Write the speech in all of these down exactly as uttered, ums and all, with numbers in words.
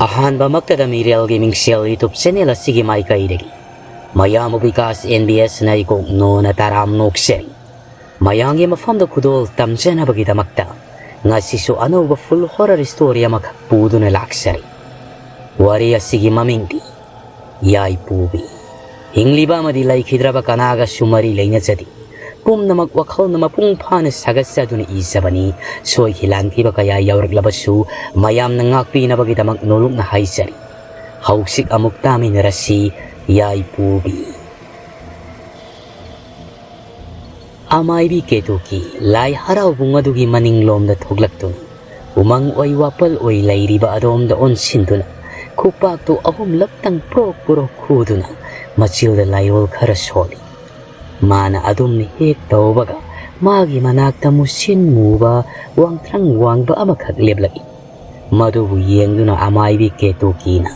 ꯑꯍꯥꯟꯕꯃꯛꯇꯗ ꯃꯤꯔꯦꯜꯒꯤ ꯃꯤꯡꯁꯦꯜ YouTube channel ꯑꯁꯤꯒꯤ ꯃꯥꯏꯀꯩꯗꯒꯤ ꯃꯌꯥꯝꯕꯨ ꯕꯤꯀꯥꯁ NBS ꯅ ꯏꯀꯣꯛ ꯅꯣꯅ ꯇꯔꯥꯝ ꯅꯣꯛꯆꯔꯤ꯫ ꯃꯌꯥꯝꯒꯤ ꯃꯐꯝꯗ ꯈꯨꯗꯣꯜ ꯇꯝꯖꯅꯕꯒꯤꯗꯃꯛꯇ ꯉꯁꯤꯁꯨ ꯑꯅꯧꯕ full horror story ꯑꯃꯈꯛ ꯄꯨꯗꯨꯅ ꯂꯥꯛꯆꯔꯤ꯫ ꯋꯥꯔꯤ ꯑꯁꯤꯒꯤ ꯃꯃꯤꯡꯗꯤ ꯌꯥꯏꯄꯨꯕꯤ꯫ ꯍꯤꯡꯂꯤꯕ ꯑꯃꯗꯤ ꯂꯩꯈꯤꯗ꯭ꯔꯕ ꯀꯅꯥꯒꯁꯨ ꯃꯔꯤ ꯂꯩꯅꯖꯗꯦ꯫ ꯄꯨꯝꯅꯃꯛ ꯋꯥꯈꯜꯅ ꯃꯄꯨꯡ ꯐꯥꯅ ꯁꯥꯒꯠꯆꯗꯨꯅ ꯏꯖꯕꯅꯤ꯫ ꯁꯣꯏꯈꯤ ꯂꯥꯟꯈꯤꯕ ꯀꯌꯥ ꯌꯥꯎꯔꯛꯂꯕꯁꯨ ꯃꯌꯥꯝꯅ ꯉꯥꯛꯄꯤꯅꯕꯒꯤꯗꯃꯛ ꯅꯣꯂꯨꯛꯅ ꯍꯥꯏꯖꯔꯤ꯫ ꯍꯧꯖꯤꯛ ꯑꯃꯨꯛ ꯇꯥꯃꯤꯟꯅꯔꯁꯤ ꯌꯥꯏꯄꯨꯕꯤ꯫ ꯑꯃꯥꯏꯕꯤ ꯀꯦꯇꯨꯀꯤ ꯂꯥꯏ ꯍꯔꯥꯎꯕꯨꯡ ꯑꯗꯨꯒꯤ ꯃꯅꯤꯡꯂꯣꯝꯗ ꯊꯣꯛꯂꯛꯇꯨꯅ ꯎꯃꯪ ꯑꯣꯏ ꯋꯥꯄꯜ ꯑꯣꯏ ꯂꯩꯔꯤꯕ ꯑꯗꯣꯝꯗ ꯑꯣꯟꯁꯤꯟꯗꯨꯅ ꯈꯨꯄꯥꯛꯇꯨ ꯑꯍꯨꯝꯂꯛꯇꯪ ꯄ꯭ꯔꯣꯛ ꯄ꯭ꯔꯣꯛ ꯈꯨꯗꯨꯅ ꯃꯆꯤꯜꯗ ꯂꯥꯏꯑꯣꯜ ꯈꯔ ꯁꯣꯜꯂꯤ꯫ ꯃꯥꯅ ꯑꯗꯨꯝꯅ ꯍꯦꯛ ꯇꯧꯕꯒ ꯃꯥꯒꯤ ꯃꯅꯥꯛꯇ ꯃꯨꯁꯤꯟ ꯃꯨꯕ ꯋꯥꯡꯊ꯭ꯔꯪ ꯋꯥꯡꯕ ꯑꯃꯈꯛ ꯂꯦꯞꯂꯛꯏ꯫ ꯃꯗꯨꯕꯨ ꯌꯦꯡꯗꯨꯅ ꯑꯃꯥꯏꯕꯤ ꯀꯦꯇꯨꯀꯤꯅ,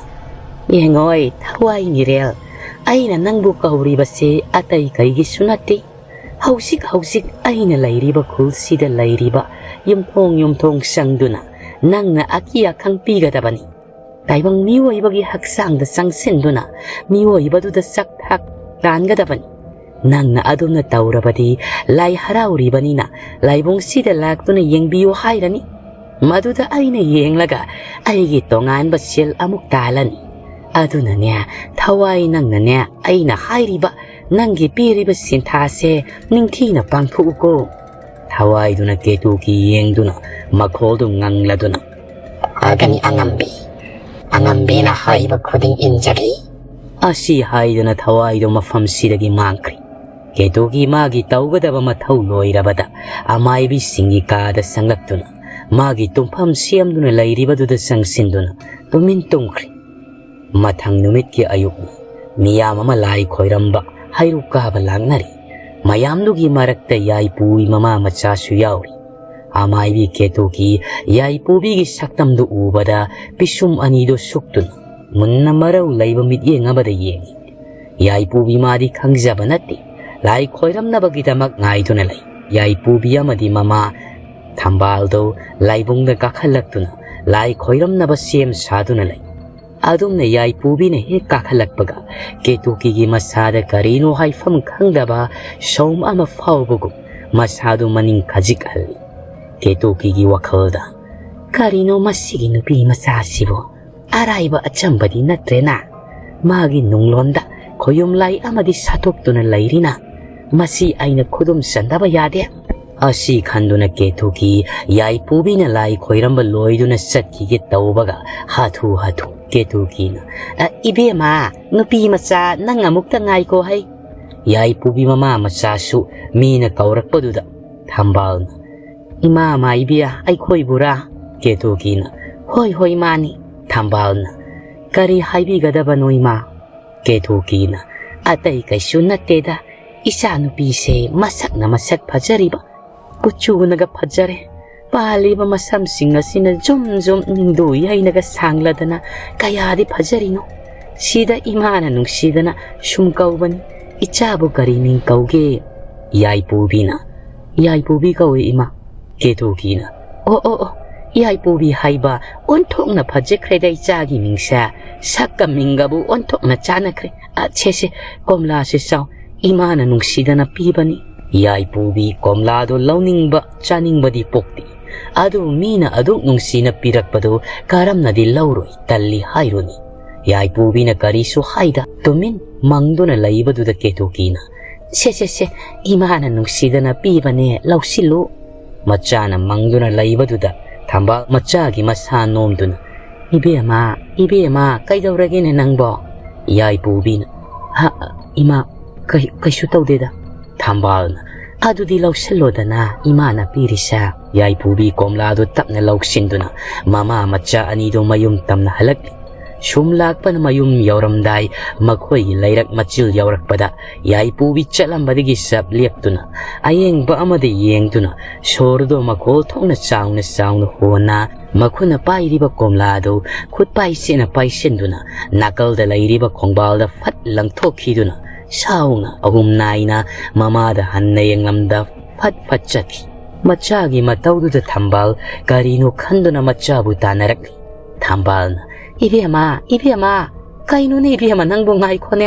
"ꯌꯦꯡꯉꯣꯏ, ꯊꯋꯥꯏ ꯃꯤꯔꯦꯜ, ꯑꯩꯅ ꯅꯪꯕꯨ ꯀꯧꯔꯤꯕꯁꯦ ꯑꯇꯩ ꯀꯩꯒꯤꯁꯨ ꯅꯠꯇꯦ꯫ ꯍꯧꯖꯤꯛ ꯍꯧꯖꯤꯛ ꯑꯩꯅ ꯂꯩꯔꯤꯕ ꯈꯨꯜꯁꯤꯗ ꯂꯩꯔꯤꯕ ꯌꯨꯝꯊꯣꯡ ꯌꯨꯝꯊꯣꯡ ꯆꯪꯗꯨꯅ ꯅꯪꯅ ꯑꯀꯤ ꯑꯈꯪ ꯄꯤꯒꯗꯕꯅꯤ꯫ ꯇꯥꯏꯕꯪ ꯃꯤꯑꯣꯏꯕꯒꯤ ꯍꯛꯆꯥꯡꯗ ꯆꯪꯁꯤꯟꯗꯨꯅ ꯃꯤꯑꯣꯏꯕꯗꯨꯗ ꯆꯥꯛ ꯊꯥꯛ ꯂꯥꯟꯒꯗꯕꯅꯤ꯫ ꯅꯪꯅ ꯑꯗꯨꯝꯅ ꯇꯧꯔꯕꯗꯤ ꯂꯥꯏ ꯍꯔꯥꯎꯔꯤꯕꯅꯤꯅ ꯂꯥꯏꯕꯨꯡꯁꯤꯗ ꯂꯥꯛꯇꯨꯅ ꯌꯦꯡꯕꯤꯌꯨ ꯍꯥꯏꯔꯅꯤ꯫ ꯃꯗꯨꯗ ꯑꯩꯅ ꯌꯦꯡꯂꯒ ꯑꯩꯒꯤ ꯇꯣꯉꯥꯟꯕ ꯁꯦꯜ ꯑꯃꯨꯛ ꯇꯥꯜꯂꯅꯤ꯫ ꯑꯗꯨꯅꯅꯦ, ꯊꯋꯥꯏ, ꯅꯪꯅꯅꯦ, ꯑꯩꯅ ꯍꯥꯏꯔꯤꯕ ꯅꯪꯒꯤ ꯄꯤꯔꯤꯕ ꯁꯤꯟꯊꯥꯁꯦ ꯅꯤꯡꯊꯤꯅ ꯄꯥꯡꯊꯣꯛꯎꯀꯣ꯫" ꯊꯋꯥꯏꯗꯨꯅ ꯀꯦꯇꯨꯀꯤ ꯌꯦꯡꯗꯨꯅ ꯃꯈꯣꯜꯗꯨ ꯉꯪꯂꯗꯨꯅ, "ꯐꯒꯅꯤ ꯑꯉꯝꯕꯤ, ꯑꯉꯝꯕꯤꯅ ꯍꯥꯏꯕ ꯈꯨꯗꯤꯡ ꯏꯟꯖꯒꯦ" ꯑꯁꯤ ꯍꯥꯏꯗꯨꯅ ꯊꯋꯥꯏꯗꯨ ꯃꯐꯝꯁꯤꯗꯒꯤ ꯃꯥꯡꯈ꯭ꯔꯦ꯫ ꯀꯦꯇꯨꯀꯤ ꯃꯥꯒꯤ ꯇꯧꯒꯗꯕ ꯃꯊꯧ ꯂꯣꯏꯔꯕꯗ ꯑꯃꯥꯏꯕꯤꯁꯤꯡꯒꯤ ꯀꯥꯗ ꯆꯪꯂꯛꯇꯨꯅ ꯃꯥꯒꯤ ꯇꯨꯝꯐꯝ ꯁꯦꯝꯗꯨꯅ ꯂꯩꯔꯤꯕꯗꯨꯗ ꯆꯪꯁꯤꯟꯗꯨꯅ ꯇꯨꯃꯤꯟ ꯇꯨꯝꯈ꯭ꯔꯦ꯫ ꯃꯊꯪ ꯅꯨꯃꯤꯠꯀꯤ ꯑꯌꯨꯛꯅꯤ꯫ ꯃꯤꯌꯥꯝ ꯑꯃ ꯂꯥꯏ ꯈꯣꯏꯔꯝꯕ, ꯍꯩꯔꯨꯛ ꯀꯥꯕ ꯂꯥꯛꯅꯔꯤ꯫ ꯃꯌꯥꯝꯗꯨꯒꯤ ꯃꯔꯛꯇ ꯌꯥꯏꯄꯨꯒꯤ ꯃꯃꯥ ꯃꯆꯥꯁꯨ ꯌꯥꯎꯔꯤ꯫ ꯑꯃꯥꯏꯕꯤ ꯀꯦꯇꯨꯀꯤ ꯌꯥꯏꯄꯨꯕꯤꯒꯤ ꯁꯛꯇꯝꯗꯨ ꯎꯕꯗ ꯄꯤꯁꯨꯝ ꯑꯅꯤꯗꯨ ꯁꯨꯛꯇꯨꯅ ꯃꯨꯟꯅ ꯃꯔꯧ ꯂꯩꯕ ꯃꯤꯠꯌꯦꯡ ꯑꯃꯗ ꯌꯦꯡꯏ꯫ ꯌꯥꯏꯄꯨꯕꯤ ꯃꯥꯗꯤ ꯈꯪꯖꯕ ꯅꯠꯇꯦ꯫ ꯂꯥꯏ ꯈꯣꯏꯔꯝꯅꯕꯒꯤꯗꯃꯛ ꯉꯥꯏꯗꯨꯅ ꯂꯩ꯫ ꯌꯥꯏꯄꯨꯕꯤ ꯑꯃꯗꯤ ꯃꯃꯥ ꯊꯝꯕꯥꯜꯗꯨ ꯂꯥꯏꯕꯨꯡꯗ ꯀꯥꯈꯠꯂꯛꯇꯨꯅ ꯂꯥꯏ ꯈꯣꯏꯔꯝꯅꯕ ꯁꯦꯝ ꯁꯥꯗꯨꯅ ꯂꯩ꯫ ꯑꯗꯨꯝꯅ ꯌꯥꯏꯄꯨꯕꯤꯅ ꯍꯦꯛ ꯀꯥꯈꯠꯂꯛꯄꯒ ꯀꯦꯇꯨꯀꯤꯒꯤ ꯃꯁꯥꯗ ꯀꯔꯤꯅꯣ ꯍꯥꯏꯐꯝ ꯈꯪꯗꯕ ꯁꯥꯎꯝ ꯑꯃ ꯐꯥꯎꯕꯒꯨꯝ ꯃꯁꯥꯗꯨ ꯃꯅꯤꯡ ꯈꯖꯤꯛ ꯍꯜꯂꯤ꯫ ꯀꯦꯇꯨꯀꯤꯒꯤ ꯋꯥꯈꯜꯗ, "ꯀꯔꯤꯅꯣ ꯃꯁꯤꯒꯤ ꯅꯨꯄꯤ ꯃꯆꯥꯁꯤꯕꯨ? ꯑꯔꯥꯏꯕ ꯑꯆꯝꯕꯗꯤ ꯅꯠꯇ꯭ꯔꯦꯅ꯫ ꯃꯥꯒꯤ ꯅꯨꯡꯂꯣꯟꯗ ꯈꯣꯌꯨꯝ ꯂꯥꯏ ꯑꯃꯗꯤ ꯁꯥꯠꯇꯣꯛꯇꯨꯅ ꯂꯩꯔꯤꯅ꯫ ꯃꯁꯤ ꯑꯩꯅ ꯈꯨꯗꯨꯝ ꯆꯟꯗꯕ ꯌꯥꯗꯦ"꯫ ꯑꯁꯤ ꯈꯟꯗꯨꯅ ꯀꯦꯇꯨꯀꯤ ꯌꯥꯏꯄꯨꯕꯤꯅ ꯂꯥꯏ ꯈꯣꯏꯔꯝꯕ ꯂꯣꯏꯗꯨꯅ ꯆꯠꯈꯤꯒꯦ ꯇꯧꯕꯒ ꯍꯥꯊꯨ ꯍꯥꯊꯨ ꯀꯦꯇꯨꯀꯤꯅ, "ꯑ, ꯏꯕꯦꯝꯃ, ꯅꯨꯄꯤ ꯃꯆꯥ, ꯅꯪ ꯑꯃꯨꯛꯇ ꯉꯥꯏꯈꯣ ꯍꯩ"꯫ ꯌꯥꯏꯄꯨꯕꯤ ꯃꯃꯥ ꯃꯆꯥꯁꯨ ꯃꯤꯅ ꯀꯧꯔꯛꯄꯗꯨꯗ ꯊꯝꯕꯥꯜꯅ, "ꯏꯃꯥ ꯃꯥꯏꯕꯤ, ꯑꯩꯈꯣꯏꯕꯨꯔꯥ?" ꯀꯦꯇꯨꯀꯤꯅ, "ꯍꯣꯏ, ꯍꯣꯏ, ꯃꯥꯅꯤ"꯫ ꯊꯝꯕꯥꯜꯅ, "ꯀꯔꯤ ꯍꯥꯏꯕꯤꯒꯗꯕꯅꯣ ꯏꯃꯥ?" ꯀꯦꯇꯨꯀꯤꯅ, "ꯑꯇꯩ ꯀꯩꯁꯨ ꯅꯠꯇꯦꯗ, ꯏꯆꯥꯅꯨꯄꯤꯁꯦ ꯃꯁꯛꯅ ꯃꯁꯛ ꯐꯖꯔꯤꯕ, ꯀꯨꯆꯨꯅꯒ ꯐꯖꯔꯦ, ꯄꯥꯜꯂꯤꯕ ꯃꯁꯝꯁꯤꯡ ꯑꯁꯤꯅ ꯖꯨꯝ ꯖꯨꯝ ꯅꯤꯡꯗꯨ ꯌꯩꯅꯒ ꯁꯥꯡꯂꯗꯅ ꯀꯌꯥꯗꯤ ꯐꯖꯔꯤꯅꯣ꯫ ꯁꯤꯗ ꯏꯃꯥꯅ ꯅꯨꯡꯁꯤꯗꯅ ꯁꯨꯝ ꯀꯧꯕꯅꯤ, ꯏꯆꯥꯕꯨ ꯀꯔꯤ ꯃꯤꯡ ꯀꯧꯒꯦ?" ꯌꯥꯏꯄꯨꯕꯤꯅ, "ꯌꯥꯏꯄꯨꯕꯤ ꯀꯧꯏ ꯏꯃꯥ"꯫ ꯀꯦꯇꯨꯀꯤꯅ, "ꯑꯣ, ꯑꯣ, ꯑꯣ, ꯌꯥꯏꯄꯨꯕꯤ ꯍꯥꯏꯕ ꯑꯣꯟꯊꯣꯛꯅ ꯐꯖꯈ꯭ꯔꯦꯗ ꯏꯆꯥꯒꯤ ꯃꯤꯡꯁꯦ꯫ ꯁꯛꯀ ꯃꯤꯡꯒꯕꯨ ꯑꯣꯟꯊꯣꯛꯅ ꯆꯥꯟꯅꯈ꯭ꯔꯦ꯫ ꯑ, ꯁꯦ, ꯁꯦ, ꯀꯣꯝꯂꯥꯁꯦ ꯆꯥꯎ, ꯏꯃꯥꯅ ꯅꯨꯡꯁꯤꯗꯅ ꯄꯤꯕꯅꯤ"꯫ ꯌꯥꯏꯄꯨꯕꯤ ꯀꯣꯝꯂꯥꯗꯣ ꯂꯧꯅꯤꯡꯕ ꯆꯥꯅꯤꯡꯕꯗꯤ ꯄꯣꯛꯇꯦ꯫ ꯑꯗꯨꯕꯨ ꯃꯤꯅ ꯑꯗꯨꯛ ꯅꯨꯡꯁꯤꯅ ꯄꯤꯔꯛꯄꯗꯨ ꯀꯔꯝꯅꯗꯤ ꯂꯧꯔꯣꯏ ꯇꯜꯂꯤ ꯍꯥꯏꯔꯨꯅꯤ꯫ ꯌꯥꯏꯄꯨꯕꯤꯅ ꯀꯔꯤꯁꯨ ꯍꯥꯏꯗ ꯇꯨꯃꯤꯟ ꯃꯪꯗꯨꯅ ꯂꯩꯕꯗꯨꯗ ꯀꯦꯇꯨꯀꯤꯅ, "ꯁꯦ, ꯁꯦ, ꯁꯦ, ꯏꯃꯥꯅ ꯅꯨꯡꯁꯤꯗꯅ ꯄꯤꯕꯅꯦ, ꯂꯧꯁꯤꯜꯂꯨ"꯫ ꯃꯆꯥꯅ ꯃꯪꯗꯨꯅ ꯂꯩꯕꯗꯨꯗ ꯊꯝꯕꯥꯜ ꯃꯆꯥꯒꯤ ꯃꯁꯥ ꯅꯣꯝꯗꯨꯅ, "ꯏꯕꯦꯝꯃ, ꯏꯕꯦꯝꯃ, ꯀꯩꯗꯧꯔꯒꯦꯅꯦ ꯅꯪꯕꯣ?" ꯌꯥꯏꯄꯨꯕꯤꯅ, "ꯍ, ꯏꯃꯥ, ꯀꯩ-, ꯀꯩꯁꯨ ꯇꯧꯗꯦꯗ"꯫ ꯊꯝꯕꯥꯜꯅ, "ꯑꯗꯨꯗꯤ ꯂꯧꯁꯤꯜꯂꯣꯗꯅ, ꯏꯃꯥꯅ ꯄꯤꯔꯤꯁꯦ"꯫ ꯌꯥꯏꯄꯨꯕꯤ ꯀꯣꯝꯂꯥꯗꯨ ꯇꯞꯅ ꯂꯧꯁꯤꯟꯗꯨꯅ ꯃꯃꯥ ꯃꯆꯥ ꯑꯅꯤꯗꯨ ꯃꯌꯨꯝ ꯇꯝꯅ ꯍꯜꯂꯛꯂꯤ꯫ ꯁꯨꯝ ꯂꯥꯛꯄꯅ ꯃꯌꯨꯝ ꯌꯧꯔꯝꯗꯥꯏ ꯃꯈꯣꯏꯒꯤ ꯂꯩꯔꯛ ꯃꯆꯤꯜ ꯌꯧꯔꯛꯄꯗ ꯌꯥꯏꯄꯨꯕꯤ ꯆꯠꯂꯝꯕꯗꯒꯤ ꯆꯞ ꯂꯦꯞꯇꯨꯅ ꯑꯌꯦꯡꯕ ꯑꯃꯗ ꯌꯦꯡꯗꯨꯅ ꯁꯣꯔꯗꯣ ꯃꯈꯣꯜ ꯊꯣꯛꯅ ꯆꯥꯎꯅ ꯆꯥꯎꯅ ꯍꯣꯟꯅ ꯃꯈꯨꯠꯅ ꯄꯥꯏꯔꯤꯕ ꯀꯣꯝꯂꯥꯗꯨ ꯈꯨꯠ ꯄꯥꯏꯁꯤꯅ ꯄꯥꯏꯁꯤꯟꯗꯨꯅ ꯅꯥꯀꯜꯗ ꯂꯩꯔꯤꯕ ꯈꯣꯡꯕꯥꯜꯗ ꯐꯠ ꯂꯪꯊꯣꯛꯈꯤꯗꯨꯅ ꯁꯥꯎꯅ ꯑꯍꯨꯝ ꯅꯥꯏꯅ ꯃꯃꯥꯗ ꯍꯟꯅ ꯌꯦꯡꯂꯝꯗ ꯐꯠ ꯐꯠ ꯆꯠꯈꯤ꯫ ꯃꯆꯥꯒꯤ ꯃꯇꯧꯗꯨꯗ ꯊꯝꯕꯥꯜ ꯀꯔꯤꯅꯣ ꯈꯟꯗꯨꯅ ꯃꯆꯥꯕꯨ ꯇꯥꯟꯅꯔꯛꯂꯤ꯫ ꯊꯝꯕꯥꯜꯅ, "ꯏꯕꯦꯝꯃ, ꯏꯕꯦꯝꯃ, ꯀꯩꯅꯣꯅꯦ ꯏꯕꯦꯝꯃ, ꯅꯪꯕꯨ ꯉꯥꯏꯈꯣꯅꯦ"꯫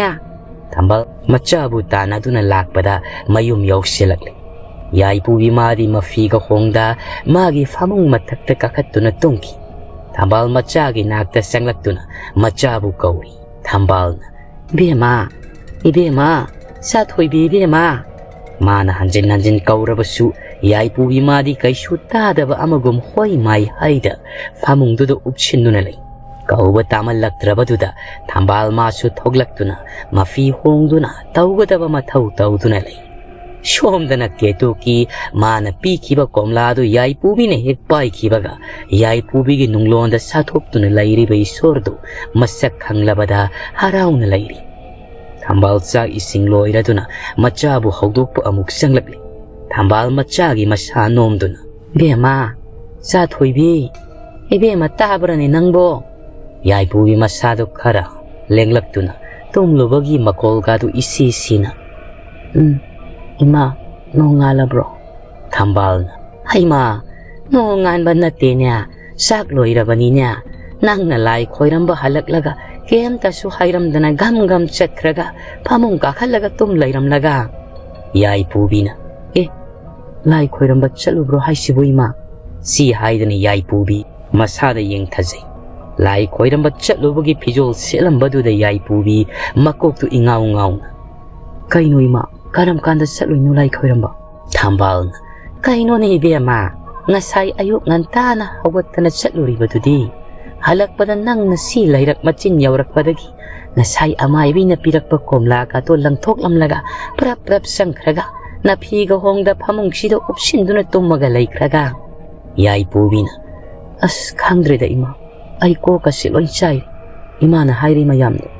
ꯊꯝꯕꯥꯜ ꯃꯆꯥꯕꯨ ꯇꯥꯟꯅꯗꯨꯅ ꯂꯥꯛꯄꯗ ꯃꯌꯨꯝ ꯌꯧꯁꯤꯜꯂꯛꯂꯤ꯫ ꯌꯥꯏꯄꯨꯕꯤ ꯃꯥꯗꯤ ꯃꯐꯤꯒ ꯍꯣꯡꯗ ꯃꯥꯒꯤ ꯐꯃꯨꯡ ꯃꯊꯛꯇ ꯀꯥꯈꯠꯇꯨꯅ ꯇꯨꯝꯈꯤ꯫ ꯊꯝꯕꯥꯜ ꯃꯆꯥꯒꯤ ꯅꯥꯛꯇ ꯆꯪꯂꯛꯇꯨꯅ ꯃꯆꯥꯕꯨ ꯀꯧꯔꯤ꯫ ꯊꯝꯕꯥꯜꯅ, "ꯏꯕꯦꯝꯃ, ꯏꯕꯦꯝꯃ, ꯆꯥꯊꯣꯏꯕꯤ ꯏꯕꯦꯝꯃ"꯫ ꯃꯥꯅ ꯍꯟꯖꯤꯟ ꯍꯟꯖꯤꯟ ꯀꯧꯔꯕꯁꯨ ꯌꯥꯏꯄꯨꯕꯤ ꯃꯥꯗꯤ ꯀꯩꯁꯨ ꯇꯥꯗꯕ ꯑꯃꯒꯨꯝ ꯍꯣꯏ ꯃꯥꯏ ꯍꯥꯏꯗ ꯐꯃꯨꯡꯗꯨꯗ ꯎꯞꯁꯤꯟꯗꯨꯅ ꯂꯩ꯫ ꯀꯧꯕ ꯇꯥꯃꯜꯂꯛꯇ꯭ꯔꯕꯗꯨꯗ ꯊꯝꯕꯥꯜ ꯃꯥꯁꯨ ꯊꯣꯛꯂꯛꯇꯨꯅ ꯃꯐꯤ ꯍꯣꯡꯗꯨꯅ ꯇꯧꯒꯗꯕ ꯃꯊꯧ ꯇꯧꯗꯨꯅ ꯂꯩ꯫ ꯁꯣꯝꯗꯅ ꯀꯦꯇꯨꯀꯤ ꯃꯥꯅ ꯄꯤꯈꯤꯕ ꯀꯣꯝꯂꯥꯗꯨ ꯌꯥꯏꯄꯨꯕꯤꯅ ꯍꯦꯛ ꯄꯥꯏꯈꯤꯕꯒ ꯌꯥꯏꯄꯨꯕꯤꯒꯤ ꯅꯨꯡꯂꯣꯟꯗ ꯁꯥꯊꯣꯛꯇꯨꯅ ꯂꯩꯔꯤꯕ ꯏꯁꯣꯔꯗꯨ ꯃꯁꯛ ꯈꯪꯂꯕꯗ ꯍꯔꯥꯎꯅ ꯂꯩꯔꯤ꯫ ꯊꯝꯕꯥꯜ ꯆꯥꯛ ꯏꯁꯤꯡ ꯂꯣꯏꯔꯗꯨꯅ ꯃꯆꯥꯕꯨ ꯍꯧꯗꯣꯛꯄ ꯑꯃꯨꯛ ꯆꯪꯂꯛꯂꯤ꯫ ꯊꯝꯕꯥꯜ ꯃꯆꯥꯒꯤ ꯃꯁꯥ ꯅꯣꯝꯗꯨꯅ, "ꯏꯕꯦꯝꯃ, ꯆꯥꯊꯣꯏꯕꯤ, ꯏꯕꯦꯝꯃ ꯇꯥꯕ꯭ꯔꯅꯦ ꯅꯪꯕꯣ?" ꯌꯥꯏꯄꯨꯒꯤ ꯃꯁꯥꯗꯨ ꯈꯔ ꯂꯦꯡꯂꯛꯇꯨꯅ ꯇꯨꯝꯂꯨꯕꯒꯤ ꯃꯀꯣꯜꯒꯗꯨ ꯏꯁꯤ ꯁꯤꯅ, "ꯎꯝ, ꯏꯃꯥ, ꯅꯣꯡꯉꯥꯜꯂꯕ꯭ꯔꯣ?" ꯊꯝꯕꯥꯜꯅ, "ꯍꯩꯃꯥ, ꯅꯣꯡꯉꯥꯟꯕ ꯅꯠꯇꯦꯅꯦ, ꯆꯥꯛ ꯂꯣꯏꯔꯕꯅꯤꯅꯦ꯫ ꯅꯪꯅ ꯂꯥꯏ ꯈꯣꯏꯔꯝꯕ ꯍꯜꯂꯛꯂꯒ ꯀꯩꯝꯇꯁꯨ ꯍꯥꯏꯔꯝꯗꯅ ꯒꯝ ꯒꯝ ꯆꯠꯈ꯭ꯔꯒ ꯐꯃꯨꯡ ꯀꯥꯈꯠꯂꯒ ꯇꯨꯝ ꯂꯩꯔꯝꯂꯒ?" ꯌꯥꯏꯄꯨꯕꯤꯅ, "ꯑꯦ, ꯂꯥꯏ ꯈꯣꯏꯔꯝꯕ ꯆꯠꯂꯨꯕ꯭ꯔꯣ ꯍꯥꯏꯁꯤꯕꯨ ꯏꯃꯥ?" ꯁꯤ ꯍꯥꯏꯗꯅ ꯌꯥꯏꯄꯨꯕꯤ ꯃꯁꯥꯗ ꯌꯦꯡꯊꯖꯩ꯫ ꯂꯥꯏ ꯈꯣꯏꯔꯝꯕ ꯆꯠꯂꯨꯕꯒꯤ ꯐꯤꯖꯣꯜ ꯁꯦꯠꯂꯝꯕꯗꯨꯗ ꯌꯥꯏꯄꯨꯕꯤ ꯃꯀꯣꯛꯇꯨ ꯏꯉꯥꯎ ꯉꯥꯎꯅ, "ꯀꯩꯅꯣ ꯏꯃꯥ, ꯀꯔꯝ ꯀꯥꯟꯗ ꯆꯠꯂꯨꯏꯅꯣ ꯂꯥꯏ ꯈꯣꯏꯔꯝꯕ?" ꯊꯝꯕꯥꯜꯅ, "ꯀꯩꯅꯣꯅꯦ ꯏꯕꯦꯝꯃ, ꯉꯁꯥꯏ ꯑꯌꯨꯛ ꯉꯟꯇꯥꯅ ꯍꯧꯒꯠꯇꯅ ꯆꯠꯂꯨꯔꯤꯕꯗꯨꯗꯤ꯫ ꯍꯜꯂꯛꯄꯗ ꯅꯪꯅ ꯁꯤ ꯂꯩꯔꯛ ꯃꯆꯤꯟ ꯌꯧꯔꯛꯄꯗꯒꯤ ꯉꯁꯥꯏ ꯑꯃꯥꯏꯕꯤꯅ ꯄꯤꯔꯛꯄ ꯀꯣꯝꯂꯥꯒꯗꯣ ꯂꯪꯊꯣꯛꯂꯝꯂꯒ ꯄ꯭ꯔꯞ ꯄ꯭ꯔꯞ ꯆꯪꯈ꯭ꯔꯒ ꯅꯐꯤꯒ ꯍꯣꯡꯗ ꯐꯃꯨꯡꯁꯤꯗ ꯎꯞꯁꯤꯟꯗꯨꯅ ꯇꯨꯝꯃꯒ ꯂꯩꯈ꯭ꯔꯒ?" ꯌꯥꯏꯄꯨꯕꯤꯅ, "ꯑꯁ, ꯈꯪꯗ꯭ꯔꯦꯗ ꯏꯃꯥ, ꯑꯩ ꯀꯣꯛꯀꯁꯦ ꯂꯣꯏ ꯆꯥꯏꯔꯦ꯫ ꯏꯃꯥꯅ ꯍꯥꯏꯔꯤ ꯃꯌꯥꯝꯗꯣ꯫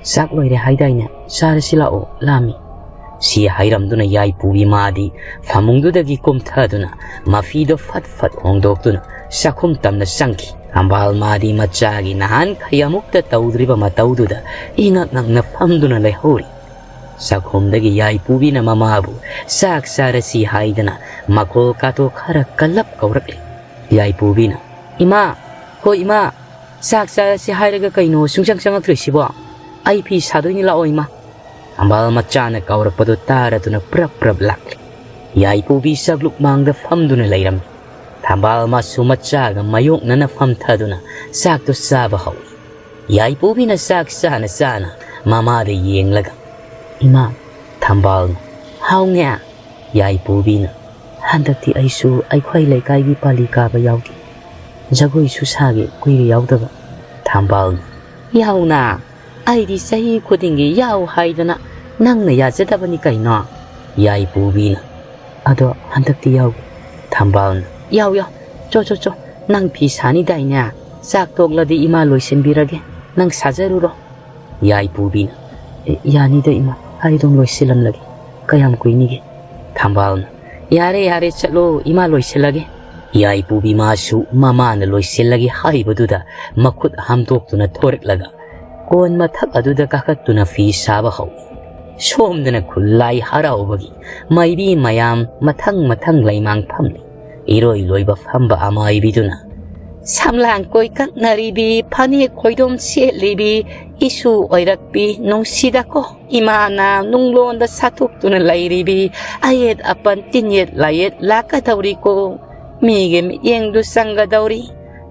ꯆꯥꯛ ꯂꯣꯏꯔꯦ ꯍꯥꯏꯗꯥꯏꯅꯦ? ꯆꯥꯔꯁꯤ ꯂꯥꯛꯑꯣ, ꯂꯥꯝꯃꯤ꯫" ꯁꯤ ꯍꯥꯏꯔꯝꯗꯨꯅ ꯌꯥꯏꯄꯨꯕꯤ ꯃꯥꯗꯤ ꯐꯃꯨꯡꯗꯨꯗꯒꯤ ꯀꯨꯝꯊꯗꯨꯅ ꯃꯐꯤꯗꯣ ꯐꯠ ꯐꯠ ꯍꯣꯡꯗꯣꯛꯇꯨꯅ ꯆꯥꯛꯈꯨꯝ ꯇꯝꯅ ꯆꯪꯈꯤ꯫ ꯊꯝꯕꯥꯜ ꯃꯥꯗꯤ ꯃꯆꯥꯒꯤ ꯅꯍꯥꯟꯈꯩ ꯑꯃꯨꯛꯇ ꯇꯧꯗ꯭ꯔꯤꯕ ꯃꯇꯧꯗꯨꯗ ꯏꯉꯛ ꯉꯛꯅ ꯐꯝꯗꯨꯅ ꯂꯩꯍꯧꯔꯤ꯫ ꯆꯥꯛꯈꯨꯝꯗꯒꯤ ꯌꯥꯏꯄꯨꯕꯤꯅ ꯃꯃꯥꯕꯨ ꯆꯥꯛ ꯆꯥꯔꯁꯤ ꯍꯥꯏꯗꯅ ꯃꯈꯣꯜ ꯀꯥꯇꯣ ꯈꯔ ꯀꯜꯂꯞ ꯀꯧꯔꯛꯂꯤ꯫ ꯌꯥꯏꯄꯨꯕꯤꯅ, "ꯏꯃꯥ, ꯍꯣꯏ ꯏꯃꯥ, ꯆꯥꯛ ꯆꯥꯔꯁꯤ ꯍꯥꯏꯔꯒ ꯀꯩꯅꯣ ꯁꯨꯡꯆꯪ ꯆꯪꯉꯛꯇ꯭ꯔꯤꯁꯤꯕꯣ? ꯑꯩ ꯐꯤ ꯁꯥꯗꯣꯏꯅꯤ, ꯂꯥꯛꯑꯣ ꯏꯃꯥ"꯫ ꯊꯝꯕꯥꯜ ꯃꯆꯥꯅ ꯀꯧꯔꯛꯄꯗꯨ ꯇꯥꯔꯗꯨꯅ ꯄ꯭ꯔꯞ ꯄ꯭ꯔꯞ ꯂꯥꯛꯂꯤ꯫ ꯌꯥꯏꯄꯨꯕꯤ ꯆꯥꯛꯂꯨꯛ ꯃꯥꯡꯗ ꯐꯝꯗꯨꯅ ꯂꯩꯔꯝꯃꯤ꯫ ꯊꯝꯕꯥꯜ ꯃꯥꯁꯨ ꯃꯆꯥꯒ ꯃꯌꯣꯛꯅꯅ ꯐꯝꯊꯗꯨꯅ ꯆꯥꯛꯇꯨ ꯆꯥꯕ ꯍꯧꯏ꯫ ꯌꯥꯏꯄꯨꯕꯤꯅ ꯆꯥꯛ ꯆꯥꯅ ꯆꯥꯅ ꯃꯃꯥꯗ ꯌꯦꯡꯂꯒ, "ꯏꯃꯥ, ꯊꯝꯕꯥꯜꯅ ꯍꯥꯎꯅꯦ"꯫ ꯌꯥꯏꯄꯨꯕꯤꯅ, "ꯍꯟꯗꯛꯇꯤ ꯑꯩꯁꯨ ꯑꯩꯈꯣꯏ ꯂꯩꯀꯥꯏꯒꯤ ꯄꯥꯂꯤ ꯀꯥꯕ ꯌꯥꯎꯒꯦ꯫ ꯖꯒꯣꯏꯁꯨ ꯁꯥꯒꯦ, ꯀꯨꯏꯔꯦ ꯌꯥꯎꯗꯕ"꯫ ꯊꯝꯕꯥꯜꯅ, "ꯌꯥꯎꯅ, ꯑꯩꯗꯤ ꯆꯍꯤ ꯈꯨꯗꯤꯡꯒꯤ ꯌꯥꯎ ꯍꯥꯏꯗꯅ ꯅꯪꯅ ꯌꯥꯖꯗꯕꯅꯤ ꯀꯩꯅꯣ"꯫ ꯌꯥꯏꯄꯨꯕꯤꯅ, "ꯑꯗꯣ ꯍꯟꯗꯛꯇꯤ ꯌꯥꯎꯒꯦ"꯫ ꯊꯝꯕꯥꯜꯅ, "ꯌꯥꯎ ꯌꯥꯎ, ꯆꯣ ꯆꯣ ꯆꯣ, ꯅꯪ ꯐꯤ ꯁꯥꯅꯤꯗꯥꯏꯅꯦ? ꯆꯥꯛ ꯇꯣꯛꯂꯗꯤ ꯏꯃꯥ ꯂꯣꯏꯁꯤꯟꯕꯤꯔꯒꯦ, ꯅꯪ ꯁꯥꯖꯔꯨꯔꯣ"꯫ ꯌꯥꯏꯄꯨꯕꯤꯅ, "ꯑꯦ, ꯌꯥꯅꯤꯗ ꯏꯃꯥ, ꯑꯩ ꯑꯗꯨꯝ ꯂꯣꯏꯁꯤꯜꯂꯝꯂꯒꯦ, ꯀꯌꯥꯝ ꯀꯨꯏꯅꯤꯒꯦ"꯫ ꯊꯝꯕꯥꯜꯅ, "ꯌꯥꯔꯦ ꯌꯥꯔꯦ, ꯆꯠꯂꯣ, ꯏꯃꯥ ꯂꯣꯏꯁꯤꯜꯂꯒꯦ"꯫ ꯌꯥꯏꯄꯨꯕꯤ ꯃꯥꯁꯨ ꯃꯃꯥꯅ ꯂꯣꯏꯁꯤꯜꯂꯒꯦ ꯍꯥꯏꯕꯗꯨꯗ ꯃꯈꯨꯠ ꯍꯥꯝꯗꯣꯛꯇꯨꯅ ꯊꯣꯔꯛꯂꯒ ꯀꯣꯟ ꯃꯊꯛ ꯑꯗꯨꯗ ꯀꯥꯈꯠꯇꯨꯅ ꯐꯤ ꯁꯥꯕ ꯍꯧꯏ꯫ ꯁꯣꯝꯗꯅ ꯈꯨꯜ ꯂꯥꯏ ꯍꯔꯥꯎꯕꯒꯤ ꯃꯥꯏꯕꯤ ꯃꯌꯥꯝ ꯃꯊꯪ ꯃꯊꯪ ꯂꯩꯃꯥꯡ ꯐꯝꯂꯤ꯫ ꯏꯔꯣꯏ ꯂꯣꯏꯕ ꯐꯝꯕ ꯑꯃꯥꯏꯕꯤꯗꯨꯅ, "ꯁꯝꯂꯥꯡ ꯀꯣꯏ ꯀꯛꯅꯔꯤꯕꯤ, ꯐꯅꯦꯛ ꯈꯣꯏꯗꯣꯝ ꯁꯦꯠꯂꯤꯕꯤ, ꯏꯁꯨ ꯑꯣꯏꯔꯛꯄꯤ ꯅꯨꯡꯁꯤꯗꯀꯣ, ꯏꯃꯥꯅ ꯅꯨꯡꯂꯣꯟꯗ ꯁꯥꯊꯣꯛꯇꯨꯅ ꯂꯩꯔꯤꯕꯤ, ꯑꯌꯦꯠ ꯑꯄꯟ ꯇꯤꯟꯌꯦꯠ ꯂꯥꯏꯌꯦꯠ ꯂꯥꯛꯀꯗꯧꯔꯤꯀꯣ, ꯃꯤꯒꯤ ꯃꯤꯠꯌꯦꯡꯗꯨ ꯆꯪꯒꯗꯧꯔꯤ,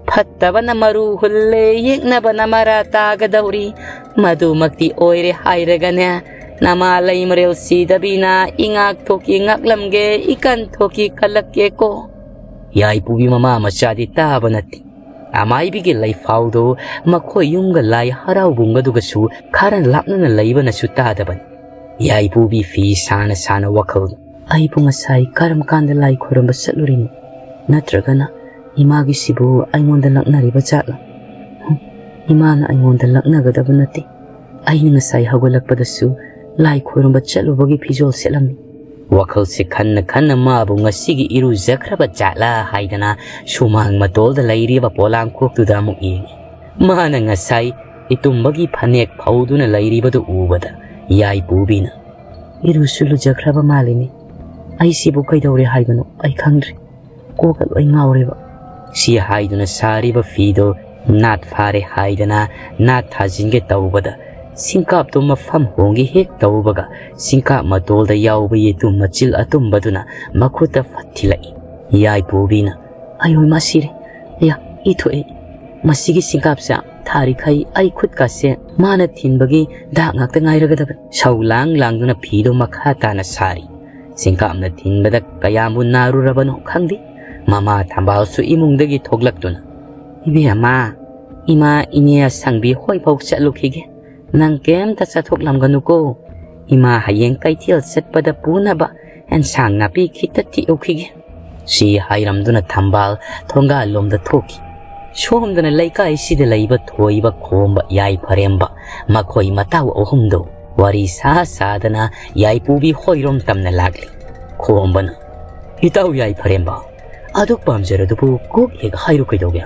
ꯐꯠꯇꯕꯅ ꯃꯔꯨ ꯍꯨꯜꯂꯦ, ꯌꯦꯛꯅꯕꯅ ꯃꯔꯥ ꯇꯥꯒꯗꯧꯔꯤ, ꯃꯗꯨꯃꯛꯇꯤ ꯑꯣꯏꯔꯦ ꯍꯥꯏꯔꯒꯅꯦ, ꯅꯃꯥ ꯂꯩꯃꯔꯦꯜ ꯁꯤꯗꯕꯤꯅ ꯏꯉꯥꯛ ꯊꯣꯛꯀꯤ ꯉꯥꯛꯂꯝꯒꯦ, ꯏꯀꯟ ꯊꯣꯛꯀꯤ ꯀꯜꯂꯛꯀꯦꯀꯣ"꯫ ꯌꯥꯏꯄꯨꯕꯤ ꯃꯃꯥ ꯃꯆꯥꯗꯤ ꯇꯥꯕ ꯅꯠꯇꯦ꯫ ꯑꯃꯥꯏꯕꯤꯒꯤ ꯂꯩꯐꯥꯎꯗꯨ ꯃꯈꯣꯏ ꯌꯨꯝꯒ ꯂꯥꯏ ꯍꯔꯥꯎꯕꯨꯡꯒꯗꯨꯒꯁꯨ ꯈꯔ ꯂꯥꯞꯅꯅ ꯂꯩꯕꯅꯁꯨ ꯇꯥꯗꯕꯅꯤ꯫ ꯌꯥꯏꯄꯨꯕꯤ ꯐꯤ ꯁꯥꯅ ꯁꯥꯅ ꯋꯥꯈꯜꯗ, "ꯑꯩꯕꯨ ꯉꯁꯥꯏ ꯀꯔꯝ ꯀꯥꯟꯗ ꯂꯥꯏ ꯈꯣꯏꯔꯝꯕ ꯆꯠꯂꯨꯔꯤꯅꯣ? ꯅꯠꯇ꯭ꯔꯒꯅ ꯏꯃꯥꯒꯤꯁꯤꯕꯨ ꯑꯩꯉꯣꯟꯗ ꯂꯛꯅꯔꯤꯕ ꯖꯥꯠꯂ? ꯍꯨꯝ, ꯏꯃꯥꯅ ꯑꯩꯉꯣꯟꯗ ꯂꯛꯅꯒꯗꯕ ꯅꯠꯇꯦ꯫ ꯑꯩꯅ ꯉꯁꯥꯏ ꯍꯧꯒꯠꯂꯛꯄꯗꯁꯨ ꯂꯥꯏ ꯈꯣꯏꯔꯝꯕ ꯆꯠꯂꯨꯕꯒꯤ ꯐꯤꯖꯣꯜ ꯁꯦꯠꯂꯝꯃꯤ"꯫ ꯋꯥꯈꯜꯁꯦ ꯈꯟꯅ ꯈꯟꯅ ꯃꯥꯕꯨ ꯉꯁꯤꯒꯤ ꯏꯔꯨꯖꯈ꯭ꯔꯕ ꯖꯥꯠꯂꯥ ꯍꯥꯏꯗꯅ ꯁꯨꯃꯥꯡ ꯃꯇꯣꯜꯗ ꯂꯩꯔꯤꯕ ꯄꯣꯂꯥꯡꯈꯣꯛꯇꯨꯗ ꯑꯃꯨꯛ ꯌꯦꯡꯏ꯫ ꯃꯥꯅ ꯉꯁꯥꯏ ꯏꯇꯨꯝꯕꯒꯤ ꯐꯅꯦꯛ ꯐꯧꯗꯨꯅ ꯂꯩꯔꯤꯕꯗꯨ ꯎꯕꯗ ꯌꯥꯏꯄꯨꯕꯤꯅ, ꯏꯔꯨꯁꯨ ꯂꯨꯖꯈ꯭ꯔꯕ ꯃꯥꯜꯂꯤꯅꯦ꯫ ꯑꯩꯁꯤꯕꯨ ꯀꯩꯗꯧꯔꯦ ꯍꯥꯏꯕꯅꯣ? ꯑꯩ ꯈꯪꯗ꯭ꯔꯦ꯫ ꯀꯣꯛꯀ ꯂꯣꯏ ꯉꯥꯎꯔꯦꯕ꯫" ꯁꯤ ꯍꯥꯏꯗꯨꯅ ꯁꯥꯔꯤꯕ ꯐꯤꯗꯣ ꯅꯥꯠ ꯐꯥꯔꯦ ꯍꯥꯏꯗꯅ ꯅꯥꯠ ꯊꯥꯖꯤꯟꯒꯦ ꯇꯧꯕꯗ, ꯁꯤꯡꯀꯥꯞꯇꯣ ꯃꯐꯝ ꯍꯣꯡꯒꯦ ꯍꯦꯛ ꯇꯧꯕꯒ, ꯁꯤꯡꯀꯥꯞ ꯃꯇꯣꯜꯗ ꯌꯥꯎꯕ ꯌꯦꯇꯨꯝ ꯃꯆꯤꯜ ꯑꯇꯨꯝꯕꯗꯨꯅ ꯃꯈꯨꯠꯇ ꯐꯠ ꯊꯤꯜꯂꯛꯏ꯫ ꯌꯥꯏꯄꯨꯕꯤꯅ, "ꯑꯌꯣ ꯏꯃꯥ, ꯁꯤꯔꯦ꯫ ꯑꯌꯥ, ꯏ ꯊꯣꯛꯑꯦ꯫ ꯃꯁꯤꯒꯤ ꯁꯤꯡꯀꯥꯞꯁꯦ ꯊꯥꯔꯤꯈꯩ ꯑꯩ ꯈꯨꯠꯀꯥꯁꯦ ꯃꯥꯅ ꯊꯤꯟꯕꯒꯤ ꯗꯥꯛ ꯉꯥꯛꯇ ꯉꯥꯏꯔꯒꯗꯕꯅꯤ꯫" ꯁꯧ ꯂꯥꯡ ꯂꯥꯡꯗꯨꯅ ꯐꯤꯗꯣ ꯃꯈꯥ ꯇꯥꯅ ꯁꯥꯔꯤ꯫ ꯁꯤꯡꯀꯥꯞꯅ ꯊꯤꯟꯕꯗ ꯀꯌꯥꯝꯕꯨ ꯅꯥꯔꯨꯔꯕꯅꯣ ꯈꯪꯗꯦ꯫ ꯃꯃꯥ ꯊꯝꯕꯥꯜꯁꯨ ꯏꯃꯨꯡꯗꯒꯤ ꯊꯣꯛꯂꯛꯇꯨꯅ, "ꯏꯕꯦꯝꯃ, ꯏꯃꯥ ꯏꯅꯦ ꯑꯁꯪꯕꯤ ꯍꯣꯏꯐꯥꯎ ꯆꯠꯂꯨꯈꯤꯒꯦ꯫ ꯅꯪ ꯀꯩꯝꯇ ꯆꯠꯊꯣꯛꯂꯝꯒꯅꯨꯀꯣ꯫ ꯏꯃꯥ ꯍꯌꯦꯡ ꯀꯩꯊꯦꯜ ꯆꯠꯄꯗ ꯄꯨꯅꯕ ꯑꯦꯟꯁꯥꯡ ꯅꯥꯄꯤ ꯈꯤꯇ ꯊꯤꯎꯈꯤꯒꯦ꯫" ꯁꯤ ꯍꯥꯏꯔꯝꯗꯨꯅ ꯊꯝꯕꯥꯜ ꯊꯣꯡꯒꯥꯜꯂꯣꯝꯗ ꯊꯣꯛꯈꯤ꯫ ꯁꯣꯝꯗꯅ ꯂꯩꯀꯥꯏꯁꯤꯗ ꯂꯩꯕ ꯊꯣꯏꯕ, ꯈꯣꯝꯕ, ꯌꯥꯏꯐꯔꯦꯝꯕ, ꯃꯈꯣꯏ ꯃꯇꯥꯎ ꯑꯍꯨꯝꯗꯣ ꯋꯥꯔꯤ ꯁꯥ ꯁꯥꯗꯅ ꯌꯥꯏꯄꯨꯕꯤ ꯍꯣꯏꯔꯣꯝ ꯇꯝꯅ ꯂꯥꯛꯂꯤ꯫ ꯈꯣꯝꯕꯅ, "ꯏꯇꯥꯎ ꯌꯥꯏꯐꯔꯦꯝꯕ, ꯑꯗꯨꯛ ꯄꯥꯝꯖꯔꯗꯨꯕꯨ ꯀꯣꯛ ꯍꯦꯛ ꯍꯥꯏꯔꯨ ꯀꯩꯗꯧꯒꯦ?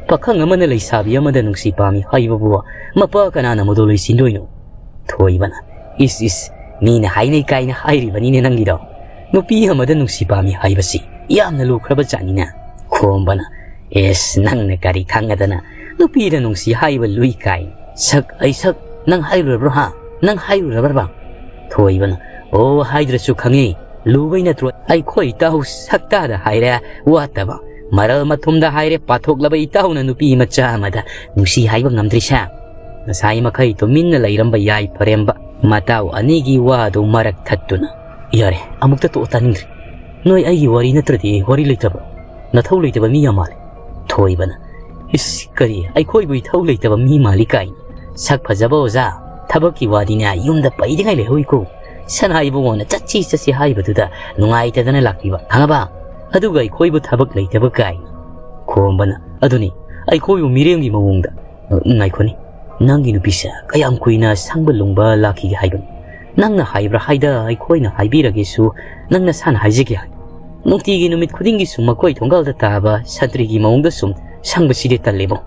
ꯄꯥꯈꯪ ꯑꯃꯅ ꯂꯩꯁꯥꯕꯤ ꯑꯃꯗ ꯅꯨꯡꯁꯤ ꯄꯥꯝꯃꯤ ꯍꯥꯏꯕꯕꯨ ꯃꯄꯥ ꯀꯅꯥꯅ ꯃꯗꯨ ꯂꯣꯏꯁꯤꯟꯗꯣꯏꯅꯣ?" ꯊꯣꯏꯕꯅ, "ꯏꯁ ꯏꯁ, ꯃꯤꯅ ꯍꯥꯏꯅꯩ ꯀꯥꯏꯅ ꯍꯥꯏꯔꯤꯕꯅꯤꯅꯦ ꯅꯪꯒꯤꯗꯣ꯫ ꯅꯨꯄꯤ ꯑꯃꯗ ꯅꯨꯡꯁꯤ ꯄꯥꯝꯃꯤ ꯍꯥꯏꯕꯁꯤ ꯌꯥꯝꯅ ꯂꯨꯈ꯭ꯔꯕ ꯖꯥꯠꯅꯤꯅꯦ꯫" ꯈꯣꯝꯕꯅ, "ꯑꯦꯁ, ꯅꯪꯅ ꯀꯔꯤ ꯈꯪꯒꯗꯅ ꯅꯨꯄꯤꯗ ꯅꯨꯡꯁꯤ ꯍꯥꯏꯕ ꯂꯨꯏ ꯀꯥꯏ? ꯁꯛ ꯑꯩ ꯁꯛ ꯅꯪ ꯍꯥꯏꯔꯨꯔꯕ꯭ꯔꯣ ꯍꯥ? ꯅꯪ ꯍꯥꯏꯔꯨꯔꯕ꯭ꯔꯕ?" ꯊꯣꯏꯕꯅ, "ꯑꯣ, ꯍꯥꯏꯗ꯭ꯔꯁꯨ ꯈꯪꯉꯤ꯫ ꯂꯨꯕꯩ ꯅꯠꯇ꯭ꯔꯣ? ꯑꯩꯈꯣꯏ ꯏꯇꯥꯎ ꯁꯛꯇꯥꯗ ꯍꯥꯏꯔꯦ ꯋꯥꯠꯇꯕ, ꯃꯔꯜ ꯃꯊꯨꯝꯗ ꯍꯥꯏꯔꯦ ꯄꯥꯊꯣꯛꯂꯕ ꯏꯇꯥꯎꯅ ꯅꯨꯄꯤ ꯃꯆꯥ ꯑꯃꯗ ꯅꯨꯡꯁꯤ ꯍꯥꯏꯕ ꯉꯝꯗ꯭ꯔꯤꯁꯦ?" ꯉꯁꯥꯏ ꯃꯈꯩ ꯇꯨꯃꯤꯟꯅ ꯂꯩꯔꯝꯕ ꯌꯥꯏꯐꯔꯦꯝꯕ ꯃꯇꯥꯎ ꯑꯅꯤꯒꯤ ꯋꯥꯗꯨ ꯃꯔꯛ ꯊꯠꯇꯨꯅ, "ꯌꯥꯔꯦ, ꯑꯃꯨꯛꯇ ꯇꯣꯛꯑꯣ, ꯇꯥꯅꯤꯡꯗ꯭ꯔꯦ꯫ ꯅꯣꯏ ꯑꯩꯒꯤ ꯋꯥꯔꯤ ꯅꯠꯇ꯭ꯔꯗꯤ ꯋꯥꯔꯤ ꯂꯩꯇꯕ꯭ꯔꯣ? ꯅꯊꯧ ꯂꯩꯇꯕ ꯃꯤ ꯌꯥꯝ ꯃꯥꯜꯂꯦ꯫" ꯊꯣꯏꯕꯅ, "ꯏꯁ, ꯀꯔꯤ, ꯑꯩꯈꯣꯏꯕꯨ ꯏꯊꯧ ꯂꯩꯇꯕ ꯃꯤ ꯃꯥꯜꯂꯤ ꯀꯥꯏꯅ? ꯁꯛ ꯐꯖꯕ ꯑꯣꯖꯥ, ꯊꯕꯛꯀꯤ ꯋꯥꯗꯤꯅꯦ ꯌꯨꯝꯗ ꯄꯩꯗꯉꯥꯏ ꯂꯩꯍꯧꯏꯀꯣ꯫ ꯁꯅꯥ ꯏꯕꯨꯡꯉꯣꯅ ꯆꯠꯁꯤ ꯆꯠꯁꯤ ꯍꯥꯏꯕꯗꯨꯗ ꯅꯨꯡꯉꯥꯏꯇꯗꯅ ꯂꯥꯛꯄꯤꯕ, ꯈꯪꯉꯕ? ꯑꯗꯨꯒ ꯑꯩꯈꯣꯏꯕꯨ ꯊꯕꯛ ꯂꯩꯇꯕ ꯀꯥꯏꯅ꯫" ꯈꯣꯝꯕꯅ, "ꯑꯗꯨꯅꯤ, ꯑꯩꯈꯣꯏꯕꯨ ꯃꯤꯔꯦꯝꯒꯤ ꯃꯑꯣꯡꯗ꯫ ꯉꯥꯏꯈꯣꯅꯦ, ꯅꯪꯒꯤ ꯅꯨꯄꯤꯁꯦ ꯀꯌꯥꯝ ꯀꯨꯏꯅ ꯁꯪꯕ ꯂꯨꯡꯕ ꯂꯥꯛꯈꯤꯒꯦ ꯍꯥꯏꯕꯅꯣ? ꯅꯪꯅ ꯍꯥꯏꯕ꯭ꯔꯥ ꯍꯥꯏꯗ ꯑꯩꯈꯣꯏꯅ ꯍꯥꯏꯕꯤꯔꯒꯦꯁꯨ ꯅꯪ ꯅꯁꯥꯅ ꯍꯥꯏꯖꯒꯦ ꯍꯥꯏ꯫ ꯅꯨꯡꯇꯤꯒꯤ ꯅꯨꯃꯤꯠ ꯈꯨꯗꯤꯡꯒꯤꯁꯨ ꯃꯈꯣꯏ ꯊꯣꯡꯒꯥꯜꯗ ꯇꯥꯕ ꯁꯟꯇ꯭ꯔꯤꯒꯤ ꯃꯑꯣꯡꯗ ꯁꯨꯝ ꯁꯪꯕꯁꯤꯗꯤ ꯇꯜꯂꯦꯕꯣ꯫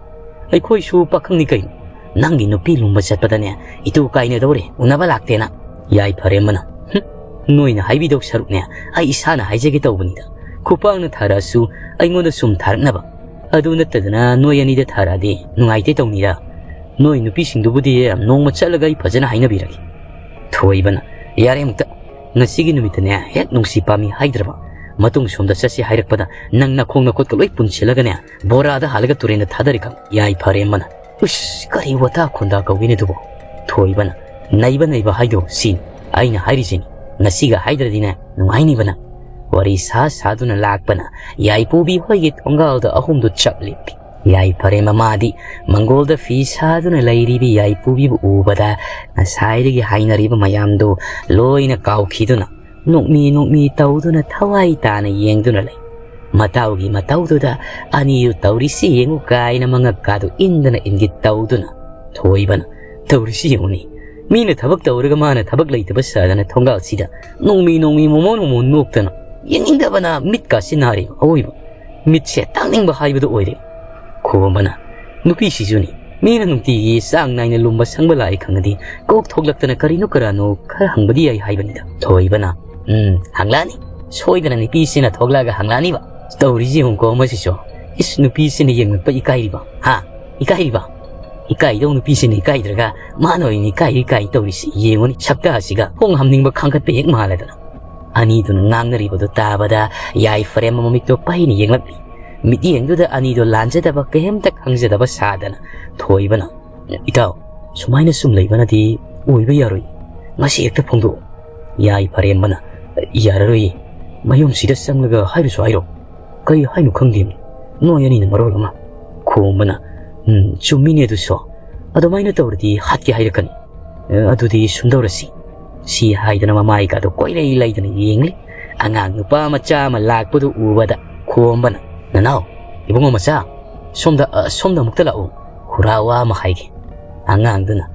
ꯑꯩꯈꯣꯏꯁꯨ ꯄꯥꯈꯪꯅꯤ ꯀꯩꯅꯣ꯫ ꯅꯪꯒꯤ ꯅꯨꯄꯤ ꯂꯨꯝꯕ ꯆꯠꯄꯗꯅꯦ ꯏꯇꯨ ꯀꯥꯏꯅꯗꯧꯔꯦ, ꯎꯅꯕ ꯂꯥꯛꯇꯦꯅ꯫" ꯌꯥꯏꯐꯔꯦꯝꯕꯅ, "ꯍꯨꯝ, ꯅꯣꯏꯅ ꯍꯥꯏꯕꯤꯗꯧ ꯁꯔꯨꯛꯅꯦ ꯑꯩ ꯏꯁꯥꯅ ꯍꯥꯏꯖꯒꯦ ꯇꯧꯕꯅꯤꯗ꯫ ꯈꯨꯄꯥꯛꯅ ꯊꯥꯔꯛꯑꯁꯨ ꯑꯩꯉꯣꯟꯗ ꯁꯨꯝ ꯊꯥꯔꯛꯅꯕ꯫ ꯑꯗꯨ ꯅꯠꯇꯗꯅ ꯅꯣꯏ ꯑꯅꯤꯗ ꯊꯥꯔꯛꯑꯗꯤ ꯅꯨꯡꯉꯥꯏꯇꯦ ꯇꯧꯅꯤꯔ? ꯅꯣꯏ ꯅꯨꯄꯤꯁꯤꯡꯗꯨꯕꯨꯗꯤ ꯅꯣꯡꯃ ꯆꯠꯂꯒ ꯑꯩ ꯐꯖꯅ ꯍꯥꯏꯅꯕꯤꯔꯒꯦ꯫ ꯊꯣꯏꯕꯅ, ꯌꯥꯔꯦ ꯑꯃꯨꯛꯇ꯫ ꯉꯁꯤꯒꯤ ꯅꯨꯃꯤꯠꯇꯅꯦ ꯍꯦꯛ ꯅꯨꯡꯁꯤ ꯄꯥꯝꯃꯤ ꯍꯥꯏꯗ꯭ꯔꯕ, ꯃꯇꯨꯡ ꯁꯣꯝꯗ ꯆꯠꯁꯤ ꯍꯥꯏꯔꯛꯄꯗ ꯅꯪ ꯅꯈꯣꯡ ꯅꯈꯨꯠꯀ ꯂꯣꯏ ꯄꯨꯟꯁꯤꯜꯂꯒꯅꯦ ꯕꯣꯔꯥꯗ ꯍꯥꯜꯂꯒ ꯇꯨꯔꯦꯟꯗ ꯊꯥꯗꯔꯤꯀ꯫ ꯌꯥꯏꯐꯔꯦꯝꯕꯅ, ꯎꯁ, ꯀꯔꯤ ꯋꯥꯇꯥ ꯈꯣꯟꯗꯥ ꯀꯧꯒꯦꯅꯦ ꯑꯗꯨꯕꯣ? ꯊꯣꯏꯕꯅ, ꯅꯩꯕ ꯅꯩꯕ ꯍꯥꯏꯗꯣ ꯁꯤꯅꯤ ꯑꯩꯅ ꯍꯥꯏꯔꯤꯁꯤꯅꯤ꯫ ꯉꯁꯤꯒ ꯍꯥꯏꯗ꯭ꯔꯗꯤꯅꯦ ꯅꯨꯡꯉꯥꯏꯅꯤꯕꯅ꯫ ꯋꯥꯔꯤ ꯁꯥ ꯁꯥꯗꯨꯅ ꯂꯥꯛꯄꯅ ꯌꯥꯏꯄꯨꯕꯤ ꯍꯣꯏꯒꯤ ꯊꯣꯡꯒꯥꯜꯗ ꯑꯍꯨꯝꯗꯨ ꯆꯞ ꯂꯦꯞꯄꯤ꯫ ꯌꯥꯏꯐꯔꯦꯝꯕ ꯃꯥꯗꯤ ꯃꯪꯒꯣꯜꯗ ꯐꯤ ꯁꯥꯗꯨꯅ ꯂꯩꯔꯤꯕꯤ ꯌꯥꯏꯄꯨꯕꯤꯕꯨ ꯎꯕꯗ ꯉꯁꯥꯏꯗꯒꯤ ꯍꯥꯏꯅꯔꯤꯕ ꯃꯌꯥꯝꯗꯨ ꯂꯣꯏꯅ ꯀꯥꯎꯈꯤꯗꯨꯅ ꯅꯣꯛꯃꯤ ꯅꯣꯛꯃꯤ ꯇꯧꯗꯨꯅ ꯊꯋꯥꯏ ꯇꯥꯅ ꯌꯦꯡꯗꯨꯅ ꯂꯩ꯫ ꯃꯇꯥꯎꯒꯤ ꯃꯇꯧꯗꯨꯗ ꯑꯅꯤꯗꯨ ꯇꯧꯔꯤꯁꯤ ꯌꯦꯡꯉꯨ ꯀꯥꯏꯅ ꯃꯉꯛꯀꯥꯗꯨ ꯏꯟꯗꯅ ꯏꯟꯒꯤ ꯇꯧꯗꯨꯅ ꯊꯣꯏꯕꯅ, ꯇꯧꯔꯤꯁꯤ ꯌꯦꯡꯉꯨꯅꯤ, ꯃꯤꯅ ꯊꯕꯛ ꯇꯧꯔꯒ ꯃꯥꯅ ꯊꯕꯛ ꯂꯩꯇꯕ ꯁꯥꯗꯅ ꯊꯣꯡꯒꯥꯜꯁꯤꯗ ꯅꯣꯡꯃꯤ ꯅꯣꯡꯃꯤ ꯃꯣꯃꯣꯟ ꯃꯣꯃꯣꯟ ꯅꯣꯛꯇꯅ ꯌꯦꯡꯅꯤꯡꯗꯕꯅ ꯃꯤꯠꯀꯥꯁꯤ ꯅꯥꯔꯦ꯫ ꯑꯑꯣꯏꯕ ꯃꯤꯠꯁꯦ ꯇꯥꯡꯅꯤꯡꯕ ꯍꯥꯏꯕꯗꯨ ꯑꯣꯏꯔꯦ꯫ ꯈꯣꯝꯕꯅ, ꯅꯨꯄꯤꯁꯤꯁꯨꯅꯤ, ꯃꯤꯅ ꯅꯨꯡꯇꯤꯒꯤ ꯆꯥꯡ ꯅꯥꯏꯅ ꯂꯨꯝꯕ ꯁꯪꯕ ꯂꯥꯛꯏ ꯈꯪꯉꯗꯤ ꯀꯣꯛ ꯊꯣꯛꯂꯛꯇꯅ ꯀꯔꯤꯅꯣ ꯀꯔꯥꯅꯣ ꯈꯔ ꯍꯪꯕꯗꯤ ꯌꯥꯏ ꯍꯥꯏꯕꯅꯤꯗ꯫ ꯊꯣꯏꯕꯅ, ꯎꯝ, ꯍꯪꯂꯛꯑꯅꯤ꯫ ꯁꯣꯏꯗꯅ ꯅꯨꯄꯤꯁꯤꯅ ꯊꯣꯛꯂꯛꯑꯒ ꯍꯪꯂꯛꯑꯅꯤꯕ꯫ ꯇꯧꯔꯤꯁꯤ ꯌꯦꯡꯉꯨꯀꯣ ꯃꯁꯤꯁꯨ꯫ ꯏꯁ, ꯅꯨꯄꯤꯁꯤꯅ ꯌꯦꯡꯂꯛꯄ ꯏꯀꯥꯏꯔꯤꯕ? ꯍꯥ? ꯏꯀꯥꯏꯔꯤꯕ? ꯏꯀꯥꯏꯗꯧ ꯅꯨꯄꯤꯁꯤꯅ ꯏꯀꯥꯏꯗ꯭ꯔꯒ ꯃꯥꯅ ꯑꯣꯏꯅ ꯏꯀꯥꯏꯔꯤ ꯀꯥꯏ ꯇꯧꯔꯤꯁꯤ ꯌꯦꯡꯉꯨꯅꯤ꯫ ꯁꯛꯇꯥꯁꯤꯒ ꯈꯣꯡ ꯍꯥꯝꯅꯤꯡꯕ ꯈꯥꯡꯒꯠꯄ ꯍꯦꯛ ꯃꯥꯜꯂꯗꯅ꯫ ꯑꯅꯤꯗꯨꯅ ꯉꯥꯡꯅꯔꯤꯕꯗꯨ ꯇꯥꯕꯗ ꯌꯥꯏꯐꯔꯦꯝꯕ ꯃꯃꯤꯠꯇꯣ ꯄꯩꯅ ꯌꯦꯡꯂꯛꯂꯤ꯫ ꯃꯤꯠꯌꯦꯡꯗꯨꯗ ꯑꯅꯤꯗꯣ ꯂꯥꯟꯖꯗꯕ ꯀꯩꯝꯇ ꯈꯪꯖꯗꯕ ꯁꯥꯗꯅ ꯊꯣꯏꯕꯅ, "ꯏꯇꯥꯎ, ꯁꯨꯃꯥꯏꯅ ꯁꯨꯝ ꯂꯩꯕꯅꯗꯤ ꯑꯣꯏꯕ ꯌꯥꯔꯣꯏ꯫ ꯉꯁꯤ ꯍꯦꯛꯇ ꯐꯣꯡꯗꯣꯛꯑꯣ꯫" ꯌꯥꯏꯐꯔꯦꯝꯕꯅ, "ꯌꯥꯔꯔꯣꯏꯌꯦ꯫ ꯃꯌꯨꯝꯁꯤꯗ ꯆꯪꯂꯒ ꯍꯥꯏꯔꯨꯁꯨ ꯍꯥꯏꯔꯣ꯫ ꯀꯔꯤ ꯍꯥꯏꯅꯣ ꯈꯪꯗꯦ꯫ ꯅꯣꯏ ꯑꯅꯤꯅ ꯃꯔꯣꯜ ꯑꯃ꯫" ꯈꯣꯝꯕꯅ, "ꯎꯝ, ꯆꯨꯝꯃꯤꯅꯦ ꯑꯗꯨꯁꯨ꯫ ꯑꯗꯨꯃꯥꯏꯅ ꯇꯧꯔꯗꯤ ꯍꯥꯠꯀꯦ ꯍꯥꯏꯔꯛꯀꯅꯤ꯫ ꯑꯦ, ꯑꯗꯨꯗꯤ ꯁꯨꯝꯗꯧꯔꯁꯤ꯫" ꯁꯤ ꯍꯥꯏꯗꯅ ꯃꯃꯥꯏꯒꯥꯗꯣ ꯀꯣꯏꯂꯩ ꯂꯩꯗꯅ ꯌꯦꯡꯂꯤ꯫ ꯑꯉꯥꯡ ꯅꯨꯄꯥ ꯃꯆꯥ ꯑꯃ ꯂꯥꯛꯄꯗꯨ ꯎꯕꯗ ꯈꯣꯝꯕꯅ, "ꯅꯅꯥꯎ, ꯏꯕꯨꯡꯉꯣ ꯃꯆꯥ, ꯁꯣꯝꯗ, ꯑ, ꯁꯣꯝꯗ ꯑꯃꯨꯛꯇ ꯂꯥꯛꯎ꯫ ꯈꯨꯔꯥ ꯋꯥ ꯑꯃ ꯍꯥꯏꯒꯦ꯫" ꯑꯉꯥꯡꯗꯨꯅ,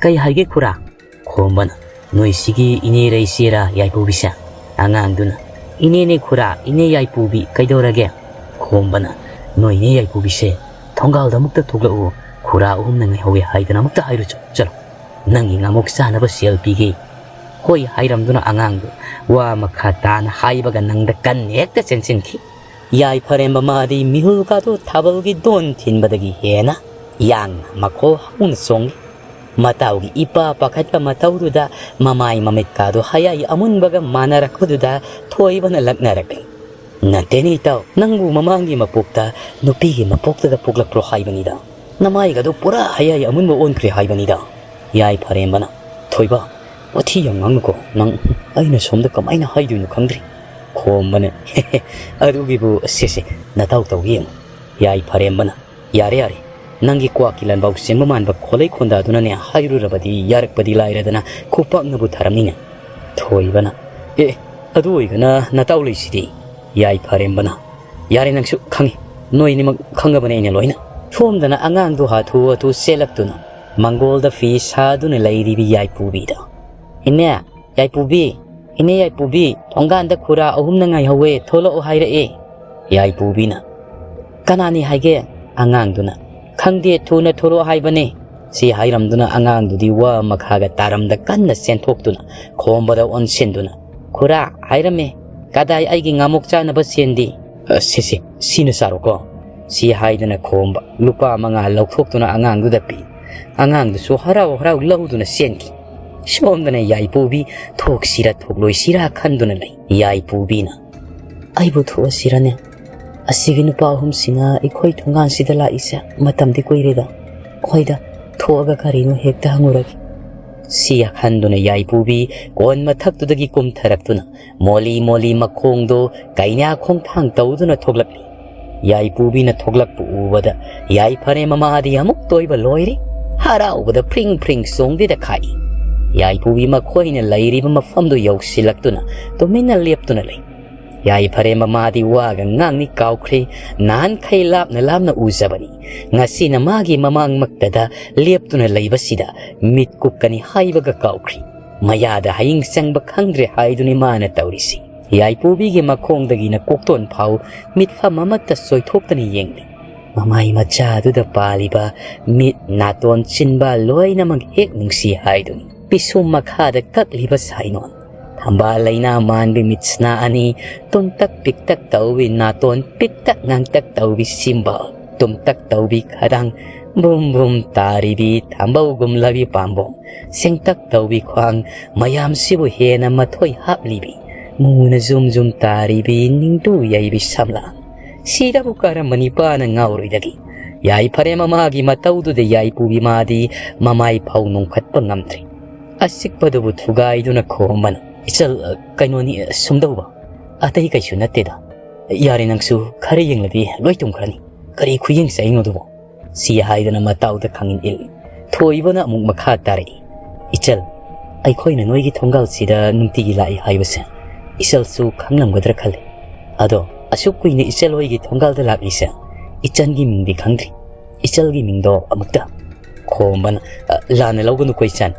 "ꯀꯩ ꯍꯥꯏꯒꯦ ꯈꯨꯔꯥ?" ꯈꯣꯝꯕꯅ, "ꯅꯣꯏ ꯁꯤꯒꯤ ꯏꯅꯦꯔ ꯏꯆꯦꯔ ꯌꯥꯏꯄꯨꯕꯤꯁꯦ?" ꯑꯉꯥꯡꯗꯨꯅ, "ꯏꯅꯦꯅꯦ ꯈꯨꯔꯥ, ꯏꯅꯦ ꯌꯥꯏꯄꯨꯕꯤ, ꯀꯩꯗꯧꯔꯒꯦ?" ꯈꯣꯝꯕꯅ, "ꯅꯣꯏ ꯏꯅꯦ ꯌꯥꯏꯄꯨꯕꯤꯁꯦ ꯊꯣꯡꯒꯥꯜꯗ ꯑꯃꯨꯛꯇ ꯊꯣꯛꯂꯛꯎ, ꯈꯨꯔꯥ ꯑꯍꯨꯝꯅ ꯉꯥꯏꯍꯧꯋꯦ ꯍꯥꯏꯗꯅ ꯑꯃꯨꯛꯇ ꯍꯥꯏꯔꯨꯆꯣ, ꯆꯠꯂꯣ꯫ ꯅꯪꯒꯤ ꯉꯥꯃꯣꯛ ꯆꯥꯅꯕ ꯁꯦꯜ ꯄꯤꯒꯦ꯫" ꯍꯣꯏ ꯍꯥꯏꯔꯝꯗꯨꯅ ꯑꯉꯥꯡꯗꯨ ꯋꯥ ꯃꯈꯥ ꯇꯥꯅ ꯍꯥꯏꯕꯒ ꯅꯪꯗ ꯀꯟꯅ ꯍꯦꯛꯇ ꯆꯦꯟꯁꯤꯟꯈꯤ꯫ ꯌꯥꯏꯐꯔꯦꯝꯕ ꯃꯥꯗꯤ ꯃꯤꯍꯨꯜ ꯀꯥꯗꯨ ꯊꯥꯕꯜꯒꯤ ꯗꯣꯟ ꯊꯤꯟꯕꯗꯒꯤ ꯍꯦꯟꯅ ꯌꯥꯡꯅ ꯃꯈꯣꯜ ꯍꯧꯅ ꯆꯣꯡꯏ꯫ ꯃꯇꯥꯎꯒꯤ ꯏꯄꯥ ꯄꯥꯈꯠꯄ ꯃꯇꯧꯗꯨꯗ ꯃꯃꯥꯏ ꯃꯃꯤꯠꯀꯥꯗꯨ ꯍꯌꯥꯏ ꯑꯃꯨꯟꯕꯒ ꯃꯥꯟꯅꯔꯛꯄꯗꯨꯗ ꯊꯣꯏꯕꯅ ꯂꯛꯅꯔꯛꯂꯤ꯫ "ꯅꯠꯇꯦꯅꯦ ꯏꯇꯥꯎ, ꯅꯪꯕꯨ ꯃꯃꯥꯡꯒꯤ ꯃꯄꯣꯛꯇ ꯅꯨꯄꯤꯒꯤ ꯃꯄꯣꯛꯇꯒ ꯄꯣꯛꯂꯛꯄ꯭ꯔꯣ ꯍꯥꯏꯕꯅꯤꯗ꯫ ꯅꯃꯥꯏꯒꯗꯨ ꯄꯨꯔꯥ ꯍꯌꯥꯏ ꯑꯃꯨꯟꯕ ꯑꯣꯟꯈ꯭ꯔꯦ ꯍꯥꯏꯕꯅꯤꯗ꯫" ꯌꯥꯏꯐꯔꯦꯝꯕꯅ, "ꯊꯣꯏꯕ, ꯋꯥꯊꯤ ꯌꯥꯝ ꯉꯥꯡꯅꯨꯀꯣ꯫ ꯅꯪ, ꯑꯩꯅ ꯁꯣꯝꯗ ꯀꯃꯥꯏꯅ ꯍꯥꯏꯗꯣꯏꯅꯣ ꯈꯪꯗ꯭ꯔꯦ꯫" ꯈꯣꯝꯕꯅ, "ꯑꯗꯨꯒꯤꯕꯨ ꯁꯦ ꯁꯦ, ꯅꯇꯥꯎ ꯇꯧꯒꯦ ꯌꯦꯡꯉꯨ꯫" ꯌꯥꯏꯐꯔꯦꯝꯕꯅ, "ꯌꯥꯔꯦ ꯌꯥꯔꯦ, ꯅꯪꯒꯤ ꯀ꯭ꯋꯥꯛꯀꯤ ꯂꯥꯟꯕꯥꯎ ꯆꯦꯟꯕ ꯃꯥꯟꯕ ꯈꯣꯂꯩ ꯈꯣꯟꯗꯥꯗꯨꯅꯅꯦ ꯍꯥꯏꯔꯨꯔꯕꯗꯤ ꯌꯥꯔꯛꯄꯗꯤ ꯂꯥꯏꯔꯗꯅ ꯈꯨꯄꯥꯛꯅꯕꯨ ꯊꯥꯔꯝꯅꯤꯅꯦ꯫" ꯊꯣꯏꯕꯅ, "ꯑꯦ, ꯑꯗꯨ ꯑꯣꯏꯒꯅ ꯅꯇꯥꯎ ꯂꯩꯁꯤꯗꯤ꯫" ꯌꯥꯏꯐꯔꯦꯝꯕꯅ, "ꯌꯥꯔꯦ, ꯅꯪꯁꯨ ꯈꯪꯉꯤ, ꯅꯣꯏꯅꯤꯃꯛ ꯈꯪꯉꯕꯅꯦ ꯑꯩꯅ ꯂꯣꯏꯅ꯫" ꯁꯣꯝꯗꯅ ꯑꯉꯥꯡꯗꯨ ꯍꯥꯊꯨ ꯍꯥꯊꯨ ꯆꯦꯜꯂꯛꯇꯨꯅ ꯃꯪꯒꯣꯜꯗ ꯐꯤ ꯁꯥꯗꯨꯅ ꯂꯩꯔꯤꯕꯤ ꯌꯥꯏꯄꯨꯕꯤꯗ, "ꯏꯅꯦ ꯌꯥꯏꯄꯨꯕꯤ, ꯏꯅꯦ ꯌꯥꯏꯄꯨꯕꯤ, ꯊꯣꯡꯒꯥꯟꯗ ꯈꯨꯔꯥ ꯑꯍꯨꯝꯅ ꯉꯥꯏꯍꯧꯋꯦ, ꯊꯣꯛꯂꯛꯑꯣ ꯍꯥꯏꯔꯛꯑꯦ꯫" ꯌꯥꯏꯄꯨꯕꯤꯅ, "ꯀꯅꯥꯅꯤ ꯍꯥꯏꯒꯦ?" ꯑꯉꯥꯡꯗꯨꯅ, "ꯈꯪꯗꯦ, ꯊꯨꯅ ꯊꯣꯛꯂꯛꯑꯣ ꯍꯥꯏꯕꯅꯦ꯫" ꯁꯤ ꯍꯥꯏꯔꯝꯗꯨꯅ ꯑꯉꯥꯡꯗꯨꯗꯤ ꯋꯥ ꯃꯈꯥꯒ ꯇꯥꯔꯝꯗ ꯀꯟꯅ ꯆꯦꯟꯊꯣꯛꯇꯨꯅ ꯈꯣꯝꯕꯗ ꯑꯣꯟꯁꯤꯟꯗꯨꯅ, "ꯈꯨꯔꯥ ꯍꯥꯏꯔꯝꯃꯦ, ꯀꯗꯥꯏ ꯑꯩꯒꯤ ꯉꯥꯃꯣꯛ ꯆꯥꯅꯕ ꯁꯦꯟꯗꯤ?" "ꯑ, ꯁꯦ ꯁꯦ, ꯁꯤꯅ ꯆꯥꯔꯣꯀꯣ꯫" ꯁꯤ ꯍꯥꯏꯗꯅ ꯈꯣꯝꯕ ꯂꯨꯄꯥ ꯃꯉꯥ ꯂꯧꯊꯣꯛꯇꯨꯅ ꯑꯉꯥꯡꯗꯨꯗ ꯄꯤ꯫ ꯑꯉꯥꯡꯗꯨꯁꯨ ꯍꯔꯥꯎ ꯍꯔꯥꯎ ꯂꯧꯗꯨꯅ ꯆꯦꯟꯈꯤ꯫ ꯁꯣꯝꯗꯅ ꯌꯥꯏꯄꯨꯕꯤ ꯊꯣꯛꯁꯤꯔꯥ ꯊꯣꯛꯂꯣꯏꯁꯤꯔꯥ ꯈꯟꯗꯨꯅ ꯂꯩ꯫ ꯌꯥꯏꯄꯨꯕꯤꯅ, "ꯑꯩꯕꯨ ꯊꯣꯛꯑꯁꯤꯔꯅꯦ? ꯑꯁꯤꯒꯤ ꯅꯨꯄꯥ ꯑꯍꯨꯝꯁꯤꯅ ꯑꯩꯈꯣꯏ ꯊꯣꯡꯒꯥꯟꯁꯤꯗ ꯂꯥꯛꯏꯁꯦ ꯃꯇꯝꯗꯤ ꯀꯨꯏꯔꯦꯗ꯫ ꯍꯣꯏꯗ, ꯊꯣꯛꯑꯒ ꯀꯔꯤꯅꯣ ꯍꯦꯛꯇ ꯍꯪꯉꯨꯔꯒꯦ꯫" ꯁꯤ ꯈꯟꯗꯨꯅ ꯌꯥꯏꯄꯨꯕꯤ ꯀꯣꯟ ꯃꯊꯛꯇꯨꯗꯒꯤ ꯀꯨꯝꯊꯔꯛꯇꯨꯅ ꯃꯣꯂꯤ ꯃꯣꯂꯤ ꯃꯈꯣꯡꯗꯣ ꯀꯩꯅꯥ ꯈꯣꯡꯊꯥꯡ ꯇꯧꯗꯨꯅ ꯊꯣꯛꯂꯛꯂꯤ꯫ ꯌꯥꯏꯄꯨꯕꯤꯅ ꯊꯣꯛꯂꯛꯄ ꯎꯕꯗ ꯌꯥꯏꯐꯔꯦꯝꯕ ꯃꯥꯗꯤ ꯑꯃꯨꯛ ꯇꯣꯏꯕ ꯂꯣꯏꯔꯦ꯫ ꯍꯔꯥꯎꯕꯗ ꯐ꯭ꯔꯤꯡ ꯐ꯭ꯔꯤꯡ ꯆꯣꯡꯗꯦꯗ ꯈꯥꯛꯏ꯫ ꯌꯥꯏꯄꯨꯕꯤ ꯃꯈꯣꯏꯅ ꯂꯩꯔꯤꯕ ꯃꯐꯝꯗꯨ ꯌꯧꯁꯤꯜꯂꯛꯇꯨꯅ ꯇꯨꯃꯤꯟꯅ ꯂꯦꯞꯇꯨꯅ ꯂꯩ꯫ ꯌꯥꯏꯐꯔꯦꯝꯕ ꯃꯥꯗꯤ ꯋꯥꯒ ꯉꯥꯡꯅꯤ ꯀꯥꯎꯈ꯭ꯔꯦ꯫ ꯅꯍꯥꯟꯈꯩ ꯂꯥꯞꯅ ꯂꯥꯞꯅ ꯎꯖꯕꯅꯤ꯫ ꯉꯁꯤꯅ ꯃꯥꯒꯤ ꯃꯃꯥꯡꯃꯛꯇꯗ ꯂꯦꯞꯇꯨꯅ ꯂꯩꯕꯁꯤꯗ ꯃꯤꯠ ꯀꯨꯞꯀꯅꯤ ꯍꯥꯏꯕꯒ ꯀꯥꯎꯈ꯭ꯔꯦ꯫ ꯃꯌꯥꯗ ꯍꯌꯤꯡ ꯆꯪꯕ ꯈꯪꯗ꯭ꯔꯦ ꯍꯥꯏꯗꯨꯅꯤ ꯃꯥꯅ ꯇꯧꯔꯤꯁꯤ꯫ ꯌꯥꯏꯄꯨꯕꯤꯒꯤ ꯃꯈꯣꯡꯗꯒꯤꯅ ꯀꯣꯛꯇꯣꯟ ꯐꯥꯎ ꯃꯤꯠꯐꯝ ꯑꯃꯠꯇ ꯆꯣꯏꯊꯣꯛꯇꯅ ꯌꯦꯡꯂꯤ꯫ ꯃꯃꯥꯏ ꯃꯆꯥꯗꯨꯗ ꯄꯥꯜꯂꯤꯕ ꯃꯤꯠ, ꯅꯥꯇꯣꯟ, ꯆꯤꯟꯕꯥꯜ ꯂꯣꯏꯅꯃꯛ ꯍꯦꯛ ꯅꯨꯡꯁꯤ ꯍꯥꯏꯗꯨꯅꯤ꯫ ꯄꯤꯁꯨꯝ ꯃꯈꯥꯗ ꯀꯛꯂꯤꯕ ꯁꯥꯏꯅꯣꯟ, ꯊꯝꯕꯥꯜ ꯂꯩꯅꯥ ꯃꯥꯟꯕꯤ ꯃꯤꯠꯁꯅꯥ ꯑꯅꯤ, ꯇꯨꯝꯇꯛ ꯄꯤꯛꯇꯛ ꯇꯧꯕꯤ ꯅꯥꯇꯣꯟ, ꯄꯤꯛꯇꯛ ꯉꯥꯡꯇꯛ ꯇꯧꯕꯤ ꯁꯤꯝꯕꯥꯜ, ꯇꯨꯝꯇꯛ ꯇꯧꯕꯤ ꯈꯗꯥꯡ, ꯕꯨꯝ ꯕꯨꯝ ꯇꯥꯔꯤꯕꯤ ꯊꯝꯕꯧꯒꯨꯝꯂꯕꯤ ꯄꯥꯝꯕꯣꯝ, ꯁꯦꯡꯇꯛ ꯇꯧꯕꯤ ꯈ꯭ꯋꯥꯡ, ꯃꯌꯥꯝꯁꯤꯕꯨ ꯍꯦꯟꯅ ꯃꯊꯣꯏ ꯍꯥꯞꯂꯤꯕꯤ, ꯃꯨꯅ ꯖꯨꯝ ꯖꯨꯝ ꯇꯥꯔꯤꯕꯤ ꯅꯤꯡꯗꯨ ꯌꯩꯕꯤ ꯁꯝꯂꯥꯡ꯫ ꯁꯤꯗꯕꯨ ꯀꯔꯝꯕ ꯅꯤꯄꯥꯅ ꯉꯥꯎꯔꯣꯏꯗꯒꯦ? ꯌꯥꯏꯐꯔꯦ ꯃꯃꯥꯒꯤ ꯃꯇꯧꯗꯨꯗ ꯌꯥꯏꯄꯨꯕꯤ ꯃꯥꯗꯤ ꯃꯃꯥꯏ ꯐꯥꯎ ꯅꯣꯡꯈꯠꯄ ꯉꯝꯗ꯭ꯔꯤ꯫ ꯑꯆꯤꯛꯄꯗꯨꯕꯨ ꯊꯨꯒꯥꯏꯗꯨꯅ ꯈꯣꯝꯕꯅ, "ꯏꯆꯜ, ꯀꯩꯅꯣꯅꯤ, ꯁꯨꯝꯗꯧꯕ꯫ ꯑꯇꯩ ꯀꯩꯁꯨ ꯅꯠꯇꯦꯗ꯫ ꯌꯥꯔꯦ, ꯅꯪꯁꯨ ꯈꯔ ꯌꯦꯡꯂꯗꯤ ꯂꯣꯏ ꯇꯨꯝꯈ꯭ꯔꯅꯤ꯫ ꯀꯔꯤ ꯈꯨꯌꯦꯡ ꯆꯥꯏꯅꯣꯗꯨꯕꯣ?" ꯁꯤ ꯍꯥꯏꯗꯨꯅ ꯃꯇꯥꯎꯗ ꯈꯥꯡꯏꯟ ꯏꯜꯂꯤ꯫ ꯊꯣꯏꯕꯅ ꯑꯃꯨꯛ ꯃꯈꯥ ꯇꯥꯔꯛꯏ, "ꯏꯆꯜ, ꯑꯩꯈꯣꯏꯅ ꯅꯣꯏꯒꯤ ꯊꯣꯡꯒꯥꯜꯁꯤꯗ ꯅꯨꯡꯇꯤꯒꯤ ꯂꯥꯛꯏ ꯍꯥꯏꯕꯁꯦ ꯏꯆꯜꯁꯨ ꯈꯪꯂꯝꯒꯗ꯭ꯔꯥ ꯈꯜꯂꯤ꯫ ꯑꯗꯣ ꯑꯁꯨꯛ ꯀꯨꯏꯅ ꯏꯆꯜ ꯍꯣꯏꯒꯤ ꯊꯣꯡꯒꯥꯜꯗ ꯂꯥꯛꯂꯤꯁꯦ ꯏꯆꯟꯒꯤ ꯃꯤꯡꯗꯤ ꯈꯪꯗ꯭ꯔꯤ꯫ ꯏꯆꯜꯒꯤ ꯃꯤꯡꯗꯣ ꯑꯃꯨꯛꯇ"꯫ ꯈꯣꯝꯕꯅ, "ꯑ, ꯂꯥꯟꯅ ꯂꯧꯒꯅꯨꯀꯣ ꯏꯆꯟ꯫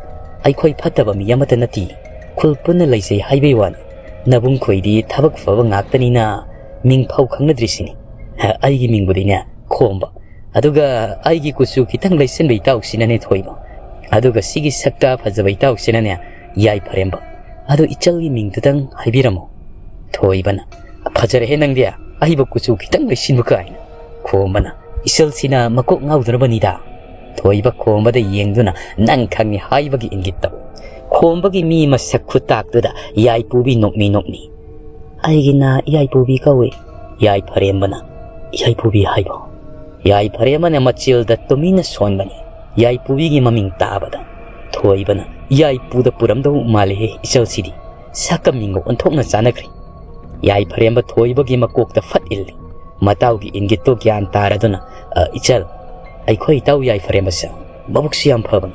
ꯑꯩꯈꯣꯏ ꯐꯠꯇꯕ ꯃꯤ ꯑꯃꯠꯇ ꯅꯠꯇꯦ꯫ ꯈꯨꯜ ꯄꯨꯟꯅ ꯂꯩꯖꯩ ꯍꯥꯏꯕꯩ ꯋꯥꯅꯤ꯫ ꯅꯕꯨꯡ ꯈꯣꯏꯗꯤ ꯊꯕꯛ ꯐꯕ ꯉꯥꯛꯇꯅꯤꯅ ꯃꯤꯡ ꯐꯥꯎ ꯈꯪꯅꯗ꯭ꯔꯤꯁꯤꯅꯤ꯫ ꯑ, ꯑꯩꯒꯤ ꯃꯤꯡꯕꯨꯗꯤꯅꯦ ꯈꯣꯝꯕ꯫ ꯑꯗꯨꯒ ꯑꯩꯒꯤ ꯀꯨꯆꯨ ꯈꯤꯇꯪ ꯂꯩꯁꯤꯟꯕ ꯏꯇꯥꯎꯁꯤꯅꯅꯦ ꯊꯣꯏꯕ꯫ ꯑꯗꯨꯒ ꯁꯤꯒꯤ ꯁꯛꯇ ꯐꯖꯕ ꯏꯇꯥꯎꯁꯤꯅꯅꯦ ꯌꯥꯏꯐꯔꯦꯝꯕ꯫ ꯑꯗꯣ ꯏꯆꯜꯒꯤ ꯃꯤꯡꯗꯨꯗꯪ ꯍꯥꯏꯕꯤꯔꯝꯃꯣ"꯫ ꯊꯣꯏꯕꯅ, "ꯐꯖꯔꯦꯍꯦ ꯅꯪꯗꯤ, ꯑꯍꯩꯕ ꯀꯨꯆꯨ ꯈꯤꯇꯪ ꯂꯩꯁꯤꯟꯕ ꯀꯥꯏꯅ"꯫ ꯈꯣꯝꯕꯅ, "ꯏꯆꯜꯁꯤꯅ ꯃꯀꯣꯛ ꯉꯥꯎꯗꯅꯕꯅꯤꯗ"꯫ ꯊꯣꯏꯕ ꯈꯣꯝꯕꯗ ꯌꯦꯡꯗꯨꯅ, "ꯅꯪ ꯈꯪꯉꯤ ꯍꯥꯏꯕꯒꯤ ꯏꯪꯒꯤꯠꯇꯣ"꯫ ꯈꯣꯝꯕꯒꯤ ꯃꯤ ꯃꯁꯛ ꯈꯨꯇꯥꯛꯇꯨꯗ ꯌꯥꯏꯄꯨꯕꯤ ꯅꯣꯛꯃꯤ ꯅꯣꯛꯃꯤ꯫ "ꯑꯩꯒꯤꯅ ꯌꯥꯏꯄꯨꯕꯤ ꯀꯧꯏ"꯫ ꯌꯥꯏꯐꯔꯦꯝꯕꯅ, "ꯌꯥꯏꯄꯨꯕꯤ ꯍꯥꯏꯕꯣ?" ꯌꯥꯏꯐꯔꯦꯝꯕꯅ ꯃꯆꯤꯜꯗ ꯇꯨꯃꯤꯟꯅ ꯁꯣꯟꯕꯅꯤ꯫ ꯌꯥꯏꯄꯨꯕꯤꯒꯤ ꯃꯃꯤꯡ ꯇꯥꯕꯗ ꯊꯣꯏꯕꯅ, "ꯌꯥꯏꯄꯨꯗ ꯄꯨꯔꯝꯗꯧ ꯃꯥꯜꯂꯦꯍꯦ ꯏꯆꯜꯁꯤꯗꯤ꯫ ꯁꯛꯀ ꯃꯤꯡꯒ ꯑꯣꯟꯊꯣꯛꯅ ꯆꯥꯟꯅꯈ꯭ꯔꯦ"꯫ ꯌꯥꯏꯐꯔꯦꯝꯕ ꯊꯣꯏꯕꯒꯤ ꯃꯀꯣꯛꯇ ꯐꯠ ꯏꯜꯂꯤ꯫ ꯃꯇꯥꯎꯒꯤ ꯏꯪꯒꯤꯠꯇꯨ ꯒ꯭ꯌꯥꯟ ꯇꯥꯔꯗꯨꯅ, "ꯑ, ꯏꯆꯜ, ꯑꯩꯈꯣꯏ ꯏꯇꯥꯎ ꯌꯥꯏꯐꯔꯦꯝꯕꯁꯦ ꯃꯕꯨꯛꯁꯨ ꯌꯥꯝ ꯐꯕꯅꯤ꯫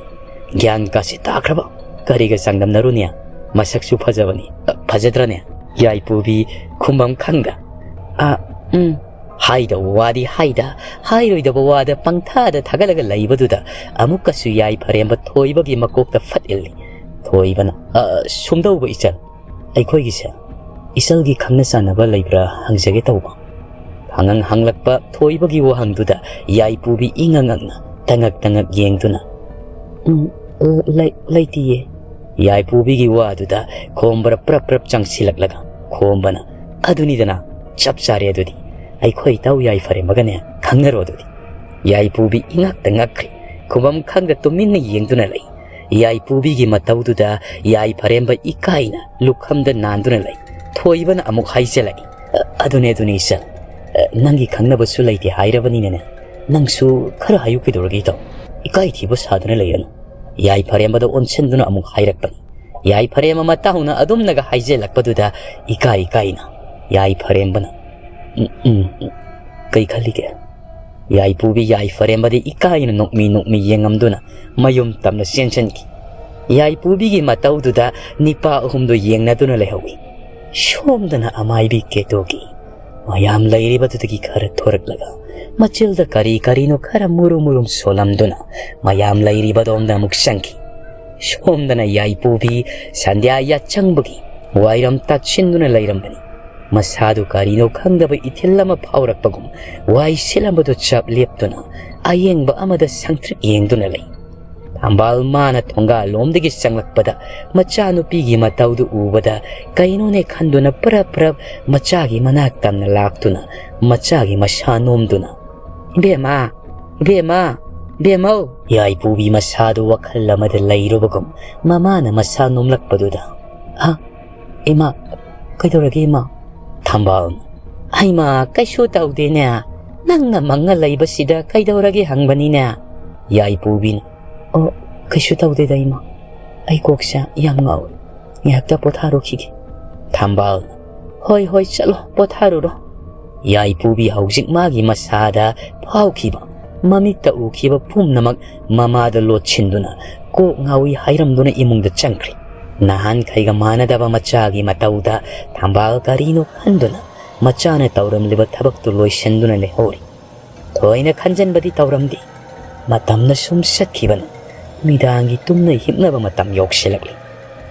ꯒ꯭ꯌꯥꯟ ꯀꯥꯁꯦ ꯇꯥꯈ꯭ꯔꯕ? ꯀꯔꯤꯒ ꯆꯥꯡꯗꯝꯅꯔꯨꯅꯤ? ꯃꯁꯛꯁꯨ ꯐꯖꯕꯅꯤ꯫ ꯑ, ꯐꯖꯗ꯭ꯔꯅꯦ?" ꯌꯥꯏꯄꯨꯕꯤ ꯈꯨꯝꯕꯝ ꯈꯪꯗ, "ꯑ, ꯎꯝ"꯫ ꯍꯥꯏꯗꯧꯕ ꯋꯥꯗꯤ ꯍꯥꯏꯗ, ꯍꯥꯏꯔꯣꯏꯗꯕ ꯋꯥꯗ ꯄꯪꯊꯥꯗ ꯊꯥꯒꯠꯂꯒ ꯂꯩꯕꯗꯨꯗ ꯑꯃꯨꯛꯀꯁꯨ ꯌꯥꯏꯐꯔꯦꯝꯕ ꯊꯣꯏꯕꯒꯤ ꯃꯀꯣꯛꯇ ꯐꯠ ꯏꯜꯂꯤ꯫ ꯊꯣꯏꯕꯅ, "ꯑ, ꯁꯨꯝꯗꯧꯕ ꯏꯆꯜ, ꯑꯩꯈꯣꯏꯒꯤꯁꯦ ꯏꯆꯜꯒꯤ ꯈꯪꯅ ꯆꯥꯟꯅꯕ ꯂꯩꯕ꯭ꯔꯥ ꯍꯪꯖꯒꯦ ꯇꯧꯕ"꯫ ꯈꯪꯍꯪ ꯍꯪꯂꯛꯄ ꯊꯣꯏꯕꯒꯤ ꯋꯥꯍꯪꯗꯨꯗ ꯌꯥꯏꯄꯨꯕꯤ ꯏꯉꯛ ꯉꯛꯅ ꯇꯉꯛ ꯇꯉꯛ ꯌꯦꯡꯗꯨꯅ, "ꯎꯝ, "ꯑ, ꯂꯩ-, ꯂꯩꯇꯤꯌꯦ"꯫ ꯌꯥꯏꯄꯨꯕꯤꯒꯤ ꯋꯥꯗꯨꯗ ꯈꯣꯝꯕꯔ ꯄ꯭ꯔꯞ ꯄ꯭ꯔꯞ ꯆꯪꯁꯤꯜꯂꯛꯂꯒ ꯈꯣꯝꯕꯅ, "ꯑꯗꯨꯅꯤꯗꯅ, ꯆꯞ ꯆꯥꯔꯦ ꯑꯗꯨꯗꯤ꯫ ꯑꯩꯈꯣꯏ ꯏꯇꯥꯎ ꯌꯥꯏꯐꯔꯦꯝꯕꯒꯅꯦ ꯈꯪꯅꯔꯣ ꯑꯗꯨꯗꯤ"꯫ ꯌꯥꯏꯄꯨꯕꯤ ꯏꯉꯛꯇ ꯉꯛꯈ꯭ꯔꯦ꯫ ꯈꯨꯕꯝ ꯈꯪꯗ ꯇꯨꯃꯤꯟꯅ ꯌꯦꯡꯗꯨꯅ ꯂꯩ꯫ ꯌꯥꯏꯄꯨꯕꯤꯒꯤ ꯃꯇꯧꯗꯨꯗ ꯌꯥꯏꯐꯔꯦꯝꯕ ꯏꯀꯥꯏꯅ ꯂꯨꯈꯝꯗ ꯅꯥꯟꯗꯨꯅ ꯂꯩ꯫ ꯊꯣꯏꯕꯅ ꯑꯃꯨꯛ ꯍꯥꯏꯖꯤꯜꯂꯛꯏ, "ꯑ, ꯑꯗꯨꯅꯦ, ꯑꯗꯨꯅꯦ, ꯏꯆꯜ꯫ ꯑ, ꯅꯪꯒꯤ ꯈꯪꯅꯕꯁꯨ ꯂꯩꯇꯦ ꯍꯥꯏꯔꯕꯅꯤꯅꯅꯦ, ꯅꯪꯁꯨ ꯈꯔ ꯍꯥꯏꯌꯨ ꯀꯩꯗꯧꯔꯒꯦ ꯏꯇꯥꯎ? ꯏꯀꯥꯏ ꯊꯤꯕ ꯁꯥꯗꯨꯅ ꯂꯩꯔꯅꯨ"꯫ ꯌꯥꯏꯐꯔꯦꯝꯕꯗ ꯑꯣꯟꯁꯤꯟꯗꯨꯅ ꯑꯃꯨꯛ ꯍꯥꯏꯔꯛꯄꯅꯤ꯫ ꯌꯥꯏꯐꯔꯦꯝꯕ ꯃꯇꯥꯎꯅ ꯑꯗꯨꯝꯅꯒ ꯍꯥꯏꯖꯤꯜꯂꯛꯄꯗꯨꯗ ꯏꯀꯥꯏ ꯏꯀꯥꯏꯅ ꯌꯥꯏꯐꯔꯦꯝꯕꯅ, "ꯎꯝ, ꯎꯝ, ꯎꯝ, ꯀꯩ ꯈꯜꯂꯤꯒꯦ?" ꯌꯥꯏꯄꯨꯕꯤ ꯌꯥꯏꯐꯔꯦꯝꯕꯗꯤ ꯏꯀꯥꯏꯅ ꯅꯣꯛꯃꯤ ꯅꯣꯛꯃꯤ ꯌꯦꯡꯉꯝꯗꯨꯅ ꯃꯌꯨꯝ ꯇꯝꯅ ꯆꯦꯟꯁꯤꯟꯈꯤ꯫ ꯌꯥꯏꯄꯨꯕꯤꯒꯤ ꯃꯇꯧꯗꯨꯗ ꯅꯤꯄꯥ ꯑꯍꯨꯝꯗꯨ ꯌꯦꯡꯅꯗꯨꯅ ꯂꯩꯍꯧꯏ꯫ ꯁꯣꯝꯗꯅ ꯑꯃꯥꯏꯕꯤ ꯀꯦꯇꯨꯒꯤ ꯃꯌꯥꯝ ꯂꯩꯔꯤꯕꯗꯨꯗꯒꯤ ꯈꯔ ꯊꯣꯔꯛꯂꯒ ꯃꯆꯤꯜꯗ ꯀꯔꯤ ꯀꯔꯤꯅꯣ ꯈꯔ ꯃꯨꯔꯨꯝ ꯃꯨꯔꯨꯝ ꯁꯣꯜꯂꯝꯗꯨꯅ ꯃꯌꯥꯝ ꯂꯩꯔꯤꯕꯗꯣꯝꯗ ꯑꯃꯨꯛ ꯆꯪꯈꯤ꯫ ꯁꯣꯝꯗꯅ ꯌꯥꯏꯄꯨꯕꯤ ꯁꯟꯙ꯭ꯌꯥ ꯌꯥꯆꯪꯕꯒꯤ ꯋꯥꯏꯔꯝ ꯇꯥꯠꯁꯤꯟꯗꯨꯅ ꯂꯩꯔꯝꯕꯅꯤ꯫ ꯃꯁꯥꯗꯨ ꯀꯔꯤꯅꯣ ꯈꯪꯗꯕ ꯏꯊꯤꯜ ꯑꯃ ꯐꯥꯎꯔꯛꯄꯒꯨꯝ ꯋꯥꯏ ꯁꯤꯠꯂꯝꯕꯗꯨ ꯆꯞ ꯂꯦꯞꯇꯨꯅ ꯑꯌꯦꯡꯕ ꯑꯃꯗ ꯁꯪꯇ꯭ꯔꯤꯛ ꯌꯦꯡꯗꯨꯅ ꯂꯩ꯫ ꯊꯝꯕꯥꯜ ꯃꯥꯅ ꯊꯣꯡꯒꯥꯜꯂꯣꯝꯗꯒꯤ ꯆꯪꯂꯛꯄꯗ ꯃꯆꯥꯅꯨꯄꯤꯒꯤ ꯃꯇꯧꯗꯨ ꯎꯕꯗ ꯀꯩꯅꯣꯅꯦ ꯈꯟꯗꯨꯅ ꯄ꯭ꯔꯞ ꯄ꯭ꯔꯞ ꯃꯆꯥꯒꯤ ꯃꯅꯥꯛ ꯇꯝꯅ ꯂꯥꯛꯇꯨꯅ ꯃꯆꯥꯒꯤ ꯃꯁꯥ ꯅꯣꯝꯗꯨꯅ, "ꯏꯕꯦꯝꯃ, ꯏꯕꯦꯝꯃ, ꯏꯕꯦꯝꯃꯧ!" ꯌꯥꯏꯄꯨꯕꯤ ꯃꯁꯥꯗꯨ ꯋꯥꯈꯜ ꯑꯃꯗ ꯂꯩꯔꯨꯕꯒꯨꯝ ꯃꯃꯥꯅ ꯃꯁꯥ ꯅꯣꯝꯂꯛꯄꯗꯨꯗ, "ꯍꯥ? ꯏꯃꯥ, ꯀꯩꯗꯧꯔꯒꯦ ꯏꯃꯥ?" ꯊꯝꯕꯥꯜ, "ꯍꯩꯃꯥ, ꯀꯩꯁꯨ ꯇꯧꯗꯦꯅꯦ꯫ ꯅꯪꯅ ꯃꯪꯉ ꯂꯩꯕꯁꯤꯗ ꯀꯩꯗꯧꯔꯒꯦ ꯍꯪꯕꯅꯤꯅꯦ꯫" ꯌꯥꯏꯄꯨꯕꯤꯅ, "ꯑꯣ, ꯀꯩꯁꯨ ꯇꯧꯗꯦꯗ ꯏꯃꯥ꯫ ꯑꯩ ꯀꯣꯛꯁꯦ ꯌꯥꯝ ꯉꯥꯎꯏ꯫ ꯉꯥꯏꯍꯥꯛꯇ ꯄꯣꯊꯥꯔꯨꯈꯤꯒꯦ꯫" ꯊꯝꯕꯥꯜ, "ꯍꯣꯏ, ꯍꯣꯏ, ꯆꯠꯂꯣ, ꯄꯣꯊꯥꯔꯨꯔꯣ꯫" ꯌꯥꯏꯄꯨꯕꯤ ꯍꯧꯖꯤꯛ ꯃꯥꯒꯤ ꯃꯁꯥꯗ ꯐꯥꯎꯈꯤꯕ, ꯃꯃꯤꯠꯇ ꯎꯈꯤꯕ ꯄꯨꯝꯅꯃꯛ ꯃꯃꯥꯗ ꯂꯣꯠꯁꯤꯟꯗꯨꯅ ꯀꯣꯛ ꯉꯥꯎꯏ ꯍꯥꯏꯔꯝꯗꯨꯅ ꯏꯃꯨꯡꯗ ꯆꯪꯈ꯭ꯔꯦ꯫ ꯅꯍꯥꯟꯈꯩꯒ ꯃꯥꯟꯅꯗꯕ ꯃꯆꯥꯒꯤ ꯃꯇꯧꯗ ꯊꯝꯕꯥꯜ ꯀꯔꯤꯅꯣ ꯈꯟꯗꯨꯅ ꯃꯆꯥꯅ ꯇꯧꯔꯝꯂꯤꯕ ꯊꯕꯛꯇꯨ ꯂꯣꯏꯁꯤꯟꯗꯨꯅ ꯂꯩꯍꯧꯔꯤ꯫ ꯊꯣꯏꯅ ꯈꯟꯖꯟꯕꯗꯤ ꯇꯧꯔꯝꯗꯦ꯫ ꯃꯇꯝꯅ ꯁꯨꯝ ꯆꯠꯈꯤꯕꯅ ꯅꯨꯃꯤꯗꯥꯡꯒꯤ ꯇꯨꯝꯅ ꯍꯤꯞꯅꯕ ꯃꯇꯝ ꯌꯧꯁꯤꯜꯂꯛꯂꯤ꯫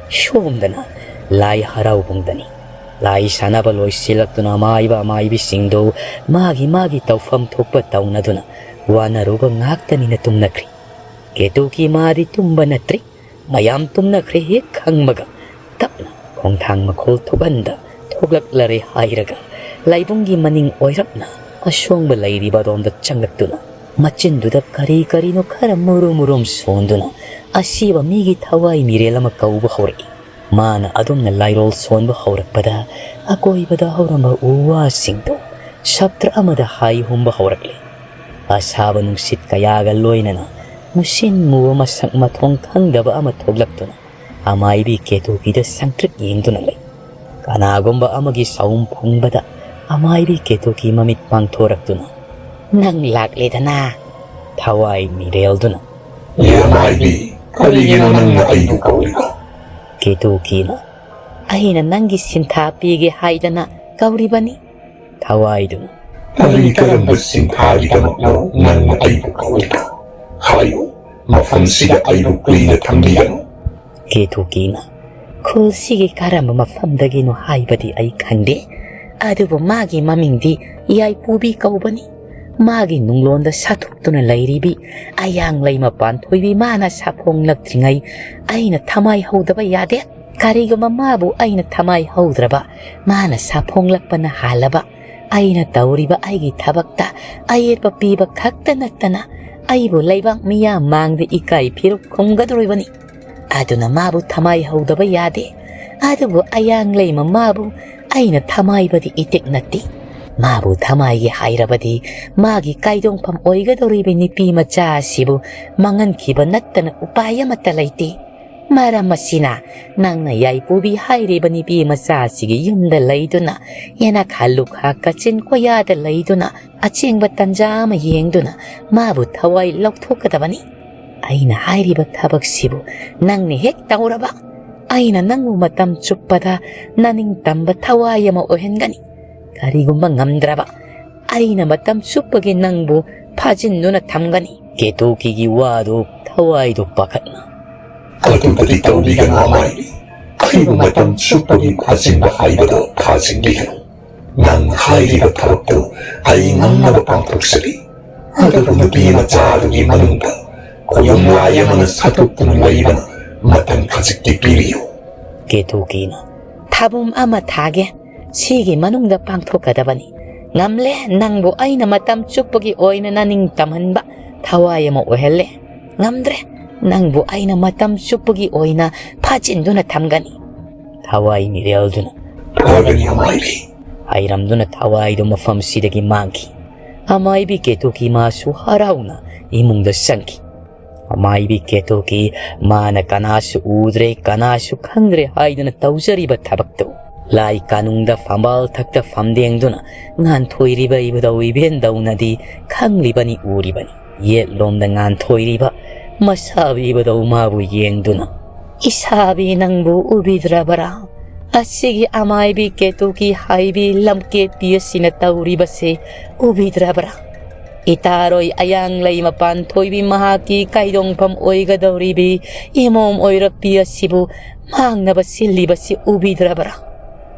ꯁꯣꯝꯗꯅ ꯂꯥꯏ ꯍꯔꯥꯎꯕꯨꯡꯗꯅꯤ꯫ ꯂꯥꯏ ꯁꯥꯟꯅꯕ ꯂꯣꯏꯁꯤꯜꯂꯛꯇꯨꯅ ꯑꯃꯥꯏꯕ ꯑꯃꯥꯏꯕꯤꯁꯤꯡꯗꯨ ꯃꯥꯒꯤ ꯃꯥꯒꯤ ꯇꯧꯐꯝ ꯊꯣꯛꯄ ꯇꯧꯅꯗꯨꯅ ꯋꯥꯅꯔꯨꯕ ꯉꯥꯛꯇꯅꯤꯅ ꯇꯨꯝꯅꯈ꯭ꯔꯤ꯫ ꯀꯦꯇꯨꯀꯤ ꯃꯥꯗꯤ ꯇꯨꯝꯕ ꯅꯠꯇ꯭ꯔꯤ꯫ ꯃꯌꯥꯝ ꯇꯨꯝꯅꯈ꯭ꯔꯦ ꯍꯦꯛ ꯈꯪꯕꯒ ꯇꯞꯅ ꯈꯣꯡꯊꯥꯡ ꯃꯈꯣꯜ ꯊꯣꯛꯍꯟꯗ ꯊꯣꯛꯂꯛꯂꯔꯦ ꯍꯥꯏꯔꯒ ꯂꯥꯏꯕꯨꯡꯒꯤ ꯃꯅꯤꯡ ꯑꯣꯏꯔꯞꯅ ꯑꯁꯣꯡꯕ ꯂꯩꯔꯤꯕ ꯑꯗꯣꯝꯗ ꯆꯪꯂꯛꯇꯨꯅ ꯃꯆꯤꯟꯗꯨꯗ ꯀꯔꯤ ꯀꯔꯤꯅꯣ ꯈꯔ ꯃꯨꯔꯨꯝ ꯃꯨꯔꯨꯝ ꯁꯣꯟꯗꯨꯅ ꯑꯁꯤꯕ ꯃꯤꯒꯤ ꯊꯋꯥꯏ ꯃꯤꯔꯦꯜ ꯑꯃ ꯀꯧꯕ ꯍꯧꯔꯛꯏ꯫ ꯃꯥꯅ ꯑꯗꯨꯝꯅ ꯂꯥꯏꯔꯣꯜ ꯁꯣꯟꯕ ꯍꯧꯔꯛꯄꯗ ꯑꯀꯣꯏꯕꯗ ꯍꯧꯔꯝꯕ ꯎ ꯋꯥꯁꯤꯡꯗꯨ ꯁꯞꯇ꯭ꯔ ꯑꯃꯗ ꯍꯥꯏ ꯍꯨꯝꯕ ꯍꯧꯔꯛꯂꯦ꯫ ꯑꯁꯥꯕ ꯅꯨꯡꯁꯤꯠ ꯀꯌꯥꯒ ꯂꯣꯏꯅꯅ ꯃꯨꯁꯤꯟ ꯃꯨꯕ ꯃꯁꯛ ꯃꯊꯣꯡ ꯈꯪꯗꯕ ꯑꯃ ꯊꯣꯛꯂꯛꯇꯨꯅ ꯑꯃꯥꯏꯕꯤ ꯀꯦꯇꯨꯀꯤꯗ ꯁꯪꯇ꯭ꯔꯤꯛ ꯌꯦꯡꯗꯨꯅ ꯂꯩ꯫ ꯀꯅꯥꯒꯨꯝꯕ ꯑꯃꯒꯤ ꯁꯥꯎꯝ ꯐꯪꯕꯗ ꯑꯃꯥꯏꯕꯤ ꯀꯦꯇꯨꯀꯤ ꯃꯃꯤꯠ ꯄꯥꯡꯊꯣꯔꯛꯇꯨꯅ, "ꯅꯪ ꯂꯥꯛꯂꯦꯗꯅ?" ꯊꯋꯥꯏ ꯃꯤꯔꯦꯜꯗꯨꯅ, "ꯑꯦ ꯑꯃꯥꯏꯕꯤ, ꯀꯔꯤꯒꯤꯅꯣ ꯅꯪꯅ ꯑꯩꯕꯨ ꯀꯧꯔꯤꯕ?" ꯀꯦꯇꯨꯀꯤꯅ, "ꯑꯩꯅ ꯅꯪꯒꯤ ꯁꯤꯟꯊꯥ ꯄꯤꯒꯦ ꯍꯥꯏꯗꯅ ꯀꯧꯔꯤꯕꯅꯤ꯫" ꯊꯋꯥꯏꯗꯨꯅ, "ꯀꯔꯤ ꯀꯔꯝꯕ ꯁꯤꯟꯊꯥꯒꯤꯗꯃꯛꯅꯣ ꯅꯪꯅ ꯑꯩꯕꯨ ꯀꯧꯔꯤꯕ? ꯍꯥꯏꯌꯨ, ꯃꯐꯝꯁꯤꯗ ꯑꯩꯕꯨ ꯀꯨꯏꯅ ꯊꯝꯕꯤꯒꯅꯨ꯫" ꯀꯦꯇꯨꯀꯤꯅ, "ꯈꯨꯜꯁꯤꯒꯤ ꯀꯔꯝꯕ ꯃꯐꯝꯗꯒꯤꯅꯣ ꯍꯥꯏꯕꯗꯤ ꯑꯩ ꯈꯪꯗꯦ, ꯑꯗꯨꯕꯨ ꯃꯥꯒꯤ ꯃꯃꯤꯡꯗꯤ ꯌꯥꯏꯄꯨꯕꯤ ꯀꯧꯕꯅꯤ꯫ ꯃꯥꯒꯤ ꯅꯨꯡꯂꯣꯟꯗ ꯁꯥꯊꯣꯛꯇꯨꯅ ꯂꯩꯔꯤꯕꯤ ꯑꯌꯥꯡ ꯂꯩꯃ ꯄꯥꯟꯊꯣꯏꯕꯤ ꯃꯥꯅ ꯁꯥꯐꯣꯡꯂꯛꯇ꯭ꯔꯤꯉꯩ ꯑꯩꯅ ꯊꯃꯥꯏ ꯍꯧꯗꯕ ꯌꯥꯗꯦ꯫ ꯀꯔꯤꯒꯨꯝꯕ ꯃꯥꯕꯨ ꯑꯩꯅ ꯊꯃꯥꯏ ꯍꯧꯗ꯭ꯔꯕ, ꯃꯥꯅ ꯁꯥꯐꯣꯡꯂꯛꯄꯅ ꯍꯥꯜꯂꯕ, ꯑꯩꯅ ꯇꯧꯔꯤꯕ ꯑꯩꯒꯤ ꯊꯕꯛꯇ ꯑꯌꯦꯠꯄ ꯄꯤꯕ ꯈꯛꯇ ꯅꯠꯇꯅ ꯑꯩꯕꯨ ꯂꯩꯕꯥꯛ ꯃꯤꯌꯥꯝ ꯃꯥꯡꯗ ꯏꯀꯥꯏ ꯐꯤꯔꯨꯛ ꯈꯨꯝꯒꯗꯧꯔꯤꯕꯅꯤ꯫ ꯑꯗꯨꯅ ꯃꯥꯕꯨ ꯊꯃꯥꯏ ꯍꯧꯗꯕ ꯌꯥꯗꯦ꯫ ꯑꯗꯨꯕꯨ ꯑꯌꯥꯡ ꯂꯩꯃ ꯃꯥꯕꯨ ꯑꯩꯅ ꯊꯃꯥꯏꯕꯗꯤ ꯏꯇꯤꯛ ꯅꯠꯇꯦ꯫ ꯃꯥꯕꯨ ꯊꯃꯥꯏꯒꯦ ꯍꯥꯏꯔꯕꯗꯤ ꯃꯥꯒꯤ ꯀꯥꯏꯗꯣꯡꯐꯝ ꯑꯣꯏꯒꯗꯧꯔꯤꯕ ꯅꯨꯄꯤ ꯃꯆꯥ ꯑꯁꯤꯕꯨ ꯃꯥꯡꯍꯟꯈꯤꯕ ꯅꯠꯇꯅ ꯎꯄꯥꯏ ꯑꯃꯠꯇ ꯂꯩꯇꯦ꯫ ꯃꯔꯝ ꯑꯁꯤꯅ ꯅꯪꯅ ꯌꯥꯏꯄꯨꯕꯤ ꯍꯥꯏꯔꯤꯕ ꯅꯨꯄꯤ ꯃꯆꯥ ꯑꯁꯤꯒꯤ ꯌꯨꯝꯗ ꯂꯩꯗꯨꯅ, ꯌꯦꯅꯈꯥ ꯂꯨꯈꯥ ꯀꯥꯆꯤꯟ ꯀꯣꯌꯥꯗ ꯂꯩꯗꯨꯅ ꯑꯆꯦꯡꯕ ꯇꯟꯖꯥ ꯑꯃ ꯌꯦꯡꯗꯨꯅ ꯃꯥꯕꯨ ꯊꯋꯥꯏ ꯂꯧꯊꯣꯛꯀꯗꯕꯅꯤ꯫ ꯑꯩꯅ ꯍꯥꯏꯔꯤꯕ ꯊꯕꯛꯁꯤꯕꯨ ꯅꯪꯅ ꯍꯦꯛ ꯇꯧꯔꯕ, ꯑꯩꯅ ꯅꯪꯕꯨ ꯃꯇꯝ ꯆꯨꯞꯄꯗ ꯅꯅꯤꯡ ꯇꯝꯕ ꯊꯋꯥꯏ ꯑꯃ ꯑꯣꯏꯍꯟꯒꯅꯤ꯫ ꯀꯔꯤꯒꯨꯝꯕ ꯉꯝꯗ꯭ꯔꯕ, ꯑꯩꯅ ꯃꯇꯝ ꯆꯨꯞꯄꯒꯤ ꯅꯪꯕꯨ ꯐꯥꯖꯤꯟꯗꯨꯅ ꯊꯝꯒꯅꯤ꯫" ꯀꯦꯇꯨꯀꯤꯒꯤ ꯋꯥꯗꯨ ꯊꯋꯥꯏꯗꯨ ꯄꯥꯈꯠꯅ, "ꯑꯗꯨꯃꯗꯤ ꯇꯧꯕꯤꯒꯅꯨ ꯑꯃꯥꯏꯕꯤ꯫ ꯑꯩꯕꯨ ꯃꯇꯝ ꯆꯨꯞꯄꯒꯤ ꯐꯥꯖꯤꯟꯕ ꯍꯥꯏꯕꯗꯣ ꯐꯥꯖꯤꯟꯕꯤꯒꯅꯨ꯫ ꯅꯪ ꯍꯥꯏꯔꯤꯕ ꯊꯕꯛꯇꯨ ꯑꯩ ꯉꯝꯅꯕ ꯄꯥꯡꯊꯣꯛꯆꯒꯦ꯫ ꯑꯗꯨꯕꯨ ꯅꯨꯄꯤ ꯃꯆꯥ ꯑꯗꯨꯒꯤ ꯃꯅꯨꯡꯗ ꯈꯣꯡꯂꯥꯏ ꯑꯃꯅ ꯁꯠꯇꯣꯛꯇꯨꯅ ꯂꯩꯕꯅ ꯃꯇꯝ ꯈꯖꯤꯛꯇꯤ ꯄꯤꯕꯤꯌꯨ꯫ ꯀꯦꯇꯨꯀꯤꯅ, "ꯊꯥꯕꯨꯝ ꯑꯃ ꯊꯥꯒꯦ꯫ ꯁꯤꯒꯤ ꯃꯅꯨꯡꯗ ꯄꯥꯡꯊꯣꯛꯀꯗꯕꯅꯤ꯫ ꯉꯝꯂꯦ, ꯅꯪꯕꯨ ꯑꯩꯅ ꯃꯇꯝ ꯆꯨꯞꯄꯒꯤ ꯑꯣꯏꯅ ꯅꯅꯤꯡ ꯇꯝꯍꯟꯕ ꯊꯋꯥꯏ ꯑꯃ ꯑꯣꯏꯍꯜꯂꯦ꯫ ꯉꯝꯗ꯭ꯔꯦ, ꯅꯪꯕꯨ ꯑꯩꯅ ꯃꯇꯝ ꯆꯨꯞꯄꯒꯤ ꯑꯣꯏꯅ ꯐꯥꯖꯤꯟꯗꯨꯅ ꯊꯝꯒꯅꯤ꯫" ꯊꯋꯥꯏ ꯃꯤꯔꯦꯜꯗꯨꯅ, "ꯐꯒꯅꯤ ꯑꯃꯥꯏꯕꯤ," ꯍꯥꯏꯔꯝꯗꯨꯅ ꯊꯋꯥꯏꯗꯨ ꯃꯐꯝꯁꯤꯗꯒꯤ ꯃꯥꯡꯈꯤ꯫ ꯑꯃꯥꯏꯕꯤ ꯀꯦꯇꯨꯀꯤ ꯃꯥꯁꯨ ꯍꯔꯥꯎꯅ ꯏꯃꯨꯡꯗ ꯆꯪꯈꯤ꯫ ꯑꯃꯥꯏꯕꯤ ꯀꯦꯇꯨꯀꯤ ꯃꯥꯅ ꯀꯅꯥꯁꯨ ꯎꯗ꯭ꯔꯦ, ꯀꯅꯥꯁꯨ ꯈꯪꯗ꯭ꯔꯦ ꯍꯥꯏꯗꯨꯅ ꯇꯧꯖꯔꯤꯕ ꯊꯕꯛꯇꯨ, ꯂꯥꯏ ꯀꯥꯅꯨꯡꯗ ꯐꯝꯕꯥꯜ ꯊꯛꯇ ꯐꯝꯗꯦꯡꯗꯨꯅ ꯉꯥꯟꯊꯣꯏꯔꯤꯕ ꯏꯕꯨꯙꯧ ꯏꯕꯦꯟꯗꯧꯅꯗꯤ ꯈꯪꯂꯤꯕꯅꯤ, ꯎꯔꯤꯕꯅꯤ꯫ ꯌꯦꯠꯂꯣꯝꯗ ꯉꯥꯟꯊꯣꯏꯔꯤꯕ ꯃꯁꯥꯕꯤ ꯏꯕꯨꯙꯧ ꯃꯥꯕꯨ ꯌꯦꯡꯗꯨꯅ, "ꯏꯁꯥꯕꯤ ꯅꯪꯕꯨ ꯎꯕꯤꯗ꯭ꯔꯕꯔꯥ? ꯑꯁꯤꯒꯤ ꯑꯃꯥꯏꯕꯤ ꯀꯦꯇꯨꯀꯤ ꯍꯥꯏꯕꯤ ꯂꯝꯀꯦꯠꯄꯤ ꯑꯁꯤꯅ ꯇꯧꯔꯤꯕꯁꯦ ꯎꯕꯤꯗ꯭ꯔꯕꯔꯥ? ꯏꯇꯥꯔꯣꯏ ꯑꯌꯥꯡꯂꯩ ꯃꯄꯥꯟ ꯊꯣꯏꯕꯤ ꯃꯍꯥꯛꯀꯤ ꯀꯥꯏꯗꯣꯡꯐꯝ ꯑꯣꯏꯒꯗꯧꯔꯤꯕꯤ ꯏꯃꯣꯝ ꯑꯣꯏꯔꯛꯄꯤ ꯑꯁꯤꯕꯨ ꯃꯥꯡꯅꯕ ꯁꯤꯜꯂꯤꯕꯁꯤ ꯎꯕꯤꯗ꯭ꯔꯕꯔꯥ?"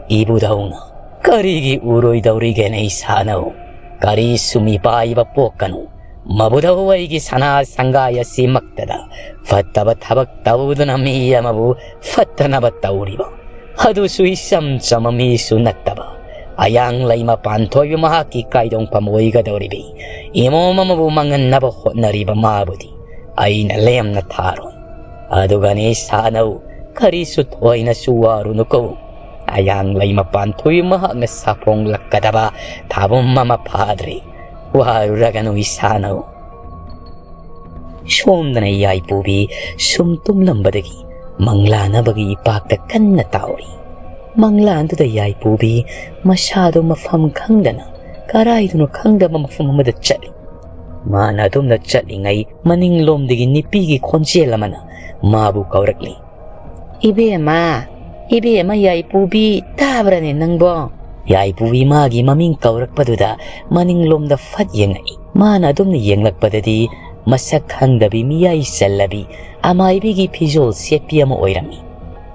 ꯏꯕꯨꯙꯧꯅ, "ꯀꯔꯤꯒꯤ ꯎꯔꯣꯏꯗꯧꯔꯤꯒꯦꯅꯦ ꯏꯁꯥꯅꯧ? ꯀꯔꯤꯁꯨ ꯃꯤꯄꯥꯏꯕ ꯄꯣꯛꯀꯅꯨ꯫ ꯃꯕꯨꯙꯧ ꯑꯩꯒꯤ ꯁꯅꯥ ꯁꯪꯒꯥꯏ ꯑꯁꯤꯃꯛꯇꯗ ꯐꯠꯇꯕ ꯊꯕꯛ ꯇꯧꯗꯨꯅ ꯃꯤ ꯑꯃꯕꯨ ꯐꯠꯇꯅꯕ ꯇꯧꯔꯤꯕ, ꯑꯗꯨꯁꯨ ꯏꯆꯝ ꯆꯝꯕ ꯃꯤꯁꯨ ꯅꯠꯇꯕ, ꯑꯌꯥꯡꯂꯩ ꯃꯄꯥꯟ ꯊꯣꯏꯕꯤ ꯃꯍꯥꯛꯀꯤ ꯀꯥꯏꯗꯣꯡꯐꯝ ꯑꯣꯏꯒꯗꯧꯔꯤꯕꯤ ꯏꯃꯣꯝ ꯑꯃꯕꯨ ꯃꯥꯡꯍꯟꯅꯕ ꯍꯣꯠꯅꯔꯤꯕ ꯃꯥꯕꯨꯗꯤ ꯑꯩꯅ ꯂꯦꯝꯅ ꯊꯥꯔꯣꯏ꯫ ꯑꯗꯨꯒꯅꯤ ꯁꯥꯅꯧ, ꯀꯔꯤꯁꯨ ꯊꯣꯏꯅꯁꯨ ꯋꯥꯔꯨꯅꯨꯀꯣ꯫ ꯑꯌꯥꯡꯂꯩ ꯃꯄꯥꯟ ꯊꯣꯏꯕꯤ ꯃꯍꯥꯛꯅ ꯁꯥꯐꯣꯡꯂꯛꯀꯗꯕ ꯊꯥꯕꯨꯝ ꯑꯃ ꯐꯥꯗ꯭ꯔꯤ꯫ ꯋꯥꯔꯨꯔꯒꯅꯨ ꯏꯁꯥꯅꯧ꯫" ꯁꯣꯝꯗꯅ ꯌꯥꯏꯄꯨꯕꯤ ꯁꯨꯝ ꯇꯨꯝꯂꯝꯕꯗꯒꯤ ꯃꯪꯂꯥꯅꯕꯒꯤ ꯏꯄꯥꯛꯇ ꯀꯟꯅ ꯇꯥꯎꯔꯤ꯫ ꯃꯪꯂꯥꯟꯗꯨꯗ ꯌꯥꯏꯄꯨꯕꯤ ꯃꯁꯥꯗꯨ ꯃꯐꯝ ꯈꯪꯗꯅ ꯀꯔꯥꯏꯗꯅꯣ ꯈꯪꯗꯕ ꯃꯐꯝ ꯑꯃꯗ ꯆꯠꯂꯤ꯫ ꯃꯥꯅ ꯑꯗꯨꯝꯅ ꯆꯠꯂꯤꯉꯩ ꯃꯅꯤꯡꯂꯣꯝꯗꯒꯤ ꯅꯨꯄꯤꯒꯤ ꯈꯣꯟꯖꯦꯜ ꯑꯃꯅ ꯃꯥꯕꯨ ꯀꯧꯔꯛꯂꯤ꯫ "ꯏꯕꯦꯝꯃ, ꯏꯕꯦꯝꯃ ꯌꯥꯏꯄꯨꯕꯤ, ꯇꯥꯕ꯭ꯔꯅꯦ ꯅꯪꯕꯣ?" ꯌꯥꯏꯄꯨꯕꯤ ꯃꯥꯒꯤ ꯃꯃꯤꯡ ꯀꯧꯔꯛꯄꯗꯨꯗ ꯃꯅꯤꯡꯂꯣꯝꯗ ꯐꯠ ꯌꯦꯡꯉꯛꯏ꯫ ꯃꯥꯅ ꯑꯗꯨꯝꯅ ꯌꯦꯡꯂꯛꯄꯗꯗꯤ ꯃꯁꯛ ꯈꯪꯗꯕꯤ ꯃꯤꯌꯥꯏ ꯆꯜꯂꯕꯤ ꯑꯃꯥꯏꯕꯤꯒꯤ ꯐꯤꯖꯣꯜ ꯁꯦꯠꯄꯤ ꯑꯃ ꯑꯣꯏꯔꯝꯃꯤ꯫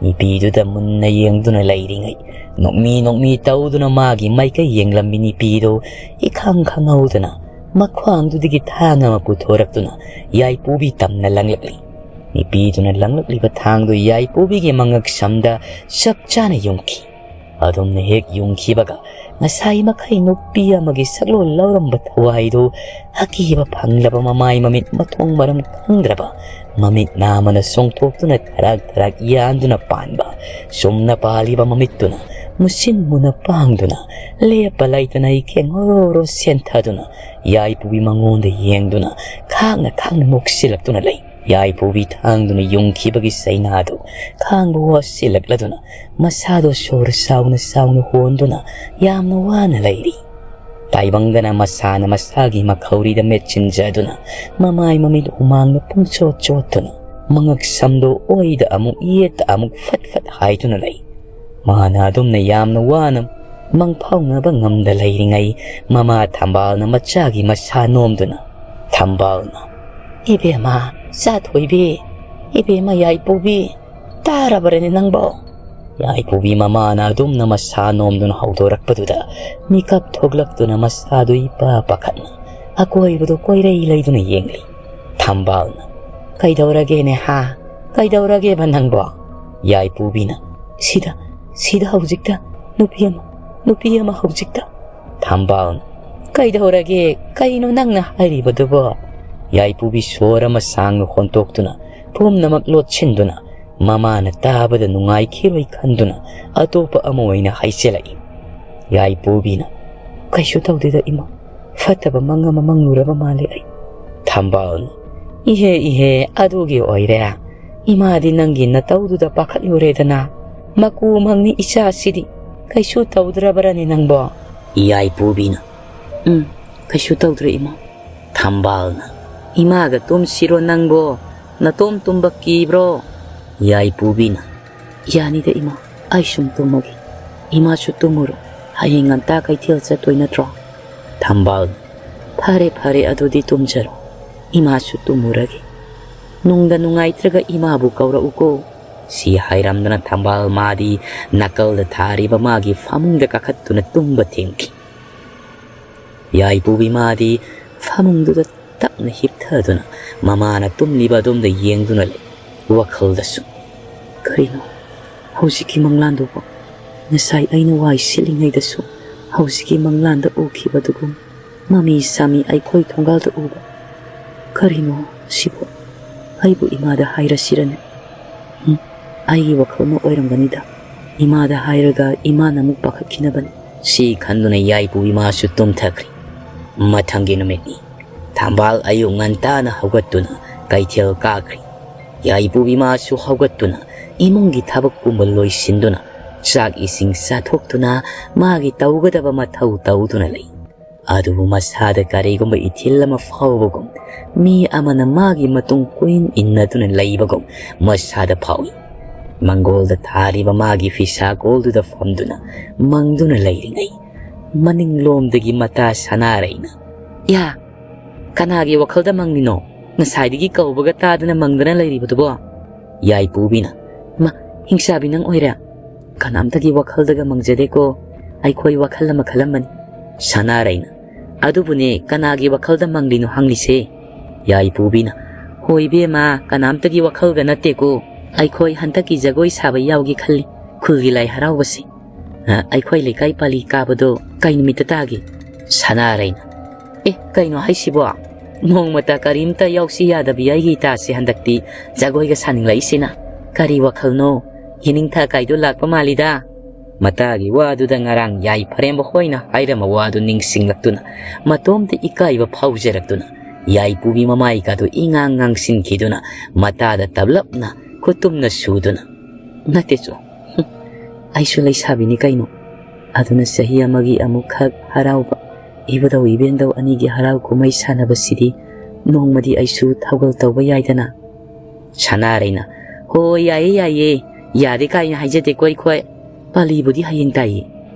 ꯅꯨꯄꯤꯗꯨꯗ ꯃꯨꯟꯅ ꯌꯦꯡꯗꯨꯅ ꯂꯩꯔꯤꯉꯩ ꯅꯣꯛꯃꯤ ꯅꯣꯛꯃꯤ ꯇꯧꯗꯨꯅ ꯃꯥꯒꯤ ꯃꯥꯏꯀꯩ ꯌꯦꯡꯂꯝꯃꯤ ꯅꯨꯄꯤꯗꯨ ꯏꯈꯪ ꯈꯪꯍꯧꯗꯅ ꯃꯈ꯭ꯋꯥꯡꯗꯨꯗꯒꯤ ꯊꯥꯡ ꯑꯃ ꯄꯨꯊꯣꯔꯛꯇꯨꯅ ꯌꯥꯏꯄꯨꯕꯤ ꯇꯝꯅ ꯂꯪꯂꯛꯂꯤ꯫ ꯅꯤꯄꯤꯗꯨꯅ ꯂꯪꯂꯛꯂꯤꯕ ꯊꯥꯡꯗꯨ ꯌꯥꯏꯄꯨꯕꯤꯒꯤ ꯃꯉꯛ ꯁꯝꯗ ꯆꯞ ꯆꯥꯅ ꯌꯨꯡꯈꯤ꯫ ꯑꯗꯨꯝꯅ ꯍꯦꯛ ꯌꯨꯡꯈꯤꯕꯒ, ꯉꯁꯥꯏ ꯃꯈꯩ ꯅꯨꯄꯤ ꯑꯃꯒꯤ ꯁꯛꯂꯣꯟ ꯂꯧꯔꯝꯕ ꯊꯋꯥꯏꯗꯨ ꯑꯀꯤꯕ ꯐꯪꯂꯕ ꯃꯃꯥꯏ ꯃꯃꯤꯠ ꯃꯊꯣꯡ ꯃꯔꯝ ꯈꯪꯗ꯭ꯔꯕ ꯃꯃꯤꯠ ꯅꯥꯃꯅ ꯆꯣꯡꯊꯣꯛꯇꯨꯅ ꯊꯔꯥꯛ ꯊꯔꯥꯛ ꯌꯥꯟꯗꯨꯅ ꯄꯥꯟꯕ, ꯆꯨꯝꯅ ꯄꯥꯜꯂꯤꯕ ꯃꯃꯤꯠꯇꯨꯅ ꯃꯨꯁꯤꯟ ꯃꯨꯅ ꯄꯥꯡꯗꯨꯅ, ꯂꯦꯞꯄ ꯂꯩꯇꯅ ꯏꯀꯦ ꯉꯣꯔꯣ ꯉꯣꯔꯣ ꯁꯦꯟꯊꯗꯨꯅ ꯌꯥꯏꯄꯨꯕꯤ ꯃꯉꯣꯟꯗ ꯌꯦꯡꯗꯨꯅ ꯈꯥꯡꯅ ꯈꯥꯡꯅ ꯅꯣꯛꯁꯤꯜꯂꯛꯇꯨꯅ ꯂꯩ꯫ ꯌꯥꯏꯄꯨꯕꯤ ꯊꯥꯡꯗꯨꯅ ꯌꯨꯡꯈꯤꯕꯒꯤ ꯆꯩꯅꯥꯗꯨ ꯈꯥꯡꯕ ꯋꯥꯁꯤꯜꯂꯛꯂꯗꯨꯅ ꯃꯁꯥꯗꯣ ꯁꯣꯔ ꯆꯥꯎꯅ ꯆꯥꯎꯅ ꯍꯣꯟꯗꯨꯅ ꯌꯥꯝꯅ ꯋꯥꯅ ꯂꯩꯔꯤ꯫ ꯇꯥꯏꯕꯪꯗꯅ ꯃꯁꯥꯅ ꯃꯁꯥꯒꯤ ꯃꯈꯧꯔꯤꯗ ꯃꯦꯠꯁꯤꯟꯖꯗꯨꯅ, ꯃꯃꯥꯏ ꯃꯃꯤꯠ ꯍꯨꯃꯥꯡꯅ ꯄꯨꯡꯆꯣꯠ ꯆꯣꯠꯇꯨꯅ, ꯃꯉꯛ ꯁꯝꯗꯣ ꯑꯣꯏꯗ ꯑꯃꯨꯛ ꯌꯦꯠꯇ ꯑꯃꯨꯛ ꯐꯠ ꯐꯠ ꯍꯥꯏꯗꯨꯅ ꯂꯩ꯫ ꯃꯥꯅ ꯑꯗꯨꯝꯅ ꯌꯥꯝꯅ ꯋꯥꯅ ꯃꯪꯐꯥꯎꯅꯕ ꯉꯝꯗ ꯂꯩꯔꯤꯉꯩ, ꯃꯃꯥ ꯊꯝꯕꯥꯜꯅ ꯃꯆꯥꯒꯤ ꯃꯁꯥ ꯅꯣꯝꯗꯨꯅ, ꯊꯝꯕꯥꯜꯅ, "ꯏꯕꯦꯝꯃ, ꯆꯥꯊꯣꯏꯕꯤ, ꯏꯕꯦꯝꯃ ꯌꯥꯏꯄꯨꯕꯤ, ꯇꯥꯔꯕ꯭ꯔꯅꯦ ꯅꯪꯕꯣ?" ꯌꯥꯏꯄꯨꯕꯤ ꯃꯃꯥꯅ ꯑꯗꯨꯝꯅ ꯃꯁꯥ ꯅꯣꯝꯗꯨꯅ ꯍꯧꯗꯣꯔꯛꯄꯗꯨꯗ, ꯃꯤꯀꯞ ꯊꯣꯛꯂꯛꯇꯨꯅ ꯃꯁꯥꯗꯨ ꯏꯄꯥ ꯄꯥꯈꯠꯅ ꯑꯀꯣꯏꯕꯗꯨ ꯀꯣꯏꯔꯩ ꯂꯩꯗꯨꯅ ꯌꯦꯡꯂꯤ꯫ ꯊꯝꯕꯥꯜꯅ, "ꯀꯩꯗꯧꯔꯒꯦꯅꯦ ꯍꯥ? ꯀꯩꯗꯧꯔꯒꯦꯕ ꯅꯪꯕꯣ?" ꯌꯥꯏꯄꯨꯕꯤꯅ, "ꯁꯤꯗ, ꯁꯤꯗ ꯍꯧꯖꯤꯛꯇ ꯅꯨꯄꯤ ꯑꯃ, ꯅꯨꯄꯤ ꯑꯃ ꯍꯧꯖꯤꯛꯇ꯫" ꯊꯝꯕꯥꯜꯅ, "ꯀꯩꯗꯧꯔꯒꯦ? ꯀꯩꯅꯣ ꯅꯪꯅ ꯍꯥꯏꯔꯤꯕꯗꯨꯕꯣ?" ꯌꯥꯏꯄꯨꯕꯤ ꯁꯣꯔ ꯑꯃ ꯁꯥꯡꯅ ꯍꯣꯟꯇꯣꯛꯇꯨꯅ, ꯄꯨꯝꯅꯃꯛ ꯂꯣꯠꯁꯤꯟꯗꯨꯅ, ꯃꯃꯥꯅ ꯇꯥꯕꯗ ꯅꯨꯡꯉꯥꯏꯈꯤꯔꯣꯏ ꯈꯟꯗꯨꯅ ꯑꯇꯣꯞꯄ ꯑꯃ ꯑꯣꯏꯅ ꯍꯥꯏꯖꯤꯜꯂꯛꯏ꯫ ꯌꯥꯏꯄꯨꯕꯤꯅ, "ꯀꯩꯁꯨ ꯇꯧꯗꯦꯗ ꯏꯃꯥ, ꯐꯠꯇꯕ ꯃꯪ ꯑꯃ ꯃꯪꯂꯨꯔꯕ ꯃꯥꯜꯂꯦ ꯑꯩ꯫" ꯊꯝꯕꯥꯜꯅ, "ꯏꯍꯦ ꯏꯍꯦ, ꯑꯗꯨꯒꯤ ꯑꯣꯏꯔꯦ꯫ ꯏꯃꯥꯗꯤ ꯅꯪꯒꯤ ꯅꯇꯧꯗꯨꯗ ꯄꯥꯈꯠꯂꯨꯔꯦꯗꯅ꯫ ꯃꯀꯨ ꯃꯪꯅꯤ ꯏꯆꯥꯁꯤꯗꯤ꯫ ꯀꯩꯁꯨ ꯇꯧꯗ꯭ꯔꯕ꯭ꯔꯅꯦ ꯅꯪꯕꯣ?" ꯌꯥꯏꯄꯨꯕꯤꯅ, "ꯎꯝ, ꯀꯩꯁꯨ ꯇꯧꯗ꯭ꯔꯦ ꯏꯃꯥ꯫" ꯊꯝꯕꯥꯜꯅ, "ꯏꯃꯥꯒ ꯇꯨꯝꯁꯤꯔꯣ ꯅꯪꯕꯣ? ꯅꯇꯣꯝ ꯇꯨꯝꯕ ꯀꯤꯕ꯭ꯔꯣ?" ꯌꯥꯏꯄꯨꯕꯤꯅ, "ꯌꯥꯅꯤꯗ ꯏꯃꯥ, ꯑꯩ ꯁꯨꯝ ꯇꯨꯝꯃꯒꯦ꯫ ꯏꯃꯥꯁꯨ ꯇꯨꯝꯃꯨꯔꯣ, ꯍꯌꯦꯡ ꯉꯟꯇꯥ ꯀꯩꯊꯦꯜ ꯆꯠꯇꯣꯏ ꯅꯠꯇ꯭ꯔꯣ?" ꯊꯝꯕꯥꯜꯅ, "ꯐꯔꯦ ꯐꯔꯦ, ꯑꯗꯨꯗꯤ ꯇꯨꯝꯖꯔꯣ, ꯏꯃꯥꯁꯨ ꯇꯨꯝꯃꯨꯔꯒꯦ꯫ ꯅꯨꯡꯗ ꯅꯨꯡꯉꯥꯏꯇ꯭ꯔꯒ ꯏꯃꯥꯕꯨ ꯀꯧꯔꯛꯎꯀꯣ꯫" ꯁꯤ ꯍꯥꯏꯔꯝꯗꯅ ꯊꯝꯕꯥꯜ ꯃꯥꯗꯤ ꯅꯥꯀꯜꯗ ꯊꯥꯔꯤꯕ ꯃꯥꯒꯤ ꯐꯃꯨꯡꯗ ꯀꯥꯈꯠꯇꯨꯅ ꯇꯨꯝꯕ ꯊꯦꯡꯈꯤ꯫ ꯌꯥꯏꯄꯨꯕꯤ ꯃꯥꯗꯤ ꯐꯃꯨꯡꯗꯨꯗ ꯇꯞꯅ ꯍꯤꯞꯊꯗꯨꯅ ꯃꯃꯥꯅ ꯇꯨꯝꯂꯤꯕ ꯑꯗꯣꯝꯗ ꯌꯦꯡꯗꯨꯅ ꯂꯩ꯫ ꯋꯥꯈꯜꯗꯁꯨ, "ꯀꯔꯤꯅꯣ ꯍꯧꯖꯤꯛꯀꯤ ꯃꯪꯂꯥꯟꯗꯨꯕꯨ? ꯉꯁꯥꯏ ꯑꯩꯅ ꯋꯥꯏ ꯁꯤꯠꯂꯤꯉꯩꯗꯁꯨ ꯍꯧꯖꯤꯛꯀꯤ ꯃꯪꯂꯥꯟꯗ ꯎꯈꯤꯕꯗꯨꯒꯨꯝ ꯃꯃꯤ ꯁꯥꯃꯤ ꯑꯩꯈꯣꯏ ꯊꯣꯡꯒꯥꯜꯗ ꯎꯕ꯫ ꯀꯔꯤꯅꯣ ꯁꯤꯕꯨ? ꯑꯩꯕꯨ ꯏꯃꯥꯗ ꯍꯥꯏꯔꯁꯤꯔꯅꯦ? ꯎꯝ, ꯑꯩꯒꯤ ꯋꯥꯈꯜꯅ ꯑꯣꯏꯔꯝꯒꯅꯤꯗ꯫ ꯏꯃꯥꯗ ꯍꯥꯏꯔꯒ ꯏꯃꯥꯅ ꯑꯃꯨꯛ ꯄꯥꯈꯠꯈꯤꯅꯕꯅꯤ"꯫ ꯁꯤ ꯈꯟꯗꯨꯅ ꯌꯥꯏꯄꯨ ꯏꯃꯥꯁꯨ ꯇꯨꯝꯊꯈ꯭ꯔꯤ꯫ ꯃꯊꯪꯒꯤ ꯅꯨꯃꯤꯠꯅꯤ꯫ ꯊꯝꯕꯥꯜ ꯑꯌꯨꯛ ꯉꯟꯇꯥꯅ ꯍꯧꯒꯠꯇꯨꯅ ꯀꯩꯊꯦꯜ ꯀꯥꯈ꯭ꯔꯤ꯫ ꯌꯥꯏꯄꯨ ꯏꯃꯥꯁꯨ ꯍꯧꯒꯠꯇꯨꯅ ꯏꯃꯨꯡꯒꯤ ꯊꯕꯛ ꯄꯨꯝꯕ ꯂꯣꯏꯁꯤꯟꯗꯨꯅ ꯆꯥꯛ ꯏꯁꯤꯡ ꯆꯥꯊꯣꯛꯇꯨꯅ ꯃꯥꯒꯤ ꯇꯧꯒꯗꯕ ꯃꯊꯧ ꯇꯧꯗꯨꯅ ꯂꯩ꯫ ꯑꯗꯨꯕꯨ ꯃꯁꯥꯗ ꯀꯔꯤꯒꯨꯝꯕ ꯏꯊꯤꯜ ꯑꯃ ꯐꯥꯎꯕꯒꯨꯝ, ꯃꯤ ꯑꯃꯅ ꯃꯥꯒꯤ ꯃꯇꯨꯡ ꯀꯣꯏꯟ ꯏꯟꯅꯗꯨꯅ ꯂꯩꯕꯒꯨꯝ ꯃꯁꯥꯗ ꯐꯥꯎꯏ꯫ ꯃꯪꯒꯣꯜꯗ ꯊꯥꯔꯤꯕ ꯃꯥꯒꯤ ꯐꯤꯁꯥ ꯀꯣꯜꯗꯨꯗ ꯐꯝꯗꯨꯅ ꯃꯪꯗꯨꯅ ꯂꯩꯔꯤꯉꯩ, ꯃꯅꯤꯡꯂꯣꯝꯗꯒꯤ ꯃꯇꯥ ꯁꯅꯥꯔꯩꯅ, "ꯌꯥ, ꯀꯅꯥꯒꯤ ꯋꯥꯈꯜꯗ ꯃꯪꯂꯤꯅꯣ? ꯉꯁꯥꯏꯗꯒꯤ ꯀꯧꯕꯒ ꯇꯥꯗꯅ ꯃꯪꯗꯅ ꯂꯩꯔꯤꯕꯗꯨꯕꯣ?" ꯌꯥꯏꯄꯨꯕꯤꯅ, "ꯃꯥ, ꯍꯤꯡꯆꯥꯕꯤ ꯅꯪ ꯑꯣꯏꯔꯦ? ꯀꯅꯥꯝꯇꯒꯤ ꯋꯥꯈꯜꯗꯒ ꯃꯪꯖꯗꯦꯀꯣ꯫ ꯑꯩꯈꯣꯏ ꯋꯥꯈꯜ ꯑꯃ ꯈꯜꯂꯝꯕꯅꯤ"꯫ ꯁꯅꯥꯔꯩꯅ, "ꯑꯗꯨꯕꯨꯅꯦ, ꯀꯅꯥꯒꯤ ꯋꯥꯈꯜꯗ ꯃꯪꯂꯤꯅꯣ ꯍꯪꯂꯤꯁꯦ?" ꯌꯥꯏꯄꯨꯕꯤꯅ, "ꯍꯣꯏ ꯏꯕꯦꯝꯃ, ꯀꯅꯥꯝꯇꯒꯤ ꯋꯥꯈꯜꯒ ꯅꯠꯇꯦꯀꯣ꯫ ꯑꯩꯈꯣꯏ ꯍꯟꯗꯛꯀꯤ ꯖꯒꯣꯏ ꯁꯥꯕ ꯌꯥꯎꯒꯦ ꯈꯜꯂꯤ, ꯈꯨꯜꯒꯤ ꯂꯥꯏ ꯍꯔꯥꯎꯕꯁꯤ꯫ ꯑ, ꯑꯩꯈꯣꯏ ꯂꯩꯀꯥꯏ ꯄꯥꯂꯤ ꯀꯥꯕꯗꯣ ꯀꯩ ꯅꯨꯃꯤꯠꯇ ꯇꯥꯒꯦ?" ꯁꯅꯥꯔꯩꯅ, "ꯑꯦ, ꯀꯩꯅꯣ ꯍꯥꯏꯁꯤꯕꯣ? ꯅꯣꯡꯃꯇ ꯀꯔꯤꯝꯇ ꯌꯥꯎꯁꯤ ꯌꯥꯗꯕꯤ ꯑꯩꯒꯤ ꯏꯇꯥꯁꯦ ꯍꯟꯗꯛꯇꯤ ꯖꯒꯣꯏꯒ ꯁꯥꯅꯤꯡꯂꯛꯏꯁꯤꯅ꯫ ꯀꯔꯤ ꯋꯥꯈꯜꯅꯣ? ꯌꯦꯅꯤꯡꯊꯥ ꯀꯥꯏꯗꯣ ꯂꯥꯛꯄ ꯃꯥꯜꯂꯤꯗ"꯫ ꯃꯇꯥꯒꯤ ꯋꯥꯗꯨꯗ ꯉꯔꯥꯡ ꯌꯥꯏꯐꯔꯦꯝꯕ ꯍꯣꯏꯅ ꯍꯥꯏꯔꯝꯕ ꯋꯥꯗꯨ ꯅꯤꯡꯁꯤꯡꯂꯛꯇꯨꯅ, ꯃꯇꯣꯝꯇ ꯏꯀꯥꯏꯕ ꯐꯥꯎꯖꯔꯛꯇꯨꯅ, ꯌꯥꯏꯄꯨꯒꯤ ꯃꯃꯥꯏꯒꯗꯨ ꯏꯉꯥꯡ ꯉꯥꯡꯁꯤꯟꯈꯤꯗꯨꯅ, ꯃꯇꯥꯗ ꯇꯞꯂꯞꯅ ꯈꯨꯠꯇꯨꯝꯅ ꯁꯨꯗꯨꯅ, "ꯅꯠꯇꯦ ꯆꯣ, ꯍꯨꯝ, ꯑꯩꯁꯨ ꯂꯩꯁꯥꯕꯤꯅꯤ ꯀꯩꯅꯣ꯫ ꯑꯗꯨꯅ ꯆꯍꯤ ꯑꯃꯒꯤ ꯑꯃꯨꯛꯈꯛ ꯍꯔꯥꯎꯕ, ꯏꯕꯨꯙꯧ ꯏꯕꯦꯟꯗꯧ ꯑꯅꯤꯒꯤ ꯍꯔꯥꯎ ꯀꯨꯝꯍꯩ ꯁꯥꯟꯅꯕꯁꯤꯗꯤ ꯅꯣꯡꯃꯗꯤ ꯑꯩꯁꯨ ꯊꯧꯒꯜ ꯇꯧꯕ ꯌꯥꯏꯗꯅ"꯫ ꯁꯅꯥꯔꯩꯅ, "ꯍꯣꯏ, ꯌꯥꯏꯌꯦ, ꯌꯥꯏꯌꯦ, ꯌꯥꯗꯦ ꯀꯥꯏꯅ ꯍꯥꯏꯖꯗꯦꯀꯣ ꯑꯩꯈꯣꯏ꯫ ꯄꯥꯂꯤꯕꯨꯗꯤ ꯍꯌꯦꯡ ꯇꯥꯏꯌꯦ"꯫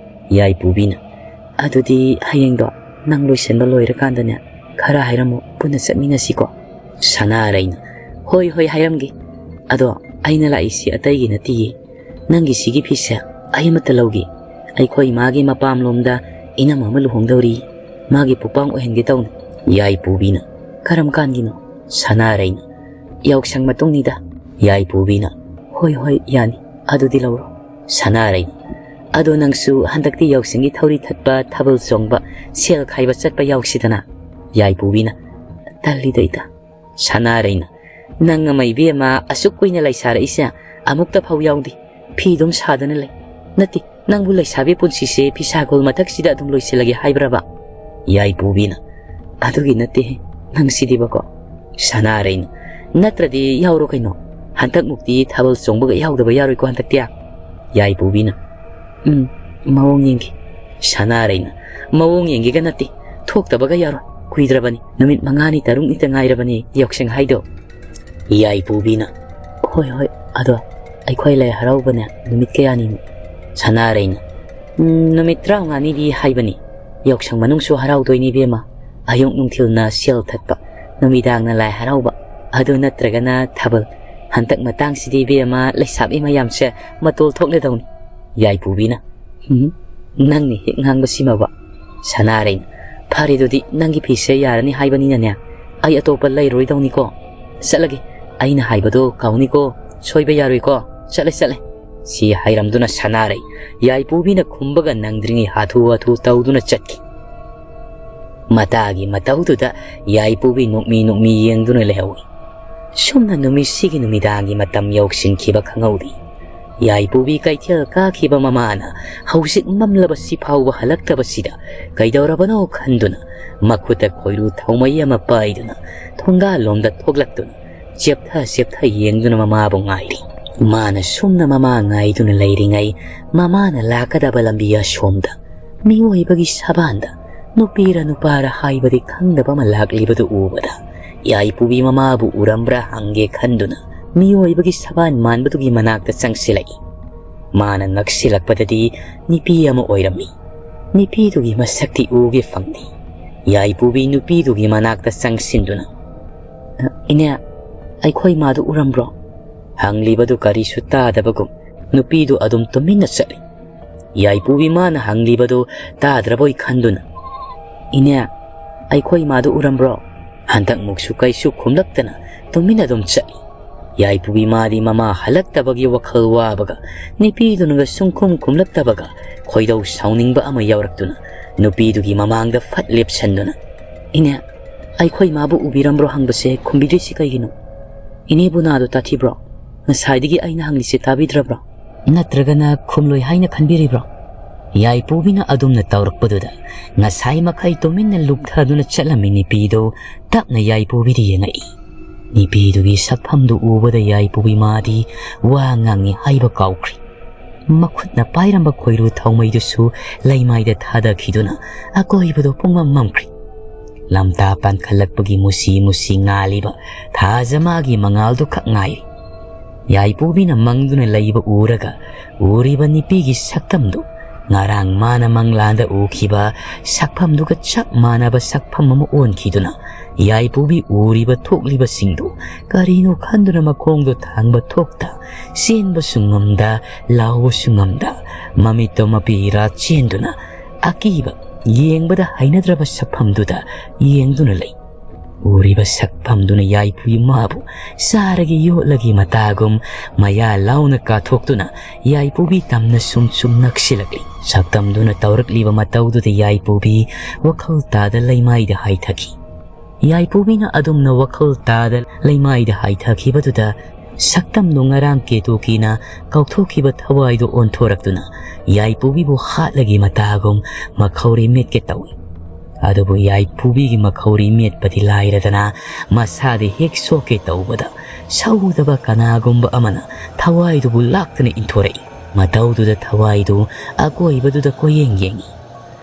ꯌꯥꯏꯄꯨꯕꯤꯅ, "ꯑꯗꯨꯗꯤ ꯍꯌꯦꯡꯗꯣ ꯅꯪ ꯂꯣꯏꯁꯤꯟꯕ ꯂꯣꯏꯔꯀꯥꯟꯗꯅꯦ, ꯈꯔ ꯍꯥꯏꯔꯝꯃꯨ, ꯄꯨꯟꯅ ꯆꯠꯃꯤꯟꯅꯁꯤꯀꯣ"꯫ ꯁꯅꯥꯔꯩꯅ, "ꯍꯣꯏ, ꯍꯣꯏ, ꯍꯥꯏꯔꯝꯒꯦ꯫ ꯑꯗꯣ ꯑꯩꯅ ꯂꯥꯛꯏꯁꯤ ꯑꯇꯩꯒꯤ ꯅꯠꯇꯤꯌꯦ꯫ ꯅꯪꯒꯤ ꯁꯤꯒꯤ ꯐꯤꯁꯦ ꯑꯩ ꯑꯃꯠꯇ ꯂꯧꯒꯦ꯫ ꯑꯩꯈꯣꯏ ꯏꯃꯥꯒꯤ ꯃꯄꯥꯝꯂꯣꯝꯗ ꯏꯅꯝ ꯑꯃ ꯂꯨꯍꯣꯡꯗꯧꯔꯤ꯫ ꯃꯥꯒꯤ ꯄꯨꯄꯥꯡ ꯑꯣꯏꯍꯟꯒꯦ ꯇꯧꯅꯤ"꯫ ꯌꯥꯏꯄꯨꯕꯤꯅ, "ꯀꯔꯝ ꯀꯥꯟꯒꯤꯅꯣ?" ꯁꯅꯥꯔꯩꯅ, "ꯌꯥꯎꯁꯪ ꯃꯇꯨꯡꯅꯤꯗ꯫" ꯌꯥꯏꯄꯨꯕꯤꯅ, "ꯍꯣꯏ, ꯍꯣꯏ, ꯌꯥꯅꯤ, ꯑꯗꯨꯗꯤ ꯂꯧꯔꯣ꯫" ꯁꯅꯥꯔꯩꯅ, "ꯑꯗꯣ ꯅꯪꯁꯨ ꯍꯟꯗꯛꯇꯤ ꯌꯥꯎꯁꯪꯒꯤ ꯊꯧꯔꯤ ꯊꯠꯄ, ꯊꯥꯕꯜ ꯆꯣꯡꯕ, ꯁꯦꯜ ꯈꯥꯏꯕ ꯆꯠꯄ ꯌꯥꯎꯁꯤꯗꯅ?" ꯌꯥꯏꯄꯨꯕꯤꯅ, "ꯇꯜꯂꯤꯗ ꯏꯇꯥ꯫" ꯁꯅꯥꯔꯩꯅ, "ꯅꯪ ꯑꯃ ꯏꯕꯦꯝꯃ ꯑꯁꯨꯛ ꯀꯨꯏꯅ ꯂꯩꯁꯥꯔꯛꯏꯁꯦ ꯑꯃꯨꯛꯇ ꯐꯥꯎ ꯌꯥꯎꯗꯦ꯫ ꯐꯤ ꯑꯗꯨꯝ ꯁꯥꯗꯅ ꯂꯩ꯫ ꯅꯠꯇꯦ, ꯅꯪꯕꯨ ꯂꯩꯁꯥꯕꯤ ꯄꯨꯟꯁꯤꯁꯦ ꯐꯤꯁꯥꯒꯣꯜ ꯃꯊꯛꯁꯤꯗ ꯑꯗꯨꯝ ꯂꯣꯏꯁꯤꯜꯂꯒꯦ ꯍꯥꯏꯕ꯭ꯔꯕ?" ꯌꯥꯏꯄꯨꯕꯤꯅ, "ꯑꯗꯨꯒꯤ ꯅꯠꯇꯦꯍꯦ, ꯅꯪ ꯁꯤꯗꯤꯕꯀꯣ꯫" ꯁꯅꯥꯔꯩꯅ, "ꯅꯠꯇ꯭ꯔꯗꯤ ꯌꯥꯎꯔꯣ ꯀꯩꯅꯣ꯫ ꯍꯟꯗꯛꯃꯨꯛꯇꯤ ꯊꯥꯕꯜ ꯆꯣꯡꯕꯒ ꯌꯥꯎꯗꯕ ꯌꯥꯔꯣꯏꯀꯣ ꯍꯟꯗꯛꯇꯤ꯫" ꯌꯥꯏꯄꯨꯕꯤꯅ, "ꯎꯝ, ꯃꯑꯣꯡ ꯌꯦꯡꯒꯦ꯫" ꯁꯅꯥꯔꯩꯅ, "ꯃꯑꯣꯡ ꯌꯦꯡꯒꯦꯒ ꯅꯠꯇꯦ, ꯊꯣꯛꯇꯕꯒ ꯌꯥꯔꯣꯏ꯫ ꯀꯨꯏꯗ꯭ꯔꯕꯅꯤ, ꯅꯨꯃꯤꯠ ꯃꯉꯥꯅꯤ ꯇꯔꯨꯛꯅꯤꯇ ꯉꯥꯏꯔꯕꯅꯤ ꯌꯥꯎꯁꯪ ꯍꯥꯏꯗꯣ꯫" ꯌꯥꯏꯄꯨꯕꯤꯅ, "ꯍꯣꯏ, ꯍꯣꯏ, ꯑꯗꯣ ꯑꯩꯈꯣꯏ ꯂꯥꯏ ꯍꯔꯥꯎꯕꯅꯦ ꯅꯨꯃꯤꯠ ꯀꯌꯥꯅꯤꯅꯣ?" ꯁꯅꯥꯔꯩꯅ, "ꯎꯝ, ꯅꯨꯃꯤꯠ ꯇꯔꯥꯃꯉꯥꯅꯤꯗꯤ ꯍꯥꯏꯕꯅꯤ꯫ ꯌꯥꯎꯁꯪ ꯃꯅꯨꯡꯁꯨ ꯍꯔꯥꯎꯗꯣꯏꯅꯤ ꯏꯕꯦꯝꯃ꯫ ꯑꯌꯨꯛ ꯅꯨꯡꯊꯤꯜꯅ ꯁꯦꯜ ꯊꯠꯄ, ꯅꯨꯃꯤꯗꯥꯡꯅ ꯂꯥꯏ ꯍꯔꯥꯎꯕ, ꯑꯗꯨ ꯅꯠꯇ꯭ꯔꯒꯅ ꯊꯥꯕꯜ꯫ ꯍꯟꯗꯛ ꯃꯇꯥꯡꯁꯤꯗꯤ ꯏꯕꯦꯝꯃ ꯂꯩꯁꯥꯕꯤ ꯃꯌꯥꯝꯁꯦ ꯃꯇꯣꯜ ꯊꯣꯛꯂꯗꯧꯅꯤ꯫" ꯌꯥꯏꯄꯨꯕꯤꯅ, "ꯎꯝ, ꯅꯪꯅ ꯍꯦꯛ ꯉꯥꯡꯕꯁꯤꯃꯕ꯫" ꯁꯅꯥꯔꯩꯅ, "ꯐꯔꯦ, ꯑꯗꯨꯗꯤ ꯅꯪꯒꯤ ꯐꯤꯁꯦ ꯌꯥꯔꯅꯤ ꯍꯥꯏꯕꯅꯤꯅꯅꯦ, ꯑꯩ ꯑꯇꯣꯞꯄ ꯂꯩꯔꯣꯏꯗꯧꯅꯤꯀꯣ꯫ ꯆꯠꯂꯒꯦ, ꯑꯩꯅ ꯍꯥꯏꯕꯗꯣ ꯀꯥꯎꯅꯤꯀꯣ, ꯁꯣꯏꯕ ꯌꯥꯔꯣꯏꯀꯣ꯫ ꯆꯠꯂꯦ, ꯆꯠꯂꯦ꯫" ꯁꯤ ꯍꯥꯏꯔꯝꯗꯨꯅ ꯁꯅꯥꯔꯩ ꯌꯥꯏꯄꯨꯕꯤꯅ ꯈꯨꯝꯕꯒ ꯅꯪꯗ꯭ꯔꯤꯉꯩ ꯍꯥꯊꯨ ꯍꯥꯊꯨ ꯇꯧꯗꯨꯅ ꯆꯠꯈꯤ꯫ ꯃꯇꯥꯒꯤ ꯃꯇꯧꯗꯨꯗ ꯌꯥꯏꯄꯨꯕꯤ ꯅꯣꯛꯃꯤ ꯅꯣꯛꯃꯤ ꯌꯦꯡꯗꯨꯅ ꯂꯩꯍꯧꯏ꯫ ꯁꯨꯝꯅ ꯅꯨꯃꯤꯠꯁꯤꯒꯤ ꯅꯨꯃꯤꯗꯥꯡꯒꯤ ꯃꯇꯝ ꯌꯧꯁꯤꯟꯈꯤꯕ ꯈꯪꯍꯧꯗꯦ꯫ ꯌꯥꯏꯄꯨꯕꯤ ꯀꯩꯊꯦꯜ ꯀꯥꯈꯤꯕ ꯃꯃꯥꯅ ꯍꯧꯖꯤꯛ ꯃꯝꯂꯕꯁꯤ ꯐꯥꯎꯕ ꯍꯜꯂꯛꯇꯕꯁꯤꯗ ꯀꯩꯗꯧꯔꯕꯅꯣ ꯈꯟꯗꯨꯅ ꯃꯈꯨꯠꯇ ꯈꯣꯏꯔꯨ ꯊꯥꯎꯃꯩ ꯑꯃ ꯄꯥꯏꯗꯨꯅ ꯊꯣꯡꯒꯥꯜꯂꯣꯝꯗ ꯊꯣꯛꯂꯛꯇꯨꯅ ꯆꯦꯞꯊ ꯆꯦꯞꯊ ꯌꯦꯡꯗꯨꯅ ꯃꯃꯥꯕꯨ ꯉꯥꯏꯔꯤ꯫ ꯃꯥꯅ ꯁꯨꯝꯅ ꯃꯃꯥ ꯉꯥꯏꯗꯨꯅ ꯂꯩꯔꯤꯉꯩ, ꯃꯃꯥꯅ ꯂꯥꯛꯀꯗꯕ ꯂꯝꯕꯤ ꯑꯁꯣꯝꯗ ꯃꯤꯑꯣꯏꯕꯒꯤ ꯁꯕꯥꯟꯗ ꯅꯨꯄꯤꯔ ꯅꯨꯄꯥꯔ ꯍꯥꯏꯕꯗꯤ ꯈꯪꯗꯕ ꯑꯃ ꯂꯥꯛꯂꯤꯕꯗꯨ ꯎꯕꯗ, ꯌꯥꯏꯄꯨꯕꯤ ꯃꯃꯥꯕꯨ ꯎꯔꯝꯕ꯭ꯔꯥ ꯍꯪꯒꯦ ꯈꯟꯗꯨꯅ ꯃꯤꯑꯣꯏꯕꯒꯤ ꯁꯕꯥꯟ ꯃꯥꯟꯕꯗꯨꯒꯤ ꯃꯅꯥꯛꯇ ꯆꯪꯁꯤꯜꯂꯛꯏ꯫ ꯃꯥꯅ ꯅꯛꯁꯤꯜꯂꯛꯄꯗꯗꯤ ꯅꯨꯄꯤ ꯑꯃ ꯑꯣꯏꯔꯝꯃꯤ꯫ ꯅꯨꯄꯤꯗꯨꯒꯤ ꯃꯁꯛꯇꯤ ꯎꯒꯦ ꯐꯪꯗꯦ꯫ ꯌꯥꯏꯄꯨꯕꯤ ꯅꯨꯄꯤꯗꯨꯒꯤ ꯃꯅꯥꯛꯇ ꯆꯪꯁꯤꯟꯗꯨꯅ, "ꯏꯅꯦ, ꯑꯩꯈꯣꯏ ꯃꯥꯗꯨ ꯎꯔꯝꯕ꯭ꯔꯣ?" ꯍꯪꯂꯤꯕꯗꯨ ꯀꯔꯤꯁꯨ ꯇꯥꯗꯕꯒꯨꯝ ꯅꯨꯄꯤꯗꯨ ꯑꯗꯨꯝ ꯇꯨꯃꯤꯟꯅ ꯆꯠꯂꯤ꯫ ꯌꯥꯏꯄꯨꯕꯤ ꯃꯥꯅ ꯍꯪꯂꯤꯕꯗꯨ ꯇꯥꯗ꯭ꯔꯕꯣꯏ ꯈꯟꯗꯨꯅ, "ꯏꯅꯦ, "ꯑꯩꯈꯣꯏ ꯏꯃꯥꯗꯨ ꯎꯔꯝꯕ꯭ꯔꯣ?" ꯍꯟꯗꯛꯃꯨꯛꯁꯨ ꯀꯩꯁꯨ ꯈꯨꯝꯂꯛꯇꯅ ꯇꯨꯃꯤꯟꯅ ꯑꯗꯨꯝ ꯆꯠꯂꯤ꯫ ꯌꯥꯏꯄꯨꯕꯤ ꯃꯥꯗꯤ ꯃꯃꯥ ꯍꯜꯂꯛꯇꯕꯒꯤ ꯋꯥꯈꯜ ꯋꯥꯕꯒ, ꯅꯨꯄꯤꯗꯨꯅꯒ ꯁꯨꯡꯈꯨꯝ ꯈꯨꯝꯂꯛꯇꯕꯒ, ꯈꯣꯏꯗꯧ ꯁꯥꯎꯅꯤꯡꯕ ꯑꯃ ꯌꯥꯎꯔꯛꯇꯨꯅ ꯅꯨꯄꯤꯗꯨꯒꯤ ꯃꯃꯥꯡꯗ ꯐꯠ ꯂꯦꯞꯁꯟꯗꯨꯅ, "ꯏꯅꯦ, ꯑꯩꯈꯣꯏ ꯏꯃꯥꯕꯨ ꯎꯕꯤꯔꯝꯕ꯭ꯔꯣ ꯍꯪꯕꯁꯦ ꯈꯨꯝꯕꯤꯗ꯭ꯔꯤꯁꯤ ꯀꯩꯒꯤꯅꯣ? ꯏꯅꯦꯕꯨ ꯅꯥꯗꯣ ꯇꯥꯊꯤꯕ꯭ꯔꯣ? ꯉꯁꯥꯏꯗꯒꯤ ꯑꯩꯅ ꯍꯪꯂꯤꯁꯦ ꯇꯥꯕꯤꯗ꯭ꯔꯕ꯭ꯔꯣ? ꯅꯠꯇ꯭ꯔꯒꯅ ꯈꯨꯝꯂꯣꯏ ꯍꯥꯏꯅ ꯈꯟꯕꯤꯔꯤꯕ꯭ꯔꯣ?" ꯌꯥꯏꯄꯨꯕꯤꯅ ꯑꯗꯨꯝꯅ ꯇꯧꯔꯛꯄꯗꯨꯗ ꯉꯁꯥꯏ ꯃꯈꯩ ꯇꯨꯃꯤꯟꯅ ꯂꯨꯞꯊꯗꯨꯅ ꯆꯠꯂꯝꯃꯤ ꯅꯨꯄꯤꯗꯨ ꯇꯞꯅ ꯌꯥꯏꯄꯨꯕꯤꯗ ꯌꯦꯡꯉꯛꯏ꯫ ꯅꯨꯄꯤꯗꯨꯒꯤ ꯁꯛꯐꯝꯗꯨ ꯎꯕꯗ ꯌꯥꯏꯄꯨꯕꯤ ꯃꯥꯗꯤ ꯋꯥ ꯉꯥꯡꯉꯤ ꯍꯥꯏꯕ ꯀꯥꯎꯈ꯭ꯔꯤ꯫ ꯃꯈꯨꯠꯅ ꯄꯥꯏꯔꯝꯕ ꯈꯣꯏꯔꯨ ꯊꯥꯎꯃꯩꯗꯨꯁꯨ ꯂꯩꯃꯥꯏꯗ ꯊꯥꯗꯈꯤꯗꯨꯅ ꯑꯀꯣꯏꯕꯗꯨ ꯄꯨꯡꯃꯝ ꯃꯝꯈ꯭ꯔꯤ꯫ ꯂꯝꯇꯥ ꯄꯥꯟꯈꯠꯂꯛꯄꯒꯤ ꯃꯨꯁꯤ ꯃꯨꯁꯤ ꯉꯥꯜꯂꯤꯕ ꯊꯥꯖ ꯃꯥꯒꯤ ꯃꯉꯥꯜꯗꯨ ꯈꯛ ꯉꯥꯏꯔꯤ꯫ ꯌꯥꯏꯄꯨꯕꯤꯅ ꯃꯪꯗꯨꯅ ꯂꯩꯕ ꯎꯔꯒ ꯎꯔꯤꯕ ꯅꯨꯄꯤꯒꯤ ꯁꯛꯇꯝꯗꯨ ꯉꯔꯥꯡ ꯃꯥꯅ ꯃꯪꯂꯥꯟꯗ ꯎꯈꯤꯕ ꯁꯛꯐꯝꯗꯨꯒ ꯆꯞ ꯃꯥꯟꯅꯕ ꯁꯛꯐꯝ ꯑꯃ ꯑꯣꯟꯈꯤꯗꯨꯅ ꯌꯥꯏꯄꯨꯕꯤ ꯎꯔꯤꯕ ꯊꯣꯛꯂꯤꯕꯁꯤꯡꯗꯨ ꯀꯔꯤꯅꯣ ꯈꯟꯗꯨꯅ ꯃꯈꯣꯡꯗꯣ ꯊꯥꯡꯕ ꯊꯣꯛꯇ, ꯆꯦꯟꯕꯁꯨ ꯉꯝꯗ, ꯂꯥꯎꯕꯁꯨ ꯉꯝꯗ, ꯃꯃꯤꯠꯇꯣ ꯃꯄꯤ ꯏꯔꯥ ꯆꯦꯟꯗꯨꯅ ꯑꯀꯤꯕ, ꯌꯦꯡꯕꯗ ꯍꯩꯅꯗ꯭ꯔꯕ ꯁꯛꯐꯝꯗꯨꯗ ꯌꯦꯡꯗꯨꯅ ꯂꯩ꯫ ꯎꯔꯤꯕ ꯁꯛꯐꯝꯗꯨꯅ ꯌꯥꯏꯄꯨꯕꯤ ꯃꯥꯕꯨ ꯆꯥꯔꯒ ꯌꯣꯠꯂꯒꯤ ꯃꯇꯥꯒꯨꯝ ꯃꯌꯥ ꯂꯥꯎꯅ ꯀꯥꯊꯣꯛꯇꯨꯅ ꯌꯥꯏꯄꯨꯕꯤ ꯇꯝꯅ ꯁꯨꯝ ꯁꯨꯝ ꯅꯛꯁꯤꯜꯂꯛꯂꯤ꯫ ꯁꯛꯇꯝꯗꯨꯅ ꯇꯧꯔꯛꯂꯤꯕ ꯃꯇꯧꯗꯨꯗ ꯌꯥꯏꯄꯨꯕꯤ ꯋꯥꯈꯜ ꯇꯥꯗ ꯂꯩꯃꯥꯏꯗ ꯍꯥꯏꯊꯈꯤ꯫ ꯌꯥꯏꯄꯨꯕꯤꯅ ꯑꯗꯨꯝꯅ ꯋꯥꯈꯜ ꯇꯥꯗ ꯂꯩꯃꯥꯏꯗ ꯍꯥꯏꯊꯈꯤꯕꯗꯨꯗ ꯁꯛꯇꯝꯗꯨ ꯉꯔꯥꯡ ꯀꯦꯇꯨꯀꯤꯅ ꯀꯥꯎꯊꯣꯛꯈꯤꯕ ꯊꯋꯥꯏꯗꯨ ꯑꯣꯟꯊꯣꯔꯛꯇꯨꯅ ꯌꯥꯏꯄꯨꯕꯤꯕꯨ ꯍꯥꯠꯂꯒꯤ ꯃꯇꯥꯒꯨꯝ ꯃꯈꯧꯔꯤ ꯃꯦꯠꯀꯦ ꯇꯧꯏ꯫ ꯑꯗꯨꯕꯨ ꯌꯥꯏꯄꯨꯕꯤꯒꯤ ꯃꯈꯧꯔꯤ ꯃꯦꯠꯄꯗꯤ ꯂꯥꯏꯔꯗꯅ ꯃꯁꯥꯗ ꯍꯦꯛ ꯁꯣꯛꯀꯦ ꯇꯧꯕꯗ ꯁꯧꯗꯕ ꯀꯅꯥꯒꯨꯝꯕ ꯑꯃꯅ ꯊꯋꯥꯏꯗꯨꯕꯨ ꯂꯥꯛꯇꯅ ꯏꯟꯊꯣꯔꯛꯏ꯫ ꯃꯇꯧꯗꯨꯗ ꯊꯋꯥꯏꯗꯨ ꯑꯀꯣꯏꯕꯗꯨꯗ ꯀꯣꯏꯌꯦꯡ ꯌꯦꯡꯏ꯫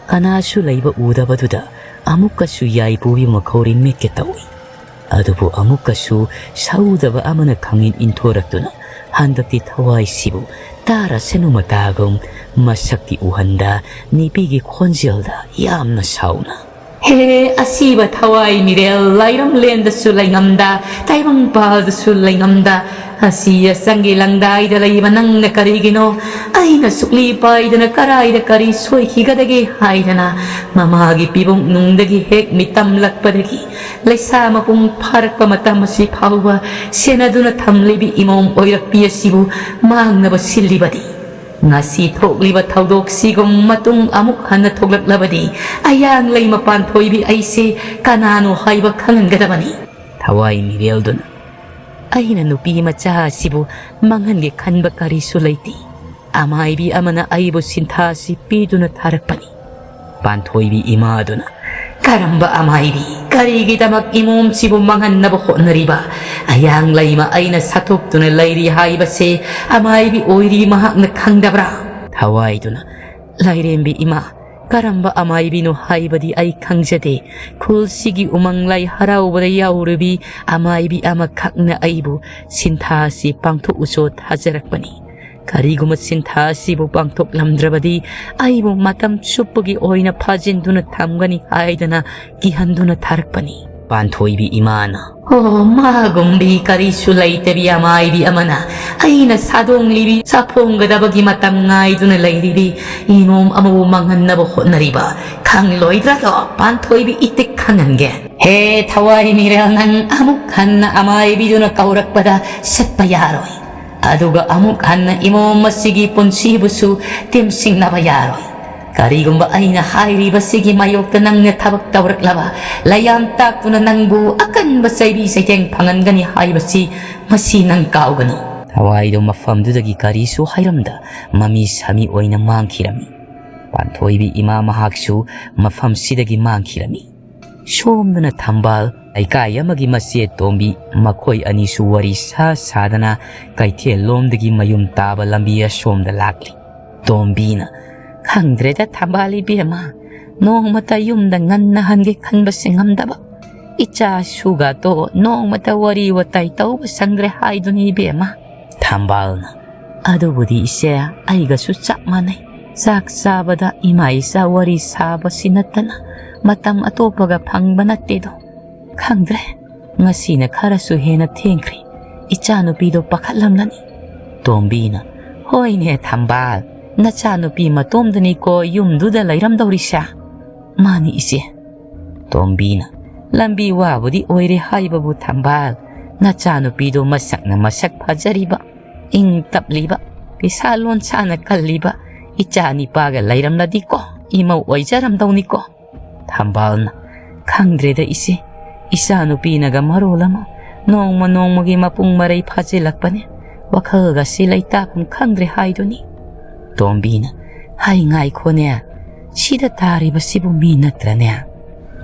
ꯀꯅꯥꯁꯨ ꯂꯩꯕ ꯎꯗꯕꯗꯨꯗ ꯑꯃꯨꯛꯀꯁꯨ ꯌꯥꯏꯄꯨꯕꯤ ꯃꯈꯧꯔꯤ ꯃꯦꯠꯀꯦ ꯇꯧꯏ꯫ ꯑꯗꯨꯕꯨ ꯑꯃꯨꯛꯀꯁꯨ ꯁꯧꯗꯕ ꯑꯃꯅ ꯈꯪꯏꯟ ꯏꯟꯊꯣꯔꯛꯇꯨꯅ ꯍꯟꯗꯛꯇꯤ ꯊꯋꯥꯏꯁꯤꯕꯨ ꯇꯥꯔꯁꯅꯨ ꯃꯇꯥꯒꯨꯝ ꯃꯁꯛꯇꯤ ꯎꯍꯟꯗ ꯅꯨꯄꯤꯒꯤ ꯈꯣꯟꯖꯦꯜꯗ ꯌꯥꯝꯅ ꯁꯥꯎꯅ, "ꯍꯦ, ꯑꯁꯤꯕ ꯊꯋꯥꯏ ꯃꯤꯔꯦꯜ ꯂꯥꯏꯔꯝꯂꯦꯟꯗꯁꯨ ꯂꯩꯉꯝꯗ, ꯇꯥꯏꯕꯪꯄꯥꯜꯗꯁꯨ ꯂꯩꯉꯝꯗ, ꯑꯁꯤ ꯑꯁꯪꯒꯤ ꯂꯪꯗꯥꯏꯗ ꯂꯩꯕ ꯅꯪꯅ ꯀꯔꯤꯒꯤꯅꯣ ꯑꯩꯅ ꯁꯨꯛꯂꯤ ꯄꯥꯏꯗꯅ ꯀꯔꯥꯏꯗ ꯀꯔꯤ ꯁꯣꯏꯈꯤꯒꯗꯒꯦ ꯍꯥꯏꯗꯅ ꯃꯃꯥꯒꯤ ꯄꯤꯕꯨꯡꯅꯨꯡꯗꯒꯤ ꯍꯦꯛ ꯃꯤꯇꯝꯂꯛꯄꯗꯒꯤ ꯂꯩꯁꯥ ꯃꯄꯨꯡ ꯐꯥꯔꯛꯄ ꯃꯇꯝ ꯑꯁꯤ ꯐꯥꯎꯕ ꯁꯦꯟꯅꯗꯨꯅ ꯊꯝꯂꯤꯕꯤ ꯏꯃꯣꯝ ꯑꯣꯏꯔꯛꯄꯤ ꯑꯁꯤꯕꯨ ꯃꯥꯡꯅꯕ ꯁꯤꯜꯂꯤꯕꯗꯤ꯫ ꯉꯁꯤ ꯊꯣꯛꯂꯤꯕ ꯊꯧꯗꯣꯛꯁꯤꯒꯨꯝ ꯃꯇꯨꯡ ꯑꯃꯨꯛ ꯍꯟꯅ ꯊꯣꯛꯂꯛꯂꯕꯗꯤ ꯑꯌꯥꯡ ꯂꯩꯃ ꯄꯥꯟꯊꯣꯏꯕꯤ ꯑꯩꯁꯦ ꯀꯅꯥꯅꯣ ꯍꯥꯏꯕ ꯈꯪꯍꯟꯒꯗꯕꯅꯤ꯫ ꯊꯋꯥꯏ ꯃꯤꯔꯦꯜꯗꯨꯅ ꯑꯩꯅ ꯅꯨꯄꯤ ꯃꯆꯥ ꯑꯁꯤꯕꯨ ꯃꯥꯡꯍꯟꯒꯦ ꯈꯟꯕ ꯀꯔꯤꯁꯨ ꯂꯩꯇꯦ꯫ ꯑꯃꯥꯏꯕꯤ ꯑꯃꯅ ꯑꯩꯕꯨ ꯁꯤꯟꯊꯥꯁꯤ ꯄꯤꯗꯨꯅ ꯊꯥꯔꯛꯄꯅꯤ꯫ ꯄꯥꯟꯊꯣꯏꯕꯤ ꯏꯃꯥꯗꯨꯅ, "ꯀꯔꯝꯕ ꯑꯃꯥꯏꯕꯤ? ꯀꯔꯤꯒꯤꯗꯃꯛ ꯏꯃꯣꯝꯁꯤꯕꯨ ꯃꯥꯡꯍꯟꯅꯕ ꯍꯣꯠꯅꯔꯤꯕ? ꯑꯌꯥꯡ ꯂꯩꯃ ꯑꯩꯅ ꯁꯥꯊꯣꯛꯇꯨꯅ ꯂꯩꯔꯤ ꯍꯥꯏꯕꯁꯦ ꯑꯃꯥꯏꯕꯤ ꯑꯣꯏꯔꯤ ꯃꯍꯥꯛꯅ ꯈꯪꯗꯕ꯭ꯔꯥ?" ꯊꯋꯥꯏꯗꯨꯅ, "ꯂꯥꯏꯔꯦꯝꯕꯤ ꯏꯃꯥ, ꯀꯔꯝꯕ ꯑꯃꯥꯏꯕꯤꯅꯣ ꯍꯥꯏꯕꯗꯤ ꯑꯩ ꯈꯪꯖꯗꯦ꯫ ꯈꯨꯜꯁꯤꯒꯤ ꯎꯃꯪ ꯂꯥꯏ ꯍꯔꯥꯎꯕꯗ ꯌꯥꯎꯔꯨꯕꯤ ꯑꯃꯥꯏꯕꯤ ꯑꯃꯈꯛꯅ ꯑꯩꯕꯨ ꯁꯤꯟꯊꯥ ꯑꯁꯤ ꯄꯥꯡꯊꯣꯛꯎꯆꯣ ꯊꯥꯖꯔꯛꯄꯅꯤ꯫ ꯀꯔꯤꯒꯨꯝꯕ ꯁꯤꯟꯊꯥ ꯑꯁꯤꯕꯨ ꯄꯥꯡꯊꯣꯛꯂꯝꯗ꯭ꯔꯕꯗꯤ ꯑꯩꯕꯨ ꯃꯇꯝ ꯆꯨꯞꯄꯒꯤ ꯑꯣꯏꯅ ꯐꯥꯖꯤꯟꯗꯨꯅ ꯊꯝꯒꯅꯤ ꯍꯥꯏꯗꯅ ꯀꯤꯍꯟꯗꯨꯅ ꯊꯥꯔꯛꯄꯅꯤ꯫" ꯄꯥꯟꯊꯣꯏꯕꯤ ꯏꯃꯥꯅ, "ꯑꯣ, ꯃꯥꯒꯨꯝꯕꯤ ꯀꯔꯤꯁꯨ ꯂꯩꯇꯕꯤ ꯑꯃꯥꯏꯕꯤ ꯑꯃꯅ ꯑꯩꯅ ꯁꯥꯗꯣꯡꯂꯤꯕꯤ ꯁꯥꯐꯣꯡꯒꯗꯕꯒꯤ ꯃꯇꯝ ꯉꯥꯏꯗꯨꯅ ꯂꯩꯔꯤꯕꯤ ꯏꯃꯣꯝ ꯑꯃꯕꯨ ꯃꯥꯡꯍꯟꯅꯕ ꯍꯣꯠꯅꯔꯤꯕ ꯈꯪꯂꯣꯏꯗ꯭ꯔꯗꯣ ꯄꯥꯟꯊꯣꯏꯕꯤ ꯏꯇꯤꯛ ꯈꯪꯍꯟꯒꯦ꯫ ꯍꯦ ꯊꯋꯥꯏ ꯃꯤꯔꯦꯜ, ꯅꯪ ꯑꯃꯨꯛ ꯍꯟꯅ ꯑꯃꯥꯏꯕꯤꯗꯨꯅ ꯀꯧꯔꯛꯄꯗ ꯆꯠꯄ ꯌꯥꯔꯣꯏ꯫ ꯑꯗꯨꯒ ꯑꯃꯨꯛ ꯍꯟꯅ ꯏꯃꯣꯝ ꯑꯁꯤꯒꯤ ꯄꯨꯟꯁꯤꯕꯨꯁꯨ ꯇꯦꯝꯁꯤꯡꯅꯕ ꯌꯥꯔꯣꯏ꯫ ꯀꯔꯤꯒꯨꯝꯕ ꯑꯩꯅ ꯍꯥꯏꯔꯤꯕꯁꯤꯒꯤ ꯃꯥꯌꯣꯛꯇ ꯅꯪꯅ ꯊꯕꯛ ꯇꯧꯔꯛꯂꯕ, ꯂꯩꯌꯥꯝ ꯇꯥꯛꯇꯨꯅ ꯅꯪꯕꯨ ꯑꯀꯟꯕ ꯆꯩꯕꯤ ꯆꯩꯊꯦꯡ ꯐꯪꯍꯟꯒꯅꯤ ꯍꯥꯏꯕꯁꯤ ꯃꯁꯤ ꯅꯪ ꯀꯥꯎꯒꯅꯨ꯫" ꯊꯋꯥꯏꯗꯨ ꯃꯐꯝꯗꯨꯗꯒꯤ ꯀꯔꯤꯁꯨ ꯍꯥꯏꯔꯝꯗ ꯃꯃꯤ ꯁꯥꯃꯤ ꯑꯣꯏꯅ ꯃꯥꯡꯈꯤꯔꯝꯃꯤ꯫ ꯄꯥꯟꯊꯣꯏꯕꯤ ꯏꯃꯥ ꯃꯍꯥꯛꯁꯨ ꯃꯐꯝꯁꯤꯗꯒꯤ ꯃꯥꯡꯈꯤꯔꯝꯃꯤ꯫ ꯁꯣꯝꯗꯅ ꯊꯝꯕꯥꯜ, ꯂꯩꯀꯥꯏ ꯑꯃꯒꯤ ꯃꯆꯦ ꯇꯣꯝꯕꯤ, ꯃꯈꯣꯏ ꯑꯅꯤꯁꯨ ꯋꯥꯔꯤ ꯁꯥ ꯁꯥꯗꯅ ꯀꯩꯊꯦꯜ ꯂꯣꯝꯗꯒꯤ ꯃꯌꯨꯝ ꯇꯥꯕ ꯂꯝꯕꯤ ꯑꯁꯣꯝꯗ ꯂꯥꯛꯂꯤ꯫ ꯇꯣꯝꯕꯤꯅ, "ꯈꯪꯗ꯭ꯔꯦꯗ ꯊꯝꯕꯥꯜ ꯏꯕꯦꯝꯃ, ꯅꯣꯡꯃꯇ ꯌꯨꯝꯗ ꯉꯟꯅ ꯍꯟꯒꯦ ꯈꯟꯕꯁꯦ ꯉꯝꯗꯕ꯫ ꯏꯆꯥꯁꯨꯒꯗꯣ ꯅꯣꯡꯃꯇ ꯋꯥꯔꯤ ꯋꯥꯇꯥꯏ ꯇꯧꯕ ꯁꯪꯗ꯭ꯔꯦ ꯍꯥꯏꯗꯨꯅꯤ ꯏꯕꯦꯝꯃ꯫" ꯊꯝꯕꯥꯜꯅ, "ꯑꯗꯨꯕꯨꯗꯤ ꯏꯆꯦ, ꯑꯩꯒꯁꯨ ꯆꯞ ꯃꯥꯟꯅꯩ꯫ ꯆꯥꯛ ꯆꯥꯕꯗ ꯏꯃꯥ ꯏꯆꯥ ꯋꯥꯔꯤ ꯁꯥꯕꯁꯤ ꯅꯠꯇꯅ ꯃꯇꯝ ꯑꯇꯣꯞꯄꯒ ꯐꯪꯕ ꯅꯠꯇꯦꯗꯣ꯫ ꯈꯪꯗ꯭ꯔꯦ, ꯉꯁꯤꯅ ꯈꯔꯁꯨ ꯍꯦꯟꯅ ꯊꯦꯡꯈ꯭ꯔꯦ꯫ ꯏꯆꯥꯅꯨꯄꯤꯗꯣ ꯄꯥꯈꯠꯂꯝꯂꯅꯤ꯫" ꯇꯣꯝꯕꯤꯅ, "ꯍꯣꯏꯅꯦ ꯊꯝꯕꯥꯜ, ꯅꯆꯥꯅꯨꯄꯤ ꯃꯇꯣꯝꯗꯅꯤꯀꯣ ꯌꯨꯝꯗꯨꯗ ꯂꯩꯔꯝꯗꯧꯔꯤꯁꯦ?" "ꯃꯥꯅꯤ ꯏꯆꯦ꯫" ꯇꯣꯝꯕꯤꯅ, "ꯂꯝꯕꯤ ꯋꯥꯕꯨꯗꯤ ꯑꯣꯏꯔꯦ ꯍꯥꯏꯕꯕꯨ ꯊꯝꯕꯥꯜ, ꯅꯆꯥꯅꯨꯄꯤꯗꯣ ꯃꯁꯛꯅ ꯃꯁꯛ ꯐꯖꯔꯤꯕ, ꯏꯪ ꯇꯞꯂꯤꯕ, ꯐꯤꯁꯥ ꯂꯣꯟꯁꯥꯅ ꯀꯜꯂꯤꯕ ꯏꯆꯥ ꯅꯤꯄꯥꯒ ꯂꯩꯔꯝꯂꯗꯤꯀꯣ ꯏꯃꯧ ꯑꯣꯏꯖꯔꯝꯗꯧꯅꯤꯀꯣ꯫" ꯊꯝꯕꯥꯜꯅ, "ꯈꯪꯗ꯭ꯔꯦꯗ ꯏꯆꯦ, ꯏꯆꯥꯅꯨꯄꯤꯅꯒ ꯃꯔꯣꯜ ꯑꯃ ꯅꯣꯡꯃ ꯅꯣꯡꯃꯒꯤ ꯃꯄꯨꯡ ꯃꯔꯩ ꯐꯥꯖꯤꯜꯂꯛꯄꯅꯦ꯫ ꯋꯥꯈꯜꯒꯁꯤ ꯂꯩꯇꯥꯐꯝ ꯈꯪꯗ꯭ꯔꯦ ꯍꯥꯏꯗꯨꯅꯤ꯫" ꯇꯣꯝꯕꯤꯅ, "ꯍꯩ ꯉꯥꯏꯈꯣꯅꯦ, ꯁꯤꯗ ꯇꯥꯔꯤꯕꯁꯤꯕꯨ ꯃꯤ ꯅꯠꯇ꯭ꯔꯅꯦ?"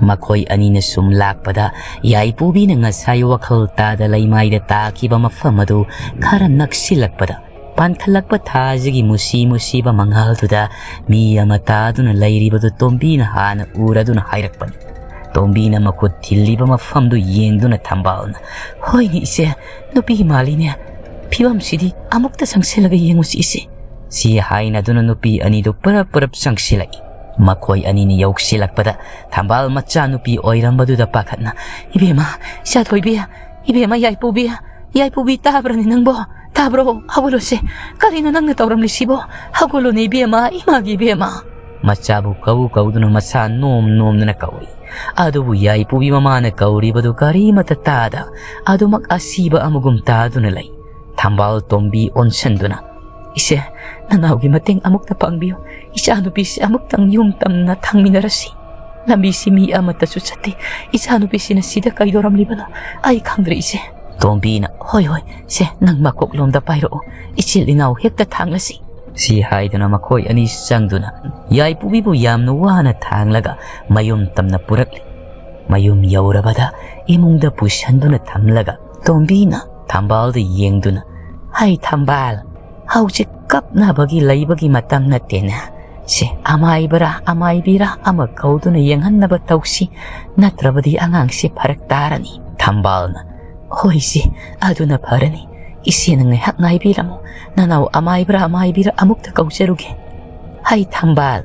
ꯃꯈꯣꯏ ꯑꯅꯤꯅ ꯁꯨꯝ ꯂꯥꯛꯄꯗ ꯌꯥꯏꯄꯨꯕꯤꯅ ꯉꯁꯥꯏ ꯋꯥꯈꯜ ꯇꯥꯗ ꯂꯩꯃꯥꯏꯗ ꯇꯥꯈꯤꯕ ꯃꯐꯝ ꯑꯗꯨ ꯈꯔ ꯅꯛꯁꯤꯜꯂꯛꯄꯗ, ꯄꯥꯟꯈꯠꯂꯛꯄ ꯊꯥꯁꯤꯒꯤ ꯃꯨꯁꯤ ꯃꯨꯁꯤꯕ ꯃꯉꯥꯜꯗꯨꯗ ꯃꯤ ꯑꯃ ꯇꯥꯗꯨꯅ ꯂꯩꯔꯤꯕꯗꯨ ꯇꯣꯝꯕꯤꯅ ꯍꯥꯟꯅ ꯎꯔꯗꯨꯅ ꯍꯥꯏꯔꯛꯄꯅꯤ꯫ ꯇꯣꯝꯕꯤꯅ ꯃꯈꯨꯠ ꯊꯤꯜꯂꯤꯕ ꯃꯐꯝꯗꯨ ꯌꯦꯡꯗꯨꯅ ꯊꯝꯕꯥꯜꯅ, "ꯍꯣꯏꯅꯦ ꯏꯆꯦ, ꯅꯨꯄꯤ ꯃꯥꯜꯂꯤꯅꯦ꯫ ꯐꯤꯕꯝꯁꯤꯗꯤ ꯑꯃꯨꯛꯇ ꯆꯪꯁꯤꯜꯂꯒ ꯌꯦꯡꯉꯨꯁꯤ ꯏꯆꯦ꯫" ꯁꯤ ꯍꯥꯏꯅꯗꯨꯅ ꯅꯨꯄꯤ ꯑꯅꯤꯗꯨ ꯄꯔꯞ ꯄꯔꯞ ꯆꯪꯁꯤꯜꯂꯛꯏ꯫ ꯃꯈꯣꯏ ꯑꯅꯤꯅ ꯌꯧꯁꯤꯜꯂꯛꯄꯗ ꯊꯝꯕꯥꯜ ꯃꯆꯥꯅꯨꯄꯤ ꯑꯣꯏꯔꯝꯕꯗꯨꯗ ꯄꯥꯈꯠꯅ, "ꯏꯕꯦꯝꯃ, ꯏꯆꯥꯊꯣꯏꯕꯤ, ꯏꯕꯦꯝꯃ ꯌꯥꯏꯄꯨꯕꯤ, ꯌꯥꯏꯄꯨꯕꯤ ꯇꯥꯕ꯭ꯔꯅꯦ ꯅꯪꯕꯣ? ꯇꯥꯕ꯭ꯔꯣ? ꯍꯧꯒꯠꯂꯨꯁꯦ꯫ ꯀꯔꯤꯅꯣ ꯅꯪꯅ ꯇꯧꯔꯝꯂꯤꯁꯤꯕꯣ? ꯍꯧꯒꯠꯂꯨꯅꯦ ꯏꯕꯦꯝꯃ, ꯏꯃꯥꯒꯤ ꯏꯕꯦꯝꯃ꯫" ꯃꯆꯥꯕꯨ ꯀꯧ ꯀꯧꯗꯨꯅ ꯃꯁꯥ ꯅꯣꯝ ꯅꯣꯝꯗꯨꯅ ꯀꯧꯏ꯫ ꯑꯗꯨꯕꯨ ꯌꯥꯏꯄꯨꯕꯤ ꯃꯃꯥꯅ ꯀꯧꯔꯤꯕꯗꯨ ꯀꯔꯤꯃꯠꯇ ꯇꯥꯗ ꯑꯗꯨꯃꯛ ꯑꯁꯤꯕ ꯑꯃꯒꯨꯝ ꯇꯥꯗꯨꯅ ꯂꯩ꯫ ꯊꯝꯕꯥꯜ ꯇꯣꯝꯕꯤ ꯑꯣꯟꯁꯤꯟꯗꯨꯅ, "ꯏꯆꯦ, ꯅꯅꯥꯎꯒꯤ ꯃꯇꯦꯡ ꯑꯃꯨꯛꯇ ꯄꯥꯡꯕꯤꯌꯨ꯫ ꯏꯆꯥꯅꯨꯄꯤꯁꯤ ꯑꯃꯨꯛꯇꯪ ꯌꯨꯝ ꯇꯝꯅ ꯊꯥꯡꯃꯤꯟꯅꯔꯁꯤ꯫ ꯂꯝꯕꯤꯁꯤ ꯃꯤ ꯑꯃꯠꯇꯁꯨ ꯆꯠꯇꯦ꯫ ꯏꯆꯥꯅꯨꯄꯤꯁꯤꯅ ꯁꯤꯗ ꯀꯩꯗꯧꯔꯝꯂꯤꯕꯅꯣ ꯑꯩ ꯈꯪꯗ꯭ꯔꯦ ꯏꯆꯦ꯫" ꯇꯣꯝꯕꯤꯅ, "ꯍꯣꯏ ꯍꯣꯏ, ꯁꯦ ꯅꯪ ꯃꯀꯣꯛꯂꯣꯝꯗ ꯄꯥꯏꯔꯛꯑꯣ, ꯏꯆꯤꯜ ꯏꯅꯥꯎ ꯍꯦꯛꯇ ꯊꯥꯡꯂꯁꯤ꯫" ꯁꯤ ꯍꯥꯏꯗꯨꯅ ꯃꯈꯣꯏ ꯑꯅꯤ ꯆꯪꯗꯨꯅ ꯌꯥꯏꯄꯨꯕꯤꯕꯨ ꯌꯥꯝꯅ ꯋꯥꯅ ꯊꯥꯡꯂꯒ ꯃꯌꯨꯝ ꯇꯝꯅ ꯄꯨꯔꯛꯂꯤ꯫ ꯃꯌꯨꯝ ꯌꯧꯔꯕꯗ ꯏꯃꯨꯡꯗ ꯄꯨꯁꯟꯗꯨꯅ ꯊꯝꯂꯒ ꯇꯣꯝꯕꯤꯅ ꯊꯝꯕꯥꯜꯗ ꯌꯦꯡꯗꯨꯅ, "ꯍꯩ ꯊꯝꯕꯥꯜ, ꯍꯧꯖꯤꯛ ꯀꯞꯅꯕꯒꯤ ꯂꯩꯕꯒꯤ ꯃꯇꯝ ꯅꯠꯇꯦꯅꯦ꯫ ꯁꯦ, ꯑꯃꯥꯏꯕꯔꯥ ꯑꯃꯥꯏꯕꯤꯔꯥ ꯑꯃ ꯀꯧꯗꯨꯅ ꯌꯦꯡꯍꯟꯅꯕ ꯇꯧꯁꯤ, ꯅꯠꯇ꯭ꯔꯕꯗꯤ ꯑꯉꯥꯡꯁꯦ ꯐꯔꯛ ꯇꯥꯔꯅꯤ꯫" ꯊꯝꯕꯥꯜꯅ, "ꯍꯣꯏ ꯏꯆꯦ, ꯑꯗꯨꯅ ꯐꯔꯅꯤ꯫ ꯏꯆꯦꯅ ꯉꯥꯏꯍꯥꯛ ꯉꯥꯏꯕꯤꯔꯝꯃꯨ, ꯅꯅꯥꯎ ꯑꯃꯥꯏꯕꯔꯥ ꯑꯃꯥꯏꯕꯤꯔꯥ ꯑꯃꯨꯛꯇ ꯀꯧꯖꯔꯨꯒꯦ꯫ ꯍꯩ ꯊꯝꯕꯥꯜ,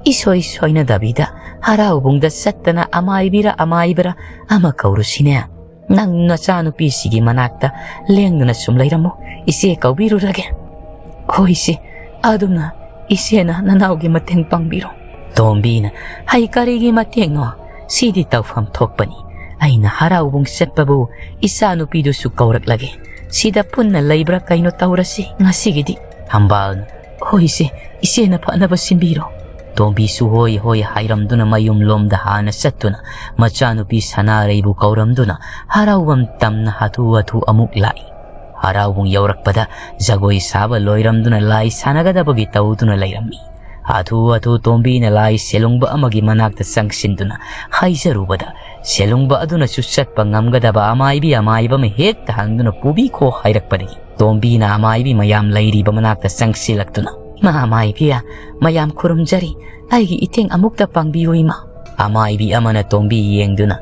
ꯏꯁꯣꯏ ꯁꯣꯏꯅꯗꯕꯤꯗ ꯍꯔꯥꯎꯕꯨꯡꯗ ꯆꯠꯇꯅ ꯑꯃꯥꯏꯕꯤꯔꯥ ꯑꯃꯥꯏꯕꯔꯥ ꯑꯃ ꯀꯧꯔꯨꯁꯤꯅꯦ꯫ ꯅꯪ ꯅꯆꯥꯅꯨꯄꯤꯁꯤꯒꯤ ꯃꯅꯥꯛꯇ ꯂꯦꯡꯗꯅ ꯁꯨꯝ ꯂꯩꯔꯝꯃꯨ, ꯏꯆꯦ ꯀꯧꯕꯤꯔꯨꯔꯒꯦ꯫" "ꯍꯣꯏꯁꯦ, ꯑꯗꯨꯝꯅ ꯏꯆꯦꯅ ꯅꯅꯥꯎꯒꯤ ꯃꯇꯦꯡ ꯄꯥꯡꯕꯤꯔꯣ꯫" ꯇꯣꯝꯕꯤꯅ, "ꯍꯩ, ꯀꯔꯤꯒꯤ ꯃꯇꯦꯡꯅꯣ? ꯁꯤꯗꯤ ꯇꯧꯐꯝ ꯊꯣꯛꯄꯅꯤ꯫ ꯑꯩꯅ ꯍꯔꯥꯎꯕꯨꯡ ꯆꯠꯄꯕꯨ ꯏꯆꯥꯅꯨꯄꯤꯗꯨꯁꯨ ꯀꯧꯔꯛꯂꯒꯦ꯫ ꯁꯤꯗ ꯄꯨꯟꯅ ꯂꯩꯕ꯭ꯔꯥ ꯀꯩꯅꯣ ꯇꯧꯔꯁꯤ ꯉꯁꯤꯒꯤꯗꯤ꯫" ꯊꯝꯕꯥꯜꯅ, "ꯍꯣꯏꯁꯦ, ꯏꯆꯦꯅ ꯐꯅꯕ ꯁꯤꯟꯕꯤꯔꯣ꯫" ꯇꯣꯝꯕꯤꯁꯨ ꯍꯣꯏ ꯍꯣꯏ ꯍꯥꯏꯔꯝꯗꯨꯅ ꯃꯌꯨꯝꯂꯣꯝꯗ ꯍꯥꯟꯅ ꯆꯠꯇꯨꯅ ꯃꯆꯥꯅꯨꯄꯤ ꯁꯅꯥꯔꯩꯕꯨ ꯀꯧꯔꯝꯗꯨꯅ ꯍꯔꯥꯎꯐꯝ ꯇꯝꯅ ꯍꯥꯊꯨ ꯍꯥꯊꯨ ꯑꯃꯨꯛ ꯂꯥꯛꯏ꯫ ꯍꯔꯥꯎꯕꯨꯡ ꯌꯧꯔꯛꯄꯗ ꯖꯒꯣꯏ ꯁꯥꯕ ꯂꯣꯏꯔꯝꯗꯨꯅ ꯂꯥꯏ ꯁꯥꯟꯅꯒꯗꯕꯒꯤ ꯇꯧꯗꯨꯅ ꯂꯩꯔꯝꯃꯤ꯫ ꯍꯥꯊꯨ ꯍꯥꯊꯨ ꯇꯣꯝꯕꯤꯅ ꯂꯥꯏ ꯁꯦꯂꯨꯡꯕ ꯑꯃꯒꯤ ꯃꯅꯥꯛꯇ ꯆꯪꯁꯤꯟꯗꯨꯅ ꯍꯥꯏꯖꯔꯨꯕꯗ, ꯁꯦꯂꯨꯡꯕ ꯑꯗꯨꯅꯁꯨ ꯆꯠꯄ ꯉꯝꯒꯗꯕ ꯑꯃꯥꯏꯕꯤ ꯑꯃꯥꯏꯕ ꯑꯃ ꯍꯦꯛꯇ ꯍꯪꯗꯨꯅ ꯄꯨꯕꯤꯈꯣ ꯍꯥꯏꯔꯛꯄꯗꯒꯤ, ꯇꯣꯝꯕꯤꯅ ꯑꯃꯥꯏꯕꯤ ꯃꯌꯥꯝ ꯂꯩꯔꯤꯕ ꯃꯅꯥꯛꯇ ꯆꯪꯁꯤꯜꯂꯛꯇꯨꯅ, "ꯏꯃꯥ ꯑꯃꯥꯏꯕꯤ, ꯃꯌꯥꯝ ꯈꯨꯔꯨꯝꯖꯔꯤ, ꯑꯩꯒꯤ ꯏꯇꯦꯡ ꯑꯃꯨꯛꯇ ꯄꯥꯡꯕꯤꯌꯨ ꯏꯃꯥ꯫" ꯑꯃꯥꯏꯕꯤ ꯑꯃꯅ ꯇꯣꯝꯕꯤ ꯌꯦꯡꯗꯨꯅ,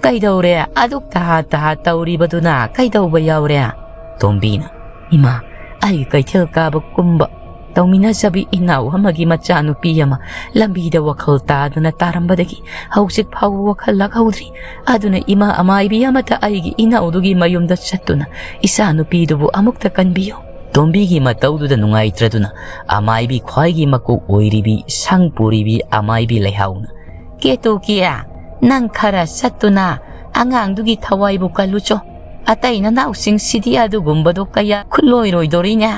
"ꯀꯩꯗꯧꯔꯦ? ꯑꯗꯨꯛ ꯇꯍꯥ ꯇꯍꯥ ꯇꯧꯔꯤꯕꯗꯨꯅ ꯀꯩꯗꯧꯕ ꯌꯥꯎꯔꯦ?" ꯇꯣꯝꯕꯤꯅ, "ꯏꯃꯥ, ꯑꯩꯒꯤ ꯀꯩꯊꯦꯜ ꯀꯥꯕ ꯀꯨꯝꯕ ꯇꯧꯃꯤꯟꯅꯖꯕꯤ ꯏꯅꯥꯎ ꯑꯃꯒꯤ ꯃꯆꯥꯅꯨꯄꯤ ꯑꯃ ꯂꯝꯕꯤꯗ ꯋꯥꯈꯜ ꯇꯥꯗꯅ ꯇꯥꯔꯝꯕꯗꯒꯤ ꯍꯧꯖꯤꯛ ꯐꯥꯎꯕ ꯋꯥꯈꯜ ꯂꯥꯛꯍꯧꯗ꯭ꯔꯤ꯫ ꯑꯗꯨꯅ ꯏꯃꯥ ꯑꯃꯥꯏꯕꯤ ꯑꯃꯇ ꯑꯩꯒꯤ ꯏꯅꯥꯎꯗꯨꯒꯤ ꯃꯌꯨꯝꯗ ꯆꯠꯇꯨꯅ ꯏꯆꯥꯅꯨꯄꯤꯗꯨꯕꯨ ꯑꯃꯨꯛꯇ ꯀꯟꯕꯤꯌꯨ꯫" ꯇꯣꯝꯕꯤꯒꯤ ꯃꯇꯧꯗꯨꯗ ꯅꯨꯡꯉꯥꯏꯇ꯭ꯔꯗꯨꯅ ꯑꯃꯥꯏꯕꯤ ꯈ꯭ꯋꯥꯏꯒꯤ ꯃꯀꯣꯛ ꯑꯣꯏꯔꯤꯕꯤ ꯁꯪ ꯄꯨꯔꯤꯕꯤ ꯑꯃꯥꯏꯕꯤ ꯂꯩꯍꯥꯎꯅ, "ꯀꯦꯇꯨꯀꯤ, ꯅꯪ ꯈꯔ ꯆꯠꯇꯨꯅ ꯑꯉꯥꯡꯗꯨꯒꯤ ꯊꯋꯥꯏꯕꯨ ꯀꯜꯂꯨꯆꯣ꯫ ꯑꯇꯩ ꯅꯅꯥꯎꯁꯤꯡꯁꯤꯗꯤ ꯑꯗꯨꯒꯨꯝꯕꯗꯣ ꯀꯌꯥ ꯈꯨꯠꯂꯣꯏꯔꯣꯏꯗꯣꯔꯤꯅꯦ꯫"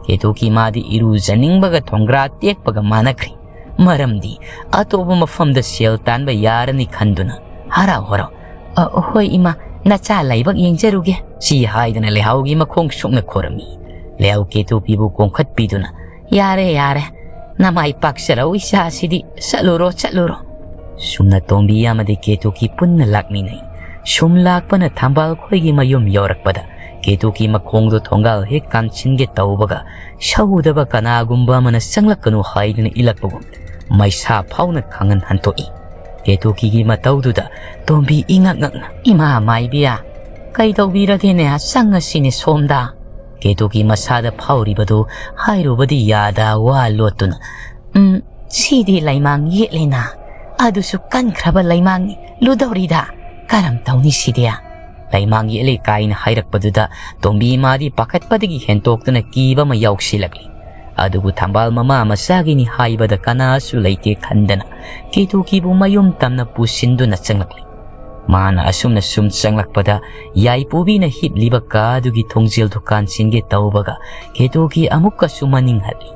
ꯀꯦꯇꯨꯀꯤ ꯃꯥꯗꯤ ꯏꯔꯨꯖꯅꯤꯡꯕꯒ ꯊꯣꯡꯒ꯭ꯔꯥ ꯇꯦꯛꯄꯒ ꯃꯥꯟꯅꯈ꯭ꯔꯦ꯫ ꯃꯔꯝꯗꯤ ꯑꯇꯣꯞꯄ ꯃꯐꯝꯗ ꯁꯦꯜ ꯇꯥꯟꯕ ꯌꯥꯔꯅꯤ ꯈꯟꯗꯨꯅ ꯍꯔꯥꯎ ꯍꯔꯥꯎ, "ꯑ, ꯍꯣꯏ ꯏꯃꯥ, ꯅꯆꯥ ꯂꯥꯏꯕꯛ ꯌꯦꯡꯖꯔꯨꯒꯦ꯫" ꯁꯤ ꯍꯥꯏꯗꯅ ꯂꯩꯍꯥꯎꯒꯤ ꯃꯈꯣꯡ ꯁꯣꯛꯅ ꯈꯣꯔꯝꯃꯤ꯫ ꯂꯩꯍꯥꯎ ꯀꯦꯇꯨꯀꯤꯕꯨ ꯀꯣꯡꯈꯠꯄꯤꯗꯨꯅ, "ꯌꯥꯔꯦ, ꯌꯥꯔꯦ, ꯅꯃꯥꯏ ꯄꯥꯛꯆꯔꯧ ꯏꯆꯥꯁꯤꯗꯤ, ꯆꯠꯂꯨꯔꯣ, ꯆꯠꯂꯨꯔꯣ꯫" ꯁꯨꯝꯅ ꯇꯣꯝꯕꯤ ꯑꯃꯗꯤ ꯀꯦꯇꯨꯀꯤ ꯄꯨꯟꯅ ꯂꯥꯛꯃꯤꯟꯅꯩ꯫ ꯁꯨꯝ ꯂꯥꯛꯄꯅ ꯊꯝꯕꯥꯜ ꯈꯣꯏꯒꯤ ꯃꯌꯨꯝ ꯌꯧꯔꯛꯄꯗ ꯀꯦꯇꯨꯀꯤ ꯃꯈꯣꯡꯗꯣ ꯊꯣꯡꯒꯥꯜ ꯍꯦꯛ ꯀꯥꯟꯁꯤꯟꯒꯦ ꯇꯧꯕꯒ ꯁꯧꯗꯕ ꯀꯅꯥꯒꯨꯝꯕ ꯑꯃꯅ ꯆꯪꯂꯛꯀꯅꯨ ꯍꯥꯏꯗꯨꯅ ꯏꯜꯂꯛꯄꯒꯨꯝ ꯃꯩꯁꯥ ꯐꯥꯎꯅ ꯈꯪꯍꯟ ꯍꯟꯗꯣꯛꯏ꯫ ꯀꯦꯇꯨꯀꯤꯒꯤ ꯃꯇꯧꯗꯨꯗ ꯇꯣꯝꯕꯤ ꯏꯉꯛ ꯉꯛꯅ, "ꯏꯃꯥ ꯃꯥꯏꯕꯤꯌꯥ, ꯀꯩꯗꯧꯕꯤꯔꯒꯦꯅꯦ? ꯆꯪꯉꯁꯤꯅꯦ ꯁꯣꯝꯗ꯫" ꯀꯦꯇꯨꯀꯤ ꯃꯁꯥꯗ ꯐꯥꯎꯔꯤꯕꯗꯨ ꯍꯥꯏꯔꯨꯕꯗꯤ ꯌꯥꯗ ꯋꯥ ꯂꯣꯠꯇꯨꯅ, "ꯎꯝ, ꯁꯤꯗꯤ ꯂꯩꯃꯥꯡ ꯌꯦꯠꯂꯦꯅ꯫ ꯑꯗꯨꯁꯨ ꯀꯟꯈ꯭ꯔꯕ ꯂꯩꯃꯥꯡꯅꯤ꯫ ꯂꯨꯗꯧꯔꯤꯗ꯫ ꯀꯔꯝ ꯇꯧꯅꯤ ꯁꯤꯗꯤ?" ꯂꯩꯃꯥꯡ ꯌꯦꯠꯂꯦ ꯀꯥꯏꯅ ꯍꯥꯏꯔꯛꯄꯗꯨꯗ ꯇꯣꯝꯕꯤ ꯃꯥꯗꯤ ꯄꯥꯈꯠꯄꯗꯒꯤ ꯍꯦꯟꯇꯣꯛꯇꯨꯅ ꯀꯤꯕ ꯑꯃ ꯌꯥꯎꯁꯤꯜꯂꯛꯂꯤ꯫ ꯑꯗꯨꯕꯨ ꯊꯝꯕꯥꯜ ꯃꯃꯥ ꯃꯆꯥꯒꯤꯅꯤ ꯍꯥꯏꯕꯗ ꯀꯅꯥꯁꯨ ꯂꯩꯇꯦ ꯈꯟꯗꯅ ꯀꯦꯇꯨꯀꯤꯕꯨ ꯃꯌꯨꯝ ꯇꯝꯅ ꯄꯨꯁꯤꯟꯗꯨꯅ ꯆꯪꯂꯛꯂꯤ꯫ ꯃꯥꯅ ꯑꯁꯨꯝꯅ ꯁꯨꯝ ꯆꯪꯂꯛꯄꯗ ꯌꯥꯏꯄꯨꯕꯤꯅ ꯍꯤꯞꯂꯤꯕ ꯀꯥꯗꯨꯒꯤ ꯊꯣꯡꯖꯦꯜꯗꯨ ꯀꯥꯟꯁꯤꯟꯒꯦ ꯇꯧꯕꯒ ꯀꯦꯇꯨꯀꯤ ꯑꯃꯨꯛꯀꯁꯨ ꯃꯅꯤꯡ ꯍꯜꯂꯤ꯫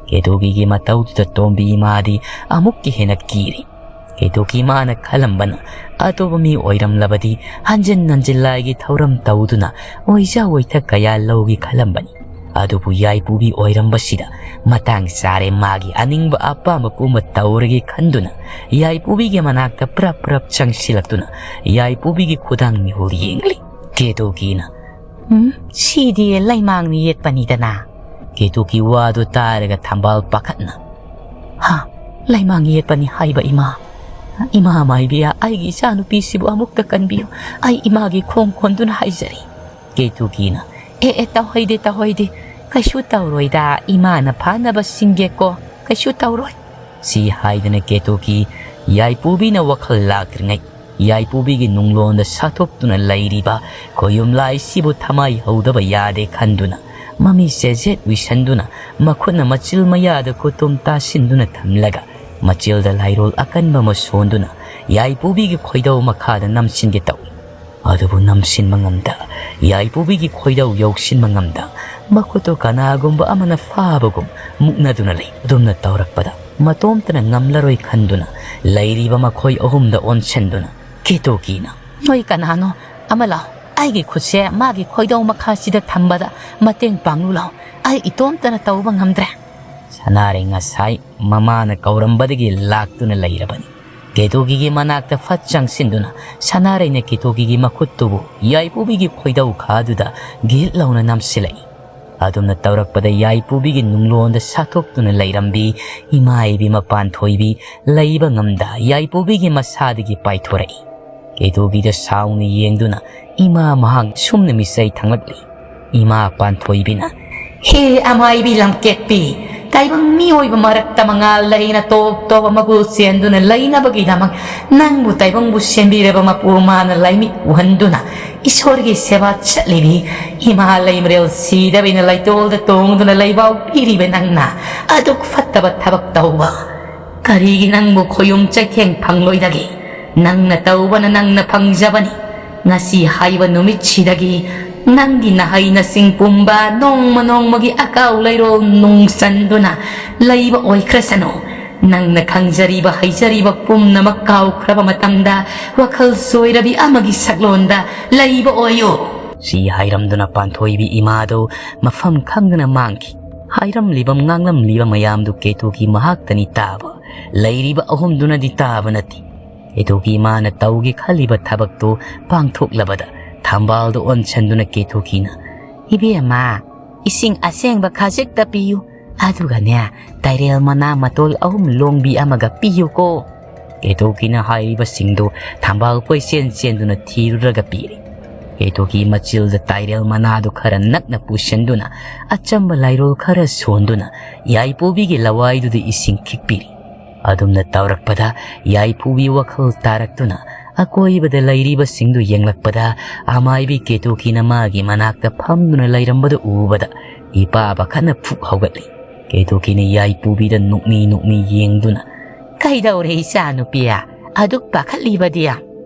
ꯀꯦꯇꯨꯀꯤꯒꯤ ꯃꯇꯧꯗꯨꯗ ꯇꯣꯝꯕꯤ ꯏꯃꯥꯗꯤ ꯑꯃꯨꯛꯀ ꯍꯦꯟꯅ ꯀꯤꯔꯤ꯫ ꯀꯦꯇꯨꯀꯤ ꯃꯥꯅ ꯈꯜꯂꯝꯕꯅ ꯑꯇꯣꯞꯄ ꯃꯤ ꯑꯣꯏꯔꯝꯂꯕꯗꯤ ꯍꯟꯖꯤꯟ ꯍꯟꯖꯤꯟ ꯂꯥꯏꯒꯤ ꯊꯧꯔꯝ ꯇꯧꯗꯨꯅ ꯑꯣꯏꯖ ꯑꯣꯏꯊ ꯀꯌꯥ ꯂꯧꯒꯦ ꯈꯜꯂꯝꯕꯅꯤ꯫ ꯑꯗꯨꯕꯨ ꯌꯥꯏꯄꯨꯕꯤ ꯑꯣꯏꯔꯝꯕꯁꯤꯗ ꯃꯇꯥꯡ ꯆꯥꯔꯦ, ꯃꯥꯒꯤ ꯑꯅꯤꯡꯕ ꯑꯄꯥꯝꯕ ꯄꯨꯝꯕ ꯇꯧꯔꯒꯦ ꯈꯟꯗꯨꯅ ꯌꯥꯏꯄꯨꯕꯤꯒꯤ ꯃꯅꯥꯛꯇ ꯄ꯭ꯔꯞ ꯄ꯭ꯔꯞ ꯆꯪꯁꯤꯜꯂꯛꯇꯨꯅ ꯌꯥꯏꯄꯨꯕꯤꯒꯤ ꯈꯨꯗꯥꯡ ꯃꯤꯍꯨꯜ ꯌꯦꯡꯂꯤ꯫ ꯀꯦꯇꯨꯀꯤꯅ, "ꯎꯝ, ꯁꯤꯗꯤ ꯂꯩꯃꯥꯡꯅ ꯌꯦꯠꯄꯅꯤꯗꯅ?" ꯀꯦꯇꯨꯀꯤ ꯋꯥꯗꯨ ꯇꯥꯔꯒ ꯊꯝꯕꯥꯜ ꯄꯥꯈꯠꯅ, "ꯍꯥ, ꯂꯩꯃꯥꯡ ꯌꯦꯠꯄꯅꯤ ꯍꯥꯏꯕ ꯏꯃꯥ? ꯏꯃꯥ ꯃꯥꯏꯕꯤꯌꯥ, ꯑꯩꯒꯤ ꯏꯆꯥꯅꯨꯄꯤꯁꯤꯕꯨ ꯑꯃꯨꯛꯇ ꯀꯟꯕꯤꯌꯨ꯫ ꯑꯩ ꯏꯃꯥꯒꯤ ꯈꯣꯡ ꯀꯣꯟꯗꯨꯅ ꯍꯥꯏꯖꯔꯤ꯫" ꯀꯦꯇꯨꯀꯤꯅ, "ꯑꯦ, ꯑꯦ, ꯇꯧꯍꯩꯗꯦ, ꯇꯧꯍꯩꯗꯦ꯫ ꯀꯩꯁꯨ ꯇꯧꯔꯣꯏꯗ, ꯏꯃꯥꯅ ꯐꯥꯅꯕ ꯁꯤꯟꯒꯦꯀꯣ, ꯀꯩꯁꯨ ꯇꯧꯔꯣꯏ꯫" ꯁꯤ ꯍꯥꯏꯗꯅ ꯀꯦꯇꯨꯀꯤ ꯌꯥꯏꯄꯨꯕꯤꯅ ꯋꯥꯈꯜ ꯂꯥꯛꯇ꯭ꯔꯤꯉꯩ ꯌꯥꯏꯄꯨꯕꯤꯒꯤ ꯅꯨꯡꯂꯣꯟꯗ ꯁꯥꯊꯣꯛꯇꯨꯅ ꯂꯩꯔꯤꯕ ꯈꯣꯌꯨꯝꯂꯥꯏꯁꯤꯕꯨ ꯊꯃꯥꯏ ꯍꯧꯗꯕ ꯌꯥꯗꯦ ꯈꯟꯗꯨꯅ ꯃꯃꯤꯠꯁꯦ ꯖꯦꯠ ꯎꯏꯁꯟꯗꯨꯅ ꯃꯈꯨꯠꯅ ꯃꯆꯤꯜ ꯃꯌꯥꯗ ꯈꯨꯇꯨꯝ ꯇꯥꯁꯤꯟꯗꯨꯅ ꯊꯝꯂꯒ ꯃꯆꯤꯜꯗ ꯂꯥꯏꯔꯣꯜ ꯑꯀꯟꯕ ꯑꯃ ꯁꯣꯟꯗꯨꯅ ꯌꯥꯏꯄꯨꯕꯤꯒꯤ ꯈꯣꯏꯗꯧ ꯃꯈꯥꯗ ꯅꯝꯁꯤꯟꯒꯦ ꯇꯧꯏ꯫ ꯑꯗꯨꯕꯨ ꯅꯝꯁꯤꯟꯕ ꯉꯝꯗ, ꯌꯥꯏꯄꯨꯕꯤꯒꯤ ꯈꯣꯏꯗꯧ ꯌꯧꯁꯤꯟꯕ ꯉꯝꯗ, ꯃꯈꯨꯠꯇꯨ ꯀꯅꯥꯒꯨꯝꯕ ꯑꯃꯅ ꯐꯥꯕꯒꯨꯝ ꯃꯨꯛꯅꯗꯨꯅ ꯂꯩ꯫ ꯑꯗꯨꯝꯅ ꯇꯧꯔꯛꯄꯗ ꯃꯇꯣꯝꯇꯅ ꯉꯝꯂꯔꯣꯏ ꯈꯟꯗꯨꯅ ꯂꯩꯔꯤꯕ ꯃꯈꯣꯏ ꯑꯍꯨꯝꯗ ꯑꯣꯟꯁꯤꯟꯗꯨꯅ ꯀꯦꯇꯨꯀꯤꯅ, "ꯅꯣꯏ ꯀꯅꯥꯅꯣ? ꯑꯃ ꯂꯥꯎ, ꯑꯩꯒꯤ ꯈꯨꯠꯁꯦ ꯃꯥꯒꯤ ꯈꯣꯏꯗꯧ ꯃꯈꯥꯁꯤꯗ ꯊꯝꯕꯗ ꯃꯇꯦꯡ ꯄꯥꯡꯂꯨ ꯂꯥꯎ, ꯑꯩ ꯏꯇꯣꯝꯇꯅ ꯇꯧꯕ ꯉꯝꯗ꯭ꯔꯦ꯫" ꯁꯅꯥꯔꯩ ꯉꯁꯥꯏ ꯃꯃꯥꯅ ꯀꯧꯔꯝꯕꯗꯒꯤ ꯂꯥꯛꯇꯨꯅ ꯂꯩꯔꯕꯅꯤ꯫ ꯀꯦꯇꯨꯀꯤꯒꯤ ꯃꯅꯥꯛꯇ ꯐꯠ ꯆꯪꯁꯤꯟꯗꯨꯅ ꯁꯅꯥꯔꯩꯅ ꯀꯦꯇꯨꯀꯤꯒꯤ ꯃꯈꯨꯠꯇꯨꯕꯨ ꯌꯥꯏꯄꯨꯕꯤꯒꯤ ꯈꯣꯏꯗꯧ ꯈꯥꯗꯨꯗ ꯒꯤꯠ ꯂꯥꯎꯅ ꯅꯝꯁꯤꯜꯂꯛꯏ꯫ ꯑꯗꯨꯝꯅ ꯇꯧꯔꯛꯄꯗ ꯌꯥꯏꯄꯨꯕꯤꯒꯤ ꯅꯨꯡꯂꯣꯟꯗ ꯁꯥꯊꯣꯛꯇꯨꯅ ꯂꯩꯔꯝꯕꯤ ꯏꯃꯥ ꯏꯕꯦꯝꯃ ꯄꯥꯟꯊꯣꯏꯕꯤ ꯂꯩꯕ ꯉꯝꯗ ꯌꯥꯏꯄꯨꯕꯤꯒꯤ ꯃꯁꯥꯗꯒꯤ ꯄꯥꯏꯊꯣꯔꯛꯏ꯫ ꯀꯦꯇꯨꯀꯤꯗ ꯁꯥꯎꯅ ꯌꯦꯡꯗꯨꯅ ꯏꯃꯥ ꯃꯍꯥꯛ ꯁꯨꯝꯅ ꯃꯤꯆꯩ ꯊꯥꯡꯂꯛꯂꯤ꯫ ꯏꯃꯥ ꯄꯥꯟꯊꯣꯏꯕꯤꯅ, "ꯍꯦ ꯑꯃꯥꯏꯕꯤ ꯂꯝꯀꯦꯠꯄꯤ, ꯇꯥꯏꯕꯪ ꯃꯤꯑꯣꯏꯕ ꯃꯔꯛꯇ ꯃꯉꯥꯜ ꯂꯩꯅ ꯇꯣꯞ ꯇꯣꯞꯄ ꯃꯒꯨꯜ ꯆꯦꯟꯗꯨꯅ ꯂꯩꯅꯕꯒꯤꯗꯃꯛ ꯅꯪꯕꯨ ꯇꯥꯏꯕꯪꯕꯨ ꯁꯦꯝꯕꯤꯔꯕ ꯃꯄꯨ ꯃꯥꯅ ꯂꯥꯏꯃꯤꯠ ꯎꯍꯟꯗꯨꯅ ꯏꯁꯣꯔꯒꯤ ꯁꯦꯕꯥ ꯆꯠꯂꯤꯕꯤ ꯏꯃꯥ ꯂꯩꯃꯔꯦꯜ ꯁꯤꯗꯕꯤꯅ ꯂꯩꯇꯣꯜꯗ ꯇꯣꯡꯗꯨꯅ ꯂꯩꯕꯥꯎ ꯄꯤꯔꯤꯕ ꯅꯪꯅ ꯑꯗꯨꯛ ꯐꯠꯇꯕ ꯊꯕꯛ ꯇꯧꯕ ꯀꯔꯤꯒꯤ ꯅꯪꯕꯨ ꯈꯣꯌꯨꯝ ꯆꯩꯊꯦꯡ ꯐꯪꯂꯣꯏꯗꯒꯦ? ꯅꯪꯅ ꯇꯧꯕꯅ ꯅꯪꯅ ꯐꯪꯖꯕꯅꯤ꯫ ꯉꯁꯤ ꯍꯥꯏꯕ ꯅꯨꯃꯤꯠꯁꯤꯗꯒꯤ ꯅꯪꯒꯤ ꯅꯍꯩ ꯅꯁꯤꯡ ꯄꯨꯝꯕ ꯅꯣꯡꯃ ꯅꯣꯡꯃꯒꯤ ꯑꯀꯥꯎ ꯂꯩꯔꯣꯜ ꯅꯨꯡꯁꯟꯗꯨꯅ ꯂꯩꯕ ꯑꯣꯏꯈ꯭ꯔꯁꯅꯨ꯫ ꯅꯪꯅ ꯈꯪꯖꯔꯤꯕ ꯍꯩꯖꯔꯤꯕ ꯄꯨꯝꯅꯃꯛ ꯀꯥꯎꯈ꯭ꯔꯕ ꯃꯇꯝꯗ ꯋꯥꯈꯜ ꯆꯣꯏꯔꯕꯤ ꯑꯃꯒꯤ ꯁꯛꯂꯣꯟꯗ ꯂꯩꯕ ꯑꯣꯏꯌꯨ꯫ ꯁꯤ ꯍꯥꯏꯔꯝꯗꯨꯅ ꯄꯥꯟꯊꯣꯏꯕꯤ ꯏꯃꯥꯗꯨ ꯃꯐꯝ ꯈꯪꯗꯅ ꯃꯥꯡꯈꯤ꯫ ꯍꯥꯏꯔꯝꯂꯤꯕ ꯉꯥꯡꯂꯝꯂꯤꯕ ꯃꯌꯥꯝꯗꯨ ꯀꯦꯇꯨꯀꯤ ꯃꯍꯥꯛꯇꯅꯤ ꯇꯥꯕ, ꯂꯩꯔꯤꯕ ꯑꯍꯨꯝꯗꯨꯅꯗꯤ ꯇꯥꯕ ꯅꯠꯇꯦ꯫ ꯀꯦꯇꯨꯀꯤ ꯃꯥꯅ ꯇꯧꯒꯦ ꯈꯜꯂꯤꯕ ꯊꯕꯛꯇꯨ ꯄꯥꯡꯊꯣꯛꯂꯕꯗ ꯊꯝꯕꯥꯜꯗꯨ ꯑꯣꯟꯁꯟꯗꯨꯅ ꯀꯦꯇꯨꯀꯤꯅ, "ꯏꯕꯦꯝꯃ, ꯏꯁꯤꯡ ꯑꯁꯦꯡꯕ ꯈꯖꯤꯛꯇ ꯄꯤꯌꯨ, ꯑꯗꯨꯒꯅꯦ, ꯇꯥꯏꯔꯦꯜ ꯃꯅꯥ ꯃꯇꯣꯜ ꯑꯍꯨꯝ ꯂꯣꯡꯕꯤ ꯑꯃꯒ ꯄꯤꯌꯨꯀꯣ"꯫ ꯀꯦꯇꯨꯀꯤꯅ ꯍꯥꯏꯔꯤꯕꯁꯤꯡꯗꯨ ꯊꯝꯕꯥꯜ ꯀꯣꯏꯆꯦꯟ ꯆꯦꯟꯗꯨꯅ ꯊꯤꯔꯨꯔꯒ ꯄꯤꯔꯤ꯫ ꯀꯦꯇꯨꯀꯤ ꯃꯆꯤꯜꯗ ꯇꯥꯏꯔꯦꯜ ꯃꯅꯥꯗꯨ ꯈꯔ ꯅꯛꯅ ꯄꯨꯁꯤꯟꯗꯨꯅ ꯑꯆꯝꯕ ꯂꯥꯏꯔꯣꯜ ꯈꯔ ꯁꯣꯟꯗꯨꯅ ꯌꯥꯏꯄꯨꯕꯤꯒꯤ ꯂꯋꯥꯏꯗꯨꯗ ꯏꯁꯤꯡ ꯈꯤꯛꯄꯤꯔꯤ꯫ ꯑꯗꯨꯝꯅ ꯇꯧꯔꯛꯄꯗ ꯌꯥꯏꯄꯨꯕꯤ ꯋꯥꯈꯜ ꯇꯥꯔꯛꯇꯨꯅ ꯑꯀꯣꯏꯕꯗ ꯂꯩꯔꯤꯕꯁꯤꯡꯗꯨ ꯌꯦꯡꯂꯛꯄꯗ ꯑꯃꯥꯏꯕꯤ ꯀꯦꯇꯨꯀꯤꯅ ꯃꯥꯒꯤ ꯃꯅꯥꯛꯇ ꯐꯝꯗꯨꯅ ꯂꯩꯔꯝꯕꯗꯨ ꯎꯕꯗ ꯏꯄꯥ ꯄꯥꯈꯠꯅ ꯐꯨꯛ ꯍꯧꯒꯠꯂꯤ꯫ ꯀꯦꯇꯨꯀꯤꯅ ꯌꯥꯏꯄꯨꯕꯤꯗ ꯅꯣꯛꯃꯤ ꯅꯣꯛꯃꯤ ꯌꯦꯡꯗꯨꯅ, "ꯀꯩꯗꯧꯔꯦ ꯏꯆꯥꯅꯨꯄꯤ? ꯑꯗꯨꯛ ꯄꯥꯈꯠꯂꯤꯕꯗꯤ?"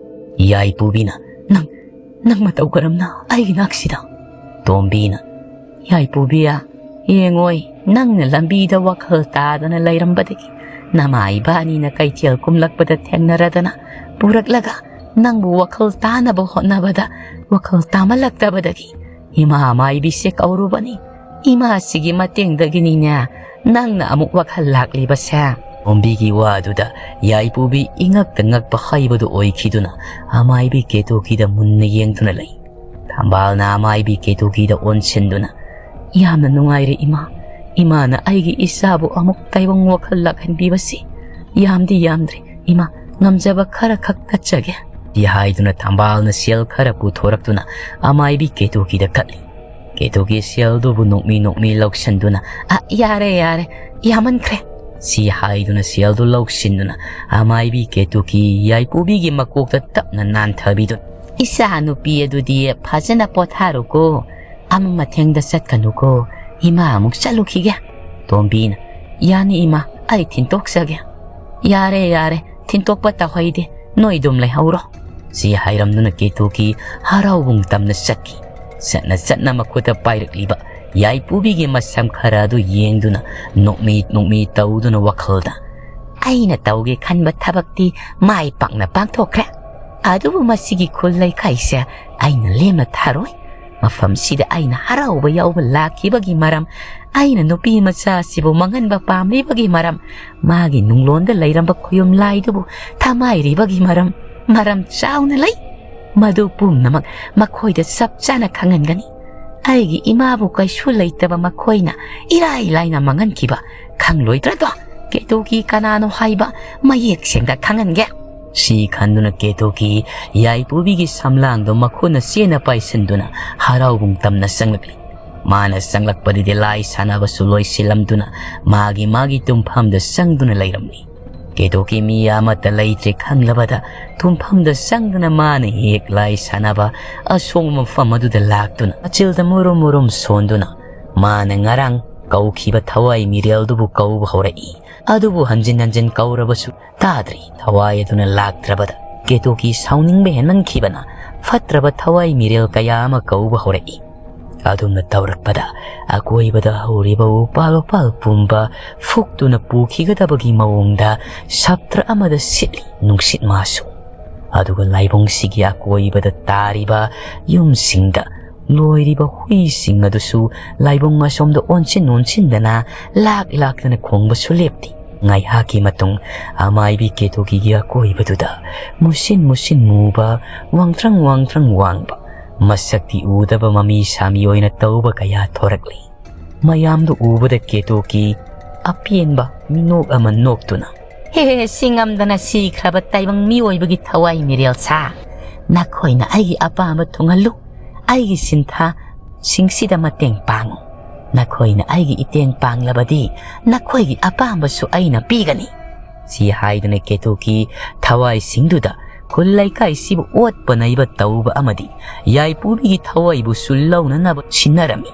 ꯌꯥꯏꯄꯨꯕꯤꯅ, "ꯅꯪ, ꯅꯪ ꯃꯇꯧ ꯀꯔꯝꯅ ꯑꯩꯒꯤ ꯅꯥꯛꯁꯤꯗ?" ꯇꯣꯝꯕꯤꯅ, "ꯌꯥꯏꯄꯨꯕꯤ, ꯌꯦꯡꯉꯣꯏ, ꯅꯪꯅ ꯂꯝꯕꯤꯗ ꯋꯥꯈꯜ ꯇꯥꯗꯅ ꯂꯩꯔꯝꯕꯗꯒꯤ ꯅꯃꯥ ꯏꯕꯥꯅꯤꯅ ꯀꯩꯊꯦꯜ ꯀꯨꯝꯂꯛꯄꯗ ꯊꯦꯡꯅꯔꯗꯅ ꯄꯨꯔꯛꯂꯒ ꯅꯪꯕꯨ ꯋꯥꯈꯜ ꯇꯥꯅꯕ ꯍꯣꯠꯅꯕꯗ ꯋꯥꯈꯜ ꯇꯥꯃꯜꯂꯛꯇꯕꯗꯒꯤ ꯏꯃꯥ ꯃꯥꯏꯕꯤꯁꯦ ꯀꯧꯔꯨꯕꯅꯤ꯫ ꯏꯃꯥꯁꯤꯒꯤ ꯃꯇꯦꯡꯗꯒꯤꯅꯤꯅꯦ ꯅꯪꯅ ꯑꯃꯨꯛ ꯋꯥꯈꯜ ꯂꯥꯛꯂꯤꯕꯁꯦ"꯫ ꯇꯣꯝꯕꯤꯒꯤ ꯋꯥꯗꯨꯗ ꯌꯥꯏꯄꯨꯕꯤ ꯏꯉꯛꯇ ꯉꯛꯄ ꯍꯩꯕꯗꯨ ꯑꯣꯏꯈꯤꯗꯨꯅ ꯑꯃꯥꯏꯕꯤ ꯀꯦꯇꯨꯀꯤꯗ ꯃꯨꯟꯅ ꯌꯦꯡꯗꯨꯅ ꯂꯩ꯫ ꯊꯝꯕꯥꯜꯅ ꯑꯃꯥꯏꯕꯤ ꯀꯦꯇꯨꯀꯤꯗ ꯑꯣꯟꯁꯤꯟꯗꯨꯅ, "ꯌꯥꯝꯅ ꯅꯨꯡꯉꯥꯏꯔꯦ ꯏꯃꯥ꯫ ꯏꯃꯥꯅ ꯑꯩꯒꯤ ꯏꯆꯥꯕꯨ ꯑꯃꯨꯛ ꯇꯥꯏꯕꯪ ꯋꯥꯈꯜ ꯂꯥꯛꯍꯟꯕꯤꯕꯁꯤ ꯌꯥꯝꯗꯤ ꯌꯥꯝꯗ꯭ꯔꯦ꯫ ꯏꯃꯥ, ꯉꯝꯖꯕ ꯈꯔ ꯈꯛ ꯀꯠꯆꯒꯦ"꯫ ꯁꯤ ꯍꯥꯏꯗꯨꯅ ꯊꯝꯕꯥꯜꯅ ꯁꯦꯜ ꯈꯔ ꯄꯨꯊꯣꯔꯛꯇꯨꯅ ꯑꯃꯥꯏꯕꯤ ꯀꯦꯇꯨꯀꯤꯗ ꯀꯠꯂꯤ꯫ ꯀꯦꯇꯨꯀꯤ ꯁꯦꯜꯗꯨꯕꯨ ꯅꯣꯛꯃꯤ ꯅꯣꯛꯃꯤ ꯂꯧꯁꯤꯟꯗꯨꯅ, "ꯑ, ꯌꯥꯔꯦ, ꯌꯥꯔꯦ, ꯌꯥꯝꯃꯟꯈ꯭ꯔꯦ," ꯁꯤ ꯍꯥꯏꯗꯨꯅ ꯁꯦꯜꯗꯨ ꯂꯧꯁꯤꯟꯗꯨꯅ ꯑꯃꯥꯏꯕꯤ ꯀꯦꯇꯨꯀꯤ ꯌꯥꯏꯄꯨꯕꯤꯒꯤ ꯃꯀꯣꯛꯇ ꯇꯞꯅ ꯅꯥꯟꯊꯕꯤꯗꯨꯅ, "ꯏꯆꯥ ꯅꯨꯄꯤ ꯑꯗꯨꯗꯤ ꯐꯖꯅ ꯄꯣꯊꯥꯔꯨꯀꯣ, ꯑꯃ ꯃꯊꯦꯡꯗ ꯆꯠꯀꯅꯨꯀꯣ, ꯏꯃꯥ ꯑꯃꯨꯛ ꯆꯠꯂꯨꯈꯤꯒꯦ꯫" ꯇꯣꯝꯕꯤꯅ, "ꯌꯥꯅꯤ ꯏꯃꯥ, ꯑꯩ ꯊꯤꯟꯇꯣꯛꯆꯒꯦ꯫" "ꯌꯥꯔꯦ, ꯌꯥꯔꯦ, ꯊꯤꯟꯇꯣꯛꯄ ꯇꯧꯍꯩꯗꯦ, ꯅꯣꯏ ꯑꯗꯨꯝ ꯂꯩꯍꯧꯔꯣ," ꯁꯤ ꯍꯥꯏꯔꯝꯗꯨꯅ ꯀꯦꯇꯨꯀꯤ ꯍꯔꯥꯎꯕꯨꯡ ꯇꯝꯅ ꯆꯠꯈꯤ꯫ ꯆꯠꯅ ꯆꯠꯅ ꯃꯈꯨꯠꯇ ꯄꯥꯏꯔꯛꯂꯤꯕ ꯌꯥꯏꯄꯨꯕꯤꯒꯤ ꯃꯁꯝ ꯈꯔ ꯑꯗꯨ ꯌꯦꯡꯗꯨꯅ ꯅꯣꯛꯃꯤ ꯅꯣꯛꯃꯤ ꯇꯧꯗꯨꯅ ꯋꯥꯈꯜꯗ, "ꯑꯩꯅ ꯇꯧꯒꯦ ꯈꯟꯕ ꯊꯕꯛꯇꯤ ꯃꯥꯏ ꯄꯥꯛꯅ ꯄꯥꯡꯊꯣꯛꯈ꯭ꯔꯦ꯫ ꯑꯗꯨꯕꯨ ꯃꯁꯤꯒꯤ ꯈꯨꯜ ꯂꯩꯀꯥꯏꯁꯦ ꯑꯩꯅ ꯂꯦꯝꯅ ꯊꯥꯔꯣꯏ꯫ ꯃꯐꯝꯁꯤꯗ ꯑꯩꯅ ꯍꯔꯥꯎꯕ ꯌꯥꯎꯕ ꯂꯥꯛꯈꯤꯕꯒꯤ ꯃꯔꯝ, ꯑꯩꯅ ꯅꯨꯄꯤ ꯃꯆꯥ ꯑꯁꯤꯕꯨ ꯃꯥꯡꯍꯟꯕ ꯄꯥꯝꯂꯤꯕꯒꯤ ꯃꯔꯝ, ꯃꯥꯒꯤ ꯅꯨꯡꯂꯣꯟꯗ ꯂꯩꯔꯝꯕ ꯈꯨꯌꯨꯝ ꯂꯥꯏꯗꯨꯕꯨ ꯊꯃꯥꯏꯔꯤꯕꯒꯤ ꯃꯔꯝ, ꯃꯔꯝ ꯆꯥꯎꯅ ꯂꯩ꯫ ꯃꯗꯨ ꯄꯨꯝꯅꯃꯛ ꯃꯈꯣꯏꯗ ꯆꯞ ꯆꯥꯅ ꯈꯪꯍꯟꯒꯅꯤ꯫ ꯑꯩꯒꯤ ꯏꯃꯥꯕꯨ ꯀꯩꯁꯨ ꯂꯩꯇꯕ ꯃꯈꯣꯏꯅ ꯏꯔꯥꯏ ꯂꯥꯏꯅ ꯃꯥꯡꯍꯟꯈꯤꯕ ꯈꯪꯂꯣꯏꯗ꯭ꯔꯗꯣ? ꯀꯦꯇꯨꯀꯤ ꯀꯅꯥꯅꯣ ꯍꯥꯏꯕ ꯃꯌꯦꯛ ꯁꯦꯡꯅ ꯈꯪꯍꯟꯒꯦ꯫" ꯁꯤ ꯈꯟꯗꯨꯅ ꯀꯦꯇꯨꯀꯤ ꯌꯥꯏꯄꯨꯕꯤꯒꯤ ꯁꯝꯂꯥꯡꯗꯣ ꯃꯈꯨꯠꯅ ꯆꯦꯅ ꯄꯥꯏꯁꯤꯟꯗꯨꯅ ꯍꯔꯥꯎꯕꯨꯡ ꯇꯝꯅ ꯆꯪꯂꯛꯂꯤ꯫ ꯃꯥꯅ ꯆꯪꯂꯛꯄꯗꯗꯤ ꯂꯥꯏ ꯁꯥꯟꯅꯕꯁꯨ ꯂꯣꯏꯁꯤꯜꯂꯝꯗꯨꯅ ꯃꯥꯒꯤ ꯃꯥꯒꯤ ꯇꯨꯝꯐꯝꯗ ꯆꯪꯗꯨꯅ ꯂꯩꯔꯝꯂꯤ꯫ ꯀꯦꯇꯨꯀꯤ ꯃꯤ ꯑꯃꯠꯇ ꯂꯩꯇ꯭ꯔꯦ ꯈꯪꯂꯕꯗ ꯇꯨꯝꯐꯝꯗ ꯆꯪꯗꯨꯅ ꯃꯥꯅ ꯍꯦꯛ ꯂꯥꯏ ꯁꯥꯟꯅꯕ ꯑꯁꯣꯡꯕ ꯃꯐꯝ ꯑꯗꯨꯗ ꯂꯥꯛꯇꯨꯅ ꯑꯆꯤꯜꯗ ꯃꯨꯔꯨꯝ ꯃꯨꯔꯨꯝ ꯁꯣꯟꯗꯨꯅ ꯃꯥꯅ ꯉꯔꯥꯡ ꯀꯧꯈꯤꯕ ꯊꯋꯥꯏ ꯃꯤꯔꯦꯜꯗꯨꯕꯨ ꯀꯧꯕ ꯍꯧꯔꯛꯏ꯫ ꯑꯗꯨꯕꯨ ꯍꯟꯖꯤꯟ ꯍꯟꯖꯤꯟ ꯀꯧꯔꯕꯁꯨ ꯇꯥꯗ꯭ꯔꯤ꯫ ꯊꯋꯥꯏ ꯑꯗꯨꯅ ꯂꯥꯛꯇ꯭ꯔꯕꯗ ꯀꯦꯇꯨꯀꯤ ꯁꯥꯎꯅꯤꯡꯕ ꯍꯦꯟꯃꯟꯈꯤꯕꯅ ꯐꯠꯇ꯭ꯔꯕ ꯊꯋꯥꯏ ꯃꯤꯔꯦꯜ ꯀꯌꯥ ꯑꯃ ꯀꯧꯕ ꯍꯧꯔꯛꯏ꯫ ꯑꯗꯨꯝꯅ ꯇꯧꯔꯛꯄꯗ ꯑꯀꯣꯏꯕꯗ ꯍꯧꯔꯤꯕ ꯎꯄꯥꯜ ꯋꯥꯄꯥꯜ ꯄꯨꯝꯕ ꯐꯨꯛꯇꯨꯅ ꯄꯨꯈꯤꯒꯗꯕꯒꯤ ꯃꯑꯣꯡꯗ ꯁꯞꯇ꯭ꯔ ꯑꯃꯗ ꯁꯤꯠꯂꯤ ꯅꯨꯡꯁꯤꯠ ꯃꯥꯁꯨ꯫ ꯑꯗꯨꯒ ꯂꯥꯏꯕꯨꯡꯁꯤꯒꯤ ꯑꯀꯣꯏꯕꯗ ꯇꯥꯔꯤꯕ ꯌꯨꯝꯁꯤꯡꯗ ꯂꯣꯏꯔꯤꯕ ꯍꯨꯏꯁꯤꯡ ꯑꯗꯨꯁꯨ ꯂꯥꯏꯕꯨꯡ ꯑꯁꯣꯝꯗ ꯑꯣꯟꯁꯤꯟ ꯑꯣꯟꯁꯤꯟꯗꯅ ꯂꯥꯛ ꯂꯥꯛꯇꯅ ꯈꯣꯡꯕꯁꯨ ꯂꯦꯞꯇꯦ꯫ ꯉꯥꯏꯍꯥꯛꯀꯤ ꯃꯇꯨꯡ ꯑꯃꯥꯏꯕꯤ ꯀꯦꯇꯨꯀꯤꯒꯤ ꯑꯀꯣꯏꯕꯗꯨꯗ ꯃꯨꯁꯤꯟ ꯃꯨꯁꯤꯟ ꯃꯨꯕ, ꯋꯥꯡꯊ꯭ꯔꯪ ꯋꯥꯡꯊ꯭ꯔꯪ ꯋꯥꯡꯕ, ꯃꯁꯛꯇꯤ ꯎꯗꯕ ꯃꯃꯤ ꯁꯥꯃꯤ ꯑꯣꯏꯅ ꯇꯧꯕ ꯀꯌꯥ ꯊꯣꯔꯛꯂꯤ꯫ ꯃꯌꯥꯝꯗꯨ ꯎꯕꯗ ꯀꯦꯇꯨꯀꯤ ꯑꯄꯦꯟꯕ ꯃꯤꯅꯣꯛ ꯑꯃ ꯅꯣꯛꯇꯨꯅ, "ꯍꯦ, ꯍꯦ, ꯁꯤ ꯉꯝꯗꯅ ꯁꯤꯈ꯭ꯔꯕ ꯇꯥꯏꯕꯪ ꯃꯤꯑꯣꯏꯕꯒꯤ ꯊꯋꯥꯏ ꯃꯤꯔꯦꯜ ꯁꯥ, ꯅꯈꯣꯏꯅ ꯑꯩꯒꯤ ꯑꯄꯥꯝꯕ ꯊꯨꯡꯍꯜꯂꯨ꯫ ꯑꯩꯒꯤ ꯁꯤꯟꯊꯥ ꯁꯤꯡꯁꯤꯗ ꯃꯇꯦꯡ ꯄꯥꯡꯉꯨ꯫ ꯅꯈꯣꯏꯅ ꯑꯩꯒꯤ ꯏꯇꯦꯡ ꯄꯥꯡꯂꯕꯗꯤ ꯅꯈꯣꯏꯒꯤ ꯑꯄꯥꯝꯕꯁꯨ ꯑꯩꯅ ꯄꯤꯒꯅꯤ꯫ ꯁꯤ ꯍꯥꯏꯗꯨꯅ ꯀꯦꯇꯨꯀꯤ ꯊꯋꯥꯏꯁꯤꯡꯗꯨꯗ ꯈꯨꯜ ꯂꯩꯀꯥꯏꯁꯤꯕꯨ ꯑꯣꯠꯄ ꯅꯩꯕ ꯇꯧꯕ ꯑꯃꯗꯤ ꯌꯥꯏꯄꯨꯕꯤꯒꯤ ꯊꯋꯥꯏꯕꯨꯁꯨ ꯂꯧꯅꯅꯕ ꯁꯤꯟꯅꯔꯝꯃꯤ꯫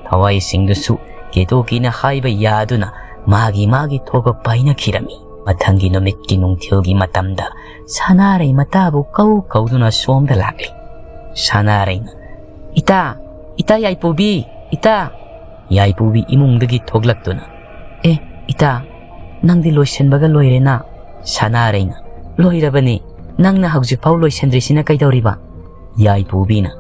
ꯊꯋꯥꯏꯁꯤꯡꯗꯨꯁꯨ ꯀꯦꯇꯨꯀꯤꯅ ꯍꯥꯏꯕ ꯌꯥꯗꯨꯅ ꯃꯥꯒꯤ ꯃꯥꯒꯤ ꯊꯣꯛꯄ ꯄꯥꯏꯅꯈꯤꯔꯝꯃꯤ꯫ ꯃꯊꯪꯒꯤ ꯅꯨꯃꯤꯠꯀꯤ ꯅꯨꯡꯊꯤꯜꯒꯤ ꯃꯇꯝꯗ ꯁꯅꯥꯔꯩ ꯃꯇꯥꯕꯨ ꯀꯧ ꯀꯧꯗꯨꯅ ꯁꯣꯝꯗ ꯂꯥꯛꯂꯤ꯫ ꯁꯅꯥꯔꯩꯅ, "ꯏꯇꯥ, ꯏꯇꯥ ꯌꯥꯏꯄꯨꯕꯤ, ꯏꯇꯥ!" ꯌꯥꯏꯄꯨꯕꯤ ꯏꯃꯨꯡꯗꯒꯤ ꯊꯣꯛꯂꯛꯇꯨꯅ, "ꯑꯦ, ꯏꯇꯥ, ꯅꯪꯗꯤ ꯂꯣꯏꯁꯤꯟꯕꯒ ꯂꯣꯏꯔꯦꯅ?" ꯁꯅꯥꯔꯩꯅ, "ꯂꯣꯏꯔꯕꯅꯤ꯫ ꯅꯪꯅ ꯍꯧꯖꯤꯛꯐꯥꯎ ꯂꯣꯏꯁꯤꯟꯗ꯭ꯔꯤꯁꯤꯅ ꯀꯩꯗꯧꯔꯤꯕ?" ꯌꯥꯏꯄꯨꯕꯤꯅ,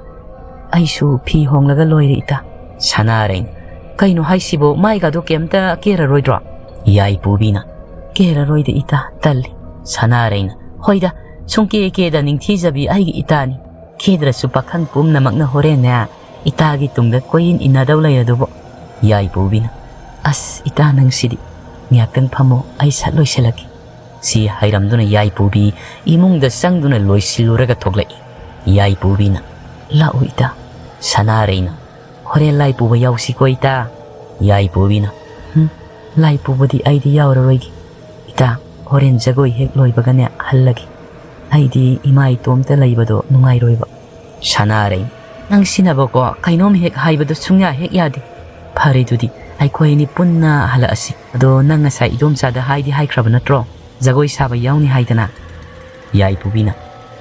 "ꯑꯩꯁꯨ ꯐꯤ ꯍꯣꯡꯂꯒ ꯂꯣꯏꯔꯦ, ꯏꯇꯥ꯫" ꯁꯅꯥꯔꯩꯅ, "ꯀꯩꯅꯣ ꯍꯥꯏꯁꯤꯕꯣ? ꯃꯥꯏꯒꯗꯣ ꯀꯩꯝꯇ ꯀꯦꯔꯔꯣꯏꯗ꯭ꯔꯣ?" ꯌꯥꯏꯄꯨꯕꯤꯅ, "ꯀꯦꯔꯔꯣꯏꯗ, ꯏꯇꯥ, ꯇꯜꯂꯤ꯫" ꯁꯅꯥꯔꯩꯅ, "ꯍꯣꯏꯗ, ꯁꯨꯡꯀꯦ ꯀꯦꯗ ꯅꯤꯡꯊꯤꯖꯕꯤ ꯑꯩꯒꯤ ꯏꯇꯥꯅꯤ꯫ ꯀꯦꯗ꯭ꯔꯁꯨ ꯄꯥꯈꯪ ꯄꯨꯝꯅꯃꯛꯅ ꯍꯣꯔꯦꯟꯅꯦ ꯏꯇꯥꯒꯤ ꯇꯨꯡꯗ ꯀꯣꯏꯏꯟ ꯏꯟꯅꯗꯧ ꯂꯩꯔꯗꯨꯕꯨ꯫" ꯌꯥꯏꯄꯨꯕꯤꯅ, "ꯑꯁ, ꯏꯇꯥ ꯅꯪꯁꯤꯗꯤ꯫ ꯉꯥꯏꯍꯥꯛꯇꯪ ꯐꯝꯃꯣ, ꯑꯩ ꯁꯠ ꯂꯣꯏꯁꯤꯜꯂꯛꯀꯦ꯫" ꯁꯤ ꯍꯥꯏꯔꯝꯗꯨꯅ ꯌꯥꯏꯄꯨꯕꯤ ꯏꯃꯨꯡꯗ ꯆꯪꯗꯨꯅ ꯂꯣꯏꯁꯤꯜꯂꯨꯔꯒ ꯊꯣꯛꯂꯛꯏ꯫ ꯌꯥꯏꯄꯨꯕꯤꯅ, "ꯂꯥꯛꯎ ꯏꯇꯥ꯫" ꯁꯅꯥꯔꯩꯅ, "ꯍꯣꯔꯦꯟ ꯂꯥꯏ ꯄꯨꯕ ꯌꯥꯎꯁꯤꯀꯣ ꯏꯇꯥ꯫" ꯌꯥꯏꯄꯨꯕꯤꯅ, "ꯍꯨꯝ, ꯂꯥꯏ ꯄꯨꯕꯗꯤ ꯑꯩꯗꯤ ꯌꯥꯎꯔꯔꯣꯏꯒꯦ꯫ ꯏꯇꯥ, ꯍꯣꯔꯦꯟ ꯖꯒꯣꯏ ꯍꯦꯛ ꯂꯣꯏꯕꯒꯅꯦ ꯍꯜꯂꯒꯦ꯫ ꯑꯩꯗꯤ ꯏꯃꯥ ꯏꯇꯣꯝꯇ ꯂꯩꯕꯗꯣ ꯅꯨꯡꯉꯥꯏꯔꯣꯏꯕ꯫" ꯁꯅꯥꯔꯩ, "ꯅꯪ ꯁꯤꯅꯕꯀꯣ ꯀꯩꯅꯣꯝ ꯍꯦꯛ ꯍꯥꯏꯕꯗꯣ ꯁꯨꯡꯌꯥ ꯍꯦꯛ ꯌꯥꯗꯦ꯫ ꯐꯔꯦ ꯑꯗꯨꯗꯤ, ꯑꯩꯈꯣꯏ ꯑꯅꯤ ꯄꯨꯟꯅ ꯍꯜꯂꯛꯑꯁꯤ꯫ ꯑꯗꯣ ꯅꯪ ꯉꯁꯥꯏ ꯏꯗꯣꯝꯆꯥꯗ ꯍꯥꯏꯗꯤ ꯍꯥꯏꯈ꯭ꯔꯕ ꯅꯠꯇ꯭ꯔꯣ? ꯖꯒꯣꯏ ꯁꯥꯕ ꯌꯥꯎꯅꯤ ꯍꯥꯏꯗꯅ?" ꯌꯥꯏꯄꯨꯕꯤꯅ,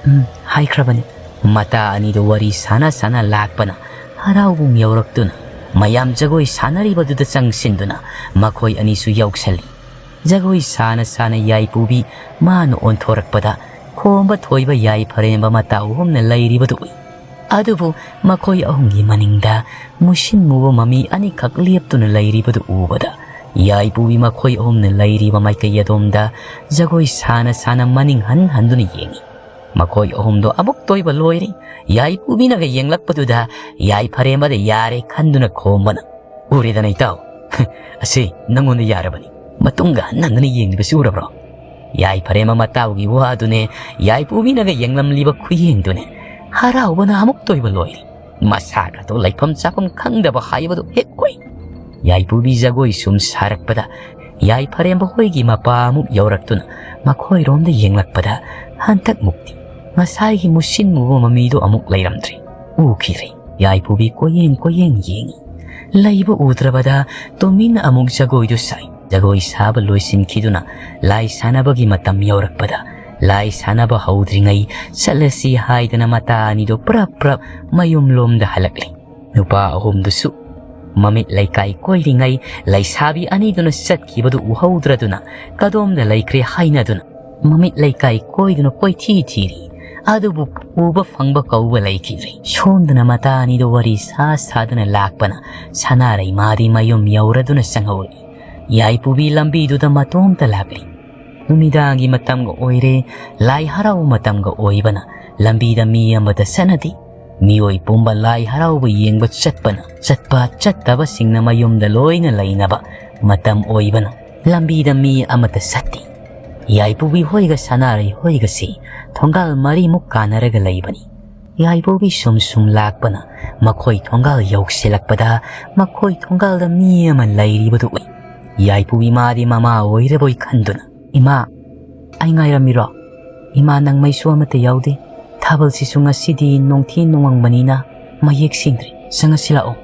"ꯎꯝ, ꯍꯥꯏꯈ꯭ꯔꯕꯅꯤ꯫" ꯃꯇꯥ ꯑꯅꯤꯗꯨ ꯋꯥꯔꯤ ꯁꯥꯟꯅ ꯁꯥꯟꯅ ꯂꯥꯛꯄꯅ ꯍꯔꯥꯎꯕꯨꯡ ꯌꯧꯔꯛꯇꯨꯅ ꯃꯌꯥꯝ ꯖꯒꯣꯏ ꯁꯥꯟꯅꯔꯤꯕꯗꯨꯗ ꯆꯪꯁꯤꯟꯗꯨꯅ ꯃꯈꯣꯏ ꯑꯅꯤꯁꯨ ꯌꯥꯎꯁꯜꯂꯤ꯫ ꯖꯒꯣꯏ ꯁꯥꯅ ꯁꯥꯅ ꯌꯥꯏꯄꯨꯕꯤ ꯃꯥꯅ ꯑꯣꯟꯊꯣꯔꯛꯄꯗ ꯈꯣꯝꯕ ꯊꯣꯏꯕ ꯌꯥꯏꯐꯔꯦꯝꯕ ꯃꯇꯥ ꯑꯍꯨꯝꯅ ꯂꯩꯔꯤꯕꯗꯨ ꯎꯏ꯫ ꯑꯗꯨꯕꯨ ꯃꯈꯣꯏ ꯑꯍꯨꯝꯒꯤ ꯃꯅꯤꯡꯗ ꯃꯨꯁꯤꯟ ꯃꯨꯕ ꯃꯃꯤ ꯑꯅꯤꯈꯛ ꯂꯦꯞꯇꯨꯅ ꯂꯩꯔꯤꯕꯗꯨ ꯎꯕꯗ ꯌꯥꯏꯄꯨꯕꯤ ꯃꯈꯣꯏ ꯑꯍꯨꯝꯅ ꯂꯩꯔꯤꯕ ꯃꯥꯏꯀꯩ ꯑꯗꯣꯝꯗ ꯖꯒꯣꯏ ꯁꯥꯅ ꯁꯥꯅ ꯃꯅꯤꯡ ꯍꯟ ꯍꯟꯗꯨꯅ ꯌꯦꯡꯏ꯫ ꯃꯈꯣꯏ ꯑꯍꯨꯝꯗꯣ ꯑꯃꯨꯛꯇ ꯑꯣꯏꯕ ꯂꯣꯏꯔꯦ꯫ ꯌꯥꯏꯄꯨꯕꯤꯅꯒ ꯌꯦꯡꯂꯛꯄꯗꯨꯗ ꯌꯥꯏꯐꯔꯦꯝꯕꯗ ꯌꯥꯔꯦ ꯈꯟꯗꯨꯅ ꯈꯣꯝꯕꯅ, "ꯎꯔꯦꯗꯅ ꯏꯇꯥꯎ, ꯑꯁꯤ ꯅꯪꯉꯣꯟꯗ ꯌꯥꯔꯕꯅꯤ꯫ ꯃꯇꯨꯡꯒ ꯍꯟꯅ ꯍꯟꯗꯨꯅ ꯌꯦꯡꯂꯤꯕꯁꯤ ꯎꯔꯕ꯭ꯔꯣ?" ꯌꯥꯏꯐꯔꯦꯝꯕ ꯃꯇꯥꯎꯒꯤ ꯋꯥꯗꯨꯅꯦ, ꯌꯥꯏꯄꯨꯕꯤꯅꯒ ꯌꯦꯡꯂꯝꯂꯤꯕ ꯈꯨꯌꯦꯡꯗꯨꯅꯦ꯫ ꯍꯔꯥꯎꯕꯅ ꯑꯃꯨꯛꯇ ꯑꯣꯏꯕ ꯂꯣꯏꯔꯦ꯫ ꯃꯁꯥꯒꯗꯣ ꯂꯩꯐꯝ ꯆꯥꯐꯝ ꯈꯪꯗꯕ ꯍꯥꯏꯕꯗꯨ ꯍꯦꯛ ꯑꯣꯏ꯫ ꯌꯥꯏꯄꯨꯕꯤ ꯖꯒꯣꯏ ꯁꯨꯝ ꯁꯥꯔꯛꯄꯗ ꯌꯥꯏꯐꯔꯦꯝꯕ ꯍꯣꯏꯒꯤ ꯃꯄꯥ ꯑꯃꯨꯛ ꯌꯧꯔꯛꯇꯨꯅ ꯃꯈꯣꯏꯔꯣꯝꯗ ꯌꯦꯡꯂꯛꯄꯗ ꯍꯟꯗꯛꯃꯨꯛꯇꯤ ꯉꯁꯥꯏꯒꯤ ꯃꯨꯁꯤꯟ ꯃꯨꯕ ꯃꯃꯤꯗꯣ ꯑꯃꯨꯛ ꯂꯩꯔꯝꯗ꯭ꯔꯦ꯫ ꯎꯈꯤꯗ꯭ꯔꯦ꯫ ꯌꯥꯏꯄꯨꯕꯤ ꯀꯣꯏꯌꯦꯡ ꯀꯣꯏꯌꯦꯡ ꯌꯦꯡꯉꯤ꯫ ꯂꯩꯕ ꯎꯗ꯭ꯔꯕꯗ ꯇꯨꯃꯤꯟꯅ ꯑꯃꯨꯛ ꯖꯒꯣꯏꯗꯨ ꯁꯥꯏ꯫ ꯖꯒꯣꯏ ꯁꯥꯕ ꯂꯣꯏꯁꯤꯟꯈꯤꯗꯨꯅ ꯂꯥꯏ ꯁꯥꯟꯅꯕꯒꯤ ꯃꯇꯝ ꯌꯧꯔꯛꯄꯗ ꯂꯥꯏ ꯁꯥꯟꯅꯕ ꯍꯧꯗ꯭ꯔꯤꯉꯩ ꯆꯠꯂꯁꯤ ꯍꯥꯏꯗꯅ ꯃꯇꯥ ꯑꯅꯤꯗꯣ ꯄ꯭ꯔꯞ ꯄ꯭ꯔꯞ ꯃꯌꯨꯝꯂꯣꯝꯗ ꯍꯜꯂꯛꯂꯤ꯫ ꯅꯨꯄꯥ ꯑꯍꯨꯝꯗꯨꯁꯨ ꯃꯃꯤꯠ ꯂꯩꯀꯥꯏ ꯀꯣꯏꯔꯤꯉꯩ ꯂꯩꯁꯥꯕꯤ ꯑꯅꯤꯗꯨꯅ ꯆꯠꯈꯤꯕꯗꯨ ꯎꯍꯧꯗ꯭ꯔꯗꯨꯅ ꯀꯗꯣꯝꯗ ꯂꯩꯈ꯭ꯔꯦ ꯍꯥꯏꯅꯗꯨꯅ ꯃꯃꯤꯠ ꯂꯩꯀꯥꯏ ꯀꯣꯏꯗꯨꯅ ꯀꯣꯏꯊꯤ ꯊꯤꯔꯤ꯫ ꯑꯗꯨꯕꯨ ꯎꯕ ꯐꯪꯕ ꯀꯧꯕ ꯂꯩꯈꯤꯗ꯭ꯔꯦ꯫ ꯁꯣꯝꯗꯅ ꯃꯇꯥ ꯑꯅꯤꯗꯨ ꯋꯥꯔꯤ ꯁꯥ ꯁꯥꯗꯨꯅ ꯂꯥꯛꯄꯅ ꯁꯅꯥꯔꯩ ꯃꯥꯗꯤ ꯃꯌꯨꯝ ꯌꯧꯔꯗꯨꯅ ꯆꯪꯍꯧꯔꯤ꯫ ꯌꯥꯏꯄꯨꯕꯤ ꯂꯝꯕꯤꯗꯨꯗ ꯃꯇꯣꯝꯇ ꯂꯥꯛꯂꯤ꯫ ꯅꯨꯃꯤꯗꯥꯡꯒꯤ ꯃꯇꯝꯒ ꯑꯣꯏꯔꯦ, ꯂꯥꯏ ꯍꯔꯥꯎꯕ ꯃꯇꯝꯒ ꯑꯣꯏꯕꯅ ꯂꯝꯕꯤꯗ ꯃꯤ ꯑꯃꯠꯇ ꯆꯠꯅꯗꯦ꯫ ꯃꯤꯑꯣꯏ ꯄꯨꯝꯕ ꯂꯥꯏ ꯍꯔꯥꯎꯕ ꯌꯦꯡꯕ ꯆꯠꯄꯅ, ꯆꯠꯄ ꯆꯠꯇꯕꯁꯤꯡꯅ ꯃꯌꯨꯝꯗ ꯂꯣꯏꯅ ꯂꯩꯅꯕ ꯃꯇꯝ ꯑꯣꯏꯕꯅ ꯂꯝꯕꯤꯗ ꯃꯤ ꯑꯃꯠꯇ ꯆꯠꯇꯦ꯫ ꯌꯥꯏꯄꯨꯕꯤ ꯍꯣꯏꯒ ꯁꯅꯥꯔꯩ ꯍꯣꯏꯒꯁꯤ ꯊꯣꯡꯒꯥꯜ ꯃꯔꯤꯃꯨꯛ ꯀꯥꯟꯅꯔꯒ ꯂꯩꯕꯅꯤ꯫ ꯌꯥꯏꯄꯨꯕꯤ ꯁꯨꯝ ꯁꯨꯝ ꯂꯥꯛꯄꯅ ꯃꯈꯣꯏ ꯊꯣꯡꯒꯥꯜ ꯌꯧꯁꯤꯜꯂꯛꯄꯗ ꯃꯈꯣꯏ ꯊꯣꯡꯒꯥꯜꯗ ꯃꯤ ꯑꯃ ꯂꯩꯔꯤꯕꯗꯨ ꯎꯏ꯫ ꯌꯥꯏꯄꯨꯕꯤ ꯃꯥꯗꯤ ꯃꯃꯥ ꯑꯣꯏꯔꯕꯣꯏ ꯈꯟꯗꯨꯅ, "ꯏꯃꯥ, ꯑꯩ ꯉꯥꯏꯔꯝꯃꯤꯔꯣ? ꯏꯃꯥ, ꯅꯪ ꯃꯩꯁꯨ ꯑꯃꯠꯇ ꯌꯥꯎꯗꯦ꯫ ꯊꯥꯕꯜꯁꯤꯁꯨ ꯉꯁꯤꯗꯤ ꯅꯣꯡꯊꯤ ꯅꯣꯡꯃꯪꯕꯅꯤꯅ ꯃꯌꯦꯛ ꯁꯦꯡꯗ꯭ꯔꯦ꯫ ꯆꯪꯉꯁꯤ ꯂꯥꯛꯑꯣ꯫"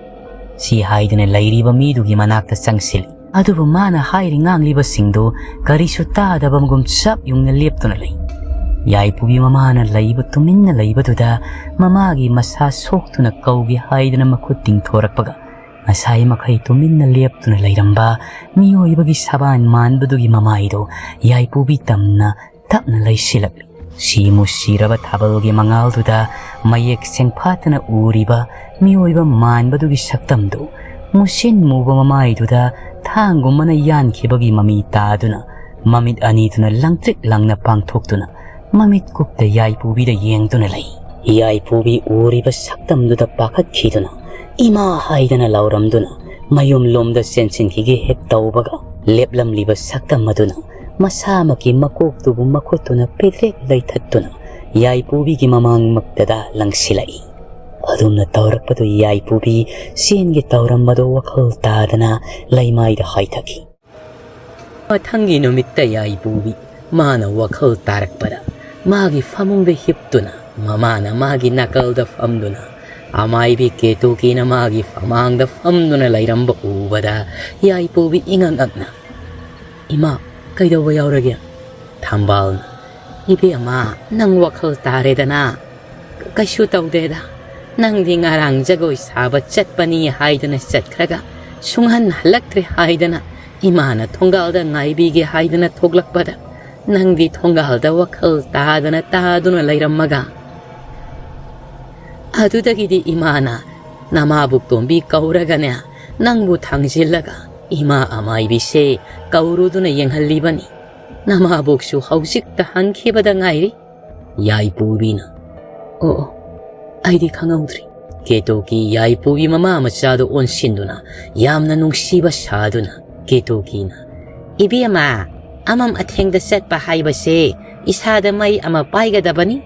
ꯁꯤ ꯍꯥꯏꯗꯨꯅ ꯂꯩꯔꯤꯕ ꯃꯤꯗꯨꯒꯤ ꯃꯅꯥꯛꯇ ꯆꯪꯁꯤꯜꯂꯤ꯫ ꯑꯗꯨꯕꯨ ꯃꯥꯅ ꯍꯥꯏꯔꯤ ꯉꯥꯡꯂꯤꯕꯁꯤꯡꯗꯨ ꯀꯔꯤꯁꯨ ꯇꯥꯗꯕꯒꯨꯝ ꯆꯞ ꯌꯨꯡꯅ ꯂꯦꯞꯇꯨꯅ ꯂꯩ꯫ ꯌꯥꯏꯄꯨꯕꯤ ꯃꯃꯥꯅ ꯂꯩꯕ, ꯇꯨꯃꯤꯟꯅ ꯂꯩꯕꯗꯨꯗ ꯃꯃꯥꯒꯤ ꯃꯁꯥ ꯁꯣꯛꯇꯨꯅ ꯀꯧꯒꯦ ꯍꯥꯏꯗꯅ ꯃꯈꯨꯠ ꯇꯤꯡꯊꯣꯔꯛꯄꯒ ꯉꯁꯥꯏ ꯃꯈꯩ ꯇꯨꯃꯤꯟꯅ ꯂꯦꯞꯇꯨꯅ ꯂꯩꯔꯝꯕ ꯃꯤꯑꯣꯏꯕꯒꯤ ꯁꯕꯥꯟ ꯃꯥꯟꯕꯗꯨꯒꯤ ꯃꯃꯥꯏꯗꯨ ꯌꯥꯏꯄꯨꯕꯤ ꯇꯝꯅ ꯇꯞꯅ ꯂꯩꯁꯤꯜꯂꯛꯂꯤ꯫ ꯁꯤ ꯃꯨꯁꯤꯔꯕ ꯊꯥꯕꯜꯒꯤ ꯃꯉꯥꯜꯗꯨꯗ ꯃꯌꯦꯛ ꯁꯦꯡꯐꯥꯠꯇꯅ ꯎꯔꯤꯕ ꯃꯤꯑꯣꯏꯕ ꯃꯥꯟꯕꯗꯨꯒꯤ ꯁꯛꯇꯝꯗꯨ, ꯃꯨꯁꯤꯟ ꯃꯨꯕ ꯃꯃꯥꯏꯗꯨꯗ ꯊꯥꯡꯒꯨꯝꯕꯅ ꯌꯥꯟꯈꯤꯕꯒꯤ ꯃꯃꯤ ꯇꯥꯗꯨꯅ, ꯃꯃꯤꯠ ꯑꯅꯤꯗꯨꯅ ꯂꯪꯇ꯭ꯔꯤꯛ ꯂꯪꯅ ꯄꯥꯡꯊꯣꯛꯇꯨꯅ, ꯃꯃꯤꯠ ꯀꯨꯞꯇ ꯌꯥꯏꯄꯨꯕꯤꯗ ꯌꯦꯡꯗꯨꯅ ꯂꯩ꯫ ꯌꯥꯏꯄꯨꯕꯤ ꯎꯔꯤꯕ ꯁꯛꯇꯝꯗꯨꯗ ꯄꯥꯈꯠꯈꯤꯗꯨꯅ, "ꯏꯃꯥ!" ꯍꯥꯏꯗꯅ ꯂꯥꯎꯔꯝꯗꯨꯅ ꯃꯌꯨꯝꯂꯣꯝꯗ ꯆꯦꯟꯁꯤꯟꯈꯤꯒꯦ ꯍꯦꯛ ꯇꯧꯕꯒ, ꯂꯦꯞꯂꯝꯂꯤꯕ ꯁꯛꯇꯝ ꯑꯗꯨꯅ ꯃꯁꯥꯃꯛꯀꯤ ꯃꯀꯣꯛꯇꯨꯕꯨ ꯃꯈꯨꯠꯇꯨꯅ ꯄꯤꯗ꯭ꯔꯦꯛ ꯂꯩꯊꯠꯇꯨꯅ ꯌꯥꯏꯄꯨꯕꯤꯒꯤ ꯃꯃꯥꯡꯃꯛꯇꯗ ꯂꯪꯁꯤꯜꯂꯛꯏ꯫ ꯑꯗꯨꯝꯅ ꯇꯧꯔꯛꯄꯗꯨ ꯌꯥꯏꯄꯨꯕꯤ ꯁꯦꯟꯒꯤ ꯇꯧꯔꯝꯕꯗꯨ ꯋꯥꯈꯜ ꯇꯥꯗꯅ ꯂꯩꯃꯥꯏꯗ ꯍꯥꯏꯊꯈꯤ꯫ ꯃꯊꯪꯒꯤ ꯅꯨꯃꯤꯠꯇ ꯌꯥꯏꯄꯨꯕꯤ ꯃꯥꯅ ꯋꯥꯈꯜ ꯇꯥꯔꯛꯄꯗ ꯃꯥꯒꯤ ꯐꯃꯨꯡꯗ ꯍꯤꯞꯇꯨꯅ ꯃꯃꯥꯅ ꯃꯥꯒꯤ ꯅꯥꯀꯜꯗ ꯐꯝꯗꯨꯅ ꯑꯃꯥꯏꯕꯤ ꯀꯦꯇꯨꯀꯤꯅ ꯃꯥꯒꯤ ꯐꯃꯥꯡꯗ ꯐꯝꯗꯨꯅ ꯂꯩꯔꯝꯕ ꯎꯕꯗ ꯌꯥꯏꯄꯨꯕꯤ ꯏꯉꯛ ꯉꯛꯅ, "ꯏꯃꯥ, ꯀꯩꯗꯧꯕ ꯌꯥꯎꯔꯒꯦ?" ꯊꯝꯕꯥꯜꯅ, "ꯏꯕꯦꯝꯃ, ꯅꯪ ꯋꯥꯈꯜ ꯇꯥꯔꯦꯗꯅ?" "ꯀꯩꯁꯨ ꯇꯧꯗꯦꯗ, ꯅꯪꯗꯤ ꯉꯔꯥꯡ ꯖꯒꯣꯏ ꯁꯥꯕ ꯆꯠꯄꯅꯤ ꯍꯥꯏꯗꯅ ꯆꯠꯈ꯭ꯔꯒ ꯁꯨꯡꯍꯟ ꯍꯜꯂꯛꯇ꯭ꯔꯦ ꯍꯥꯏꯗꯅ ꯏꯃꯥꯅ ꯊꯣꯡꯒꯥꯜꯗ ꯉꯥꯏꯕꯤꯒꯦ ꯍꯥꯏꯗꯅ ꯊꯣꯛꯂꯛꯄꯗ ꯅꯪꯗꯤ ꯊꯣꯡꯒꯥꯜꯗ ꯋꯥꯈꯜ ꯇꯥꯗꯅ ꯇꯥꯗꯨꯅ ꯂꯩꯔꯝꯃꯒ꯫ ꯑꯗꯨꯗꯒꯤꯗꯤ ꯏꯃꯥꯅ ꯅꯃꯥꯕꯨꯛ ꯇꯣꯝꯕꯤ ꯀꯧꯔꯒꯅꯦ, ꯅꯪꯕꯨ ꯊꯥꯡꯖꯤꯜꯂꯒ ꯏꯃꯥ ꯑꯃꯥꯏꯕꯤꯁꯦ ꯀꯧꯔꯨꯗꯨꯅ ꯌꯦꯡꯍꯜꯂꯤꯕꯅꯤ꯫ ꯅꯃꯥꯕꯣꯛꯁꯨ ꯍꯧꯖꯤꯛꯇ ꯍꯟꯈꯤꯕꯗ ꯉꯥꯏꯔꯤ꯫" ꯌꯥꯏꯄꯨꯕꯤꯅ, "ꯑꯣ, ꯑꯣ, ꯑꯩꯗꯤ ꯈꯪꯍꯧꯗ꯭ꯔꯤ꯫" ꯀꯦꯇꯣꯀꯤ ꯌꯥꯏꯄꯨꯕꯤ ꯃꯃꯥ ꯃꯆꯥꯗꯨ ꯑꯣꯟꯁꯤꯟꯗꯨꯅ ꯌꯥꯝꯅ ꯅꯨꯡꯁꯤꯕ ꯁꯥꯗꯨꯅ ꯀꯦꯇꯣꯀꯤꯅ, "ꯏꯕꯦꯝꯃ, ꯑꯃꯝ ꯑꯊꯦꯡꯗ ꯆꯠꯄ ꯍꯥꯏꯕꯁꯦ ꯏꯁꯥꯗ ꯃꯩ ꯑꯃ ꯄꯥꯏꯒꯗꯕꯅꯤ꯫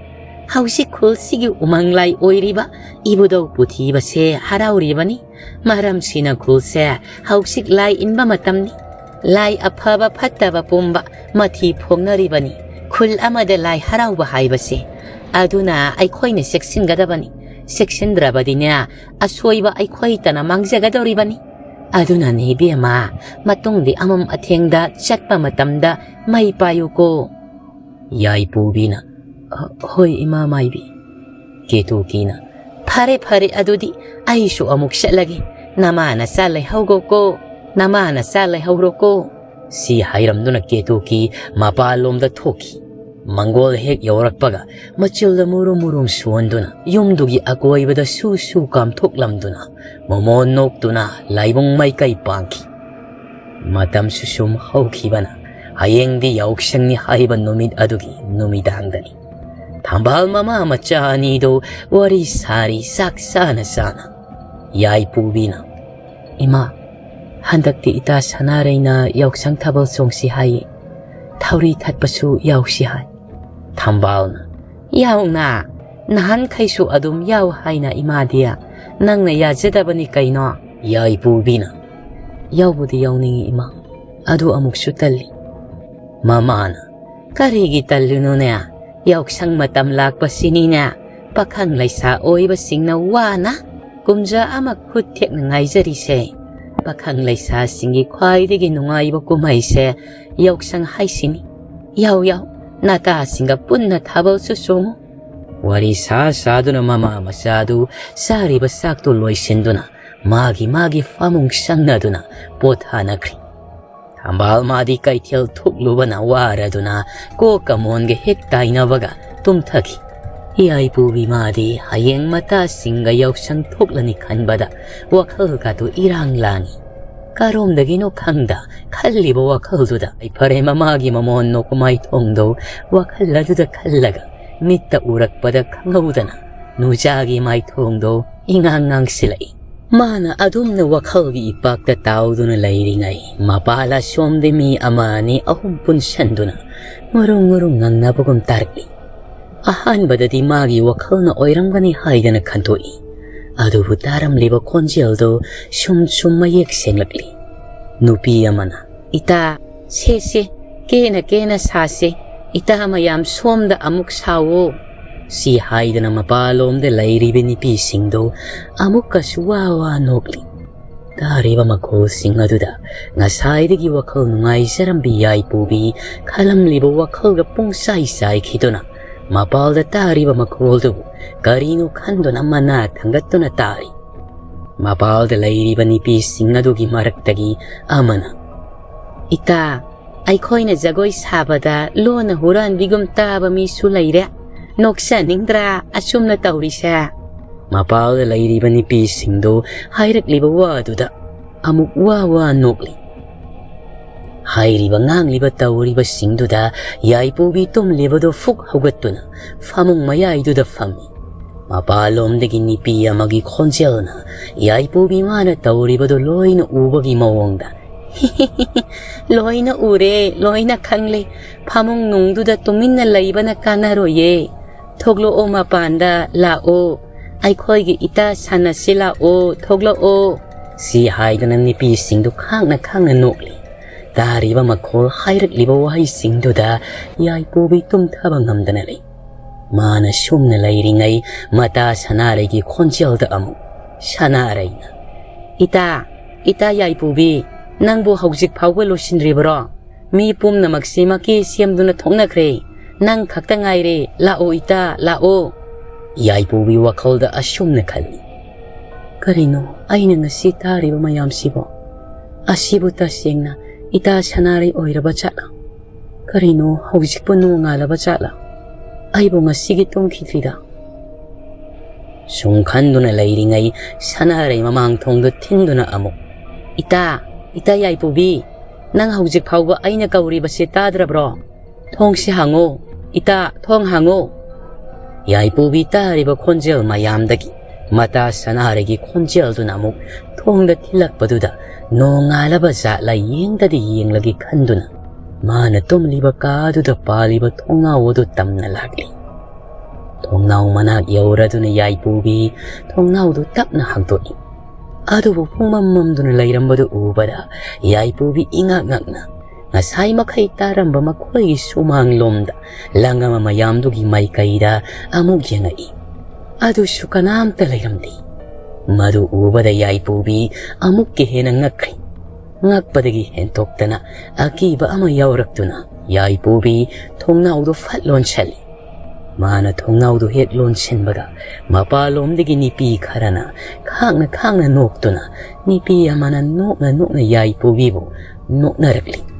ꯍꯧꯖꯤꯛ ꯈꯨꯜꯁꯤꯒꯤ ꯎꯃꯪ ꯂꯥꯏ ꯑꯣꯏꯔꯤꯕ ꯏꯕꯨꯙꯧ ꯄꯨꯊꯤꯕꯁꯦ ꯍꯔꯥꯎꯔꯤꯕꯅꯤ꯫ ꯃꯔꯝꯁꯤꯅ ꯈꯨꯜꯁꯦ ꯍꯧꯖꯤꯛ ꯂꯥꯏ ꯏꯟꯕ ꯃꯇꯝꯅꯤ꯫ ꯂꯥꯏ ꯑꯐꯕ ꯐꯠꯇꯕ ꯄꯨꯝꯕ ꯃꯊꯤ ꯐꯣꯡꯅꯔꯤꯕꯅꯤ꯫ ꯈꯨꯜ ꯑꯃꯗ ꯂꯥꯏ ꯍꯔꯥꯎꯕ ꯍꯥꯏꯕꯁꯦ꯫ ꯑꯗꯨꯅ ꯑꯩꯈꯣꯏꯅ ꯆꯦꯛꯁꯤꯟꯒꯗꯕꯅꯤ꯫ ꯆꯦꯛꯁꯤꯟꯗ꯭ꯔꯕꯗꯤꯅꯦ, ꯑꯁꯣꯏꯕ ꯑꯩꯈꯣꯏꯇꯅ ꯃꯥꯡꯖꯒꯗꯧꯔꯤꯕꯅꯤ꯫ ꯑꯗꯨꯅꯅꯦ ꯏꯕꯦꯝꯃ, ꯃꯇꯨꯡꯗꯤ ꯑꯃꯝ ꯑꯊꯦꯡꯗ ꯆꯠꯄ ꯃꯇꯝꯗ ꯃꯩ ꯄꯥꯏꯌꯨꯀꯣ꯫" ꯌꯥꯏꯄꯨꯕꯤꯅ, "ꯍ-, ꯍꯣꯏ, ꯏꯃꯥ ꯃꯥꯏꯕꯤ꯫" ꯀꯦꯇꯨꯀꯤꯅ, "ꯐꯔꯦ, ꯐꯔꯦ, ꯑꯗꯨꯗꯤ ꯑꯩꯁꯨ ꯑꯃꯨꯛ ꯆꯠꯂꯒꯦ꯫ ꯅꯃꯥ ꯅꯆꯥ ꯂꯩꯍꯧꯔꯣꯀꯣ, ꯅꯃꯥ ꯅꯆꯥ ꯂꯩꯍꯧꯔꯣꯀꯣ꯫" ꯁꯤ ꯍꯥꯏꯔꯝꯗꯨꯅ ꯀꯦꯇꯨꯀꯤ ꯃꯄꯥꯟꯂꯣꯝꯗ ꯊꯣꯛꯈꯤ꯫ ꯃꯪꯒꯣꯜ ꯍꯦꯛ ꯌꯧꯔꯛꯄꯒ ꯃꯆꯤꯜꯗ ꯃꯨꯔꯨꯝ ꯃꯨꯔꯨꯝ ꯁꯣꯟꯗꯨꯅ ꯌꯨꯝꯗꯨꯒꯤ ꯑꯀꯣꯏꯕꯗ ꯁꯨ ꯁꯨ ꯀꯥꯝꯊꯣꯛꯂꯝꯗꯨꯅ ꯃꯣꯃꯣꯟ ꯅꯣꯛꯇꯨꯅ ꯂꯥꯏꯕꯨꯡ ꯃꯥꯏꯀꯩ ꯄꯥꯡꯈꯤ꯫ ꯃꯇꯝꯁꯨ ꯁꯨꯝ ꯍꯧꯈꯤꯕꯅ ꯍꯌꯦꯡꯗꯤ ꯌꯥꯎꯁꯪꯅꯤ ꯍꯥꯏꯕ ꯅꯨꯃꯤꯠ ꯑꯗꯨꯒꯤ ꯅꯨꯃꯤꯗꯥꯡꯗꯅꯤ꯫ ꯊꯝꯕꯥꯜ ꯃꯃꯥ ꯃꯆꯥ ꯑꯅꯤꯗꯨ ꯋꯥꯔꯤ ꯁꯥꯔꯤ ꯆꯥꯛ ꯆꯥꯅ ꯆꯥꯅ꯫ ꯌꯥꯏꯄꯨꯕꯤꯅ, "ꯏꯃꯥ, ꯍꯟꯗꯛꯇꯤ ꯏꯇꯥ ꯁꯅꯥꯔꯩꯅ ꯌꯥꯎꯁꯪ ꯊꯥꯕꯜ ꯆꯣꯡꯁꯤ ꯍꯥꯏꯌꯦ꯫ ꯊꯧꯔꯤ ꯊꯠꯄꯁꯨ ꯌꯥꯎꯁꯤ ꯍꯥꯏ꯫" ꯊꯝꯕꯥꯜꯅ, "ꯌꯥꯎꯅ, "ꯅꯍꯥꯟꯈꯩꯁꯨ ꯑꯗꯨꯝ ꯌꯥꯎ ꯍꯥꯏꯅ ꯏꯃꯥꯗꯤ꯫ ꯅꯪꯅ ꯌꯥꯖꯗꯕꯅꯤ ꯀꯩꯅꯣ?" ꯌꯥꯏꯄꯨꯕꯤꯅ, "ꯌꯥꯎꯕꯨꯗꯤ ꯌꯥꯎꯅꯤꯡꯏ ꯏꯃꯥ, ꯑꯗꯨ ꯑꯃꯨꯛꯁꯨ ꯇꯜꯂꯤ꯫" ꯃꯃꯥꯅ, "ꯀꯔꯤꯒꯤ ꯇꯜꯂꯤꯅꯣꯅꯦ? ꯌꯥꯎꯁꯪ ꯃꯇꯝ ꯂꯥꯛꯄꯁꯤꯅꯤꯅꯦ, ꯄꯥꯈꯪ ꯂꯩꯁꯥ ꯑꯣꯏꯕꯁꯤꯡꯅ ꯋꯥꯅ ꯀꯨꯝꯖꯥ ꯑꯃ ꯈꯨꯠ ꯊꯦꯛꯅ ꯉꯥꯏꯖꯔꯤꯁꯦ꯫ ꯄꯥꯈꯪ ꯂꯩꯁꯥꯁꯤꯡꯒꯤ ꯈ꯭ꯋꯥꯏꯗꯒꯤ ꯅꯨꯡꯉꯥꯏꯕ ꯀꯨꯝꯍꯩꯁꯦ ꯌꯥꯎꯁꯪ ꯍꯥꯏꯁꯤꯅꯤ꯫ ꯌꯥꯎ ꯌꯥꯎ, ꯅꯇꯥꯁꯤꯡꯒ ꯄꯨꯟꯅ ꯊꯥꯕꯜꯁꯨ ꯆꯣꯡꯉꯨ꯫" ꯋꯥꯔꯤ ꯁꯥ ꯁꯥꯗꯨꯅ ꯃꯃꯥ ꯃꯆꯥꯗꯨ ꯆꯥꯔꯤꯕ ꯆꯥꯛꯇꯨ ꯂꯣꯏꯁꯤꯟꯗꯨꯅ ꯃꯥꯒꯤ ꯃꯥꯒꯤ ꯐꯃꯨꯡ ꯆꯪꯅꯗꯨꯅ ꯄꯣꯊꯥꯅꯈ꯭ꯔꯤ꯫ ꯊꯝꯕꯥꯜ ꯃꯥꯗꯤ ꯀꯩꯊꯦꯜ ꯊꯣꯛꯂꯨꯕꯅ ꯋꯥꯔꯗꯨꯅ ꯀꯣꯛꯀ ꯃꯣꯟꯒ ꯍꯦꯛ ꯇꯥꯏꯅꯕꯒ ꯇꯨꯝꯊꯈꯤ꯫ ꯌꯥꯏꯄꯨꯕꯤ ꯃꯥꯗꯤ ꯍꯌꯦꯡ ꯃꯇꯥꯁꯤꯡꯒ ꯌꯥꯎꯁꯪ ꯊꯣꯛꯂꯅꯤ ꯈꯟꯕꯗ ꯋꯥꯈꯜꯒꯗꯨ ꯏꯔꯥꯡ ꯂꯥꯡꯏ꯫ ꯀꯔꯣꯝꯗꯒꯤꯅꯣ ꯈꯪꯗ ꯈꯜꯂꯤꯕ ꯋꯥꯈꯜꯗꯨꯗ ꯐꯔꯦ ꯃꯃꯥꯒꯤ ꯃꯃꯣꯟ ꯅꯣꯛꯄ ꯃꯥꯏꯊꯣꯡꯗꯣ ꯋꯥꯈꯜ ꯑꯗꯨꯗ ꯈꯜꯂꯒ ꯃꯤꯠꯇ ꯎꯔꯛꯄꯗ ꯈꯪꯍꯧꯗꯅ ꯅꯨꯆꯥꯒꯤ ꯃꯥꯏꯊꯣꯡꯗꯣ ꯏꯉꯥꯡ ꯉꯥꯡꯁꯤꯜꯂꯛꯏ꯫ ꯃꯥꯅ ꯑꯗꯨꯝꯅ ꯋꯥꯈꯜꯒꯤ ꯏꯄꯥꯛꯇ ꯇꯥꯎꯗꯨꯅ ꯂꯩꯔꯤꯉꯩ ꯃꯄꯥꯜ ꯑꯁꯣꯝꯗ ꯃꯤ ꯑꯃ ꯑꯅꯤ ꯑꯍꯨꯝ ꯄꯨꯟꯁꯟꯗꯨꯅ ꯉꯨꯔꯨꯡ ꯉꯨꯔꯨꯡ ꯉꯪꯅꯕꯒꯨꯝ ꯇꯥꯔꯛꯂꯤ꯫ ꯑꯍꯥꯟꯕꯗꯗꯤ ꯃꯥꯒꯤ ꯋꯥꯈꯜꯅ ꯑꯣꯏꯔꯝꯒꯅꯤ ꯍꯥꯏꯗꯅ ꯈꯟꯗꯣꯛꯏ꯫ ꯑꯗꯨꯕꯨ ꯇꯥꯔꯝꯂꯤꯕ ꯈꯣꯟꯖꯦꯜꯗꯨ ꯁꯨꯝ ꯁꯨꯝ ꯃꯌꯦꯛ ꯁꯦꯡꯂꯛꯂꯤ꯫ ꯅꯨꯄꯤ ꯑꯃꯅ, "ꯏꯇꯥ, ꯁꯦ ꯁꯦ, ꯀꯦꯅ ꯀꯦꯅ ꯁꯥꯁꯦ, ꯏꯇꯥ ꯃꯌꯥꯝ ꯁꯣꯝꯗ ꯑꯃꯨꯛ ꯁꯥꯎꯋꯣ꯫" ꯁꯤ ꯍꯥꯏꯗꯅ ꯃꯄꯥꯂꯣꯝꯗ ꯂꯩꯔꯤꯕ ꯅꯨꯄꯤꯁꯤꯡꯗꯨ ꯑꯃꯨꯛꯀꯁꯨ ꯋꯥ ꯋꯥ ꯅꯣꯛꯂꯤ꯫ ꯇꯥꯔꯤꯕ ꯃꯈꯣꯜꯁꯤꯡ ꯑꯗꯨꯗ ꯉꯁꯥꯏꯗꯒꯤ ꯋꯥꯈꯜ ꯅꯨꯡꯉꯥꯏꯖꯔꯝꯕꯤ ꯌꯥꯏꯄꯨꯕꯤ ꯈꯜꯂꯝꯂꯤꯕ ꯋꯥꯈꯜꯒ ꯄꯨꯡꯆꯥꯏ ꯆꯥꯏꯈꯤꯗꯨꯅ ꯃꯄꯥꯜꯗ ꯇꯥꯔꯤꯕ ꯃꯈꯣꯜꯗꯨꯕꯨ ꯀꯔꯤꯅꯣ ꯈꯟꯗꯨꯅ ꯃꯅꯥ ꯊꯥꯡꯒꯠꯇꯨꯅ ꯇꯥꯔꯤ꯫ ꯃꯄꯥꯜꯗ ꯂꯩꯔꯤꯕ ꯅꯨꯄꯤꯁꯤꯡ ꯑꯗꯨꯒꯤ ꯃꯔꯛꯇꯒꯤ ꯑꯃꯅ, "ꯏꯇꯥ, ꯑꯩꯈꯣꯏꯅ ꯖꯒꯣꯏ ꯁꯥꯕꯗ ꯂꯣꯟꯅ ꯍꯨꯔꯥꯟꯕꯤꯒꯨꯝ ꯇꯥꯕ ꯃꯤꯁꯨ ꯂꯩꯔꯦ꯫ ꯅꯣꯛꯆꯅꯤꯡꯗ꯭ꯔꯥ ꯑꯁꯨꯝꯅ ꯇꯧꯔꯤꯁꯦ?" ꯃꯄꯥꯜꯗ ꯂꯩꯔꯤꯕ ꯅꯨꯄꯤꯁꯤꯡꯗꯨ ꯍꯥꯏꯔꯛꯂꯤꯕ ꯋꯥꯗꯨꯗ ꯑꯃꯨꯛ ꯋꯥ ꯋꯥ ꯅꯣꯛꯂꯤ꯫ ꯍꯥꯏꯔꯤꯕ ꯉꯥꯡꯂꯤꯕ ꯇꯧꯔꯤꯕꯁꯤꯡꯗꯨꯗ ꯌꯥꯏꯄꯨꯕꯤ ꯇꯨꯝꯂꯤꯕꯗꯨ ꯐꯨꯛ ꯍꯧꯒꯠꯇꯨꯅ ꯐꯃꯨꯡ ꯃꯌꯥꯏꯗꯨꯗ ꯐꯝꯃꯤ꯫ ꯃꯄꯥꯟꯂꯣꯝꯗꯒꯤ ꯅꯨꯄꯤ ꯑꯃꯒꯤ ꯈꯣꯟꯖꯦꯜꯅ ꯌꯥꯏꯄꯨꯕꯤ ꯃꯥꯅ ꯇꯧꯔꯤꯕꯗꯨ ꯂꯣꯏꯅ ꯎꯕꯒꯤ ꯃꯑꯣꯡꯗ, "ꯂꯣꯏꯅ ꯎꯔꯦ, ꯂꯣꯏꯅ ꯈꯪꯂꯦ꯫ ꯐꯃꯨꯡ ꯅꯨꯡꯗꯨꯗ ꯇꯨꯃꯤꯟꯅ ꯂꯩꯕꯅ ꯀꯥꯟꯅꯔꯣꯏꯌꯦ꯫ "ꯊꯣꯛꯂꯛꯑꯣ, ꯃꯄꯥꯟꯗ ꯂꯥꯛꯑꯣ, ꯑꯩꯈꯣꯏꯒꯤ ꯏꯇꯥ ꯁꯥꯟꯅꯁꯤ ꯂꯥꯛꯑꯣ, ꯊꯣꯛꯂꯛꯑꯣ"꯫ ꯁꯤ ꯍꯥꯏꯗꯨꯅ ꯅꯨꯄꯤꯁꯤꯡꯗꯨ ꯈꯥꯡꯅ ꯈꯥꯡꯅ ꯅꯣꯛꯂꯤ꯫ ꯇꯥꯔꯤꯕ ꯃꯈꯣꯜ, ꯍꯥꯏꯔꯛꯂꯤꯕ ꯋꯥꯍꯩꯁꯤꯡꯗꯨꯗ ꯌꯥꯏꯄꯨꯕꯤ ꯇꯨꯝꯊꯕ ꯉꯝꯗꯅ ꯂꯩ꯫ ꯃꯥꯅ ꯁꯨꯝꯅ ꯂꯩꯔꯤꯉꯩ, ꯃꯇꯥ ꯁꯅꯥꯔꯩꯒꯤ ꯈꯣꯟꯖꯦꯜꯗ ꯑꯃꯨꯛ ꯁꯅꯥꯔꯩꯅ, "ꯏꯇꯥ, ꯏꯇꯥ ꯌꯥꯏꯄꯨꯕꯤ, ꯅꯪꯕꯨ ꯍꯧꯖꯤꯛ ꯐꯥꯎꯕ ꯂꯣꯏꯁꯤꯟꯗ꯭ꯔꯤꯕꯔꯣ? ꯃꯤ ꯄꯨꯝꯅꯃꯛꯁꯤꯃꯛꯀꯤ ꯁꯦꯝꯗꯨꯅ ꯊꯣꯛꯅꯈ꯭ꯔꯦ꯫ ꯅꯪ ꯈꯛꯇ ꯉꯥꯏꯔꯦ꯫ ꯂꯥꯛꯑꯣ ꯏꯇꯥ, ꯂꯥꯛꯑꯣ"꯫ ꯌꯥꯏꯄꯨꯒꯤ ꯋꯥꯈꯜꯗ ꯑꯁꯨꯝꯅ ꯈꯜꯂꯤ, "ꯀꯔꯤꯅꯣ ꯑꯩꯅ ꯉꯁꯤ ꯇꯥꯔꯤꯕ ꯃꯌꯥꯝꯁꯤꯕꯣ? ꯑꯁꯤꯕꯨ ꯇꯁꯦꯡꯅ ꯏꯇꯥ ꯁꯅꯥꯔꯩ ꯑꯣꯏꯔꯕ ꯖꯥꯠꯂꯥ? ꯀꯔꯤꯅꯣ ꯍꯧꯖꯤꯛꯄꯨ ꯅꯣꯡꯉꯥꯜꯂꯕ ꯖꯥꯠꯂꯥ? ꯑꯩꯕꯨ ꯉꯁꯤꯒꯤ ꯇꯨꯝꯈꯤꯗ꯭ꯔꯤꯗ"꯫ ꯁꯨꯝ ꯈꯟꯗꯨꯅ ꯂꯩꯔꯤꯉꯩ, ꯁꯅꯥꯔꯩ ꯃꯃꯥꯡ ꯊꯣꯡꯗꯨ ꯊꯤꯟꯗꯨꯅ ꯑꯃꯨꯛ, "ꯏꯇꯥ, ꯏꯇꯥ ꯌꯥꯏꯄꯨꯕꯤ, ꯅꯪ ꯍꯧꯖꯤꯛ ꯐꯥꯎꯕ ꯑꯩꯅ ꯀꯧꯔꯤꯕꯁꯤ ꯇꯥꯗ꯭ꯔꯕ꯭ꯔꯣ? ꯊꯣꯡꯁꯤ ꯍꯥꯡꯉꯣ, ꯏꯇꯥ, ꯊꯣꯡ ꯍꯥꯡꯉꯣ"꯫ ꯌꯥꯏꯄꯨꯕꯤ ꯇꯥꯔꯤꯕ ꯈꯣꯟꯖꯦꯜ ꯃꯌꯥꯝꯗꯒꯤ ꯃꯇꯥ ꯁꯅꯥꯔꯩꯒꯤ ꯈꯣꯟꯖꯦꯜꯗꯨꯅ ꯑꯃꯨꯛ ꯊꯣꯡꯗ ꯊꯤꯜꯂꯛꯄꯗꯨꯗ, ꯅꯣꯡꯉꯥꯜꯂꯕ ꯖꯥꯠꯂ ꯌꯦꯡꯗꯗꯤ ꯌꯦꯡꯂꯒꯦ ꯈꯟꯗꯨꯅ, ꯃꯥꯅ ꯇꯨꯝꯂꯤꯕ ꯀꯥꯗꯨꯗ ꯄꯥꯜꯂꯤꯕ ꯊꯣꯡꯅꯥꯎ ꯑꯗꯨ ꯇꯝꯅ ꯂꯥꯛꯂꯤ꯫ ꯊꯣꯡꯅꯥꯎ ꯃꯅꯥꯛ ꯌꯧꯔꯗꯨꯅ ꯌꯥꯏꯄꯨꯕꯤ ꯊꯣꯡꯅꯥꯎꯗꯨ ꯇꯞꯅ ꯍꯥꯡꯗꯣꯛꯏ꯫ ꯑꯗꯨꯕꯨ ꯄꯨꯡꯃꯝ ꯃꯝꯗꯨꯅ ꯂꯩꯔꯝꯕꯗꯨ ꯎꯕꯗ, ꯌꯥꯏꯄꯨꯕꯤ ꯏꯉꯛ ꯉꯛꯅ ꯉꯁꯥꯏ ꯃꯈꯩ ꯇꯥꯔꯝꯕ ꯃꯈꯣꯏꯒꯤ ꯁꯨꯃꯥꯡꯂꯣꯝꯗ ꯂꯪ ꯑꯃ ꯃꯌꯥꯝꯗꯨꯒꯤ ꯃꯥꯏꯀꯩꯗ ꯑꯃꯨꯛ ꯌꯦꯡꯉꯛꯏ꯫ ꯑꯗꯨꯁꯨ ꯀꯅꯥꯝꯇ ꯂꯩꯔꯝꯗꯦ꯫ ꯃꯗꯨ ꯎꯕꯗ ꯌꯥꯏꯄꯨꯕꯤ ꯑꯃꯨꯛꯀ ꯍꯦꯟꯅ ꯉꯛꯈ꯭ꯔꯦ꯫ ꯉꯛꯄꯗꯒꯤ ꯍꯦꯟꯇꯣꯛꯇꯅ ꯑꯀꯤꯕ ꯑꯃ ꯌꯥꯎꯔꯛꯇꯨꯅ, ꯌꯥꯏꯄꯨꯕꯤ ꯊꯣꯡꯅꯥꯎꯗꯨ ꯐꯠ ꯂꯣꯟꯁꯤꯜꯂꯤ꯫ ꯃꯥꯅ ꯊꯣꯡꯅꯥꯎꯗꯨ ꯍꯦꯛ ꯂꯣꯟꯁꯤꯟꯕꯒ, ꯃꯄꯥꯟꯂꯣꯝꯗꯒꯤ ꯅꯨꯄꯤ ꯈꯔꯅ ꯈꯥꯡꯅ ꯈꯥꯡꯅ ꯅꯣꯛꯇꯨꯅ, ꯅꯨꯄꯤ ꯑꯃꯅ ꯅꯣꯛꯅ ꯅꯣꯛꯅ ꯌꯥꯏꯄꯨꯕꯤꯕꯨ ꯅꯣꯛꯅꯔꯛꯂꯤ꯫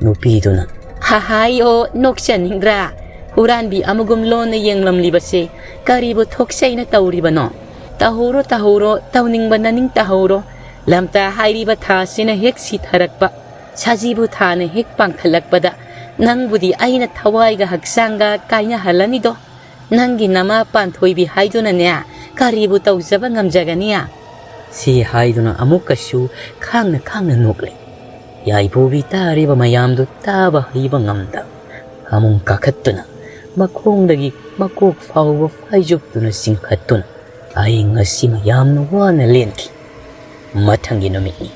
ꯅꯨꯄꯤꯗꯨꯅ, "ꯍꯥꯍꯥꯏ ꯑꯣ, ꯅꯣꯛꯆꯅꯤꯡꯗ꯭ꯔꯥ? ꯍꯨꯔꯥꯟꯕꯤ ꯑꯃꯒꯨꯝ ꯂꯣꯟꯅ ꯌꯦꯡꯂꯝꯂꯤꯕꯁꯦ ꯀꯔꯤꯕꯨ ꯊꯣꯛꯆꯩꯅ ꯇꯧꯔꯤꯕꯅꯣ? ꯇꯧꯍꯧꯔꯣ, ꯇꯧꯍꯧꯔꯣ, ꯇꯧꯅꯤꯡꯕ ꯅꯅꯤꯡ ꯇꯧꯍꯧꯔꯣ꯫ ꯂꯝꯇꯥ ꯍꯥꯏꯔꯤꯕ ꯊꯥꯁꯤꯅ ꯍꯦꯛ ꯁꯤꯊꯔꯛꯄ, ꯁꯖꯤꯕꯨ ꯊꯥꯅ ꯍꯦꯛ ꯄꯥꯡꯈꯠꯂꯛꯄꯗ ꯅꯪꯕꯨꯗꯤ ꯑꯩꯅ ꯊꯋꯥꯏꯒ ꯍꯛꯆꯥꯡꯒ ꯀꯥꯏꯅꯍꯜꯂꯅꯤꯗꯣ꯫ ꯅꯪꯒꯤ ꯅꯃꯥ ꯄꯥꯟꯊꯣꯏꯕꯤ ꯍꯥꯏꯗꯨꯅꯅꯦ ꯀꯔꯤꯕꯨ ꯇꯧꯖꯕ ꯉꯝꯖꯒꯅꯤ?" ꯁꯤ ꯍꯥꯏꯗꯨꯅ ꯑꯃꯨꯛꯀꯁꯨ ꯈꯥꯡꯅ ꯈꯥꯡꯅ ꯅꯣꯛꯂꯦ꯫ ꯌꯥꯏꯕꯨꯕꯤ ꯇꯥꯔꯤꯕ ꯃꯌꯥꯝꯗꯨ ꯇꯥꯕ ꯍꯩꯕ ꯉꯝꯗ, ꯐꯃꯨꯡ ꯀꯥꯈꯠꯇꯨꯅ ꯃꯈꯣꯡꯗꯒꯤ ꯃꯀꯣꯛ ꯐꯥꯎꯕ ꯐꯥꯏꯖꯨꯞꯇꯨꯅ ꯆꯤꯡꯈꯠꯇꯨꯅ ꯑꯍꯤꯡ ꯑꯁꯤꯃ ꯌꯥꯝꯅ ꯋꯥꯅ ꯂꯦꯟꯈꯤ꯫ ꯃꯊꯪꯒꯤ ꯅꯨꯃꯤꯠꯅꯤ꯫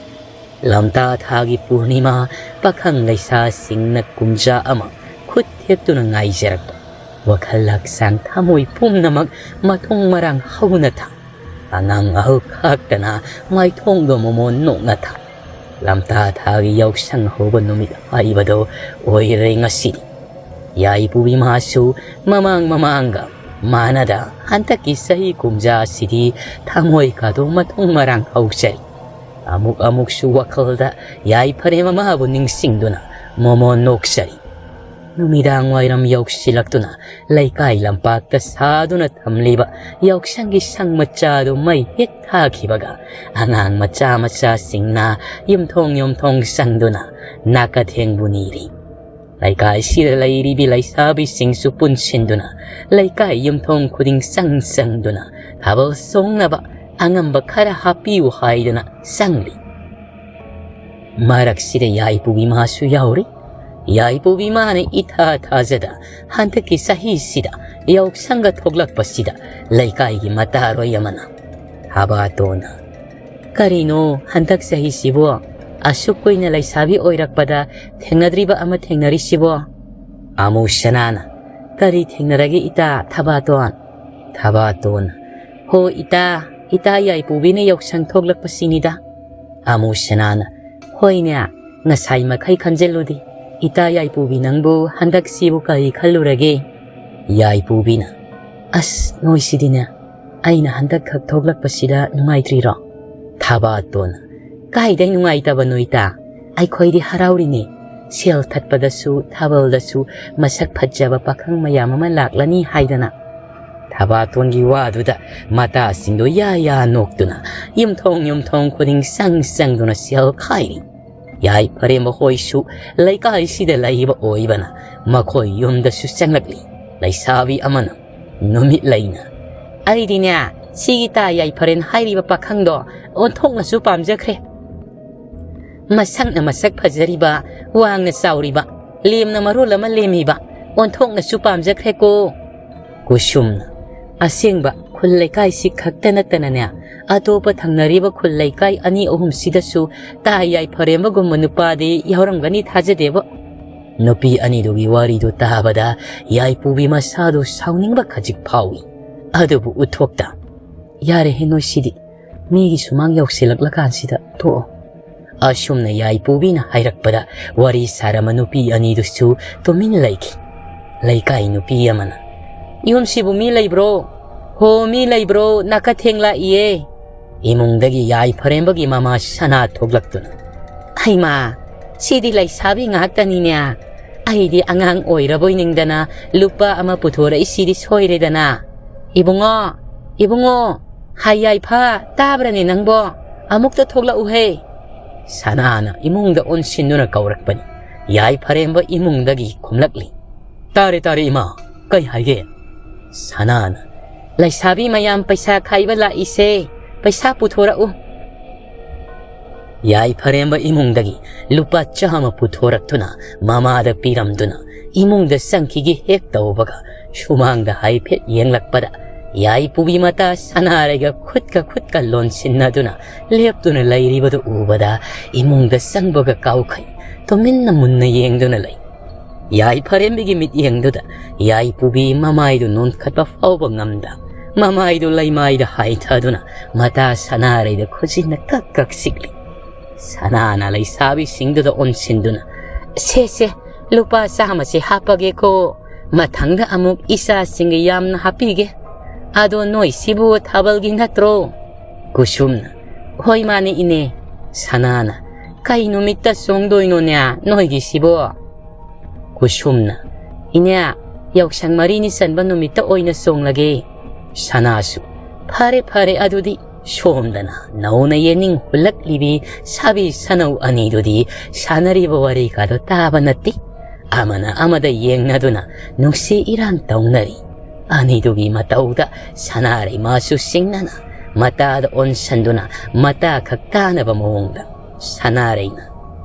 ꯂꯝꯇꯥ ꯊꯥꯒꯤ ꯄꯨꯔꯅꯤꯃꯥ, ꯄꯥꯈꯪ ꯂꯩꯁꯥꯁꯤꯡꯅ ꯀꯨꯝꯖꯥ ꯑꯃ ꯈꯨꯠ ꯊꯦꯛꯇꯨꯅ ꯉꯥꯏꯖꯔꯛꯄ, ꯋꯥꯈꯜ ꯍꯛꯆꯥꯡ ꯊꯃꯣꯏ ꯄꯨꯝꯅꯃꯛ ꯃꯊꯣꯡ ꯃꯔꯥꯡ ꯍꯧꯅ ꯊꯥ, ꯑꯉꯥꯡ ꯑꯍꯜ ꯈꯥꯛꯇꯅ ꯃꯥꯏꯊꯣꯡꯗꯣ ꯃꯣꯃꯣꯟ ꯅꯣꯛꯅ ꯊꯥ꯫ ꯂꯝꯇꯥ ꯊꯥꯒꯤ ꯌꯥꯎꯁꯪ ꯍꯧꯕ ꯅꯨꯃꯤꯠ ꯍꯥꯏꯕꯗꯣ ꯑꯣꯏꯔꯦ ꯉꯁꯤꯗꯤ꯫ ꯌꯥꯏꯄꯨꯕꯤ ꯃꯥꯁꯨ ꯃꯃꯥꯡ ꯃꯃꯥꯡꯒ ꯃꯥꯟꯅꯗ ꯍꯟꯗꯛꯀꯤ ꯆꯍꯤ ꯀꯨꯝꯖꯥ ꯑꯁꯤꯗꯤ ꯊꯃꯣꯏ ꯀꯥꯗꯣ ꯃꯊꯣꯡ ꯃꯔꯥꯡ ꯍꯧꯖꯔꯤ꯫ ꯑꯃꯨꯛ ꯑꯃꯨꯛꯁꯨ ꯋꯥꯈꯜꯗ ꯌꯥꯏꯐꯔꯦꯝ ꯑꯃꯕꯨ ꯅꯤꯡꯁꯤꯡꯗꯨꯅ ꯃꯣꯃꯣꯟ ꯅꯣꯛꯆꯔꯤ꯫ ꯅꯨꯃꯤꯗꯥꯡ ꯋꯥꯏꯔꯝ ꯌꯧꯁꯤꯜꯂꯛꯇꯨꯅ ꯂꯩꯀꯥꯏ ꯂꯝꯄꯥꯛꯇ ꯁꯥꯗꯨꯅ ꯊꯝꯂꯤꯕ ꯌꯥꯎꯁꯪꯒꯤ ꯁꯪ ꯃꯆꯥꯗꯨ ꯃꯩ ꯍꯦꯛ ꯊꯥꯈꯤꯕꯒ ꯑꯉꯥꯡ ꯃꯆꯥ ꯃꯆꯥꯁꯤꯡꯅ ꯌꯨꯝꯊꯣꯡ ꯌꯨꯝꯊꯣꯡ ꯆꯪꯗꯨꯅ ꯅꯥꯀꯊꯦꯡꯕꯨ ꯅꯤꯔꯤ꯫ ꯂꯩꯀꯥꯏꯁꯤꯗ ꯂꯩꯔꯤꯕꯤ ꯂꯩꯁꯥꯕꯤꯁꯤꯡꯁꯨ ꯄꯨꯟꯁꯤꯟꯗꯨꯅ ꯂꯩꯀꯥꯏ ꯌꯨꯝꯊꯣꯡ ꯈꯨꯗꯤꯡ ꯆꯪ ꯆꯪꯗꯨꯅ ꯊꯥꯕꯜ ꯆꯣꯡꯅꯕ ꯑꯉꯝꯕ ꯈꯔ ꯍꯥꯞꯄꯤꯌꯨ ꯍꯥꯏꯗꯨꯅ ꯆꯪꯂꯤ꯫ ꯃꯔꯛꯁꯤꯗ ꯌꯥꯏꯄꯨꯕꯤ ꯃꯥꯁꯨ ꯌꯥꯎꯔꯤ꯫ ꯌꯥꯏꯄꯨꯕꯤ ꯃꯥꯅ ꯏꯊꯥ ꯊꯥꯖꯗ ꯍꯟꯗꯛꯀꯤ ꯆꯍꯤꯁꯤꯗ ꯌꯥꯎꯁꯪꯒ ꯊꯣꯛꯂꯛꯄꯁꯤꯗ ꯂꯩꯀꯥꯏꯒꯤ ꯃꯇꯥꯔꯣꯏ ꯑꯃꯅ ꯊꯥꯕꯥꯇꯣꯟꯅ, "ꯀꯔꯤꯅꯣ ꯍꯟꯗꯛ ꯆꯍꯤꯁꯤꯕꯨ? ꯑꯁꯨꯛ ꯀꯨꯏꯅ ꯂꯩꯁꯥꯕꯤ ꯑꯣꯏꯔꯛꯄꯗ ꯊꯦꯡꯅꯗ꯭ꯔꯤꯕ ꯑꯃ ꯊꯦꯡꯅꯔꯤꯁꯤꯕꯣ?" ꯑꯃꯨ ꯁꯅꯥꯅ, "ꯀꯔꯤ ꯊꯦꯡꯅꯔꯒꯦ ꯏꯇꯥ ꯊꯥꯕꯥꯇꯣꯟ?" ꯊꯥꯕꯥꯇꯣꯟꯅ, "ꯍꯣ ꯏꯇꯥ, ꯏꯇꯥ ꯌꯥꯏꯄꯨꯕꯤꯅ ꯌꯥꯎꯁꯪ ꯊꯣꯛꯂꯛꯄꯁꯤꯅꯤꯗ꯫" ꯑꯃꯨ ꯁꯅꯥꯅ, "ꯍꯣꯏꯅꯦ, ꯉꯁꯥꯏ ꯃꯈꯩ ꯈꯟꯖꯤꯜꯂꯨꯗꯤ꯫ ꯏꯇꯥ ꯌꯥꯏꯄꯨꯕꯤ ꯅꯪꯕꯨ ꯍꯟꯗꯛꯁꯤꯕꯨ ꯀꯔꯤ ꯈꯜꯂꯨꯔꯒꯦ?" ꯌꯥꯏꯄꯨꯕꯤꯅ, "ꯑꯁ, ꯅꯣꯏꯁꯤꯗꯤꯅꯦ, ꯑꯩꯅ ꯍꯟꯗꯛ ꯈꯛ ꯊꯣꯛꯂꯛꯄꯁꯤꯗ ꯅꯨꯡꯉꯥꯏꯇ꯭ꯔꯤꯔꯣ?" ꯊꯥꯕꯥꯇꯣꯟꯅ, "ꯀꯥꯏꯗꯩ ꯅꯨꯡꯉꯥꯏꯇꯕꯅꯣ ꯏꯇꯥ? ꯑꯩꯈꯣꯏꯗꯤ ꯍꯔꯥꯎꯔꯤꯅꯦ꯫ ꯁꯦꯜ ꯊꯠꯄꯗꯁꯨ, ꯊꯥꯕꯜꯗꯁꯨ ꯃꯁꯛ ꯐꯖꯕ ꯄꯥꯈꯪ ꯃꯌꯥꯝ ꯑꯃ ꯂꯥꯛꯂꯅꯤ ꯍꯥꯏꯗꯅ꯫" ꯊꯥꯕꯥꯇꯣꯟꯒꯤ ꯋꯥꯗꯨꯗ ꯃꯇꯥꯁꯤꯡꯗꯣ ꯌꯥ ꯌꯥ ꯅꯣꯛꯇꯨꯅ ꯌꯨꯝꯊꯣꯡ ꯌꯨꯝꯊꯣꯡ ꯈꯨꯗꯤꯡ ꯆꯪ ꯆꯪꯗꯨꯅ ꯁꯦꯜ ꯈꯥꯏꯔꯤ꯫ ꯌꯥꯏꯐꯔꯦꯝꯕ ꯍꯣꯏꯁꯨ ꯂꯩꯀꯥꯏꯁꯤꯗ ꯂꯩꯕ ꯑꯣꯏꯕꯅ ꯃꯈꯣꯏ ꯌꯨꯝꯗꯁꯨ ꯆꯪꯂꯛꯂꯤ꯫ ꯂꯩꯁꯥꯕꯤ ꯑꯃꯅ ꯅꯨꯃꯤꯠ ꯂꯩꯅ, "ꯑꯩꯗꯤꯅꯦ, ꯁꯤꯒꯤ ꯇꯥ ꯌꯥꯏꯐꯔꯦꯟ ꯍꯥꯏꯔꯤꯕ ꯄꯥꯈꯪꯗꯣ ꯑꯣꯟꯊꯣꯛꯅꯁꯨ ꯄꯥꯝꯖꯈ꯭ꯔꯦ꯫ ꯃꯁꯛꯅ ꯃꯁꯛ ꯐꯖꯔꯤꯕ, ꯋꯥꯡꯅ ꯆꯥꯎꯔꯤꯕ, ꯂꯦꯝꯅ ꯃꯔꯣꯜ ꯑꯃ ꯂꯦꯝꯃꯤꯕ, ꯑꯣꯟꯊꯣꯛꯅꯁꯨ ꯄꯥꯝꯖꯈ꯭ꯔꯦꯀꯣ꯫ ꯀꯨꯁꯨꯝꯅ, ꯑꯁꯦꯡꯕ ꯈꯨꯜ ꯂꯩꯀꯥꯏꯁꯤ ꯈꯛꯇ ꯅꯠꯇꯅꯅꯦ, ꯑꯇꯣꯞꯄ ꯊꯪꯅꯔꯤꯕ ꯈꯨꯜ ꯂꯩꯀꯥꯏ ꯑꯅꯤ ꯑꯍꯨꯝꯁꯤꯗꯁꯨ ꯇꯥ ꯌꯥꯏꯐꯔꯦꯝꯕꯒꯨꯝꯕ ꯅꯨꯄꯥꯗꯤ ꯌꯥꯎꯔꯝꯒꯅꯤ ꯊꯥꯖꯗꯦꯕ꯫ ꯅꯨꯄꯤ ꯑꯅꯤꯗꯨꯒꯤ ꯋꯥꯔꯤꯗꯨ ꯇꯥꯕꯗ ꯌꯥꯏꯄꯨꯕꯤ ꯃꯁꯥꯗꯨ ꯁꯥꯎꯅꯤꯡꯕ ꯈꯖꯤꯛ ꯐꯥꯎꯏ꯫ ꯑꯗꯨꯕꯨ ꯎꯠꯊꯣꯛꯇ, "ꯌꯥꯔꯦꯍꯦ ꯅꯣꯏꯁꯤꯗꯤ, ꯃꯤꯒꯤ ꯁꯨꯃꯥꯡ ꯌꯧꯁꯤꯜꯂꯛꯂꯀꯥꯟꯁꯤꯗ ꯇꯣꯛꯑꯣ"꯫ ꯑꯁꯨꯝꯅ ꯌꯥꯏꯄꯨꯕꯤꯅ ꯍꯥꯏꯔꯛꯄꯗ ꯋꯥꯔꯤ ꯁꯥꯔꯝꯕ ꯅꯨꯄꯤ ꯑꯅꯤꯗꯨꯁꯨ ꯇꯨꯃꯤꯟ ꯂꯩꯈꯤ꯫ ꯂꯩꯀꯥꯏ ꯅꯨꯄꯤ ꯑꯃꯅ, "ꯌꯨꯝꯁꯤꯕꯨ ꯃꯤ ꯂꯩꯕ꯭ꯔꯣ? ꯍꯣ, ꯃꯤ ꯂꯩꯕ꯭ꯔꯣ? ꯅꯥꯀꯊꯦꯡ ꯂꯥꯛꯏꯌꯦ"꯫ ꯏꯃꯨꯡꯗꯒꯤ ꯌꯥꯏꯐꯔꯦꯝꯕꯒꯤ ꯃꯃꯥ ꯁꯅꯥ ꯊꯣꯛꯂꯛꯇꯨꯅ, "ꯍꯩꯃꯥ, ꯁꯤꯗꯤ ꯂꯩꯁꯥꯕꯤ ꯉꯥꯛꯇꯅꯤꯅꯦ꯫ ꯑꯩꯗꯤ ꯑꯉꯥꯡ ꯑꯣꯏꯔꯕꯣꯏ ꯅꯤꯡꯗꯅ ꯂꯨꯄꯥ ꯑꯃ ꯄꯨꯊꯣꯔꯛꯏꯁꯤꯗꯤ ꯁꯣꯏꯔꯦꯗꯅ꯫ ꯏꯕꯨꯡꯉꯣ, ꯏꯕꯨꯡꯉꯣ, ꯍꯥꯏ ꯌꯥꯏꯐ, ꯇꯥꯕ꯭ꯔꯅꯦ ꯅꯪꯕꯣ? ꯑꯃꯨꯛꯇ ꯊꯣꯛꯂꯛꯎꯍꯦ"꯫ ꯁꯅꯥꯅ ꯏꯃꯨꯡꯗ ꯑꯣꯟꯁꯤꯟꯗꯨꯅ ꯀꯧꯔꯛꯄꯅꯤ꯫ ꯌꯥꯏꯐꯔꯦꯝꯕ ꯏꯃꯨꯡꯗꯒꯤ ꯈꯨꯝꯂꯛꯂꯤ, "ꯇꯥꯔꯦ, ꯇꯥꯔꯦ ꯏꯃꯥ, ꯀꯩ ꯍꯥꯏꯒꯦ?" ꯁꯅꯥꯅ, "ꯂꯩꯁꯥꯕꯤ ꯃꯌꯥꯝ ꯄꯩꯁꯥ ꯈꯥꯏꯕ ꯂꯥꯛꯏꯁꯦ, ꯄꯩꯁꯥ ꯄꯨꯊꯣꯔꯛꯎ"꯫ ꯌꯥꯏꯐꯔꯦꯝꯕ ꯏꯃꯨꯡꯗꯒꯤ ꯂꯨꯄꯥ ꯆꯥꯝꯃ ꯄꯨꯊꯣꯔꯛꯇꯨꯅ ꯃꯃꯥꯗ ꯄꯤꯔꯝꯗꯨꯅ ꯏꯃꯨꯡꯗ ꯆꯪꯈꯤꯒꯦ ꯍꯦꯛ ꯇꯧꯕꯒ, ꯁꯨꯃꯥꯡꯗ ꯍꯥꯏꯐꯦꯠ ꯌꯦꯡꯂꯛꯄꯗ ꯌꯥꯏꯄꯨꯕꯤ ꯃꯇꯥ ꯁꯅꯥꯔꯩꯒ ꯈꯨꯠꯀ ꯈꯨꯠꯀ ꯂꯣꯟꯁꯤꯟꯅꯗꯨꯅ ꯂꯦꯞꯇꯨꯅ ꯂꯩꯔꯤꯕꯗꯨ ꯎꯕꯗ ꯏꯃꯨꯡꯗ ꯆꯪꯕꯒ ꯀꯥꯎꯈꯩ ꯇꯨꯃꯤꯟꯅ ꯃꯨꯟꯅ ꯌꯦꯡꯗꯨꯅ ꯂꯩ꯫ ꯌꯥꯏꯐꯔꯦꯝꯕꯒꯤ ꯃꯤꯠꯌꯦꯡꯗꯨꯗ ꯌꯥꯏꯄꯨꯕꯤ ꯃꯃꯥꯏꯗꯨ ꯅꯣꯟꯈꯠꯄ ꯐꯥꯎꯕ ꯉꯝꯗ, ꯃꯃꯥꯏꯗꯨ ꯂꯩꯃꯥꯏꯗ ꯍꯥꯏꯊꯗꯨꯅ ꯃꯇꯥ ꯁꯅꯥꯔꯩꯗ ꯈꯨꯖꯤꯟꯅ ꯀꯛ ꯀꯛ ꯁꯤꯛꯂꯤ꯫ ꯁꯅꯥꯅ ꯂꯩꯁꯥꯕꯤꯁꯤꯡꯗꯨꯗ ꯑꯣꯟꯁꯤꯟꯗꯨꯅ, "ꯁꯦ, ꯁꯦ, ꯂꯨꯄꯥ ꯆꯥꯝꯃꯁꯦ ꯍꯥꯞꯄꯒꯦꯀꯣ꯫ ꯃꯊꯪꯗ ꯑꯃꯨꯛ ꯏꯆꯥꯁꯤꯡꯒꯤ ꯌꯥꯝꯅ ꯍꯥꯞꯄꯤꯒꯦ꯫ ꯑꯗꯣ ꯅꯣꯏꯁꯤꯕꯨ ꯊꯥꯕꯜꯒꯤ ꯅꯠꯇ꯭ꯔꯣ?" ꯀꯨꯁꯨꯝꯅ, "ꯍꯣꯏ, ꯃꯥꯅꯦ, ꯏꯅꯦ"꯫ ꯁꯅꯥꯅ, "ꯀꯩ ꯅꯨꯃꯤꯠꯇ ꯆꯣꯡꯗꯣꯏꯅꯣꯅꯦ ꯅꯣꯏꯒꯤꯁꯤꯕꯣ?" ꯀꯨꯁꯨꯝꯅ, "ꯏꯅꯦ, ꯌꯥꯎꯁꯪ ꯃꯔꯤꯅꯤ ꯆꯟꯕ ꯅꯨꯃꯤꯠꯇ ꯑꯣꯏꯅ ꯆꯣꯡꯂꯒꯦ"꯫ ꯁꯅꯥꯁꯨ, "ꯐꯔꯦ, ꯐꯔꯦ, ꯑꯗꯨꯗꯤ"꯫ ꯁꯣꯝꯗꯅ ꯅꯧꯅ ꯌꯦꯅꯤꯡ ꯍꯨꯜꯂꯛꯂꯤꯕꯤ ꯁꯥꯕꯤ ꯁꯅꯧ ꯑꯅꯤꯗꯨꯗꯤ ꯁꯥꯟꯅꯔꯤꯕ ꯋꯥꯔꯤꯒꯗꯣ ꯇꯥꯕ ꯅꯠꯇꯦ꯫ ꯑꯃꯅ ꯑꯃꯗ ꯌꯦꯡꯅꯗꯨꯅ ꯅꯨꯡꯁꯤ ꯏꯔꯥꯡ ꯇꯧꯅꯔꯤ꯫ ꯑꯅꯤꯗꯨꯒꯤ ꯃꯇꯧꯗ ꯁꯅꯥꯔꯩ ꯃꯥꯁꯨ ꯁꯤꯡꯅꯅ ꯃꯇꯥꯗ ꯑꯣꯟꯁꯟꯗꯨꯅ ꯃꯇꯥ ꯈꯛ ꯇꯥꯅꯕ ꯃꯑꯣꯡꯗ ꯁꯅꯥꯔꯩꯅ,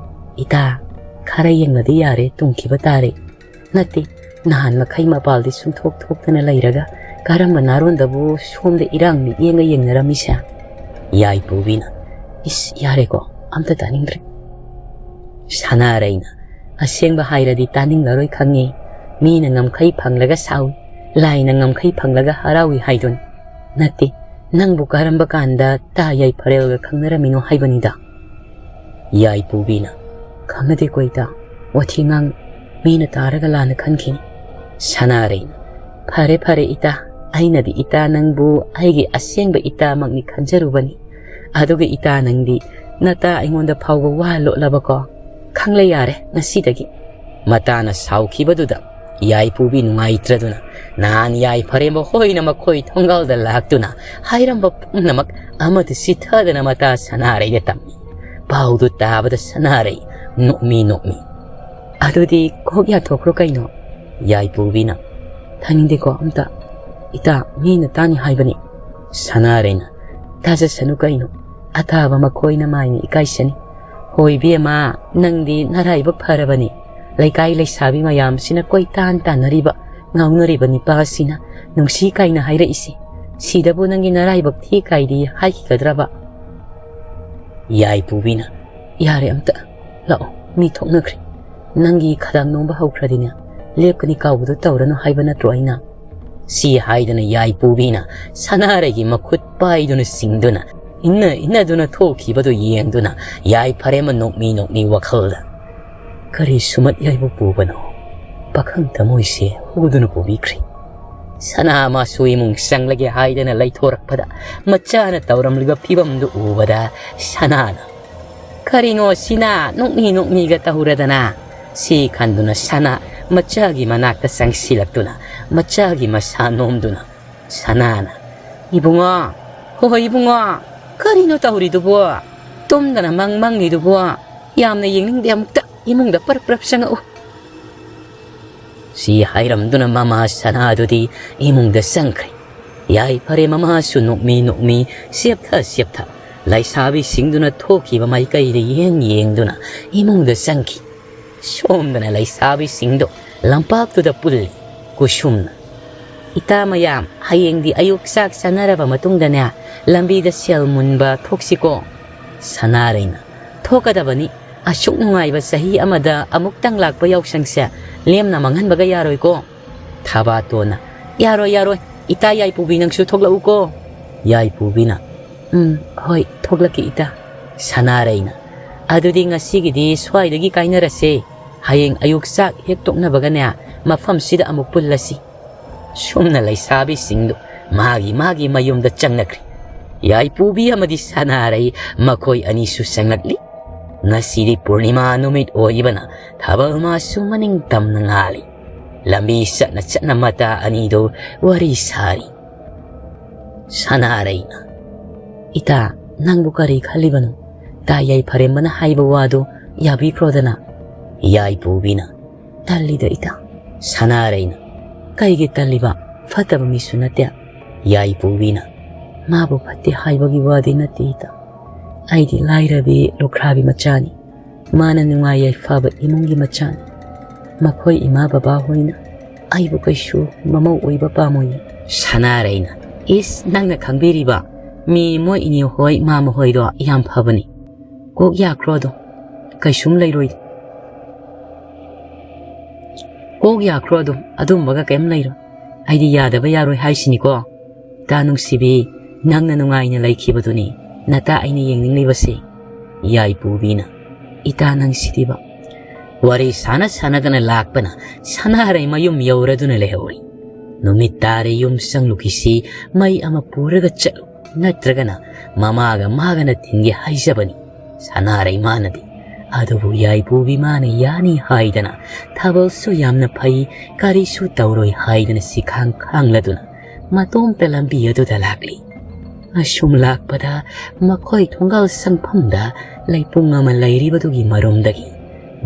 "ꯏꯇꯥ, ꯈꯔ ꯌꯦꯡꯂꯗꯤ ꯌꯥꯔꯦ, ꯇꯨꯝꯈꯤꯕ ꯇꯥꯔꯦ"꯫ "ꯅꯠꯇꯦ, ꯅꯍꯥꯟ ꯃꯈꯩ ꯃꯄꯥꯜꯗꯤ ꯁꯨꯡꯊꯣꯛ ꯊꯣꯛꯇꯅ ꯂꯩꯔꯒ ꯀꯔꯝꯕ ꯅꯥꯔꯣꯟꯗꯕꯨ ꯁꯣꯝꯗ ꯏꯔꯥꯡ ꯃꯤꯠꯌꯦꯡꯒ ꯌꯦꯡꯅꯔꯝꯃꯤꯁꯦ? ꯌꯥꯏꯄꯨꯕꯤꯅ, "ꯏꯁ, ꯌꯥꯔꯦꯀꯣ, ꯑꯝꯇ ꯇꯥꯅꯤꯡꯗ꯭ꯔꯦ꯫" ꯁꯅꯥꯔꯩꯅ, "ꯑꯁꯦꯡꯕ ꯍꯥꯏꯔꯗꯤ ꯇꯥꯅꯤꯡꯂꯔꯣꯏ ꯈꯪꯉꯤ꯫ ꯃꯤꯅ ꯉꯝꯈꯩ ꯐꯪꯂꯒ ꯁꯥꯎꯏ, ꯂꯥꯏꯅ ꯉꯝꯈꯩ ꯐꯪꯂꯒ ꯍꯔꯥꯎꯏ ꯍꯥꯏꯗꯨꯅꯤ꯫ ꯅꯠꯇꯦ, ꯅꯪꯕꯨ ꯀꯔꯝꯕ ꯀꯥꯟꯗ ꯇꯥ ꯌꯥꯏꯐꯔꯦꯜꯒ ꯈꯪꯅꯔꯝꯃꯤꯅꯣ ꯍꯥꯏꯕꯅꯤꯗ꯫" ꯌꯥꯏꯄꯨꯕꯤꯅ, "ꯈꯪꯅꯗꯦꯀꯣ ꯏꯇꯥ, ꯋꯥꯊꯤ ꯉꯥꯡ, ꯃꯤꯅ ꯇꯥꯔꯒ ꯂꯥꯟꯅ ꯈꯟꯈꯤꯅꯤ꯫" ꯁꯅꯥꯔꯩꯅ, "ꯐꯔꯦ ꯐꯔꯦ ꯏꯇꯥ, ꯑꯩꯅꯗꯤ ꯏꯇꯥ ꯅꯪꯕꯨ ꯑꯩꯒꯤ ꯑꯁꯦꯡꯕ ꯏꯇꯥꯃꯛꯅꯤ ꯈꯟꯖꯔꯨꯕꯅꯤ꯫ ꯑꯗꯨꯒ ꯏꯇꯥ ꯅꯪꯗꯤ ꯅꯇꯥ ꯑꯩꯉꯣꯟꯗ ꯐꯥꯎꯕ ꯋꯥ ꯂꯣꯠꯂꯕꯀꯣ? ꯈꯪꯂꯦ ꯌꯥꯔꯦ ꯉꯁꯤꯗꯒꯤ꯫" ꯃꯇꯥꯅ ꯁꯥꯎꯈꯤꯕꯗꯨꯗ ꯌꯥꯏꯄꯨꯕꯤ ꯅꯨꯡꯉꯥꯏꯇ꯭ꯔꯗꯨꯅ ꯅꯍꯥꯟ ꯌꯥꯏꯐꯔꯦꯝꯕ ꯍꯣꯏꯅ ꯃꯈꯣꯏ ꯊꯣꯡꯒꯥꯜꯗ ꯂꯥꯛꯇꯨꯅ ꯍꯥꯏꯔꯝꯕ ꯄꯨꯝꯅꯃꯛ ꯑꯃꯠꯇ ꯆꯤꯊꯗꯅ ꯃꯇꯥ ꯁꯅꯥꯔꯩꯗ ꯇꯝꯃꯤ꯫ ꯄꯥꯎꯗꯨ ꯇꯥꯕꯗ ꯁꯅꯥꯔꯩ ꯅꯣꯛꯃꯤ ꯅꯣꯛꯃꯤ꯫ "ꯑꯗꯨꯗꯤ ꯀꯣꯛ ꯌꯥꯊꯣꯛꯈ꯭ꯔꯣ ꯀꯩꯅꯣ꯫" ꯌꯥꯏꯄꯨꯕꯤꯅ, "ꯊꯥꯅꯤꯡꯗꯦꯀꯣ ꯑꯝꯇ꯫ ꯏꯇꯥ, ꯃꯤꯅ ꯇꯥꯅꯤ ꯍꯥꯏꯕꯅꯤ꯫" ꯁꯅꯥꯔꯩꯅ, "ꯇꯥꯖꯁꯅꯨ ꯀꯩꯅꯣ, ꯑꯇꯥꯕ ꯃꯈꯣꯏꯅ ꯃꯥꯏꯅ ꯏꯀꯥꯏꯁꯅꯤ꯫ ꯍꯣꯏ ꯏꯕꯦꯝꯃ, ꯅꯪꯗꯤ ꯅꯔꯥꯏꯕꯛ ꯐꯔꯕꯅꯤ꯫ ꯂꯩꯀꯥꯏ ꯂꯩꯁꯥꯕꯤ ꯃꯌꯥꯝꯁꯤꯅ ꯀꯣꯏꯇꯥꯟ ꯇꯥꯟꯅꯔꯤꯕ, ꯉꯥꯎꯅꯔꯤꯕ ꯅꯤꯄꯥꯁꯤꯅ ꯅꯨꯡꯁꯤ ꯀꯥꯏꯅ ꯍꯥꯏꯔꯛꯏꯁꯤ꯫ ꯁꯤꯗꯕꯨ ꯅꯪꯒꯤ ꯅꯔꯥꯏꯕꯛ ꯊꯤ ꯀꯥꯏꯗꯤ ꯍꯥꯏꯈꯤꯒꯗ꯭ꯔꯕ?" ꯌꯥꯏꯄꯨꯕꯤꯅ, "ꯌꯥꯔꯦ ꯑꯝꯇ, ꯂꯥꯛꯑꯣ, ꯃꯤ ꯊꯣꯛꯅꯈ꯭ꯔꯦ꯫ ꯅꯪꯒꯤ ꯈꯗꯥꯡ ꯅꯣꯝꯕ ꯍꯧꯈ꯭ꯔꯗꯤꯅꯦ, ꯂꯦꯞꯀꯅꯤ ꯀꯥꯎꯕꯗꯣ ꯇꯧꯔꯅꯨ ꯍꯥꯏꯕ ꯅꯠꯇ꯭ꯔꯣ ꯑꯩꯅ?" ꯁꯤ ꯍꯥꯏꯗꯨꯅ ꯌꯥꯏꯄꯨꯕꯤꯅ ꯁꯅꯥꯔꯩꯒꯤ ꯃꯈꯨꯠ ꯄꯥꯏꯗꯨꯅ ꯆꯤꯡꯗꯨꯅ, ꯏꯟꯅ ꯏꯟꯅꯗꯨꯅ ꯊꯣꯛꯈꯤꯕꯗꯨ ꯌꯦꯡꯗꯨꯅ ꯌꯥꯏꯐꯔꯦꯝꯕ ꯅꯣꯛꯃꯤ ꯅꯣꯛꯃꯤ ꯋꯥꯈꯜꯗ, "ꯀꯔꯤ ꯁꯨꯃꯠ ꯌꯥꯏꯕꯨ ꯄꯨꯕꯅꯣ? ꯄꯥꯈꯪ ꯊꯃꯣꯏꯁꯦ ꯍꯨꯗꯨꯅ ꯄꯨꯕꯤꯈ꯭ꯔꯦ꯫" ꯁꯅꯥ ꯃꯥꯁꯨ ꯏꯃꯨꯡ ꯆꯪꯂꯒꯦ ꯍꯥꯏꯗꯅ ꯂꯩꯊꯣꯔꯛꯄꯗ ꯃꯆꯥꯅ ꯇꯧꯔꯝꯂꯤꯕ ꯐꯤꯕꯝꯗꯨ ꯎꯕꯗ ꯁꯅꯥꯅ, "ꯀꯔꯤꯅꯣ ꯁꯤꯅ ꯅꯣꯛꯃꯤ ꯅꯣꯛꯃꯤꯒ ꯇꯧꯔꯗꯅ?" ꯁꯤ ꯈꯟꯗꯨꯅ ꯁꯅꯥ ꯃꯆꯥꯒꯤ ꯃꯅꯥꯛꯇ ꯆꯪꯁꯤꯜꯂꯛꯇꯨꯅ ꯃꯆꯥꯒꯤ ꯃꯁꯥ ꯅꯣꯝꯗꯨꯅ ꯁꯅꯥꯅ, "ꯏꯕꯨꯡꯉꯣ, ꯍꯣꯏ ꯏꯕꯨꯡꯉꯣ, ꯀꯔꯤꯅꯣ ꯇꯧꯔꯤꯗꯨꯕꯣ? ꯇꯨꯝꯗꯅ ꯃꯪ ꯃꯪꯉꯤꯗꯨꯕꯣ? ꯌꯥꯝꯅ ꯌꯦꯡꯅꯤꯡꯗꯦ, ꯑꯃꯨꯛꯇ ꯏꯃꯨꯡꯗ ꯄꯔꯞ ꯄꯔꯞ ꯆꯪꯉꯛꯎ꯫" ꯁꯤ ꯍꯥꯏꯔꯝꯗꯨꯅ ꯃꯃꯥ ꯁꯅꯥꯗꯨꯗꯤ ꯏꯃꯨꯡꯗ ꯆꯪꯈ꯭ꯔꯦ꯫ ꯌꯥꯏꯐꯔꯦ ꯃꯃꯥꯁꯨ ꯅꯣꯛꯃꯤ ꯅꯣꯛꯃꯤ, ꯆꯦꯞꯊ ꯆꯦꯞꯊ, ꯂꯩꯁꯥꯕꯤꯁꯤꯡꯗꯨꯅ ꯊꯣꯛꯈꯤꯕ ꯃꯥꯏꯀꯩꯗ ꯌꯦꯡ ꯌꯦꯡꯗꯨꯅ ꯏꯃꯨꯡꯗ ꯆꯪꯈꯤ꯫ ꯁꯣꯝꯗꯅ ꯂꯩꯁꯥꯕꯤꯁꯤꯡꯗꯣ ꯂꯝꯄꯥꯛꯇꯨꯗ ꯄꯨꯜꯂꯤ꯫ ꯀꯨꯁꯨꯝꯅ, "ꯏꯇꯥ ꯃꯌꯥꯝ, ꯍꯌꯦꯡꯗꯤ ꯑꯌꯨꯛ ꯆꯥꯛ ꯆꯥꯅꯔꯕ ꯃꯇꯨꯡꯗꯅꯦ, ꯂꯝꯕꯤꯗ ꯁꯦꯜ ꯃꯨꯟꯕ ꯊꯣꯛꯁꯤꯀꯣ?" ꯁꯅꯥꯔꯩꯅ, "ꯊꯣꯛꯀꯗꯕꯅꯤ꯫ ꯑꯁꯨꯛ ꯅꯨꯡꯉꯥꯏꯕ ꯆꯍꯤ ꯑꯃꯗ ꯑꯃꯨꯛꯇꯪ ꯂꯥꯛꯄ ꯌꯥꯎꯁꯪꯁꯦ ꯂꯦꯝꯅ ꯃꯥꯡꯍꯟꯕꯒ ꯌꯥꯔꯣꯏꯀꯣ?" ꯊꯥꯕꯥꯇꯣꯟꯅ, "ꯌꯥꯔꯣꯏ, ꯌꯥꯔꯣꯏ꯫ ꯏꯇꯥ ꯌꯥꯏꯄꯨꯕꯤ, ꯅꯪꯁꯨ ꯊꯣꯛꯂꯛꯎꯀꯣ꯫" ꯌꯥꯏꯄꯨꯕꯤꯅ, "ꯎꯝ, ꯍꯣꯏ, ꯊꯣꯛꯂꯛꯀꯦ ꯏꯇꯥ꯫" ꯁꯅꯥꯔꯩꯅ, "ꯑꯗꯨꯗꯤ ꯉꯁꯤꯒꯤꯗꯤ ꯁ꯭ꯋꯥꯏꯗꯒꯤ ꯀꯥꯏꯅꯔꯁꯦ꯫ ꯍꯌꯦꯡ ꯑꯌꯨꯛ ꯆꯥꯛ ꯍꯦꯛ ꯇꯣꯛꯅꯕꯒꯅꯦ, ꯃꯐꯝꯁꯤꯗ ꯑꯃꯨꯛ ꯄꯨꯜꯂꯁꯤ꯫" ꯁꯨꯝꯅ ꯂꯩꯁꯥꯕꯤꯁꯤꯡꯗꯨ ꯃꯥꯒꯤ ꯃꯥꯒꯤ ꯃꯌꯨꯝꯗ ꯆꯪꯅꯈ꯭ꯔꯦ꯫ ꯌꯥꯏꯄꯨꯕꯤ ꯑꯃꯗꯤ ꯁꯅꯥꯔꯩ ꯃꯈꯣꯏ ꯑꯅꯤꯁꯨ ꯆꯪꯂꯛꯂꯤ꯫ ꯉꯁꯤꯗꯤ ꯄꯨꯔꯅꯤꯃꯥ ꯅꯨꯃꯤꯠ ꯑꯣꯏꯕꯅ ꯊꯥꯕꯜ ꯃꯥꯁꯨ ꯃꯅꯤꯡ ꯇꯝꯅ ꯉꯥꯜꯂꯤ꯫ ꯂꯝꯕꯤ ꯆꯠꯅ ꯆꯠꯅ ꯃꯇꯥ ꯑꯅꯤꯗꯨ ꯋꯥꯔꯤ ꯁꯥꯔꯤ꯫ ꯁꯅꯥꯔꯩꯅ, "ꯏꯇꯥ, ꯅꯪꯕꯨ ꯀꯔꯤ ꯈꯜꯂꯤꯕꯅꯣ? ꯇꯥ ꯌꯥꯏꯐꯔꯦꯝꯕꯅ ꯍꯥꯏꯕ ꯋꯥꯗꯨ ꯌꯥꯕꯤꯈ꯭ꯔꯣꯗꯅ꯫" ꯌꯥꯏꯄꯨꯕꯤꯅ, "ꯇꯜꯂꯤꯗ ꯏꯇꯥ꯫" ꯁꯅꯥꯔꯩꯅ, "ꯀꯩꯒꯤ ꯇꯜꯂꯤꯕ? ꯐꯠꯇꯕ ꯃꯤꯁꯨ ꯅꯠꯇꯦ꯫" ꯌꯥꯏꯄꯨꯕꯤꯅ, "ꯃꯥꯕꯨ ꯐꯠꯇꯦ ꯍꯥꯏꯕꯒꯤ ꯋꯥꯗꯤ ꯅꯠꯇꯦ ꯏꯇꯥ꯫ ꯑꯩꯗꯤ ꯂꯥꯏꯔꯕꯤ ꯂꯨꯈ꯭ꯔꯥꯕꯤ ꯃꯆꯥꯅꯤ꯫ ꯃꯥꯅ ꯅꯨꯡꯉꯥꯏ ꯌꯥꯏꯐꯕ ꯏꯃꯨꯡꯒꯤ ꯃꯆꯥꯅꯤ꯫ ꯃꯈꯣꯏ ꯏꯃꯥ ꯕꯕꯥ ꯍꯣꯏꯅ ꯑꯩꯕꯨ ꯀꯩꯁꯨ ꯃꯃꯧ ꯑꯣꯏꯕ ꯄꯥꯝꯃꯣꯏꯌꯦ꯫" ꯁꯅꯥꯔꯩꯅ, "ꯏꯁ, ꯅꯪꯅ ꯈꯪꯕꯤꯔꯤꯕ? ꯃꯤ ꯃꯣꯏ ꯏꯅꯦ ꯍꯣꯏ ꯃꯥꯃ ꯍꯣꯏꯗꯣ ꯌꯥꯝ ꯐꯕꯅꯤ꯫ ꯀꯣꯛ ꯌꯥꯈ꯭ꯔꯣ ꯑꯗꯣ, ꯀꯩꯁꯨꯝ ꯂꯩꯔꯣꯏ꯫ ꯀꯣꯛ ꯌꯥꯈ꯭ꯔꯣ ꯑꯗꯣ, ꯑꯗꯨꯝꯕꯒ ꯀꯩꯝ ꯂꯩꯔꯣꯏ꯫ ꯑꯩꯗꯤ ꯌꯥꯗꯕ ꯌꯥꯔꯣꯏ ꯍꯥꯏꯁꯤꯅꯤꯀꯣ꯫ ꯏꯇꯥ ꯅꯨꯡꯁꯤꯕꯤ, ꯅꯪꯅ ꯅꯨꯡꯉꯥꯏꯅ ꯂꯩꯈꯤꯕꯗꯨꯅꯤ ꯅꯇꯥ ꯑꯩꯅ ꯌꯦꯡꯅꯤꯡꯂꯤꯕꯁꯦ꯫" ꯌꯥꯏꯄꯨꯕꯤꯅ, "ꯏꯇꯥ ꯅꯪꯁꯤꯗꯤꯕ꯫" ꯋꯥꯔꯤ ꯁꯥꯟꯅ ꯁꯥꯟꯅꯗꯅ ꯂꯥꯛꯄꯅ ꯁꯅꯥꯔꯩ ꯃꯌꯨꯝ ꯌꯧꯔꯗꯨꯅ ꯂꯩꯍꯧꯔꯤ꯫ ꯅꯨꯃꯤꯠ ꯇꯥꯔꯦ, ꯌꯨꯝ ꯆꯪꯂꯨꯈꯤꯁꯤ, ꯃꯩ ꯑꯃ ꯄꯨꯔꯒ ꯆꯠꯂꯨ, ꯅꯠꯇ꯭ꯔꯒꯅ ꯃꯃꯥꯒ ꯃꯥꯒꯅ ꯊꯤꯟꯒꯦ ꯍꯥꯏꯖꯕꯅꯤ꯫ ꯁꯅꯥꯔꯩ ꯃꯥꯅꯗꯤ꯫ ꯑꯗꯨꯕꯨ ꯌꯥꯏꯄꯨꯕꯤ ꯃꯥꯅ ꯌꯥꯅꯤ ꯍꯥꯏꯗꯅ, ꯊꯥꯕꯜꯁꯨ ꯌꯥꯝꯅ ꯐꯩ, ꯀꯔꯤꯁꯨ ꯇꯧꯔꯣꯏ ꯍꯥꯏꯗꯅ ꯁꯤꯈꯥꯡ ꯈꯥꯡꯂꯗꯨꯅ ꯃꯇꯣꯝꯇ ꯂꯝꯕꯤ ꯑꯗꯨꯗ ꯂꯥꯛꯂꯤ꯫ ꯑꯁꯨꯝ ꯂꯥꯛꯄꯗ ꯃꯈꯣꯏ ꯊꯣꯡꯒꯥꯜ ꯆꯪꯐꯝꯗ ꯂꯩꯄꯨꯡ ꯑꯃ ꯂꯩꯔꯤꯕꯗꯨꯒꯤ ꯃꯔꯨꯝꯗꯒꯤ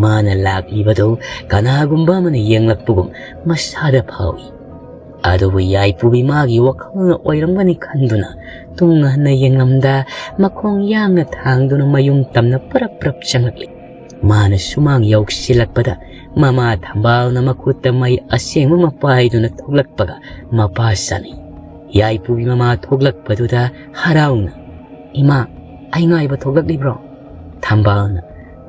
ꯃꯥꯅ ꯂꯥꯛꯂꯤꯕꯗꯨ ꯀꯅꯥꯒꯨꯝꯕ ꯑꯃꯅ ꯌꯦꯡꯂꯛꯄꯒꯨꯝ ꯃꯁꯥꯗ ꯐꯥꯎꯏ꯫ ꯑꯗꯨꯕꯨ ꯌꯥꯏꯄꯨꯕꯤ ꯃꯥꯒꯤ ꯋꯥꯈꯜꯅ ꯑꯣꯏꯔꯝꯒꯅꯤ ꯈꯟꯗꯨꯅ ꯇꯨꯡ ꯍꯟꯅ ꯌꯦꯡꯂꯝꯗ ꯃꯈꯣꯡ ꯌꯥꯡꯅ ꯊꯥꯡꯗꯨꯅ ꯃꯌꯨꯝ ꯇꯝꯅ ꯄꯔꯞ ꯄꯔꯞ ꯆꯪꯂꯛꯂꯤ꯫ ꯃꯥꯅ ꯁꯨꯃꯥꯡ ꯌꯧꯁꯤꯜꯂꯛꯄꯗ ꯃꯃꯥ ꯊꯝꯕꯥꯜꯅ ꯃꯈꯨꯠꯇ ꯃꯩ ꯑꯁꯦꯡꯕ ꯑꯃ ꯄꯥꯏꯗꯨꯅ ꯊꯣꯛꯂꯛꯄꯒ ꯃꯄꯥ ꯁꯥꯟꯅꯩ꯫ ꯌꯥꯏꯄꯨꯒꯤ ꯃꯃꯥ ꯊꯣꯛꯂꯛꯄꯗꯨꯗ ꯍꯔꯥꯎꯅ, "ꯏꯃꯥ, ꯑꯩ ꯉꯥꯏꯕ ꯊꯣꯛꯂꯛꯂꯤꯕ꯭ꯔꯣ?" ꯊꯝꯕꯥꯜꯅ,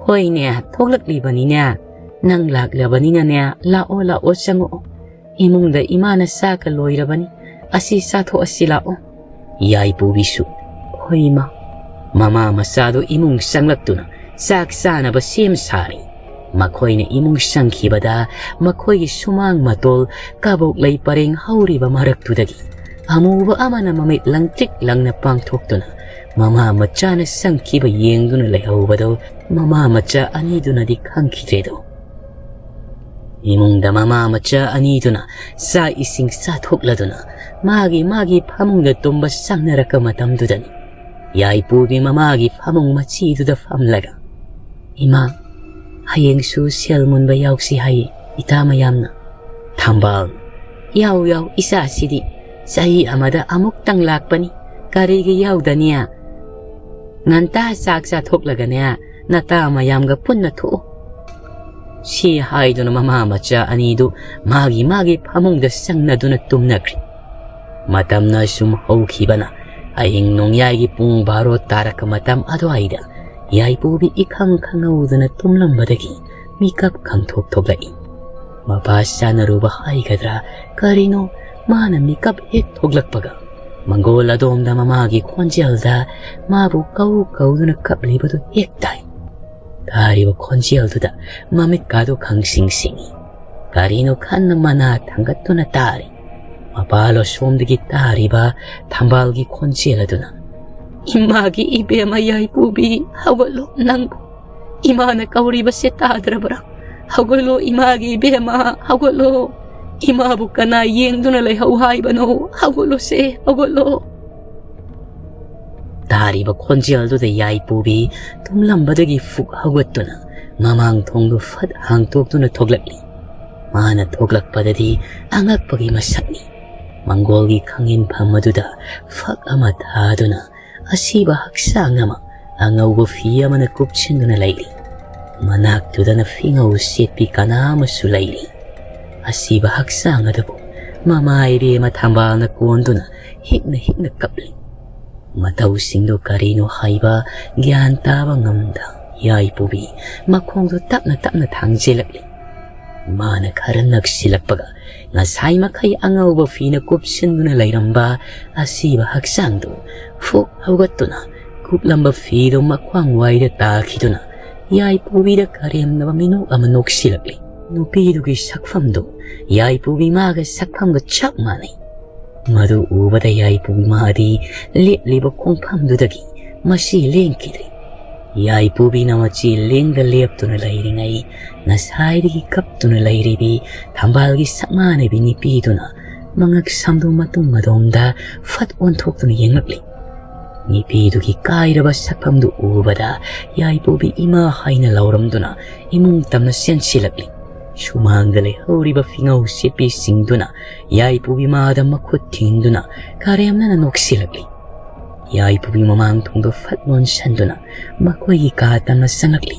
"ꯍꯣꯏꯅꯦ, ꯊꯣꯛꯂꯛꯂꯤꯕꯅꯤꯅꯦ꯫ ꯅꯪ ꯂꯥꯛꯂꯕꯅꯤꯅꯅꯦ, ꯂꯥꯛꯑꯣ, ꯂꯥꯛꯑꯣ, ꯆꯪꯉꯛꯑꯣ꯫ ꯏꯃꯨꯡꯗ ꯏꯃꯥꯅ ꯆꯥꯛꯀ ꯂꯣꯏꯔꯕꯅꯤ꯫ ꯑꯁꯤ ꯆꯥꯊꯣꯛꯑꯁꯤ ꯂꯥꯛꯑꯣ꯫" ꯌꯥꯏꯄꯨꯕꯤꯁꯨ, "ꯍꯣꯏ ꯏꯃꯥ꯫" ꯃꯃꯥ ꯃꯆꯥꯗꯨ ꯏꯃꯨꯡ ꯆꯪꯂꯛꯇꯨꯅ ꯆꯥꯛ ꯆꯥꯅꯕ ꯁꯦꯝ ꯁꯥꯔꯤ꯫ ꯃꯈꯣꯏꯅ ꯏꯃꯨꯡ ꯆꯪꯈꯤꯕꯗ ꯃꯈꯣꯏꯒꯤ ꯁꯨꯃꯥꯡ ꯃꯇꯣꯜ ꯀꯕꯣꯛ ꯂꯩ ꯄꯔꯦꯡ ꯍꯧꯔꯤꯕ ꯃꯔꯛꯇꯨꯗꯒꯤ ꯑꯃꯨꯕ ꯑꯃꯅ ꯃꯃꯤꯠ ꯂꯪꯇ꯭ꯔꯤꯛ ꯂꯪꯅ ꯄꯥꯡꯊꯣꯛꯇꯨꯅ ꯃꯃꯥ ꯃꯆꯥꯅ ꯆꯪꯈꯤꯕ ꯌꯦꯡꯗꯨꯅ ꯂꯩꯍꯧꯕꯗꯨ ꯃꯃꯥ ꯃꯆꯥ ꯑꯅꯤꯗꯨꯅꯗꯤ ꯈꯪꯈꯤꯗ꯭ꯔꯦꯗꯣ꯫ ꯏꯃꯨꯡꯗ ꯃꯃꯥ ꯃꯆꯥ ꯑꯅꯤꯗꯨꯅ ꯆꯥꯛ ꯏꯁꯤꯡ ꯆꯥꯊꯣꯛꯂꯗꯨꯅ ꯃꯥꯒꯤ ꯃꯥꯒꯤ ꯐꯃꯨꯡꯗ ꯇꯨꯝꯕ ꯆꯪꯅꯔꯛꯄ ꯃꯇꯝꯗꯨꯗꯅꯤ ꯌꯥꯏꯄꯨꯒꯤ ꯃꯃꯥꯒꯤ ꯐꯃꯨꯡ ꯃꯆꯤꯗꯨꯗ ꯐꯝꯂꯒ, "ꯏꯃꯥ, ꯍꯌꯦꯡꯁꯨ ꯁꯦꯜ ꯃꯨꯟꯕ ꯌꯥꯎꯁꯤ ꯍꯥꯏꯌꯦ ꯏꯇꯥ ꯃꯌꯥꯝꯅ꯫" ꯊꯝꯕꯥꯜ, "ꯌꯥꯎ ꯌꯥꯎ, ꯏꯆꯥꯁꯤꯗꯤ ꯆꯍꯤ ꯑꯃꯗ ꯑꯃꯨꯛꯇꯪ ꯂꯥꯛꯄꯅꯤ, ꯀꯔꯤꯒꯤ ꯌꯥꯎꯗꯅꯤ? ꯉꯟꯇꯥ ꯆꯥꯛ ꯆꯥꯊꯣꯛꯂꯒꯅꯦ ꯅꯇꯥ ꯃꯌꯥꯝꯒ ꯄꯨꯟꯅ ꯊꯣꯛꯎ꯫" ꯁꯤ ꯍꯥꯏꯗꯨꯅ ꯃꯃꯥ ꯃꯆꯥ ꯑꯅꯤꯗꯨ ꯃꯥꯒꯤ ꯃꯥꯒꯤ ꯐꯃꯨꯡꯗ ꯆꯪꯅꯗꯨꯅ ꯇꯨꯝꯅꯈ꯭ꯔꯦ꯫ ꯃꯇꯝꯅ ꯁꯨꯝ ꯍꯧꯈꯤꯕꯅ ꯑꯍꯤꯡ ꯅꯣꯡꯌꯥꯏꯒꯤ ꯄꯨꯡ ꯕꯥꯔꯣ ꯇꯥꯔꯛꯄ ꯃꯇꯝ ꯑꯗꯨꯋꯥꯏꯗ ꯌꯥꯏꯄꯨꯕꯤ ꯏꯈꯪ ꯈꯪꯍꯧꯗꯅ ꯇꯨꯝꯂꯝꯕꯗꯒꯤ ꯃꯤꯀꯞ ꯈꯪꯊꯣꯛ ꯊꯣꯛꯂꯛꯏ꯫ ꯃꯄꯥ ꯆꯥꯅꯔꯨꯕ ꯍꯥꯏꯒꯗ꯭ꯔꯥ ꯀꯔꯤꯅꯣ, ꯃꯥꯅ ꯃꯤꯀꯞ ꯍꯦꯛ ꯊꯣꯛꯂꯛꯄꯒ ꯃꯪꯒꯣꯜ ꯑꯗꯣꯝꯗ ꯃꯃꯥꯒꯤ ꯈꯣꯟꯖꯦꯜꯗ ꯃꯥꯕꯨ ꯀꯧ ꯀꯧꯗꯨꯅ ꯀꯞꯂꯤꯕꯗꯨ ꯍꯦꯛ ꯇꯥꯏ꯫ ꯇꯥꯔꯤꯕ ꯈꯣꯟꯖꯦꯜꯗꯨꯗ ꯃꯃꯤꯠꯀꯥꯗꯨ ꯈꯪꯁꯤꯡ ꯁꯤꯡꯏ꯫ ꯀꯔꯤꯅꯣ ꯈꯟꯅ ꯃꯅꯥ ꯊꯥꯡꯒꯠꯇꯨꯅ ꯇꯥꯔꯤ꯫ ꯃꯄꯥꯜ ꯑꯁꯣꯝꯗꯒꯤ ꯇꯥꯔꯤꯕ ꯊꯝꯕꯥꯜꯒꯤ ꯈꯣꯟꯖꯦꯜ ꯑꯗꯨꯅ, "ꯏꯃꯥꯒꯤ ꯏꯕꯦꯝꯃ ꯌꯥꯏꯄꯨꯕꯤ, ꯍꯧꯒꯠꯂꯣ, ꯅꯪꯕꯨ ꯏꯃꯥꯅ ꯀꯧꯔꯤꯕꯁꯦ ꯇꯥꯗ꯭ꯔꯕ꯭ꯔꯥ? ꯍꯧꯒꯠꯂꯣ, ꯏꯃꯥꯒꯤ ꯏꯕꯦꯝꯃ, ꯍꯧꯒꯠꯂꯣ꯫ ꯏꯃꯥꯕꯨ ꯀꯅꯥ ꯌꯦꯡꯗꯨꯅ ꯂꯩꯍꯧ ꯍꯥꯏꯕꯅꯣ? ꯍꯧꯒꯠꯂꯣꯁꯦ, ꯍꯧꯒꯠꯂꯣ꯫" ꯇꯥꯔꯤꯕ ꯈꯣꯟꯖꯦꯜꯗꯨꯗ ꯌꯥꯏꯄꯨꯕꯤ ꯇꯨꯝꯂꯝꯕꯗꯒꯤ ꯐꯨꯛ ꯍꯧꯒꯠꯇꯨꯅ ꯃꯃꯥꯡ ꯊꯣꯡꯗꯨ ꯐꯠ ꯍꯥꯡꯇꯣꯛꯇꯨꯅ ꯊꯣꯛꯂꯛꯂꯤ꯫ ꯃꯥꯅ ꯊꯣꯛꯂꯛꯄꯗꯗꯤ ꯑꯉꯛꯄꯒꯤ ꯃꯁꯛꯅꯤ꯫ ꯃꯪꯒꯣꯜꯒꯤ ꯈꯥꯡꯉꯦꯟꯐꯝ ꯑꯗꯨꯗ ꯐꯛ ꯑꯃ ꯊꯥꯗꯨꯅ ꯑꯁꯤꯕ ꯍꯛꯆꯥꯡ ꯑꯃ ꯑꯉꯧꯕ ꯐꯤ ꯑꯃꯅ ꯀꯨꯞꯁꯤꯟꯗꯨꯅ ꯂꯩꯔꯤ꯫ ꯃꯅꯥꯛꯇꯨꯗꯅ ꯐꯤꯉꯧ ꯁꯦꯠꯄꯤ ꯀꯅꯥ ꯑꯃꯁꯨ ꯂꯩꯔꯤ꯫ ꯑꯁꯤꯕ ꯍꯛꯆꯥꯡ ꯑꯗꯨꯕꯨ ꯃꯃꯥ ꯏꯕꯦꯝꯃ ꯊꯝꯕꯥꯜꯅ ꯀꯣꯟꯗꯨꯅ ꯍꯤꯛꯅ ꯍꯤꯛꯅ ꯀꯞꯂꯤ꯫ ꯃꯇꯧꯁꯤꯡꯗꯨ ꯀꯔꯤꯅꯣ ꯍꯥꯏꯕ ꯒ꯭ꯌꯥꯟ ꯇꯥꯕ ꯉꯝꯗ ꯌꯥꯏꯄꯨꯕꯤ ꯃꯈꯣꯡꯗꯨ ꯇꯞꯅ ꯇꯞꯅ ꯊꯥꯡꯖꯤꯜꯂꯛꯂꯤ꯫ ꯃꯥꯅ ꯈꯔ ꯅꯛꯁꯤꯜꯂꯛꯄꯒ ꯉꯁꯥꯏ ꯃꯈꯩ ꯑꯉꯧꯕ ꯐꯤꯅ ꯀꯨꯞꯁꯤꯟꯗꯨꯅ ꯂꯩꯔꯝꯕ ꯑꯁꯤꯕ ꯍꯛꯆꯥꯡꯗꯨ ꯐꯨꯛ ꯍꯧꯒꯠꯇꯨꯅ ꯀꯨꯞꯂꯝꯕ ꯐꯤꯗꯨ ꯃꯈ꯭ꯋꯥꯡ ꯋꯥꯏꯗ ꯇꯥꯈꯤꯗꯨꯅ ꯌꯥꯏꯄꯨꯕꯤꯗ ꯀꯔꯦꯝꯅꯕ ꯃꯤꯅꯣꯛ ꯑꯃ ꯅꯣꯛꯁꯤꯜꯂꯛꯂꯤ꯫ ꯅꯨꯄꯤꯗꯨꯒꯤ ꯁꯛꯐꯝꯗꯨ ꯌꯥꯏꯄꯨꯕꯤ ꯃꯥꯒ ꯁꯛꯐꯝꯒ ꯆꯞ ꯃꯥꯟꯅꯩ꯫ ꯃꯗꯨ ꯎꯕꯗ ꯌꯥꯏꯄꯨꯕꯤ ꯃꯥꯗꯤ ꯂꯦꯞꯂꯤꯕ ꯈꯣꯡꯐꯝꯗꯨꯗꯒꯤ ꯃꯁꯤ ꯂꯦꯡꯈꯤꯗ꯭ꯔꯦ꯫ ꯌꯥꯏꯄꯨꯕꯤꯅ ꯃꯆꯤ ꯂꯦꯡꯗ ꯂꯦꯞꯇꯨꯅ ꯂꯩꯔꯤꯉꯩ ꯉꯁꯥꯏꯗꯒꯤ ꯀꯞꯇꯨꯅ ꯂꯩꯔꯤꯕꯤ ꯊꯝꯕꯥꯜꯒꯤ ꯁꯛꯃꯥꯟꯅꯕꯤ ꯅꯨꯄꯤꯗꯨꯅ ꯃꯉꯛ ꯁꯝꯗꯨ ꯃꯇꯨꯡ ꯃꯗꯣꯝꯗ ꯐꯠ ꯑꯣꯟꯊꯣꯛꯇꯨꯅ ꯌꯦꯡꯂꯛꯂꯤ꯫ ꯅꯨꯄꯤꯗꯨꯒꯤ ꯀꯥꯏꯔꯕ ꯁꯛꯐꯝꯗꯨ ꯎꯕꯗ ꯌꯥꯏꯄꯨꯕꯤ ꯏꯃꯥ ꯍꯥꯏꯅ ꯂꯥꯎꯔꯝꯗꯨꯅ ꯏꯃꯨꯡ ꯇꯝꯅ ꯆꯦꯟꯁꯤꯜꯂꯛꯂꯤ꯫ ꯁꯨꯃꯥꯡꯗ ꯂꯩꯍꯧꯔꯤꯕ ꯐꯤꯉꯧ ꯁꯦꯠꯄꯤꯁꯤꯡꯗꯨꯅ ꯌꯥꯏꯄꯨꯕꯤ ꯃꯥꯗ ꯃꯈꯨꯠ ꯊꯤꯡꯗꯨꯅ ꯀꯔꯦꯝꯅꯅ ꯅꯣꯛꯁꯤꯜꯂꯛꯂꯤ꯫ ꯌꯥꯏꯄꯨꯕꯤ ꯃꯃꯥꯡ ꯊꯣꯡꯗꯣ ꯐꯠ ꯂꯣꯟꯁꯟꯗꯨꯅ ꯃꯈꯣꯏꯒꯤ ꯀꯥ ꯇꯝꯅ ꯆꯪꯂꯛꯂꯤ꯫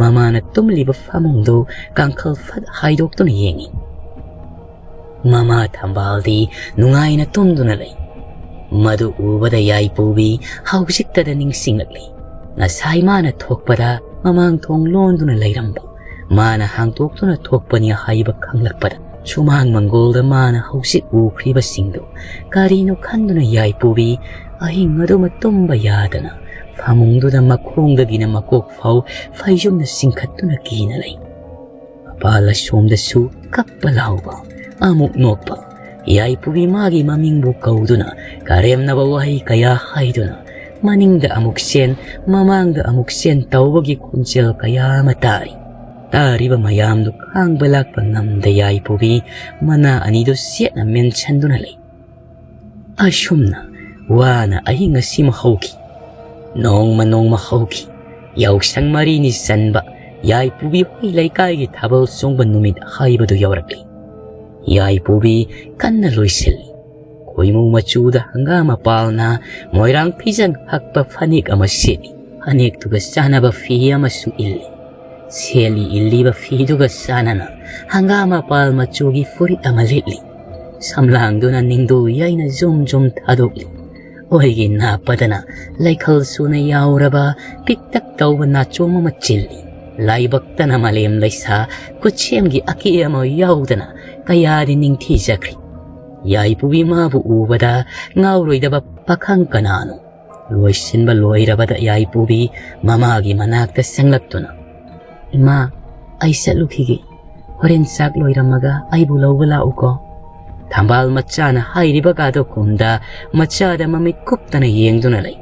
ꯃꯃꯥꯅ ꯇꯨꯝꯂꯤꯕ ꯐꯃꯨꯡꯗꯨ ꯀꯥꯡꯈꯜ ꯐꯠ ꯍꯥꯏꯗꯣꯛꯇꯨꯅ ꯌꯦꯡꯏ꯫ ꯃꯃꯥ ꯊꯝꯕꯥꯜꯗꯤ ꯅꯨꯡꯉꯥꯏꯅ ꯇꯨꯝꯗꯨꯅ ꯂꯩ꯫ ꯃꯗꯨ ꯎꯕꯗ ꯌꯥꯏꯄꯨꯕꯤ ꯍꯧꯖꯤꯛꯇꯗ ꯅꯤꯡꯁꯤꯡꯂꯛꯂꯤ꯫ ꯉꯁꯥꯏ ꯃꯥꯅ ꯊꯣꯛꯄꯗ ꯃꯃꯥꯡ ꯊꯣꯡ ꯂꯣꯟꯗꯨꯅ ꯂꯩꯔꯝꯕ, ꯃꯥꯅ ꯍꯥꯡꯗꯣꯛꯇꯨꯅ ꯊꯣꯛꯄꯅꯤ ꯍꯥꯏꯕ ꯈꯪꯂꯛꯄꯗ ꯁꯨꯃꯥꯡ ꯃꯪꯒꯣꯜꯗ ꯃꯥꯅ ꯍꯧꯖꯤꯛ ꯎꯈ꯭ꯔꯤꯕꯁꯤꯡꯗꯨ ꯀꯔꯤꯅꯣ ꯈꯟꯗꯨꯅ ꯌꯥꯏꯄꯨꯕꯤ ꯑꯍꯤꯡ ꯑꯗꯨꯃ ꯇꯨꯝꯕ ꯌꯥꯗꯅ ꯐꯃꯨꯡꯗꯨꯗ ꯃꯈꯣꯡꯗꯒꯤꯅ ꯃꯀꯣꯛ ꯐꯥꯎ ꯐꯩꯖꯨꯝꯅ ꯆꯤꯡꯈꯠꯇꯨꯅ ꯀꯤꯅ ꯂꯩ꯫ ꯃꯄꯥꯜ ꯑꯁꯣꯝꯗꯁꯨ ꯀꯞꯄ ꯂꯥꯎꯕ, ꯑꯃꯨꯛ ꯅꯣꯛꯄ, ꯌꯥꯏꯄꯨꯕꯤ ꯃꯥꯒꯤ ꯃꯃꯤꯡꯕꯨ ꯀꯧꯗꯨꯅ ꯀꯔꯦꯝꯅꯕ ꯋꯥꯍꯩ ꯀꯌꯥ ꯍꯥꯏꯗꯨꯅ ꯃꯅꯤꯡꯗ ꯑꯃꯨꯛ ꯆꯦꯟ, ꯃꯃꯥꯡꯗ ꯑꯃꯨꯛ ꯆꯦꯟ ꯇꯧꯕꯒꯤ ꯈꯣꯟꯖꯦꯜ ꯀꯌꯥ ꯑꯃ ꯇꯥꯔꯤ꯫ ꯇꯥꯔꯤꯕ ꯃꯌꯥꯝꯗꯨ ꯈꯥꯡꯕ ꯂꯥꯛꯄ ꯉꯝꯗ ꯌꯥꯏꯄꯨꯕꯤ ꯃꯅꯥ ꯑꯅꯤꯗꯨ ꯆꯦꯠꯅ ꯃꯦꯟꯁꯤꯟꯗꯨꯅ ꯂꯩ꯫ ꯑꯁꯨꯝꯅ ꯋꯥꯅ ꯑꯍꯤꯡ ꯑꯁꯤꯃ ꯍꯧꯈꯤ꯫ ꯅꯣꯡꯃ ꯅꯣꯡꯃ ꯍꯧꯈꯤ꯫ ꯌꯥꯎꯁꯪ ꯃꯔꯤꯅꯤ ꯆꯟꯕ ꯌꯥꯏꯄꯨꯕꯤ ꯍꯣꯏ ꯂꯩꯀꯥꯏꯒꯤ ꯊꯥꯕꯜ ꯆꯣꯡꯕ ꯅꯨꯃꯤꯠ ꯍꯥꯏꯕꯗꯨ ꯌꯧꯔꯛꯂꯤ꯫ ꯌꯥꯏꯄꯨꯕꯤ ꯀꯟꯅ ꯂꯣꯏꯁꯤꯜꯂꯤ꯫ ꯈꯣꯏꯃꯨ ꯃꯆꯨꯗ ꯍꯪꯒꯥꯝ ꯃꯄꯥꯜꯅ ꯃꯣꯏꯔꯥꯡ ꯐꯤꯖꯪ ꯍꯛꯄ ꯐꯅꯦꯛ ꯑꯃ ꯁꯦꯠꯂꯤ꯫ ꯐꯅꯦꯛꯇꯨꯒ ꯆꯥꯟꯅꯕ ꯐꯤ ꯑꯃꯁꯨ ꯏꯜꯂꯤ꯫ ꯁꯦꯠꯂꯤ ꯏꯜꯂꯤꯕ ꯐꯤꯗꯨꯒ ꯆꯥꯟꯅꯅ ꯍꯪꯒꯥꯝ ꯃꯄꯥꯜ ꯃꯆꯨꯒꯤ ꯐꯨꯔꯤꯠ ꯑꯃ ꯂꯤꯠꯂꯤ꯫ ꯁꯝꯂꯥꯡꯗꯨꯅ ꯅꯤꯡꯗꯨ ꯌꯩꯅ ꯖꯨꯝ ꯖꯨꯝ ꯊꯥꯗꯣꯛꯂꯤ꯫ ꯑꯣꯏꯒꯤ ꯅꯥꯞꯄꯗꯅ ꯂꯩꯈꯜ ꯁꯨꯅ ꯌꯥꯎꯔꯕ ꯄꯤꯛꯇꯛ ꯇꯧꯕ ꯅꯥꯆꯣꯝ ꯑꯃ ꯆꯤꯜꯂꯤ꯫ ꯂꯥꯏꯕꯛꯇꯅ ꯃꯥꯂꯦꯝ ꯂꯩꯁꯥ ꯈꯨꯠꯁꯦꯝꯒꯤ ꯑꯀꯦ ꯑꯃ ꯌꯥꯎꯗꯅ ꯀꯌꯥꯗꯤ ꯅꯤꯡꯊꯤꯖꯈ꯭ꯔꯦ꯫ ꯌꯥꯏꯄꯨꯕꯤ ꯃꯥꯕꯨ ꯎꯕꯗ ꯉꯥꯎꯔꯣꯏꯗꯕ ꯄꯥꯈꯪ ꯀꯅꯥꯅꯣ? ꯂꯣꯏꯁꯤꯟꯕ ꯂꯣꯏꯔꯕꯗ ꯌꯥꯏꯄꯨꯕꯤ ꯃꯃꯥꯒꯤ ꯃꯅꯥꯛꯇ ꯆꯪꯂꯛꯇꯨꯅ, "ꯏꯃꯥ, ꯑꯩ ꯆꯠꯂꯨꯈꯤꯒꯦ꯫ ꯍꯣꯔꯦꯟ ꯆꯥꯛ ꯂꯣꯏꯔꯝꯃꯒ ꯑꯩꯕꯨ ꯂꯧꯕ ꯂꯥꯛꯎꯀꯣ꯫" ꯊꯝꯕꯥꯜ ꯃꯆꯥꯅ ꯍꯥꯏꯔꯤꯕꯒꯗꯣ ꯈꯨꯝꯗ ꯃꯆꯥꯗ ꯃꯃꯤꯠ ꯀꯨꯞꯇꯅ ꯌꯦꯡꯗꯨꯅ ꯂꯩ꯫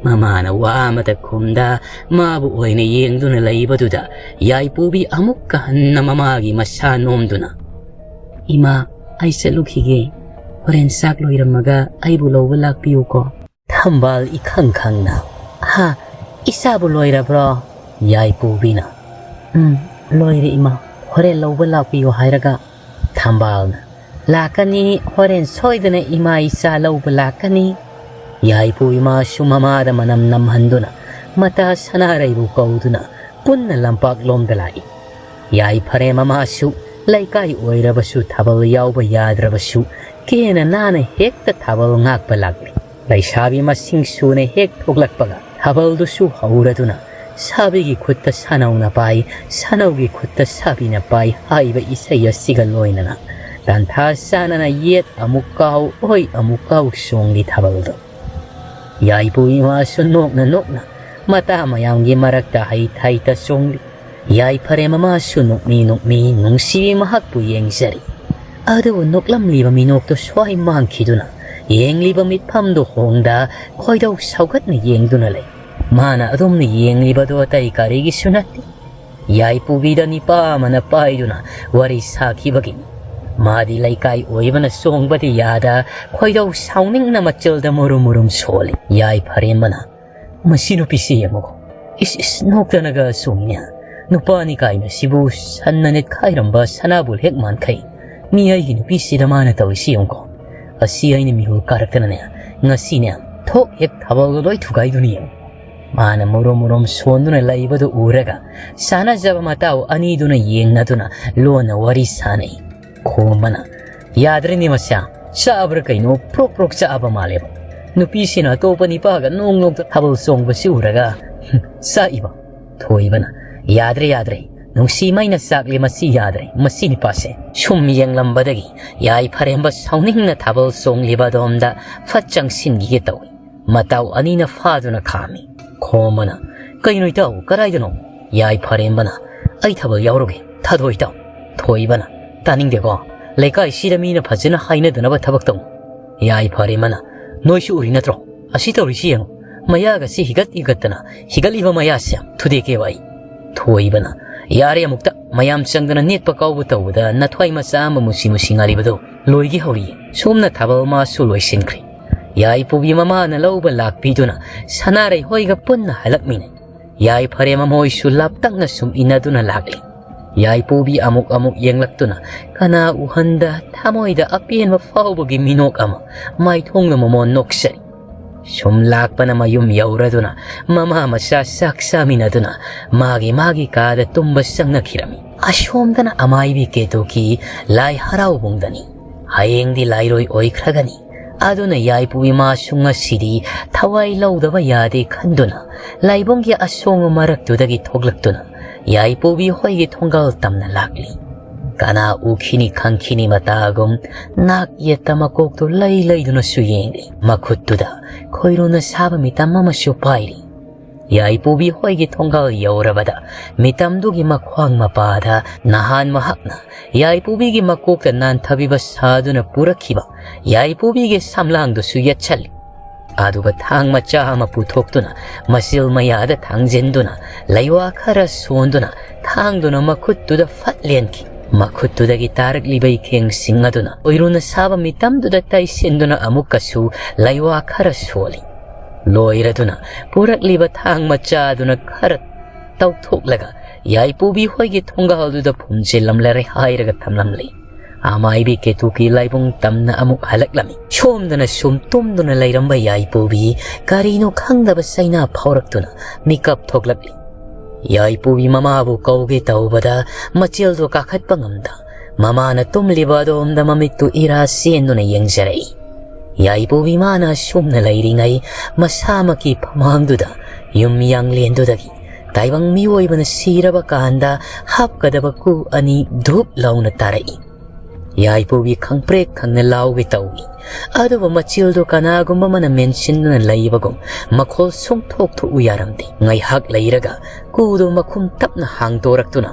ꯃꯃꯥꯅ ꯋꯥ ꯑꯃꯇ ꯈꯨꯝꯗ ꯃꯥꯕꯨ ꯑꯣꯏꯅ ꯌꯦꯡꯗꯨꯅ ꯂꯩꯕꯗꯨꯗ ꯌꯥꯏꯄꯨꯕꯤ ꯑꯃꯨꯛꯀ ꯍꯟꯅ ꯃꯃꯥꯒꯤ ꯃꯁꯥ ꯅꯣꯝꯗꯨꯅ, "ꯏꯃꯥ, ꯑꯩ ꯆꯠꯂꯨꯈꯤꯒꯦ꯫ ꯍꯣꯔꯦꯟ ꯆꯥꯛ ꯂꯣꯏꯔꯝꯃꯒ ꯑꯩꯕꯨ ꯂꯧꯕ ꯂꯥꯛꯄꯤꯌꯨꯀꯣ꯫" ꯊꯝꯕꯥꯜ ꯏꯈꯪ ꯈꯪꯅ, "ꯍꯥ, ꯏꯆꯥꯕꯨ ꯂꯣꯏꯔꯕ꯭ꯔꯣ?" ꯌꯥꯏꯄꯨꯕꯤꯅ, "ꯎꯝ, ꯂꯣꯏꯔꯦ ꯏꯃꯥ, ꯍꯣꯔꯦꯟ ꯂꯧꯕ ꯂꯥꯛꯄꯤꯌꯨ ꯍꯥꯏꯔꯒ꯫" ꯊꯝꯕꯥꯜꯅ, "ꯂꯥꯛꯀꯅꯤ, ꯍꯣꯔꯦꯟ ꯁꯣꯏꯗꯅ ꯏꯃꯥ ꯏꯆꯥ ꯂꯧꯕ ꯂꯥꯛꯀꯅꯤ꯫" ꯌꯥꯏꯄꯨ ꯏꯃꯥꯁꯨ ꯃꯃꯥꯗ ꯃꯅꯝ ꯅꯝꯍꯟꯗꯨꯅ ꯃꯇꯥ ꯁꯅꯥꯔꯩꯕꯨ ꯀꯧꯗꯨꯅ ꯄꯨꯟꯅ ꯂꯝꯄꯥꯛꯂꯣꯝꯗ ꯂꯥꯛꯏ꯫ ꯌꯥꯏꯐꯔꯦ ꯃꯃꯥꯁꯨ ꯂꯩꯀꯥꯏ ꯑꯣꯏꯔꯕꯁꯨ ꯊꯥꯕꯜ ꯌꯥꯎꯕ ꯌꯥꯗ꯭ꯔꯕꯁꯨ ꯀꯦꯅ ꯅꯥꯟꯅ ꯍꯦꯛꯇ ꯊꯥꯕꯜ ꯉꯥꯛꯄ ꯂꯥꯛꯂꯤ꯫ ꯂꯩꯁꯥꯕꯤ ꯃꯁꯤꯡ ꯁꯨꯅ ꯍꯦꯛ ꯊꯣꯛꯂꯛꯄꯒ ꯊꯥꯕꯜꯗꯨꯁꯨ ꯍꯧꯔꯗꯨꯅ ꯁꯥꯕꯤꯒꯤ ꯈꯨꯠꯇ ꯁꯥꯅꯧꯅ ꯄꯥꯏ, ꯁꯥꯅꯧꯒꯤ ꯈꯨꯠꯇ ꯁꯥꯕꯤꯅ ꯄꯥꯏ ꯍꯥꯏꯕ ꯏꯁꯩ ꯑꯁꯤꯒ ꯂꯣꯏꯅꯅ ꯇꯥꯟꯊꯥ ꯆꯥꯅꯅ ꯌꯦꯠ ꯑꯃꯨꯛ ꯀꯥꯎ, ꯑꯣꯏ ꯑꯃꯨꯛ ꯀꯥꯎ ꯆꯣꯡꯂꯤ ꯊꯥꯕꯜꯗꯣ꯫ ꯌꯥꯏꯄꯨ ꯏꯃꯥꯁꯨ ꯅꯣꯛꯅ ꯅꯣꯛꯅ ꯃꯇꯥ ꯃꯌꯥꯝꯒꯤ ꯃꯔꯛꯇ ꯍꯩ ꯊꯩꯇ ꯆꯣꯡꯂꯤ꯫ ꯌꯥꯏꯐꯔꯦ ꯃꯃꯥꯁꯨ ꯅꯣꯛꯃꯤ ꯅꯣꯛꯃꯤ ꯅꯨꯡꯁꯤꯕꯤ ꯃꯍꯥꯛꯄꯨ ꯌꯦꯡꯖꯔꯤ꯫ ꯑꯗꯨꯕꯨ ꯅꯣꯛꯂꯝꯂꯤꯕ ꯃꯤꯅꯣꯛꯇꯨ ꯁ꯭ꯋꯥꯏ ꯃꯥꯡꯈꯤꯗꯨꯅ ꯌꯦꯡꯂꯤꯕ ꯃꯤꯠꯐꯝꯗꯨ ꯍꯣꯡꯗ ꯈꯣꯏꯗꯧ ꯁꯥꯎꯒꯠꯅ ꯌꯦꯡꯗꯨꯅ ꯂꯩ꯫ ꯃꯥꯅ ꯑꯗꯨꯝꯅ ꯌꯦꯡꯂꯤꯕꯗꯨ ꯑꯇꯩ ꯀꯔꯤꯒꯤꯁꯨ ꯅꯠꯇꯦ꯫ ꯌꯥꯏꯄꯨꯕꯤꯗ ꯅꯤꯄꯥ ꯑꯃꯅ ꯄꯥꯏꯗꯨꯅ ꯋꯥꯔꯤ ꯁꯥꯈꯤꯕꯒꯤꯅꯤ꯫ ꯃꯥꯗꯤ ꯂꯩꯀꯥꯏ ꯑꯣꯏꯕꯅ ꯆꯣꯡꯕꯗꯤ ꯌꯥꯗ ꯈꯣꯏꯗꯧ ꯁꯥꯎꯅꯤꯡꯅ ꯃꯆꯜꯗ ꯃꯨꯔꯨꯝ ꯃꯨꯔꯨꯝ ꯁꯣꯜꯂꯤ꯫ ꯌꯥꯏꯐꯔꯦꯝꯕꯅ, "ꯃꯁꯤ ꯅꯨꯄꯤꯁꯤ ꯌꯦꯡꯉꯨꯀꯣ꯫ ꯏꯁ ꯏꯁ, ꯅꯣꯛꯇꯅꯒ ꯆꯣꯡꯉꯤꯅꯦ꯫ ꯅꯨꯄꯥꯅꯤ ꯀꯥꯏꯅ ꯁꯤꯕꯨ ꯁꯟꯅ ꯅꯦꯠꯈꯥꯏꯔꯝꯕ ꯁꯅꯥꯕꯨꯜ ꯍꯦꯛ ꯃꯥꯟꯈꯩ꯫ ꯃꯤ ꯑꯩꯒꯤ ꯅꯨꯄꯤꯁꯤꯗ ꯃꯥꯅ ꯇꯧꯔꯤꯁꯤ ꯌꯦꯡꯉꯨꯀꯣ꯫ ꯑꯁꯤ ꯑꯩꯅ ꯃꯤꯍꯨꯜ ꯀꯥꯔꯛꯇꯅꯅꯦ, ꯉꯁꯤꯅꯦ ꯊꯣꯛ ꯍꯦꯛ ꯊꯥꯕꯜꯒ ꯂꯣꯏ ꯊꯨꯒꯥꯏꯗꯨꯅꯤ ꯌꯦꯡꯉꯨ꯫" ꯃꯥꯅ ꯃꯨꯔꯨꯝ ꯃꯨꯔꯨꯝ ꯁꯣꯟꯗꯨꯅ ꯂꯩꯕꯗꯨ ꯎꯔꯒ ꯁꯥꯟꯅꯖꯕ ꯃꯇꯥꯎ ꯑꯅꯤꯗꯨꯅ ꯌꯦꯡꯅꯗꯨꯅ ꯂꯣꯟꯅ ꯋꯥꯔꯤ ꯁꯥꯅꯩ꯫ ꯈꯣꯝꯕꯅ, "ꯌꯥꯗ꯭ꯔꯦꯅꯦ ꯃꯁꯥ, ꯆꯥꯛꯑꯕ꯭ꯔꯥ ꯀꯩꯅꯣ ꯄ꯭ꯔꯣꯛ ꯄ꯭ꯔꯣꯛ ꯆꯥꯛꯑꯕ ꯃꯥꯜꯂꯦꯕ꯫ ꯅꯨꯄꯤꯁꯤꯅ ꯑꯇꯣꯞꯄ ꯅꯨꯄꯥꯒ ꯅꯣꯡ ꯅꯣꯡꯇ ꯊꯥꯕꯜ ꯆꯣꯡꯕꯁꯤ ꯎꯔꯒ ꯆꯥꯛꯏꯕ"꯫ ꯊꯣꯏꯕꯅ, "ꯌꯥꯗ꯭ꯔꯦ ꯌꯥꯗ꯭ꯔꯦ, ꯅꯨꯡꯁꯤ ꯃꯩꯅ ꯆꯥꯛꯂꯦ, ꯃꯁꯤ ꯌꯥꯗ꯭ꯔꯦ, ꯃꯁꯤ ꯅꯨꯄꯥꯁꯦ"꯫ ꯁꯨꯝ ꯌꯦꯡꯂꯝꯕꯗꯒꯤ ꯌꯥꯏꯐꯔꯦꯝꯕ ꯁꯥꯎꯅꯤꯡꯅ ꯊꯥꯕꯜ ꯆꯣꯡꯂꯤꯕ ꯑꯗꯣꯝꯗ ꯐꯠ ꯆꯪꯁꯤꯟꯈꯤꯒꯦ ꯇꯧꯏ꯫ ꯃꯇꯥꯎ ꯑꯅꯤꯅ ꯐꯥꯗꯨꯅ ꯈꯥꯝꯃꯤ꯫ ꯈꯣꯝꯕꯅ, "ꯀꯩꯅꯣ ꯏꯇꯥꯎ, ꯀꯗꯥꯏꯗꯅꯣ?" ꯌꯥꯏꯐꯔꯦꯝꯕꯅ, "ꯑꯩ ꯊꯥꯕꯜ ꯌꯥꯎꯔꯨꯒꯦ, ꯊꯥꯗꯣꯛꯑꯣ ꯏꯇꯥꯎ"꯫ ꯊꯣꯏꯕꯅ, "ꯇꯥꯅꯤꯡꯗꯦꯀꯣ, ꯂꯩꯀꯥꯏꯁꯤꯗ ꯃꯤꯅ ꯐꯖꯅ ꯍꯥꯏꯅꯗꯅꯕ ꯊꯕꯛ ꯇꯧꯅꯨ"꯫ ꯌꯥꯏꯐꯔꯦꯝꯕꯅ, "ꯅꯣꯏꯁꯨ ꯎꯔꯤ ꯅꯠꯇ꯭ꯔꯣ? ꯑꯁꯤ ꯇꯧꯔꯤꯁꯤ ꯌꯦꯡꯉꯨ, ꯃꯌꯥꯒꯁꯤ ꯍꯤꯒꯠ ꯍꯤꯒꯠꯇꯅ ꯍꯤꯒꯠꯂꯤꯕ ꯃꯌꯥꯁꯦ ꯊꯨꯗꯦꯛꯀꯦꯕ ꯑꯩ"꯫ ꯊꯣꯏꯕꯅ, "ꯌꯥꯔꯦ, ꯑꯃꯨꯛꯇ ꯃꯌꯥꯝ ꯆꯪꯗꯅ ꯅꯦꯠꯄ ꯀꯥꯎꯕ ꯇꯧꯕꯗ ꯅꯊ꯭ꯋꯥꯏ ꯃꯆꯥ ꯑꯃ ꯃꯨꯁꯤ ꯃꯨꯁꯤ ꯉꯥꯔꯤꯕꯗꯨ ꯂꯣꯏꯒꯦ ꯍꯧꯔꯤꯌꯦ"꯫ ꯁꯣꯝꯅ ꯊꯥꯕꯜ ꯃꯥꯁꯨ ꯂꯣꯏꯁꯤꯟꯈ꯭ꯔꯦ꯫ ꯌꯥꯏꯄꯨꯕꯤ ꯃꯃꯥꯅ ꯂꯧꯕ ꯂꯥꯛꯄꯤꯗꯨꯅ ꯁꯅꯥꯔꯩ ꯍꯣꯏꯒ ꯄꯨꯟꯅ ꯍꯜꯂꯛꯃꯤꯟꯅꯩ꯫ ꯌꯥꯏꯐꯔꯦꯝꯕ ꯃꯣꯏꯁꯨ ꯂꯥꯞꯇꯛꯅ ꯁꯨꯝ ꯏꯟꯅꯗꯨꯅ ꯂꯥꯛꯂꯤ꯫ ꯌꯥꯏꯄꯨꯕꯤ ꯑꯃꯨꯛ ꯑꯃꯨꯛ ꯌꯦꯡꯂꯛꯇꯨꯅ ꯀꯅꯥ ꯎꯍꯟꯗ ꯊꯃꯣꯏꯗ ꯑꯄꯦꯟꯕ ꯐꯥꯎꯕꯒꯤ ꯃꯤꯅꯣꯛ ꯑꯃ ꯃꯥꯏꯊꯣꯡꯗ ꯃꯃꯣꯟ ꯅꯣꯛꯆꯔꯤ꯫ ꯁꯨꯝ ꯂꯥꯛꯄꯅ ꯃꯌꯨꯝ ꯌꯧꯔꯗꯨꯅ ꯃꯃꯥ ꯃꯆꯥ ꯆꯥꯛ ꯆꯥꯃꯤꯟꯅꯗꯨꯅ ꯃꯥꯒꯤ ꯃꯥꯒꯤ ꯀꯥꯗ ꯇꯨꯝꯕ ꯆꯪꯅꯈꯤꯔꯝꯃꯤ꯫ ꯑꯁꯣꯝꯗꯅ ꯑꯃꯥꯏꯕꯤ ꯀꯦꯇꯨꯀꯤ ꯂꯥꯏ ꯍꯔꯥꯎꯕꯨꯡꯗꯅꯤ꯫ ꯍꯌꯦꯡꯗꯤ ꯂꯥꯏꯔꯣꯏ ꯑꯣꯏꯈ꯭ꯔꯒꯅꯤ꯫ ꯑꯗꯨꯅ ꯌꯥꯏꯄꯨ ꯏꯃꯥꯁꯨ ꯉꯁꯤꯗꯤ ꯊꯋꯥꯏ ꯂꯧꯗꯕ ꯌꯥꯗꯦ ꯈꯟꯗꯨꯅ ꯂꯥꯏꯕꯨꯡꯒꯤ ꯑꯁꯣꯡꯕ ꯃꯔꯛꯇꯨꯗꯒꯤ ꯊꯣꯛꯂꯛꯇꯨꯅ ꯌꯥꯏꯄꯨꯕꯤ ꯍꯣꯏꯒꯤ ꯊꯣꯡꯒꯥꯜ ꯇꯝꯅ ꯂꯥꯛꯂꯤ꯫ ꯀꯅꯥ ꯎꯈꯤꯅꯤ ꯈꯪꯈꯤꯅꯤ ꯃꯇꯥꯒꯨꯝ ꯅꯥꯛ ꯌꯦꯠꯇ ꯃꯀꯣꯛꯇꯨ ꯂꯩ ꯂꯩꯗꯨꯅꯁꯨ ꯌꯦꯡꯂꯤ꯫ ꯃꯈꯨꯠꯇꯨꯗ ꯈꯣꯏꯔꯨꯅ ꯁꯥꯕ ꯃꯤꯇꯝ ꯑꯃꯁꯨ ꯄꯥꯏꯔꯤ꯫ ꯌꯥꯏꯄꯨꯕꯤ ꯍꯣꯏꯒꯤ ꯊꯣꯡꯒꯥꯜ ꯌꯧꯔꯕꯗ ꯃꯤꯇꯝꯗꯨꯒꯤ ꯃꯈ꯭ꯋꯥꯡ ꯃꯄꯥꯗ ꯅꯍꯥꯟ ꯃꯍꯥꯛꯅ ꯌꯥꯏꯄꯨꯕꯤꯒꯤ ꯃꯀꯣꯛꯇ ꯅꯥꯟꯊꯕꯤꯕ ꯁꯥꯗꯨꯅ ꯄꯨꯔꯛꯈꯤꯕ ꯌꯥꯏꯄꯨꯕꯤꯒꯤ ꯁꯝꯂꯥꯡꯗꯨꯁꯨ ꯌꯦꯠꯁꯜꯂꯤ꯫ ꯑꯗꯨꯒ ꯊꯥꯡ ꯃꯆꯥ ꯑꯃ ꯄꯨꯊꯣꯛꯇꯨꯅ ꯃꯆꯤꯜ ꯃꯌꯥꯗ ꯊꯥꯡꯖꯤꯟꯗꯨꯅ ꯂꯩꯋꯥ ꯈꯔ ꯁꯣꯟꯗꯨꯅ ꯊꯥꯡꯗꯨꯅ ꯃꯈꯨꯠꯇꯨꯗ ꯐꯠ ꯂꯦꯟꯈꯤ꯫ ꯃꯈꯨꯠꯇꯨꯗꯒꯤ ꯇꯥꯔꯛꯂꯤꯕ ꯏꯈꯦꯡꯁꯤꯡ ꯑꯗꯨꯅ ꯑꯣꯏꯔꯨꯅ ꯁꯥꯕ ꯃꯤꯇꯝꯗꯨꯗ ꯇꯩꯁꯤꯟꯗꯨꯅ ꯑꯃꯨꯛꯀꯁꯨ ꯂꯩꯋꯥ ꯈꯔ ꯁꯣꯜꯂꯤ꯫ ꯂꯣꯏꯔꯗꯨꯅ ꯄꯨꯔꯛꯂꯤꯕ ꯊꯥꯡ ꯃꯆꯥꯗꯨꯅ ꯈꯔ ꯇꯧꯊꯣꯛꯂꯒ ꯌꯥꯏꯄꯨꯕꯤ ꯍꯣꯏꯒꯤ ꯊꯣꯡꯒꯥꯜꯗꯨꯗ ꯐꯨꯝꯖꯤꯜꯂꯝꯂꯔꯦ ꯍꯥꯏꯔꯒ ꯊꯝꯂꯝꯂꯤ꯫ ꯑꯃꯥꯏꯕꯤ ꯀꯦꯇꯨꯀꯤ ꯂꯥꯏꯕꯨꯡ ꯇꯝꯅ ꯑꯃꯨꯛ ꯍꯜꯂꯛꯂꯝꯃꯤ꯫ ꯁꯣꯝꯗꯅ ꯁꯨꯝ ꯇꯨꯝꯗꯨꯅ ꯂꯩꯔꯝꯕ ꯌꯥꯏꯄꯨꯕꯤ ꯀꯔꯤꯅꯣ ꯈꯪꯗꯕ ꯆꯩꯅꯥ ꯐꯥꯎꯔꯛꯇꯨꯅ ꯃꯤꯀꯞ ꯊꯣꯛꯂꯛꯂꯤ꯫ ꯌꯥꯏꯄꯨꯕꯤ ꯃꯃꯥꯕꯨ ꯀꯧꯒꯦ ꯇꯧꯕꯗ ꯃꯆꯤꯜꯗꯨ ꯀꯥꯈꯠꯄ ꯉꯝꯗ ꯃꯃꯥꯅ ꯇꯨꯝꯂꯤꯕ ꯑꯗꯣꯝꯗ ꯃꯃꯤꯠꯇꯨ ꯏꯔꯥ ꯆꯦꯟꯗꯨꯅ ꯌꯦꯡꯖꯔꯛꯏ꯫ ꯌꯥꯏꯄꯨꯕꯤ ꯃꯥꯅ ꯑꯁꯨꯝꯅ ꯂꯩꯔꯤꯉꯩ ꯃꯁꯥꯃꯛꯀꯤ ꯐꯃꯥꯡꯗꯨꯗ ꯌꯨꯝ ꯌꯥꯡꯂꯦꯟꯗꯨꯗꯒꯤ ꯇꯥꯏꯕꯪ ꯃꯤꯑꯣꯏꯕꯅ ꯁꯤꯔꯕ ꯀꯥꯟꯗ ꯍꯥꯞꯀꯗꯕ ꯀꯨ ꯑꯅꯤ ꯙꯨꯞ ꯂꯥꯎꯅ ꯇꯥꯔꯛꯏ꯫ ꯌꯥꯏꯄꯨꯕꯤ ꯈꯪꯄ꯭ꯔꯦꯛ ꯈꯪꯅ ꯂꯥꯎꯒꯦ ꯇꯧꯏ꯫ ꯑꯗꯨꯕꯨ ꯃꯆꯤꯜꯗꯨ ꯀꯅꯥꯒꯨꯝꯕ ꯑꯃꯅ ꯃꯦꯟꯁꯤꯟꯗꯨꯅ ꯂꯩꯕꯒꯨꯝ ꯃꯈꯣꯜ ꯁꯨꯡꯊꯣꯛ ꯊꯣꯛꯎ ꯌꯥꯔꯝꯗꯦ꯫ ꯉꯥꯏꯍꯥꯛ ꯂꯩꯔꯒ ꯀꯨꯗꯨ ꯃꯈꯨꯝ ꯇꯞꯅ ꯍꯥꯡꯗꯣꯔꯛꯇꯨꯅ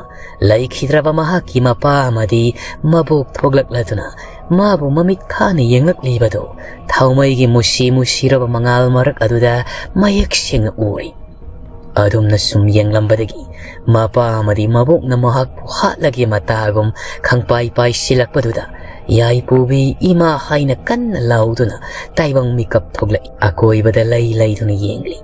ꯂꯩꯈꯤꯗ꯭ꯔꯕ ꯃꯍꯥꯛꯀꯤ ꯃꯄꯥ ꯑꯃꯗꯤ ꯃꯕꯣꯛ ꯊꯣꯛꯂꯛꯂꯗꯨꯅ ꯃꯥꯕꯨ ꯃꯃꯤꯠ ꯈꯥꯅ ꯌꯦꯡꯂꯛꯂꯤꯕꯗꯨ ꯊꯥꯎꯃꯩꯒꯤ ꯃꯨꯁꯤ ꯃꯨꯁꯤꯔꯕ ꯃꯉꯥꯜ ꯃꯔꯛ ꯑꯗꯨꯗ ꯃꯌꯦꯛ ꯁꯦꯡꯅ ꯎꯔꯤ꯫ ꯑꯗꯨꯝꯅ ꯁꯨꯝ ꯌꯦꯡꯂꯝꯕꯗꯒꯤ ꯃꯄꯥ ꯑꯃꯗꯤ ꯃꯕꯣꯛꯅ ꯃꯍꯥꯛꯄꯨ ꯍꯥꯠꯂꯒꯦ ꯃꯇꯥꯒꯨꯝ ꯈꯪꯄꯥꯏ ꯄꯥꯏꯁꯤꯜꯂꯛꯄꯗꯨꯗ ꯌꯥꯏꯄꯨꯕꯤ ꯏꯃꯥ ꯍꯥꯏꯅ ꯀꯟꯅ ꯂꯥꯎꯗꯨꯅ ꯇꯥꯏꯕꯪ ꯃꯤꯀꯞ ꯊꯣꯛꯂꯛꯏ꯫ ꯑꯀꯣꯏꯕꯗ ꯂꯩ ꯂꯩꯗꯨꯅ ꯌꯦꯡꯂꯤ꯫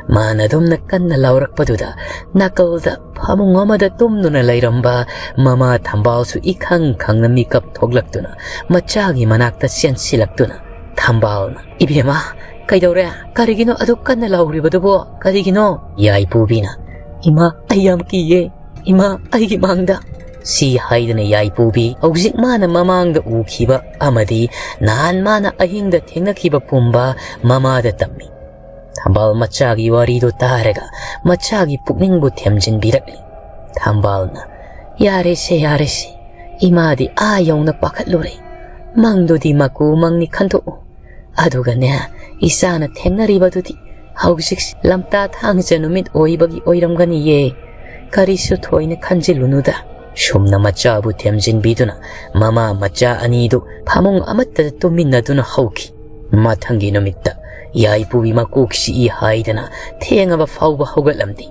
ꯃꯥꯅ ꯑꯗꯨꯝꯅ ꯀꯟꯅ ꯂꯥꯎꯔꯛꯄꯗꯨꯗ ꯅꯥꯀꯜꯗ ꯐꯃꯨꯡ ꯑꯃꯗ ꯇꯨꯝꯗꯨꯅ ꯂꯩꯔꯝꯕ ꯃꯃꯥ ꯊꯝꯕꯥꯜꯁꯨ ꯏꯈꯪ ꯈꯪꯅ ꯃꯤꯀꯞ ꯊꯣꯛꯂꯛꯇꯨꯅ ꯃꯆꯥꯒꯤ ꯃꯅꯥꯛꯇ ꯆꯦꯟꯁꯤꯜꯂꯛꯇꯨꯅ ꯊꯝꯕꯥꯜꯅ, "ꯏꯕꯦꯝꯃ, ꯀꯩꯗꯧꯔꯦ? ꯀꯔꯤꯒꯤꯅꯣ ꯑꯗꯨꯛ ꯀꯟꯅ ꯂꯥꯎꯔꯤꯕꯗꯨꯕꯣ? ꯀꯔꯤꯒꯤꯅꯣ?" ꯌꯥꯏꯄꯨꯕꯤꯅ, "ꯏꯃꯥ, ꯑꯩ ꯌꯥꯝ ꯀꯤꯌꯦ꯫ ꯏꯃꯥ, ꯑꯩꯒꯤ ꯃꯥꯡꯗ!" ꯁꯤ ꯍꯥꯏꯗꯅ ꯌꯥꯏꯄꯨꯕꯤ ꯍꯧꯖꯤꯛ ꯃꯥꯅ ꯃꯃꯥꯡꯗ ꯎꯈꯤꯕ ꯑꯃꯗꯤ ꯅꯍꯥꯟ ꯃꯥꯅ ꯑꯍꯤꯡꯗ ꯊꯦꯡꯅꯈꯤꯕ ꯄꯨꯝꯕ ꯃꯃꯥꯗ ꯇꯝꯃꯤ꯫ ꯊꯝꯕꯥꯜ ꯃꯆꯥꯒꯤ ꯋꯥꯔꯤꯗꯨ ꯇꯥꯔꯒ ꯃꯆꯥꯒꯤ ꯄꯨꯛꯅꯤꯡꯕꯨ ꯊꯦꯝꯖꯤꯟꯕꯤꯔꯛꯂꯤ꯫ ꯊꯝꯕꯥꯜꯅ, "ꯌꯥꯔꯦꯁꯦ, ꯌꯥꯔꯦꯁꯦ, ꯏꯃꯥꯗꯤ ꯑꯥ ꯌꯧꯅ ꯄꯥꯈꯠꯂꯨꯔꯦ꯫ ꯃꯪꯗꯨꯗꯤ ꯃꯀꯨ ꯃꯪꯅꯤ ꯈꯟꯗꯣꯛꯎ꯫ ꯑꯗꯨꯒꯅꯦ, ꯏꯆꯥꯅ ꯊꯦꯡꯅꯔꯤꯕꯗꯨꯗꯤ ꯍꯧꯖꯤꯛ ꯂꯝꯇꯥ ꯊꯥꯡꯖ ꯅꯨꯃꯤꯠ ꯑꯣꯏꯕꯒꯤ ꯑꯣꯏꯔꯝꯒꯅꯤꯌꯦ꯫ ꯀꯔꯤꯁꯨ ꯊꯣꯏꯅ ꯈꯟꯖꯤꯜꯂꯨꯅꯨꯗ꯫" ꯁꯨꯝꯅ ꯃꯆꯥꯕꯨ ꯊꯦꯝꯖꯤꯟꯕꯤꯗꯨꯅ ꯃꯃꯥ ꯃꯆꯥ ꯑꯅꯤꯗꯨ ꯐꯃꯨꯡ ꯑꯃꯠꯇꯗ ꯇꯨꯝꯃꯤꯟꯅꯗꯨꯅ ꯍꯧꯈꯤ꯫ ꯃꯊꯪꯒꯤ ꯅꯨꯃꯤꯠꯇ ꯌꯥꯏꯄꯨꯒꯤ ꯃꯀꯣꯛ ꯆꯤꯛꯏ ꯍꯥꯏꯗꯅ ꯊꯦꯡꯉꯕ ꯐꯥꯎꯕ ꯍꯧꯒꯠꯂꯝꯗꯦ꯫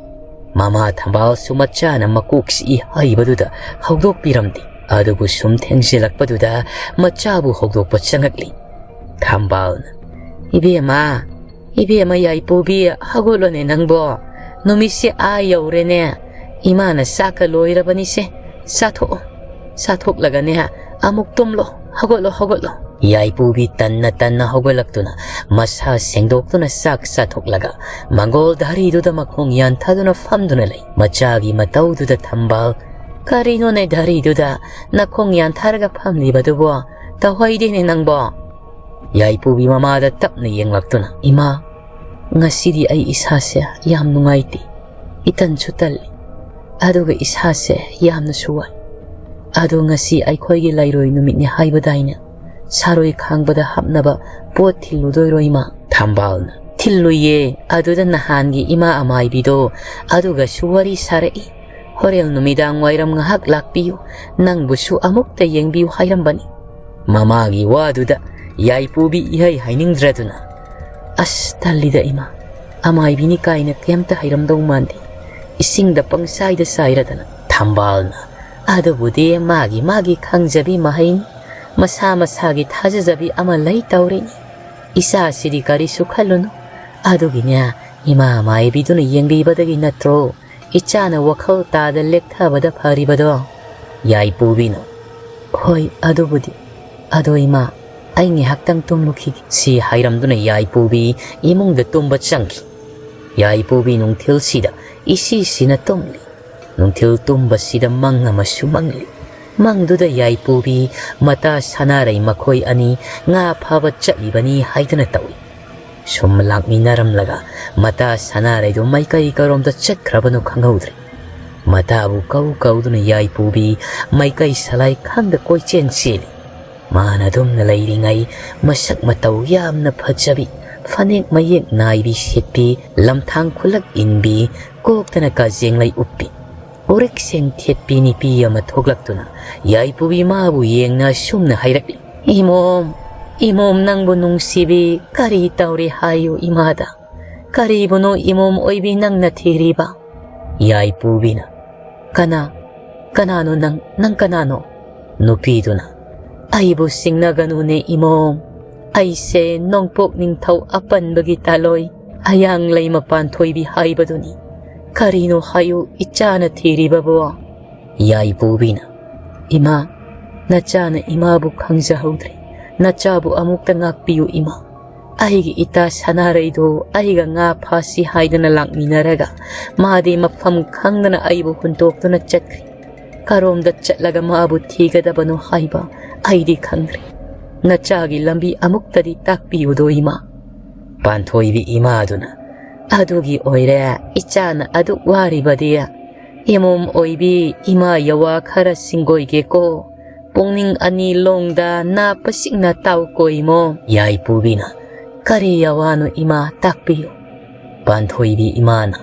ꯃꯃꯥ ꯊꯝꯕꯥꯜꯁꯨ ꯃꯆꯥꯅ ꯃꯀꯣꯛ ꯆꯤꯛꯏ ꯍꯥꯏꯕꯗꯨꯗ ꯍꯧꯗꯣꯛꯄꯤꯔꯝꯗꯦ꯫ ꯑꯗꯨꯕꯨ ꯁꯨꯝ ꯊꯦꯡꯖꯤꯜꯂꯛꯄꯗꯨꯗ ꯃꯆꯥꯕꯨ ꯍꯧꯗꯣꯛꯄ ꯆꯪꯉꯛꯂꯤ꯫ ꯊꯝꯕꯥꯜꯅ, "ꯏꯕꯦꯝꯃ, ꯏꯕꯦꯝꯃ ꯌꯥꯏꯄꯨꯕꯤ, ꯍꯧꯒꯠꯂꯣꯅꯦ ꯅꯪꯕꯣ꯫ ꯅꯨꯃꯤꯠꯁꯦ ꯑꯥ ꯌꯧꯔꯦꯅꯦ꯫ ꯏꯃꯥꯅ ꯆꯥꯛꯀ ꯂꯣꯏꯔꯕꯅꯤꯁꯦ꯫ ꯆꯥꯊꯣꯛꯑꯣ꯫ ꯆꯥꯊꯣꯛꯂꯒꯅꯦ, "ꯑꯃꯨꯛ ꯇꯨꯝꯂꯣ, ꯍꯧꯒꯠꯂꯣ, ꯍꯧꯒꯠꯂꯣ꯫" ꯌꯥꯏꯄꯨꯕꯤ ꯇꯟꯅ ꯇꯟꯅ ꯍꯧꯒꯠꯂꯛꯇꯨꯅ, ꯃꯁꯥ ꯁꯦꯡꯗꯣꯛꯇꯨꯅ ꯆꯥꯛ ꯆꯥꯊꯣꯛꯂꯒ, ꯃꯪꯒꯣꯜ ꯙꯥꯔꯤꯗꯨꯗ ꯃꯈꯣꯡ ꯌꯥꯟꯊꯗꯨꯅ ꯐꯝꯗꯨꯅ ꯂꯩ꯫ ꯃꯆꯥꯒꯤ ꯃꯇꯧꯗꯨꯗ ꯊꯝꯕꯥꯜ, "ꯀꯔꯤꯅꯣꯅꯦ ꯙꯥꯔꯤꯗꯨꯗ ꯅꯈꯣꯡ ꯌꯥꯟꯊꯔꯒ ꯐꯝꯂꯤꯕꯗꯨꯕꯣ? ꯇꯧꯍꯩꯗꯦꯅꯦ ꯅꯪꯕꯣ꯫" ꯌꯥꯏꯄꯨꯕꯤ ꯃꯃꯥꯗ ꯇꯞꯅ ꯌꯦꯡꯂꯛꯇꯨꯅ, "ꯏꯃꯥ, ꯉꯁꯤꯗꯤ ꯑꯩ ꯏꯁꯥꯁꯦ ꯌꯥꯝ ꯅꯨꯡꯉꯥꯏꯇꯦ꯫ ꯏꯇꯟꯁꯨ ꯇꯜꯂꯤ꯫ ꯑꯗꯨꯒ ꯏꯁꯥꯁꯦ ꯌꯥꯝꯅꯁꯨ ꯋꯥꯏ꯫ ꯑꯗꯣ ꯉꯁꯤ ꯑꯩꯈꯣꯏꯒꯤ ꯂꯩꯔꯣꯏ ꯅꯨꯃꯤꯠꯅꯤ ꯍꯥꯏꯕꯗꯥꯏꯅꯦ? ꯁꯥꯔꯣꯏ ꯈꯥꯡꯕꯗ ꯍꯥꯞꯅꯕ ꯄꯣꯠ ꯊꯤꯜꯂꯨꯗꯣꯏꯔꯣ, ꯏꯃꯥ?" ꯊꯝꯕꯥꯜꯅ, "ꯊꯤꯜꯂꯨꯏꯌꯦ꯫ ꯑꯗꯨꯗ ꯅꯍꯥꯟꯒꯤ ꯏꯃꯥ ꯑꯃꯥꯏꯕꯤꯗꯣ ꯑꯗꯨꯒꯁꯨ ꯋꯥꯔꯤ ꯁꯥꯔꯛꯏ꯫ ꯍꯣꯔꯦꯟ ꯅꯨꯃꯤꯗꯥꯡ ꯋꯥꯏꯔꯝ ꯉꯥꯏꯍꯥꯛ ꯂꯥꯛꯄꯤꯌꯨ, ꯅꯪꯕꯨꯁꯨ ꯑꯃꯨꯛꯇ ꯌꯦꯡꯕꯤꯌꯨ ꯍꯥꯏꯔꯝꯕꯅꯤ꯫" ꯃꯃꯥꯒꯤ ꯋꯥꯗꯨꯗ ꯌꯥꯏꯄꯨꯕꯤ ꯏꯍꯩ ꯍꯩꯅꯤꯡꯗ꯭ꯔꯗꯨꯅ, "ꯑꯁ, ꯇꯜꯂꯤꯗ ꯏꯃꯥ, ꯑꯃꯥꯏꯕꯤꯅꯤ ꯀꯥꯏꯅ ꯀꯩꯝꯇ ꯍꯩꯔꯝꯗꯧ ꯃꯥꯟꯗꯦ, ꯏꯁꯤꯡꯗ ꯄꯪꯆꯥꯏꯗ ꯆꯥꯏꯔꯗꯅ꯫" ꯊꯝꯕꯥꯜꯅ, "ꯑꯗꯨꯕꯨꯗꯤ ꯃꯥꯒꯤ ꯃꯥꯒꯤ ꯈꯪꯖꯕꯤ ꯃꯍꯩꯅꯤ, ꯃꯁꯥ ꯃꯁꯥꯒꯤ ꯊꯥꯖꯖꯕꯤ ꯑꯃ ꯂꯩ ꯇꯧꯔꯤꯅꯤ꯫ ꯏꯆꯥꯁꯤꯗꯤ ꯀꯔꯤꯁꯨ ꯈꯜꯂꯨꯅꯨ꯫ ꯑꯗꯨꯒꯤꯅꯦ, ꯏꯃꯥ ꯑꯃꯥꯏꯕꯤꯗꯨꯅ ꯌꯦꯡꯕꯤꯕꯗꯒꯤ ꯅꯠꯇ꯭ꯔꯣ ꯏꯆꯥꯅ ꯋꯥꯈꯜ ꯇꯥꯗ ꯂꯦꯛꯊꯕꯗ ꯐꯔꯤꯕꯗꯣ?" ꯌꯥꯏꯄꯨꯕꯤꯅ, "ꯍꯣꯏ, ꯑꯗꯨꯕꯨꯗꯤ꯫ ꯑꯗꯣ ꯏꯃꯥ, ꯑꯩ ꯉꯥꯏꯍꯥꯛꯇꯪ ꯇꯨꯝꯂꯨꯈꯤꯒꯦ꯫" ꯁꯤ ꯍꯥꯏꯔꯝꯗꯨꯅ ꯌꯥꯏꯄꯨꯕꯤ ꯏꯃꯨꯡꯗ ꯇꯨꯝꯕ ꯆꯪꯈꯤ꯫ ꯌꯥꯏꯄꯨꯕꯤ ꯅꯨꯡꯊꯤꯜꯁꯤꯗ ꯏꯁꯤꯁꯤꯅ ꯇꯨꯝꯂꯤ꯫ ꯅꯨꯡꯊꯤꯜ ꯇꯨꯝꯕꯁꯤꯗ ꯃꯪ ꯑꯃꯁꯨ ꯃꯪꯂꯤ꯫ ꯃꯪꯗꯨꯗ ꯌꯥꯏꯄꯨꯕꯤ ꯃꯇꯥ ꯁꯅꯥꯔꯩ ꯃꯈꯣꯏ ꯑꯅꯤ ꯉꯥ ꯐꯥꯕ ꯆꯠꯂꯤꯕꯅꯤ ꯍꯥꯏꯗꯨꯅ ꯇꯧꯏ꯫ ꯁꯨꯝ ꯂꯥꯛꯃꯤꯟꯅꯔꯝꯂꯒ ꯃꯇꯥ ꯁꯅꯥꯔꯩꯗꯨ ꯃꯥꯏꯀꯩ ꯀꯔꯣꯝꯗ ꯆꯠꯈ꯭ꯔꯕꯅꯣ ꯈꯪꯍꯧꯗ꯭ꯔꯦ꯫ ꯃꯇꯥꯕꯨ ꯀꯧ ꯀꯧꯗꯨꯅ ꯌꯥꯏꯄꯨꯕꯤ ꯃꯥꯏꯀꯩ ꯁꯂꯥꯏ ꯈꯪꯗ ꯀꯣꯏꯆꯦꯟ ꯆꯦꯜꯂꯤ꯫ ꯃꯥꯅ ꯑꯗꯨꯝꯅ ꯂꯩꯔꯤꯉꯩ ꯃꯁꯛ ꯃꯇꯧ ꯌꯥꯝꯅ ꯐꯖꯕꯤ, ꯐꯅꯦꯛ ꯃꯌꯦꯛ ꯅꯥꯏꯕꯤ ꯁꯦꯠꯄꯤ, ꯂꯝꯊꯥꯡ ꯈꯨꯂꯛ ꯏꯟꯕꯤ, ꯀꯣꯛꯇꯅ ꯀꯥꯖꯦꯡꯂꯩ ꯎꯞꯄꯤ, ꯎꯔꯤꯛ ꯁꯦꯡ ꯊꯦꯠꯄꯤ ꯅꯨꯄꯤ ꯑꯃ ꯊꯣꯛꯂꯛꯇꯨꯅ ꯌꯥꯏꯄꯨꯕꯤ ꯃꯥꯕꯨ ꯌꯦꯡꯅ ꯑꯁꯨꯝꯅ ꯍꯥꯏꯔꯛꯂꯤ, "ꯏꯃꯣꯝ, ꯏꯃꯣꯝ, ꯅꯪꯕꯨ ꯅꯨꯡꯁꯤꯕꯤ ꯀꯔꯤ ꯇꯧꯔꯦ ꯍꯥꯏꯌꯨ ꯏꯃꯥꯗ? ꯀꯔꯤꯕꯨꯅꯣ ꯏꯃꯣꯝ ꯑꯣꯏꯕꯤ ꯅꯪꯅ ꯊꯤꯔꯤꯕ?" ꯌꯥꯏꯄꯨꯕꯤꯅ, "ꯀꯅꯥ? ꯀꯅꯥꯅꯣ ꯅꯪ? ꯅꯪ ꯀꯅꯥꯅꯣ?" ꯅꯨꯄꯤꯗꯨꯅ, "ꯑꯩꯕꯨ ꯁꯤꯡꯅꯒꯅꯨꯅꯦ ꯏꯃꯣꯝ꯫ ꯑꯩꯁꯦ ꯅꯣꯡꯄꯣꯛ ꯅꯤꯡꯊꯧ ꯑꯄꯟꯕꯒꯤ ꯇꯥꯂꯣꯏ, ꯑꯌꯥꯡ ꯂꯩꯃ ꯄꯥꯟꯊꯣꯏꯕꯤ ꯍꯥꯏꯕꯗꯨꯅꯤ꯫ ꯀꯔꯤꯅꯣ ꯍꯥꯏꯌꯨ ꯏꯆꯥꯅ ꯊꯤꯔꯤꯕꯕꯣ?" ꯌꯥꯏꯄꯨꯕꯤꯅ, "ꯏꯃꯥ, "ꯅꯆꯥꯅ ꯏꯃꯥꯕꯨ ꯈꯪꯖꯍꯧꯗ꯭ꯔꯦ꯫ ꯅꯆꯥꯕꯨ ꯑꯃꯨꯛꯇ ꯉꯥꯛꯄꯤꯌꯨ ꯏꯃꯥ꯫ ꯑꯩꯒꯤ ꯏꯇꯥ ꯁꯅꯥꯔꯩꯗꯣ ꯑꯩꯒ ꯉꯥ ꯐꯥꯁꯤ ꯍꯥꯏꯗꯅ ꯂꯥꯛꯃꯤꯟꯅꯔꯒ ꯃꯥꯗꯤ ꯃꯐꯝ ꯈꯪꯗꯅ ꯑꯩꯕꯨ ꯍꯨꯟꯗꯣꯛꯇꯨꯅ ꯆꯠꯈ꯭ꯔꯦ꯫ ꯀꯔꯣꯝꯗ ꯆꯠꯂꯒ ꯃꯥꯕꯨ ꯊꯤꯒꯗꯕꯅꯣ ꯍꯥꯏꯕ ꯑꯩꯗꯤ ꯈꯪꯗ꯭ꯔꯦ꯫ ꯅꯆꯥꯒꯤ ꯂꯝꯕꯤ ꯑꯃꯨꯛꯇꯗꯤ ꯇꯥꯛꯄꯤꯌꯨꯗꯣ ꯏꯃꯥ꯫" ꯄꯥꯟꯊꯣꯏꯕꯤ ꯏꯃꯥꯗꯨꯅ, "ꯑꯗꯨꯒꯤ ꯑꯣꯏꯔꯦ ꯏꯆꯥꯅ ꯑꯗꯨꯛ ꯋꯥꯔꯤꯕꯗꯤ꯫ ꯏꯃꯣꯝ ꯑꯣꯏꯕꯤ, ꯏꯃꯥ ꯌꯋꯥ ꯈꯔ ꯁꯤꯡꯒꯣꯏꯒꯦꯀꯣ꯫ ꯄꯨꯛꯅꯤꯡ ꯑꯅꯤ ꯂꯣꯡꯗ ꯅꯥꯞꯄꯁꯤꯡꯅ ꯇꯥꯎꯀꯣ ꯏꯃꯣꯝ꯫" ꯌꯥꯏꯄꯨꯕꯤꯅ, "ꯀꯔꯤ ꯌꯋꯥꯅꯣ ꯏꯃꯥ, ꯇꯥꯛꯄꯤꯌꯨ꯫" ꯄꯥꯟꯊꯣꯏꯕꯤ ꯏꯃꯥꯅ,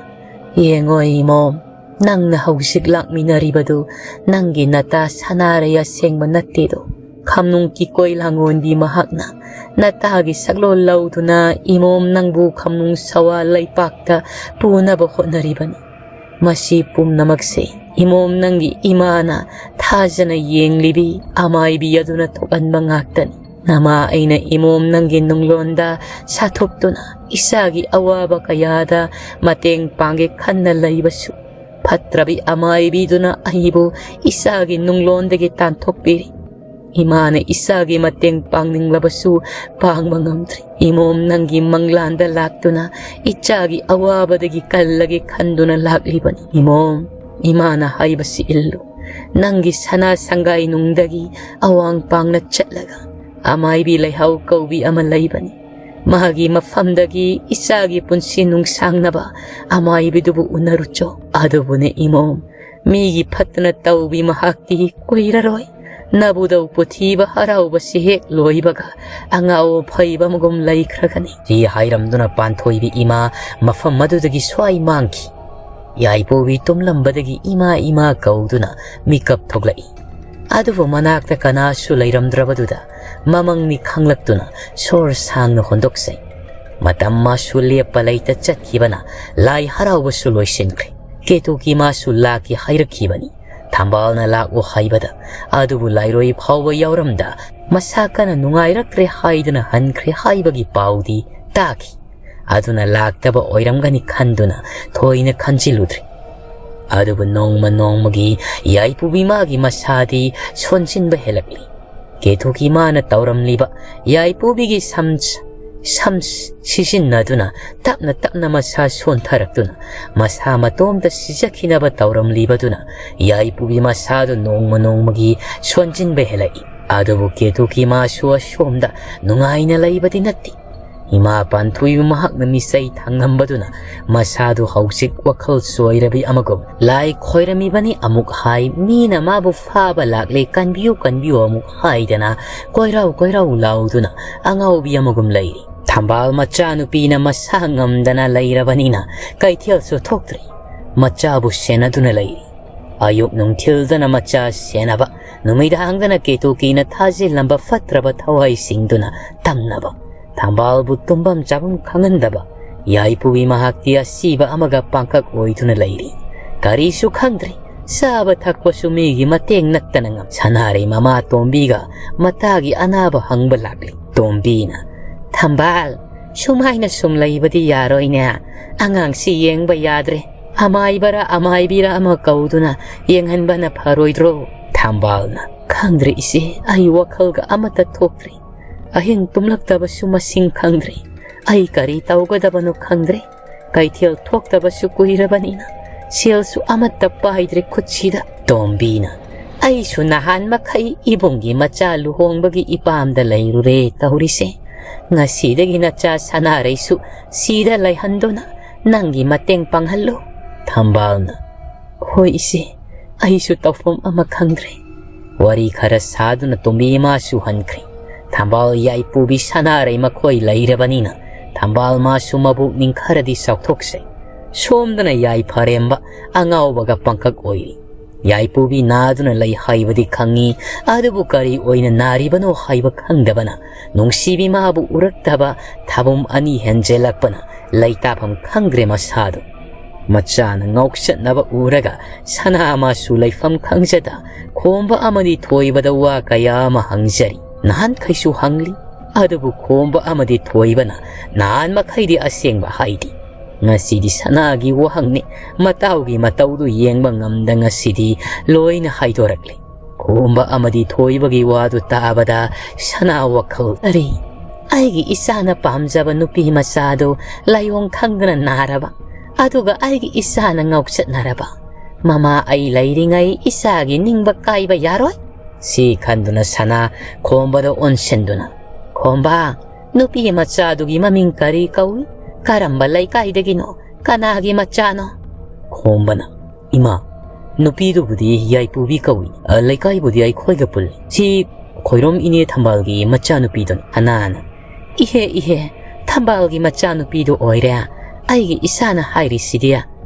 "ꯌꯦꯡꯉꯣ ꯏꯃꯣꯝ, ꯅꯪꯅ ꯍꯧꯖꯤꯛ ꯂꯥꯛꯃꯤꯟꯅꯔꯤꯕꯗꯨ ꯅꯪꯒꯤ ꯅꯇꯥ ꯁꯅꯥꯔꯩ ꯑꯁꯦꯡꯕ ꯅꯠꯇꯦꯗꯣ꯫ ꯈꯝꯅꯨꯡ ꯀꯤꯀꯣꯏ ꯂꯥꯡꯉꯣꯟꯕꯤ ꯃꯍꯥꯛꯅ ꯅꯇꯥꯒꯤ ꯁꯛꯂꯣꯟ ꯂꯧꯗꯨꯅ ꯏꯃꯣꯝ ꯅꯪꯕꯨ ꯈꯝꯅꯨꯡ ꯁꯋꯥ ꯂꯩꯄꯥꯛꯇ ꯄꯨꯅꯕ ꯍꯣꯠꯅꯔꯤꯕꯅꯤ꯫ ꯃꯁꯤ ꯄꯨꯝꯅꯃꯛꯁꯦ ꯏꯃꯣꯝ ꯅꯪꯒꯤ ꯏꯃꯥꯅ ꯊꯥꯖꯅ ꯌꯦꯡꯂꯤꯕꯤ ꯑꯃꯥꯏꯕꯤ ꯑꯗꯨꯅ ꯊꯣꯛꯍꯟꯕ ꯉꯥꯛꯇꯅꯤ꯫ ꯅꯃꯥ ꯑꯩꯅ ꯏꯃꯣꯝ ꯅꯪꯒꯤ ꯅꯨꯡꯂꯣꯟꯗ ꯁꯥꯊꯨꯞꯇꯨꯅ ꯏꯆꯥꯒꯤ ꯑꯋꯥꯕ ꯀꯌꯥꯗ ꯃꯇꯦꯡ ꯄꯥꯡꯒꯦ ꯈꯟꯅ ꯂꯩꯕꯁꯨ, ꯐꯠꯇ꯭ꯔꯕꯤ ꯑꯃꯥꯏꯕꯤꯗꯨꯅ ꯑꯩꯕꯨ ꯏꯆꯥꯒꯤ ꯅꯨꯡꯂꯣꯟꯗꯒꯤ ꯇꯥꯟꯊꯣꯛꯄꯤꯔꯤ꯫ ꯏꯃꯥꯅ ꯏꯆꯥꯒꯤ ꯃꯇꯦꯡ ꯄꯥꯡꯅꯤꯡꯂꯕꯁꯨ ꯄꯥꯡꯕ ꯉꯝꯗ꯭ꯔꯤ꯫ ꯏꯃꯣꯝ ꯅꯪꯒꯤ ꯃꯪꯂꯥꯟꯗ ꯂꯥꯛꯇꯨꯅ ꯏꯆꯥꯒꯤ ꯑꯋꯥꯕꯗꯒꯤ ꯀꯜꯂꯒꯦ ꯈꯟꯗꯨꯅ ꯂꯥꯛꯂꯤꯕꯅꯤ꯫ ꯏꯃꯣꯝ, ꯏꯃꯥꯅ ꯍꯥꯏꯕꯁꯤ ꯏꯜꯂꯨ꯫ ꯅꯪꯒꯤ ꯁꯅꯥ ꯁꯪꯒꯥꯏ ꯅꯨꯡꯗꯒꯤ ꯑꯋꯥꯡ ꯄꯥꯡꯅ ꯆꯠꯂꯒ ꯑꯃꯥꯏꯕꯤ ꯂꯩꯍꯥꯎ ꯀꯧꯕꯤ ꯑꯃ ꯂꯩꯕꯅꯤ꯫ ꯃꯥꯒꯤ ꯃꯐꯝꯗꯒꯤ ꯏꯆꯥꯒꯤ ꯄꯨꯟꯁꯤ ꯅꯨꯡꯁꯥꯡꯅꯕ ꯑꯃꯥꯏꯕꯤꯗꯨꯕꯨ ꯎꯅꯔꯨꯆꯣ꯫ ꯑꯗꯨꯕꯨꯅꯦ ꯏꯃꯣꯝ, ꯃꯤꯒꯤ ꯐꯠꯇꯅ ꯇꯧꯕꯤ ꯃꯍꯥꯛꯇꯤ ꯀꯨꯏꯔꯔꯣꯏ꯫ ꯅꯕꯨꯗꯧ ꯄꯨꯊꯤꯕ ꯍꯔꯥꯎꯕꯁꯤ ꯍꯦꯛ ꯂꯣꯏꯕꯒ ꯑꯉꯥꯎ ꯐꯩꯕ ꯑꯃꯒꯨꯝ ꯂꯩꯈ꯭ꯔꯒꯅꯤ꯫" ꯁꯤ ꯍꯥꯏꯔꯝꯗꯨꯅ ꯄꯥꯟꯊꯣꯏꯕꯤ ꯏꯃꯥ ꯃꯐꯝ ꯑꯗꯨꯗꯒꯤ ꯁ꯭ꯋꯥꯏ ꯃꯥꯡꯈꯤ꯫ ꯌꯥꯏꯄꯣꯕꯤ ꯇꯨꯝꯂꯝꯕꯗꯒꯤ ꯏꯃꯥ ꯏꯃꯥ ꯀꯧꯗꯨꯅ ꯃꯤꯀꯞ ꯊꯣꯛꯂꯛꯏ꯫ ꯑꯗꯨꯕꯨ ꯃꯅꯥꯛꯇ ꯀꯅꯥꯁꯨ ꯂꯩꯔꯝꯗ꯭ꯔꯕꯗꯨꯗ ꯃꯃꯪꯅꯤ ꯈꯪꯂꯛꯇꯨꯅ ꯁꯣꯔ ꯁꯥꯡꯅ ꯍꯣꯟꯗꯣꯛꯆꯩ꯫ ꯃꯇꯝ ꯃꯥꯁꯨ ꯂꯦꯞꯄ ꯂꯩꯇ ꯆꯠꯈꯤꯕꯅ ꯂꯥꯏ ꯍꯔꯥꯎꯕꯁꯨ ꯂꯣꯏꯁꯤꯟꯈ꯭ꯔꯦ꯫ ꯀꯦꯇꯨꯀꯤ ꯃꯥꯁꯨ ꯂꯥꯛꯀꯦ ꯍꯥꯏꯔꯛꯈꯤꯕꯅꯤ꯫ ꯊꯝꯕꯥꯜꯅ ꯂꯥꯛꯎ ꯍꯥꯏꯕꯗ, ꯑꯗꯨꯕꯨ ꯂꯥꯏꯔꯣꯏ ꯐꯥꯎꯕ ꯌꯥꯎꯔꯝꯗ ꯃꯁꯥ ꯀꯟꯅ ꯅꯨꯡꯉꯥꯏꯔꯛꯇ꯭ꯔꯦ ꯍꯥꯏꯗꯨꯅ ꯍꯟꯈ꯭ꯔꯦ ꯍꯥꯏꯕꯒꯤ ꯄꯥꯎꯗꯤ ꯇꯥꯈꯤ꯫ ꯑꯗꯨꯅ ꯂꯥꯛꯇꯕ ꯑꯣꯏꯔꯝꯒꯅꯤ ꯈꯟꯗꯨꯅ ꯊꯣꯏꯅ ꯈꯟꯖꯤꯜꯂꯨꯗ꯭ꯔꯦ꯫ ꯑꯗꯨꯕꯨ ꯅꯣꯡꯃ ꯅꯣꯡꯃꯒꯤ ꯌꯥꯏꯄꯨꯕꯤ ꯃꯥꯒꯤ ꯃꯁꯥꯗꯤ ꯁꯣꯟꯖꯤꯟꯕ ꯍꯦꯜꯂꯛꯂꯤ꯫ ꯀꯦꯇꯨꯀꯤ ꯃꯥꯅ ꯇꯧꯔꯝꯂꯤꯕ ꯌꯥꯏꯄꯨꯕꯤꯒꯤ ꯁꯝ, ꯁꯝ ꯁꯤꯖꯤꯟꯅꯗꯨꯅ ꯇꯞꯅ ꯇꯞꯅ ꯃꯁꯥ ꯁꯣꯟꯊꯔꯛꯇꯨꯅ ꯃꯁꯥ ꯃꯇꯣꯝꯇ ꯁꯤꯖꯈꯤꯅꯕ ꯇꯧꯔꯝꯂꯤꯕꯗꯨꯅ ꯌꯥꯏꯄꯨꯕꯤ ꯃꯁꯥꯗꯨ ꯅꯣꯡꯃ ꯅꯣꯡꯃꯒꯤ ꯁꯣꯟꯖꯤꯟꯕ ꯍꯦꯜꯂꯛꯏ꯫ ꯑꯗꯨꯕꯨ ꯀꯦꯇꯨꯀꯤ ꯃꯥꯁꯨ ꯑꯁꯣꯝꯗ ꯅꯨꯡꯉꯥꯏꯅ ꯂꯩꯕꯗꯤ ꯅꯠꯇꯦ꯫ ꯏꯃꯥ ꯄꯥꯟꯊꯣꯏꯕꯤ ꯃꯍꯥꯛꯅ ꯃꯤꯆꯩ ꯊꯥꯡꯉꯝꯕꯗꯨꯅ ꯃꯁꯥꯗꯨ ꯍꯧꯖꯤꯛ ꯋꯥꯈꯜ ꯆꯣꯏꯔꯕꯤ ꯑꯃꯒꯨꯝ ꯂꯥꯏ ꯈꯣꯏꯔꯝꯃꯤꯕꯅꯤ ꯑꯃꯨꯛ ꯍꯥꯏ, ꯃꯤꯅ ꯃꯥꯕꯨ ꯐꯥꯕ ꯂꯥꯛꯂꯦ, ꯀꯟꯕꯤꯌꯨ, ꯀꯟꯕꯤꯌꯨ ꯑꯃꯨꯛ ꯍꯥꯏꯗꯅ ꯀꯣꯏꯔꯥꯎ ꯀꯣꯏꯔꯥꯎ ꯂꯥꯎꯗꯨꯅ ꯑꯉꯥꯎꯕꯤ ꯑꯃꯒꯨꯝ ꯂꯩꯔꯤ꯫ ꯊꯝꯕꯥꯜ ꯃꯆꯥꯅꯨꯄꯤꯅ ꯃꯁꯥ ꯉꯝꯗꯅ ꯂꯩꯔꯕꯅꯤꯅ ꯀꯩꯊꯦꯜꯁꯨ ꯊꯣꯛꯇ꯭ꯔꯤ꯫ ꯃꯆꯥꯕꯨ ꯁꯦꯟꯅꯗꯨꯅ ꯂꯩꯔꯤ꯫ ꯑꯌꯨꯛ ꯅꯨꯡꯊꯤꯜꯗꯅ ꯃꯆꯥ ꯁꯦꯟꯅꯕ, ꯅꯨꯃꯤꯗꯥꯡꯗꯅ ꯀꯦꯇꯨꯀꯤꯅ ꯊꯥꯖꯤꯜꯂꯝꯕ ꯐꯠꯇ꯭ꯔꯕ ꯊꯋꯥꯏꯁꯤꯡꯗꯨꯅ ꯇꯝꯅꯕ, ꯊꯝꯕꯥꯜꯕꯨ ꯇꯨꯝꯐꯝ ꯆꯥꯐꯝ ꯈꯪꯍꯟꯗꯕ ꯌꯥꯏꯄꯨꯕꯤ ꯃꯍꯥꯛꯇꯤ ꯑꯁꯤꯕ ꯑꯃꯒ ꯄꯥꯡꯀꯛ ꯑꯣꯏꯗꯨꯅ ꯂꯩꯔꯤ꯫ ꯀꯔꯤꯁꯨ ꯈꯪꯗ꯭ꯔꯤ꯫ ꯆꯥꯕ ꯊꯛꯄꯁꯨ ꯃꯤꯒꯤ ꯃꯇꯦꯡ ꯅꯠꯇꯅ ꯉꯝ-, ꯁꯅꯥꯔꯩ ꯃꯃꯥ ꯇꯣꯝꯕꯤꯒ ꯃꯇꯥꯒꯤ ꯑꯅꯥꯕ ꯍꯪꯕ ꯂꯥꯛꯂꯤ꯫ ꯇꯣꯝꯕꯤꯅ, "ꯊꯝꯕꯥꯜ, ꯁꯨꯃꯥꯏꯅ ꯁꯨꯝ ꯂꯩꯕꯗꯤ ꯌꯥꯔꯣꯏꯅꯦ꯫ ꯑꯉꯥꯡꯁꯤ ꯌꯦꯡꯕ ꯌꯥꯗ꯭ꯔꯦ꯫ ꯑꯃꯥꯏꯕꯔ ꯑꯃꯥꯏꯕꯤꯔ ꯑꯃ ꯀꯧꯗꯨꯅ ꯌꯦꯡꯍꯟꯕꯅ ꯐꯔꯣꯏꯗ꯭ꯔꯣ?" ꯊꯝꯕꯥꯜꯅ, "ꯈꯪꯗ꯭ꯔꯦ ꯏꯆꯦ, ꯑꯩ ꯋꯥꯈꯜꯒ ꯑꯃꯠꯇ ꯊꯣꯛꯇ꯭ꯔꯤ꯫ ꯑꯍꯤꯡ ꯇꯨꯝꯂꯛꯇꯕꯁꯨ ꯃꯁꯤꯡ ꯈꯪꯗ꯭ꯔꯦ꯫ ꯑꯩ ꯀꯔꯤ ꯇꯧꯒꯗꯕꯅꯣ ꯈꯪꯗ꯭ꯔꯦ꯫ ꯀꯩꯊꯦꯜ ꯊꯣꯛꯇꯕꯁꯨ ꯀꯨꯏꯔꯕꯅꯤꯅ ꯁꯦꯜꯁꯨ ꯑꯃꯠꯇ ꯄꯥꯏꯗ꯭ꯔꯦ ꯈꯨꯠꯁꯤꯗ꯫" ꯇꯣꯝꯕꯤꯅ, "ꯑꯩꯁꯨ ꯅꯍꯥꯟ ꯃꯈꯩ ꯏꯕꯨꯡꯒꯤ ꯃꯆꯥ ꯂꯨꯍꯣꯡꯕꯒꯤ ꯏꯄꯥꯝꯗ ꯂꯩꯔꯨꯔꯦ ꯇꯧꯔꯤꯁꯦ꯫ ꯉꯁꯤꯗꯒꯤ ꯅꯆꯥ ꯁꯅꯥꯔꯩꯁꯨ ꯁꯤꯗ ꯂꯩꯍꯟꯗꯨꯅ ꯅꯪꯒꯤ ꯃꯇꯦꯡ ꯄꯥꯡꯍꯜꯂꯨ꯫" ꯊꯝꯕꯥꯜꯅ, "ꯍꯣꯏ ꯏꯆꯦ, ꯑꯩꯁꯨ ꯇꯧꯐꯝ ꯑꯃ ꯈꯪꯗ꯭ꯔꯦ꯫" ꯋꯥꯔꯤ ꯈꯔ ꯁꯥꯗꯨꯅ ꯇꯣꯝꯕꯤ ꯃꯥꯁꯨ ꯍꯟꯈ꯭ꯔꯦ꯫ ꯊꯝꯕꯥꯜ ꯌꯥꯏꯄꯨꯕꯤ ꯁꯅꯥꯔꯩ ꯃꯈꯣꯏ ꯂꯩꯔꯕꯅꯤꯅ ꯊꯝꯕꯥꯜ ꯃꯥꯁꯨ ꯃꯕꯨꯛꯅꯤꯡ ꯈꯔꯗꯤ ꯆꯥꯎꯊꯣꯛꯆꯩ꯫ ꯁꯣꯝꯗꯅ ꯌꯥꯏꯐꯔꯦꯝꯕ ꯑꯉꯥꯎꯕꯒ ꯄꯥꯡꯀꯛ ꯑꯣꯏꯔꯤ꯫ ꯌꯥꯏꯄꯨꯕꯤ ꯅꯥꯗꯨꯅ ꯂꯩ ꯍꯥꯏꯕꯗꯤ ꯈꯪꯉꯤ, ꯑꯗꯨꯕꯨ ꯀꯔꯤ ꯑꯣꯏꯅ ꯅꯥꯔꯤꯕꯅꯣ ꯍꯥꯏꯕ ꯈꯪꯗꯕꯅ ꯅꯨꯡꯁꯤꯕꯤ ꯃꯥꯕꯨ ꯎꯔꯛꯇꯕ ꯊꯥꯕꯨꯝ ꯑꯅꯤ ꯍꯦꯟꯖꯦꯜꯂꯛꯄꯅ ꯂꯩꯇꯥꯐꯝ ꯈꯪꯗ꯭ꯔꯦ ꯃꯁꯥꯗꯨ꯫ ꯃꯆꯥꯅ ꯉꯥꯎꯆꯠꯅꯕ ꯎꯔꯒ ꯁꯅꯥ ꯃꯥꯁꯨ ꯂꯩꯐꯝ ꯈꯪꯖꯗ ꯈꯣꯝꯕ ꯑꯃꯗꯤ ꯊꯣꯏꯕꯗ ꯋꯥ ꯀꯌꯥ ꯑꯃ ꯍꯪꯖꯔꯤ꯫ ꯅꯍꯥꯟꯈꯩꯁꯨ ꯍꯪꯂꯤ, ꯑꯗꯨꯕꯨ ꯈꯣꯝꯕ ꯑꯃꯗꯤ ꯊꯣꯏꯕꯅ ꯅꯍꯥꯟ ꯃꯈꯩꯗꯤ ꯑꯁꯦꯡꯕ ꯍꯥꯏꯗꯦ꯫ ꯉꯁꯤꯗꯤ ꯁꯅꯥꯒꯤ ꯋꯥꯍꯪꯅꯤ꯫ ꯃꯇꯥꯎꯒꯤ ꯃꯇꯧꯗꯨ ꯌꯦꯡꯕ ꯉꯝꯗ ꯉꯁꯤꯗꯤ ꯂꯣꯏꯅ ꯍꯥꯏꯗꯣꯔꯛꯂꯦ꯫ ꯈꯣꯝꯕ ꯑꯃꯗꯤ ꯊꯣꯏꯕꯒꯤ ꯋꯥꯗꯨ ꯇꯥꯕꯗ ꯁꯅꯥ ꯋꯥꯈꯜ, "ꯑꯔꯦ, ꯑꯩꯒꯤ ꯏꯆꯥꯅ ꯄꯥꯝꯖꯕ ꯅꯨꯄꯤ ꯃꯆꯥꯗꯨ ꯂꯥꯏꯑꯣꯡ ꯈꯪꯗꯅ ꯅꯥꯔꯕ, ꯑꯗꯨꯒ ꯑꯩꯒꯤ ꯏꯆꯥꯅ ꯉꯥꯎꯆꯠꯅꯔꯕ꯫ ꯃꯃꯥ ꯑꯩ ꯂꯩꯔꯤꯉꯩ ꯏꯆꯥꯒꯤ ꯅꯤꯡꯕ ꯀꯥꯏꯕ ꯌꯥꯔꯣꯏ"꯫ ꯁꯤ ꯈꯟꯗꯨꯅ ꯁꯅꯥ ꯈꯣꯝꯕꯗ ꯑꯣꯟꯁꯤꯟꯗꯨꯅ, "ꯈꯣꯝꯕ, ꯅꯨꯄꯤ ꯃꯆꯥꯗꯨꯒꯤ ꯃꯃꯤꯡ ꯀꯔꯤ ꯀꯧꯏ? ꯀꯔꯝꯕ ꯂꯩꯀꯥꯏꯗꯒꯤꯅꯣ? ꯀꯅꯥꯒꯤ ꯃꯆꯥꯅꯣ?" ꯈꯣꯝꯕꯅ, "ꯏꯃꯥ, ꯅꯨꯄꯤꯗꯨꯕꯨꯗꯤ ꯌꯥꯏꯄꯨꯕꯤ ꯀꯧꯏ, ꯑ, ꯂꯩꯀꯥꯏꯕꯨꯗꯤ ꯑꯩꯈꯣꯏꯒ ꯄꯨꯜꯂꯤ꯫ ꯁꯤ ꯈꯣꯏꯔꯣꯝ ꯏꯅꯦ ꯊꯝꯕꯥꯜꯒꯤ ꯃꯆꯥꯅꯨꯄꯤꯗꯨꯅꯤ"꯫ ꯁꯅꯥꯅ, "ꯏꯍꯦ, ꯏꯍꯦ, ꯊꯝꯕꯥꯜꯒꯤ ꯃꯆꯥꯅꯨꯄꯤꯗꯨ ꯑꯣꯏꯔꯦ ꯑꯩꯒꯤ ꯏꯆꯥꯅ ꯍꯥꯏꯔꯤꯁꯤꯗꯤ꯫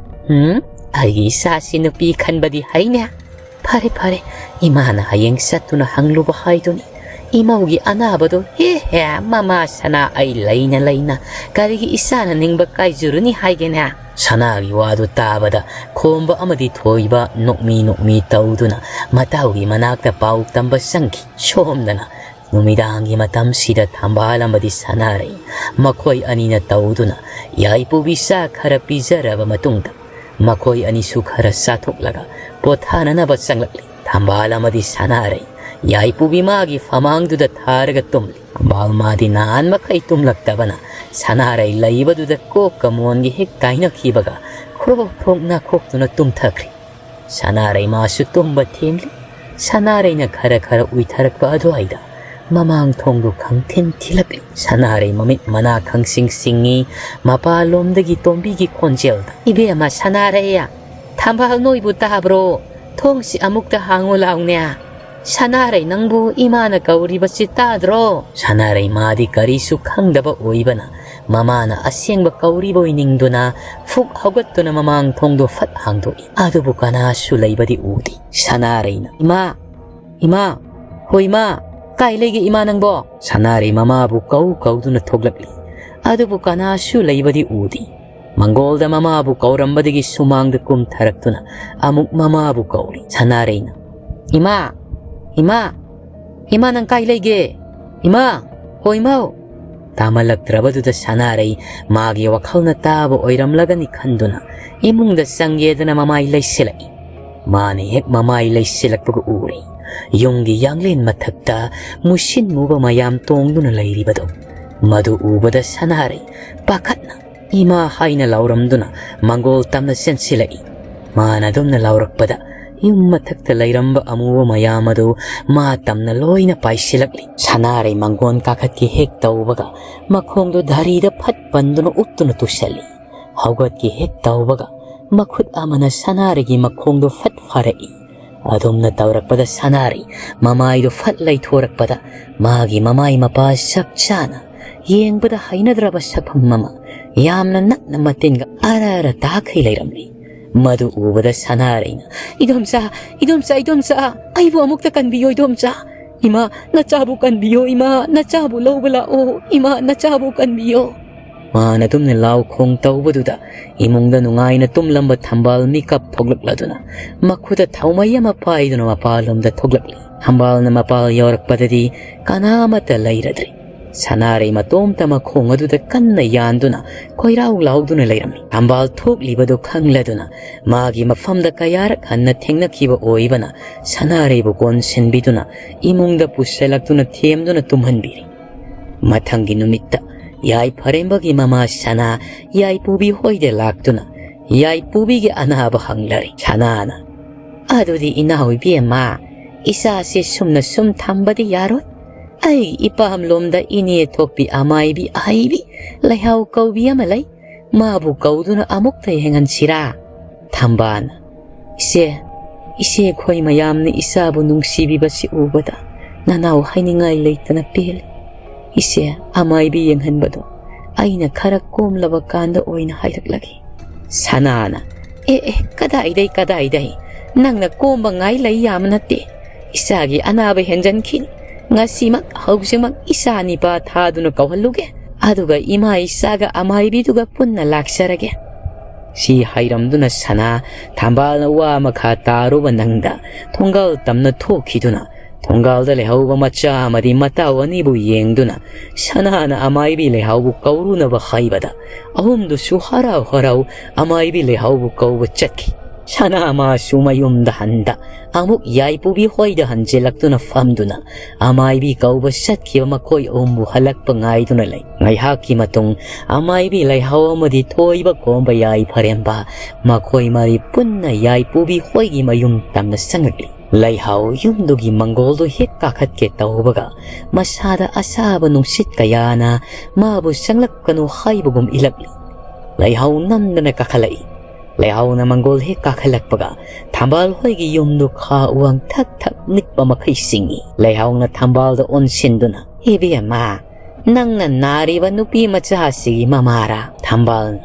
ꯎꯝ, ꯑꯩꯒꯤ ꯏꯆꯥꯁꯤ ꯅꯨꯄꯤ ꯈꯟꯕꯗꯤ ꯍꯩꯅꯦ꯫ ꯐꯔꯦ, ꯐꯔꯦ, ꯏꯃꯥꯅ ꯍꯌꯦꯡ ꯆꯠꯇꯨꯅ ꯍꯪꯂꯨꯕ ꯍꯥꯏꯗꯨꯅꯤ꯫ ꯏꯃꯧꯒꯤ ꯑꯅꯥꯕꯗꯣ, ꯍꯦ ꯍꯦ, ꯃꯃꯥ ꯁꯅꯥ ꯑꯩ ꯂꯩꯅ ꯂꯩꯅ ꯀꯔꯤꯒꯤ ꯏꯆꯥꯅ ꯅꯤꯡꯕ ꯀꯥꯏꯖꯔꯨꯅꯤ ꯍꯥꯏꯒꯦꯅꯦ?" ꯁꯅꯥꯒꯤ ꯋꯥꯗꯨ ꯇꯥꯕꯗ ꯈꯣꯝꯕ ꯑꯃꯗꯤ ꯊꯣꯏꯕ ꯅꯣꯛꯃꯤ ꯅꯣꯛꯃꯤ ꯇꯧꯗꯨꯅ ꯃꯇꯥꯎꯒꯤ ꯃꯅꯥꯛꯇ ꯄꯥꯎ ꯇꯝꯕ ꯆꯪꯈꯤ꯫ ꯁꯣꯝꯗꯅ ꯅꯨꯃꯤꯗꯥꯡꯒꯤ ꯃꯇꯝꯁꯤꯗ ꯊꯝꯕꯥꯜ ꯑꯃꯗꯤ ꯁꯅꯥꯔꯩ ꯃꯈꯣꯏ ꯑꯅꯤꯅ ꯇꯧꯗꯨꯅ ꯌꯥꯏꯄꯨꯕꯤ ꯆꯥ ꯈꯔ ꯄꯤꯖꯔꯕ ꯃꯇꯨꯡꯗ ꯃꯈꯣꯏ ꯑꯅꯤꯁꯨ ꯈꯔ ꯆꯥꯊꯣꯛꯂꯒ ꯄꯣꯊꯥꯅꯅꯕ ꯆꯪꯂꯛꯂꯤ꯫ ꯊꯝꯕꯥꯜ ꯑꯃꯗꯤ ꯁꯅꯥꯔꯩ ꯌꯥꯏꯄꯨꯕꯤ ꯃꯥꯒꯤ ꯐꯃꯥꯡꯗꯨꯗ ꯊꯥꯔꯒ ꯇꯨꯝꯂꯤ꯫ ꯊꯝꯕꯥꯜ ꯃꯥꯗꯤ ꯅꯍꯥꯟ ꯃꯈꯩ ꯇꯨꯝꯂꯛꯇꯕꯅ ꯁꯅꯥꯔꯩ ꯂꯩꯕꯗꯨꯗ ꯀꯣꯛꯀ ꯃꯣꯟꯒ ꯍꯦꯛ ꯇꯥꯏꯅꯈꯤꯕꯒ ꯈ꯭ꯔꯣꯛ ꯈ꯭ꯔꯣꯛ ꯅꯥꯈꯣꯛꯇꯨꯅ ꯇꯨꯝꯊꯈ꯭ꯔꯤ꯫ ꯁꯅꯥꯔꯩ ꯃꯥꯁꯨ ꯇꯨꯝꯕ ꯊꯦꯝꯂꯤ꯫ ꯁꯅꯥꯔꯩꯅ ꯈꯔ ꯈꯔ ꯎꯏꯊꯔꯛꯄ ꯑꯗꯨꯋꯥꯏꯗ ꯃꯃꯥꯡ ꯊꯣꯡꯗꯨ ꯈꯪꯊꯤꯟ ꯊꯤꯜꯂꯛꯂꯤ꯫ ꯁꯅꯥꯔꯩ ꯃꯃꯤꯠ ꯃꯅꯥ ꯈꯪꯁꯤꯡ ꯁꯤꯡꯉꯤ꯫ ꯃꯄꯥꯟꯂꯣꯝꯗꯒꯤ ꯇꯣꯝꯕꯤꯒꯤ ꯈꯣꯟꯖꯦꯜꯗ, "ꯏꯕꯦꯝꯃ ꯁꯅꯥꯔꯩ, ꯊꯝꯕꯥꯜ ꯅꯣꯏꯕꯨ ꯇꯥꯕ꯭ꯔꯣ? ꯊꯣꯡꯁꯤ ꯑꯃꯨꯛꯇ ꯍꯥꯡꯉꯨ ꯂꯥꯎꯅꯦ꯫ ꯁꯅꯥꯔꯩ, ꯅꯪꯕꯨ ꯏꯃꯥꯅ ꯀꯧꯔꯤꯕꯁꯤ ꯇꯥꯗ꯭ꯔꯣ?" ꯁꯅꯥꯔꯩ ꯃꯥꯗꯤ ꯀꯔꯤꯁꯨ ꯈꯪꯗꯕ ꯑꯣꯏꯕꯅ ꯃꯃꯥꯅ ꯑꯁꯦꯡꯕ ꯀꯧꯔꯤꯕꯣꯏ ꯅꯤꯡꯗꯨꯅ ꯐꯨꯛ ꯍꯧꯒꯠꯇꯨꯅ ꯃꯃꯥꯡ ꯊꯣꯡꯗꯣ ꯐꯠ ꯍꯥꯡꯗꯣꯛꯏ꯫ ꯑꯗꯨꯕꯨ ꯀꯅꯥꯁꯨ ꯂꯩꯕꯗꯤ ꯎꯗꯦ꯫ ꯁꯅꯥꯔꯩꯅ, "ꯏꯃꯥ, ꯏꯃꯥ, ꯍꯣ ꯏꯃꯥ, ꯀꯥꯏ ꯂꯩꯒꯦ ꯏꯃꯥ ꯅꯪꯕꯣ?" ꯁꯅꯥꯔꯩ ꯃꯃꯥꯕꯨ ꯀꯧ ꯀꯧꯗꯨꯅ ꯊꯣꯛꯂꯛꯂꯤ꯫ ꯑꯗꯨꯕꯨ ꯀꯅꯥꯁꯨ ꯂꯩꯕꯗꯤ ꯎꯗꯦ꯫ ꯃꯪꯒꯣꯜꯗ ꯃꯃꯥꯕꯨ ꯀꯧꯔꯝꯕꯗꯒꯤ ꯁꯨꯃꯥꯡꯗ ꯀꯨꯝꯊꯔꯛꯇꯨꯅ ꯑꯃꯨꯛ ꯃꯃꯥꯕꯨ ꯀꯧꯔꯤ꯫ ꯁꯅꯥꯔꯩꯅ, "ꯏꯃꯥ, ꯏꯃꯥ, ꯏꯃꯥ ꯅꯪ ꯀꯥꯏ ꯂꯩꯒꯦ? ꯏꯃꯥ, ꯍꯣ ꯏꯃꯥꯎ!" ꯇꯥꯃꯜꯂꯛꯇ꯭ꯔꯕꯗꯨꯗ ꯁꯅꯥꯔꯩ ꯃꯥꯒꯤ ꯋꯥꯈꯜꯅ ꯇꯥꯕ ꯑꯣꯏꯔꯝꯂꯒꯅꯤ ꯈꯟꯗꯨꯅ ꯏꯃꯨꯡꯗ ꯆꯪꯒꯦꯗꯅ ꯃꯃꯥꯏ ꯂꯩꯁꯤꯜꯂꯛꯏ꯫ ꯃꯥꯅ ꯍꯦꯛ ꯃꯃꯥꯏ ꯂꯩꯁꯤꯜꯂꯛꯄꯒ ꯎꯔꯦ ꯌꯨꯝꯒꯤ ꯌꯥꯡꯂꯦꯟ ꯃꯊꯛꯇ ꯃꯨꯁꯤꯟ ꯃꯨꯕ ꯃꯌꯥꯝ ꯇꯣꯡꯗꯨꯅ ꯂꯩꯔꯤꯕꯗꯣ꯫ ꯃꯗꯨ ꯎꯕꯗ ꯁꯅꯥꯔꯩ ꯄꯥꯈꯠꯅ "ꯏꯃꯥ" ꯍꯥꯏꯅ ꯂꯥꯎꯔꯝꯗꯨꯅ ꯃꯪꯒꯣꯜ ꯇꯝꯅ ꯆꯦꯟꯁꯤꯜꯂꯛꯏ꯫ ꯃꯥꯅ ꯑꯗꯨꯝꯅ ꯂꯥꯎꯔꯛꯄꯗ ꯌꯨꯝ ꯃꯊꯛꯇ ꯂꯩꯔꯝꯕ ꯑꯃꯨꯕ ꯃꯌꯥꯝ ꯑꯗꯨ ꯃꯥ ꯇꯝꯅ ꯂꯣꯏꯅ ꯄꯥꯏꯁꯤꯜꯂꯛꯂꯤ꯫ ꯁꯅꯥꯔꯩ ꯃꯪꯒꯣꯟ ꯀꯥꯈꯠꯀꯦ ꯍꯦꯛ ꯇꯧꯕꯒ ꯃꯈꯣꯡꯗꯨ ꯙꯔꯤꯗ ꯐꯠ ꯄꯟꯗꯨꯅ ꯎꯞꯇꯨꯅ ꯇꯨꯁꯜꯂꯤ꯫ ꯍꯧꯒꯠꯀꯦ ꯍꯦꯛ ꯇꯧꯕꯒ ꯃꯈꯨꯠ ꯑꯃꯅ ꯁꯅꯥꯔꯩꯒꯤ ꯃꯈꯣꯡꯗꯨ ꯐꯠ ꯐꯥꯔꯛꯏ꯫ ꯑꯗꯨꯝꯅ ꯇꯧꯔꯛꯄꯗ ꯁꯅꯥꯔꯩ ꯃꯃꯥꯏꯗꯨ ꯐꯠ ꯂꯩꯊꯣꯔꯛꯄꯗ ꯃꯥꯒꯤ ꯃꯃꯥꯏ ꯃꯄꯥ ꯆꯞ ꯆꯥꯅ ꯌꯦꯡꯕꯗ ꯍꯩꯅꯗ꯭ꯔꯕ ꯁꯛꯐꯝ ꯑꯃ ꯌꯥꯝꯅ ꯅꯛꯅ ꯃꯇꯤꯟꯒ ꯑꯔ ꯑꯔ ꯇꯥꯈꯩ ꯂꯩꯔꯝꯂꯤ꯫ ꯃꯗꯨ ꯎꯕꯗ ꯁꯅꯥꯔꯩꯅ "ꯏꯗꯣꯝꯆꯥ, ꯏꯗꯣꯝꯆꯥ, ꯏꯗꯣꯝꯆꯥ, ꯑꯩꯕꯨ ꯑꯃꯨꯛꯇ ꯀꯟꯕꯤꯌꯣ ꯏꯗꯣꯝꯆꯥ꯫ ꯏꯃꯥ, ꯅꯆꯥꯕꯨ ꯀꯟꯕꯤꯌꯣ ꯏꯃꯥ, ꯅꯆꯥꯕꯨ ꯂꯧꯕ ꯂꯥꯛꯑꯣ ꯏꯃꯥ, ꯅꯆꯥꯕꯨ ꯀꯟꯕꯤꯌꯣ"꯫ ꯃꯥꯅ ꯑꯗꯨꯝꯅ ꯂꯥꯎ ꯈꯣꯡ ꯇꯧꯕꯗꯨꯗ ꯏꯃꯨꯡꯗ ꯅꯨꯡꯉꯥꯏꯅ ꯇꯨꯝꯂꯝꯕ ꯊꯝꯕꯥꯜ ꯃꯤꯀꯞ ꯊꯣꯛꯂꯛꯂꯗꯨꯅ ꯃꯈꯨꯠꯇ ꯊꯧꯃꯩ ꯑꯃ ꯄꯥꯏꯗꯨꯅ ꯃꯄꯥꯜꯂꯣꯝꯗ ꯊꯣꯛꯂꯛꯂꯤ꯫ ꯊꯝꯕꯥꯜꯅ ꯃꯄꯥꯜ ꯌꯧꯔꯛꯄꯗꯗꯤ ꯀꯅꯥ ꯑꯃꯠꯇ ꯂꯩꯔꯗ꯭ꯔꯦ꯫ ꯁꯅꯥꯔꯩ ꯃꯇꯣꯝꯇ ꯃꯈꯣꯡ ꯑꯗꯨꯗ ꯀꯟꯅ ꯌꯥꯟꯗꯨꯅ ꯀꯣꯏꯔꯥꯎ ꯂꯥꯎꯗꯨꯅ ꯂꯩꯔꯝꯃꯤ꯫ ꯊꯝꯕꯥꯜ ꯊꯣꯛꯂꯤꯕꯗꯨ ꯈꯪꯂꯗꯨꯅ ꯃꯥꯒꯤ ꯃꯐꯝꯗ ꯀꯌꯥꯔꯛ ꯍꯟꯅ ꯊꯦꯡꯅꯈꯤꯕ ꯑꯣꯏꯕꯅ ꯁꯅꯥꯔꯩꯕꯨ ꯀꯣꯟꯁꯤꯟꯕꯤꯗꯨꯅ ꯏꯃꯨꯡꯗ ꯄꯨꯁꯤꯜꯂꯛꯇꯨꯅ ꯊꯦꯝꯗꯨꯅ ꯇꯨꯝꯍꯟꯕꯤꯔꯤ꯫ ꯃꯊꯪꯒꯤ ꯅꯨꯃꯤꯠꯇ ꯌꯥꯏꯐꯔꯦꯝꯕꯒꯤ ꯃꯃꯥ ꯁꯅꯥ ꯌꯥꯏꯄꯨꯕꯤ ꯍꯣꯏꯗ ꯂꯥꯛꯇꯨꯅ ꯌꯥꯏꯄꯨꯕꯤꯒꯤ ꯑꯅꯥꯕ ꯍꯪꯂꯔꯦ꯫ ꯁꯅꯥꯅ "ꯑꯗꯨꯗꯤ ꯏꯅꯥꯎ ꯏꯕꯦꯝꯃ, ꯏꯆꯥꯁꯤ ꯁꯨꯝꯅ ꯁꯨꯝ ꯊꯝꯕꯗꯤ ꯌꯥꯔꯣꯏ꯫ ꯑꯩ ꯏꯄꯥꯝꯂꯣꯝꯗ ꯏꯅꯦ ꯊꯣꯛꯄꯤ ꯑꯃꯥꯏꯕꯤ ꯑꯍꯩꯕꯤ ꯂꯩꯍꯥꯎ ꯀꯧꯕꯤ ꯑꯃ ꯂꯩ, ꯃꯥꯕꯨ ꯀꯧꯗꯨꯅ ꯑꯃꯨꯛꯇ ꯌꯦꯡꯍꯟꯁꯤꯔꯥ?" ꯊꯝꯕꯥꯜꯅ "ꯏꯆꯦ, ꯏꯆꯦ, ꯑꯩꯈꯣꯏ ꯃꯌꯥꯝꯅ ꯏꯆꯥꯕꯨ ꯅꯨꯡꯁꯤꯕꯤꯕꯁꯤ ꯎꯕꯗ ꯅꯅꯥꯎ ꯍꯥꯏꯅꯤꯡꯉꯥꯏ ꯂꯩꯇꯅ ꯄꯦꯜꯂꯤ꯫ ꯏꯆꯦ, ꯑꯃꯥꯏꯕꯤ ꯌꯦꯡꯍꯟꯕꯗꯣ ꯑꯩꯅ ꯈꯔ ꯀꯣꯝꯂꯕ ꯀꯥꯟꯗ ꯑꯣꯏꯅ ꯍꯥꯏꯔꯛꯂꯒꯦ"꯫ ꯁꯅꯥꯅ "ꯑꯦ ꯑꯦ, ꯀꯗꯥꯏꯗꯩ ꯀꯗꯥꯏꯗꯩ, ꯅꯪꯅ ꯀꯣꯝꯕ ꯉꯥꯏ ꯂꯩ ꯌꯥꯕ ꯅꯠꯇꯦ꯫ ꯏꯆꯥꯒꯤ ꯑꯅꯥꯕ ꯍꯦꯟꯖꯟꯈꯤꯅꯤ꯫ ꯉꯁꯤꯃꯛ ꯍꯧꯖꯤꯛꯃꯛ ꯏꯆꯥ ꯅꯤꯄꯥ ꯊꯥꯗꯨꯅ ꯀꯧꯍꯜꯂꯨꯒꯦ, ꯑꯗꯨꯒ ꯏꯃꯥ ꯏꯆꯥꯒ ꯑꯃꯥꯏꯕꯤꯗꯨꯒ ꯄꯨꯟꯅ ꯂꯥꯛꯆꯔꯒꯦ"꯫ ꯁꯤ ꯍꯥꯏꯔꯝꯗꯨꯅ ꯁꯅꯥ ꯊꯝꯕꯥꯜꯅ ꯋꯥ ꯃꯈꯥ ꯇꯥꯔꯨꯕ ꯅꯪꯗ ꯊꯣꯡꯒꯜ ꯇꯝꯅ ꯊꯣꯛꯈꯤꯗꯨꯅ ꯊꯣꯡꯒꯥꯜꯗ ꯂꯩꯍꯧꯕ ꯃꯆꯥ ꯑꯃꯗꯤ ꯃꯇꯥꯎ ꯑꯅꯤꯕꯨ ꯌꯦꯡꯗꯨꯅ ꯁꯅꯥꯅ ꯑꯃꯥꯏꯕꯤ ꯂꯩꯍꯥꯎꯕꯨ ꯀꯧꯔꯨꯅꯕ ꯍꯥꯏꯕꯗ, ꯑꯍꯨꯝꯗꯨꯁꯨ ꯍꯔꯥꯎ ꯍꯔꯥꯎ ꯑꯃꯥꯏꯕꯤ ꯂꯩꯍꯥꯎꯕꯨ ꯀꯧꯕ ꯆꯠꯈꯤ꯫ ꯁꯅꯥ ꯃꯥꯁꯨ ꯃꯌꯨꯝꯗ ꯍꯟꯗ ꯑꯃꯨꯛ ꯌꯥꯏꯄꯨꯕꯤ ꯍꯣꯏꯗ ꯍꯟꯖꯤꯜꯂꯛꯇꯨꯅ ꯐꯝꯗꯨꯅ ꯑꯃꯥꯏꯕꯤ ꯀꯧꯕ ꯆꯠꯈꯤꯕ ꯃꯈꯣꯏ ꯑꯍꯨꯝꯕꯨ ꯍꯜꯂꯛꯄ ꯉꯥꯏꯗꯨꯅ ꯂꯩ꯫ ꯉꯥꯏꯍꯥꯛꯀꯤ ꯃꯇꯨꯡ ꯑꯃꯥꯏꯕꯤ ꯂꯩꯍꯥꯎ ꯑꯃꯗꯤ ꯊꯣꯏꯕ ꯀꯣꯝꯕ ꯌꯥꯏꯐꯔꯦꯝꯕ ꯃꯈꯣꯏ ꯃꯔꯤ ꯄꯨꯟꯅ ꯌꯥꯏꯄꯨꯕꯤ ꯍꯣꯏꯒꯤ ꯃꯌꯨꯝ ꯇꯝꯅ ꯆꯪꯂꯛꯂꯤ꯫ ꯂꯩꯍꯥꯎ ꯌꯨꯝꯗꯨꯒꯤ ꯃꯪꯒꯣꯜꯗꯨ ꯍꯦꯛ ꯀꯥꯈꯠꯀꯦ ꯇꯧꯕꯒ ꯃꯁꯥꯗ ꯑꯁꯥꯕ ꯅꯨꯡꯁꯤꯠ ꯀꯌꯥꯅ ꯃꯥꯕꯨ ꯆꯪꯂꯛꯀꯅꯨ ꯍꯥꯏꯕꯒꯨꯝ ꯏꯜꯂꯛꯂꯤ꯫ ꯂꯩꯍꯥꯎ ꯅꯝꯗꯅ ꯀꯥꯈꯠꯂꯛꯏ꯫ ꯂꯩꯍꯥꯎꯅ ꯃꯪꯒꯣꯜ ꯍꯦꯛ ꯀꯥꯈꯠꯂꯛꯄꯒ ꯊꯝꯕꯥꯜ ꯍꯣꯏꯒꯤ ꯌꯨꯝꯗꯨ ꯈꯥ ꯎꯋꯥꯡ ꯊꯛ ꯊꯛ ꯅꯤꯛꯄ ꯃꯈꯩ ꯁꯤꯡꯏ꯫ ꯂꯩꯍꯥꯎꯅ ꯊꯝꯕꯥꯜꯗ ꯑꯣꯟꯁꯤꯟꯗꯨꯅ, "ꯏꯕꯦꯝꯃ, ꯅꯪꯅ ꯅꯥꯔꯤꯕ ꯅꯨꯄꯤ ꯃꯆꯥꯁꯤꯒꯤ ꯃꯃꯥꯔꯥ?" ꯊꯝꯕꯥꯜꯅ,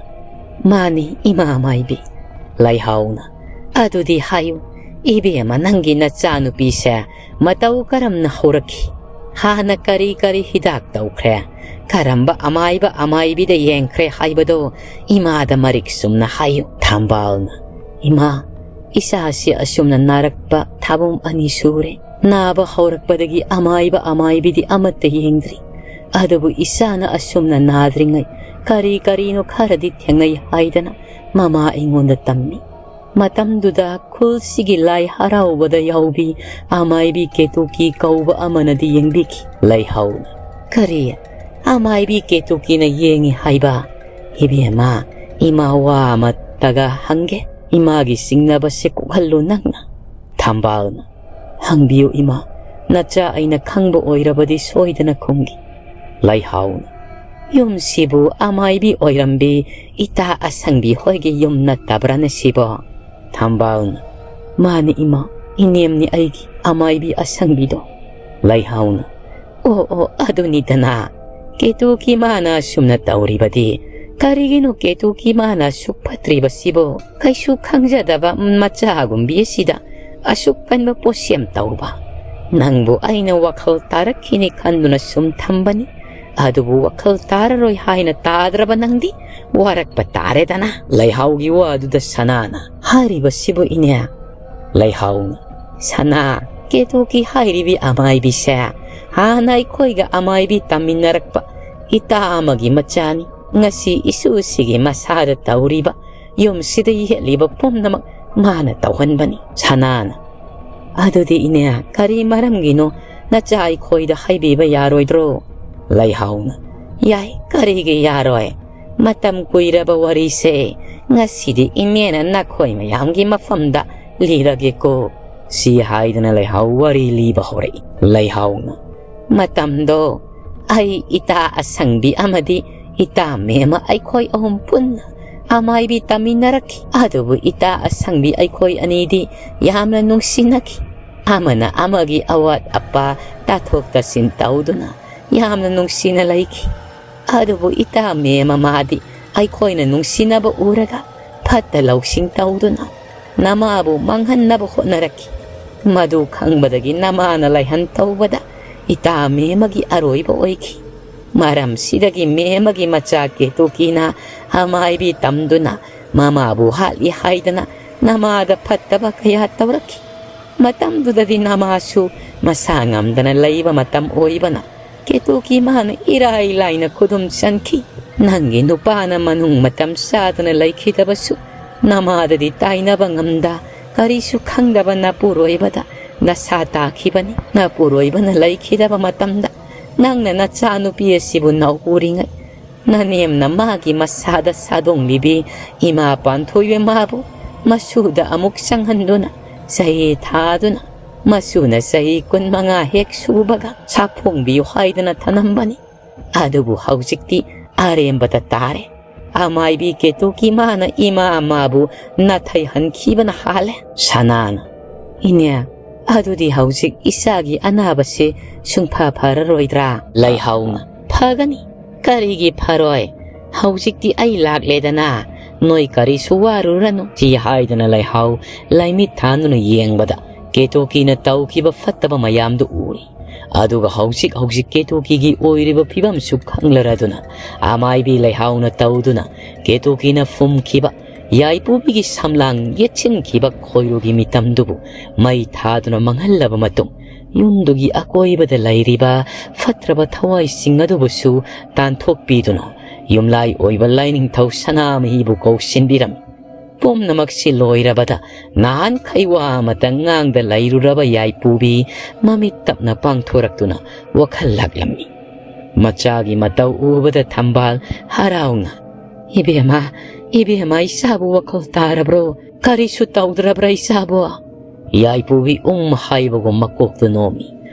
"ꯃꯥꯅꯤ, ꯏꯃꯥ ꯃꯥꯏꯕꯤ꯫" ꯂꯩꯍꯥꯎꯅ, "ꯑꯗꯨꯗꯤ ꯍꯥꯏꯌꯨ, ꯏꯕꯦꯝꯃ, ꯅꯪꯒꯤ ꯅꯆꯥꯅꯨꯄꯤꯁꯦ ꯃꯇꯧ ꯀꯔꯝꯅ ꯍꯧꯔꯛꯈꯤ? ꯍꯥꯟꯅ ꯀꯔꯤ ꯀꯔꯤ ꯍꯤꯗꯥꯛ ꯇꯧꯈ꯭ꯔꯦ? ꯀꯔꯝꯕ ꯑꯃꯥꯏꯕ ꯑꯃꯥꯏꯕꯤꯗ ꯌꯦꯡꯈ꯭ꯔꯦ ꯍꯥꯏꯕꯗꯣ ꯏꯃꯥꯗ ꯃꯔꯤꯛ ꯆꯨꯝꯅ ꯍꯥꯏꯌꯨ꯫" ꯊꯝꯕꯥꯜꯅ, "ꯏꯃꯥ, ꯏꯆꯥꯁꯤ ꯑꯁꯨꯝꯅ ꯅꯥꯔꯛꯄ ꯊꯥꯕꯨꯝ ꯑꯅꯤ ꯁꯨꯔꯦ꯫ ꯅꯥꯕ ꯍꯧꯔꯛꯄꯗꯒꯤ ꯑꯃꯥꯏꯕ ꯑꯃꯥꯏꯕꯤꯗꯤ ꯑꯃꯠꯇ ꯌꯦꯡꯗ꯭ꯔꯤ꯫ ꯑꯗꯨꯕꯨ ꯏꯆꯥꯅ ꯑꯁꯨꯝꯅ ꯅꯥꯗ꯭ꯔꯤꯉꯩ ꯀꯔꯤ ꯀꯔꯤꯅꯣ ꯈꯔꯗꯤ ꯊꯦꯡꯅꯩ ꯍꯥꯏꯗꯅ ꯃꯃꯥ ꯑꯩꯉꯣꯟꯗ ꯇꯝꯃꯤ꯫ ꯃꯇꯝꯗꯨꯗ ꯈꯨꯜꯁꯤꯒꯤ ꯂꯥꯏ ꯍꯔꯥꯎꯕꯗ ꯌꯥꯎꯕꯤ ꯑꯃꯥꯏꯕꯤ ꯀꯦꯇꯨꯀꯤ ꯀꯧꯕ ꯑꯃꯅꯗꯤ ꯌꯦꯡꯕꯤꯈꯤ꯫" ꯂꯩꯍꯥꯎꯅ, "ꯀꯔꯤ? ꯑꯃꯥꯏꯕꯤ ꯀꯦꯇꯨꯀꯤꯅ ꯌꯦꯡꯉꯤ ꯍꯥꯏꯕ? ꯏꯕꯦꯝꯃ, ꯏꯃꯥ ꯋꯥ ꯑꯃꯠꯇꯒ ꯍꯪꯒꯦ꯫ ꯏꯃꯥꯒꯤ ꯆꯤꯡꯅꯕꯁꯦ ꯀꯣꯛꯍꯜꯂꯨ ꯅꯪꯅ꯫" ꯊꯝꯕꯥꯜꯅ, "ꯍꯪꯕꯤꯌꯨ ꯏꯃꯥ, ꯅꯆꯥ ꯑꯩꯅ ꯈꯪꯕ ꯑꯣꯏꯔꯕꯗꯤ ꯁꯣꯏꯗꯅ ꯈꯨꯝꯒꯦ꯫" ꯂꯩꯍꯥꯎꯅ, "ꯌꯨꯝꯁꯤꯕꯨ ꯑꯃꯥꯏꯕꯤ ꯑꯣꯏꯔꯝꯕꯤ ꯏꯇꯥ ꯑꯁꯪꯕꯤ ꯍꯣꯏꯒꯤ ꯌꯨꯝ ꯅꯠꯇꯕ꯭ꯔꯥꯅꯦ ꯁꯤꯕꯣ?" ꯊꯝꯕꯥꯜꯅ, "ꯃꯥꯅꯤ ꯏꯃꯥ, ꯏꯅꯦꯝꯅꯤ ꯑꯩꯒꯤ ꯑꯃꯥꯏꯕꯤ ꯑꯁꯪꯕꯤꯗꯣ꯫" ꯂꯩꯍꯥꯎꯅ, "ꯑꯣ ꯑꯣ, ꯑꯗꯨꯅꯤꯗꯅ꯫ ꯀꯦꯇꯨꯀꯤ ꯃꯥꯅ ꯑꯁꯨꯝꯅ ꯇꯧꯔꯤꯕꯗꯤ ꯀꯔꯤꯒꯤꯅꯣ? ꯀꯦꯇꯨꯀꯤ ꯃꯥꯅ ꯑꯁꯨꯛ ꯐꯠꯇ꯭ꯔꯤꯕꯁꯤꯕꯨ ꯀꯩꯁꯨ ꯈꯪꯖꯗꯕ ꯃꯆꯥꯒꯨꯝꯕꯤ ꯑꯁꯤꯗ ꯑꯁꯨꯛ ꯀꯟꯕ ꯄꯣꯠꯁꯦꯝ ꯇꯧꯕ? ꯅꯪꯕꯨ ꯑꯩꯅ ꯋꯥꯈꯜ ꯇꯥꯔꯛꯈꯤꯅꯤ ꯈꯟꯗꯨꯅ ꯁꯨꯝ ꯊꯝꯕꯅꯤ꯫ ꯑꯗꯨꯕꯨ ꯋꯥꯈꯜ ꯇꯥꯔꯔꯣꯏ ꯍꯥꯏꯅ ꯇꯥꯗ꯭ꯔꯕ ꯅꯪꯗꯤ ꯋꯥꯔꯛꯄ ꯇꯥꯔꯦꯗꯅ꯫" ꯂꯩꯍꯥꯎꯒꯤ ꯋꯥꯗꯨꯗ ꯁꯅꯥꯅ, "ꯍꯥꯏꯔꯤꯕꯁꯤꯕꯨ ꯏꯅꯦ?" ꯂꯩꯍꯥꯎꯅ, "ꯁꯅꯥ, ꯀꯦꯇꯨꯀꯤ ꯍꯥꯏꯔꯤꯕꯤ ꯑꯃꯥꯏꯕꯤꯁꯦ ꯍꯥꯟꯅ ꯑꯩꯈꯣꯏꯒ ꯑꯃꯥꯏꯕꯤ ꯇꯝꯃꯤꯟꯅꯔꯛꯄ ꯏꯇꯥ ꯑꯃꯒꯤ ꯃꯆꯥꯅꯤ꯫ ꯉꯁꯤ ꯏꯁꯨꯁꯤꯒꯤ ꯃꯁꯥꯗ ꯇꯧꯔꯤꯕ ꯌꯨꯝꯁꯤꯗ ꯌꯦꯠꯂꯤꯕ ꯄꯨꯝꯅꯃꯛ ꯃꯥꯅ ꯇꯧꯍꯟꯕꯅꯤ꯫ ꯁꯅꯥꯅ, "ꯑꯗꯨꯗꯤ ꯏꯅꯦ, ꯀꯔꯤ ꯃꯔꯝꯒꯤꯅꯣ ꯅꯆꯥ ꯑꯩꯈꯣꯏꯗ ꯍꯥꯏꯕꯤꯕ ꯌꯥꯔꯣꯏꯗ꯭ꯔꯣ?" ꯂꯩꯍꯥꯎꯅ, "ꯌꯥꯏ, ꯀꯔꯤꯒꯤ ꯌꯥꯔꯣꯏ? ꯃꯇꯝ ꯀꯨꯏꯔꯕ ꯋꯥꯔꯤꯁꯦ ꯉꯁꯤꯗꯤ ꯏꯅꯦꯅ ꯅꯈꯣꯏ ꯃꯌꯥꯝꯒꯤ ꯃꯐꯝꯗ ꯂꯤꯔꯒꯦꯀꯣ"꯫ ꯁꯤ ꯍꯥꯏꯗꯨꯅ ꯂꯩꯍꯥꯎ ꯋꯥꯔꯤ ꯂꯤꯕ ꯍꯧꯔꯛꯏ꯫ ꯂꯩꯍꯥꯎꯅ, "ꯃꯇꯝꯗꯣ ꯑꯩ ꯏꯇꯥ ꯑꯁꯪꯕꯤ ꯑꯃꯗꯤ ꯏꯇꯥ ꯃꯦꯝꯃ ꯑꯩꯈꯣꯏ ꯑꯍꯨꯝ ꯄꯨꯟꯅ ꯑꯃꯥꯏꯕꯤ ꯇꯝꯃꯤꯟꯅꯔꯛꯈꯤ꯫ ꯑꯗꯨꯕꯨ ꯏꯇꯥ ꯑꯁꯪꯕꯤ ꯑꯩꯈꯣꯏ ꯑꯅꯤꯗꯤ ꯌꯥꯝꯅ ꯅꯨꯡꯁꯤꯅꯈꯤ꯫ ꯑꯃꯅ ꯑꯃꯒꯤ ꯑꯋꯥꯠ ꯑꯄꯥ ꯇꯥꯊꯣꯛ ꯇꯥꯁꯤꯟ ꯇꯧꯗꯨꯅ ꯌꯥꯝꯅ ꯅꯨꯡꯁꯤꯅ ꯂꯩꯈꯤ꯫ ꯑꯗꯨꯕꯨ ꯏꯇꯥ ꯃꯦꯝꯃ ꯃꯥꯗꯤ ꯑꯩꯈꯣꯏꯅ ꯅꯨꯡꯁꯤꯅꯕ ꯎꯔꯒ ꯐꯠꯇ ꯂꯧꯁꯤꯡ ꯇꯧꯗꯨꯅ ꯅꯃꯥꯕꯨ ꯃꯥꯡꯍꯟꯅꯕ ꯍꯣꯠꯅꯔꯛꯈꯤ꯫ ꯃꯗꯨ ꯈꯪꯕꯗꯒꯤ ꯅꯃꯥꯅ ꯂꯥꯏꯍꯟ ꯇꯧꯕꯗ ꯏꯇꯥ ꯃꯦꯝꯃꯒꯤ ꯑꯔꯣꯏꯕ ꯑꯣꯏꯈꯤ꯫ ꯃꯔꯝꯁꯤꯗꯒꯤ ꯃꯦꯝꯃꯒꯤ ꯃꯆꯥ ꯀꯦꯇꯨꯀꯤꯅ ꯑꯃꯥꯏꯕꯤ ꯇꯝꯗꯨꯅ ꯃꯃꯥꯕꯨ ꯍꯥꯠꯂꯤ ꯍꯥꯏꯗꯅ ꯅꯃꯥꯗ ꯐꯠꯇꯕ ꯀꯌꯥ ꯇꯧꯔꯛꯈꯤ꯫ ꯃꯇꯝꯗꯨꯗꯗꯤ ꯅꯃꯥꯁꯨ ꯃꯁꯥ ꯉꯝꯗꯅ ꯂꯩꯕ ꯃꯇꯝ ꯑꯣꯏꯕꯅ ꯀꯦꯇꯨꯀꯤ ꯃꯥꯅ ꯏꯔꯥꯏ ꯂꯥꯏꯅ ꯈꯨꯗꯨꯝ ꯆꯟꯈꯤ꯫ ꯅꯪꯒꯤ ꯅꯨꯄꯥꯅ ꯃꯅꯨꯡ ꯃꯇꯝ ꯆꯥꯗꯅ ꯂꯩꯈꯤꯗꯕꯁꯨ ꯅꯃꯥꯗꯗꯤ ꯇꯥꯏꯅꯕ ꯉꯝꯗ ꯀꯔꯤꯁꯨ ꯈꯪꯗꯕ ꯅꯄꯨꯔꯣꯏꯕꯗ ꯗꯁꯥ ꯇꯥꯈꯤꯕꯅꯤ꯫ ꯅꯄꯨꯔꯣꯏꯕꯅ ꯂꯩꯈꯤꯗꯕ ꯃꯇꯝꯗ ꯅꯪꯅ ꯅꯆꯥꯅꯨꯄꯤ ꯑꯁꯤꯕꯨ ꯅꯧꯔꯤꯉꯩ ꯅꯅꯦꯝꯅ ꯃꯥꯒꯤ ꯃꯁꯥꯗ ꯁꯥꯗꯣꯡꯂꯤꯕꯤ ꯏꯃꯥ ꯄꯥꯟꯊꯣꯏꯕꯤ ꯃꯥꯕꯨ ꯃꯁꯨꯗ ꯑꯃꯨꯛ ꯆꯪꯍꯟꯗꯨꯅ ꯆꯍꯤ ꯊꯥꯗꯨꯅ ꯃꯁꯨꯅ ꯆꯍꯤ ꯀꯨꯟꯃꯉꯥ ꯍꯦꯛ ꯁꯨꯕꯒ ꯁꯥꯐꯣꯡꯕꯤꯌꯨ ꯍꯥꯏꯗꯅ ꯊꯅꯝꯕꯅꯤ꯫ ꯑꯗꯨꯕꯨ ꯍꯧꯖꯤꯛꯇꯤ ꯑꯔꯦꯝꯕꯗ ꯇꯥꯔꯦ꯫ ꯑꯃꯥꯏꯕꯤ ꯀꯦꯇꯨꯀꯤ ꯃꯥꯅ ꯏꯃꯥ ꯃꯥꯕꯨ ꯅꯥꯊꯩꯍꯟꯈꯤꯕꯅ ꯍꯥꯜꯂꯦ꯫ ꯁꯅꯥꯅ, ꯏꯅꯦ, ꯑꯗꯨꯗꯤ ꯍꯧꯖꯤꯛ ꯏꯆꯥꯒꯤ ꯑꯅꯥꯕꯁꯦ ꯁꯨꯡꯐ ꯐꯔꯔꯣꯏꯗ꯭ꯔꯥ? ꯂꯩꯍꯥꯎꯅ, ꯐꯒꯅꯤ꯫ ꯀꯔꯤꯒꯤ ꯐꯔꯣꯏ? ꯍꯧꯖꯤꯛꯇꯤ ꯑꯩ ꯂꯥꯛꯂꯦꯗꯅ, ꯅꯣꯏ ꯀꯔꯤꯁꯨ ꯋꯥꯔꯨꯔꯅꯨ꯫ ꯁꯤ ꯍꯥꯏꯗꯨꯅ ꯂꯩꯍꯥꯎ ꯂꯥꯏꯃꯤꯠ ꯊꯥꯟꯗꯨꯅ ꯌꯦꯡꯕꯗ ꯀꯦꯇꯨꯀꯤꯅ ꯇꯧꯈꯤꯕ ꯐꯠꯇꯕ ꯃꯌꯥꯝꯗꯨ ꯎꯔꯤ꯫ ꯑꯗꯨꯒ ꯍꯧꯖꯤꯛ ꯍꯧꯖꯤꯛ ꯀꯦꯇꯨꯀꯤꯒꯤ ꯑꯣꯏꯔꯤꯕ ꯐꯤꯕꯝꯁꯨ ꯈꯪꯂꯔꯗꯨꯅ ꯑꯃꯥꯏꯕꯤ ꯂꯩꯍꯥꯎꯅ ꯇꯧꯗꯨꯅ ꯀꯦꯇꯨꯀꯤꯅ ꯐꯨꯝꯈꯤꯕ ꯌꯥꯏꯄꯨꯕꯤꯒꯤ ꯁꯝꯂꯥꯡ ꯌꯦꯠꯁꯤꯟꯈꯤꯕ ꯈꯣꯏꯔꯨꯒꯤ ꯃꯤꯇꯝꯗꯨꯕꯨ ꯃꯩ ꯊꯥꯗꯨꯅ ꯃꯥꯡꯍꯜꯂꯕ ꯃꯇꯨꯡ, ꯌꯨꯝꯗꯨꯒꯤ ꯑꯀꯣꯏꯕꯗ ꯂꯩꯔꯤꯕ ꯐꯠꯇ꯭ꯔꯕ ꯊꯋꯥꯏꯁꯤꯡ ꯑꯗꯨꯕꯨꯁꯨ ꯇꯥꯟꯊꯣꯛꯄꯤꯗꯨꯅ, ꯌꯨꯝꯂꯥꯏ ꯑꯣꯏꯕ ꯂꯥꯏꯅꯤꯡꯊꯧ ꯁꯅꯥꯃꯍꯤꯕꯨ ꯀꯧꯁꯤꯟꯕꯤꯔꯝꯃꯤ꯫ ꯄꯨꯝꯅꯃꯛꯁꯤ ꯂꯣꯏꯔꯕꯗ, ꯅꯍꯥꯟꯈꯩ ꯋꯥ ꯑꯃꯇ ꯉꯥꯡꯗ ꯂꯩꯔꯨꯔꯕ ꯌꯥꯏꯄꯨꯕꯤ ꯃꯃꯤꯠ ꯇꯞꯅ ꯄꯥꯡꯊꯣꯔꯛꯇꯨꯅ ꯋꯥꯈꯜ ꯂꯥꯛꯂꯝꯃꯤ꯫ ꯃꯆꯥꯒꯤ ꯃꯇꯧ ꯎꯕꯗ ꯊꯝꯕꯥꯜ ꯍꯔꯥꯎꯅ, "ꯏꯕꯦꯝꯃ, ꯏꯕꯦꯝꯃ, ꯏꯆꯥꯕꯨ ꯋꯥꯈꯜ ꯇꯥꯔꯕ꯭ꯔꯣ? ꯀꯔꯤꯁꯨ ꯇꯧꯗ꯭ꯔꯕ꯭ꯔꯥ ꯏꯆꯥꯕꯨ?" ꯌꯥꯏꯄꯨꯕꯤ ꯎꯝ ꯍꯥꯏꯕꯒꯨꯝ ꯃꯀꯣꯛꯇꯨ ꯅꯣꯝꯃꯤ꯫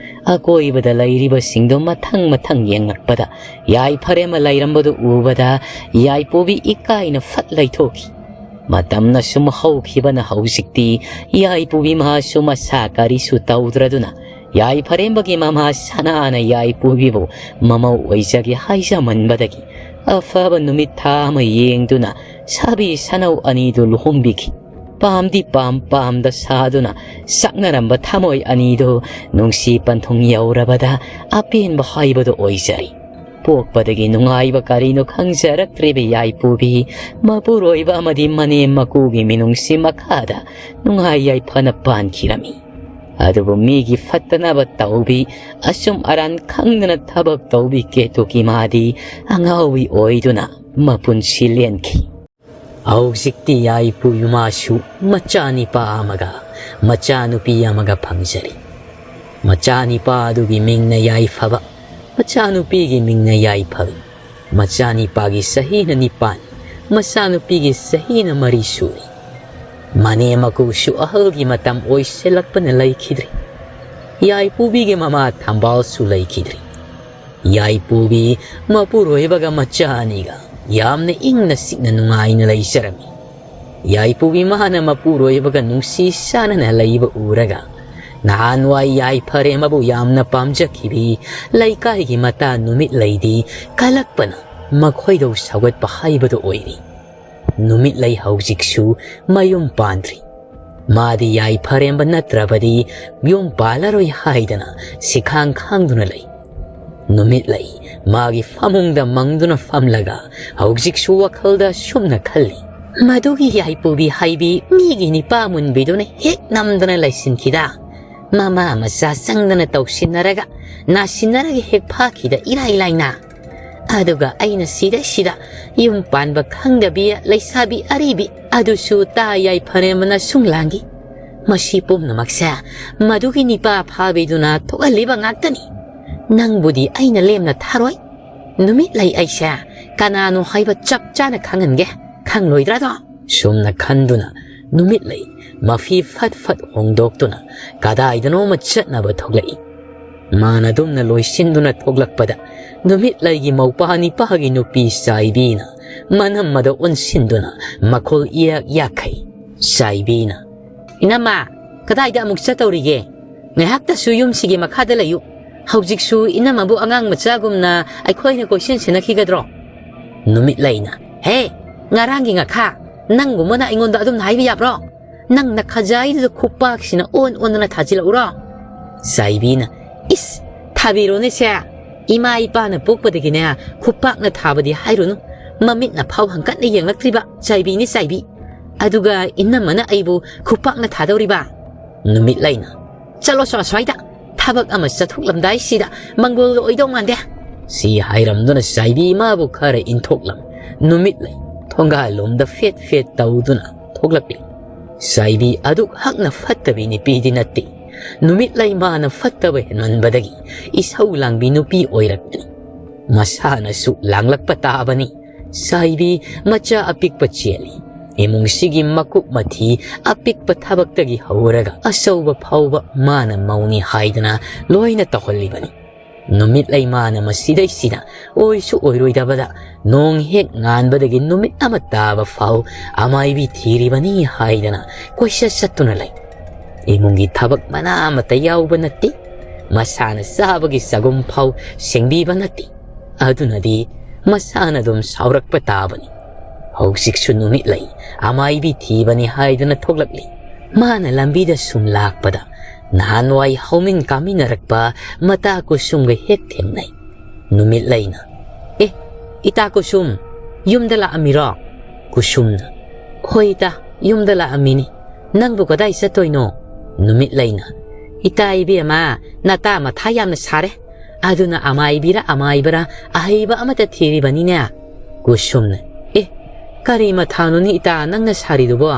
ꯑꯀꯣꯏꯕꯗ ꯂꯩꯔꯤꯕꯁꯤꯡꯗꯨ ꯃꯊꯪ ꯃꯊꯪ ꯌꯦꯡꯂꯛꯄꯗ, ꯌꯥꯏꯐꯔꯦꯝꯕ ꯂꯩꯔꯝꯕꯗꯨ ꯎꯕꯗ ꯌꯥꯏꯄꯨꯕꯤ ꯏꯀꯥꯏꯅ ꯐꯠ ꯂꯩꯊꯣꯛꯈꯤ꯫ ꯃꯇꯝꯅ ꯁꯨꯝ ꯍꯧꯈꯤꯕꯅ ꯍꯧꯖꯤꯛꯇꯤ ꯌꯥꯏꯄꯨꯕꯤ ꯃꯍꯥꯁꯨ ꯃꯁꯥ ꯀꯔꯤꯁꯨ ꯇꯧꯗ꯭ꯔꯗꯨꯅ, ꯌꯥꯏꯐꯔꯦꯝꯕꯒꯤ ꯃꯃꯥ ꯁꯅꯥꯅ ꯌꯥꯏꯄꯨꯕꯤꯕꯨ ꯃꯃꯧ ꯑꯣꯏꯖꯒꯦ ꯍꯥꯏꯖꯃꯟꯕꯗꯒꯤ, ꯑꯐꯕ ꯅꯨꯃꯤꯠ ꯊꯥ ꯑꯃ ꯌꯦꯡꯗꯨꯅ ꯁꯥꯕꯤ ꯁꯅꯧ ꯑꯅꯤꯗꯨ ꯂꯨꯍꯣꯡꯕꯤꯈꯤ꯫ ꯄꯥꯝꯗꯤ ꯄꯥꯝ, ꯄꯥꯝꯗ ꯁꯥꯗꯨꯅ ꯁꯛꯅꯔꯝꯕ ꯊꯃꯣꯏ ꯑꯅꯤꯗꯨ ꯅꯨꯡꯁꯤ ꯄꯟꯊꯨꯡ ꯌꯧꯔꯕꯗ ꯑꯄꯦꯟꯕ ꯍꯥꯏꯕꯗꯨ ꯑꯣꯏꯖꯔꯤ꯫ ꯄꯣꯛꯄꯗꯒꯤ ꯅꯨꯡꯉꯥꯏꯕ ꯀꯔꯤꯅꯣ ꯈꯪꯖꯔꯛꯇ꯭ꯔꯤꯕ ꯌꯥꯏꯄꯨꯕꯤ, ꯃꯄꯨꯔꯣꯏꯕ ꯑꯃꯗꯤ ꯃꯅꯦꯝ ꯃꯀꯨꯒꯤ ꯃꯤꯅꯨꯡꯁꯤ ꯃꯈꯥꯗ ꯅꯨꯡꯉꯥꯏ ꯌꯥꯏꯐꯅ ꯄꯥꯟꯈꯤꯔꯝꯃꯤ꯫ ꯑꯗꯨꯕꯨ ꯃꯤꯒꯤ ꯐꯠꯇꯅꯕ ꯇꯧꯕꯤ, ꯑꯆꯨꯝ ꯑꯔꯥꯟ ꯈꯪꯗꯅ ꯊꯕꯛ ꯇꯧꯕꯤ ꯀꯦꯇꯨꯀꯤ ꯃꯥꯗꯤ ꯑꯉꯥꯎꯕꯤ ꯑꯣꯏꯗꯨꯅ ꯃꯄꯨꯟꯁꯤ ꯂꯦꯟꯈꯤ꯫ ꯍꯧꯖꯤꯛꯇꯤ ꯌꯥꯏꯄꯨ ꯏꯃꯥꯁꯨ ꯃꯆꯥꯅꯤꯄꯥ ꯑꯃꯒ ꯃꯆꯥꯅꯨꯄꯤ ꯑꯃꯒ ꯐꯪꯖꯔꯤ꯫ ꯃꯆꯥꯅꯤꯄꯥ ꯑꯗꯨꯒꯤ ꯃꯤꯡꯅ ꯌꯥꯏꯐꯕ, ꯃꯆꯥꯅꯨꯄꯤꯒꯤ ꯃꯤꯡꯅ ꯌꯥꯏꯐꯕꯤ꯫ ꯃꯆꯥꯅꯤꯄꯥꯒꯤ ꯆꯍꯤꯅ ꯅꯤꯄꯥꯟ, ꯃꯆꯥꯅꯨꯄꯤꯒꯤ ꯆꯍꯤꯅ ꯃꯔꯤ ꯁꯨꯔꯤ꯫ ꯃꯅꯦꯝ ꯃꯀꯨꯁꯨ ꯑꯍꯜꯒꯤ ꯃꯇꯝ ꯑꯣꯏꯁꯤꯜꯂꯛꯄꯅ ꯂꯩꯈꯤꯗ꯭ꯔꯤ꯫ ꯌꯥꯏꯄꯨꯕꯤꯒꯤ ꯃꯃꯥ ꯊꯝꯕꯥꯜꯁꯨ ꯂꯩꯈꯤꯗ꯭ꯔꯤ꯫ ꯌꯥꯏꯄꯨꯕꯤ ꯃꯄꯨꯔꯣꯏꯕꯒ ꯃꯆꯥ ꯑꯅꯤꯒ ꯌꯥꯝꯅ ꯏꯪꯅ ꯆꯤꯛꯅ ꯅꯨꯡꯉꯥꯏꯅ ꯂꯩꯖꯔꯝꯃꯤ꯫ ꯌꯥꯏꯄꯨꯕꯤ ꯃꯥꯅ ꯃꯄꯨꯔꯣꯏꯕꯒ ꯅꯨꯡꯁꯤ ꯆꯥꯟꯅꯅ ꯂꯩꯕ ꯎꯔꯒ, ꯅꯍꯥꯟꯋꯥꯏ ꯌꯥꯏꯐꯔꯦꯝꯕꯕꯨ ꯌꯥꯝꯅ ꯄꯥꯝꯖꯈꯤꯕꯤ ꯂꯩꯀꯥꯏꯒꯤ ꯃꯇꯥ ꯅꯨꯃꯤꯠꯂꯩꯗꯤ ꯀꯜꯂꯛꯄꯅ ꯃꯈꯣꯏꯗꯧ ꯁꯧꯒꯠꯄ ꯍꯥꯏꯕꯗꯨ ꯑꯣꯏꯔꯤ꯫ ꯅꯨꯃꯤꯠꯂꯩ ꯍꯧꯖꯤꯛꯁꯨ ꯃꯌꯨꯝ ꯄꯥꯟꯗ꯭ꯔꯤ꯫ ꯃꯥꯗꯤ ꯌꯥꯏꯐꯔꯦꯝꯕ ꯅꯠꯇ꯭ꯔꯕꯗꯤ ꯌꯨꯝ ꯄꯥꯜꯂꯔꯣꯏ ꯍꯥꯏꯗꯅ ꯁꯤꯈꯥꯡ ꯈꯥꯡꯗꯨꯅ ꯂꯩ꯫ ꯅꯨꯃꯤꯠꯂꯩ ꯃꯥꯒꯤ ꯐꯃꯨꯡꯗ ꯃꯪꯗꯨꯅ ꯐꯝꯂꯒ ꯍꯧꯖꯤꯛꯁꯨ ꯋꯥꯈꯜꯗ ꯁꯨꯝꯅ ꯈꯜꯂꯤ, ꯃꯗꯨꯒꯤ ꯌꯥꯏꯄꯨꯕꯤ ꯍꯥꯏꯕꯤ ꯃꯤꯒꯤ ꯅꯤꯄꯥ ꯃꯨꯟꯕꯤꯗꯨꯅ ꯍꯦꯛ ꯅꯝꯗꯅ ꯂꯩꯁꯤꯟꯈꯤꯗ, ꯃꯃꯥ ꯃꯆꯥ ꯆꯪꯗꯅ ꯇꯧꯁꯤꯟꯅꯔꯒ, ꯅꯥꯁꯤꯟꯅꯔꯒ ꯍꯦꯛ ꯐꯥꯈꯤꯗ ꯏꯔꯥꯏ ꯂꯥꯏꯅ꯫ ꯑꯗꯨꯒ ꯑꯩꯅ ꯁꯤꯗꯩꯁꯤꯗ ꯌꯨꯝ ꯄꯥꯟꯕ ꯈꯪꯗꯕꯤ ꯂꯩꯁꯥꯕꯤ ꯑꯔꯤꯕꯤ ꯑꯗꯨꯁꯨ ꯇꯥ ꯌꯥꯏꯐꯔꯦꯝꯕꯅ ꯁꯨꯡ ꯂꯥꯡꯈꯤ꯫ ꯃꯁꯤ ꯄꯨꯝꯅꯃꯛꯁꯦ ꯃꯗꯨꯒꯤ ꯅꯤꯄꯥ ꯐꯥꯕꯤꯗꯨꯅ ꯊꯣꯛꯍꯜꯂꯤꯕ ꯉꯥꯛꯇꯅꯤ꯫ ꯅꯪꯕꯨꯗꯤ ꯑꯩꯅ ꯂꯦꯝꯅ ꯊꯥꯔꯣꯏ꯫ ꯅꯨꯃꯤꯠ ꯂꯩ ꯑꯩꯁꯦ ꯀꯅꯥꯅꯣ ꯍꯥꯏꯕ ꯆꯞ ꯆꯥꯅ ꯈꯪꯍꯟꯒꯦ꯫ ꯈꯪꯂꯣꯏꯗ꯭ꯔꯥꯗꯣ? ꯁꯨꯝꯅ ꯈꯟꯗꯨꯅ ꯅꯨꯃꯤꯠ ꯂꯩ ꯃꯐꯤ ꯐꯠ ꯐꯠ ꯍꯣꯡꯗꯣꯛꯇꯨꯅ ꯀꯗꯥꯏꯗꯅꯣꯃ ꯆꯠꯅꯕ ꯊꯣꯛꯂꯛꯏ꯫ ꯃꯥꯅ ꯑꯗꯨꯝꯅ ꯂꯣꯏꯁꯤꯟꯗꯨꯅ ꯊꯣꯛꯂꯛꯄꯗ ꯅꯨꯃꯤꯠ ꯂꯩꯒꯤ ꯃꯧꯄꯥ ꯅꯤꯄꯥꯒꯤ ꯅꯨꯄꯤ ꯆꯥꯏꯕꯤꯅ ꯃꯅꯝ ꯑꯗꯨ ꯑꯣꯟꯁꯤꯟꯗꯨꯅ ꯃꯈꯣꯜ ꯏꯌꯥꯛ ꯌꯥꯛꯈꯩ꯫ ꯆꯥꯏꯕꯤꯅ, "ꯏꯅꯝꯃ, ꯀꯗꯥꯏꯗ ꯑꯃꯨꯛ ꯆꯠꯇꯧꯔꯤꯒꯦ? ꯉꯥꯏꯍꯥꯛꯇꯁꯨ ꯌꯨꯝꯁꯤꯒꯤ ꯃꯈꯥꯗ ꯂꯩꯌꯨ꯫ ꯍꯧꯖꯤꯛꯁꯨ ꯏꯅꯝꯃꯕꯨ ꯑꯉꯥꯡ ꯃꯆꯥꯒꯨꯝꯅ ꯑꯩꯈꯣꯏꯅ ꯀꯣꯏꯁꯦꯟ ꯁꯦꯟꯅꯈꯤꯒꯗ꯭ꯔꯣ?" ꯅꯨꯃꯤꯠ ꯂꯩꯅ, "ꯍꯦ, ꯉꯔꯥꯡꯒꯤ ꯉꯥꯈꯥ, ꯅꯪꯒꯨꯝꯕꯅ ꯑꯩꯉꯣꯟꯗ ꯑꯗꯨꯝꯅ ꯍꯥꯏꯕ ꯌꯥꯕ꯭ꯔꯣ? ꯅꯪ ꯅꯈꯥꯖꯥꯏꯗꯨꯗ ꯈꯨꯄꯥꯛꯁꯤꯅ ꯑꯣꯟ ꯑꯣꯟꯗꯅ ꯊꯥꯖꯤꯜꯂꯛꯎꯔꯣ?" ꯆꯥꯏꯕꯤꯅ, "ꯏꯁ, ꯊꯥꯕꯤꯔꯣꯅꯦ ꯁꯦ꯫ ꯏꯃꯥ ꯏꯄꯥꯅ ꯄꯣꯛꯄꯗꯒꯤꯅꯦ ꯈꯨꯄꯥꯛꯅ ꯊꯥꯕꯗꯤ ꯍꯥꯏꯔꯨꯅꯨ꯫ ꯃꯃꯤꯠꯅ ꯐꯥꯎ ꯍꯪꯀꯠꯅ ꯌꯦꯡꯂꯛꯇ꯭ꯔꯤꯕ ꯆꯥꯏꯕꯤꯅꯤ ꯆꯥꯏꯕꯤ꯫ ꯑꯗꯨꯒ ꯏꯅꯝꯃꯅ ꯑꯩꯕꯨ ꯈꯨꯄꯥꯛꯅ ꯊꯥꯗꯧꯔꯤꯕ?" ꯅꯨꯃꯤꯠ ꯂꯩꯅ, "ꯆꯠꯂꯣ ꯁ꯭ꯋꯥ-, ꯁ꯭ꯋꯥꯏꯗ꯫ ꯊꯕꯛ ꯑꯃ ꯆꯠꯊꯣꯛꯂꯝꯗꯥꯏꯁꯤꯗ ꯃꯪꯒꯣꯜꯒ ꯑꯣꯏꯗꯧ ꯃꯥꯟꯗꯦ꯫" ꯁꯤ ꯍꯥꯏꯔꯝꯗꯨꯅ ꯆꯥꯏꯕꯤ ꯃꯥꯕꯨ ꯈꯔ ꯏꯟꯊꯣꯛꯂꯝ ꯅꯨꯃꯤꯠ ꯂꯩ ꯊꯣꯡꯒꯥꯜꯂꯣꯝꯗ ꯐꯦꯠ ꯐꯦꯠ ꯇꯧꯗꯨꯅ ꯊꯣꯛꯂꯛꯂꯤ꯫ ꯆꯥꯏꯕꯤ ꯑꯗꯨꯛ ꯍꯛꯅ ꯐꯠꯇꯕꯤ ꯅꯨꯄꯤꯗꯤ ꯅꯠꯇꯦ꯫ ꯅꯨꯃꯤꯠ ꯂꯩ ꯃꯥꯅ ꯐꯠꯇꯕ ꯍꯦꯟꯃꯟꯕꯗꯒꯤ ꯏꯁꯧ ꯂꯥꯡꯕꯤ ꯅꯨꯄꯤ ꯑꯣꯏꯔꯛꯄꯅꯤ꯫ ꯃꯁꯥꯅꯁꯨ ꯂꯥꯡꯂꯛꯄ ꯇꯥꯕꯅꯤ꯫ ꯆꯥꯏꯕꯤ ꯃꯆꯥ ꯑꯄꯤꯛꯄ ꯆꯦꯜꯂꯤ꯫ ꯏꯃꯨꯡꯁꯤꯒꯤ ꯃꯀꯨꯞ ꯃꯊꯤ ꯑꯄꯤꯛꯄ ꯊꯕꯛꯇꯒꯤ ꯍꯧꯔꯒ ꯑꯆꯧꯕ ꯐꯥꯎꯕ ꯃꯥꯅ ꯃꯧꯅꯤ ꯍꯥꯏꯗꯅ ꯂꯣꯏꯅ ꯇꯧꯍꯜꯂꯤꯕꯅꯤ꯫ ꯅꯨꯃꯤꯠ ꯂꯩ ꯃꯥꯅ ꯃꯁꯤꯗꯩꯁꯤꯗ ꯑꯣꯏꯁꯨ ꯑꯣꯏꯔꯣꯏꯗꯕꯗ ꯅꯣꯡ ꯍꯦꯛ ꯉꯥꯟꯕꯗꯒꯤ ꯅꯨꯃꯤꯠ ꯑꯃ ꯇꯥꯕ ꯐꯥꯎ ꯑꯃꯥꯏꯕꯤ ꯊꯤꯔꯤꯕꯅꯤ ꯍꯥꯏꯗꯅ ꯀꯣꯏꯆꯠ ꯆꯠꯇꯨꯅ ꯂꯩ꯫ ꯏꯃꯨꯡꯒꯤ ꯊꯕꯛ ꯃꯅꯥ ꯑꯃꯠꯇ ꯌꯥꯎꯕ ꯅꯠꯇꯦ꯫ ꯃꯁꯥꯅ ꯆꯥꯕꯒꯤ ꯆꯒꯨꯝ ꯐꯥꯎ ꯁꯦꯡꯕꯤꯕ ꯅꯠꯇꯦ꯫ ꯑꯗꯨꯅꯗꯤ ꯃꯁꯥꯅ ꯑꯗꯨꯝ ꯁꯥꯎꯔꯛꯄ ꯇꯥꯕꯅꯤ꯫ ꯍꯧꯖꯤꯛꯁꯨ ꯅꯨꯃꯤꯠ ꯂꯩ ꯑꯃꯥꯏꯕꯤ ꯊꯤꯕꯅꯤ ꯍꯥꯏꯗꯨꯅ ꯊꯣꯛꯂꯛꯂꯤ꯫ ꯃꯥꯅ ꯂꯝꯕꯤꯗ ꯁꯨꯝ ꯂꯥꯛꯄꯗ ꯅꯍꯥꯟꯋꯥꯏ ꯍꯧꯃꯤꯟ ꯀꯥꯃꯤꯟꯅꯔꯛꯄ ꯃꯇꯥ ꯀꯨꯁꯨꯝꯒ ꯍꯦꯛ ꯊꯦꯡꯅꯩ꯫ ꯅꯨꯃꯤꯠ ꯂꯩꯅ, "ꯑꯦ, ꯏꯇꯥ ꯀꯨꯁꯨꯝ, ꯌꯨꯝꯗ ꯂꯥꯛꯑꯝꯃꯤꯔꯣ?" ꯀꯨꯁꯨꯝꯅ, ꯍꯣꯏ ꯏꯇꯥ, ꯌꯨꯝꯗ ꯂꯥꯛꯑꯝꯃꯤꯅꯤ꯫ ꯅꯪꯕꯨ ꯀꯗꯥꯏ ꯆꯠꯇꯣꯏꯅꯣ? ꯅꯨꯃꯤꯠ ꯂꯩꯅ, ꯏꯇꯥ ꯏꯕꯦꯝꯃ, ꯅꯇꯥ ꯃꯊꯥ ꯌꯥꯝꯅ ꯁꯥꯔꯦ꯫ ꯑꯗꯨꯅ ꯑꯃꯥꯏꯕꯤꯔ ꯑꯃꯥꯏꯕꯔ ꯑꯍꯩꯕ ꯑꯃꯇ ꯊꯤꯔꯤꯕꯅꯤꯅꯦ꯫ ꯀꯨꯁꯨꯝꯅ, ꯑꯦ, ꯀꯔꯤ ꯃꯊꯥꯅꯣꯅꯤ ꯏꯇꯥ ꯅꯪꯅ ꯁꯥꯔꯤꯗꯨꯕꯣ?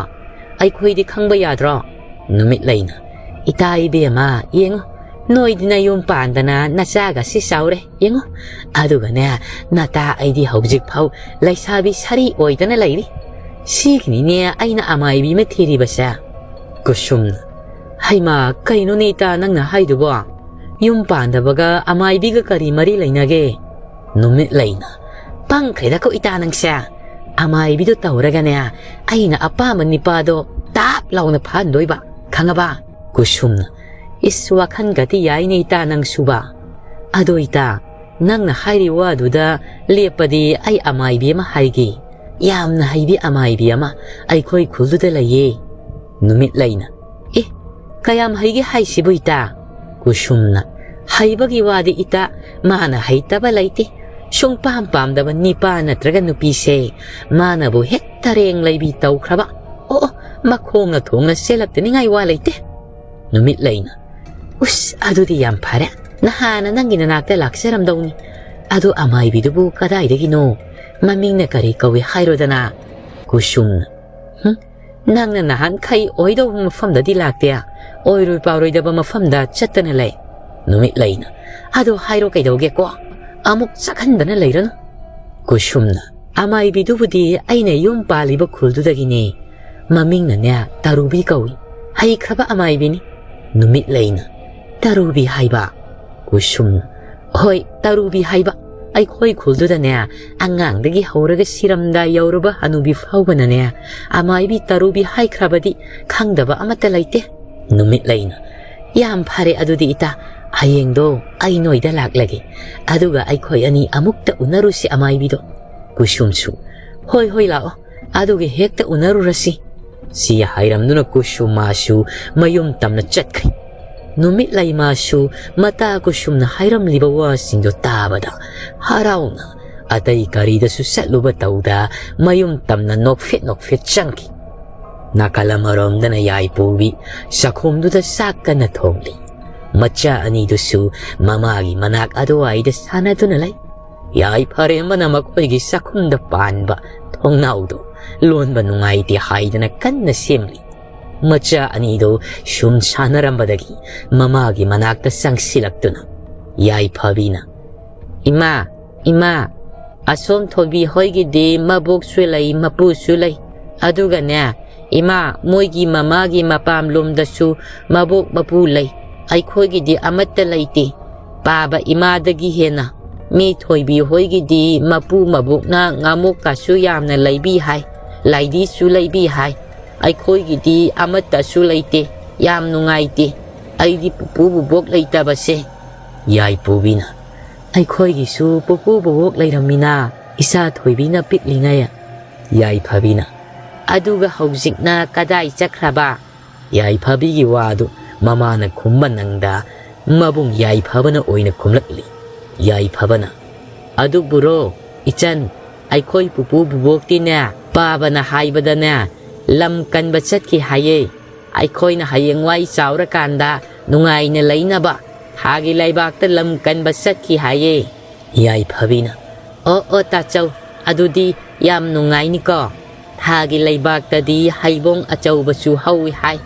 ꯑꯩꯈꯣꯏꯗꯤ ꯈꯪꯕ ꯌꯥꯗ꯭ꯔꯣ? ꯅꯨꯃꯤꯠ ꯂꯩꯅ, ꯏꯇꯥ ꯏꯕꯦꯝꯃ, ꯌꯦꯡꯉꯨ, ꯅꯣꯏꯗꯤ ꯅꯌꯨꯝ ꯄꯥꯟꯗꯅ ꯅꯆꯥꯒꯁꯤ ꯆꯥꯎꯔꯦ꯫ ꯌꯦꯡꯉꯨ, ꯑꯗꯨꯒꯅꯦ, ꯅꯇꯥ ꯑꯩꯗꯤ ꯍꯧꯖꯤꯛ ꯐꯥꯎ ꯂꯩꯁꯥꯕꯤ ꯁꯥꯔꯤ ꯑꯣꯏꯗꯅ ꯂꯩꯔꯤ꯫ ꯁꯤꯒꯤꯅꯤꯅꯦ ꯑꯩꯅ ꯑꯃꯥꯏꯕꯤ ꯑꯃ ꯊꯤꯔꯤꯕꯁꯦ꯫ ꯀꯨꯁꯨꯝꯅ, ꯍꯩꯃꯥ, ꯀꯩꯅꯣꯅꯦ ꯏꯇꯥ ꯅꯪꯅ ꯍꯥꯏꯗꯨꯕꯣ? ꯌꯨꯝ ꯄꯥꯟꯗꯕꯒ ꯑꯃꯥꯏꯕꯤꯒ ꯀꯔꯤ ꯃꯔꯤ ꯂꯩꯅꯒꯦ? ꯅꯨꯃꯤꯠ ꯂꯩꯅ, ꯄꯪꯈ꯭ꯔꯦꯗꯀꯣ ꯏꯇꯥ ꯅꯪꯁꯦ꯫ ꯑꯃꯥꯏꯕꯤꯗꯣ ꯇꯧꯔꯒꯅꯦ, ꯑꯩꯅ ꯑꯄꯥꯝꯕ ꯅꯤꯄꯥꯗꯣ ꯇꯥꯞ ꯂꯥꯎꯅ ꯐꯥꯍꯟꯗꯣꯏꯕ, ꯈꯪꯉꯕ? ꯀꯨꯁꯨꯝꯅ, ꯏꯁ, ꯋꯥꯈꯜꯒꯗꯤ ꯌꯥꯏꯅꯦ ꯏꯇꯥ ꯅꯪꯁꯨꯕ꯫ ꯑꯗꯣ ꯏꯇꯥ, ꯅꯪꯅ ꯍꯥꯏꯔꯤ ꯋꯥꯗꯨꯗ ꯂꯦꯞꯄꯗꯤ ꯑꯩ ꯑꯃꯥꯏꯕꯤ ꯑꯃ ꯍꯥꯏꯒꯦ꯫ ꯌꯥꯝꯅ ꯍꯩꯕꯤ ꯑꯃꯥꯏꯕꯤ ꯑꯃ ꯑꯩꯈꯣꯏ ꯈꯨꯜꯗꯨꯗ ꯂꯩꯌꯦ꯫ ꯅꯨꯃꯤꯠ ꯂꯩꯅ, ꯑꯦ, ꯀꯌꯥꯝ ꯍꯩꯒꯦ ꯍꯥꯏꯁꯤꯕꯨ ꯏꯇꯥ? ꯀꯨꯁꯨꯝꯅ, ꯍꯩꯕꯒꯤ ꯋꯥꯗꯤ ꯏꯇꯥ, ꯃꯥꯅ ꯍꯩꯇꯕ ꯂꯩꯇꯦ꯫ ꯁꯨꯡꯄꯥꯝ ꯄꯥꯝꯗꯕ ꯅꯤꯄꯥ ꯅꯠꯇ꯭ꯔꯒ ꯅꯨꯄꯤꯁꯦ ꯃꯥꯅꯕꯨ ꯍꯦꯛ ꯇꯔꯦꯡ ꯂꯩꯕꯤ ꯇꯧꯈ꯭ꯔꯕ꯫ ꯑꯣ, ꯑꯣ, ꯃꯈꯣꯡꯅ ꯊꯣꯡꯅ ꯆꯦꯜꯂꯛꯇꯅꯤꯡꯉꯥꯏ ꯋꯥ ꯂꯩꯇꯦ꯫ ꯅꯨꯃꯤꯠ ꯂꯩꯅ, ꯎꯁ, ꯑꯗꯨꯗꯤ ꯌꯥꯝ ꯐꯔꯦ꯫ ꯅꯍꯥꯟꯅ ꯅꯪꯒꯤ ꯅꯅꯥꯛꯇ ꯂꯥꯛꯆꯔꯝꯗꯧꯅꯤ꯫ ꯑꯗꯨ ꯑꯃꯥꯏꯕꯤꯗꯨꯕꯨ ꯀꯗꯥꯏꯗꯒꯤꯅꯣ? ꯃꯃꯤꯡꯅ ꯀꯔꯤ ꯀꯧꯏ ꯍꯥꯏꯔꯣꯗꯅ? ꯀꯨꯁꯨꯝꯅ, ꯍꯨꯝ, ꯅꯪꯅ ꯅꯍꯥꯟꯈꯩ ꯑꯣꯏꯗꯧꯕ ꯃꯐꯝꯗꯗꯤ ꯂꯥꯛꯇꯦ꯫ ꯑꯣꯏꯔꯣꯏ ꯄꯥꯎꯔꯣꯏꯗꯕ ꯃꯐꯝꯗ ꯆꯠꯇꯅ ꯂꯩ꯫ ꯅꯨꯃꯤꯠ ꯂꯩꯅ, ꯑꯗꯣ ꯍꯥꯏꯔꯣ ꯀꯩꯗꯧꯒꯦꯀꯣ? ꯑꯃꯨꯛ ꯆꯠꯍꯟꯗꯅ ꯂꯩꯔꯅꯨ꯫ ꯀꯨꯁꯨꯝꯅ, ꯑꯃꯥꯏꯕꯤꯗꯨꯕꯨꯗꯤ ꯑꯩꯅ ꯌꯨꯝ ꯄꯥꯜꯂꯤꯕ ꯈꯨꯜꯗꯨꯗꯒꯤꯅꯦ꯫ ꯃꯃꯤꯡꯅꯅꯦ ꯇꯔꯨꯕꯤ ꯀꯧꯏ꯫ ꯍꯩꯈ꯭ꯔꯕ ꯑꯃꯥꯏꯕꯤꯅꯤ꯫ ꯅꯨꯃꯤꯠ ꯂꯩꯅ, ꯇꯔꯨꯕꯤ ꯍꯥꯏꯕ? ꯀꯨꯁꯨꯝꯅ, ꯍꯣꯏ, ꯇꯔꯨꯕꯤ ꯍꯥꯏꯕ꯫ ꯑꯩꯈꯣꯏ ꯈꯨꯜꯗꯨꯗꯅꯦ, ꯑꯉꯥꯡꯗꯒꯤ ꯍꯧꯔꯒ ꯁꯤꯔꯝꯗꯥꯏ ꯌꯧꯔꯕ ꯍꯅꯨꯕꯤ ꯐꯥꯎꯕꯅꯅꯦ, ꯑꯃꯥꯏꯕꯤ ꯇꯔꯨꯕꯤ ꯍꯥꯏꯈ꯭ꯔꯕꯗꯤ ꯈꯪꯗꯕ ꯑꯃꯠꯇ ꯂꯩꯇꯦ꯫ ꯅꯨꯃꯤꯠ ꯂꯩꯅ, ꯌꯥꯝ ꯐꯔꯦ ꯑꯗꯨꯗꯤ ꯏꯇꯥ, ꯍꯌꯦꯡꯗꯣ ꯑꯩ ꯅꯣꯏꯗ ꯂꯥꯛꯂꯒꯦ, ꯑꯗꯨꯒ ꯑꯩꯈꯣꯏ ꯑꯅꯤ ꯑꯃꯨꯛꯇ ꯎꯅꯔꯨꯁꯤ ꯑꯃꯥꯏꯕꯤꯗꯣ꯫ ꯀꯨꯁꯨꯝꯁꯨ, ꯍꯣꯏ ꯍꯣꯏ ꯂꯥꯛꯑꯣ, ꯑꯗꯨꯒ ꯍꯦꯛꯇ ꯎꯅꯔꯨꯔꯁꯤ꯫ ꯁꯤ ꯍꯥꯏꯔꯝꯗꯨꯅ ꯀꯨꯁꯨꯝ ꯃꯥꯁꯨ ꯃꯌꯨꯝ ꯇꯝꯅ ꯆꯠꯈ꯭ꯔꯦ꯫ ꯅꯨꯃꯤꯠ ꯂꯩꯃꯥꯁꯨ ꯃꯇꯥ ꯀꯨꯁꯨꯝꯅ ꯍꯥꯏꯔꯝꯂꯤꯕ ꯋꯥꯁꯤꯡꯗꯨ ꯇꯥꯕꯗ ꯍꯔꯥꯎꯅ ꯑꯇꯩ ꯀꯔꯤꯗꯁꯨ ꯆꯠꯂꯨꯕ ꯇꯧꯗ ꯃꯌꯨꯝ ꯇꯝꯅ ꯅꯣꯛꯐꯦꯠ ꯅꯣꯛꯐꯦꯠ ꯆꯪꯈꯤ꯫ ꯅꯥꯀꯜ ꯑꯃꯔꯣꯝꯗꯅ ꯌꯥꯏꯄꯨꯕꯤ ꯆꯥꯛꯈꯨꯝꯗꯨꯗ ꯆꯥꯛ ꯀꯟꯅ ꯊꯣꯡꯂꯤ꯫ ꯃꯆꯥ ꯑꯅꯤꯗꯨꯁꯨ ꯃꯃꯥꯒꯤ ꯃꯅꯥꯛ ꯑꯗꯨꯋꯥꯏꯗ ꯁꯥꯟꯅꯗꯨꯅ ꯂꯩ꯫ ꯌꯥꯏꯐꯔꯦꯝꯕꯅ ꯃꯈꯣꯏꯒꯤ ꯆꯥꯛꯈꯨꯝꯗ ꯄꯥꯟꯕ ꯊꯣꯡꯅꯥꯎꯗꯨ ꯂꯣꯟꯕ ꯅꯨꯡꯉꯥꯏꯇꯦ ꯍꯥꯏꯗꯅ ꯀꯟꯅ ꯁꯦꯝꯂꯤ꯫ ꯃꯆꯥ ꯑꯅꯤꯗꯨ ꯁꯨꯝ ꯁꯥꯟꯅꯔꯝꯕꯗꯒꯤ ꯃꯃꯥꯒꯤ ꯃꯅꯥꯛꯇ ꯆꯪꯁꯤꯜꯂꯛꯇꯨꯅ ꯌꯥꯏꯐꯕꯤꯅ, "ꯏꯃꯥ, ꯏꯃꯥ, ꯑꯁꯣꯝ ꯊꯣꯏꯕꯤ ꯍꯣꯏꯒꯤꯗꯤ ꯃꯕꯣꯛꯁꯨ ꯂꯩ, ꯃꯄꯨꯁꯨ ꯂꯩ꯫ ꯑꯗꯨꯒꯅꯦ, ꯏꯃꯥ, ꯃꯣꯏꯒꯤ ꯃꯃꯥꯒꯤ ꯃꯄꯥꯝꯂꯣꯝꯗꯁꯨ ꯃꯕꯣꯛ ꯃꯄꯨ ꯂꯩ꯫ ꯑꯩꯈꯣꯏꯒꯤꯗꯤ ꯑꯃꯠꯇ ꯂꯩꯇꯦ꯫ ꯄꯥꯕ ꯏꯃꯥꯗꯒꯤ ꯍꯦꯟꯅ꯫ ꯃꯤ ꯊꯣꯏꯕꯤ ꯍꯣꯏꯒꯤꯗꯤ ꯃꯄꯨ ꯃꯕꯣꯛꯅ ꯉꯥꯃꯣꯛꯀꯁꯨ ꯌꯥꯝꯅ ꯂꯩꯕꯤ ꯍꯥꯏ, ꯂꯥꯏꯗꯤꯁꯨ ꯂꯩꯕꯤ ꯍꯥꯏ꯫ ꯑꯩꯈꯣꯏꯒꯤꯗꯤ ꯑꯃꯠꯇꯁꯨ ꯂꯩꯇꯦ꯫ ꯌꯥꯝ ꯅꯨꯡꯉꯥꯏꯇꯦ꯫ ꯑꯩꯗꯤ ꯄꯨꯄꯨ ꯕꯨꯕꯣꯛ ꯂꯩꯇꯕꯁꯦ꯫" ꯌꯥꯏꯄꯨꯕꯤꯅ, "ꯑꯩꯈꯣꯏꯒꯤꯁꯨ ꯄꯨꯄꯨ ꯕꯨꯕꯣꯛ ꯂꯩꯔꯝꯃꯤꯅ, ꯏꯆꯥ ꯊꯣꯏꯕꯤꯅ ꯄꯤꯛꯂꯤꯉꯩ꯫" ꯌꯥꯏꯐꯕꯤꯅ, "ꯑꯗꯨꯒ ꯍꯧꯖꯤꯛꯅ ꯀꯗꯥꯏ ꯆꯠꯈ꯭ꯔꯕ?" ꯌꯥꯏꯐꯕꯤꯒꯤ ꯋꯥꯗꯨ ꯃꯃꯥꯅ ꯈꯨꯝꯕ ꯅꯪꯗ ꯃꯕꯨꯡ ꯌꯥꯏꯐꯕꯅ ꯑꯣꯏꯅ ꯈꯨꯝꯂꯛꯂꯤ꯫ ꯌꯥꯏꯐꯕꯅ, "ꯑꯗꯨꯕꯨꯔꯣ, ꯏꯆꯟ, ꯑꯩꯈꯣꯏ ꯄꯨꯄꯨ ꯕꯨꯕꯣꯛꯇꯤꯅꯦ, ꯄꯥꯕꯅ ꯍꯥꯏꯕꯗꯅꯦ, ꯂꯝ ꯀꯟꯕ ꯆꯠꯈꯤ ꯍꯥꯏꯌꯦ꯫ ꯑꯩꯈꯣꯏꯅ ꯍꯌꯦꯡꯋꯥꯏ ꯆꯥꯎꯔꯀꯥꯟꯗ ꯅꯨꯡꯉꯥꯏꯅ ꯂꯩꯅꯕ ꯊꯥꯒꯤ ꯂꯩꯕꯥꯛꯇ ꯂꯝ ꯀꯟꯕ ꯆꯠꯈꯤ ꯍꯥꯏꯌꯦ꯫" ꯌꯥꯏꯐꯕꯤꯅ, "ꯑꯣ, ꯑꯣ, ꯇꯥꯆꯧ, ꯑꯗꯨꯗꯤ ꯌꯥꯝ ꯅꯨꯡꯉꯥꯏꯅꯤꯀꯣ꯫ ꯊꯥꯒꯤ ꯂꯩꯕꯥꯛꯇꯗꯤ ꯍꯩꯕꯣꯡ ꯑꯆꯧꯕꯁꯨ ꯍꯧꯏ ꯍꯥꯏ꯫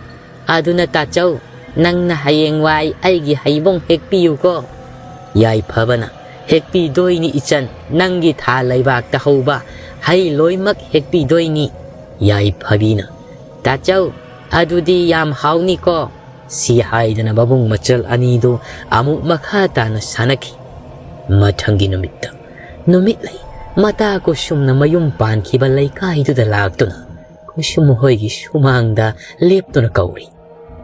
ꯑꯗꯨꯅ ꯇꯥꯆꯧ, ꯅꯪꯅ ꯍꯌꯦꯡꯋꯥꯏ ꯑꯩꯒꯤ ꯍꯩꯕꯣꯡ ꯍꯦꯛꯄꯤꯌꯨꯀꯣ꯫" ꯌꯥꯏꯐꯕꯅ, "ꯍꯦꯛꯄꯤꯗꯣꯏꯅꯤ ꯏꯆꯟ, ꯅꯪꯒꯤ ꯊꯥ ꯂꯩꯕꯥꯛꯇ ꯍꯧꯕ ꯍꯩ ꯂꯣꯏꯃꯛ ꯍꯦꯛꯄꯤꯗꯣꯏꯅꯤ꯫" ꯌꯥꯏꯐꯕꯤꯅ, "ꯇꯥꯆꯧ, ꯑꯗꯨꯗꯤ ꯌꯥꯝ ꯍꯥꯎꯅꯤꯀꯣ꯫" ꯁꯤ ꯍꯥꯏꯗꯅ ꯃꯕꯨꯡ ꯃꯆꯜ ꯑꯅꯤꯗꯨ ꯑꯃꯨꯛ ꯃꯈꯥ ꯇꯥꯅ ꯁꯥꯟꯅꯈꯤ꯫ ꯃꯊꯪꯒꯤ ꯅꯨꯃꯤꯠꯇ ꯅꯨꯃꯤꯠꯂꯩ ꯃꯇꯥ ꯀꯨꯁꯨꯝꯅ ꯃꯌꯨꯝ ꯄꯥꯟꯈꯤꯕ ꯂꯩꯀꯥꯏꯗꯨꯗ ꯂꯥꯛꯇꯨꯅ ꯀꯨꯁꯨꯝ ꯍꯣꯏꯒꯤ ꯁꯨꯃꯥꯡꯗ ꯂꯦꯞꯇꯨꯅ ꯀꯧꯔꯤ꯫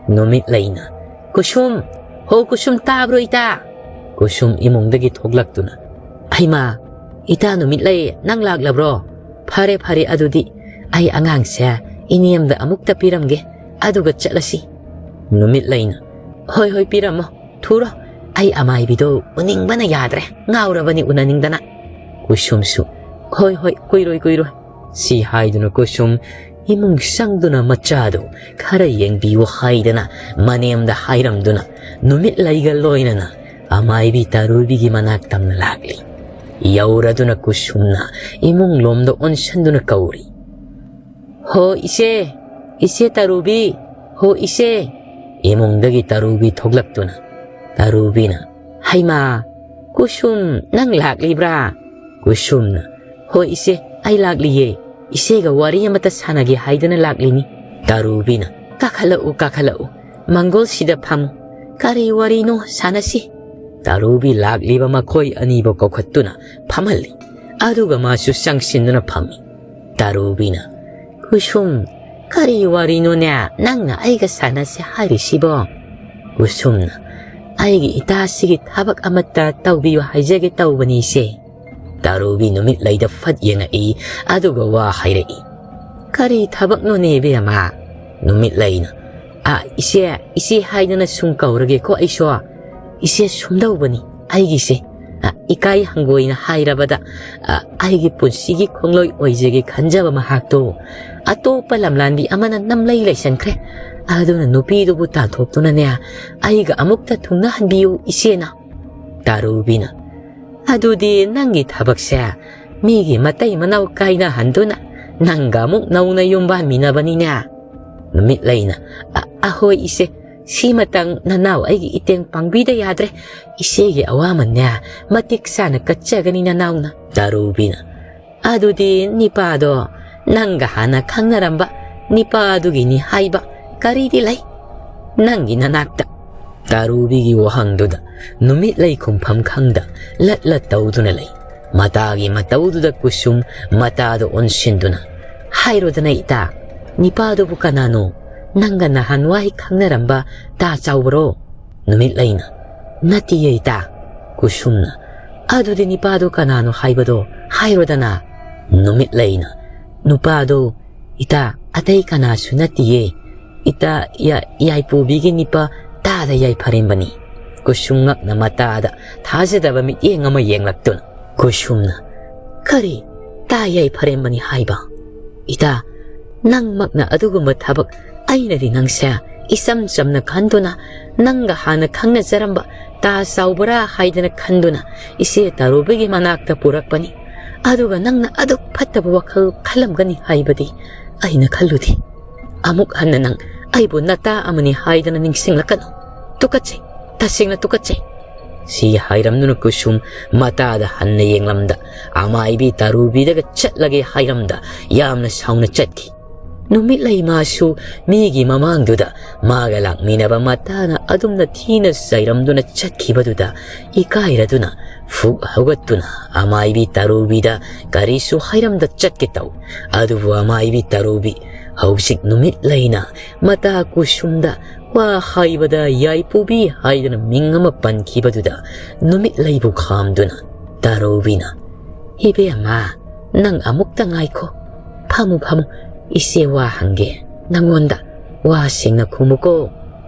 ꯅꯨꯃꯤꯠꯂꯩꯅ, "ꯀꯨꯁꯨꯝ, ꯍꯣ ꯀꯨꯁꯨꯝ, ꯇꯥꯕ꯭ꯔꯣ ꯏꯇꯥ?" ꯀꯨꯁꯨꯝ ꯏꯃꯨꯡꯗꯒꯤ ꯊꯣꯛꯂꯛꯇꯨꯅ, "ꯍꯩꯃꯥ, ꯏꯇꯥ ꯅꯨꯃꯤꯠꯂꯩ, ꯅꯪ ꯂꯥꯛꯂꯕ꯭ꯔꯣ? ꯐꯔꯦ, ꯐꯔꯦ, ꯑꯗꯨꯗꯤ ꯑꯩ ꯑꯉꯥꯡꯁꯦ ꯏꯅꯦꯝꯗ ꯑꯃꯨꯛꯇ ꯄꯤꯔꯝꯒꯦ, ꯑꯗꯨꯒ ꯆꯠꯂꯁꯤ꯫" ꯅꯨꯃꯤꯠꯂꯩꯅ, "ꯍꯣꯏ, ꯍꯣꯏ, ꯄꯤꯔꯝꯃꯣ, ꯊꯨꯔꯣ, ꯑꯩ ꯑꯃꯥꯏꯕꯤꯗꯣ ꯎꯅꯤꯡꯕꯅ ꯌꯥꯗ꯭ꯔꯦ, ꯉꯥꯎꯔꯕꯅꯤ ꯎꯅꯅꯤꯡꯗꯅ꯫" ꯀꯨꯁꯨꯝꯁꯨ, "ꯍꯣꯏ, ꯍꯣꯏ, ꯀꯨꯏꯔꯣꯏ, ꯀꯨꯏꯔꯣꯏ" ꯁꯤ ꯍꯥꯏꯗꯨꯅ ꯀꯨꯁꯨꯝ ꯏꯃꯨꯡ ꯆꯪꯗꯨꯅ ꯃꯆꯥꯗꯨ ꯈꯔ ꯌꯦꯡꯕꯤꯌꯨ ꯍꯥꯏꯗꯅ ꯃꯅꯦꯝꯗ ꯍꯥꯏꯔꯝꯗꯨꯅ ꯅꯨꯃꯤꯠꯂꯩꯒ ꯂꯣꯏꯅꯅ ꯑꯃꯥꯏꯕꯤ ꯇꯥꯔꯨꯕꯤꯒꯤ ꯃꯅꯥꯛ ꯇꯝꯅ ꯂꯥꯛꯂꯤ꯫ ꯌꯧꯔꯗꯨꯅ ꯀꯨꯁꯨꯝꯅ ꯏꯃꯨꯡ ꯂꯣꯝꯗ ꯑꯣꯟꯁꯟꯗꯨꯅ ꯀꯧꯔꯤ, "ꯍꯣ ꯏꯆꯦ, ꯏꯆꯦ ꯇꯥꯔꯨꯕꯤ, ꯍꯣ ꯏꯆꯦ!" ꯏꯃꯨꯡꯗꯒꯤ ꯇꯥꯔꯨꯕꯤ ꯊꯣꯛꯂꯛꯇꯨꯅ ꯇꯥꯔꯨꯕꯤꯅ, "ꯍꯩꯃꯥ, ꯀꯨꯁꯨꯝ, ꯅꯪ ꯂꯥꯛꯂꯤꯕ꯭ꯔꯥ?" ꯀꯨꯁꯨꯝꯅ, "ꯍꯣꯏ ꯏꯆꯦ, ꯑꯩ ꯂꯥꯛꯂꯤꯌꯦ꯫ ꯏꯆꯦꯒ ꯋꯥꯔꯤ ꯑꯃꯇ ꯁꯥꯟꯅꯒꯦ ꯍꯥꯏꯗꯨꯅ ꯂꯥꯛꯂꯤꯅꯤ꯫" ꯇꯥꯔꯨꯕꯤꯅ, "ꯀꯥꯈꯠꯂꯛꯎ, ꯀꯥꯈꯠꯂꯛꯎ꯫ ꯃꯪꯒꯣꯜꯁꯤꯗ ꯐꯝꯃꯨ꯫ ꯀꯔꯤ ꯋꯥꯔꯤꯅꯣ ꯁꯥꯟꯅꯁꯤ?" ꯇꯥꯔꯨꯕꯤ ꯂꯥꯛꯂꯤꯕ ꯃꯈꯣꯏ ꯑꯅꯤꯕꯨ ꯀꯧꯈꯠꯇꯨꯅ ꯐꯝꯍꯜꯂꯤ꯫ ꯑꯗꯨꯒ ꯃꯥꯁꯨ ꯆꯪꯁꯤꯟꯗꯨꯅ ꯐꯝꯃꯤ꯫ ꯇꯥꯔꯨꯕꯤꯅ, "ꯀꯨꯁꯨꯝ, ꯀꯔꯤ ꯋꯥꯔꯤꯅꯣꯅꯦ ꯅꯪꯅ ꯑꯩꯒ ꯁꯥꯟꯅꯁꯦ ꯍꯥꯏꯔꯤꯁꯤꯕꯣ?" ꯀꯨꯁꯨꯝꯅ, "ꯑꯩꯒꯤ ꯏꯇꯥꯁꯤꯒꯤ ꯊꯕꯛ ꯑꯃꯠꯇ ꯇꯧꯕꯤꯌꯨ ꯍꯥꯏꯖꯒꯦ ꯇꯧꯕꯅꯤ ꯏꯆꯦ꯫" ꯇꯥꯔꯨꯕꯤ ꯅꯨꯃꯤꯠꯂꯩꯗ ꯐꯠ ꯌꯦꯡꯉꯛꯏ, ꯑꯗꯨꯒ ꯋꯥ ꯍꯥꯏꯔꯛꯏ꯫ "ꯀꯔꯤ ꯊꯕꯛꯅꯣꯅꯦ ꯏꯕꯦꯝꯃ?" ꯅꯨꯃꯤꯠꯂꯩꯅ, "ꯑ, ꯏꯆꯦ, ꯏꯆꯦ ꯍꯥꯏꯗꯅ ꯁꯨꯝ ꯀꯧꯔꯒꯦꯀꯣ ꯑꯩꯁꯨ꯫ ꯏꯆꯦ ꯁꯨꯝꯗꯧꯕꯅꯤ ꯑꯩꯒꯤꯁꯦ꯫ ꯑ, ꯏꯀꯥꯏ ꯍꯪꯒꯣꯏꯅ ꯍꯥꯏꯔꯕꯗ, ꯑ, ꯑꯩꯒꯤ ꯄꯨꯟꯁꯤꯒꯤ ꯈꯣꯡꯂꯣꯏ ꯑꯣꯏꯖꯒꯦ ꯈꯟꯖꯕ ꯃꯍꯥꯛꯇꯣ ꯑꯇꯣꯞꯄ ꯂꯝꯂꯥꯟꯕꯤ ꯑꯃꯅ ꯅꯝꯂꯩ ꯂꯩꯁꯟꯈ꯭ꯔꯦ꯫ ꯑꯗꯨꯅ ꯅꯨꯄꯤꯗꯨꯕꯨ ꯇꯥꯟꯊꯣꯛꯇꯨꯅꯅꯦ ꯑꯩꯒ ꯑꯃꯨꯛꯇ ꯊꯨꯡꯅꯍꯟꯕꯤꯌꯨ ꯏꯆꯦꯅ꯫" ꯇꯥꯔꯨꯕꯤꯅ, "ꯑꯗꯨꯗꯤ ꯅꯪꯒꯤ ꯊꯕꯛꯁꯦ ꯃꯤꯒꯤ ꯃꯇꯩ ꯃꯅꯥꯎ ꯀꯥꯏꯅꯍꯟꯗꯨꯅ ꯅꯪꯒ ꯑꯃꯨꯛ ꯅꯧꯅ ꯌꯨꯝ ꯄꯥꯟꯃꯤꯟꯅꯕꯅꯤꯅꯦ?" ꯅꯨꯃꯤꯠꯂꯩꯅ, "ꯑ-, ꯑꯍꯣꯏ ꯏꯆꯦ, ꯁꯤꯃꯇꯪ ꯅꯅꯥꯎ ꯑꯩꯒꯤ ꯏꯇꯦꯡ ꯄꯥꯡꯕꯤꯗ ꯌꯥꯗ꯭ꯔꯦ꯫ ꯏꯆꯦꯒꯤ ꯑꯋꯥꯃꯟꯅꯦ ꯃꯇꯤꯛ ꯆꯥꯅ ꯀꯠꯆꯒꯅꯤ ꯅꯅꯥꯎꯅ꯫" ꯇꯥꯔꯨꯕꯤꯅ, "ꯑꯗꯨꯗꯤ ꯅꯤꯄꯥꯗꯣ ꯅꯪꯒ ꯍꯥꯟꯅ ꯈꯪꯅꯔꯝꯕ ꯅꯤꯄꯥꯗꯨꯒꯤꯅꯤ ꯍꯥꯏꯕ ꯀꯔꯤꯗꯤ ꯂꯩ ꯅꯪꯒꯤ ꯅꯅꯥꯛꯇ?" ꯇꯥꯔꯨꯕꯤꯒꯤ ꯋꯥꯍꯪꯗꯨꯗ ꯅꯨꯃꯤꯠꯂꯩ ꯈꯨꯝꯐꯝ ꯈꯪꯗ ꯂꯠ ꯂꯠ ꯇꯧꯗꯨꯅ ꯂꯩ꯫ ꯃꯇꯥꯒꯤ ꯃꯇꯧꯗꯨꯗ ꯀꯨꯁꯨꯝ ꯃꯇꯥꯗ ꯑꯣꯟꯁꯤꯟꯗꯨꯅ, "ꯍꯥꯏꯔꯣꯗꯅ ꯏꯇꯥ, ꯅꯤꯄꯥꯗꯨꯕꯨ ꯀꯅꯥꯅꯣ? ꯅꯪꯒ ꯅꯍꯥꯟꯋꯥꯏ ꯈꯪꯅꯔꯝꯕ ꯇꯥ ꯆꯥꯎꯕꯔꯣ?" ꯅꯨꯃꯤꯠꯂꯩꯅ, "ꯅꯠꯇꯤꯌꯦ ꯏꯇꯥ꯫" ꯀꯨꯁꯨꯝꯅ, "ꯑꯗꯨꯗꯤ ꯅꯤꯄꯥꯗꯨ ꯀꯅꯥꯅꯣ ꯍꯥꯏꯕꯗꯣ ꯍꯥꯏꯔꯣꯗꯅ?" ꯅꯨꯃꯤꯠꯂꯩꯅ, "ꯅꯨꯄꯥꯗꯨ ꯏꯇꯥ ꯑꯇꯩ ꯀꯅꯥꯁꯨ ꯅꯠꯇꯤꯌꯦ꯫ ꯏꯇꯥ ꯌꯥ-, ꯌꯥꯏꯄꯨꯕꯤꯒꯤ ꯅꯤꯄꯥ ꯇꯥꯗ ꯌꯥꯏꯐꯔꯦꯝꯕꯅꯤ꯫" ꯀꯨꯁꯨꯝ ꯉꯛꯅ ꯃꯇꯥꯗ ꯊꯥꯖꯗꯕ ꯃꯤꯠꯌꯦꯡ ꯑꯃ ꯌꯦꯡꯂꯛꯇꯨꯅ, ꯀꯨꯁꯨꯝꯅ, "ꯀꯔꯤ? ꯇꯥ ꯌꯥꯏꯐꯔꯦꯝꯕꯅꯤ ꯍꯥꯏꯕ? ꯏꯇꯥ, ꯅꯪꯃꯛꯅ ꯑꯗꯨꯒꯨꯝꯕ ꯊꯕꯛ, ꯑꯩꯅꯗꯤ ꯅꯪꯁꯦ ꯏꯆꯝ ꯆꯝꯅ ꯈꯟꯗꯨꯅ, ꯅꯪꯒ ꯍꯥꯟꯅ ꯈꯪꯅꯖꯔꯝꯕ ꯇꯥ ꯆꯥꯎꯕꯔꯥ ꯍꯥꯏꯗꯅ ꯈꯟꯗꯨꯅ ꯏꯆꯦ ꯇꯥꯔꯨꯕꯤꯒꯤ ꯃꯅꯥꯛꯇ ꯄꯨꯔꯛꯄꯅꯤ꯫ ꯑꯗꯨꯒ ꯅꯪꯅ ꯑꯗꯨꯛ ꯐꯠꯇꯕ ꯋꯥꯈꯜ ꯈꯜꯂꯝꯒꯅꯤ ꯍꯥꯏꯕꯗꯤ ꯑꯩꯅ ꯈꯜꯂꯨꯗꯦ꯫ ꯑꯃꯨꯛ ꯍꯟꯅ ꯅꯪ ꯑꯩꯕꯨ ꯅꯇꯥ ꯑꯃꯅꯤ ꯍꯥꯏꯗꯅ ꯅꯤꯡꯁꯤꯡꯂꯛꯀꯅꯨ꯫ ꯇꯨꯀꯠꯆꯩ, ꯇꯁꯦꯡꯅ ꯇꯨꯀꯠꯆꯩ!" ꯁꯤ ꯍꯥꯏꯔꯝꯗꯨꯅ ꯀꯨꯁꯨꯝ ꯃꯇꯥꯗ ꯍꯟꯅ ꯌꯦꯡꯂꯝꯗ, ꯑꯃꯥꯏꯕꯤ ꯇꯥꯔꯨꯕꯤꯗꯒ ꯆꯠꯂꯒꯦ ꯍꯥꯏꯔꯝꯗ, ꯌꯥꯝꯅ ꯁꯥꯎꯅ ꯆꯠꯈꯤ꯫ ꯅꯨꯃꯤꯠꯂꯩ ꯃꯥꯁꯨ ꯃꯤꯒꯤ ꯃꯃꯥꯡꯗꯨꯗ ꯃꯥꯒ ꯂꯥꯛꯃꯤꯟꯅꯕ ꯃꯇꯥꯅ ꯑꯗꯨꯝꯅ ꯊꯤꯅ ꯆꯩꯔꯝꯗꯨꯅ ꯆꯠꯈꯤꯕꯗꯨꯗ ꯏꯀꯥꯏꯔꯗꯨꯅ ꯐꯨꯛ ꯍꯧꯒꯠꯇꯨꯅ ꯑꯃꯥꯏꯕꯤ ꯇꯥꯔꯨꯕꯤꯗ ꯀꯔꯤꯁꯨ ꯍꯥꯏꯔꯝꯗ ꯆꯠꯀꯦ ꯇꯧ꯫ ꯑꯗꯨꯕꯨ ꯑꯃꯥꯏꯕꯤ ꯇꯥꯔꯨꯕꯤ ꯍꯧꯖꯤꯛ ꯅꯨꯃꯤꯠꯂꯩꯅ ꯃꯇꯥ ꯀꯨꯁꯨꯝꯗ ꯋꯥ ꯍꯥꯏꯕꯗ ꯌꯥꯏꯄꯨꯕꯤ ꯍꯥꯏꯗꯅ ꯃꯤꯡ ꯑꯃ ꯄꯟꯈꯤꯕꯗꯨꯗ ꯅꯨꯃꯤꯠꯂꯩꯕꯨ ꯈꯥꯝꯗꯨꯅ ꯇꯥꯔꯨꯕꯤꯅ, "ꯏꯕꯦꯝꯃ, ꯅꯪ ꯑꯃꯨꯛꯇ ꯉꯥꯏꯈꯣ꯫ ꯐꯝꯃꯨ, ꯐꯝꯃꯨ, ꯏꯆꯦ ꯋꯥ ꯍꯪꯒꯦ ꯅꯪꯉꯣꯟꯗ꯫ ꯋꯥ ꯁꯦꯡꯅ ꯈꯨꯝꯃꯨꯀꯣ",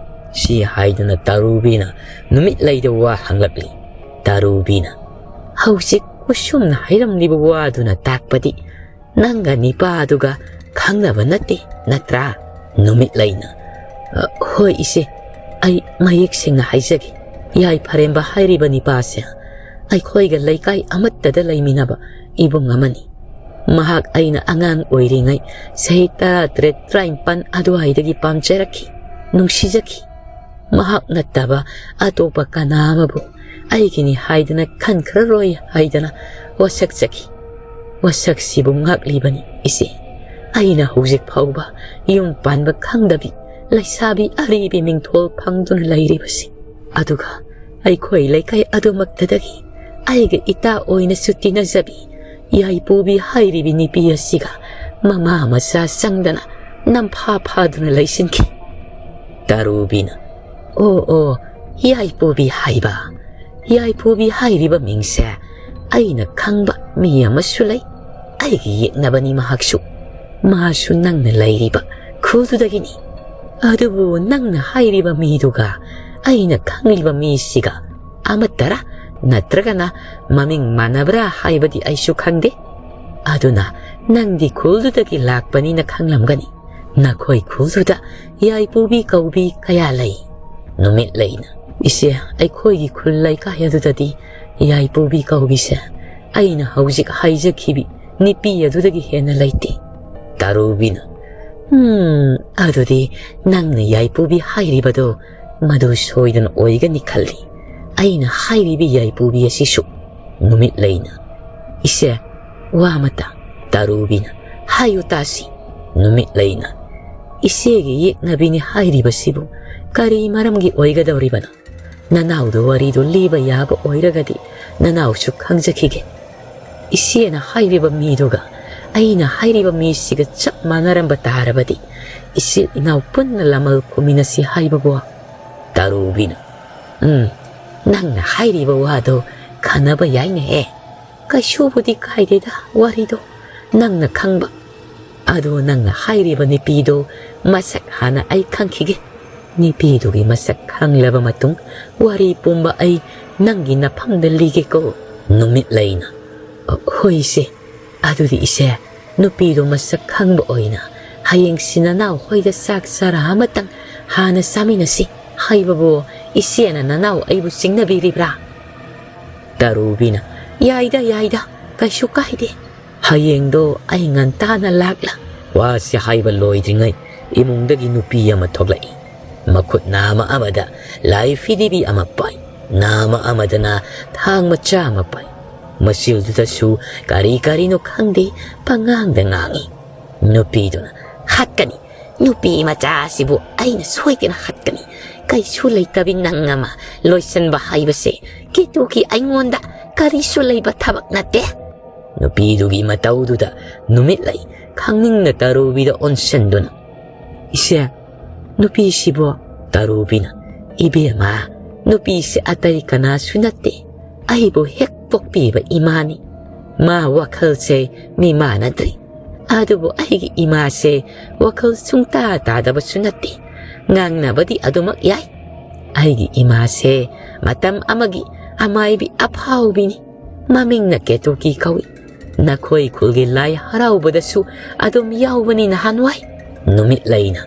ꯁꯤ ꯍꯥꯏꯗꯨꯅ ꯇꯥꯔꯨꯕꯤꯅ ꯅꯨꯃꯤꯠꯂꯩꯗ ꯋꯥ ꯍꯪꯂꯛꯂꯤ꯫ ꯇꯥꯔꯨꯕꯤꯅ, "ꯍꯧꯖꯤꯛ ꯀꯨꯁꯨꯝꯅ ꯍꯥꯏꯔꯝꯂꯤꯕ ꯋꯥꯗꯨꯅ ꯇꯥꯛꯄꯗꯤ ꯅꯪꯒ ꯅꯤꯄꯥꯗꯨꯒ ꯈꯪꯅꯕ ꯅꯠꯇꯦ, ꯅꯠꯇ꯭ꯔꯥ?" ꯅꯨꯃꯤꯠꯂꯩꯅ, "ꯑ, ꯍꯣꯏ ꯏꯆꯦ, ꯑꯩ ꯃꯌꯦꯛ ꯁꯦꯡꯅ ꯍꯥꯏꯖꯒꯦ꯫ ꯌꯥꯏꯐꯔꯦꯝꯕ ꯍꯥꯏꯔꯤꯕ ꯅꯤꯄꯥꯁꯦ ꯑꯩꯈꯣꯏꯒ ꯂꯩꯀꯥꯏ ꯑꯃꯠꯇꯗ ꯂꯩꯃꯤꯟꯅꯕ ꯏꯕꯨꯡ ꯑꯃꯅꯤ꯫ ꯃꯍꯥꯛ ꯑꯩꯅ ꯑꯉꯥꯡ ꯑꯣꯏꯔꯤꯉꯩ ꯆꯍꯤ ꯇꯔꯥꯇꯔꯦꯠ, ꯇꯔꯥꯅꯤꯄꯥꯟ ꯑꯗꯨꯋꯥꯏꯗꯒꯤ ꯄꯥꯝꯖꯔꯛꯈꯤ, ꯅꯨꯡꯁꯤꯖꯈꯤ꯫ ꯃꯍꯥꯛ ꯅꯠꯇꯕ ꯑꯇꯣꯞꯄ ꯀꯅꯥ ꯑꯃꯕꯨ ꯑꯩꯒꯤꯅꯤ ꯍꯥꯏꯗꯅ ꯈꯟꯈ꯭ꯔꯔꯣꯏ ꯍꯥꯏꯗꯅ ꯋꯥꯁꯛꯆꯈꯤ꯫ ꯋꯥꯁꯛꯁꯤꯕꯨ ꯉꯥꯛꯂꯤꯕꯅꯤ ꯏꯆꯦ꯫ ꯑꯩꯅ ꯍꯧꯖꯤꯛ ꯐꯥꯎꯕ ꯌꯨꯝ ꯄꯥꯟꯕ ꯈꯪꯗꯕꯤ ꯂꯩꯁꯥꯕꯤ ꯑꯔꯤꯕꯤ ꯃꯤꯡꯊꯣꯜ ꯐꯪꯗꯨꯅ ꯂꯩꯔꯤꯕꯁꯤ꯫ ꯑꯗꯨꯒ ꯑꯩꯈꯣꯏ ꯂꯩꯀꯥꯏ ꯑꯗꯨꯃꯛꯇꯗꯒꯤ ꯑꯩꯒ ꯏꯇꯥ ꯑꯣꯏꯅꯁꯨ ꯇꯤꯟꯅꯖꯕꯤ ꯌꯥꯏꯄꯨꯕꯤ ꯍꯥꯏꯔꯤꯕꯤ ꯅꯨꯄꯤ ꯑꯁꯤꯒ ꯃꯃꯥ ꯃꯆꯥ ꯆꯪꯗꯅ ꯅꯝꯐꯥ ꯐꯥꯗꯨꯅ ꯂꯩꯁꯤꯟꯈꯤ꯫" ꯇꯥꯔꯨꯕꯤꯅ, "ꯑꯣ, ꯑꯣ, ꯌꯥꯏꯄꯨꯕꯤ ꯍꯥꯏꯕ꯫ ꯌꯥꯏꯄꯨꯕꯤ ꯍꯥꯏꯔꯤꯕ ꯃꯤꯡꯁꯦ ꯑꯩꯅ ꯈꯪꯕ ꯃꯤ ꯑꯃꯁꯨ ꯂꯩ꯫ ꯑꯩꯒꯤ ꯌꯦꯛꯅꯕꯅꯤ ꯃꯍꯥꯛꯁꯨ꯫ ꯃꯥꯁꯨ ꯅꯪꯅ ꯂꯩꯔꯤꯕ ꯈꯨꯜꯗꯨꯗꯒꯤꯅꯤ꯫ ꯑꯗꯨꯕꯨ ꯅꯪꯅ ꯍꯥꯏꯔꯤꯕ ꯃꯤꯗꯨꯒ ꯑꯩꯅ ꯈꯪꯂꯤꯕ ꯃꯤꯁꯤꯒ ꯑꯃꯠꯇꯔ ꯅꯠꯇ꯭ꯔꯒꯅ ꯃꯃꯤꯡ ꯃꯥꯟꯅꯕ꯭ꯔꯥ ꯍꯥꯏꯕꯗꯤ ꯑꯩꯁꯨ ꯈꯪꯗꯦ꯫ ꯑꯗꯨꯅ ꯅꯪꯗꯤ ꯈꯨꯜꯗꯨꯗꯒꯤ ꯂꯥꯛꯄꯅꯤꯅ ꯈꯪꯂꯝꯒꯅꯤ꯫ ꯅꯈꯣꯏ ꯈꯨꯜꯗꯨꯗ ꯌꯥꯏꯄꯨꯕꯤ ꯀꯧꯕꯤ ꯀꯌꯥ ꯂꯩ? ꯅꯨꯃꯤꯠꯂꯩꯅ, ꯏꯆꯦ, ꯑꯩꯈꯣꯏꯒꯤ ꯈꯨꯜ ꯂꯩꯀꯥꯏ ꯑꯗꯨꯗꯗꯤ ꯌꯥꯏꯄꯨꯕꯤ ꯀꯧꯕꯤꯁꯦ ꯑꯩꯅ ꯍꯧꯖꯤꯛ ꯍꯥꯏꯖꯈꯤꯕꯤ ꯅꯨꯄꯤ ꯑꯗꯨꯗꯒꯤ ꯍꯦꯟꯅ ꯂꯩꯇꯦ꯫ ꯇꯥꯔꯨꯕꯤꯅ, ꯎꯝ, ꯑꯗꯨꯗꯤ ꯅꯪꯅ ꯌꯥꯏꯄꯨꯕꯤ ꯍꯥꯏꯔꯤꯕꯗꯣ ꯃꯗꯨ ꯁꯣꯏꯗꯅ ꯑꯣꯏꯒꯅꯤ ꯈꯜꯂꯤ꯫ ꯑꯩꯅ ꯍꯥꯏꯔꯤꯕꯤ ꯌꯥꯏꯄꯨꯕꯤ ꯑꯁꯤꯁꯨ꯫ ꯅꯨꯃꯤꯠꯂꯩꯅ, ꯏꯆꯦ, ꯋꯥ ꯑꯃꯇ꯫ ꯇꯥꯔꯨꯕꯤꯅ, ꯍꯥꯏꯌꯨ ꯇꯥꯁꯤ꯫ ꯅꯨꯃꯤꯠꯂꯩꯅ, ꯏꯆꯦꯒꯤ ꯌꯦꯛꯅꯕꯤꯅꯤ ꯍꯥꯏꯔꯤꯕꯁꯤꯕꯨ ꯀꯔꯤ ꯃꯔꯝꯒꯤ ꯑꯣꯏꯒꯗꯧꯔꯤꯕꯅꯣ? ꯅꯅꯥꯎꯗ ꯋꯥꯔꯤꯗꯨ ꯂꯤꯕ ꯌꯥꯕ ꯑꯣꯏꯔꯒꯗꯤ ꯅꯅꯥꯎꯁꯨ ꯈꯪꯖꯈꯤꯒꯦ꯫ ꯏꯆꯦꯅ ꯍꯥꯏꯔꯤꯕ ꯃꯤꯗꯨꯒ ꯑꯩꯅ ꯍꯥꯏꯔꯤꯕ ꯃꯤꯁꯤꯒ ꯆꯞ ꯃꯥꯟꯅꯔꯝꯕ ꯇꯥꯔꯕꯗꯤ ꯏꯆꯤꯜ ꯏꯅꯥꯎ ꯄꯨꯟꯅ ꯂꯃꯜ ꯈꯨꯝꯃꯤꯟꯅꯁꯤ ꯍꯥꯏꯕꯕꯨ꯫ ꯇꯥꯔꯨꯕꯤꯅ, ꯎꯝ, ꯅꯪꯅ ꯍꯥꯏꯔꯤꯕ ꯋꯥꯗꯣ ꯈꯟꯅꯕ ꯌꯥꯏꯅꯦꯍꯦ꯫ ꯀꯩꯁꯨꯕꯨꯗꯤ ꯀꯥꯏꯗꯦꯗ ꯋꯥꯔꯤꯗꯣ ꯅꯪꯅ ꯈꯪꯕ꯫ ꯑꯗꯣ ꯅꯪꯅ ꯍꯥꯏꯔꯤꯕ ꯅꯨꯄꯤꯗꯣ ꯃꯁꯛ ꯍꯥꯟꯅ ꯑꯩ ꯈꯪꯈꯤꯒꯦ꯫ ꯅꯨꯄꯤꯗꯨꯒꯤ ꯃꯁꯛ ꯈꯪꯂꯕ ꯃꯇꯨꯡ ꯋꯥꯔꯤ ꯄꯨꯝꯕ ꯑꯩ ꯅꯪꯒꯤ ꯅꯐꯝꯗ ꯂꯤꯒꯦꯀꯣ꯫ ꯅꯨꯃꯤꯠꯂꯩꯅ, ꯍꯣꯏ ꯏꯆꯦ, ꯑꯗꯨꯗꯤ ꯏꯆꯦ, ꯅꯨꯄꯤꯗꯣ ꯃꯁꯛ ꯈꯪꯕ ꯑꯣꯏꯅ ꯍꯌꯦꯡꯁꯤ ꯅꯅꯥꯎ ꯍꯣꯏꯗ ꯆꯥꯛ ꯆꯔꯥ ꯑꯃꯇꯪ ꯍꯥꯟꯅ ꯆꯥꯃꯤꯟꯅꯁꯤ ꯍꯥꯏꯕꯕꯨ ꯏꯆꯦꯅ ꯅꯅꯥꯎ ꯑꯩꯕꯨ ꯆꯤꯡꯅꯕꯤꯔꯤꯕ꯭ꯔꯥ? ꯇꯥꯔꯨꯕꯤꯅ, ꯌꯥꯏꯗ, ꯌꯥꯏꯗ, ꯀꯩꯁꯨ ꯀꯥꯏꯗꯦ꯫ ꯍꯌꯦꯡꯗꯣ ꯑꯩ ꯉꯟꯇꯥꯅ ꯂꯥꯛꯂ꯫ ꯋꯥꯁꯤ ꯍꯥꯏꯕ ꯂꯣꯏꯗ꯭ꯔꯤꯉꯩ ꯏꯃꯨꯡꯗꯒꯤ ꯅꯨꯄꯤ ꯑꯃ ꯊꯣꯛꯂꯛꯏ꯫ ꯃꯈꯨꯠ ꯅꯥꯃ ꯑꯃꯗ ꯂꯥꯏ ꯐꯤꯗꯤꯕꯤ ꯑꯃ ꯄꯥꯏ, ꯅꯥꯃ ꯑꯃꯗꯅ ꯊꯥꯡ ꯃꯆꯥ ꯑꯃ ꯄꯥꯏ꯫ ꯃꯆꯤꯜꯗꯨꯗꯁꯨ ꯀꯔꯤ ꯀꯔꯤꯅꯣ ꯈꯪꯗꯦ, ꯄꯉꯥꯡꯗ ꯉꯥꯡꯏ꯫ ꯅꯨꯄꯤꯗꯨꯅ, ꯍꯥꯠꯀꯅꯤ, ꯅꯨꯄꯤ ꯃꯆꯥꯁꯤꯕꯨ ꯑꯩꯅ ꯁꯣꯏꯗꯅ ꯍꯥꯠꯀꯅꯤ꯫ ꯀꯩꯁꯨ ꯂꯩꯇꯕꯤ ꯅꯪ ꯑꯃ ꯂꯣꯏꯁꯤꯟꯕ ꯍꯥꯏꯕꯁꯦ ꯀꯦꯇꯨꯒꯤ ꯑꯩꯉꯣꯟꯗ ꯀꯔꯤꯁꯨ ꯂꯩꯕ ꯊꯕꯛ ꯅꯠꯇꯦ꯫ ꯅꯨꯄꯤꯗꯨꯒꯤ ꯃꯇꯧꯗꯨꯗ ꯅꯨꯃꯤꯠꯂꯩ ꯈꯪꯅꯤꯡꯅ ꯇꯥꯔꯨꯕꯤꯗ ꯑꯣꯟꯁꯤꯟꯗꯨꯅ, ꯏꯆꯦ, ꯅꯨꯄꯤꯁꯤꯕꯨ? ꯇꯥꯔꯨꯕꯤꯅ, ꯏꯕꯦꯝꯃ, ꯅꯨꯄꯤꯁꯦ ꯑꯇꯩ ꯀꯅꯥꯁꯨ ꯅꯠꯇꯦ, ꯑꯩꯕꯨ ꯍꯦꯛ ꯄꯣꯛꯄꯤꯕ ꯏꯃꯥꯅꯤ꯫ ꯃꯥ ꯋꯥꯈꯜꯁꯦ ꯃꯤ ꯃꯥꯟꯅꯗ꯭ꯔꯤ꯫ ꯑꯗꯨꯕꯨ ꯑꯩꯒꯤ ꯏꯃꯥꯁꯦ ꯋꯥꯈꯜ ꯁꯨꯡꯇꯥ ꯇꯥꯗꯕꯁꯨ ꯅꯠꯇꯦ꯫ ꯉꯥꯡꯅꯕꯗꯤ ꯑꯗꯨꯃꯛ ꯌꯥꯏ꯫ ꯑꯩꯒꯤ ꯏꯃꯥꯁꯦ ꯃꯇꯝ ꯑꯃꯒꯤ ꯑꯃꯥꯏꯕꯤ ꯑꯐꯥꯎꯕꯤꯅꯤ꯫ ꯃꯃꯤꯡꯅ ꯀꯦꯇꯨꯀꯤ ꯀꯧꯏ꯫ ꯅꯈꯣꯏ ꯈꯨꯜꯒꯤ ꯂꯥꯏ ꯍꯔꯥꯎꯕꯗꯁꯨ ꯑꯗꯨꯝ ꯌꯥꯎꯕꯅꯤ ꯅꯍꯥꯟꯋꯥꯏ꯫" ꯅꯨꯃꯤꯠꯂꯩꯅ,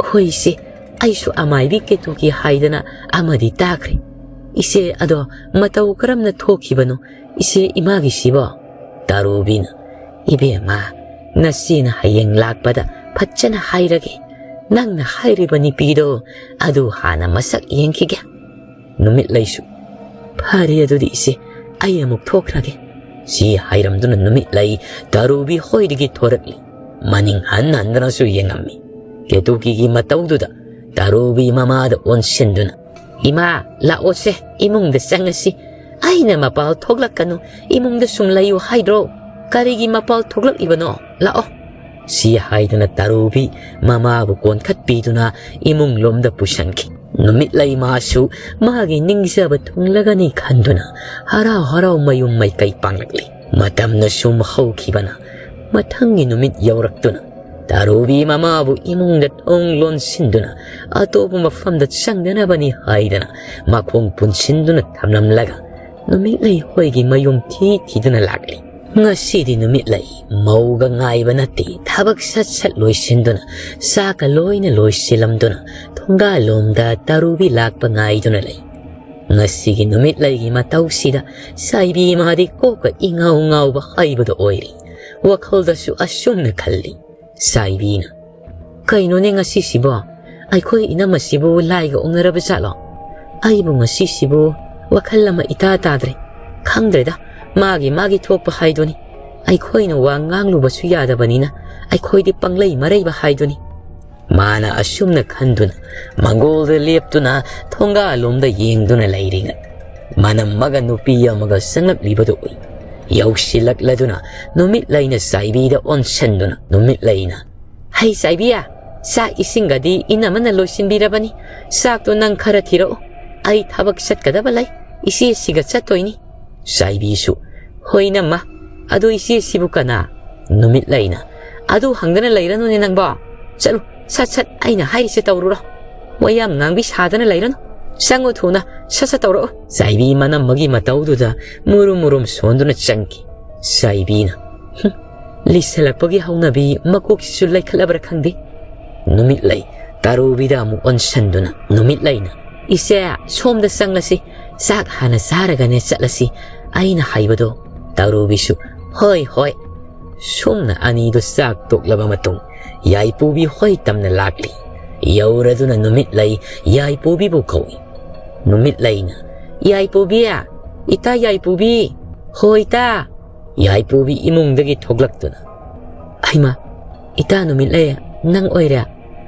"ꯍꯣꯏ ꯏꯆꯦ, ꯑꯩꯁꯨ ꯑꯃꯥꯏꯕꯤ ꯀꯦꯇꯨꯀꯤ ꯍꯥꯏꯗꯅ ꯑꯃꯗꯤ ꯇꯥꯈ꯭ꯔꯦ꯫ ꯏꯆꯦ, ꯑꯗꯣ ꯃꯇꯧ ꯀꯔꯝꯅ ꯊꯣꯛꯈꯤꯕꯅꯣ ꯏꯆꯦ ꯏꯃꯥꯒꯤꯁꯤꯕꯣ?" ꯇꯥꯔꯨꯕꯤꯅ, "ꯏꯕꯦꯝꯃ, ꯅꯆꯦꯅ ꯍꯌꯦꯡ ꯂꯥꯛꯄꯗ ꯐꯖꯅ ꯍꯥꯏꯔꯒꯦ꯫ ꯅꯪꯅ ꯍꯥꯏꯔꯤꯕ ꯅꯨꯄꯤꯗꯣ ꯑꯗꯨ ꯍꯥꯟꯅ ꯃꯁꯛ ꯌꯦꯡꯈꯤꯒꯦ꯫" ꯅꯨꯃꯤꯠꯂꯩꯁꯨ, "ꯐꯔꯦ ꯑꯗꯨꯗꯤ ꯏꯆꯦ, ꯑꯩ ꯑꯃꯨꯛ ꯊꯣꯛꯈ꯭ꯔꯒꯦ꯫" ꯁꯤ ꯍꯥꯏꯔꯝꯗꯨꯅ ꯅꯨꯃꯤꯠꯂꯩ ꯇꯥꯔꯨꯕꯤ ꯍꯣꯏꯗꯒꯤ ꯊꯣꯔꯛꯂꯤ꯫ ꯃꯅꯤꯡ ꯍꯟ ꯍꯟꯗꯨꯅꯁꯨ ꯌꯦꯡꯉꯝꯃꯤ꯫ ꯀꯦꯇꯨꯀꯤꯒꯤ ꯃꯇꯧꯗꯨꯗ ꯇꯥꯔꯨꯕꯤ ꯃꯃꯥꯗ ꯑꯣꯟꯁꯤꯟꯗꯨꯅ, "ꯏꯃꯥ, ꯂꯥꯛꯑꯣꯁꯦ, ꯏꯃꯨꯡꯗ ꯆꯪꯉꯁꯤ꯫ ꯑꯩꯅ ꯃꯄꯥꯜ ꯊꯣꯛꯂꯛꯀꯅꯨ, ꯏꯃꯨꯡꯗ ꯁꯨꯝ ꯂꯩꯌꯨ ꯍꯥꯏꯗ꯭ꯔꯣ? ꯀꯔꯤꯒꯤ ꯃꯄꯥꯜ ꯊꯣꯛꯂꯛꯂꯤꯕꯅꯣ? ꯂꯥꯛꯑꯣ꯫" ꯁꯤ ꯍꯥꯏꯗꯨꯅ ꯇꯥꯔꯨꯕꯤ ꯃꯃꯥꯕꯨ ꯀꯣꯟꯈꯠꯄꯤꯗꯨꯅ ꯏꯃꯨꯡ ꯂꯣꯝꯗ ꯄꯨꯁꯟꯈꯤ꯫ ꯅꯨꯃꯤꯠꯂꯩ ꯃꯥꯁꯨ ꯃꯥꯒꯤ ꯅꯤꯡꯖꯕ ꯊꯨꯡꯂꯒꯅꯤ ꯈꯟꯗꯨꯅ ꯍꯔꯥꯎ ꯍꯔꯥꯎ ꯃꯌꯨꯝ ꯃꯥꯏꯀꯩ ꯄꯥꯡꯂꯛꯂꯤ꯫ ꯃꯇꯝꯅ ꯁꯨꯝ ꯍꯧꯈꯤꯕꯅ ꯃꯊꯪꯒꯤ ꯅꯨꯃꯤꯠ ꯌꯧꯔꯛꯇꯨꯅ ꯇꯥꯔꯨꯕꯤ ꯃꯃꯥꯕꯨ ꯏꯃꯨꯡꯗ ꯊꯣꯡ ꯂꯣꯟꯁꯤꯟꯗꯨꯅ ꯑꯇꯣꯞꯄ ꯃꯐꯝꯗ ꯆꯪꯗꯅꯕꯅꯤ ꯍꯥꯏꯗꯅ ꯃꯈꯣꯡ ꯄꯨꯟꯁꯤꯟꯗꯨꯅ ꯊꯝꯂꯝꯂꯒ ꯅꯨꯃꯤꯠꯂꯩ ꯍꯣꯏꯒꯤ ꯃꯌꯨꯝ ꯊꯤ ꯊꯤꯗꯨꯅ ꯂꯥꯛꯂꯤ꯫ ꯉꯁꯤꯗꯤ ꯅꯨꯃꯤꯠꯂꯩ ꯃꯧꯒ ꯉꯥꯏꯕ ꯅꯠꯇꯦ, ꯊꯕꯛ ꯁꯠ ꯁꯠ ꯂꯣꯏꯁꯤꯟꯗꯨꯅ, ꯆꯥꯛꯀ ꯂꯣꯏꯅ ꯂꯣꯏꯁꯤꯜꯂꯝꯗꯨꯅ ꯊꯣꯡꯒꯥꯜꯂꯣꯝꯗ ꯇꯥꯔꯨꯕꯤ ꯂꯥꯛꯄ ꯉꯥꯏꯗꯨꯅ ꯂꯩ꯫ ꯉꯁꯤꯒꯤ ꯅꯨꯃꯤꯠꯂꯩꯒꯤ ꯃꯇꯧꯁꯤꯗ ꯆꯥꯏꯕꯤ ꯃꯥꯗꯤ ꯀꯣꯛꯀ ꯏꯉꯥꯎ ꯉꯥꯎꯕ ꯍꯥꯏꯕꯗꯣ ꯑꯣꯏꯔꯦ꯫ ꯋꯥꯈꯜꯗꯁꯨ ꯑꯁꯨꯝꯅ ꯈꯜꯂꯤ꯫ ꯆꯥꯏꯕꯤꯅ, "ꯀꯩꯅꯣꯅꯦ ꯉꯁꯤꯁꯤꯕꯣ? ꯑꯩꯈꯣꯏ ꯏꯅꯝꯃꯁꯤꯕꯨ ꯂꯥꯏꯒ ꯑꯣꯛꯅꯔꯕ ꯖꯥꯠꯂꯣ? ꯑꯩꯕꯨ ꯉꯁꯤꯁꯤꯕꯨ ꯋꯥꯈꯜ ꯑꯃ ꯏꯇꯥ ꯇꯥꯗ꯭ꯔꯦ꯫ ꯈꯪꯗ꯭ꯔꯦꯗ, ꯃꯥꯒꯤ ꯃꯥꯒꯤ ꯊꯣꯛꯄ ꯍꯥꯏꯗꯨꯅꯤ꯫ ꯑꯩꯈꯣꯏꯅ ꯋꯥ ꯉꯥꯡꯂꯨꯕꯁꯨ ꯌꯥꯗꯕꯅꯤꯅ ꯑꯩꯈꯣꯏꯗꯤ ꯄꯪꯂꯩ ꯃꯔꯩꯕ ꯍꯥꯏꯗꯨꯅꯤ꯫" ꯃꯥꯅ ꯑꯁꯨꯝꯅ ꯈꯟꯗꯨꯅ ꯃꯪꯒꯣꯜꯗ ꯂꯦꯞꯇꯨꯅ ꯊꯣꯡꯒꯥꯜꯂꯣꯝꯗ ꯌꯦꯡꯗꯨꯅ ꯂꯩꯔꯤꯉꯩ, ꯃꯅꯝ ꯑꯃꯒ ꯅꯨꯄꯤ ꯑꯃꯒ ꯆꯪꯂꯛꯂꯤꯕꯗꯨ ꯎꯏ꯫ ꯌꯧꯁꯤꯜꯂꯛꯂꯗꯨꯅ ꯅꯨꯃꯤꯠꯂꯩꯅ ꯆꯥꯏꯕꯤꯗ ꯑꯣꯟꯁꯟꯗꯨꯅ ꯅꯨꯃꯤꯠꯂꯩꯅ, "ꯍꯩ ꯆꯥꯏꯕꯤꯌꯥ, ꯆꯥꯛ ꯏꯁꯤꯡꯒꯗꯤ ꯏꯅꯝꯃꯅ ꯂꯣꯏꯁꯤꯟꯕꯤꯔꯕꯅꯤ꯫ ꯆꯥꯛꯇꯣ ꯅꯪ ꯈꯔ ꯊꯤꯔꯛꯎ꯫ ꯑꯩ ꯊꯕꯛ ꯆꯠꯀꯗꯕ ꯂꯩ꯫ ꯏꯆꯦꯁꯤꯒ ꯆꯠꯇꯣꯏꯅꯤ꯫" ꯆꯥꯏꯕꯤꯁꯨ, "ꯍꯣꯏ ꯏꯅꯝꯃ, ꯑꯗꯣ ꯏꯆꯦꯁꯤꯕꯨ ꯀꯅꯥ?" ꯅꯨꯃꯤꯠꯂꯩꯅ, "ꯑꯗꯨ ꯍꯪꯗꯅ ꯂꯩꯔꯅꯨꯅꯦ ꯅꯪꯕꯣ꯫ ꯆꯠꯂꯨ, ꯁꯠ ꯁꯠ ꯑꯩꯅ ꯍꯥꯏꯔꯤꯁꯦ ꯇꯧꯔꯨꯔꯣ꯫ ꯋꯥ ꯌꯥꯝ ꯉꯥꯡꯕꯤ ꯁꯥꯗꯅ ꯂꯩꯔꯅꯨ꯫ ꯆꯪꯉꯨ ꯊꯨꯅ, "ꯁꯠ ꯁꯠ ꯇꯧꯔꯛꯑꯣ", ꯆꯥꯏꯕꯤ ꯃꯅꯝꯃꯒꯤ ꯃꯇꯧꯗꯨꯗ ꯃꯨꯔꯨꯝ ꯃꯨꯔꯨꯝ ꯁꯣꯟꯗꯨꯅ ꯆꯪꯈꯤ꯫ ꯆꯥꯏꯕꯤꯅ, "ꯍꯨꯝ, ꯂꯤꯁꯜꯂꯛꯄꯒꯤ ꯍꯧꯅꯕꯤ ꯃꯀꯣꯛꯁꯤꯁꯨ ꯂꯩꯈꯠꯂꯕ꯭ꯔꯥ ꯈꯪꯗꯦ"꯫ ꯅꯨꯃꯤꯠꯂꯩ ꯇꯔꯨꯕꯤꯗ ꯑꯃꯨꯛ ꯑꯣꯟꯁꯟꯗꯨꯅ ꯅꯨꯃꯤꯠꯂꯩꯅ, "ꯏꯆꯦ, ꯁꯣꯝꯗ ꯆꯪꯂꯁꯤ, ꯆꯥꯛ ꯍꯥꯟꯅ ꯆꯥꯔꯒꯅꯦ ꯆꯠꯂꯁꯤ" ꯑꯩꯅ ꯍꯥꯏꯕꯗꯣ꯫ ꯇꯔꯨꯕꯤꯁꯨ, "ꯍꯣꯏ, ꯍꯣꯏ"꯫ ꯁꯨꯝꯅ ꯑꯅꯤꯗꯨ ꯆꯥꯛ ꯇꯣꯛꯂꯕ ꯃꯇꯨꯡ ꯌꯥꯏꯄꯨꯕꯤ ꯍꯣꯏ ꯇꯝꯅ ꯂꯥꯛꯂꯤ꯫ ꯌꯧꯔꯗꯨꯅ ꯅꯨꯃꯤꯠꯂꯩ ꯌꯥꯏꯄꯨꯕꯤꯕꯨ ꯀꯧꯏ꯫ ꯅꯨꯃꯤꯠꯂꯩꯅ, "ꯌꯥꯏꯄꯨꯕꯤ, ꯏꯇꯥ ꯌꯥꯏꯄꯨꯕꯤ, ꯍꯣ ꯏꯇꯥ"꯫ ꯌꯥꯏꯄꯨꯕꯤ ꯏꯃꯨꯡꯗꯒꯤ ꯊꯣꯛꯂꯛꯇꯨꯅ, "ꯍꯩꯃꯥ, ꯏꯇꯥ ꯅꯨꯃꯤꯠꯂꯩ, ꯅꯪ ꯑꯣꯏꯔꯦ?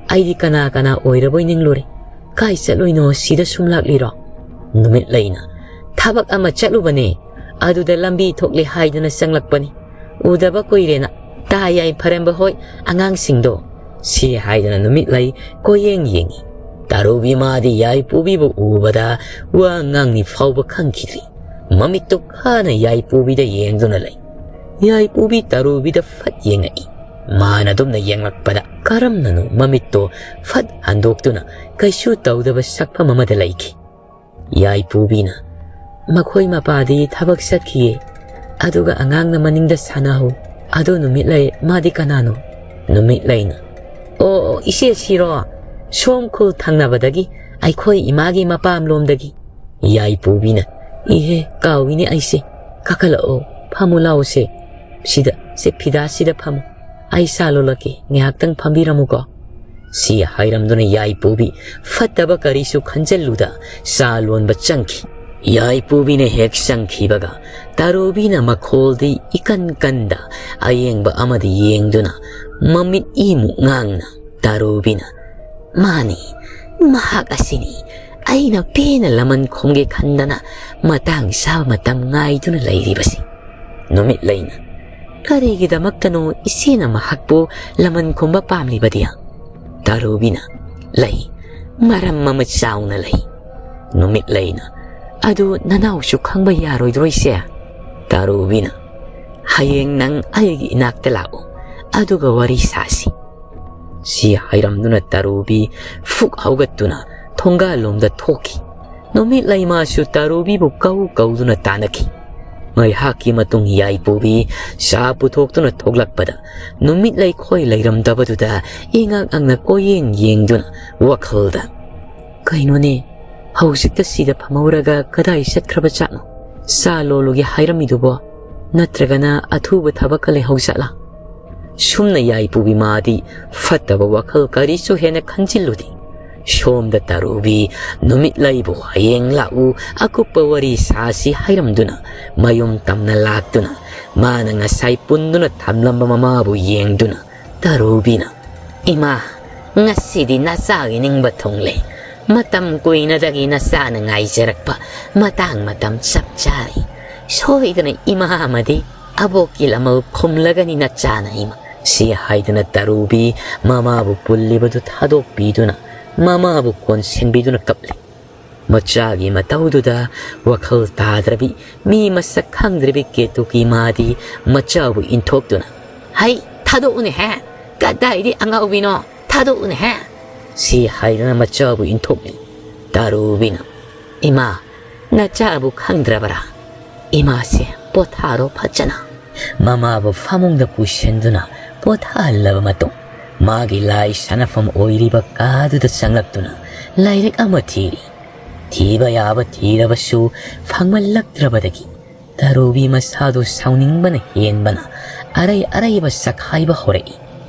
ꯑꯩꯗꯤ ꯀꯅꯥ ꯀꯅꯥ ꯑꯣꯏꯔꯕꯣꯏ ꯅꯤꯡꯂꯨꯔꯦ꯫ ꯀꯥꯏ ꯆꯠꯂꯨꯏꯅꯣ, ꯁꯤꯗ ꯁꯨꯝ ꯂꯥꯛꯂꯤꯔꯣ?" ꯅꯨꯃꯤꯠꯂꯩꯅ, "ꯊꯕꯛ ꯑꯃ ꯆꯠꯂꯨꯕꯅꯦ, ꯑꯗꯨꯗ ꯂꯝꯕꯤ ꯊꯣꯛꯂꯦ ꯍꯥꯏꯗꯨꯅ ꯆꯪꯂꯛꯄꯅꯤ꯫ ꯎꯗꯕ ꯀꯨꯏꯔꯦꯅ ꯇꯥ ꯌꯥꯏꯐꯔꯦꯝꯕ ꯍꯣꯏ ꯑꯉꯥꯡꯁꯤꯡꯗꯣ"꯫ ꯁꯤ ꯍꯥꯏꯗꯨꯅ ꯅꯨꯃꯤꯠꯂꯩ ꯀꯣꯏꯌꯦꯡ ꯌꯦꯡꯉꯤ꯫ ꯇꯔꯨꯕꯤ ꯃꯥꯗꯤ ꯌꯥꯏꯄꯨꯕꯤꯕꯨ ꯎꯕꯗ ꯋꯥ ꯉꯥꯡꯅꯤ ꯐꯥꯎꯕ ꯈꯪꯈꯤꯗ꯭ꯔꯤ꯫ ꯃꯃꯤꯠꯇꯨ ꯈꯥꯅ ꯌꯥꯏꯄꯨꯕꯤꯗ ꯌꯦꯡꯗꯨꯅ ꯂꯩ꯫ ꯌꯥꯏꯄꯨꯕꯤ ꯇꯔꯨꯕꯤꯗ ꯐꯠ ꯌꯦꯡꯉꯛꯏ꯫ ꯃꯥꯅ ꯑꯗꯨꯝꯅ ꯌꯦꯡꯂꯛꯄꯗ ꯀꯔꯝꯅꯅꯣ ꯃꯃꯤꯠꯇꯣ ꯐꯠ ꯍꯟꯗꯣꯛꯇꯨꯅ ꯀꯩꯁꯨ ꯇꯧꯗꯕ ꯁꯛꯐꯝ ꯑꯃꯗ ꯂꯩꯈꯤ꯫ ꯌꯥꯏꯄꯨꯕꯤꯅ, "ꯃꯈꯣꯏ ꯃꯄꯥꯗꯤ ꯊꯕꯛ ꯆꯠꯈꯤꯌꯦ, ꯑꯗꯨꯒ ꯑꯉꯥꯡꯅ ꯃꯅꯤꯡꯗ ꯁꯥꯟꯅꯍꯧ꯫ ꯑꯗꯣ ꯅꯨꯃꯤꯠꯂꯩ, ꯃꯥꯗꯤ ꯀꯅꯥꯅꯣ?" ꯅꯨꯃꯤꯠꯂꯩꯅ, "ꯑꯣ, ꯑꯣ, ꯏꯆꯦ ꯁꯤꯔꯣ? ꯁꯣꯝ ꯈꯨꯜ ꯊꯪꯅꯕꯗꯒꯤ, ꯑꯩꯈꯣꯏ ꯏꯃꯥꯒꯤ ꯃꯄꯥꯝꯂꯣꯝꯗꯒꯤ"꯫ ꯌꯥꯏꯄꯨꯕꯤꯅ, "ꯏꯍꯦ, ꯀꯥꯎꯏꯅꯦ ꯑꯩꯁꯦ꯫ ꯀꯥꯈꯠꯂꯛꯑꯣ, ꯐꯝꯃꯨ ꯂꯥꯎꯁꯦ꯫ ꯁꯤꯗ, ꯁꯦ ꯐꯤꯗꯥꯁꯤꯗ ꯐꯝꯃꯨ꯫ ꯑꯩ ꯆꯥ ꯂꯣꯜꯂꯛꯀꯦ, ꯉꯥꯏꯍꯥꯛꯇꯪ ꯐꯝꯕꯤꯔꯝꯃꯨꯀꯣ"꯫ ꯁꯤ ꯍꯥꯏꯔꯝꯗꯨꯅ ꯌꯥꯏꯄꯨꯕꯤ ꯐꯠꯇꯕ ꯀꯔꯤꯁꯨ ꯈꯟꯖꯜꯂꯨꯗ ꯆꯥ ꯂꯣꯟꯕ ꯆꯪꯈꯤ꯫ ꯌꯥꯏꯄꯨꯕꯤꯅ ꯍꯦꯛ ꯆꯪꯈꯤꯕꯒ ꯇꯔꯨꯕꯤꯅ ꯃꯈꯣꯜꯗꯤ ꯏꯀꯟ ꯀꯟꯗ ꯑꯌꯦꯡꯕ ꯑꯃꯗ ꯌꯦꯡꯗꯨꯅ ꯃꯃꯤꯠ ꯏꯃꯨꯛ ꯉꯥꯡꯅ ꯇꯔꯨꯕꯤꯅ, "ꯃꯥꯅꯤ, ꯃꯍꯥꯛ ꯑꯁꯤꯅꯤ ꯑꯩꯅ ꯄꯦꯟꯅ ꯂꯃꯟ ꯈꯨꯝꯒꯦ ꯈꯟꯗꯅ ꯃꯇꯥꯡ ꯆꯥꯕ ꯃꯇꯝ ꯉꯥꯏꯗꯨꯅ ꯂꯩꯔꯤꯕꯁꯤ"꯫ ꯅꯨꯃꯤꯠꯂꯩꯅ, "ꯀꯔꯤꯒꯤꯗꯃꯛꯇꯅꯣ ꯏꯆꯦꯅ ꯃꯍꯥꯛꯄꯨ ꯂꯃꯟ ꯈꯨꯝꯕ ꯄꯥꯝꯂꯤꯕꯗꯤ?" ꯇꯔꯨꯕꯤꯅ, "ꯂꯩ, ꯃꯔꯝ ꯑꯃ ꯆꯥꯎꯅ ꯂꯩ"꯫ ꯅꯨꯃꯤꯠꯂꯩꯅ, "ꯑꯗꯨ ꯅꯅꯥꯎꯁꯨ ꯈꯪꯕ ꯌꯥꯔꯣꯏꯗ꯭ꯔꯣ ꯏꯆꯦ?" ꯇꯔꯨꯕꯤꯅ, "ꯍꯌꯦꯡ ꯅꯪ ꯑꯩꯒꯤ ꯏꯅꯥꯛꯇ ꯂꯥꯛꯎ, ꯑꯗꯨꯒ ꯋꯥꯔꯤ ꯁꯥꯁꯤ"꯫ ꯁꯤ ꯍꯥꯏꯔꯝꯗꯨꯅ ꯇꯔꯨꯕꯤ ꯐꯨꯛ ꯍꯧꯒꯠꯇꯨꯅ ꯊꯣꯡꯒꯥꯜꯂꯣꯝꯗ ꯊꯣꯛꯈꯤ꯫ ꯅꯨꯃꯤꯠꯂꯩ ꯃꯥꯁꯨ ꯇꯥꯔꯨꯕꯤꯕꯨ ꯀꯧ ꯀꯧꯗꯨꯅ ꯇꯥꯟꯅꯈꯤ꯫ ꯉꯥꯏꯍꯥꯛꯀꯤ ꯃꯇꯨꯡ ꯌꯥꯏꯄꯨꯕꯤ ꯆꯥ ꯄꯨꯊꯣꯛꯇꯨꯅ ꯊꯣꯛꯂꯛꯄꯗ ꯅꯨꯃꯤꯠꯂꯩ ꯈꯣꯏ ꯂꯩꯔꯝꯗꯕꯗꯨꯗ ꯏꯉꯛ ꯉꯛꯅ ꯀꯣꯏꯌꯦꯡ ꯌꯦꯡꯗꯨꯅ ꯋꯥꯈꯜꯗ, "ꯀꯩꯅꯣꯅꯦ, ꯍꯧꯖꯤꯛꯇ ꯁꯤꯗ ꯐꯝꯍꯧꯔꯒ ꯀꯗꯥꯏ ꯆꯠꯈ꯭ꯔꯕ ꯖꯥꯠꯅꯣ? ꯆꯥ ꯂꯣꯜꯂꯨꯒꯦ ꯍꯥꯏꯔꯝꯃꯤꯗꯨꯕꯣ? ꯅꯠꯇ꯭ꯔꯒꯅ ꯑꯊꯨꯕ ꯊꯕꯛꯀ ꯂꯩꯍꯧ ꯖꯥꯠꯂꯥ?" ꯁꯨꯝꯅ ꯌꯥꯏꯄꯨꯕꯤ ꯃꯥꯗꯤ ꯐꯠꯇꯕ ꯋꯥꯈꯜ ꯀꯔꯤꯁꯨ ꯍꯦꯟꯅ ꯈꯟꯖꯤꯜꯂꯨꯗꯦ꯫ ꯁꯣꯝꯗ ꯇꯥꯔꯨꯕꯤ ꯅꯨꯃꯤꯠꯂꯩꯕꯨ ꯍꯌꯦꯡ ꯂꯥꯛꯎ, ꯑꯀꯨꯞꯄ ꯋꯥꯔꯤ ꯁꯥꯁꯤ ꯍꯥꯏꯔꯝꯗꯨꯅ ꯃꯌꯨꯝ ꯇꯝꯅ ꯂꯥꯛꯇꯨꯅ ꯃꯥꯅ ꯉꯁꯥꯏ ꯄꯨꯟꯗꯨꯅ ꯊꯝꯂꯝꯕ ꯃꯃꯥꯕꯨ ꯌꯦꯡꯗꯨꯅ ꯇꯥꯔꯨꯕꯤꯅ, "ꯏꯃꯥ, ꯉꯁꯤꯗꯤ ꯅꯆꯥꯒꯤ ꯅꯤꯡꯕ ꯊꯨꯡꯂꯦ꯫ ꯃꯇꯝ ꯀꯨꯏꯅꯗꯒꯤ ꯅꯆꯥꯅ ꯉꯥꯏꯖꯔꯛꯄ ꯃꯇꯥꯡ ꯃꯇꯝ ꯆꯞ ꯆꯥꯔꯦ꯫ ꯁꯣꯏꯗꯅ ꯏꯃꯥ ꯑꯃꯗꯤ ꯑꯕꯣꯛꯀꯤ ꯂꯃꯜ ꯈꯨꯝꯂꯒꯅꯤ ꯅꯆꯥꯅ ꯏꯃꯥ꯫" ꯁꯤ ꯍꯥꯏꯗꯨꯅ ꯇꯥꯔꯨꯕꯤ ꯃꯃꯥꯕꯨ ꯄꯨꯜꯂꯤꯕꯗꯨ ꯊꯥꯗꯣꯛꯄꯤꯗꯨꯅ ꯃꯃꯥꯕꯨ ꯀꯣꯟꯁꯤꯟꯕꯤꯗꯨꯅ ꯀꯞꯂꯤ꯫ ꯃꯆꯥꯒꯤ ꯃꯇꯧꯗꯨꯗ ꯋꯥꯈꯜ ꯇꯥꯗ꯭ꯔꯕꯤ, ꯃꯤ ꯃꯁꯛ ꯈꯪꯗ꯭ꯔꯕꯤ ꯀꯦꯇꯨꯀꯤ ꯃꯥꯗꯤ ꯃꯆꯥꯕꯨ ꯏꯟꯊꯣꯛꯇꯨꯅ, "ꯍꯩ, ꯊꯥꯗꯣꯛꯎꯅꯦꯍꯦ! ꯀꯗꯥꯏꯗꯤ ꯑꯉꯥꯎꯕꯤꯅꯣ? ꯊꯥꯗꯣꯛꯎꯅꯦꯍꯦ!" ꯁꯤ ꯍꯥꯏꯗꯨꯅ ꯃꯆꯥꯕꯨ ꯏꯟꯊꯣꯛꯂꯤ꯫ ꯇꯥꯔꯨꯕꯤꯅ, "ꯏꯃꯥ, ꯅꯆꯥꯕꯨ ꯈꯪꯗ꯭ꯔꯕꯔꯥ? ꯏꯃꯥꯁꯦ ꯄꯣꯊꯥꯔꯣ ꯐꯖꯅ꯫" ꯃꯃꯥꯕꯨ ꯐꯃꯨꯡꯗ ꯄꯨꯁꯤꯟꯗꯨꯅ ꯄꯣꯊꯥꯍꯜꯂꯕ ꯃꯇꯨꯡ, ꯃꯥꯒꯤ ꯂꯥꯏ ꯁꯥꯟꯅꯐꯝ ꯑꯣꯏꯔꯤꯕ ꯀꯥꯗꯨꯗ ꯆꯪꯂꯛꯇꯨꯅ ꯂꯥꯏꯔꯤꯛ ꯑꯃ ꯊꯤꯔꯤ꯫ ꯊꯤꯕ ꯌꯥꯕ ꯊꯤꯔꯕꯁꯨ ꯐꯪꯃꯜꯂꯛꯇ꯭ꯔꯕꯗꯒꯤ ꯇꯥꯔꯨꯕꯤ ꯃꯁꯥꯗꯨ ꯁꯥꯎꯅꯤꯡꯕꯅ ꯍꯦꯟꯕꯅ ꯑꯔꯩ ꯑꯔꯩꯕ ꯁꯛꯈꯥꯏꯕ ꯍꯧꯔꯛꯏ꯫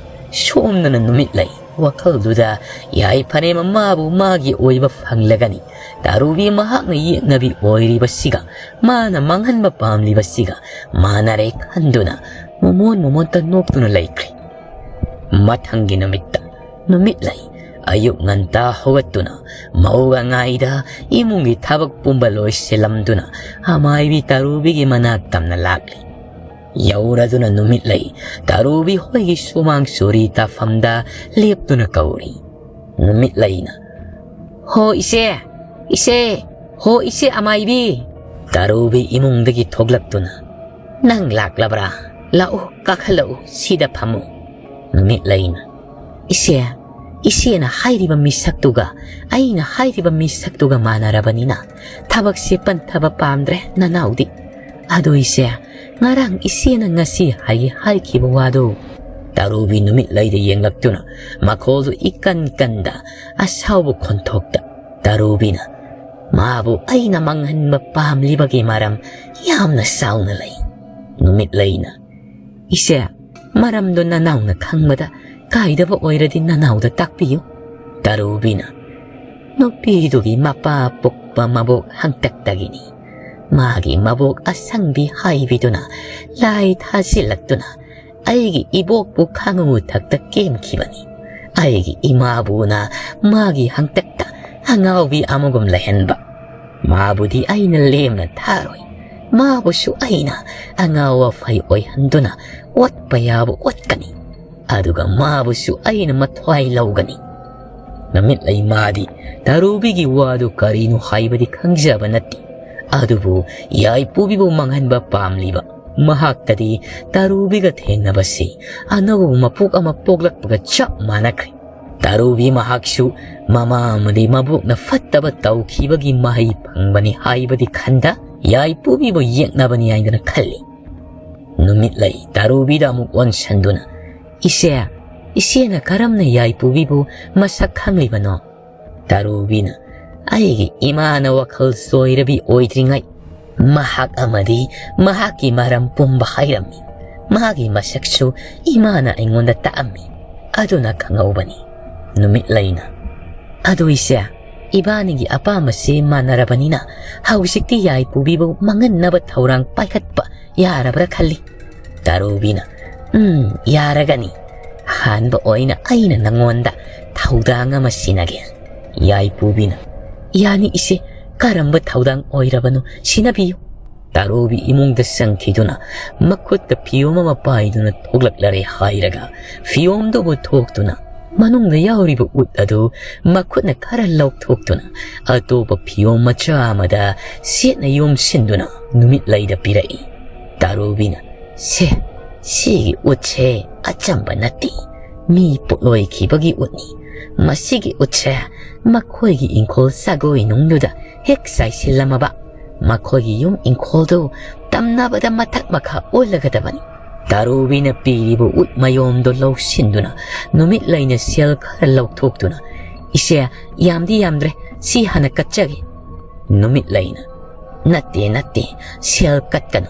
ꯁꯣꯝꯗꯅ ꯅꯨꯃꯤꯠꯂꯩ ꯋꯥꯈꯜꯗꯨꯗ, "ꯌꯥꯏꯐꯔꯦ, ꯃꯃꯥꯕꯨ ꯃꯥꯒꯤ ꯑꯣꯏꯕ ꯐꯪꯂꯒꯅꯤ꯫ ꯇꯥꯔꯨꯕꯤ ꯃꯍꯥꯛꯅ ꯌꯦꯛꯅꯕꯤ ꯑꯣꯏꯔꯤꯕꯁꯤꯒ ꯃꯥꯅ ꯃꯥꯡꯍꯟꯕ ꯄꯥꯝꯂꯤꯕꯁꯤꯒ ꯃꯥꯟꯅꯔꯦ" ꯈꯟꯗꯨꯅ ꯃꯣꯃꯣꯟ ꯃꯣꯃꯣꯟꯇ ꯅꯣꯛꯇꯨꯅ ꯂꯩꯈ꯭ꯔꯦ꯫ ꯃꯊꯪꯒꯤ ꯅꯨꯃꯤꯠꯇ ꯅꯨꯃꯤꯠꯂꯩ ꯑꯌꯨꯛ ꯉꯟꯇꯥ ꯍꯧꯒꯠꯇꯨꯅ ꯃꯧꯒ ꯉꯥꯏꯗ ꯏꯃꯨꯡꯒꯤ ꯊꯕꯛ ꯄꯨꯝꯕ ꯂꯣꯏꯁꯤꯜꯂꯝꯗꯨꯅ ꯑꯃꯥꯏꯕꯤ ꯇꯥꯔꯨꯕꯤꯒꯤ ꯃꯅꯥꯛ ꯇꯝꯅ ꯂꯥꯛꯂꯤ꯫ ꯌꯧꯔꯗꯨꯅ ꯅꯨꯃꯤꯠꯂꯩ ꯇꯥꯔꯨꯕꯤ ꯍꯣꯏꯒꯤ ꯁꯨꯃꯥꯡ ꯆꯨꯔꯤ ꯇꯥꯐꯝꯗ ꯂꯦꯞꯇꯨꯅ ꯀꯧꯔꯤ꯫ ꯅꯨꯃꯤꯠꯂꯩꯅ, "ꯍꯣ ꯏꯆꯦ, ꯏꯆꯦ, ꯍꯣ ꯏꯆꯦ ꯑꯃꯥꯏꯕꯤ!" ꯇꯥꯔꯨꯕꯤ ꯏꯃꯨꯡꯗꯒꯤ ꯊꯣꯛꯂꯛꯇꯨꯅ, "ꯅꯪ ꯂꯥꯛꯂꯕ꯭ꯔꯥ? ꯂꯥꯛꯎ, ꯀꯥꯈꯠꯂꯛꯎ, ꯁꯤꯗ ꯐꯝꯃꯨ꯫" ꯅꯨꯃꯤꯠꯂꯩꯅ, "ꯏꯆꯦ, ꯏꯆꯦꯅ ꯍꯥꯏꯔꯤꯕ ꯃꯤꯁꯛꯇꯨꯒ ꯑꯩꯅ ꯍꯥꯏꯔꯤꯕ ꯃꯤꯁꯛꯇꯨꯒ ꯃꯥꯟꯅꯔꯕꯅꯤꯅ ꯊꯕꯛꯁꯦ ꯄꯟꯊꯕ ꯄꯥꯝꯗ꯭ꯔꯦ ꯅꯅꯥꯎꯗꯤ꯫ ꯑꯗꯣ ꯏꯆꯦ, ꯉꯔꯥꯡ ꯏꯆꯦꯅ ꯉꯁꯤ ꯍꯥꯏꯒꯦ ꯍꯥꯏꯈꯤꯕ ꯋꯥꯗꯣ꯫ ꯇꯔꯨꯕꯤ ꯅꯨꯃꯤꯠꯂꯩꯗ ꯌꯦꯡꯂꯛꯇꯨꯅ ꯃꯈꯣꯜꯗꯨ ꯏꯀꯟ ꯀꯟꯗ ꯑꯁꯥꯎꯕ ꯈꯣꯟꯊꯣꯛꯇ ꯇꯔꯨꯕꯤꯅ, "ꯃꯥꯕꯨ ꯑꯩꯅ ꯃꯥꯡꯍꯟꯕ ꯄꯥꯝꯂꯤꯕꯒꯤ ꯃꯔꯝ ꯌꯥꯝꯅ ꯆꯥꯎꯅ ꯂꯩ꯫" ꯅꯨꯃꯤꯠꯂꯩꯅ, "ꯏꯆꯦ, ꯃꯔꯝꯗꯣ ꯅꯅꯥꯎꯅ ꯈꯪꯕꯗ ꯀꯥꯏꯗꯕ ꯑꯣꯏꯔꯗꯤ ꯅꯅꯥꯎꯗ ꯇꯥꯛꯄꯤꯌꯨ꯫" ꯇꯔꯨꯕꯤꯅ, "ꯅꯨꯄꯤꯗꯨꯒꯤ ꯃꯄꯥ ꯄꯣꯛꯄ ꯃꯕꯣꯛ ꯍꯪꯇꯛꯇꯒꯤꯅꯤ꯫ ꯃꯥꯒꯤ ꯃꯕꯣꯛ ꯑꯁꯪꯕꯤ ꯍꯥꯏꯕꯤꯗꯨꯅ ꯂꯥꯏ ꯊꯥꯖꯤꯜꯂꯛꯇꯨꯅ ꯑꯩꯒꯤ ꯏꯕꯣꯛꯄꯨ ꯈꯥꯉꯨ ꯊꯛꯇ ꯀꯦꯝꯈꯤꯕꯅꯤ꯫ ꯑꯩꯒꯤ ꯏꯃꯥꯕꯨꯅ ꯃꯥꯒꯤ ꯍꯪꯇꯛꯇ ꯑꯉꯥꯎꯕꯤ ꯑꯃꯒꯨꯝ ꯂꯩꯍꯟꯕ꯫ ꯃꯥꯕꯨꯗꯤ ꯑꯩꯅ ꯂꯦꯝꯅ ꯊꯥꯔꯣꯏ꯫ ꯃꯥꯕꯨꯁꯨ ꯑꯩꯅ ꯑꯉꯥꯎ ꯑꯐꯩ ꯑꯣꯏꯍꯟꯗꯨꯅ ꯑꯣꯠꯄ ꯌꯥꯕ ꯑꯣꯠꯀꯅꯤ꯫ ꯑꯗꯨꯒ ꯃꯥꯕꯨꯁꯨ ꯑꯩꯅ ꯃꯊ꯭ꯋꯥꯏ ꯂꯧꯒꯅꯤ꯫" ꯅꯨꯃꯤꯠꯂꯩ ꯃꯥꯗꯤ ꯇꯔꯨꯕꯤꯒꯤ ꯋꯥꯗꯨ ꯀꯔꯤꯅꯣ ꯍꯥꯏꯕꯗꯤ ꯈꯪꯖꯕ ꯅꯠꯇꯦ꯫ ꯑꯗꯨꯕꯨ ꯌꯥꯏꯄꯨꯕꯤꯕꯨ ꯃꯥꯡꯍꯟꯕ ꯄꯥꯝꯂꯤꯕ ꯃꯍꯥꯛꯇꯗꯤ ꯇꯔꯨꯕꯤꯒ ꯊꯦꯡꯅꯕꯁꯤ ꯑꯅꯧꯕ ꯃꯄꯣꯛ ꯑꯃ ꯄꯣꯛꯂꯛꯄꯒ ꯆꯞ ꯃꯥꯟꯅꯈ꯭ꯔꯦ꯫ ꯇꯔꯨꯕꯤ ꯃꯍꯥꯛꯁꯨ ꯃꯃꯥ ꯑꯃꯗꯤ ꯃꯕꯣꯛꯅ ꯐꯠꯇꯕ ꯇꯧꯈꯤꯕꯒꯤ ꯃꯍꯩ ꯐꯪꯕꯅꯤ ꯍꯥꯏꯕꯗꯤ ꯈꯟꯗ ꯌꯥꯏꯄꯨꯕꯤꯕꯨ ꯌꯦꯛꯅꯕꯅꯤ ꯍꯥꯏꯗꯅ ꯈꯜꯂꯤ꯫ ꯅꯨꯃꯤꯠꯂꯩ ꯇꯔꯨꯕꯤꯗ ꯑꯃꯨꯛ ꯑꯣꯟꯁꯟꯗꯨꯅ, "ꯏꯆꯦ, ꯏꯆꯦꯅ ꯀꯔꯝꯅ ꯌꯥꯏꯄꯨꯕꯤꯕꯨ ꯃꯁꯛ ꯈꯪꯂꯤꯕꯅꯣ?" ꯇꯔꯨꯕꯤꯅ, "ꯑꯩꯒꯤ ꯏꯃꯥꯅ ꯋꯥꯈꯜ ꯆꯣꯏꯔꯕꯤ ꯑꯣꯏꯗ꯭ꯔꯤꯉꯩ ꯃꯍꯥꯛ ꯑꯃꯗꯤ ꯃꯍꯥꯛꯀꯤ ꯃꯔꯝ ꯄꯨꯝꯕ ꯍꯥꯏꯔꯝꯃꯤ꯫ ꯃꯥꯒꯤ ꯃꯁꯛꯁꯨ ꯏꯃꯥꯅ ꯑꯩꯉꯣꯟꯗ ꯇꯥꯛꯑꯝꯃꯤ꯫ ꯑꯗꯨꯅ ꯈꯪꯍꯧꯕꯅꯤ꯫" ꯅꯨꯃꯤꯠꯂꯩꯅ, "ꯑꯗꯨ ꯏꯆꯦ, ꯏꯕꯥꯅꯤꯒꯤ ꯑꯄꯥꯝꯕꯁꯤ ꯃꯥꯟꯅꯔꯕꯅꯤꯅ ꯍꯧꯖꯤꯛꯇꯤ ꯌꯥꯏꯄꯨꯕꯤꯕꯨ ꯃꯥꯡꯍꯟꯅꯕ ꯊꯧꯔꯥꯡ ꯄꯥꯏꯈꯠꯄ ꯌꯥꯔꯕ꯭ꯔꯥ ꯈꯜꯂꯤ꯫" ꯇꯔꯨꯕꯤꯅ, "ꯎꯝ, ꯌꯥꯔꯒꯅꯤ꯫ ꯑꯍꯥꯟꯕ ꯑꯣꯏꯅ ꯑꯩꯅ ꯅꯉꯣꯟꯗ ꯊꯧꯗꯥꯡ ꯑꯃ ꯁꯤꯟꯅꯒꯦ꯫" ꯌꯥꯏꯄꯨꯕꯤꯅ, "ꯌꯥꯅꯤ ꯏꯆꯦ, ꯀꯔꯝꯕ ꯊꯧꯗꯥꯡ ꯑꯣꯏꯔꯕꯅꯣ ꯁꯤꯟꯅꯕꯤꯌꯨ꯫" ꯇꯔꯨꯕꯤ ꯏꯃꯨꯡꯗ ꯆꯪꯈꯤꯗꯨꯅ ꯃꯈꯨꯠꯇ ꯐꯤꯌꯣꯝ ꯑꯃ ꯄꯥꯏꯗꯨꯅ ꯊꯣꯛꯂꯛꯂꯔꯦ ꯍꯥꯏꯔꯒ ꯐꯤꯌꯣꯝꯗꯨꯕꯨ ꯊꯣꯛꯇꯨꯅ ꯃꯅꯨꯡꯗ ꯌꯥꯎꯔꯤꯕ ꯎꯠ ꯑꯗꯨ ꯃꯈꯨꯠꯅ ꯈꯔ ꯂꯧꯊꯣꯛꯇꯨꯅ ꯑꯇꯣꯞꯄ ꯐꯤꯌꯣꯝ ꯃꯆꯥ ꯑꯃꯗ ꯆꯦꯠꯅ ꯌꯣꯝꯁꯤꯟꯗꯨꯅ ꯅꯨꯃꯤꯠꯂꯩꯗ ꯄꯤꯔꯛꯏ꯫ ꯇꯔꯨꯕꯤꯅ, "ꯁꯦ, ꯁꯤꯒꯤ ꯎꯠꯁꯦ ꯑꯆꯝꯕ ꯅꯠꯇꯦ, ꯃꯤ ꯄꯣꯠꯂꯣꯏꯈꯤꯕꯒꯤ ꯎꯠꯅꯤ꯫ ꯃꯁꯤꯒꯤ ꯎꯠꯁꯦ ꯃꯈꯣꯏꯒꯤ ꯏꯪꯈꯣꯜ ꯁꯥꯒꯣꯏ ꯅꯨꯡꯗꯨꯗ ꯍꯦꯛ ꯆꯥꯏꯁꯤꯜꯂꯝꯃꯕ, ꯃꯈꯣꯏꯒꯤ ꯌꯨꯝ ꯏꯪꯈꯣꯜꯗꯨ ꯇꯝꯅꯕꯗ ꯃꯊꯛ ꯃꯈꯥ ꯑꯣꯜꯂꯒꯗꯕꯅꯤ꯫ ꯇꯥꯔꯨꯕꯤꯅ ꯄꯤꯔꯤꯕ ꯎꯠ ꯃꯌꯣꯝꯗꯣ ꯂꯧꯁꯤꯟꯗꯨꯅ ꯅꯨꯃꯤꯠꯂꯩꯅ ꯁꯦꯜ ꯈꯔ ꯂꯧꯊꯣꯛꯇꯨꯅ, "ꯏꯆꯦ, ꯌꯥꯝꯗꯤ ꯌꯥꯝꯗ꯭ꯔꯦ, ꯁꯤ ꯍꯥꯟꯅ ꯀꯠꯆꯒꯦ"꯫ ꯅꯨꯃꯤꯠꯂꯩꯅ, "ꯅꯠꯇꯦ, ꯅꯠꯇꯦ, ꯁꯦꯜ ꯀꯠꯀꯅꯨ꯫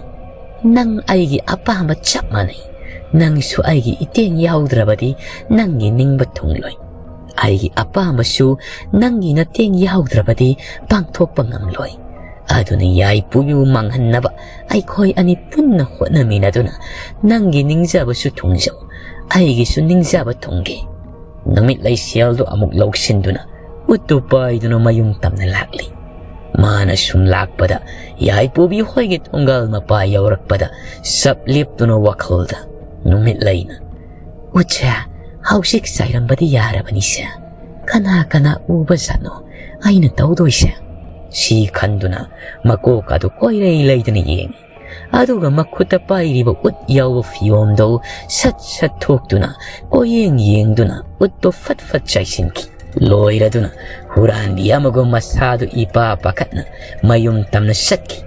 ꯅꯪ ꯑꯩꯒꯤ ꯑꯄꯥꯝꯕ ꯆꯞ ꯃꯥꯟꯅꯩ꯫ ꯅꯪꯁꯨ ꯑꯩꯒꯤ ꯏꯇꯦꯡ ꯌꯥꯎꯗ꯭ꯔꯕꯗꯤ ꯅꯪꯒꯤ ꯅꯤꯡꯕ ꯊꯨꯡꯂꯣꯏ꯫ ꯑꯩꯒꯤ ꯑꯄꯥꯝꯕꯁꯨ ꯅꯪꯒꯤ ꯅꯇꯦꯡ ꯌꯥꯎꯗ꯭ꯔꯕꯗꯤ ꯄꯥꯡꯊꯣꯛꯄ ꯉꯝꯂꯣꯏ꯫ ꯑꯗꯨꯅ ꯌꯥꯏꯄꯨꯕꯨ ꯃꯥꯡꯍꯟꯅꯕ ꯑꯩꯈꯣꯏ ꯑꯅꯤ ꯄꯨꯟꯅ ꯍꯣꯠꯅꯃꯤꯟꯅꯗꯨꯅ ꯅꯪꯒꯤ ꯅꯤꯡꯖꯕꯁꯨ ꯊꯨꯡꯖꯧ, ꯑꯩꯒꯤꯁꯨ ꯅꯤꯡꯖꯕ ꯊꯨꯡꯒꯦ"꯫ ꯅꯨꯃꯤꯠꯂꯩ ꯁꯦꯜꯗꯨ ꯑꯃꯨꯛ ꯂꯧꯁꯤꯟꯗꯨꯅ ꯎꯠꯇꯨ ꯄꯥꯏꯗꯨꯅ ꯃꯌꯨꯝ ꯇꯝꯅ ꯂꯥꯛꯂꯤ꯫ ꯃꯥꯅ ꯁꯨꯝ ꯂꯥꯛꯄꯗ ꯌꯥꯏꯄꯨꯕꯤ ꯍꯣꯏꯒꯤ ꯊꯣꯡꯒꯥꯜ ꯃꯄꯥ ꯌꯧꯔꯛꯄꯗ ꯆꯞ ꯂꯦꯞꯇꯨꯅ ꯋꯥꯈꯜꯗ ꯅꯨꯃꯤꯠꯂꯩꯅ, "ꯎꯠꯁꯦ ꯍꯧꯖꯤꯛ ꯆꯥꯏꯔꯝꯕꯗꯤ ꯌꯥꯔꯕꯅꯤꯁꯦ꯫ ꯀꯅꯥ ꯀꯅꯥ ꯎꯕ ꯖꯥꯠꯅꯣ ꯑꯩꯅ ꯇꯧꯗꯣꯏꯁꯦ?" ꯁꯤ ꯈꯟꯗꯨꯅ ꯃꯀꯣꯛ ꯑꯗꯨ ꯀꯣꯏꯔꯩ ꯂꯩꯗꯅ ꯌꯦꯡꯉꯤ꯫ ꯑꯗꯨꯒ ꯃꯈꯨꯠꯇ ꯄꯥꯏꯔꯤꯕ ꯎꯠ ꯌꯥꯎꯕ ꯐꯤꯌꯣꯝꯗꯨ ꯁꯠ ꯁꯠ ꯊꯣꯛꯇꯨꯅ ꯀꯣꯌꯦꯡ ꯌꯦꯡꯗꯨꯅ ꯎꯠꯇꯨ ꯐꯠ ꯐꯠ ꯆꯥꯏꯁꯤꯟꯈꯤ꯫ ꯂꯣꯏꯔꯗꯨꯅ ꯍꯨꯔꯥꯟꯕꯤ ꯑꯃꯒꯨꯝ ꯃꯁꯥꯗꯨ ꯏꯄꯥ ꯄꯥꯈꯠꯅ ꯃꯌꯨꯝ ꯇꯝꯅ ꯆꯠꯈꯤ꯫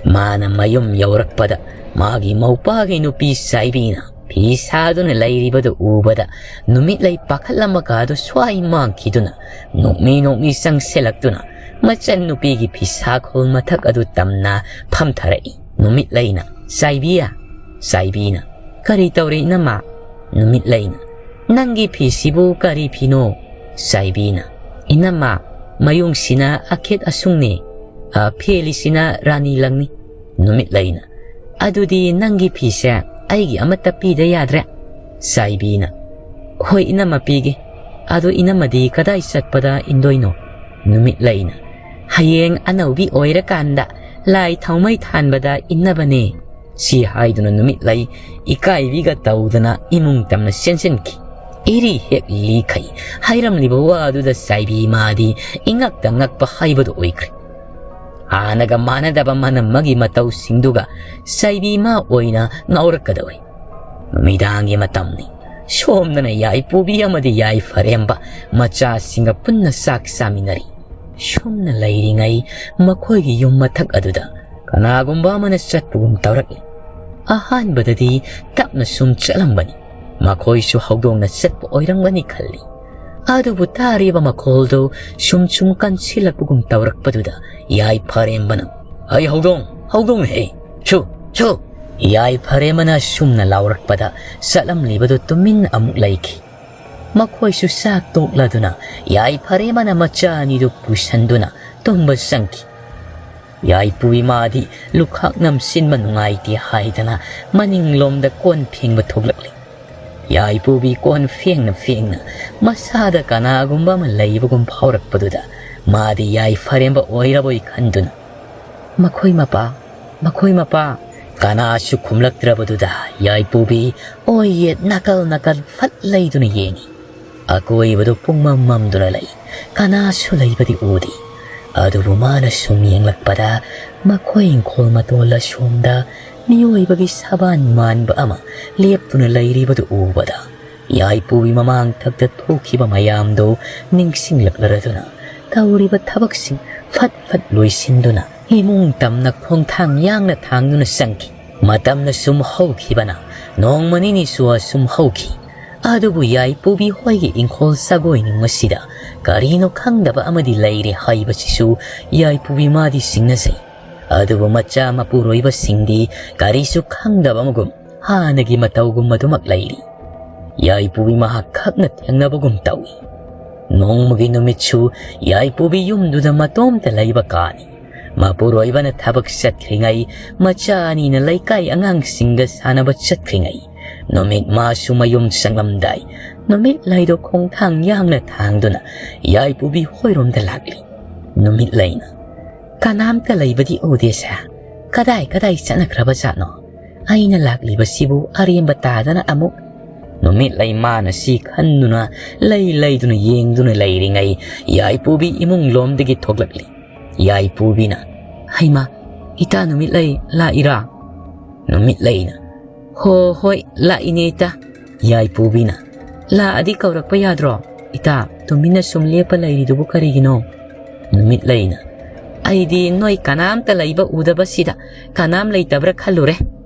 ꯃꯥꯅ ꯃꯌꯨꯝ ꯌꯧꯔꯛꯄꯗ ꯃꯥꯒꯤ ꯃꯧꯄꯥꯒꯤ ꯅꯨꯄꯤ ꯆꯥꯏꯕꯤꯅ ꯐꯤ ꯁꯥꯗꯨꯅ ꯂꯩꯔꯤꯕꯗꯨ ꯎꯕꯗ ꯅꯨꯃꯤꯠꯂꯩ ꯄꯥꯈꯠꯂꯝꯃꯒ ꯑꯗꯨ ꯁ꯭ꯋꯥꯏ ꯃꯥꯡꯈꯤꯗꯨꯅ ꯅꯣꯛꯃꯤ ꯅꯣꯛꯃꯤ ꯆꯪꯁꯤꯜꯂꯛꯇꯨꯅ ꯃꯆꯟ ꯅꯨꯄꯤꯒꯤ ꯐꯤꯁꯥꯈꯣꯜ ꯃꯊꯛ ꯑꯗꯨ ꯇꯝꯅ ꯐꯝꯊꯔꯛꯏ꯫ ꯅꯨꯃꯤꯠꯂꯩꯅ, "ꯆꯥꯏꯕꯤꯌꯥ?" ꯆꯥꯏꯕꯤꯅ, "ꯀꯔꯤ ꯇꯧꯔꯦ ꯏꯅꯝꯃ?" ꯅꯨꯃꯤꯠꯂꯩꯅ, "ꯅꯪꯒꯤ ꯐꯤꯁꯤꯕꯨ ꯀꯔꯤ ꯐꯤꯅꯣ?" ꯆꯥꯏꯕꯤꯅ, "ꯏꯅꯝꯃ, ꯃꯌꯨꯡꯁꯤꯅ ꯑꯈꯦꯠ ꯑꯁꯨꯡꯅꯦ, ꯑ, ꯐꯦꯜꯂꯤꯁꯤꯅ ꯔꯥꯅꯤ ꯂꯪꯅꯤ꯫" ꯅꯨꯃꯤꯠꯂꯩꯅ, "ꯑꯗꯨꯗꯤ ꯅꯪꯒꯤ ꯐꯤꯁꯦ ꯑꯩꯒꯤ ꯑꯃꯠꯇ ꯄꯤꯗ ꯌꯥꯗ꯭ꯔꯦ꯫" ꯆꯥꯏꯕꯤꯅ, "ꯍꯣꯏ ꯏꯅꯝꯃ, ꯄꯤꯒꯦ꯫ ꯑꯗꯨ ꯏꯅꯝꯃꯗꯤ ꯀꯗꯥꯏ ꯆꯠꯄꯗ ꯏꯟꯗꯣꯏꯅꯣ?" ꯅꯨꯃꯤꯠꯂꯩꯅ, "ꯍꯌꯦꯡ ꯑꯅꯧꯕꯤ ꯑꯣꯏꯔꯀꯥꯟꯗ ꯂꯥꯏ ꯊꯥꯎꯃꯩ ꯊꯥꯟꯕꯗ ꯏꯟꯅꯕꯅꯦ꯫" ꯁꯤ ꯍꯥꯏꯗꯨꯅ ꯅꯨꯃꯤꯠꯂꯩ ꯏꯀꯥꯏꯕꯤꯒ ꯇꯧꯗꯅ ꯏꯃꯨꯡ ꯇꯝꯅ ꯆꯦꯟꯁꯤꯟꯈꯤ꯫ ꯏꯔꯤ ꯍꯦꯛ ꯂꯤꯈꯩ ꯍꯥꯏꯔꯝꯂꯤꯕ ꯋꯥꯗꯨꯗ ꯆꯥꯏꯕꯤ ꯃꯥꯗꯤ ꯏꯉꯛꯇ ꯉꯛꯄ ꯍꯥꯏꯕꯗꯨ ꯑꯣꯏꯈ꯭ꯔꯦ꯫ ꯍꯥꯟꯅꯒ ꯃꯥꯟꯅꯗꯕ ꯃꯅꯝ ꯑꯃꯒꯤ ꯃꯇꯧꯁꯤꯡꯗꯨꯒ ꯆꯥꯏꯕꯤ ꯃꯥ ꯑꯣꯏꯅ ꯉꯥꯎꯔꯛꯀꯗꯧꯔꯤ꯫ ꯅꯨꯃꯤꯗꯥꯡꯒꯤ ꯃꯇꯝꯅꯤ꯫ ꯁꯣꯝꯗꯅ ꯌꯥꯏꯄꯨꯕꯤ ꯑꯃꯗꯤ ꯌꯥꯏꯐꯔꯦꯝꯕ ꯃꯆꯥꯁꯤꯡꯒ ꯄꯨꯟꯅ ꯆꯥꯛ ꯆꯥꯃꯤꯟꯅꯔꯤ꯫ ꯁꯨꯝꯅ ꯂꯩꯔꯤꯉꯩ ꯃꯈꯣꯏꯒꯤ ꯌꯨꯝ ꯃꯊꯛ ꯑꯗꯨꯗ ꯀꯅꯥꯒꯨꯝꯕ ꯑꯃꯅ ꯆꯠꯄꯒꯨꯝ ꯇꯧꯔꯛꯏ꯫ ꯑꯍꯥꯟꯕꯗꯗꯤ ꯇꯞꯅ ꯁꯨꯝ ꯆꯠꯂꯝꯕꯅꯤ꯫ ꯃꯈꯣꯏꯁꯨ ꯍꯧꯗꯣꯡꯅ ꯆꯠꯄ ꯑꯣꯏꯔꯝꯒꯅꯤ ꯈꯜꯂꯤ꯫ ꯑꯗꯨꯕꯨ ꯇꯥꯔꯤꯕ ꯃꯈꯣꯜꯗꯨ ꯁꯨꯝ ꯁꯨꯝ ꯀꯟꯁꯤꯜꯂꯛꯄꯒꯨꯝ ꯇꯧꯔꯛꯄꯗꯨꯗ ꯌꯥꯏꯐꯔꯦꯝꯕꯅ, "ꯍꯩ ꯍꯧꯗꯣꯡ, ꯍꯧꯗꯣꯡ ꯍꯦ, ꯁꯨ, ꯁꯨ!" ꯌꯥꯏꯐꯔꯦꯝꯕꯅ ꯁꯨꯝꯅ ꯂꯥꯎꯔꯛꯄꯗ ꯆꯠꯂꯝꯂꯤꯕꯗꯨ ꯇꯨꯃꯤꯟꯅ ꯑꯃꯨꯛ ꯂꯩꯈꯤ꯫ ꯃꯈꯣꯏꯁꯨ ꯆꯥꯛ ꯇꯣꯛꯂꯗꯨꯅ ꯌꯥꯏꯐꯔꯦꯝꯕꯅ ꯃꯆꯥ ꯑꯅꯤꯗꯨ ꯄꯨꯁꯟꯗꯨꯅ ꯇꯨꯝꯕ ꯆꯪꯈꯤ꯫ ꯌꯥꯏꯄꯨ ꯏꯃꯥꯗꯤ ꯂꯨꯈꯥꯛ ꯅꯝꯁꯤꯟꯕ ꯅꯨꯡꯉꯥꯏꯇꯦ ꯍꯥꯏꯗꯅ ꯃꯅꯤꯡꯂꯣꯝꯗ ꯀꯣꯟ ꯐꯦꯡꯕ ꯊꯣꯛꯂꯛꯂꯤ꯫ ꯌꯥꯏꯄꯨꯕꯤ ꯀꯣꯟ ꯐꯦꯡꯅ ꯐꯦꯡꯅ ꯃꯁꯥꯗ ꯀꯅꯥꯒꯨꯝꯕ ꯑꯃ ꯂꯩꯕꯒꯨꯝ ꯐꯥꯎꯔꯛꯄꯗꯨꯗ ꯃꯥꯗꯤ ꯌꯥꯏꯐꯔꯦꯝꯕ ꯑꯣꯏꯔꯕꯣꯏ ꯈꯟꯗꯨꯅ, "ꯃꯈꯣꯏ ꯃꯄꯥ, ꯃꯈꯣꯏ ꯃꯄꯥ!" ꯀꯅꯥꯁꯨ ꯈꯨꯝꯂꯛꯇ꯭ꯔꯕꯗꯨꯗ ꯌꯥꯏꯄꯨꯕꯤ ꯑꯣꯏ ꯌꯦꯠ ꯅꯥꯀꯜ ꯅꯥꯀꯜ ꯐꯠ ꯂꯩꯗꯨꯅ ꯌꯦꯡꯉꯤ꯫ ꯑꯀꯣꯏꯕꯗꯨ ꯄꯨꯡꯃꯝ ꯃꯝꯗꯨꯅ ꯂꯩ꯫ ꯀꯅꯥꯁꯨ ꯂꯩꯕꯗꯤ ꯎꯗꯦ꯫ ꯑꯗꯨꯕꯨ ꯃꯥꯅ ꯁꯨꯝ ꯌꯦꯡꯂꯛꯄꯗ ꯃꯈꯣꯏ ꯏꯪꯈꯣꯜ ꯃꯇꯣꯜ ꯑꯁꯣꯝꯗ ꯃꯤꯑꯣꯏꯕꯒꯤ ꯁꯕꯥꯟ ꯃꯥꯟꯕ ꯑꯃ ꯂꯦꯞꯇꯨꯅ ꯂꯩꯔꯤꯕꯗꯨ ꯎꯕꯗ ꯌꯥꯏꯄꯨꯒꯤ ꯃꯃꯥꯡ ꯊꯛꯇ ꯊꯣꯛꯈꯤꯕ ꯃꯌꯥꯝꯗꯨ ꯅꯤꯡꯁꯤꯡꯂꯛꯂꯔꯗꯨꯅ ꯇꯧꯔꯤꯕ ꯊꯕꯛꯁꯤꯡ ꯐꯠ ꯐꯠ ꯂꯣꯏꯁꯤꯟꯗꯨꯅ ꯏꯃꯨꯡ ꯇꯝꯅ ꯈꯣꯡꯊꯥꯡ ꯌꯥꯡꯅ ꯊꯥꯡꯗꯨꯅ ꯆꯪꯈꯤ꯫ ꯃꯇꯝꯅ ꯁꯨꯝ ꯍꯧꯈꯤꯕꯅ ꯅꯣꯡꯃ ꯅꯤꯅꯤ ꯁꯨꯝ ꯍꯧꯈꯤ꯫ ꯑꯗꯨꯕꯨ ꯌꯥꯏꯄꯨꯕꯤ ꯍꯣꯏꯒꯤ ꯏꯪꯈꯣꯜ ꯁꯒꯣꯏꯅꯨꯡ ꯑꯁꯤꯗ ꯀꯔꯤꯅꯣ ꯈꯪꯗꯕ ꯑꯃꯗꯤ ꯂꯩꯔꯦ ꯍꯥꯏꯕꯁꯤꯁꯨ ꯌꯥꯏꯄꯨꯕꯤ ꯃꯥꯗꯤ ꯁꯤꯡꯅꯖꯩ꯫ ꯑꯗꯨꯕꯨ ꯃꯆꯥ ꯃꯄꯨꯔꯣꯏꯕꯁꯤꯡꯗꯤ ꯀꯔꯤꯁꯨ ꯈꯪꯗꯕ ꯑꯃꯒꯨꯝ ꯍꯥꯟꯅꯒꯤ ꯃꯇꯧꯒꯨꯝ ꯑꯗꯨꯃꯛ ꯂꯩꯔꯤ꯫ ꯌꯥꯏꯄꯨꯕꯤ ꯃꯍꯥꯛ ꯈꯛꯅ ꯊꯦꯡꯅꯕꯒꯨꯝ ꯇꯧꯏ꯫ ꯅꯣꯡꯃꯒꯤ ꯅꯨꯃꯤꯠꯁꯨ ꯌꯥꯏꯄꯨꯕꯤ ꯌꯨꯝꯗꯨꯗ ꯃꯇꯣꯝꯇ ꯂꯩꯕ ꯀꯥꯅꯤ꯫ ꯃꯄꯨꯔꯣꯏꯕꯅ ꯊꯕꯛ ꯆꯠꯈ꯭ꯔꯤꯉꯩ, ꯃꯆꯥ ꯑꯅꯤꯅ ꯂꯩꯀꯥꯏ ꯑꯉꯥꯡꯁꯤꯡꯒ ꯁꯥꯟꯅꯕ ꯆꯠꯈ꯭ꯔꯤꯉꯩ, ꯅꯨꯃꯤꯠ ꯃꯥꯁꯨ ꯃꯌꯨꯝ ꯆꯪꯂꯝꯗꯥꯏ, ꯅꯨꯃꯤꯠ ꯂꯩꯗꯣ ꯈꯣꯡꯊꯥꯡ ꯌꯥꯡꯅ ꯊꯥꯡꯗꯨꯅ ꯌꯥꯏꯄꯨꯕꯤ ꯍꯣꯏꯔꯣꯝꯗ ꯂꯥꯛꯂꯤ꯫ ꯅꯨꯃꯤꯠ ꯂꯩꯅ, "ꯀꯅꯥꯝꯇ ꯂꯩꯕꯗꯤ ꯎꯗꯦꯁꯦ, ꯀꯗꯥꯏ ꯀꯗꯥꯏ ꯆꯠꯅꯈ꯭ꯔꯕ ꯖꯥꯠꯅꯣ? ꯑꯩꯅ ꯂꯥꯛꯂꯤꯕꯁꯤꯕꯨ ꯑꯔꯦꯝꯕ ꯇꯥꯗꯅ ꯑꯃꯨꯛ?" ꯅꯨꯃꯤꯠ ꯂꯩ ꯃꯥꯅ ꯁꯤ ꯈꯟꯗꯨꯅ ꯂꯩ ꯂꯩꯗꯨꯅ ꯌꯦꯡꯗꯨꯅ ꯂꯩꯔꯤꯉꯩ ꯌꯥꯏꯄꯨꯕꯤ ꯏꯃꯨꯡ ꯂꯣꯝꯗꯒꯤ ꯊꯣꯛꯂꯛꯂꯤ꯫ ꯌꯥꯏꯄꯨꯕꯤꯅ, "ꯍꯩꯃꯥ, ꯏꯇꯥ ꯅꯨꯃꯤꯠ ꯂꯩ ꯂꯥꯛꯏꯔꯥ?" ꯅꯨꯃꯤꯠ ꯂꯩꯅ, "ꯍꯣ ꯍꯣꯏ, ꯂꯥꯛꯏꯅꯦ ꯏꯇꯥ꯫ ꯌꯥꯏꯄꯨꯕꯤꯅ, "ꯂꯥꯛꯑꯗꯤ ꯀꯧꯔꯛꯄ ꯌꯥꯗ꯭ꯔꯣ? ꯏꯇꯥ, ꯇꯨꯃꯤꯟꯅ ꯁꯨꯝ ꯂꯦꯞꯄ ꯂꯩꯔꯤꯗꯨꯕꯨ ꯀꯔꯤꯒꯤꯅꯣ?" ꯅꯨꯃꯤꯠꯂꯩꯅ, "ꯑꯩꯗꯤ ꯅꯣꯏ ꯀꯅꯥꯝꯇ ꯂꯩꯕ ꯎꯗꯕꯁꯤꯗ ꯀꯅꯥꯝ ꯂꯩꯇꯕ꯭ꯔꯥ ꯈꯜꯂꯨꯔꯦ꯫"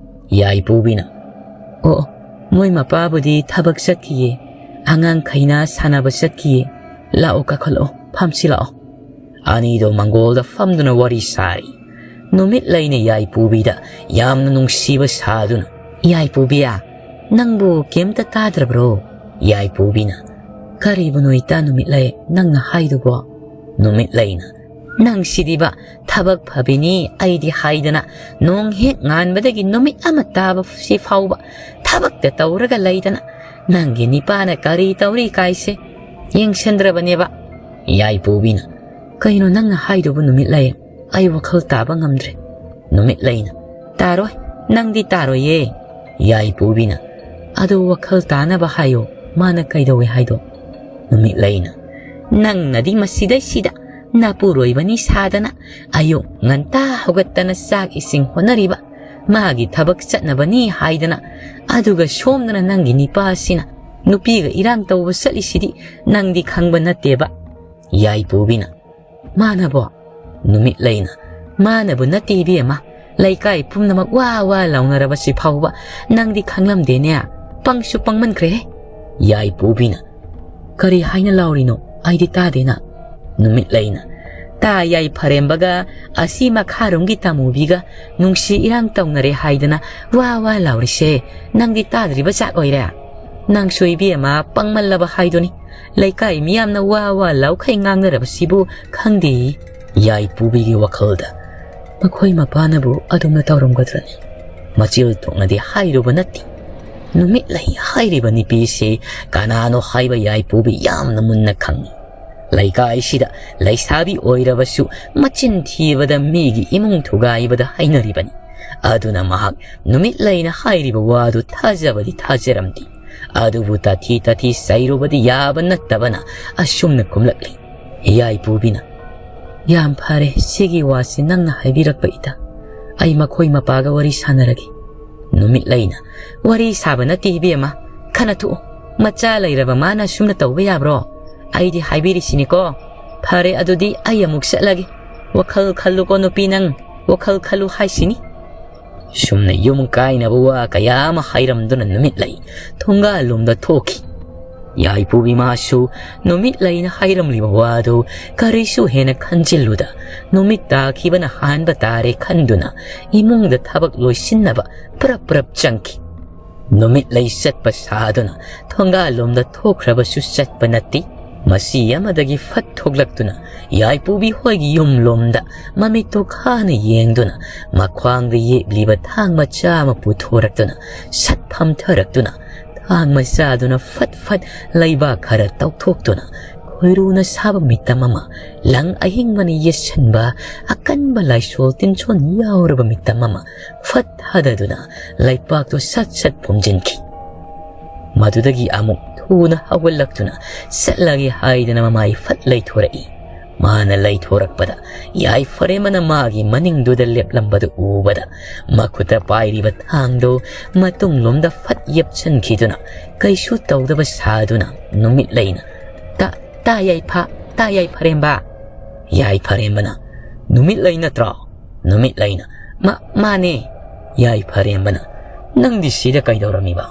ꯌꯥꯏꯄꯨꯕꯤꯅ, "ꯑꯣ, ꯑꯣ, ꯃꯣꯏ ꯃꯄꯥꯕꯨꯗꯤ ꯊꯕꯛ ꯆꯠꯈꯤꯌꯦ, ꯑꯉꯥꯡꯈꯩꯅ ꯁꯥꯟꯅꯕ ꯆꯠꯈꯤꯌꯦ꯫ ꯂꯥꯛꯑꯣ, ꯀꯥꯈꯠꯂꯛꯑꯣ, ꯐꯝꯁꯤ ꯂꯥꯛꯑꯣ꯫" ꯑꯅꯤꯗꯣ ꯃꯪꯒꯣꯜꯗ ꯐꯝꯗꯨꯅ ꯋꯥꯔꯤ ꯁꯥꯔꯤ꯫ ꯅꯨꯃꯤꯠꯂꯩꯅ ꯌꯥꯏꯄꯨꯕꯤꯗ ꯌꯥꯝꯅ ꯅꯨꯡꯁꯤꯕ ꯁꯥꯗꯨꯅ, "ꯌꯥꯏꯄꯨꯕꯤ, ꯅꯪꯕꯨ ꯀꯩꯝꯇ ꯇꯥꯗ꯭ꯔꯕ꯭ꯔꯣ?" ꯌꯥꯏꯄꯨꯕꯤꯅ, "ꯀꯔꯤꯕꯨꯅꯣ ꯏꯇꯥ ꯅꯨꯃꯤꯠꯂꯩ ꯅꯪꯅ ꯍꯥꯏꯗꯨꯕꯣ?" ꯅꯨꯃꯤꯠꯂꯩꯅ, "ꯅꯪꯁꯤꯗꯤꯕ, ꯊꯕꯛ ꯐꯕꯤꯅꯤ ꯑꯩꯗꯤ ꯍꯥꯏꯗꯅ, ꯅꯣꯡ ꯍꯦꯛ ꯉꯥꯟꯕꯗꯒꯤ ꯅꯨꯃꯤꯠ ꯑꯃ ꯇꯥꯕꯁꯤ ꯐꯥꯎꯕ ꯊꯕꯛꯇ ꯇꯧꯔꯒ ꯂꯩꯗꯅ, ꯅꯪꯒꯤ ꯅꯤꯄꯥꯅ ꯀꯔꯤ ꯇꯧꯔꯤ ꯀꯥꯏꯁꯦ ꯌꯦꯡꯁꯤꯟꯗ꯭ꯔꯕꯅꯦꯕ꯫" ꯌꯥꯏꯄꯨꯕꯤꯅ, "ꯀꯩꯅꯣ ꯅꯪꯅ ꯍꯥꯏꯗꯨꯕꯨ ꯅꯨꯃꯤꯠꯂꯩ? ꯑꯩ ꯋꯥꯈꯜ ꯇꯥꯕ ꯉꯝꯗ꯭ꯔꯦ꯫" ꯅꯨꯃꯤꯠꯂꯩꯅ, "ꯇꯥꯔꯣꯏ, ꯅꯪꯗꯤ ꯇꯥꯔꯣꯏꯌꯦ꯫" ꯌꯥꯏꯄꯨꯕꯤꯅ, "ꯑꯗꯨ ꯋꯥꯈꯜ ꯇꯥꯅꯕ ꯍꯥꯏꯌꯣ, ꯃꯥꯅ ꯀꯩꯗꯧꯋꯦ ꯍꯥꯏꯗꯣ?" ꯅꯨꯃꯤꯠꯂꯩꯅ, "ꯅꯪꯅꯗꯤ ꯃꯁꯤꯗꯩꯁꯤꯗ ꯅꯄꯨꯔꯣꯏꯕꯅꯤ ꯁꯥꯗꯅ ꯑꯌꯨꯛ ꯉꯟꯇꯥ ꯍꯧꯒꯠꯇꯅ ꯆꯥꯛ ꯏꯁꯤꯡ ꯍꯣꯠꯅꯔꯤꯕ, ꯃꯥꯒꯤ ꯊꯕꯛ ꯆꯠꯅꯕꯅꯤ ꯍꯥꯏꯗꯅ, ꯑꯗꯨꯒ ꯁꯣꯝꯗꯅ ꯅꯪꯒꯤ ꯅꯤꯄꯥꯁꯤꯅ ꯅꯨꯄꯤꯒ ꯏꯔꯥꯡ ꯇꯧꯕ ꯆꯠꯂꯤꯁꯤꯗꯤ ꯅꯪꯗꯤ ꯈꯪꯕ ꯅꯠꯇꯦꯕ꯫" ꯌꯥꯏꯄꯨꯕꯤꯅ, "ꯃꯥꯅꯕꯣ?" ꯅꯨꯃꯤꯠꯂꯩꯅ, "ꯃꯥꯅꯕꯨ ꯅꯠꯇꯦ ꯏꯕꯦꯝꯃ, ꯂꯩꯀꯥꯏ ꯄꯨꯝꯅꯃꯛ ꯋꯥ ꯋꯥ ꯂꯥꯎꯅꯔꯕꯁꯤ ꯐꯥꯎꯕ ꯅꯪꯗꯤ ꯈꯪꯂꯝꯗꯦꯅꯦ꯫ ꯄꯪꯁꯨ ꯄꯪꯃꯟꯈ꯭ꯔꯦꯍꯦ꯫" ꯌꯥꯏꯄꯨꯕꯤꯅ, "ꯀꯔꯤ ꯍꯥꯏꯅ ꯂꯥꯎꯔꯤꯅꯣ? ꯑꯩꯗꯤ ꯇꯥꯗꯦꯅ꯫" ꯅꯨꯃꯤꯠꯂꯩꯅ, "ꯇꯥ ꯌꯥꯏꯐꯔꯦꯝꯕꯒ ꯑꯁꯤ ꯃꯈꯥꯔꯣꯝꯒꯤ ꯇꯥꯃꯨꯕꯤꯒ ꯅꯨꯡꯁꯤ ꯏꯔꯥꯡ ꯇꯧꯅꯔꯦ ꯍꯥꯏꯗꯅ ꯋꯥ ꯋꯥ ꯂꯥꯎꯔꯤꯁꯦ ꯅꯪꯗꯤ ꯇꯥꯗ꯭ꯔꯤꯕ ꯖꯥꯠ ꯑꯣꯏꯔꯦ꯫ ꯅꯪꯁꯨ ꯏꯕꯦꯝꯃ ꯄꯪꯃꯜꯂꯕ ꯍꯥꯏꯗꯨꯅꯤ꯫ ꯂꯩꯀꯥꯏ ꯃꯤꯌꯥꯝꯅ ꯋꯥ ꯋꯥ ꯂꯥꯎꯈꯩ ꯉꯥꯡꯅꯔꯕꯁꯤꯕꯨ ꯈꯪꯗꯦ꯫" ꯌꯥꯏꯄꯨꯕꯤꯒꯤ ꯋꯥꯈꯜꯗ, "ꯃꯈꯣꯏ ꯃꯄꯥꯅꯕꯨ ꯑꯗꯨꯝꯅ ꯇꯧꯔꯝꯒꯗ꯭ꯔꯅꯤ?" ꯃꯆꯤꯜ ꯊꯣꯛꯅꯗꯤ ꯍꯥꯏꯔꯨꯕ ꯅꯠꯇꯦ꯫ ꯅꯨꯃꯤꯠꯂꯩ ꯍꯥꯏꯔꯤꯕ ꯅꯨꯄꯤꯁꯤ ꯀꯅꯥꯅꯣ ꯍꯥꯏꯕ ꯌꯥꯏꯄꯨꯕꯤ ꯌꯥꯝꯅ ꯃꯨꯟꯅ ꯈꯪꯏ꯫ ꯂꯩꯀꯥꯏꯁꯤꯗ ꯂꯩꯁꯥꯕꯤ ꯑꯣꯏꯔꯕꯁꯨ ꯃꯆꯤꯟ ꯊꯤꯕꯗ ꯃꯤꯒꯤ ꯏꯃꯨꯡ ꯊꯨꯒꯥꯏꯕꯗ ꯍꯩꯅꯔꯤꯕꯅꯤ꯫ ꯑꯗꯨꯅ ꯃꯍꯥꯛ ꯅꯨꯃꯤꯠꯂꯩꯅ ꯍꯥꯏꯔꯤꯕ ꯋꯥꯗꯨ ꯊꯥꯖꯕꯗꯤ ꯊꯥꯖꯔꯝꯗꯦ꯫ ꯑꯗꯨꯕꯨ ꯇꯥꯊꯤ ꯇꯥꯊꯤ ꯆꯩꯔꯨꯕꯗꯤ ꯌꯥꯕ ꯅꯠꯇꯕꯅ ꯑꯁꯨꯝꯅ ꯈꯨꯝꯂꯛꯂꯤ, ꯌꯥꯏꯄꯨꯕꯤꯅ, "ꯌꯥꯝ ꯐꯔꯦ, ꯁꯤꯒꯤ ꯋꯥꯁꯤ ꯅꯪꯅ ꯍꯥꯏꯕꯤꯔꯛꯄ ꯏꯇꯥ꯫ ꯑꯩ ꯃꯈꯣꯏ ꯃꯄꯥꯒ ꯋꯥꯔꯤ ꯁꯥꯟꯅꯔꯒꯦ꯫" ꯅꯨꯃꯤꯠꯂꯩꯅ, "ꯋꯥꯔꯤ ꯁꯥꯕ ꯅꯠꯇꯦ ꯏꯕꯦꯝꯃ, ꯃꯥꯅ ꯊꯣꯛꯎ꯫ ꯃꯆꯥ ꯂꯩꯔꯕ ꯃꯥꯅ ꯁꯨꯝꯅ ꯇꯧꯕ ꯌꯥꯕ꯭ꯔꯣ? ꯑꯩꯗꯤ ꯍꯥꯏꯕꯤꯔꯤꯁꯤꯅꯤꯀꯣ꯫ ꯐꯔꯦ, ꯑꯗꯨꯗꯤ ꯑꯩ ꯑꯃꯨꯛ ꯆꯠꯂꯒꯦ꯫ ꯋꯥꯈꯜ ꯈꯜꯂꯨꯀꯣ ꯅꯨꯄꯤ ꯅꯪ, ꯋꯥꯈꯜ ꯈꯜꯂꯨ ꯍꯥꯏꯁꯤꯅꯤ꯫ ꯁꯨꯝꯅ ꯌꯨꯝ ꯀꯥꯏꯅꯕ ꯋꯥ ꯀꯌꯥ ꯑꯃ ꯍꯥꯏꯔꯝꯗꯨꯅ ꯅꯨꯃꯤꯠꯂꯩ ꯊꯣꯡꯒꯥꯜꯂꯣꯝꯗ ꯊꯣꯛꯈꯤ꯫ ꯌꯥꯏꯄꯨꯕꯤ ꯃꯥꯁꯨ ꯅꯨꯃꯤꯠꯂꯩꯅ ꯍꯥꯏꯔꯝꯂꯤꯕ ꯋꯥꯗꯨ ꯀꯔꯤꯁꯨ ꯍꯦꯟꯅ ꯈꯟꯖꯤꯜꯂꯨꯗ, ꯅꯨꯃꯤꯠ ꯇꯥꯈꯤꯕꯅ ꯍꯥꯟꯕ ꯇꯥꯔꯦ ꯈꯟꯗꯨꯅ ꯏꯃꯨꯡꯗ ꯊꯕꯛ ꯂꯣꯏꯁꯤꯟꯅꯕ ꯄ꯭ꯔꯞ ꯄ꯭ꯔꯞ ꯆꯪꯈꯤ꯫ ꯅꯨꯃꯤꯠꯂꯩ ꯆꯠꯄ ꯁꯥꯗꯨꯅ ꯊꯣꯡꯒꯥꯜꯂꯣꯝꯗ ꯊꯣꯛꯈ꯭ꯔꯕꯁꯨ ꯆꯠꯄ ꯅꯠꯇꯦ꯫ ꯃꯆꯤ ꯑꯃꯗꯒꯤ ꯐꯠ ꯊꯣꯛꯂꯛꯇꯨꯅ ꯌꯥꯏꯄꯨꯕꯤ ꯍꯣꯏꯒꯤ ꯌꯨꯝꯂꯣꯝꯗ ꯃꯃꯤꯠꯇꯣ ꯈꯥꯅ ꯌꯦꯡꯗꯨꯅ, ꯃꯈ꯭ꯋꯥꯡꯗ ꯌꯦꯞꯂꯤꯕ ꯊꯥꯡ ꯃꯆꯥ ꯑꯃ ꯄꯨꯊꯣꯔꯛꯇꯨꯅ ꯁꯠ ꯐꯝꯊꯔꯛꯇꯨꯅ, ꯊꯥꯡ ꯃꯆꯥꯗꯨꯅ ꯐꯠ ꯐꯠ ꯂꯩꯕꯥꯛ ꯈꯔ ꯇꯧꯊꯣꯛꯇꯨꯅ, ꯈꯣꯏꯔꯨꯅ ꯁꯥꯕ ꯃꯤꯇꯝ ꯑꯃ, ꯂꯪ ꯑꯍꯤꯡꯕꯅ ꯌꯦꯠꯁꯤꯟꯕ ꯑꯀꯟꯕ ꯂꯥꯏꯁꯣꯜ ꯇꯤꯟꯁꯣꯟ ꯌꯥꯎꯔꯕ ꯃꯤꯇꯝ ꯑꯃ ꯐꯠ ꯊꯥꯗꯗꯨꯅ ꯂꯩꯄꯥꯛꯇꯨ ꯁꯠ ꯁꯠ ꯐꯨꯝꯖꯤꯟꯈꯤ꯫ ꯃꯗꯨꯗꯒꯤ ꯑꯃꯨꯛ ꯊꯨꯅ ꯍꯧꯒꯠꯂꯛꯇꯨꯅ ꯆꯠꯂꯒꯦ ꯍꯥꯏꯗꯅ ꯃꯃꯥꯏ ꯐꯠ ꯂꯩꯊꯣꯔꯛꯏ꯫ ꯃꯥꯅ ꯂꯩꯊꯣꯔꯛꯄꯗ ꯌꯥꯏꯐꯔꯦꯝꯕꯅ ꯃꯥꯒꯤ ꯃꯅꯤꯡꯗꯨꯗ ꯂꯦꯞꯂꯝꯕꯗꯨ ꯎꯕꯗ, ꯃꯈꯨꯠꯇ ꯄꯥꯏꯔꯤꯕ ꯊꯥꯡꯗꯨ ꯃꯇꯨꯡꯂꯣꯝꯗ ꯐꯠ ꯌꯦꯞꯁꯤꯟꯈꯤꯗꯨꯅ, ꯀꯩꯁꯨ ꯇꯧꯗꯕ ꯁꯥꯗꯨꯅ ꯅꯨꯃꯤꯠꯂꯩꯅ, "ꯇꯥ, ꯇꯥ ꯌꯥꯏꯐ, ꯇꯥ ꯌꯥꯏꯐꯔꯦꯝꯕ!" ꯌꯥꯏꯐꯔꯦꯝꯕꯅ, "ꯅꯨꯃꯤꯠꯂꯩ ꯅꯠꯇ꯭ꯔꯣ?" ꯅꯨꯃꯤꯠꯂꯩꯅ, "ꯃꯥ-, ꯃꯥꯅꯦ!" ꯌꯥꯏꯐꯔꯦꯝꯕꯅ, "ꯅꯪꯗꯤ ꯁꯤꯗ ꯀꯩꯗꯧꯔꯝꯃꯤꯕ?"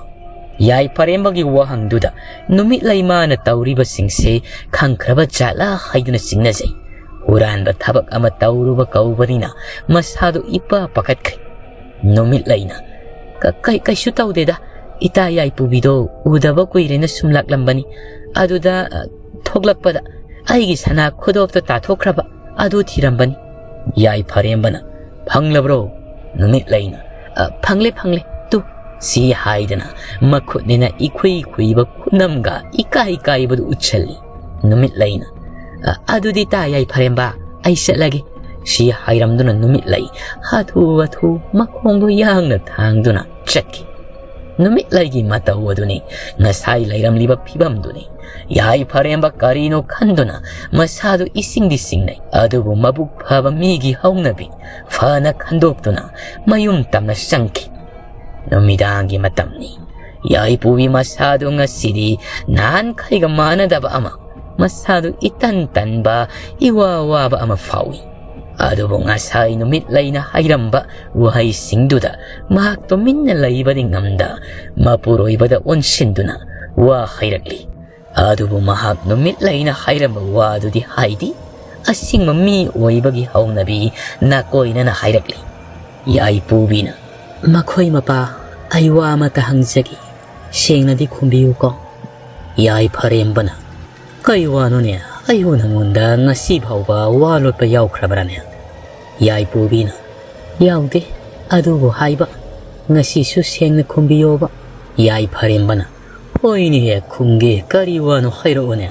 ꯌꯥꯏꯐꯔꯦꯝꯕꯒꯤ ꯋꯥꯍꯪꯗꯨꯗ ꯅꯨꯃꯤꯠꯂꯩ ꯃꯥꯅ ꯇꯧꯔꯤꯕꯁꯤꯡꯁꯦ ꯈꯪꯈ꯭ꯔꯕ ꯖꯥꯠꯂꯥ ꯍꯥꯏꯗꯨꯅ ꯆꯤꯡꯅꯖꯩ꯫ ꯍꯨꯔꯥꯟꯕ ꯊꯕꯛ ꯑꯃ ꯇꯧꯔꯨꯕ ꯀꯧꯕꯅꯤꯅ ꯃꯁꯥꯗꯨ ꯏꯄꯥ ꯄꯥꯈꯠꯈ꯭ꯔꯦ꯫ ꯅꯨꯃꯤꯠꯂꯩꯅ, "ꯀ-, ꯀꯩ-, ꯀꯩꯁꯨ ꯇꯧꯗꯦꯗ꯫ ꯏꯇꯥ ꯌꯥꯏꯄꯨꯕꯤꯗꯣ ꯎꯗꯕ ꯀꯨꯏꯔꯦꯅ ꯁꯨꯝ ꯂꯥꯛꯂꯝꯕꯅꯤ꯫ ꯑꯗꯨꯗ, ꯑ, ꯊꯣꯛꯂꯛꯄꯗ ꯑꯩꯒꯤ ꯁꯅꯥ ꯈꯨꯗꯣꯞꯇꯣ ꯇꯥꯊꯣꯛꯈ꯭ꯔꯕ ꯑꯗꯨ ꯊꯤꯔꯝꯕꯅꯤ꯫" ꯌꯥꯏꯐꯔꯦꯝꯕꯅ, "ꯐꯪꯂꯕ꯭ꯔꯣ?" ꯅꯨꯃꯤꯠꯂꯩꯅ, "ꯑ, ꯐꯪꯂꯦ, ꯐꯪꯂꯦ, ꯇꯨ꯫" ꯁꯤ ꯍꯥꯏꯗꯅ ꯃꯈꯨꯠꯅꯤꯅ ꯏꯈꯨꯏ ꯈꯨꯏꯕ ꯈꯨꯅꯝꯒ ꯏꯀꯥꯏ ꯀꯥꯏꯕꯗꯨ ꯎꯠꯁꯜꯂꯤ꯫ ꯅꯨꯃꯤꯠꯂꯩꯅ, "ꯑ, ꯑꯗꯨꯗꯤ ꯇꯥ ꯌꯥꯏꯐꯔꯦꯝꯕ, ꯑꯩ ꯆꯠꯂꯒꯦ꯫" ꯁꯤ ꯍꯥꯏꯔꯝꯗꯨꯅ ꯅꯨꯃꯤꯠꯂꯩ ꯍꯥꯊꯨ ꯍꯥꯊꯨ ꯃꯈꯣꯡꯗꯣ ꯌꯥꯡꯅ ꯊꯥꯡꯗꯨꯅ ꯆꯠꯈꯤ꯫ ꯅꯨꯃꯤꯠꯂꯩꯒꯤ ꯃꯇꯧ ꯑꯗꯨꯅꯤ, ꯉꯁꯥꯏ ꯂꯩꯔꯝꯂꯤꯕ ꯐꯤꯕꯝꯗꯨꯅꯤ꯫ ꯌꯥꯏꯐꯔꯦꯝꯕ ꯀꯔꯤꯅꯣ ꯈꯟꯗꯨꯅ ꯃꯁꯥꯗꯨ ꯏꯁꯤꯡꯗꯤ ꯁꯤꯡꯅꯩ, ꯑꯗꯨꯕꯨ ꯃꯕꯨꯛ ꯐꯕ ꯃꯤꯒꯤ ꯍꯧꯅꯕꯤ ꯐꯅ ꯈꯟꯗꯣꯛꯇꯨꯅ ꯃꯌꯨꯝ ꯇꯝꯅ ꯆꯪꯈꯤ꯫ ꯅꯨꯃꯤꯗꯥꯡꯒꯤ ꯃꯇꯝꯅꯤ꯫ ꯌꯥꯏꯄꯨꯕꯤ ꯃꯁꯥꯗꯨ ꯉꯁꯤꯗꯤ ꯅꯍꯥꯟꯈꯩꯒ ꯃꯥꯟꯅꯗꯕ ꯑꯃ, ꯃꯁꯥꯗꯨ ꯏꯇꯟ ꯇꯟꯕ, ꯏꯋꯥ ꯋꯥꯕ ꯑꯃ ꯐꯥꯎꯏ꯫ ꯑꯗꯨꯕꯨ ꯉꯁꯥꯏ ꯅꯨꯃꯤꯠ ꯂꯩꯅ ꯍꯥꯏꯔꯝꯕ ꯋꯥꯍꯩꯁꯤꯡꯗꯨꯗ ꯃꯍꯥꯛ ꯇꯨꯃꯤꯟꯅ ꯂꯩꯕꯗꯤ ꯉꯝꯗ, ꯃꯄꯨꯔꯣꯏꯕꯗ ꯑꯣꯟꯁꯤꯟꯗꯨꯅ ꯋꯥ ꯍꯥꯏꯔꯛꯂꯤ꯫ ꯑꯗꯨꯕꯨ ꯃꯍꯥꯛ ꯅꯨꯃꯤꯠ ꯂꯩꯅ ꯍꯥꯏꯔꯝꯕ ꯋꯥꯗꯨꯗꯤ ꯍꯥꯏꯗꯤ, ꯑꯁꯦꯡꯕ ꯃꯤ ꯑꯣꯏꯕꯒꯤ ꯍꯧꯅꯕꯤ ꯅꯥꯀꯣꯏꯅꯅ ꯍꯥꯏꯔꯛꯂꯤ꯫ ꯌꯥꯏꯄꯨꯕꯤꯅ, "ꯃꯈꯣꯏ ꯃꯄꯥ, ꯑꯩ ꯋꯥ ꯑꯃꯇ ꯍꯪꯖꯒꯦ, ꯁꯦꯡꯅꯗꯤ ꯈꯨꯝꯕꯤꯌꯨꯀꯣ?" ꯌꯥꯏꯐꯔꯦꯝꯕꯅ, "ꯀꯩ ꯋꯥꯅꯣꯅꯦ? ꯑꯩꯕꯨ ꯅꯪꯉꯣꯟꯗ ꯉꯁꯤ ꯐꯥꯎꯕ ꯋꯥ ꯂꯣꯠꯄ ꯌꯥꯎꯈ꯭ꯔꯕ꯭ꯔꯥꯅꯦ?" ꯌꯥꯏꯄꯨꯕꯤꯅ, "ꯌꯥꯎꯗꯦ, ꯑꯗꯨꯕꯨ ꯍꯥꯏꯕ, ꯉꯁꯤꯁꯨ ꯁꯦꯡꯅ ꯈꯨꯝꯕꯤꯌꯣꯕ꯫" ꯌꯥꯏꯐꯔꯦꯝꯕꯅ, "ꯍꯣꯏꯅꯦꯍꯦ, ꯈꯨꯝꯒꯦ, ꯀꯔꯤ ꯋꯥꯅꯣ ꯍꯥꯏꯔꯛꯑꯣꯅꯦ?"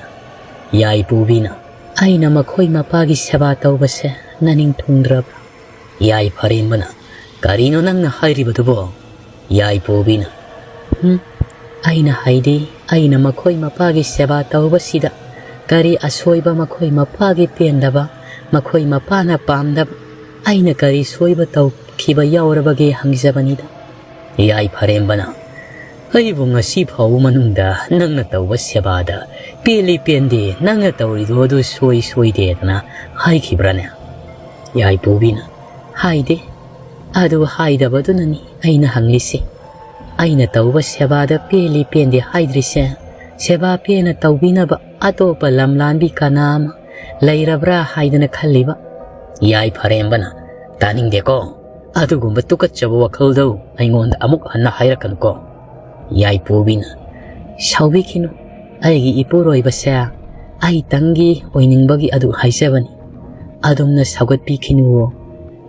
ꯌꯥꯏꯄꯨꯕꯤꯅ, "ꯑꯩꯅ ꯃꯈꯣꯏ ꯃꯄꯥꯒꯤ ꯁꯦꯕꯥ ꯇꯧꯕꯁꯦ ꯅꯅꯤꯡ ꯊꯨꯡꯗ꯭ꯔꯕ꯭ꯔꯥ?" ꯌꯥꯏꯐꯔꯦꯝꯕꯅ, "ꯀꯔꯤꯅꯣ ꯅꯪꯅ ꯍꯥꯏꯔꯤꯕꯗꯨꯕꯣ?" ꯌꯥꯏꯄꯨꯕꯤꯅ, "ꯍꯨꯝ, ꯑꯩꯅ ꯍꯥꯏꯗꯤ, ꯑꯩꯅ ꯃꯈꯣꯏ ꯃꯄꯥꯒꯤ ꯁꯦꯕꯥ ꯇꯧꯕꯁꯤꯗ ꯀꯔꯤ ꯑꯁꯣꯏꯕ, ꯃꯈꯣꯏ ꯃꯄꯥꯒꯤ ꯄꯦꯟꯗꯕ, ꯃꯈꯣꯏ ꯃꯄꯥꯅ ꯄꯥꯝꯗꯕ, ꯑꯩꯅ ꯀꯔꯤ ꯁꯣꯏꯕ ꯇꯧꯈꯤꯕ ꯌꯥꯎꯔꯕꯒꯦ ꯍꯪꯖꯕꯅꯤꯗ꯫" ꯌꯥꯏꯐꯔꯦꯝꯕꯅ, "ꯑꯩꯕꯨ ꯉꯁꯤ ꯐꯥꯎꯕ ꯃꯅꯨꯡꯗ ꯅꯪꯅ ꯇꯧꯕ ꯁꯦꯕꯥꯗ ꯄꯦꯜꯂꯤ ꯄꯦꯟꯗꯦ, ꯅꯪꯅ ꯇꯧꯔꯤꯗꯣ ꯑꯗꯨ ꯁꯣꯏ ꯁꯣꯏꯗꯦꯗꯅ ꯍꯥꯏꯈꯤꯕ꯭ꯔꯥꯅꯦ?" ꯌꯥꯏꯄꯨꯕꯤꯅ, "ꯍꯥꯏꯗꯦ, ꯑꯗꯨ ꯍꯥꯏꯗꯕꯗꯨꯅꯅꯤ ꯑꯩꯅ ꯍꯪꯂꯤꯁꯦ꯫ ꯑꯩꯅ ꯇꯧꯕ ꯁꯦꯕꯥꯗ ꯄꯦꯜꯂꯤ ꯄꯦꯟꯗꯦ ꯍꯥꯏꯗ꯭ꯔꯤꯁꯦ, ꯁꯦꯕꯥ ꯄꯦꯟꯅ ꯇꯧꯕꯤꯅꯕ ꯑꯇꯣꯞꯄ ꯂꯝꯂꯥꯟꯕꯤ ꯀꯅꯥ ꯑꯃ ꯂꯩꯔꯕ꯭ꯔꯥ ꯍꯥꯏꯗꯅ ꯈꯜꯂꯤꯕ꯫" ꯌꯥꯏꯐꯔꯦꯝꯕꯅ, "ꯇꯥꯅꯤꯡꯗꯦꯀꯣ, ꯑꯗꯨꯒꯨꯝꯕ ꯇꯨꯀꯠꯆꯕ ꯋꯥꯈꯜꯗꯣ ꯑꯩꯉꯣꯟꯗ ꯑꯃꯨꯛ ꯍꯟꯅ ꯍꯥꯏꯔꯛꯀꯅꯨꯀꯣ꯫" ꯌꯥꯏꯄꯨꯕꯤꯅ, "ꯁꯥꯎꯕꯤꯈꯤꯅꯨ, ꯑꯩꯒꯤ ꯏꯄꯨꯔꯣꯏꯕꯁꯦ ꯑꯩꯇꯪꯒꯤ ꯑꯣꯏꯅꯤꯡꯕꯒꯤ ꯑꯗꯨ ꯍꯥꯏꯖꯕꯅꯤ꯫ ꯑꯗꯣꯝꯅ ꯁꯥꯎꯒꯠꯄꯤꯈꯤꯅꯨꯋꯣ꯫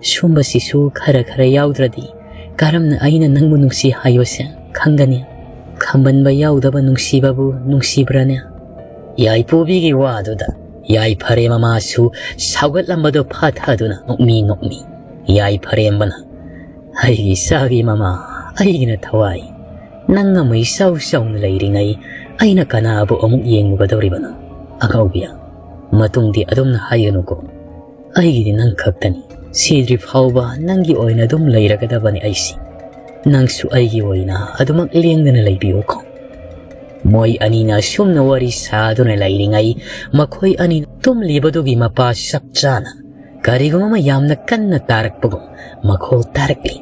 ꯁꯨꯝꯕꯁꯤꯁꯨ ꯈꯔ ꯈꯔ ꯌꯥꯎꯗ꯭ꯔꯗꯤ ꯀꯔꯝꯅ ꯑꯩꯅ ꯅꯪꯕꯨ ꯅꯨꯡꯁꯤ ꯍꯥꯏꯕꯁꯦ ꯈꯪꯒꯅꯤ? ꯈꯝꯕꯟꯕ ꯌꯥꯎꯗꯕ ꯅꯨꯡꯁꯤꯕꯕꯨ ꯅꯨꯡꯁꯤꯕ꯭ꯔꯥꯅꯦ?" ꯌꯥꯏꯄꯨꯕꯤꯒꯤ ꯋꯥꯗꯨꯗ ꯌꯥꯏꯐꯔꯦꯝꯕ ꯃꯥꯁꯨ ꯁꯥꯎꯒꯠꯂꯝꯕꯗꯨ ꯐꯥꯊꯗꯨꯅ ꯅꯣꯛꯃꯤ ꯅꯣꯛꯃꯤ꯫ ꯌꯥꯏꯐꯔꯦꯝꯕꯅ, "ꯑꯩꯒꯤ ꯏꯆꯥꯒꯤ ꯃꯃꯥ, ꯑꯩꯒꯤꯅ ꯊꯋꯥꯏ, ꯅꯪ ꯑꯃ ꯏꯆꯥꯎ ꯆꯥꯎꯅ ꯂꯩꯔꯤꯉꯩ ꯑꯩꯅ ꯀꯅꯥꯕꯨ ꯑꯃꯨꯛ ꯌꯦꯡꯂꯨꯒꯗꯧꯔꯤꯕꯅꯣ? ꯑꯉꯥꯎꯕꯤ, ꯃꯇꯨꯡꯗꯤ ꯑꯗꯨꯝꯅ ꯍꯥꯏꯒꯅꯨꯀꯣ꯫ ꯑꯩꯒꯤꯗꯤ ꯅꯪ ꯈꯛꯇꯅꯤ꯫ ꯁꯤꯗ꯭ꯔꯤ ꯐꯥꯎꯕ ꯅꯪꯒꯤ ꯑꯣꯏꯅ ꯑꯗꯨꯝ ꯂꯩꯔꯒꯗꯕꯅꯤ ꯑꯩꯁꯤ꯫" ꯅꯪꯁꯨ ꯑꯩꯒꯤ ꯑꯣꯏꯅ ꯑꯗꯨꯃꯛ ꯂꯦꯡꯗꯅ ꯂꯩꯕꯤꯌꯨꯀꯣ꯫ ꯃꯣꯏ ꯑꯅꯤꯅ ꯑꯁꯨꯝꯅ ꯋꯥꯔꯤ ꯁꯥꯗꯨꯅ ꯂꯩꯔꯤꯉꯩ, ꯃꯈꯣꯏ ꯑꯅꯤ ꯇꯨꯝꯂꯤꯕꯗꯨꯒꯤ ꯃꯄꯥ ꯆꯞ ꯆꯥꯅ ꯀꯔꯤꯒꯨꯝꯕ ꯑꯃ ꯌꯥꯝꯅ ꯀꯟꯅ ꯇꯥꯔꯛꯄꯒꯨꯝ ꯃꯈꯣꯜ ꯇꯥꯔꯛꯂꯤ꯫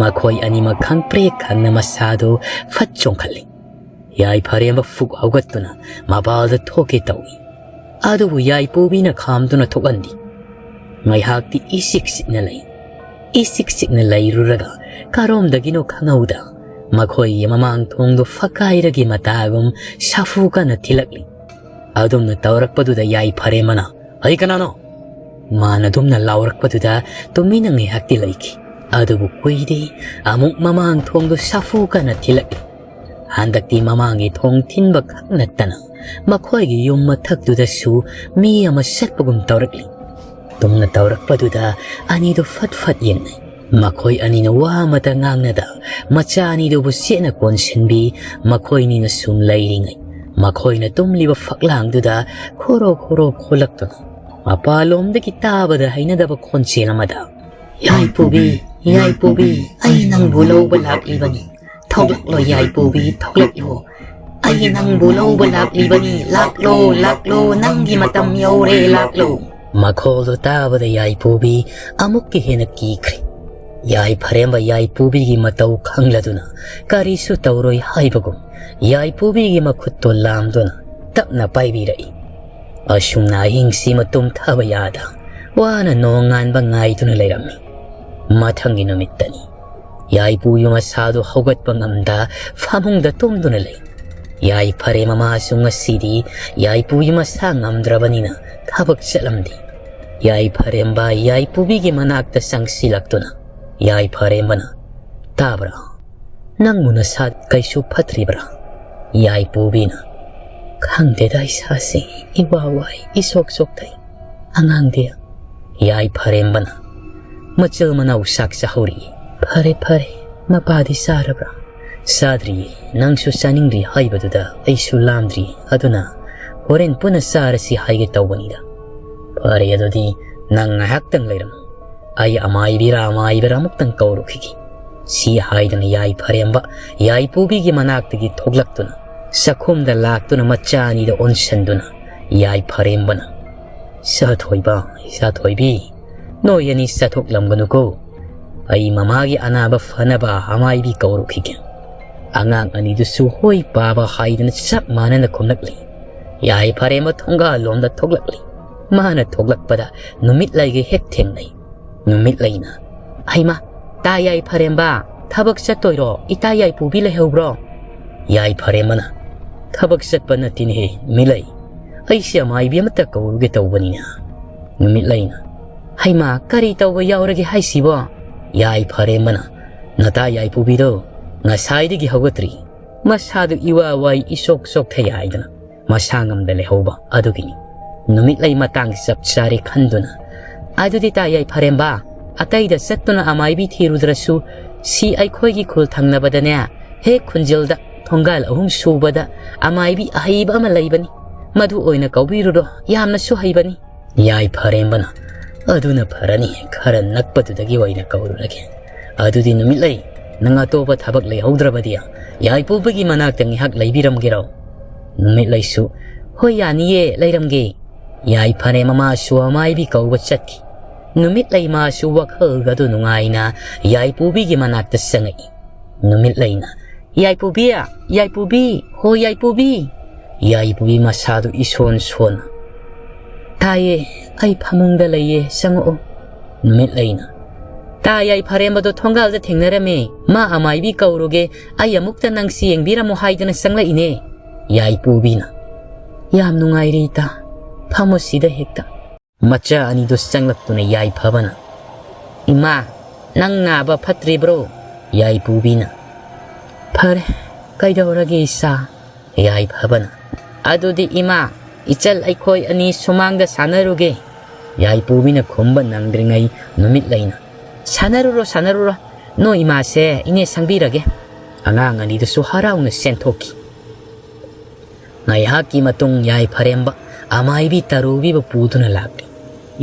ꯃꯈꯣꯏ ꯑꯅꯤꯃꯛ ꯈꯪꯄ꯭ꯔꯦꯛ ꯈꯪꯅ ꯃꯁꯥꯗꯨ ꯐꯠ ꯆꯣꯡꯈꯠꯂꯤ꯫ ꯌꯥꯏꯐꯔꯦꯝꯕ ꯐꯨꯛ ꯍꯧꯒꯠꯇꯨꯅ ꯃꯄꯥꯜꯗ ꯊꯣꯛꯀꯦ ꯇꯧꯏ꯫ ꯑꯗꯨꯕꯨ ꯌꯥꯏꯄꯨꯕꯤꯅ ꯈꯥꯝꯗꯨꯅ ꯊꯣꯛꯍꯟꯗꯦ꯫ ꯉꯥꯏꯍꯥꯛꯇꯤ ꯏꯆꯤꯛ ꯆꯤꯛꯅ ꯂꯩ꯫ ꯏꯆꯤꯛ ꯆꯤꯛꯅ ꯂꯩꯔꯨꯔꯒ ꯀꯔꯣꯝꯗꯒꯤꯅꯣ ꯈꯪꯍꯧꯗ ꯃꯈꯣꯏꯒꯤ ꯃꯃꯥꯡ ꯊꯣꯡꯗꯨ ꯐꯛꯀꯥꯏꯔꯒꯤ ꯃꯇꯥꯒꯨꯝ ꯁꯥꯐꯨ ꯀꯟꯅ ꯊꯤꯜꯂꯛꯂꯤ꯫ ꯑꯗꯨꯝꯅ ꯇꯧꯔꯛꯄꯗꯨꯗ ꯌꯥꯏꯐꯔꯦꯝꯕꯅ, "ꯑꯩ ꯀꯅꯥꯅꯣ?" ꯃꯥꯅ ꯑꯗꯨꯝꯅ ꯂꯥꯎꯔꯛꯄꯗꯨꯗ ꯇꯨꯃꯤꯟꯅ ꯉꯥꯏꯍꯥꯛꯇꯤ ꯂꯩꯈꯤ꯫ ꯑꯗꯨꯕꯨ ꯀꯨꯏꯗꯦ, ꯑꯃꯨꯛ ꯃꯃꯥꯡ ꯊꯣꯡꯗꯨ ꯁꯥꯐꯨ ꯀꯟꯅ ꯊꯤꯜꯂꯛꯂꯤ꯫ ꯍꯟꯗꯛꯇꯤ ꯃꯃꯥꯡꯒꯤ ꯊꯣꯡ ꯊꯤꯟꯕ ꯈꯛ ꯅꯠꯇꯅ ꯃꯈꯣꯏꯒꯤ ꯌꯨꯝ ꯃꯊꯛꯇꯨꯗꯁꯨ ꯃꯤ ꯑꯃ ꯆꯠꯄꯒꯨꯝ ꯇꯧꯔꯛꯂꯤ꯫ ꯇꯨꯝꯅ ꯇꯧꯔꯛꯄꯗꯨꯗ ꯑꯅꯤꯗꯨ ꯐꯠ ꯐꯠ ꯌꯦꯡꯅꯩ꯫ ꯃꯈꯣꯏ ꯑꯅꯤꯅ ꯋꯥ ꯑꯃꯇ ꯉꯥꯡꯅꯗ ꯃꯆꯥ ꯑꯅꯤꯗꯨꯕꯨ ꯆꯦꯠꯅ ꯀꯣꯟꯁꯤꯟꯕꯤ꯫ ꯃꯈꯣꯏꯅꯤꯅ ꯁꯨꯝ ꯂꯩꯔꯤꯉꯩ, ꯃꯈꯣꯏꯅ ꯇꯨꯝꯂꯤꯕ ꯐꯛꯂꯥꯡꯗꯨꯗ ꯈꯣꯔꯣ ꯈꯣꯔꯣ ꯈꯣꯂꯛꯇꯨꯅ ꯃꯄꯥꯟꯂꯣꯝꯗꯒꯤ ꯇꯥꯕꯗ ꯍꯩꯅꯗꯕ ꯈꯣꯟꯖꯦꯜ ꯑꯃꯗ, "ꯌꯥꯏꯄꯨꯕꯤ, ꯌꯥꯏꯄꯨꯕꯤ, ꯑꯩ ꯅꯪꯕꯨ ꯂꯧꯕ ꯂꯥꯛꯂꯤꯕꯅꯤ꯫ ꯊꯣꯛꯂꯛꯂꯣ ꯌꯥꯏꯄꯨꯕꯤ, ꯊꯣꯛꯂꯛꯂꯣ꯫ ꯑꯩ ꯅꯪꯕꯨ ꯂꯧꯕ ꯂꯥꯛꯂꯤꯕꯅꯤ꯫ ꯂꯥꯛꯂꯣ, ꯂꯥꯛꯂꯣ, ꯅꯪꯒꯤ ꯃꯇꯝ ꯌꯧꯔꯦ, ꯂꯥꯛꯂꯣ꯫" ꯃꯈꯣꯜꯗꯨ ꯇꯥꯕꯗ ꯌꯥꯏꯄꯨꯕꯤ ꯑꯃꯨꯛꯀ ꯍꯦꯟꯅ ꯀꯤꯈ꯭ꯔꯦ꯫ ꯌꯥꯏꯐꯔꯦꯝꯕ ꯌꯥꯏꯄꯨꯕꯤꯒꯤ ꯃꯇꯧ ꯈꯪꯂꯗꯨꯅ ꯀꯔꯤꯁꯨ ꯇꯧꯔꯣꯏ ꯍꯥꯏꯕꯒꯨꯝ ꯌꯥꯏꯄꯨꯕꯤꯒꯤ ꯃꯈꯨꯠꯇꯨ ꯂꯥꯝꯗꯨꯅ ꯇꯞꯅ ꯄꯥꯏꯕꯤꯔꯛꯏ꯫ ꯑꯁꯨꯝꯅ ꯑꯍꯤꯡꯁꯤꯃ ꯇꯨꯝꯊꯕ ꯌꯥꯗ ꯋꯥꯅ ꯅꯣꯡꯉꯥꯟꯕ ꯉꯥꯏꯗꯨꯅ ꯂꯩꯔꯝꯃꯤ꯫ ꯃꯊꯪꯒꯤ ꯅꯨꯃꯤꯠꯇꯅꯤ꯫ ꯌꯥꯏꯄꯨꯕꯤ ꯃꯁꯥꯗꯨ ꯍꯧꯒꯠꯄ ꯉꯝꯗ ꯐꯃꯨꯡꯗ ꯇꯨꯝꯗꯨꯅ ꯂꯩ꯫ ꯌꯥꯏꯐꯔꯦ ꯃꯃꯥꯁꯨ ꯉꯁꯤꯗꯤ ꯌꯥꯏꯄꯨꯕꯤ ꯃꯁꯥ ꯉꯝꯗ꯭ꯔꯕꯅꯤꯅ ꯊꯕꯛ ꯆꯠꯂꯝꯗꯦ꯫ ꯌꯥꯏꯐꯔꯦꯝꯕ ꯌꯥꯏꯄꯨꯕꯤꯒꯤ ꯃꯅꯥꯛꯇ ꯆꯪꯁꯤꯜꯂꯛꯇꯨꯅ ꯌꯥꯏꯐꯔꯦꯝꯕꯅ, "ꯇꯥꯕ꯭ꯔꯥ? ꯅꯪꯕꯨ ꯅꯁꯥ ꯀꯩꯁꯨ ꯐꯠꯇ꯭ꯔꯤꯕ꯭ꯔꯥ?" ꯌꯥꯏꯄꯨꯕꯤꯅ, "ꯈꯪꯗꯦꯗ, ꯏꯁꯥꯁꯤ ꯏꯋꯥ ꯋꯥꯏ, ꯏꯁꯣꯛ ꯁꯣꯛꯊꯩ, ꯑꯉꯥꯡꯗꯤ꯫" ꯌꯥꯏꯐꯔꯦꯝꯕꯅ, "ꯃꯆꯤꯜ ꯃꯅꯥꯎ ꯆꯥꯛ ꯆꯥꯍꯧꯔꯤ꯫" "ꯐꯔꯦ, ꯐꯔꯦ, ꯃꯄꯥꯗꯤ ꯆꯥꯔꯕ꯭ꯔꯥ?" "ꯆꯥꯗ꯭ꯔꯤꯌꯦ, ꯅꯪꯁꯨ ꯆꯥꯅꯤꯡꯗ꯭ꯔꯤ ꯍꯥꯏꯕꯗꯨꯗ ꯑꯩꯁꯨ ꯂꯥꯝꯗ꯭ꯔꯤ, ꯑꯗꯨꯅ ꯍꯣꯔꯦꯟ ꯄꯨꯟꯅ ꯆꯥꯔꯁꯤ ꯍꯥꯏꯒꯦ ꯇꯧꯕꯅꯤꯗ꯫" "ꯐꯔꯦ, ꯑꯗꯨꯗꯤ ꯅꯪ ꯉꯥꯏꯍꯥꯛꯇꯪ ꯂꯩꯔꯝꯃꯨ, ꯑꯩ ꯑꯃꯥꯏꯕꯤꯔꯥ ꯑꯃꯥꯏꯕꯔꯥ ꯑꯃꯨꯛꯇꯪ ꯀꯧꯔꯨꯈꯤꯒꯦ꯫" ꯁꯤ ꯍꯥꯏꯗꯅ ꯌꯥꯏꯐꯔꯦꯝꯕ ꯌꯥꯏꯄꯨꯕꯤꯒꯤ ꯃꯅꯥꯛꯇꯒꯤ ꯊꯣꯛꯂꯛꯇꯨꯅ ꯆꯥꯛꯈꯨꯝꯗ ꯂꯥꯛꯇꯨꯅ ꯃꯆꯥ ꯑꯅꯤꯗ ꯑꯣꯟꯁꯤꯟꯗꯨꯅ ꯌꯥꯏꯐꯔꯦꯝꯕꯅ, "ꯏꯆꯥꯊꯣꯏꯕ, ꯏꯆꯥꯊꯣꯏꯕꯤ, ꯅꯣꯏ ꯑꯅꯤ ꯆꯠꯊꯣꯛꯂꯝꯒꯅꯨꯀꯣ꯫ ꯑꯩ ꯃꯃꯥꯒꯤ ꯑꯅꯥꯕ ꯐꯅꯕ ꯑꯃꯥꯏꯕꯤ ꯀꯧꯔꯨꯈꯤꯒꯦ꯫" ꯑꯉꯥꯡ ꯑꯅꯤꯗꯨꯁꯨ ꯍꯣꯏ ꯄꯥꯕ ꯍꯥꯏꯗꯅ ꯆꯞ ꯃꯥꯟꯅꯅ ꯈꯨꯝꯂꯛꯂꯤ꯫ ꯌꯥꯏꯐꯔꯦꯝꯕ ꯊꯣꯡꯒꯥꯜꯂꯣꯝꯗ ꯊꯣꯛꯂꯛꯂꯤ꯫ ꯃꯥꯅ ꯊꯣꯛꯂꯛꯄꯗ ꯅꯨꯃꯤꯠꯂꯩꯒ ꯍꯦꯛ ꯊꯦꯡꯅꯩ꯫ ꯅꯨꯃꯤꯠꯂꯩꯅ, "ꯍꯩꯃꯥ, ꯇꯥ ꯌꯥꯏꯐꯔꯦꯝꯕ, ꯊꯕꯛ ꯆꯠꯇꯣꯏꯔꯣ? ꯏꯇꯥ ꯌꯥꯏꯄꯨꯕꯤ ꯂꯩꯍꯧꯕ꯭ꯔꯣ?" ꯌꯥꯏꯐꯔꯦꯝꯕꯅ, "ꯊꯕꯛ ꯆꯠꯄ ꯅꯠꯇꯦꯅꯦꯍꯦ ꯅꯨꯃꯤꯠꯂꯩ, ꯑꯩꯁꯦ ꯑꯃꯥꯏꯕꯤ ꯑꯃꯇ ꯀꯧꯔꯨꯒꯦ ꯇꯧꯕꯅꯤꯅꯦ꯫" ꯅꯨꯃꯤꯠꯂꯩꯅ, "ꯍꯩꯃꯥ, ꯀꯔꯤ ꯇꯧꯕ ꯌꯥꯎꯔꯒꯦ ꯍꯥꯏꯁꯤꯕꯣ?" ꯌꯥꯏꯐꯔꯦꯝꯕꯅ, "ꯅꯇꯥ ꯌꯥꯏꯄꯨꯕꯤꯗꯣ ꯉꯁꯥꯏꯗꯒꯤ ꯍꯧꯒꯠꯇ꯭ꯔꯤ꯫ ꯃꯁꯥꯗꯨ ꯏꯋꯥ ꯋꯥꯏ ꯏꯆꯣꯛ ꯆꯣꯛꯊꯩ ꯍꯥꯏꯗꯅ ꯃꯁꯥ ꯉꯝꯗ ꯂꯩꯍꯧꯕ ꯑꯗꯨꯒꯤꯅꯤ꯫" ꯅꯨꯃꯤꯠꯂꯩ ꯃꯇꯥꯡ ꯆꯞ ꯆꯥꯔꯦ ꯈꯟꯗꯨꯅ, "ꯑꯗꯨꯗꯤ ꯇꯥ ꯌꯥꯏꯐꯔꯦꯝꯕ, ꯑꯇꯩꯗ ꯆꯠꯇꯨꯅ ꯑꯃꯥꯏꯕꯤ ꯊꯤꯔꯨꯗ꯭ꯔꯁꯨ ꯁꯤ ꯑꯩꯈꯣꯏꯒꯤ ꯈꯨꯜ ꯊꯪꯅꯕꯗꯅꯦ, ꯍꯦꯛ ꯈꯨꯟꯖꯤꯜꯗ ꯊꯣꯡꯒꯥꯜ ꯑꯍꯨꯝ ꯁꯨꯕꯗ ꯑꯃꯥꯏꯕꯤ ꯑꯍꯩꯕ ꯑꯃ ꯂꯩꯕꯅꯤ꯫ ꯃꯗꯨ ꯑꯣꯏꯅ ꯀꯧꯕꯤꯔꯨꯔꯣ, ꯌꯥꯝꯅꯁꯨ ꯍꯩꯕꯅꯤ꯫" ꯌꯥꯏꯐꯔꯦꯝꯕꯅ, "ꯑꯗꯨꯅ ꯐꯔꯅꯤ, ꯈꯔ ꯅꯛꯄꯗꯨꯗꯒꯤ ꯑꯣꯏꯅ ꯀꯧꯔꯨꯔꯒꯦ꯫ ꯑꯗꯨꯗꯤ ꯅꯨꯃꯤꯠꯂꯩ, ꯅꯪ ꯑꯇꯣꯞꯄ ꯊꯕꯛ ꯂꯩꯍꯧꯗ꯭ꯔꯕꯗꯤ ꯌꯥꯏꯄꯨꯕꯒꯤ ꯃꯅꯥꯛꯇ ꯉꯥꯏꯍꯥꯛ ꯂꯩꯕꯤꯔꯝꯒꯦꯔꯣ?" ꯅꯨꯃꯤꯠꯂꯩꯁꯨ, "ꯍꯣꯏ, ꯌꯥꯅꯤꯌꯦ, ꯂꯩꯔꯝꯒꯦ꯫" ꯌꯥꯏꯐꯔꯦꯝꯕ ꯃꯥꯁꯨ ꯑꯃꯥꯏꯕꯤ ꯀꯧꯕ ꯆꯠꯈꯤ꯫ ꯅꯨꯃꯤꯠꯂꯩ ꯃꯥꯁꯨ ꯋꯥꯈꯜꯒꯗꯨ ꯅꯨꯡꯉꯥꯏꯅ ꯌꯥꯏꯄꯨꯕꯤꯒꯤ ꯃꯅꯥꯛꯇ ꯆꯪꯉꯛꯏ꯫ ꯅꯨꯃꯤꯠꯂꯩꯅ, "ꯌꯥꯏꯄꯨꯕꯤ, ꯌꯥꯏꯄꯨꯕꯤ, ꯍꯣ ꯌꯥꯏꯄꯨꯕꯤ!" ꯌꯥꯏꯄꯨꯕꯤ ꯃꯁꯥꯗꯨ ꯏꯁꯣꯟ ꯁꯣꯟꯅ, "ꯇꯥꯏꯌꯦ, ꯑꯩ ꯐꯃꯨꯡꯗ ꯂꯩꯌꯦ, ꯆꯪꯉꯛꯑꯣ꯫" ꯅꯨꯃꯤꯠꯂꯩꯅ, "ꯇꯥ ꯌꯥꯏꯐꯔꯦꯝꯕꯗꯣ ꯊꯣꯡꯒꯥꯜꯗ ꯊꯦꯡꯅꯔꯝꯃꯦ, ꯃꯥ ꯑꯃꯥꯏꯕꯤ ꯀꯧꯔꯨꯒꯦ, ꯑꯩ ꯑꯃꯨꯛꯇ ꯅꯪꯁꯤ ꯌꯦꯡꯕꯤꯔꯝꯃꯣ ꯍꯥꯏꯗꯅ ꯆꯪꯂꯛꯏꯅꯦ꯫" ꯌꯥꯏꯄꯨꯕꯤꯅ, "ꯌꯥꯝ ꯅꯨꯡꯉꯥꯏꯔꯦ ꯏꯇꯥ, ꯐꯝꯃꯣ ꯁꯤꯗ ꯍꯦꯛꯇ꯫" ꯃꯆꯥ ꯑꯅꯤꯗꯨ ꯆꯪꯂꯛꯇꯨꯅ ꯌꯥꯏꯐꯕꯅ, "ꯏꯃꯥ, ꯅꯪ ꯅꯥꯕ ꯐꯠꯇ꯭ꯔꯤꯕ꯭ꯔꯣ?" ꯌꯥꯏꯄꯨꯕꯤꯅ, "ꯐꯔꯦ, ꯀꯩꯗꯧꯔꯒꯦ ꯏꯆꯥ?" ꯌꯥꯏꯐꯕꯅ, "ꯑꯗꯨꯗꯤ ꯏꯃꯥ, ꯏꯆꯜ ꯑꯩꯈꯣꯏ ꯑꯅꯤ ꯁꯨꯃꯥꯡꯗ ꯁꯥꯟꯅꯔꯨꯒꯦ꯫" ꯌꯥꯏꯄꯨꯕꯤꯅ ꯈꯨꯝꯕ ꯅꯪꯗ꯭ꯔꯤꯉꯩ ꯅꯨꯃꯤꯠꯂꯩꯅ, "ꯁꯥꯟꯅꯔꯨꯔꯣ, ꯁꯥꯟꯅꯔꯨꯔꯣ, ꯅꯣꯏ ꯏꯃꯥꯁꯦ ꯏꯅꯦ ꯁꯪꯕꯤꯔꯒꯦ꯫" ꯑꯉꯥꯡ ꯑꯅꯤꯗꯨꯁꯨ ꯍꯔꯥꯎꯅ ꯆꯦꯟꯊꯣꯛꯈꯤ꯫ ꯉꯥꯏꯍꯥꯛꯀꯤ ꯃꯇꯨꯡ ꯌꯥꯏꯐꯔꯦꯝꯕ ꯑꯃꯥꯏꯕꯤ ꯇꯔꯨꯕꯤꯕꯨ ꯄꯨꯗꯨꯅ ꯂꯥꯛꯂꯤ꯫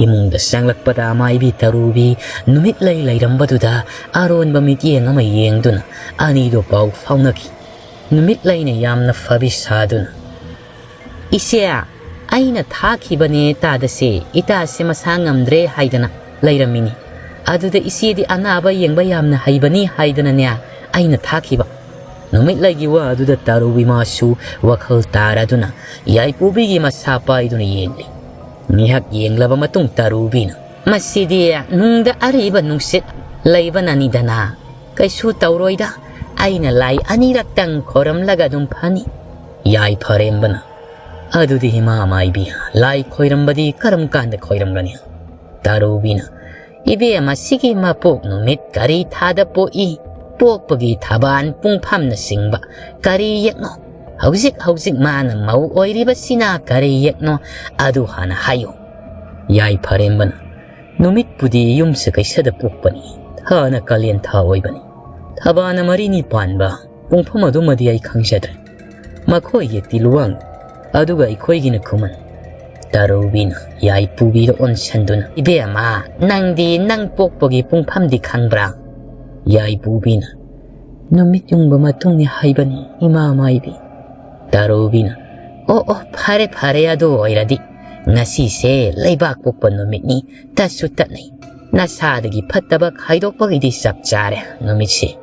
ꯏꯃꯨꯡꯗ ꯆꯪꯂꯛꯄꯗ ꯃꯥꯏꯕꯤ ꯇꯔꯨꯕꯤ ꯅꯨꯃꯤꯠꯂꯩ ꯂꯩꯔꯝꯕꯗꯨꯗ ꯑꯔꯣꯟꯕ ꯃꯤꯠꯌꯦꯡ ꯑꯃ ꯌꯦꯡꯗꯨꯅ ꯑꯅꯤꯗꯣ ꯄꯥꯎ ꯐꯥꯎꯅꯈꯤ꯫ ꯅꯨꯃꯤꯠꯂꯩꯅ ꯌꯥꯝꯅ ꯐꯕꯤ ꯁꯥꯗꯨꯅ, "ꯏꯆꯦ, ꯑꯩꯅ ꯊꯥꯈꯤꯕꯅꯦ ꯇꯥꯗꯁꯦ, ꯏꯇꯥꯁꯦ ꯃꯁꯥ ꯉꯝꯗ꯭ꯔꯦ ꯍꯥꯏꯗꯅ ꯂꯩꯔꯝꯃꯤꯅꯤ꯫ ꯑꯗꯨꯗ ꯏꯆꯦꯗꯤ ꯑꯅꯥꯕ ꯌꯦꯡꯕ ꯌꯥꯝꯅ ꯍꯩꯕꯅꯤ ꯍꯥꯏꯗꯅꯅꯦ ꯑꯩꯅ ꯊꯥꯈꯤꯕ"꯫ ꯅꯨꯃꯤꯠꯂꯩꯒꯤ ꯋꯥ ꯑꯗꯨꯗ ꯇꯔꯨꯕꯤ ꯃꯥꯁꯨ ꯋꯥꯈꯜ ꯇꯥꯔꯗꯨꯅ ꯌꯥꯏꯄꯨꯕꯤꯒꯤ ꯃꯁꯥ ꯄꯥꯏꯗꯨꯅ ꯌꯦꯡꯂꯤ꯫ ꯉꯥꯏꯍꯥꯛ ꯌꯦꯡꯂꯕ ꯃꯇꯨꯡ ꯇꯔꯨꯕꯤꯅ, "ꯃꯁꯤꯗꯤ ꯅꯨꯡꯗ ꯑꯔꯤꯕ ꯅꯨꯡꯁꯤꯠ ꯂꯩꯕꯅꯅꯤꯗꯅ꯫ ꯀꯩꯁꯨ ꯇꯧꯔꯣꯏꯗ, ꯑꯩꯅ ꯂꯥꯏ ꯑꯅꯤꯔꯛꯇꯪ ꯈꯣꯏꯔꯝꯂꯒ ꯑꯗꯨꯝ ꯐꯅꯤ"꯫ ꯌꯥꯏꯐꯔꯦꯝꯕꯅ, "ꯑꯗꯨꯗꯤ ꯏꯃꯥ ꯃꯥꯏꯕꯤ, ꯂꯥꯏ ꯈꯣꯏꯔꯝꯕꯗꯤ ꯀꯔꯝ ꯀꯥꯟꯗ ꯈꯣꯏꯔꯝꯒꯅꯤ?" ꯇꯔꯨꯕꯤꯅ, "ꯏꯕꯦꯝ, ꯑꯁꯤꯒꯤ ꯃꯄꯣꯛ ꯅꯨꯃꯤꯠ ꯀꯔꯤ ꯊꯥꯗ ꯄꯣꯛꯏ? ꯄꯣꯛꯄꯒꯤ ꯊꯕꯥꯟ ꯄꯨꯡꯐꯝꯅ ꯆꯤꯡꯕ ꯀꯔꯤ ꯌꯦꯛꯅꯣ? ꯍꯧꯖꯤꯛ ꯍꯧꯖꯤꯛ ꯃꯥꯅ ꯃꯧ ꯑꯣꯏꯔꯤꯕꯁꯤꯅ ꯀꯔꯤ ꯌꯦꯛꯅꯣ? ꯑꯗꯨ ꯍꯥꯟꯅ ꯍꯥꯏꯌꯨ"꯫ ꯌꯥꯏꯐꯔꯦꯝꯕꯅ, "ꯅꯨꯃꯤꯠꯄꯨꯗꯤ ꯌꯨꯝꯁ ꯀꯩꯁꯗ ꯄꯣꯛꯄꯅꯤ, ꯊꯥꯅ ꯀꯥꯂꯦꯟ ꯊꯥ ꯑꯣꯏꯕꯅꯤ꯫ ꯊꯕꯥꯅ ꯃꯔꯤꯅꯤ ꯄꯥꯟꯕ ꯄꯨꯡꯐꯝ ꯑꯗꯨꯃꯗꯤ ꯑꯩ ꯈꯪꯖꯗ꯭ꯔꯦ꯫ ꯃꯈꯣꯏꯒꯤ ꯇꯤꯂꯨꯋꯥꯡ, ꯑꯗꯨꯒ ꯑꯩꯈꯣꯏꯒꯤꯅ ꯈꯨꯃꯟ"꯫ ꯇꯔꯨꯕꯤꯅ ꯌꯥꯏꯄꯨꯕꯤꯗ ꯑꯣꯟꯁꯟꯗꯨꯅ, "ꯏꯕꯦꯝꯃ, ꯅꯪꯗꯤ ꯅꯪ ꯄꯣꯛꯄꯒꯤ ꯄꯨꯡꯐꯝꯗꯤ ꯈꯪꯕ꯭ꯔꯥ?" ꯌꯥꯏꯄꯨꯕꯤꯅ, "ꯅꯨꯃꯤꯠ ꯌꯨꯡꯕ ꯃꯇꯨꯡꯅꯤ ꯍꯥꯏꯕꯅꯤ, ꯏꯃꯥ ꯃꯥꯏꯕꯤ"꯫ ꯇꯔꯨꯕꯤꯅ, "ꯑꯣ ꯑꯣ, ꯐꯔꯦ ꯐꯔꯦ, ꯑꯗꯨ ꯑꯣꯏꯔꯗꯤ ꯉꯁꯤꯁꯦ ꯂꯩꯕꯥꯛ ꯄꯣꯛꯄ ꯅꯨꯃꯤꯠꯅꯤ, ꯇꯠꯁꯨ ꯇꯠꯅꯩ꯫ ꯅꯁꯥꯗꯒꯤ ꯐꯠꯇꯕ ꯈꯥꯏꯗꯣꯛꯄꯒꯤꯗꯤ ꯆꯞ ꯆꯥꯔꯦ ꯅꯨꯃꯤꯠꯁꯦ꯫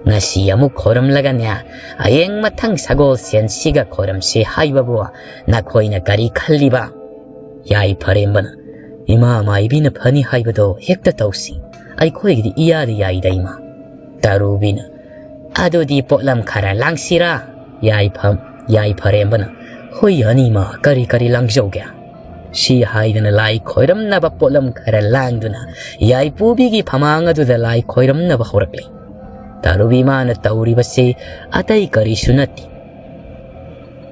ꯉꯁꯤ ꯑꯃꯨꯛ ꯈꯣꯏꯔꯝꯂꯒꯅꯦ, ꯍꯌꯦꯡ ꯃꯊꯪ ꯁꯒꯣꯜꯁꯦꯟꯁꯤꯒ ꯈꯣꯏꯔꯝꯁꯤ ꯍꯥꯏꯕꯕꯨ ꯅꯈꯣꯏꯅ ꯀꯔꯤ ꯈꯜꯂꯤꯕ?" ꯌꯥꯏꯐꯔꯦꯝꯕꯅ, "ꯏꯃꯥ ꯃꯥꯏꯕꯤꯅ ꯐꯅꯤ ꯍꯥꯏꯕꯗꯣ ꯍꯦꯛꯇ ꯇꯧꯁꯤ꯫ ꯑꯩꯈꯣꯏꯒꯤꯗꯤ ꯏꯌꯥꯗ ꯌꯥꯏꯗ, ꯏꯃꯥ"꯫ ꯇꯔꯨꯕꯤꯅ, "ꯑꯗꯨꯗꯤ ꯄꯣꯠꯂꯝ ꯈꯔ ꯂꯥꯡꯁꯤꯔꯥ?" ꯌꯥꯏꯐꯝ-, ꯌꯥꯏꯐꯔꯦꯝꯕꯅ, "ꯍꯣꯏ, ꯑꯅꯤꯃ ꯀꯔꯤ ꯀꯔꯤ ꯂꯥꯡꯖꯧꯒꯦ?" ꯁꯤ ꯍꯥꯏꯗꯅ ꯂꯥꯏ ꯈꯣꯏꯔꯝꯅꯕ ꯄꯣꯠꯂꯝ ꯈꯔ ꯂꯥꯡꯗꯨꯅ ꯌꯥꯏꯄꯨꯕꯤꯒꯤ ꯐꯃꯥꯡ ꯑꯗꯨꯗ ꯂꯥꯏ ꯈꯣꯏꯔꯝꯅꯕ ꯍꯧꯔꯛꯂꯤ꯫ ꯇꯔꯨꯕꯤ ꯃꯥꯅ ꯇꯧꯔꯤꯕꯁꯤ ꯑꯇꯩ ꯀꯔꯤꯁꯨ ꯅꯠꯇꯦ꯫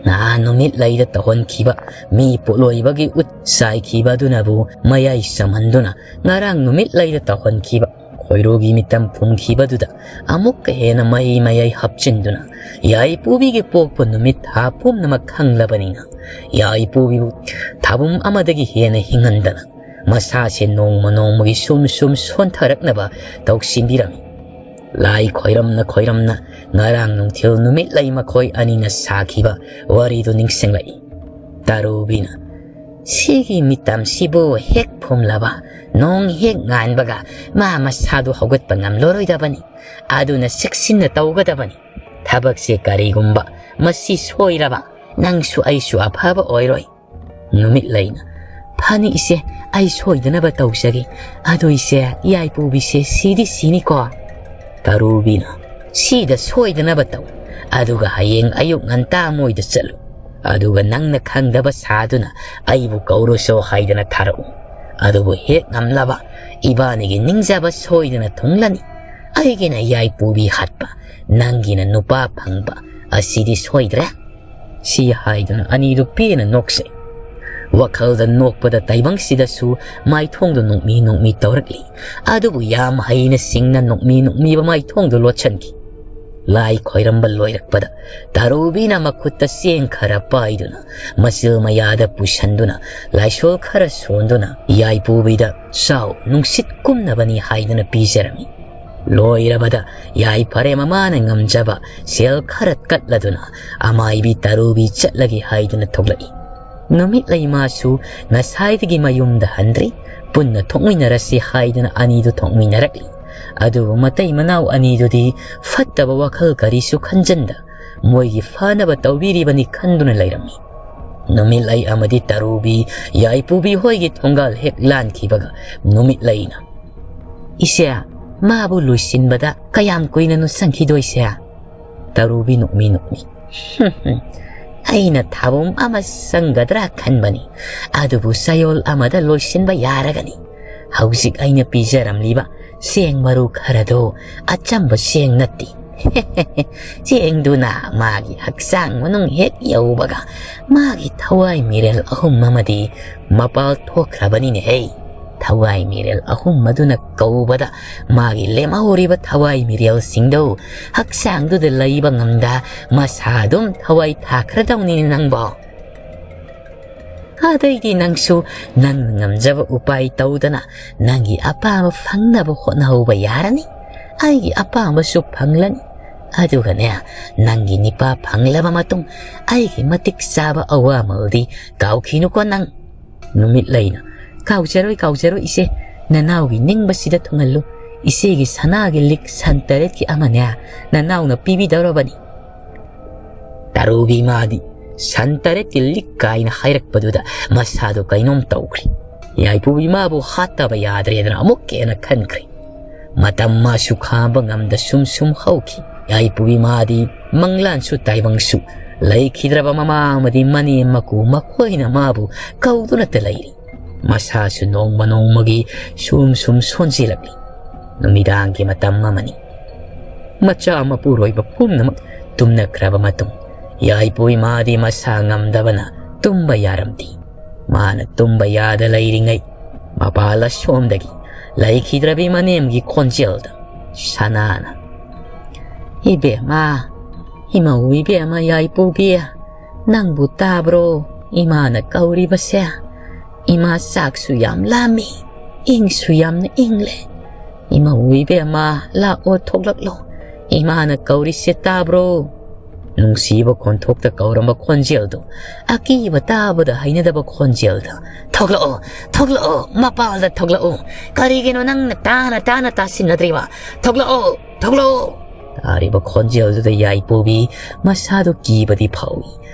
ꯅꯍꯥꯟ ꯅꯨꯃꯤꯠ ꯂꯩꯗ ꯇꯧꯍꯟꯈꯤꯕ ꯃꯤ ꯄꯣꯠꯂꯣꯏꯕꯒꯤ ꯎꯠ ꯆꯥꯏꯈꯤꯕ ꯑꯗꯨꯅꯕꯨ ꯃꯌꯥꯏ ꯆꯝꯍꯟꯗꯨꯅ ꯉꯔꯥꯡ ꯅꯨꯃꯤꯠ ꯂꯩꯗ ꯇꯧꯍꯟꯈꯤꯕ ꯈꯣꯏꯔꯨꯒꯤ ꯃꯤꯇꯝ ꯐꯨꯝꯈꯤꯕꯗꯨꯗ ꯑꯃꯨꯛꯀ ꯍꯦꯟꯅ ꯃꯍꯤ ꯃꯌꯥꯏ ꯍꯥꯞꯆꯤꯟꯗꯨꯅ ꯌꯥꯏꯄꯨꯕꯤꯒꯤ ꯄꯣꯛꯄ ꯅꯨꯃꯤꯠ ꯊꯥ ꯄꯨꯝꯅꯃꯛ ꯈꯪꯂꯕꯅꯤꯅ ꯌꯥꯏꯄꯨꯕꯤꯕꯨ ꯊꯥꯕꯨꯝ ꯑꯃꯗꯒꯤ ꯍꯦꯟꯅ ꯍꯤꯡꯍꯟꯗꯅ ꯃꯁꯥꯁꯦ ꯅꯣꯡꯃ ꯅꯣꯡꯃꯒꯤ ꯁꯨꯝ ꯁꯨꯝ ꯁꯣꯟꯊꯔꯛꯅꯕ ꯇꯧꯁꯤꯟꯕꯤꯔꯝꯃꯤ꯫ ꯂꯥꯏ ꯈꯣꯏꯔꯝꯅ ꯈꯣꯏꯔꯝꯅ ꯉꯔꯥꯡ ꯅꯨꯡꯊꯤꯜ ꯅꯨꯃꯤꯠꯂꯩ ꯃꯈꯣꯏ ꯑꯅꯤꯅ ꯁꯥꯈꯤꯕ ꯋꯥꯔꯤꯗꯨ ꯅꯤꯡꯁꯤꯡꯂꯛꯏ꯫ ꯇꯔꯨꯕꯤꯅ, "ꯁꯤꯒꯤ ꯃꯤꯇꯝꯁꯤꯕꯨ ꯍꯦꯛ ꯐꯨꯝꯂꯕ, ꯅꯣꯡ ꯍꯦꯛ ꯉꯥꯟꯕꯒ ꯃꯥ ꯃꯁꯥꯗꯨ ꯍꯧꯒꯠꯄ ꯉꯝꯂꯔꯣꯏꯗꯕꯅꯤ꯫ ꯑꯗꯨꯅ ꯆꯦꯛꯁꯤꯟꯅ ꯇꯧꯒꯗꯕꯅꯤ꯫ ꯊꯕꯛꯁꯦ ꯀꯔꯤꯒꯨꯝꯕ ꯃꯁꯤ ꯁꯣꯏꯔꯕ, ꯅꯪꯁꯨ ꯑꯩꯁꯨ ꯑꯐꯕ ꯑꯣꯏꯔꯣꯏ꯫" ꯅꯨꯃꯤꯠꯂꯩꯅ, "ꯐꯅꯤ ꯏꯆꯦ, ꯑꯩ ꯁꯣꯏꯗꯅꯕ ꯇꯧꯖꯒꯦ꯫ ꯑꯗꯨ ꯏꯆꯦ, ꯌꯥꯏꯄꯨꯕꯤꯁꯦ ꯁꯤꯗꯤ ꯁꯤꯅꯤꯀꯣ?" ꯇꯔꯨꯕꯤꯅ, "ꯁꯤꯗ ꯁꯣꯏꯗꯅꯕ ꯇꯧ꯫ ꯑꯗꯨꯒ ꯍꯌꯦꯡ ꯑꯌꯨꯛ ꯉꯟꯇꯥ ꯃꯣꯏꯗ ꯆꯠꯂꯨ꯫ ꯑꯗꯨꯒ ꯅꯪꯅ ꯈꯪꯗꯕ ꯁꯥꯗꯨꯅ ꯑꯩꯕꯨ ꯀꯧꯔꯨꯁꯣ ꯍꯥꯏꯗꯅ ꯊꯥꯔꯛꯎ꯫ ꯑꯗꯨꯕꯨ ꯍꯦꯛ ꯉꯝꯂꯕ ꯏꯕꯥꯅꯤꯒꯤ ꯅꯤꯡꯖꯕ ꯁꯣꯏꯗꯅ ꯊꯨꯡꯂꯅꯤ꯫ ꯑꯩꯒꯤꯅ ꯌꯥꯏꯄꯨꯕꯤ ꯍꯥꯠꯄ, ꯅꯪꯒꯤꯅ ꯅꯨꯄꯥ ꯐꯪꯕ, ꯑꯁꯤꯗꯤ ꯁꯣꯏꯗ꯭ꯔꯦ꯫" ꯁꯤ ꯍꯥꯏꯗꯨꯅ ꯑꯅꯤꯗꯨ ꯄꯦꯟꯅ ꯅꯣꯛꯆꯩ꯫ ꯋꯥꯈꯜꯗ ꯅꯣꯛꯄꯗ ꯇꯥꯏꯕꯪꯁꯤꯗꯁꯨ ꯃꯥꯏꯊꯣꯡꯗꯨ ꯅꯣꯛꯃꯤ ꯅꯣꯛꯃꯤ ꯇꯧꯔꯛꯂꯤ꯫ ꯑꯗꯨꯕꯨ ꯌꯥꯝ ꯍꯩꯅ ꯁꯤꯡꯅ ꯅꯣꯛꯃꯤ ꯅꯣꯛꯃꯤꯕ ꯃꯥꯏꯊꯣꯡꯗꯨ ꯂꯣꯠꯁꯤꯟꯈꯤ꯫ ꯂꯥꯏ ꯈꯣꯏꯔꯝꯕ ꯂꯣꯏꯔꯛꯄꯗ ꯇꯔꯨꯕꯤꯅ ꯃꯈꯨꯠꯇ ꯆꯦꯡ ꯈꯔ ꯄꯥꯏꯗꯨꯅ ꯃꯆꯤꯜ ꯃꯌꯥꯗ ꯄꯨꯁꯟꯗꯨꯅ ꯂꯥꯏꯁꯣꯜ ꯈꯔ ꯁꯣꯟꯗꯨꯅ ꯌꯥꯏꯄꯨꯕꯤꯗ "ꯆꯥꯎ, ꯅꯨꯡꯁꯤꯠ ꯀꯨꯝꯅꯕꯅꯤ" ꯍꯥꯏꯗꯨꯅ ꯄꯤꯖꯔꯝꯃꯤ꯫ ꯂꯣꯏꯔꯕꯗ ꯌꯥꯏꯐꯔꯦ ꯃꯃꯥꯅ ꯉꯝꯖꯕ ꯁꯦꯜ ꯈꯔ ꯀꯠꯂꯗꯨꯅ ꯑꯃꯥꯏꯕꯤ ꯇꯔꯨꯕꯤ ꯆꯠꯂꯒꯦ ꯍꯥꯏꯗꯨꯅ ꯊꯣꯛꯂꯛꯏ꯫ ꯅꯨꯃꯤꯠꯂꯩ ꯃꯥꯁꯨ ꯉꯁꯥꯏꯗꯒꯤ ꯃꯌꯨꯝꯗ ꯍꯟꯗ꯭ꯔꯤ꯫ ꯄꯨꯟꯅ ꯊꯣꯛꯃꯤꯟꯅꯔꯁꯤ ꯍꯥꯏꯗꯨꯅ ꯑꯅꯤꯗꯨ ꯊꯣꯛꯃꯤꯟꯅꯔꯛꯂꯤ꯫ ꯑꯗꯨꯕꯨ ꯃꯇꯩ ꯃꯅꯥꯎ ꯑꯅꯤꯗꯨꯗꯤ ꯐꯠꯇꯕ ꯋꯥꯈꯜ ꯀꯔꯤꯁꯨ ꯈꯟꯖꯟꯗ ꯃꯣꯏꯒꯤ ꯐꯅꯕ ꯇꯧꯕꯤꯔꯤꯕꯅꯤ ꯈꯟꯗꯨꯅ ꯂꯩꯔꯝꯃꯤ꯫ ꯅꯨꯃꯤꯠꯂꯩ ꯑꯃꯗꯤ ꯇꯔꯨꯕꯤ ꯌꯥꯏꯄꯨꯕꯤ ꯍꯣꯏꯒꯤ ꯊꯣꯡꯒꯥꯜ ꯍꯦꯛ ꯂꯥꯟꯈꯤꯕꯒ ꯅꯨꯃꯤꯠꯂꯩꯅ, "ꯏꯆꯦ, ꯃꯥꯕꯨ ꯂꯣꯏꯁꯤꯟꯕꯗ ꯀꯌꯥꯝ ꯀꯨꯏꯅꯅꯣ ꯆꯪꯈꯤꯗꯣꯏꯁꯦ?" ꯇꯔꯨꯕꯤ ꯅꯣꯛꯃꯤ ꯅꯣꯛꯃꯤ, "ꯑꯩꯅ ꯊꯥꯕꯨꯝ ꯑꯃ ꯆꯪꯒꯗ꯭ꯔꯥ ꯈꯟꯕꯅꯤ, ꯑꯗꯨꯕꯨ ꯆꯌꯣꯜ ꯑꯃꯗ ꯂꯣꯏꯁꯤꯟꯕ ꯌꯥꯔꯒꯅꯤ꯫ ꯍꯧꯖꯤꯛ ꯑꯩꯅ ꯄꯤꯖꯔꯝꯂꯤꯕ ꯆꯦꯡ ꯃꯔꯨ ꯈꯔꯗꯣ ꯑꯆꯝꯕ ꯆꯦꯡ ꯅꯠꯇꯦ꯫ ꯆꯦꯡꯗꯨꯅ ꯃꯥꯒꯤ ꯍꯛꯆꯥꯡ ꯃꯅꯨꯡ ꯍꯦꯛ ꯌꯧꯕꯒ ꯃꯥꯒꯤ ꯊꯋꯥꯏ ꯃꯤꯔꯦꯜ ꯑꯍꯨꯝ ꯑꯃꯗꯤ ꯃꯄꯥꯜ ꯊꯣꯛꯈ꯭ꯔꯕꯅꯤꯅꯦꯍꯦ꯫ ꯊꯋꯥꯏ ꯃꯤꯔꯦꯜ ꯑꯍꯨꯝ ꯑꯗꯨꯅ ꯀꯧꯕꯗ ꯃꯥꯒꯤ ꯂꯦꯝꯍꯧꯔꯤꯕ ꯊꯋꯥꯏ ꯃꯤꯔꯦꯜꯁꯤꯡꯗꯨ ꯍꯛꯆꯥꯡꯗꯨꯗ ꯂꯩꯕ ꯉꯝꯗ ꯃꯁꯥ ꯑꯗꯨꯝ ꯊꯋꯥꯏ ꯊꯥꯈ꯭ꯔꯗꯧꯅꯤꯅꯦ ꯅꯪꯕꯣ꯫" ꯑꯗꯩꯗꯤ ꯅꯪꯁꯨ ꯅꯪꯅ ꯉꯝꯖꯕ ꯎꯄꯥꯏ ꯇꯧꯗꯅ ꯅꯪꯒꯤ ꯑꯄꯥꯝꯕ ꯐꯪꯅꯕ ꯍꯣꯠꯅꯍꯧꯕ ꯌꯥꯔꯅꯤ꯫ ꯑꯩꯒꯤ ꯑꯄꯥꯝꯕꯁꯨ ꯐꯪꯂꯅꯤ꯫ ꯑꯗꯨꯒꯅꯦ, ꯅꯪꯒꯤ ꯅꯤꯄꯥ ꯐꯪꯂꯕ ꯃꯇꯨꯡ ꯑꯩꯒꯤ ꯃꯇꯤꯛ ꯆꯥꯕ ꯑꯋꯥꯃꯜꯗꯤ ꯀꯥꯎꯈꯤꯅꯨꯀꯣ ꯅꯪ꯫ ꯅꯨꯃꯤꯠꯂꯩꯅ, "ꯀꯥꯎꯖꯔꯣꯏ, ꯀꯥꯎꯖꯔꯣꯏ ꯏꯆꯦ꯫ ꯅꯅꯥꯎꯒꯤ ꯅꯤꯡꯕꯁꯤꯗ ꯊꯨꯡꯍꯜꯂꯨ꯫ ꯏꯆꯦꯒꯤ ꯁꯅꯥꯒꯤ ꯂꯤꯛ ꯁꯟ ꯇꯔꯦꯠꯀꯤ ꯑꯃꯅꯦ ꯅꯅꯥꯎꯅ ꯄꯤꯕꯤꯗꯧꯔꯕꯅꯤ"꯫ ꯇꯔꯨꯕꯤ ꯃꯥꯗꯤ ꯁꯟ ꯇꯔꯦꯠꯀꯤ ꯂꯤꯛ ꯀꯥꯏꯅ ꯍꯥꯏꯔꯛꯄꯗꯨꯗ ꯃꯁꯥꯗꯣ ꯀꯩꯅꯣꯝ ꯇꯧꯈ꯭ꯔꯦ꯫ ꯌꯥꯏꯄꯨꯕꯤ ꯃꯥꯕꯨ ꯍꯥꯠꯇꯕ ꯌꯥꯗ꯭ꯔꯦꯗꯅ ꯑꯃꯨꯛꯀ ꯍꯦꯟꯅ ꯈꯟꯈ꯭ꯔꯦ꯫ ꯃꯇꯝ ꯃꯥꯁꯨ ꯈꯥꯝꯕ ꯉꯝꯗ ꯁꯨꯝ ꯁꯨꯝ ꯍꯧꯈꯤ꯫ ꯌꯥꯏꯄꯨꯕꯤ ꯃꯥꯗꯤ ꯃꯪꯂꯥꯟꯁꯨ ꯇꯥꯏꯕꯪꯁꯨ ꯂꯩꯈꯤꯗ꯭ꯔꯕ ꯃꯃꯥ ꯑꯃꯗꯤ ꯃꯅꯦꯝ ꯃꯀꯨ ꯃꯈꯣꯏꯅ ꯃꯥꯕꯨ ꯀꯧꯗꯨꯅꯇ ꯂꯩꯔꯤ꯫ ꯃꯁꯥꯁꯨ ꯅꯣꯡꯃ ꯅꯣꯡꯃꯒꯤ ꯁꯨꯝ ꯁꯨꯝ ꯁꯣꯟꯖꯤꯜꯂꯛꯂꯤ꯫ ꯅꯨꯃꯤꯗꯥꯡꯒꯤ ꯃꯇꯝ ꯑꯃꯅꯤ꯫ ꯃꯆꯥ ꯃꯄꯨꯔꯣꯏꯕ ꯄꯨꯝꯅꯃꯛ ꯇꯨꯝꯅꯈ꯭ꯔꯕ ꯃꯇꯨꯡ, ꯌꯥꯏꯄꯨꯏ ꯃꯥꯗꯤ ꯃꯁꯥ ꯉꯝꯗꯕꯅ ꯇꯨꯝꯕ ꯌꯥꯔꯝꯗꯦ꯫ ꯃꯥꯅ ꯇꯨꯝꯕ ꯌꯥꯗ ꯂꯩꯔꯤꯉꯩ, ꯃꯄꯥꯜ ꯑꯁꯣꯝꯗꯒꯤ ꯂꯩꯈꯤꯗ꯭ꯔꯕꯤ ꯃꯅꯦꯝꯒꯤ ꯈꯣꯟꯖꯦꯜꯗ ꯁꯅꯥꯅ, "ꯏꯕꯦꯝꯃ, ꯏꯃꯧ ꯏꯕꯦꯝꯃ ꯌꯥꯏꯄꯨꯕꯤ, ꯅꯪꯕꯨ ꯇꯥꯕ꯭ꯔꯣ ꯏꯃꯥꯅ ꯀꯧꯔꯤꯕꯁꯦ? ꯏꯃꯥ ꯆꯥꯛꯁꯨ ꯌꯥꯝ ꯂꯥꯝꯃꯤ, ꯏꯪꯁꯨ ꯌꯥꯝꯅ ꯏꯪꯂꯦ꯫ ꯏꯃꯧ ꯏꯕꯦꯝꯃ, ꯂꯥꯛꯑꯣ, ꯊꯣꯛꯂꯛꯂꯣ꯫ ꯏꯃꯥꯅ ꯀꯧꯔꯤꯁꯦ ꯇꯥꯕ꯭ꯔꯣ?" ꯅꯨꯡꯁꯤꯕ ꯈꯣꯟꯊꯣꯛꯇ ꯀꯧꯔꯝꯕ ꯈꯣꯟꯖꯦꯜꯗꯣ ꯑꯀꯤꯕ ꯇꯥꯕꯗ ꯍꯩꯅꯗꯕ ꯈꯣꯟꯖꯦꯜꯗ, "ꯊꯣꯛꯂꯛꯑꯣ, ꯊꯣꯛꯂꯛꯑꯣ, ꯃꯄꯥꯜꯗ ꯊꯣꯛꯂꯛꯑꯣ꯫ ꯀꯔꯤꯒꯤꯅꯣ ꯅꯪꯅ ꯇꯥꯅ ꯇꯥꯅ ꯇꯥꯁꯤꯟꯅꯗ꯭ꯔꯤꯕ? ꯊꯣꯛꯂꯛꯑꯣ, ꯊꯣꯛꯂꯛꯑꯣ!" ꯇꯥꯔꯤꯕ ꯈꯣꯟꯖꯦꯜꯗꯨꯗ ꯌꯥꯏꯄꯨꯕꯤ ꯃꯁꯥꯗꯨ ꯀꯤꯕꯗꯤ ꯐꯥꯎꯏ,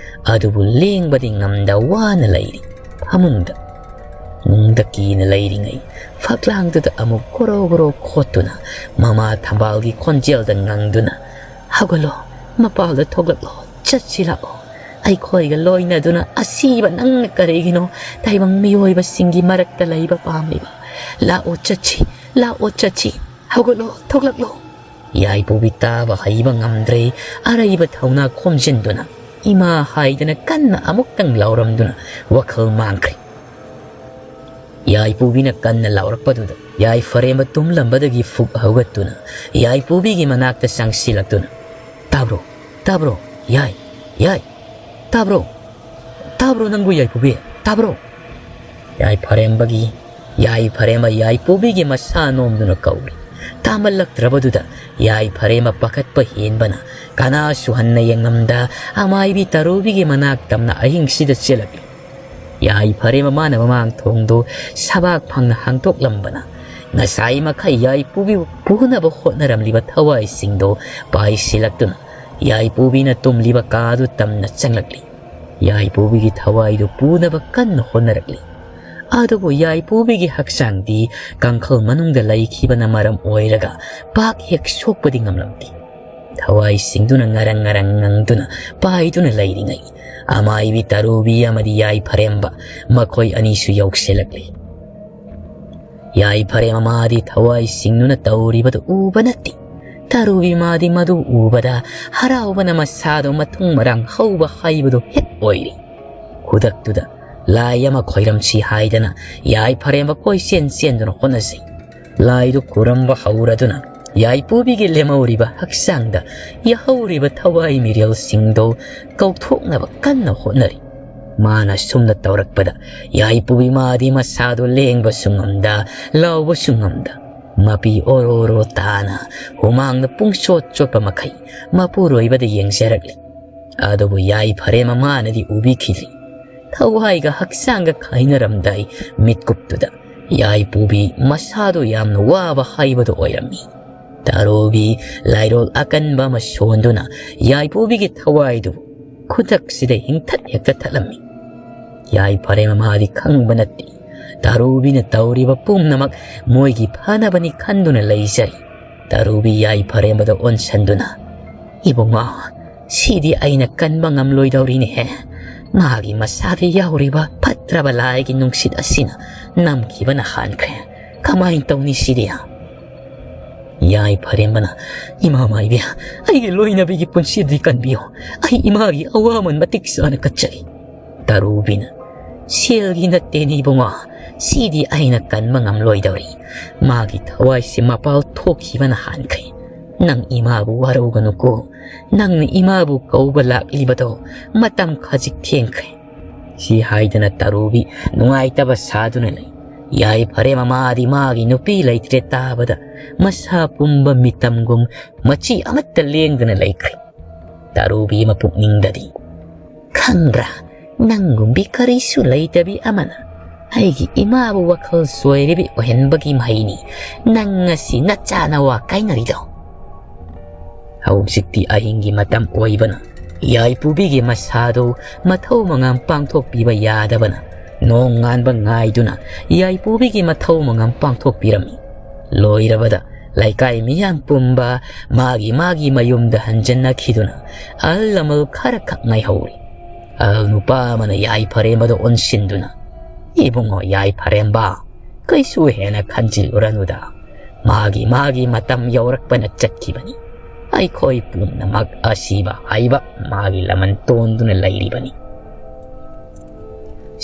ꯑꯗꯨꯕꯨ ꯂꯦꯡꯕꯗꯤ ꯉꯝꯗ ꯋꯥꯅ ꯂꯩꯔꯤ꯫ ꯐꯃꯨꯡꯗ ꯅꯨꯡꯗ ꯀꯤꯅ ꯂꯩꯔꯤꯉꯩ ꯐꯛꯂꯥꯡꯗꯨꯗ ꯑꯃꯨꯛ ꯒꯣꯔꯣ ꯒꯣꯔꯣ ꯈꯣꯠꯇꯨꯅ ꯃꯃꯥ ꯊꯝꯕꯥꯜꯒꯤ ꯈꯣꯟꯖꯦꯜꯗ ꯉꯪꯗꯨꯅ, "ꯍꯧꯒꯠꯂꯣ, ꯃꯄꯥꯜꯗ ꯊꯣꯛꯂꯛꯂꯣ, ꯆꯠꯁꯤ ꯂꯥꯛꯑꯣ꯫ ꯑꯩꯈꯣꯏꯒ ꯂꯣꯏꯅꯗꯨꯅ ꯑꯁꯤꯕ ꯅꯪꯅ ꯀꯔꯤꯒꯤꯅꯣ ꯇꯥꯏꯕꯪ ꯃꯤꯑꯣꯏꯕꯁꯤꯡꯒꯤ ꯃꯔꯛꯇ ꯂꯩꯕ ꯄꯥꯝꯂꯤꯕ? ꯂꯥꯛꯑꯣ ꯆꯠꯁꯤ, ꯂꯥꯛꯑꯣ ꯆꯠꯁꯤ꯫ ꯍꯧꯒꯠꯂꯣ, ꯊꯣꯛꯂꯛꯂꯣ!" ꯌꯥꯏꯄꯨꯕꯤ ꯇꯥꯕ ꯍꯩꯕ ꯉꯝꯗ꯭ꯔꯦ꯫ ꯑꯔꯩꯕ ꯊꯧꯅꯥ ꯈꯣꯝꯖꯤꯟꯗꯨꯅ ꯏꯃꯥ ꯍꯥꯏꯗꯅ ꯀꯟꯅ ꯑꯃꯨꯛꯇꯪ ꯂꯥꯎꯔꯝꯗꯨꯅ ꯋꯥꯈꯜ ꯃꯥꯡꯈ꯭ꯔꯦ꯫ ꯌꯥꯏꯄꯨꯕꯤꯅ ꯀꯟꯅ ꯂꯥꯎꯔꯛꯄꯗꯨꯗ ꯌꯥꯏꯐꯔꯦꯝꯕ ꯇꯨꯝꯂꯝꯕꯗꯒꯤ ꯐꯨꯛ ꯍꯧꯒꯠꯇꯨꯅ ꯌꯥꯏꯄꯨꯕꯤꯒꯤ ꯃꯅꯥꯛꯇ ꯆꯪꯁꯤꯜꯂꯛꯇꯨꯅ, "ꯇꯥꯕ꯭ꯔꯣ? ꯇꯥꯕ꯭ꯔꯣ? ꯌꯥꯏ! ꯌꯥꯏ! ꯇꯥꯕ꯭ꯔꯣ? ꯇꯥꯕ꯭ꯔꯣ ꯅꯪꯕꯨ ꯌꯥꯏꯄꯨꯕꯤ?" ꯇꯥꯕ꯭ꯔꯣ?" ꯌꯥꯏꯐꯔꯦꯝꯕꯒꯤ, ꯌꯥꯏꯐꯔꯦꯝꯕ ꯌꯥꯏꯄꯨꯕꯤꯒꯤ ꯃꯁꯥ ꯅꯣꯝꯗꯨꯅ ꯀꯧꯔꯤ꯫ ꯇꯥꯃꯜꯂꯛꯇ꯭ꯔꯕꯗꯨꯗ ꯌꯥꯏꯐꯔꯦꯝꯕ ꯄꯥꯈꯠꯄ ꯍꯦꯟꯕꯅ ꯀꯅꯥꯁꯨ ꯍꯟꯅ ꯌꯦꯡꯂꯝꯗ ꯑꯃꯥꯏꯕꯤ ꯇꯔꯨꯕꯤꯒꯤ ꯃꯅꯥꯛ ꯇꯝꯅ ꯑꯍꯤꯡꯁꯤꯗ ꯆꯦꯜꯂꯛꯂꯤ꯫ ꯌꯥꯏꯐꯔꯦꯝꯕ ꯃꯥꯅ ꯃꯃꯥꯡ ꯊꯣꯡꯗꯨ ꯁꯕꯥꯛ ꯐꯪꯅ ꯍꯥꯡꯗꯣꯛꯂꯝꯕꯅ ꯉꯁꯥꯏ ꯃꯈꯩ ꯌꯥꯏꯄꯨꯕꯤꯕꯨ ꯄꯨꯅꯕ ꯍꯣꯠꯅꯔꯝꯂꯤꯕ ꯊꯋꯥꯏꯁꯤꯡꯗꯨ ꯄꯥꯏꯁꯤꯜꯂꯛꯇꯨꯅ ꯌꯥꯏꯄꯨꯕꯤꯅ ꯇꯨꯝꯂꯤꯕ ꯀꯥꯗꯨ ꯇꯝꯅ ꯆꯪꯂꯛꯂꯤ꯫ ꯌꯥꯏꯄꯨꯕꯤꯒꯤ ꯊꯋꯥꯏꯗꯨ ꯄꯨꯅꯕ ꯀꯟꯅ ꯍꯣꯠꯅꯔꯛꯂꯤ꯫ ꯑꯗꯨꯕꯨ ꯌꯥꯏꯄꯨꯕꯤꯒꯤ ꯍꯛꯆꯥꯡꯗꯤ ꯀꯥꯡꯈꯜ ꯃꯅꯨꯡꯗ ꯂꯩꯈꯤꯕꯅ ꯃꯔꯝ ꯑꯣꯏꯔꯒ ꯄꯥꯛ ꯍꯦꯛ ꯁꯣꯛꯄꯗꯤ ꯉꯝꯂꯝꯗꯦ꯫ ꯊꯋꯥꯏꯁꯤꯡꯗꯨꯅ ꯉꯔꯪ ꯉꯔꯪ ꯉꯪꯗꯨꯅ ꯄꯥꯏꯗꯨꯅ ꯂꯩꯔꯤꯉꯩ, ꯑꯃꯥꯏꯕꯤ ꯇꯔꯨꯕꯤ ꯑꯃꯗꯤ ꯌꯥꯏꯐꯔꯦꯝꯕ ꯃꯈꯣꯏ ꯑꯅꯤꯁꯨ ꯌꯧꯁꯤꯜꯂꯛꯂꯤ꯫ ꯌꯥꯏꯐꯔꯦꯝꯕ ꯃꯥꯗꯤ ꯊꯋꯥꯏꯁꯤꯡꯗꯨꯅ ꯇꯧꯔꯤꯕꯗꯨ ꯎꯕ ꯅꯠꯇꯦ꯫ ꯇꯔꯨꯕꯤ ꯃꯥꯗꯤ ꯃꯗꯨ ꯎꯕꯗ ꯍꯔꯥꯎꯕꯅ ꯃꯁꯥꯗꯣ ꯃꯊꯨꯡ ꯃꯔꯥꯡ ꯍꯧꯕ ꯍꯩꯕꯗꯨ ꯍꯦꯛ ꯑꯣꯏꯔꯤ꯫ ꯈꯨꯗꯛꯇꯨꯗ ꯂꯥꯏ ꯑꯃ ꯈꯣꯏꯔꯝꯁꯤ ꯍꯥꯏꯗꯅ ꯌꯥꯏꯐꯔꯦꯝꯕ ꯀꯣꯏꯆꯦꯟ ꯆꯦꯟꯗꯨꯅ ꯍꯣꯠꯅꯖꯩ꯫ ꯂꯥꯏꯗꯨ ꯈꯨꯔꯨꯝꯕ ꯍꯧꯔꯗꯨꯅ ꯌꯥꯏꯄꯨꯕꯤꯒꯤ ꯂꯦꯝꯍꯧꯔꯤꯕ ꯍꯛꯆꯥꯡꯗ ꯌꯥꯍꯧꯔꯤꯕ ꯊꯋꯥꯏ ꯃꯤꯔꯦꯜꯁꯤꯡꯗꯨ ꯀꯧꯊꯣꯛꯅꯕ ꯀꯟꯅ ꯍꯣꯠꯅꯔꯤ꯫ ꯃꯥꯅ ꯁꯨꯝꯅ ꯇꯧꯔꯛꯄꯗ ꯌꯥꯏꯄꯨꯕꯤ ꯃꯥꯗꯤ ꯃꯁꯥꯗꯨ ꯂꯦꯡꯕꯁꯨ ꯉꯝꯗ, ꯂꯥꯎꯕꯁꯨ ꯉꯝꯗ, ꯃꯄꯤ ꯑꯣꯔꯣ ꯑꯣꯔꯣ ꯇꯥꯅ ꯍꯨꯃꯥꯡꯅ ꯄꯨꯡꯆꯣꯠ ꯆꯣꯠꯄ ꯃꯈꯩ ꯃꯄꯨꯔꯣꯏꯕꯗ ꯌꯦꯡꯖꯔꯛꯂꯤ꯫ ꯑꯗꯨꯕꯨ ꯌꯥꯏꯐꯔꯦꯝꯕ ꯃꯥꯅꯗꯤ ꯎꯕꯤꯈꯤꯗ꯭ꯔꯤ꯫ ꯊꯋꯥꯏꯒ ꯍꯛꯆꯥꯡꯒ ꯈꯥꯏꯅꯔꯝꯗꯥꯏ ꯃꯤꯠꯀꯨꯞꯇꯨꯗ ꯌꯥꯏꯄꯨꯕꯤ ꯃꯁꯥꯗꯨ ꯌꯥꯝꯅ ꯋꯥꯕ ꯍꯥꯏꯕꯗꯨ ꯑꯣꯏꯔꯝꯃꯤ꯫ ꯇꯔꯨꯕꯤ ꯂꯥꯏꯔꯣꯜ ꯑꯀꯟꯕ ꯑꯃ ꯁꯣꯟꯗꯨꯅ ꯌꯥꯏꯄꯨꯕꯤꯒꯤ ꯊꯋꯥꯏꯗꯨ ꯈꯨꯗꯛꯁꯤꯗ ꯍꯤꯡꯊꯠ ꯍꯦꯛꯇ ꯊꯠꯂꯝꯃꯤ꯫ ꯌꯥꯏꯐꯔꯦꯝꯕ ꯃꯥꯗꯤ ꯈꯪꯕ ꯅꯠꯇꯦ꯫ ꯇꯔꯨꯕꯤꯅ ꯇꯧꯔꯤꯕ ꯄꯨꯝꯅꯃꯛ ꯃꯣꯏꯒꯤ ꯐꯅꯕꯅꯤ ꯈꯟꯗꯨꯅ ꯂꯩꯖꯔꯤ꯫ ꯇꯔꯨꯕꯤ ꯌꯥꯏꯐꯔꯦꯝꯕꯗ ꯑꯣꯟꯁꯟꯗꯨꯅ, "ꯏꯕꯨꯡꯉꯣ, ꯁꯤꯗꯤ ꯑꯩꯅ ꯀꯟꯕ ꯉꯝꯂꯣꯏꯗꯧꯔꯤꯅꯦꯍꯦ꯫ ꯃꯥꯒꯤ ꯃꯁꯥꯗ ꯌꯥꯎꯔꯤꯕ ꯐꯠꯇ꯭ꯔꯕ ꯂꯥꯏꯒꯤ ꯅꯨꯡꯁꯤꯠ ꯑꯁꯤꯅ ꯅꯝꯈꯤꯕꯅ ꯍꯥꯟꯈ꯭ꯔꯦ꯫ ꯀꯃꯥꯏꯅ ꯇꯧꯅꯤ ꯁꯤꯗꯤ?" ꯌꯥꯏꯐꯔꯦꯝꯕꯅ, "ꯏꯃꯥ ꯃꯥꯏꯕꯤ, ꯑꯩꯒꯤ ꯂꯣꯏꯅꯕꯤꯒꯤ ꯄꯨꯟꯁꯤꯗꯤ ꯀꯟꯕꯤꯌꯨ꯫ ꯑꯩ ꯏꯃꯥꯒꯤ ꯑꯋꯥꯃꯟ ꯃꯇꯤꯛ ꯆꯥꯅ ꯀꯠꯆꯒꯦ꯫" ꯇꯔꯨꯕꯤꯅ, "ꯁꯦꯜꯒꯤ ꯅꯠꯇꯦꯅꯦ ꯏꯕꯨꯡꯉꯣ, ꯁꯤꯗꯤ ꯑꯩꯅ ꯀꯟꯕ ꯉꯝꯂꯣꯏꯗꯧꯔꯤ꯫ ꯃꯥꯒꯤ ꯊꯋꯥꯏꯁꯤ ꯃꯄꯥꯜ ꯊꯣꯛꯈꯤꯕꯅ ꯍꯥꯟꯈ꯭ꯔꯦ꯫ ꯅꯪ ꯏꯃꯥꯕꯨ ꯋꯥꯔꯧꯒꯅꯨꯀꯣ꯫ ꯅꯪꯅ ꯏꯃꯥꯕꯨ ꯀꯧꯕ ꯂꯥꯛꯂꯤꯕꯗꯣ ꯃꯇꯝ ꯈꯖꯤꯛ ꯊꯦꯡꯈ꯭ꯔꯦ꯫ ꯁꯤ ꯍꯥꯏꯗꯅ ꯇꯔꯨꯕꯤ ꯅꯨꯡꯉꯥꯏꯇꯕ ꯁꯥꯗꯨꯅ ꯂꯩ꯫ ꯌꯥꯏꯐꯔꯦ ꯃꯃꯥꯗꯤ ꯃꯥꯒꯤ ꯅꯨꯄꯤ ꯂꯩꯇ꯭ꯔꯦ ꯇꯥꯕꯗ ꯃꯁꯥ ꯄꯨꯝꯕ ꯃꯤꯇꯝꯒꯨꯝ ꯃꯆꯤ ꯑꯃꯠꯇ ꯂꯦꯡꯗꯅ ꯂꯩꯈ꯭ꯔꯦ꯫ ꯇꯔꯨꯕꯤ ꯃꯄꯨꯛꯅꯤꯡꯗꯗꯤ, "ꯈꯪꯕ꯭ꯔꯥ, ꯅꯪꯒꯨꯝꯕꯤ ꯀꯔꯤꯁꯨ ꯂꯩꯇꯕꯤ ꯑꯃꯅ ꯑꯩꯒꯤ ꯏꯃꯥꯕꯨ ꯋꯥꯈꯜ ꯆꯣꯏꯔꯤꯕꯤ ꯑꯣꯏꯍꯟꯕꯒꯤ ꯃꯍꯩꯅꯤ ꯅꯪ ꯉꯁꯤ ꯅꯆꯥꯅ ꯋꯥ ꯀꯥꯏꯅꯔꯤꯗꯣ"꯫ ꯍꯧꯖꯤꯛꯇꯤ ꯑꯍꯤꯡꯒꯤ ꯃꯇꯝ ꯑꯣꯏꯕꯅ ꯌꯥꯏꯄꯨꯕꯤꯒꯤ ꯃꯁꯥꯗꯨ ꯃꯊꯧ ꯃꯉꯝ ꯄꯥꯡꯊꯣꯛꯄꯤꯕ ꯌꯥꯗꯕꯅ ꯅꯣꯡ ꯉꯥꯟꯕ ꯉꯥꯏꯗꯨꯅ ꯌꯥꯏꯄꯨꯕꯤꯒꯤ ꯃꯊꯧ ꯃꯉꯝ ꯄꯥꯡꯊꯣꯛꯄꯤꯔꯝꯃꯤ꯫ ꯂꯣꯏꯔꯕꯗ ꯂꯩꯀꯥꯏ ꯃꯤꯌꯥꯝ ꯄꯨꯝꯕ ꯃꯥꯒꯤ ꯃꯥꯒꯤ ꯃꯌꯨꯝꯗ ꯍꯟꯖꯟꯅꯈꯤꯗꯨꯅ ꯑꯍꯜ ꯂꯃꯟ ꯈꯔꯈꯛ ꯉꯥꯏꯍꯧꯔꯤ꯫ ꯑꯍꯜ ꯅꯨꯄꯥ ꯑꯃꯅ ꯌꯥꯏꯐꯔꯦꯝꯕꯗ ꯑꯣꯟꯁꯤꯟꯗꯨꯅ, "ꯏꯕꯨꯡꯉꯣ ꯌꯥꯏꯐꯔꯦꯝꯕ, ꯀꯩꯁꯨ ꯍꯦꯟꯅ ꯈꯟꯖꯤꯜꯂꯨꯔꯅꯨꯗ꯫ ꯃꯥꯒꯤ ꯃꯥꯒꯤ ꯃꯇꯝ ꯌꯧꯔꯛꯄꯅ ꯆꯠꯈꯤꯕꯅꯤ꯫ ꯑꯩꯈꯣꯏ ꯄꯨꯝꯅꯃꯛ ꯑꯁꯤꯕ ꯍꯥꯏꯕ ꯃꯥꯒꯤ ꯂꯃꯟ ꯇꯣꯟꯗꯨꯅ ꯂꯩꯔꯤꯕꯅꯤ꯫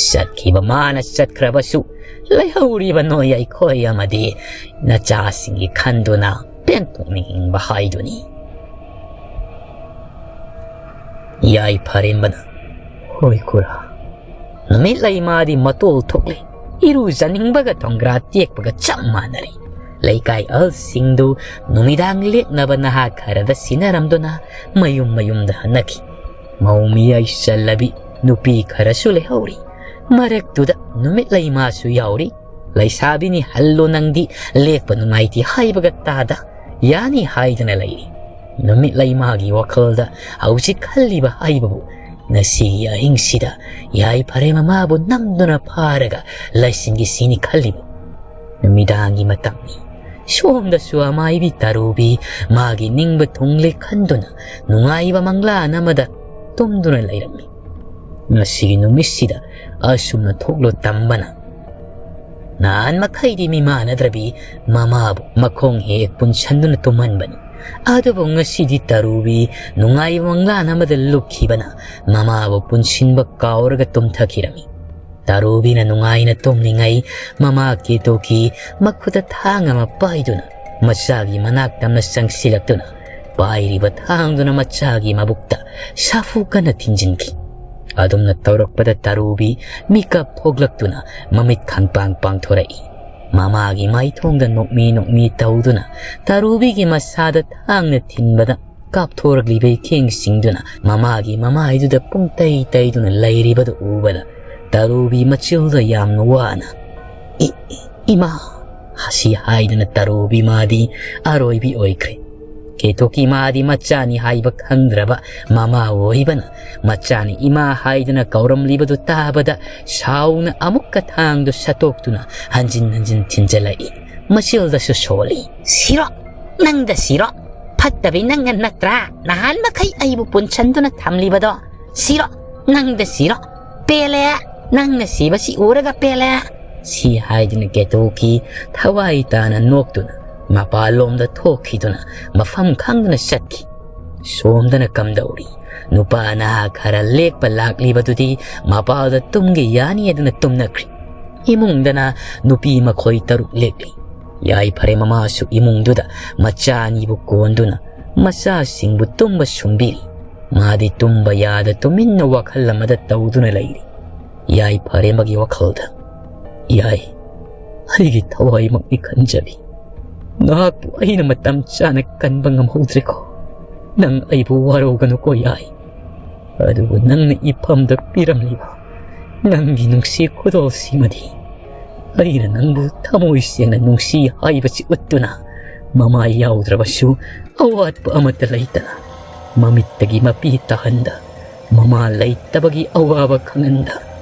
ꯆꯠꯈꯤꯕ ꯃꯥꯅ ꯆꯠꯈ꯭ꯔꯕꯁꯨ ꯂꯩꯍꯧꯔꯤꯕ ꯅꯣꯏ ꯑꯩꯈꯣꯏ ꯑꯃꯗꯤ ꯅꯆꯥꯁꯤꯡꯒꯤ ꯈꯟꯗꯨꯅ ꯄꯦꯟꯊꯣꯛꯅ ꯍꯤꯡꯕ ꯍꯥꯏꯗꯨꯅꯤ"꯫ ꯌꯥꯏꯐꯔꯦꯝꯕꯅ, "ꯍꯣꯏ ꯈꯨꯔꯥ, ꯅꯨꯃꯤꯠ ꯂꯩꯃꯥꯗꯤ ꯃꯇꯣꯜ ꯊꯣꯛꯂꯦ꯫ ꯏꯔꯨꯖꯅꯤꯡꯕꯒ ꯊꯣꯡꯒ꯭ꯔꯥ ꯇꯦꯛꯄꯒ ꯆꯞ ꯃꯥꯟꯅꯔꯦ꯫ ꯂꯩꯀꯥꯏ ꯑꯍꯜꯁꯤꯡꯗꯨ ꯅꯨꯃꯤꯗꯥꯡ ꯂꯦꯛꯅꯕ ꯅꯍꯥ ꯈꯔꯗ ꯁꯤꯟꯅꯔꯝꯗꯨꯅ ꯃꯌꯨꯝ ꯃꯌꯨꯝꯗ ꯍꯟꯅꯈꯤ꯫ ꯃꯧ ꯃꯤꯌꯥꯏ ꯆꯜꯂꯕꯤ ꯅꯨꯄꯤ ꯈꯔꯁꯨ ꯂꯩꯍꯧꯔꯤ꯫ ꯃꯔꯛꯇꯨꯗ ꯅꯨꯃꯤꯠ ꯂꯩꯃꯥꯁꯨ ꯌꯥꯎꯔꯤ꯫ ꯂꯩꯁꯥꯕꯤꯅꯤ ꯍꯜꯂꯣ ꯅꯪꯗꯤ, ꯂꯦꯛꯄ ꯅꯨꯡꯉꯥꯏꯇꯦ ꯍꯥꯏꯕꯒ ꯇꯥꯗ ꯌꯥꯅꯤ ꯍꯥꯏꯗꯅ ꯂꯩꯔꯤ꯫ ꯅꯨꯃꯤꯠ ꯂꯩꯃꯥꯒꯤ ꯋꯥꯈꯜꯗ ꯍꯧꯖꯤꯛ ꯈꯜꯂꯤꯕ ꯍꯥꯏꯕꯕꯨ ꯉꯁꯤꯒꯤ ꯑꯍꯤꯡꯁꯤꯗ ꯌꯥꯏꯐꯔꯦꯝꯕ ꯃꯥꯕꯨ ꯅꯝꯗꯨꯅ ꯐꯥꯔꯒ ꯂꯩꯁꯤꯟꯈꯤꯁꯤꯅꯤ ꯈꯜꯂꯤꯕ꯫ ꯅꯨꯃꯤꯗꯥꯡꯒꯤ ꯃꯇꯝꯅꯤ꯫ ꯁꯣꯝꯗꯁꯨ ꯑꯃꯥꯏꯕꯤ ꯇꯔꯨꯕꯤ ꯃꯥꯒꯤ ꯅꯤꯡꯕ ꯊꯨꯡꯂꯦ ꯈꯟꯗꯨꯅ ꯅꯨꯡꯉꯥꯏꯕ ꯃꯪꯂꯥꯟ ꯑꯃꯗ ꯇꯨꯝꯗꯨꯅ ꯂꯩꯔꯝꯃꯤ꯫ ꯉꯁꯤꯒꯤ ꯅꯨꯃꯤꯠꯁꯤꯗ ꯑꯁꯨꯝꯅ ꯊꯣꯛꯂꯣ ꯇꯝꯕꯅ ꯅꯍꯥꯟ ꯃꯈꯩꯗꯤ ꯃꯤꯃꯥꯟꯅꯗ꯭ꯔꯕꯤ ꯃꯃꯥꯕꯨ ꯃꯈꯣꯡ ꯍꯦꯛ ꯄꯨꯟꯁꯟꯗꯨꯅ ꯇꯨꯝꯍꯟꯕꯅꯤ꯫ ꯑꯗꯨꯕꯨ ꯉꯁꯤꯗꯤ ꯇꯔꯨꯕꯤ ꯅꯨꯡꯉꯥꯏꯕ ꯃꯪꯂꯥꯟ ꯑꯃꯗ ꯂꯨꯞꯈꯤꯕꯅ ꯃꯃꯥꯕꯨ ꯄꯨꯟꯁꯤꯟꯕ ꯀꯥꯎꯔꯒ ꯇꯨꯝꯊꯈꯤꯔꯝꯃꯤ꯫ ꯇꯔꯨꯕꯤꯅ ꯅꯨꯡꯉꯥꯏꯅ ꯇꯨꯝꯂꯤꯉꯩ ꯃꯃꯥ ꯀꯦꯇꯨꯀꯤ ꯃꯈꯨꯠꯇ ꯊꯥꯡ ꯑꯃ ꯄꯥꯏꯗꯨꯅ ꯃꯆꯥꯒꯤ ꯃꯅꯥꯛ ꯇꯝꯅ ꯆꯪꯁꯤꯜꯂꯛꯇꯨꯅ ꯄꯥꯏꯔꯤꯕ ꯊꯥꯡꯗꯨꯅ ꯃꯆꯥꯒꯤ ꯃꯕꯨꯛꯇ ꯁꯥꯐꯨ ꯀꯟꯅ ꯊꯤꯟꯖꯤꯟꯈꯤ꯫ ꯑꯗꯨꯝꯅ ꯇꯧꯔꯛꯄꯗ ꯇꯔꯨꯕꯤ ꯃꯤꯀꯞ ꯊꯣꯛꯂꯛꯇꯨꯅ ꯃꯃꯤꯠ ꯈꯪꯄꯥꯡ ꯄꯥꯡꯊꯣꯔꯛꯏ꯫ ꯃꯃꯥꯒꯤ ꯃꯥꯏꯊꯣꯡꯗ ꯅꯣꯛꯃꯤ ꯅꯣꯛꯃꯤ ꯇꯧꯗꯨꯅ ꯇꯔꯨꯕꯤꯒꯤ ꯃꯁꯥꯗ ꯊꯥꯡꯅ ꯊꯤꯟꯕꯗ ꯀꯥꯞꯊꯣꯔꯛꯂꯤꯕ ꯏꯈꯦꯡꯁꯤꯡꯗꯨꯅ ꯃꯃꯥꯒꯤ ꯃꯃꯥꯏꯗꯨꯗ ꯄꯨꯡꯇꯩ ꯇꯩꯗꯨꯅ ꯂꯩꯔꯤꯕꯗꯨ ꯎꯕꯗ ꯇꯔꯨꯕꯤ ꯃꯆꯤꯜꯗ ꯌꯥꯝꯅ ꯋꯥꯅ, "ꯏ-, ꯏ-, ꯏꯃꯥ" ꯑꯁꯤ ꯍꯥꯏꯗꯨꯅ ꯇꯔꯨꯕꯤ ꯃꯥꯗꯤ ꯑꯔꯣꯏꯕꯤ ꯑꯣꯏꯈ꯭ꯔꯦ꯫ ꯀꯦꯇꯣꯀꯤ ꯃꯥꯗꯤ ꯃꯆꯥꯅꯤ ꯍꯥꯏꯕ ꯈꯪꯗ꯭ꯔꯕ ꯃꯃꯥ ꯑꯣꯏꯕꯅ ꯃꯆꯥꯅꯤ ꯏꯃꯥ ꯍꯥꯏꯗꯨꯅ ꯀꯧꯔꯝꯂꯤꯕꯗꯨ ꯇꯥꯕꯗ ꯁꯥꯎꯅ ꯑꯃꯨꯛꯀ ꯊꯥꯡꯗꯨ ꯁꯠꯇꯣꯛꯇꯨꯅ ꯍꯟꯖꯤꯟ ꯍꯟꯖꯤꯟ ꯊꯤꯟꯖꯜꯂꯛꯏ꯫ ꯃꯆꯤꯜꯗꯁꯨ ꯁꯣꯜꯂꯤ꯫ "ꯁꯤꯔꯣ, ꯅꯪꯗ ꯁꯤꯔꯣ, ꯐꯠꯇꯕꯤ ꯅꯪꯅ ꯅꯠꯇ꯭ꯔꯥ ꯅꯍꯥꯟ ꯃꯈꯩ ꯑꯩꯕꯨ ꯄꯨꯟꯁꯟꯗꯨꯅ ꯊꯝꯂꯤꯕꯗꯣ? ꯁꯤꯔꯣ, ꯅꯪꯗ ꯁꯤꯔꯣ, ꯄꯦꯜꯂꯦ, ꯅꯪꯅ ꯁꯤꯕꯁꯤ ꯎꯔꯒ ꯄꯦꯜꯂꯦ" ꯁꯤ ꯍꯥꯏꯗꯨꯅ ꯀꯦꯇꯣꯀꯤ ꯊꯋꯥꯏ ꯇꯥꯅ ꯅꯣꯛꯇꯨꯅ ꯃꯄꯥꯟꯂꯣꯝꯗ ꯊꯣꯛꯈꯤꯗꯨꯅ ꯃꯐꯝ ꯈꯪꯗꯅ ꯆꯠꯈꯤ꯫ ꯁꯣꯝꯗꯅ ꯀꯝꯗꯧꯔꯤ? ꯅꯨꯄꯥ ꯅꯍꯥ ꯈꯔ ꯂꯦꯛꯄ ꯂꯥꯛꯂꯤꯕꯗꯨꯗꯤ ꯃꯄꯥꯜꯗ ꯇꯨꯝꯒꯦ ꯌꯥꯅꯤ ꯑꯗꯨꯅ ꯇꯨꯝꯅꯈ꯭ꯔꯤ꯫ ꯏꯃꯨꯡꯗꯅ ꯅꯨꯄꯤ ꯃꯈꯣꯏ ꯇꯔꯨꯛ ꯂꯦꯛꯂꯤ꯫ ꯌꯥꯏꯐꯔꯦ ꯃꯃꯥꯁꯨ ꯏꯃꯨꯡꯗꯨꯗ ꯃꯆꯥ ꯑꯅꯤꯕꯨ ꯀꯣꯟꯗꯨꯅ ꯃꯆꯥꯁꯤꯡꯕꯨ ꯇꯨꯝꯕ ꯁꯨꯝꯕꯤꯔꯤ꯫ ꯃꯥꯗꯤ ꯇꯨꯝꯕ ꯌꯥꯗ ꯇꯨꯃꯤꯟꯅ ꯋꯥꯈꯜ ꯑꯃꯗ ꯇꯧꯗꯨꯅ ꯂꯩꯔꯤ꯫ ꯌꯥꯏꯐꯔꯦꯝꯕꯒꯤ ꯋꯥꯈꯜꯗ, "ꯌꯥꯏ, ꯑꯩꯒꯤ ꯊꯋꯥꯏꯃꯛꯅꯤ ꯈꯟꯖꯔꯤ꯫ ꯅꯍꯥꯛꯄꯨ ꯑꯩꯅ ꯃꯇꯝ ꯆꯥꯅ ꯀꯟꯕ ꯉꯝꯍꯧꯗ꯭ꯔꯦꯀꯣ꯫ ꯅꯪ ꯑꯩꯕꯨ ꯋꯥꯔꯧꯒꯅꯨꯀꯣ ꯌꯥꯏ꯫ ꯑꯗꯨꯕꯨ ꯅꯪꯅ ꯏꯐꯝꯗ ꯄꯤꯔꯝꯂꯤꯕ ꯅꯪꯒꯤ ꯅꯨꯡꯁꯤ ꯈꯨꯗꯣꯜꯁꯤꯃꯗꯤ ꯑꯩꯅ ꯅꯪꯕꯨ ꯊꯃꯣꯏ ꯁꯦꯡꯅ ꯅꯨꯡꯁꯤ ꯍꯥꯏꯕꯁꯤ ꯎꯠꯇꯨꯅ ꯃꯃꯥ ꯌꯥꯎꯗ꯭ꯔꯕꯁꯨ ꯑꯋꯥꯠꯄ ꯑꯃꯠꯇ ꯂꯩꯇꯅ ꯃꯃꯤꯠꯇꯒꯤ ꯃꯄꯤ ꯇꯥꯍꯟꯗ ꯃꯃꯥ ꯂꯩꯇꯕꯒꯤ ꯑꯋꯥꯕ ꯈꯪꯍꯟꯗ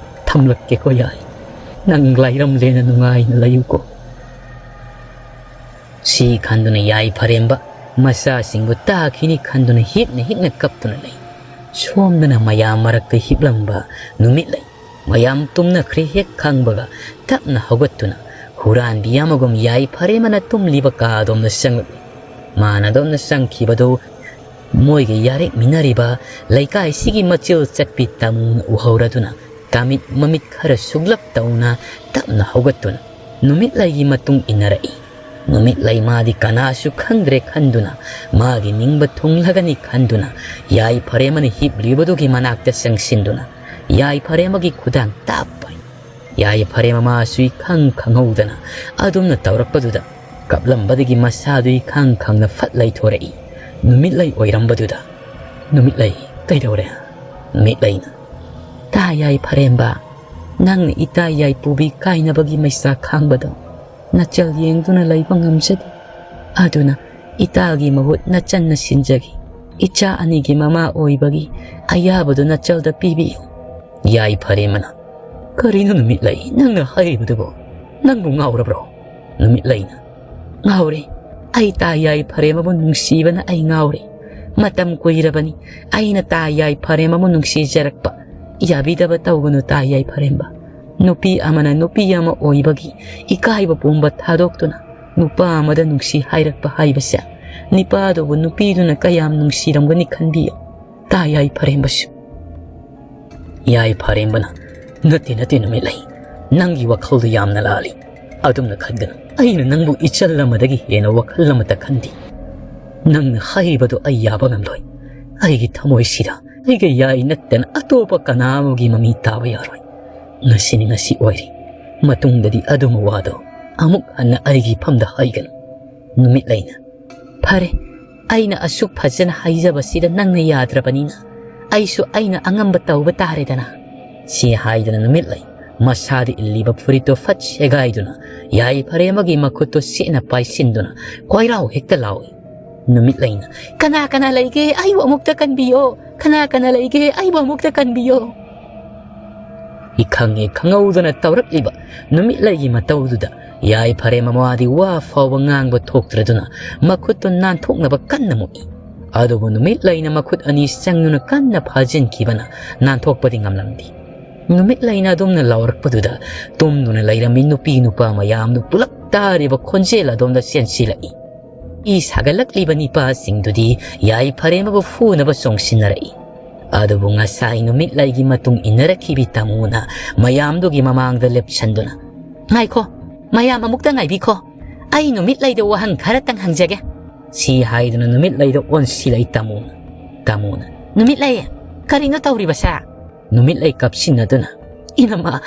ꯊꯝꯂꯛꯀꯦꯀꯣ ꯌꯥꯏ꯫ ꯅꯪ ꯂꯥꯏꯔꯝꯂꯦꯅ ꯅꯨꯡꯉꯥꯏꯅ ꯂꯩꯌꯨꯀꯣ"꯫ ꯁꯤ ꯈꯟꯗꯨꯅ ꯌꯥꯏꯐꯔꯦꯝꯕ ꯃꯆꯥꯁꯤꯡꯕꯨ ꯇꯥꯈꯤꯅꯤ ꯈꯟꯗꯨꯅ ꯍꯤꯛꯅ ꯍꯤꯛꯅ ꯀꯞꯇꯨꯅ ꯂꯩ꯫ ꯁꯣꯝꯗꯅ ꯃꯌꯥꯝ ꯃꯔꯛꯇ ꯍꯤꯞꯂꯝꯕ ꯅꯨꯃꯤꯠꯂꯩ ꯃꯌꯥꯝ ꯇꯨꯝꯅꯈ꯭ꯔꯦ ꯍꯦꯛ ꯈꯪꯕꯒ ꯇꯞꯅ ꯍꯧꯒꯠꯇꯨꯅ ꯍꯨꯔꯥꯟꯕꯤ ꯑꯃꯒꯨꯝ ꯌꯥꯏꯐꯔꯦꯝꯕꯅ ꯇꯨꯝꯂꯤꯕ ꯀꯥ ꯑꯗꯣꯝꯗ ꯆꯪꯂꯛꯏ꯫ ꯃꯥꯅ ꯑꯗꯣꯝꯗ ꯆꯪꯈꯤꯕꯗꯨ ꯃꯣꯏꯒ ꯌꯥꯔꯦꯛꯃꯤꯟꯅꯔꯤꯕ ꯂꯩꯀꯥꯏꯁꯤꯒꯤ ꯃꯆꯤꯜ ꯆꯠꯄꯤ ꯇꯥꯃꯨꯅ ꯎꯍꯧꯔꯗꯨꯅ ꯇꯥꯃꯤꯠ ꯃꯃꯤꯠ ꯈꯔ ꯁꯨꯛꯂꯞ ꯇꯧꯅ ꯇꯞꯅ ꯍꯧꯒꯠꯇꯨꯅ ꯅꯨꯃꯤꯠꯂꯩꯒꯤ ꯃꯇꯨꯡ ꯏꯟꯅꯔꯛꯏ꯫ ꯅꯨꯃꯤꯠꯂꯩ ꯃꯥꯗꯤ ꯀꯅꯥꯁꯨ ꯈꯪꯗ꯭ꯔꯦ ꯈꯟꯗꯨꯅ ꯃꯥꯒꯤ ꯅꯤꯡꯕ ꯊꯨꯡꯂꯒꯅꯤ ꯈꯟꯗꯨꯅ ꯌꯥꯏꯐꯔꯦꯝꯕꯅ ꯍꯤꯞꯂꯤꯕꯗꯨꯒꯤ ꯃꯅꯥꯛꯇ ꯆꯪꯁꯤꯟꯗꯨꯅ ꯌꯥꯏꯐꯔꯦꯝꯕꯒꯤ ꯈꯨꯗꯥꯡ ꯇꯞ ꯄꯥꯏ꯫ ꯌꯥꯏꯐꯔꯦꯝꯕ ꯃꯥꯁꯨ ꯏꯈꯪ ꯈꯪꯍꯧꯗꯅ ꯑꯗꯨꯝꯅ ꯇꯧꯔꯛꯄꯗꯨꯗ ꯀꯞꯂꯝꯕꯗꯒꯤ ꯃꯁꯥꯗꯨ ꯏꯈꯪ ꯈꯪꯅ ꯐꯠ ꯂꯩꯊꯣꯔꯛꯏ꯫ ꯅꯨꯃꯤꯠꯂꯩ ꯑꯣꯏꯔꯝꯕꯗꯨꯗ꯫ "ꯅꯨꯃꯤꯠꯂꯩ, ꯀꯩꯗꯧꯔꯦ?" ꯅꯨꯃꯤꯠꯂꯩꯅ, "ꯇꯥ ꯌꯥꯏꯐꯔꯦꯝꯕ, ꯅꯪꯅ ꯏꯇꯥ ꯌꯥꯏꯄꯨꯕꯤ ꯀꯥꯏꯅꯕꯒꯤ ꯃꯩꯁꯥ ꯈꯥꯡꯕꯗꯣ ꯅꯆꯜ ꯌꯦꯡꯗꯨꯅ ꯂꯩꯕ ꯉꯝꯖꯗꯦ꯫ ꯑꯗꯨꯅ ꯏꯇꯥꯒꯤ ꯃꯍꯨꯠ ꯅꯆꯟꯅ ꯁꯤꯟꯖꯒꯦ꯫ ꯏꯆꯥ ꯑꯅꯤꯒꯤ ꯃꯃꯥ ꯑꯣꯏꯕꯒꯤ ꯑꯌꯥꯕꯗꯨ ꯅꯆꯜꯗ ꯄꯤꯕꯤꯌꯨ꯫" ꯌꯥꯏꯐꯔꯦꯝꯕꯅ, "ꯀꯔꯤꯅꯣ ꯅꯨꯃꯤꯠꯂꯩ, ꯅꯪꯅ ꯍꯥꯏꯔꯤꯕꯗꯨꯕꯣ? ꯅꯪꯕꯨ ꯉꯥꯎꯔꯕ꯭ꯔꯣ?" ꯅꯨꯃꯤꯠꯂꯩꯅ, "ꯉꯥꯎꯔꯦ꯫ ꯑꯩ ꯇꯥ ꯌꯥꯏꯐꯔꯦꯝꯕꯕꯨ ꯅꯨꯡꯁꯤꯕꯅ ꯑꯩ ꯉꯥꯎꯔꯦ꯫ ꯃꯇꯝ ꯀꯨꯏꯔꯕꯅꯤ ꯑꯩꯅ ꯇꯥ ꯌꯥꯏꯐꯔꯦꯝꯕꯕꯨ ꯅꯨꯡꯁꯤꯖꯔꯛꯄ꯫ ꯌꯥꯕꯤꯗꯕ ꯇꯧꯒꯅꯨ ꯇꯥ ꯌꯥꯏꯐꯔꯦꯝꯕ꯫ ꯅꯨꯄꯤ ꯑꯃꯅ ꯅꯨꯄꯤ ꯑꯃ ꯑꯣꯏꯕꯒꯤ ꯏꯀꯥꯏꯕ ꯄꯨꯝꯕ ꯊꯥꯗꯣꯛꯇꯨꯅ ꯅꯨꯄꯥ ꯑꯃꯗ ꯅꯨꯡꯁꯤ ꯍꯥꯏꯔꯛꯄ ꯍꯥꯏꯕꯁꯦ, ꯅꯤꯄꯥꯗꯨꯕꯨ ꯅꯨꯄꯤꯗꯨꯅ ꯀꯌꯥꯝ ꯅꯨꯡꯁꯤꯔꯝꯒꯅꯤ ꯈꯟꯕꯤꯌꯨ꯫ ꯇꯥ ꯌꯥꯏꯐꯔꯦꯝꯕꯁꯨ꯫" ꯌꯥꯏꯐꯔꯦꯝꯕꯅ, "ꯅꯠꯇꯦ, ꯅꯠꯇꯦ, ꯅꯨꯃꯤꯠꯂꯩ, ꯅꯪꯒꯤ ꯋꯥꯈꯜꯗꯨ ꯌꯥꯝꯅ ꯂꯥꯜꯂꯤ꯫ ꯑꯗꯨꯝꯅ ꯈꯟꯒꯅꯨ꯫ ꯑꯩꯅ ꯅꯪꯕꯨ ꯏꯆꯜ ꯑꯃꯗꯒꯤ ꯍꯦꯟꯅ ꯋꯥꯈꯜ ꯑꯃꯠꯇ ꯈꯟꯗꯦ꯫ ꯅꯪꯅ ꯍꯥꯏꯔꯤꯕꯗꯨ ꯑꯩ ꯌꯥꯕ ꯉꯝꯂꯣꯏ꯫ ꯑꯩꯒꯤ ꯊꯃꯣꯏꯁꯤꯗ ꯑꯩꯒ ꯌꯥꯏ ꯅꯠꯇꯅ ꯑꯇꯣꯞꯄ ꯀꯅꯥ ꯑꯃꯒꯤ ꯃꯃꯤ ꯇꯥꯕ ꯌꯥꯔꯣꯏ꯫ ꯉꯁꯤꯅꯤ ꯉꯁꯤ ꯑꯣꯏꯔꯦ꯫ ꯃꯇꯨꯡꯗꯗꯤ ꯑꯗꯨꯝꯕ ꯋꯥꯗꯣ ꯑꯃꯨꯛ ꯍꯟꯅ ꯑꯩꯒꯤ ꯏꯐꯝꯗ ꯍꯥꯏꯒꯅꯨ꯫" ꯅꯨꯃꯤꯠꯂꯩꯅ, "ꯐꯔꯦ, ꯑꯩꯅ ꯑꯁꯨꯛ ꯐꯖꯅ ꯍꯥꯏꯖꯕꯁꯤꯗ ꯅꯪꯅ ꯌꯥꯗ꯭ꯔꯕꯅꯤꯅ ꯑꯩꯁꯨ ꯑꯩꯅ ꯑꯉꯝꯕ ꯇꯧꯕ ꯇꯥꯔꯦꯗꯅ꯫" ꯁꯤ ꯍꯥꯏꯗꯨꯅ ꯅꯨꯃꯤꯠꯂꯩ ꯃꯁꯥꯗ ꯏꯜꯂꯤꯕ ꯐꯨꯔꯤꯠꯇꯨ ꯐꯠ ꯁꯦꯒꯥꯏꯗꯨꯅ ꯌꯥꯏꯐꯔꯦꯝꯕꯒꯤ ꯃꯈꯨꯠꯇꯨ ꯁꯦꯠꯅ ꯄꯥꯏꯁꯤꯟꯗꯨꯅ ꯀꯣꯏꯔꯥꯎ ꯍꯦꯛꯇ ꯂꯥꯎꯏ꯫ ꯅꯨꯃꯤꯠꯂꯩꯅ, "ꯀꯅꯥ ꯀꯅꯥ ꯂꯩꯒꯦ? ꯑꯩꯕꯨ ꯑꯃꯨꯛꯇ ꯀꯟꯕꯤꯌꯣ꯫ ꯀꯅꯥ ꯀꯅꯥ ꯂꯩꯒꯦ? ꯑꯩꯕꯨ ꯑꯃꯨꯛꯇ ꯀꯟꯕꯤꯌꯣ꯫" ꯏꯈꯪ ꯍꯦꯛ ꯈꯪꯍꯧꯗꯅ ꯇꯧꯔꯛꯂꯤꯕ ꯅꯨꯃꯤꯠꯂꯩꯒꯤ ꯃꯇꯧꯗꯨꯗ ꯌꯥꯏꯐꯔꯦꯝꯕ ꯃꯥꯗꯤ ꯋꯥ ꯐꯥꯎꯕ ꯉꯥꯡꯕ ꯊꯣꯛꯇ꯭ꯔꯗꯨꯅ ꯃꯈꯨꯠꯇꯨ ꯅꯥꯟꯊꯣꯛꯅꯕ ꯀꯟꯅ ꯃꯨꯛꯏ꯫ ꯑꯗꯨꯕꯨ ꯅꯨꯃꯤꯠꯂꯩꯅ ꯃꯈꯨꯠ ꯑꯅꯤ ꯆꯪꯗꯨꯅ ꯀꯟꯅ ꯐꯥꯖꯤꯟꯈꯤꯕꯅ ꯅꯥꯟꯊꯣꯛꯄꯗꯤ ꯉꯝꯂꯝꯗꯦ꯫ ꯅꯨꯃꯤꯠꯂꯩꯅ ꯑꯗꯨꯝꯅ ꯂꯥꯎꯔꯛꯄꯗꯨꯗ ꯇꯨꯝꯗꯨꯅ ꯂꯩꯔꯝꯃꯤ ꯅꯨꯄꯤ ꯅꯨꯄꯥ ꯃꯌꯥꯝꯗꯨ ꯄꯨꯂꯞ ꯇꯥꯔꯤꯕ ꯈꯣꯟꯖꯦꯜ ꯑꯗꯣꯝꯗ ꯆꯦꯟꯁꯤꯜꯂꯛꯏ꯫ ꯏ ꯁꯥꯒꯠꯂꯛꯂꯤꯕ ꯅꯤꯄꯥꯁꯤꯡꯗꯨꯗꯤ ꯌꯥꯏꯐꯔꯦꯝꯕꯕꯨ ꯐꯨꯅꯕ ꯆꯣꯡꯁꯤꯟꯅꯔꯛꯏ꯫ ꯑꯗꯨꯕꯨ ꯉꯁꯥꯏ ꯅꯨꯃꯤꯠꯂꯩꯒꯤ ꯃꯇꯨꯡ ꯏꯟꯅꯔꯛꯈꯤꯕꯤ ꯇꯥꯃꯨꯅ ꯃꯌꯥꯝꯗꯨꯒꯤ ꯃꯃꯥꯡꯗ ꯂꯦꯞꯁꯟꯗꯨꯅ, "ꯉꯥꯏꯈꯣ, ꯃꯌꯥꯝ ꯑꯃꯨꯛꯇ ꯉꯥꯏꯕꯤꯈꯣ꯫ ꯑꯩ ꯅꯨꯃꯤꯠꯂꯩꯗ ꯋꯥꯍꯪ ꯈꯔꯇꯪ ꯍꯪꯖꯒꯦ꯫" ꯁꯤ ꯍꯥꯏꯗꯨꯅ ꯅꯨꯃꯤꯠꯂꯩꯗ ꯑꯣꯟꯁꯤꯜꯂꯛꯏ ꯇꯥꯃꯨꯅ꯫ ꯇꯥꯃꯨꯅ, "ꯅꯨꯃꯤꯠꯂꯩ, ꯀꯔꯤꯅꯣ ꯇꯧꯔꯤꯕꯁꯦ?" ꯅꯨꯃꯤꯠꯂꯩ ꯀꯞꯁꯤꯟꯅꯗꯨꯅ, "ꯏꯅꯝꯃ,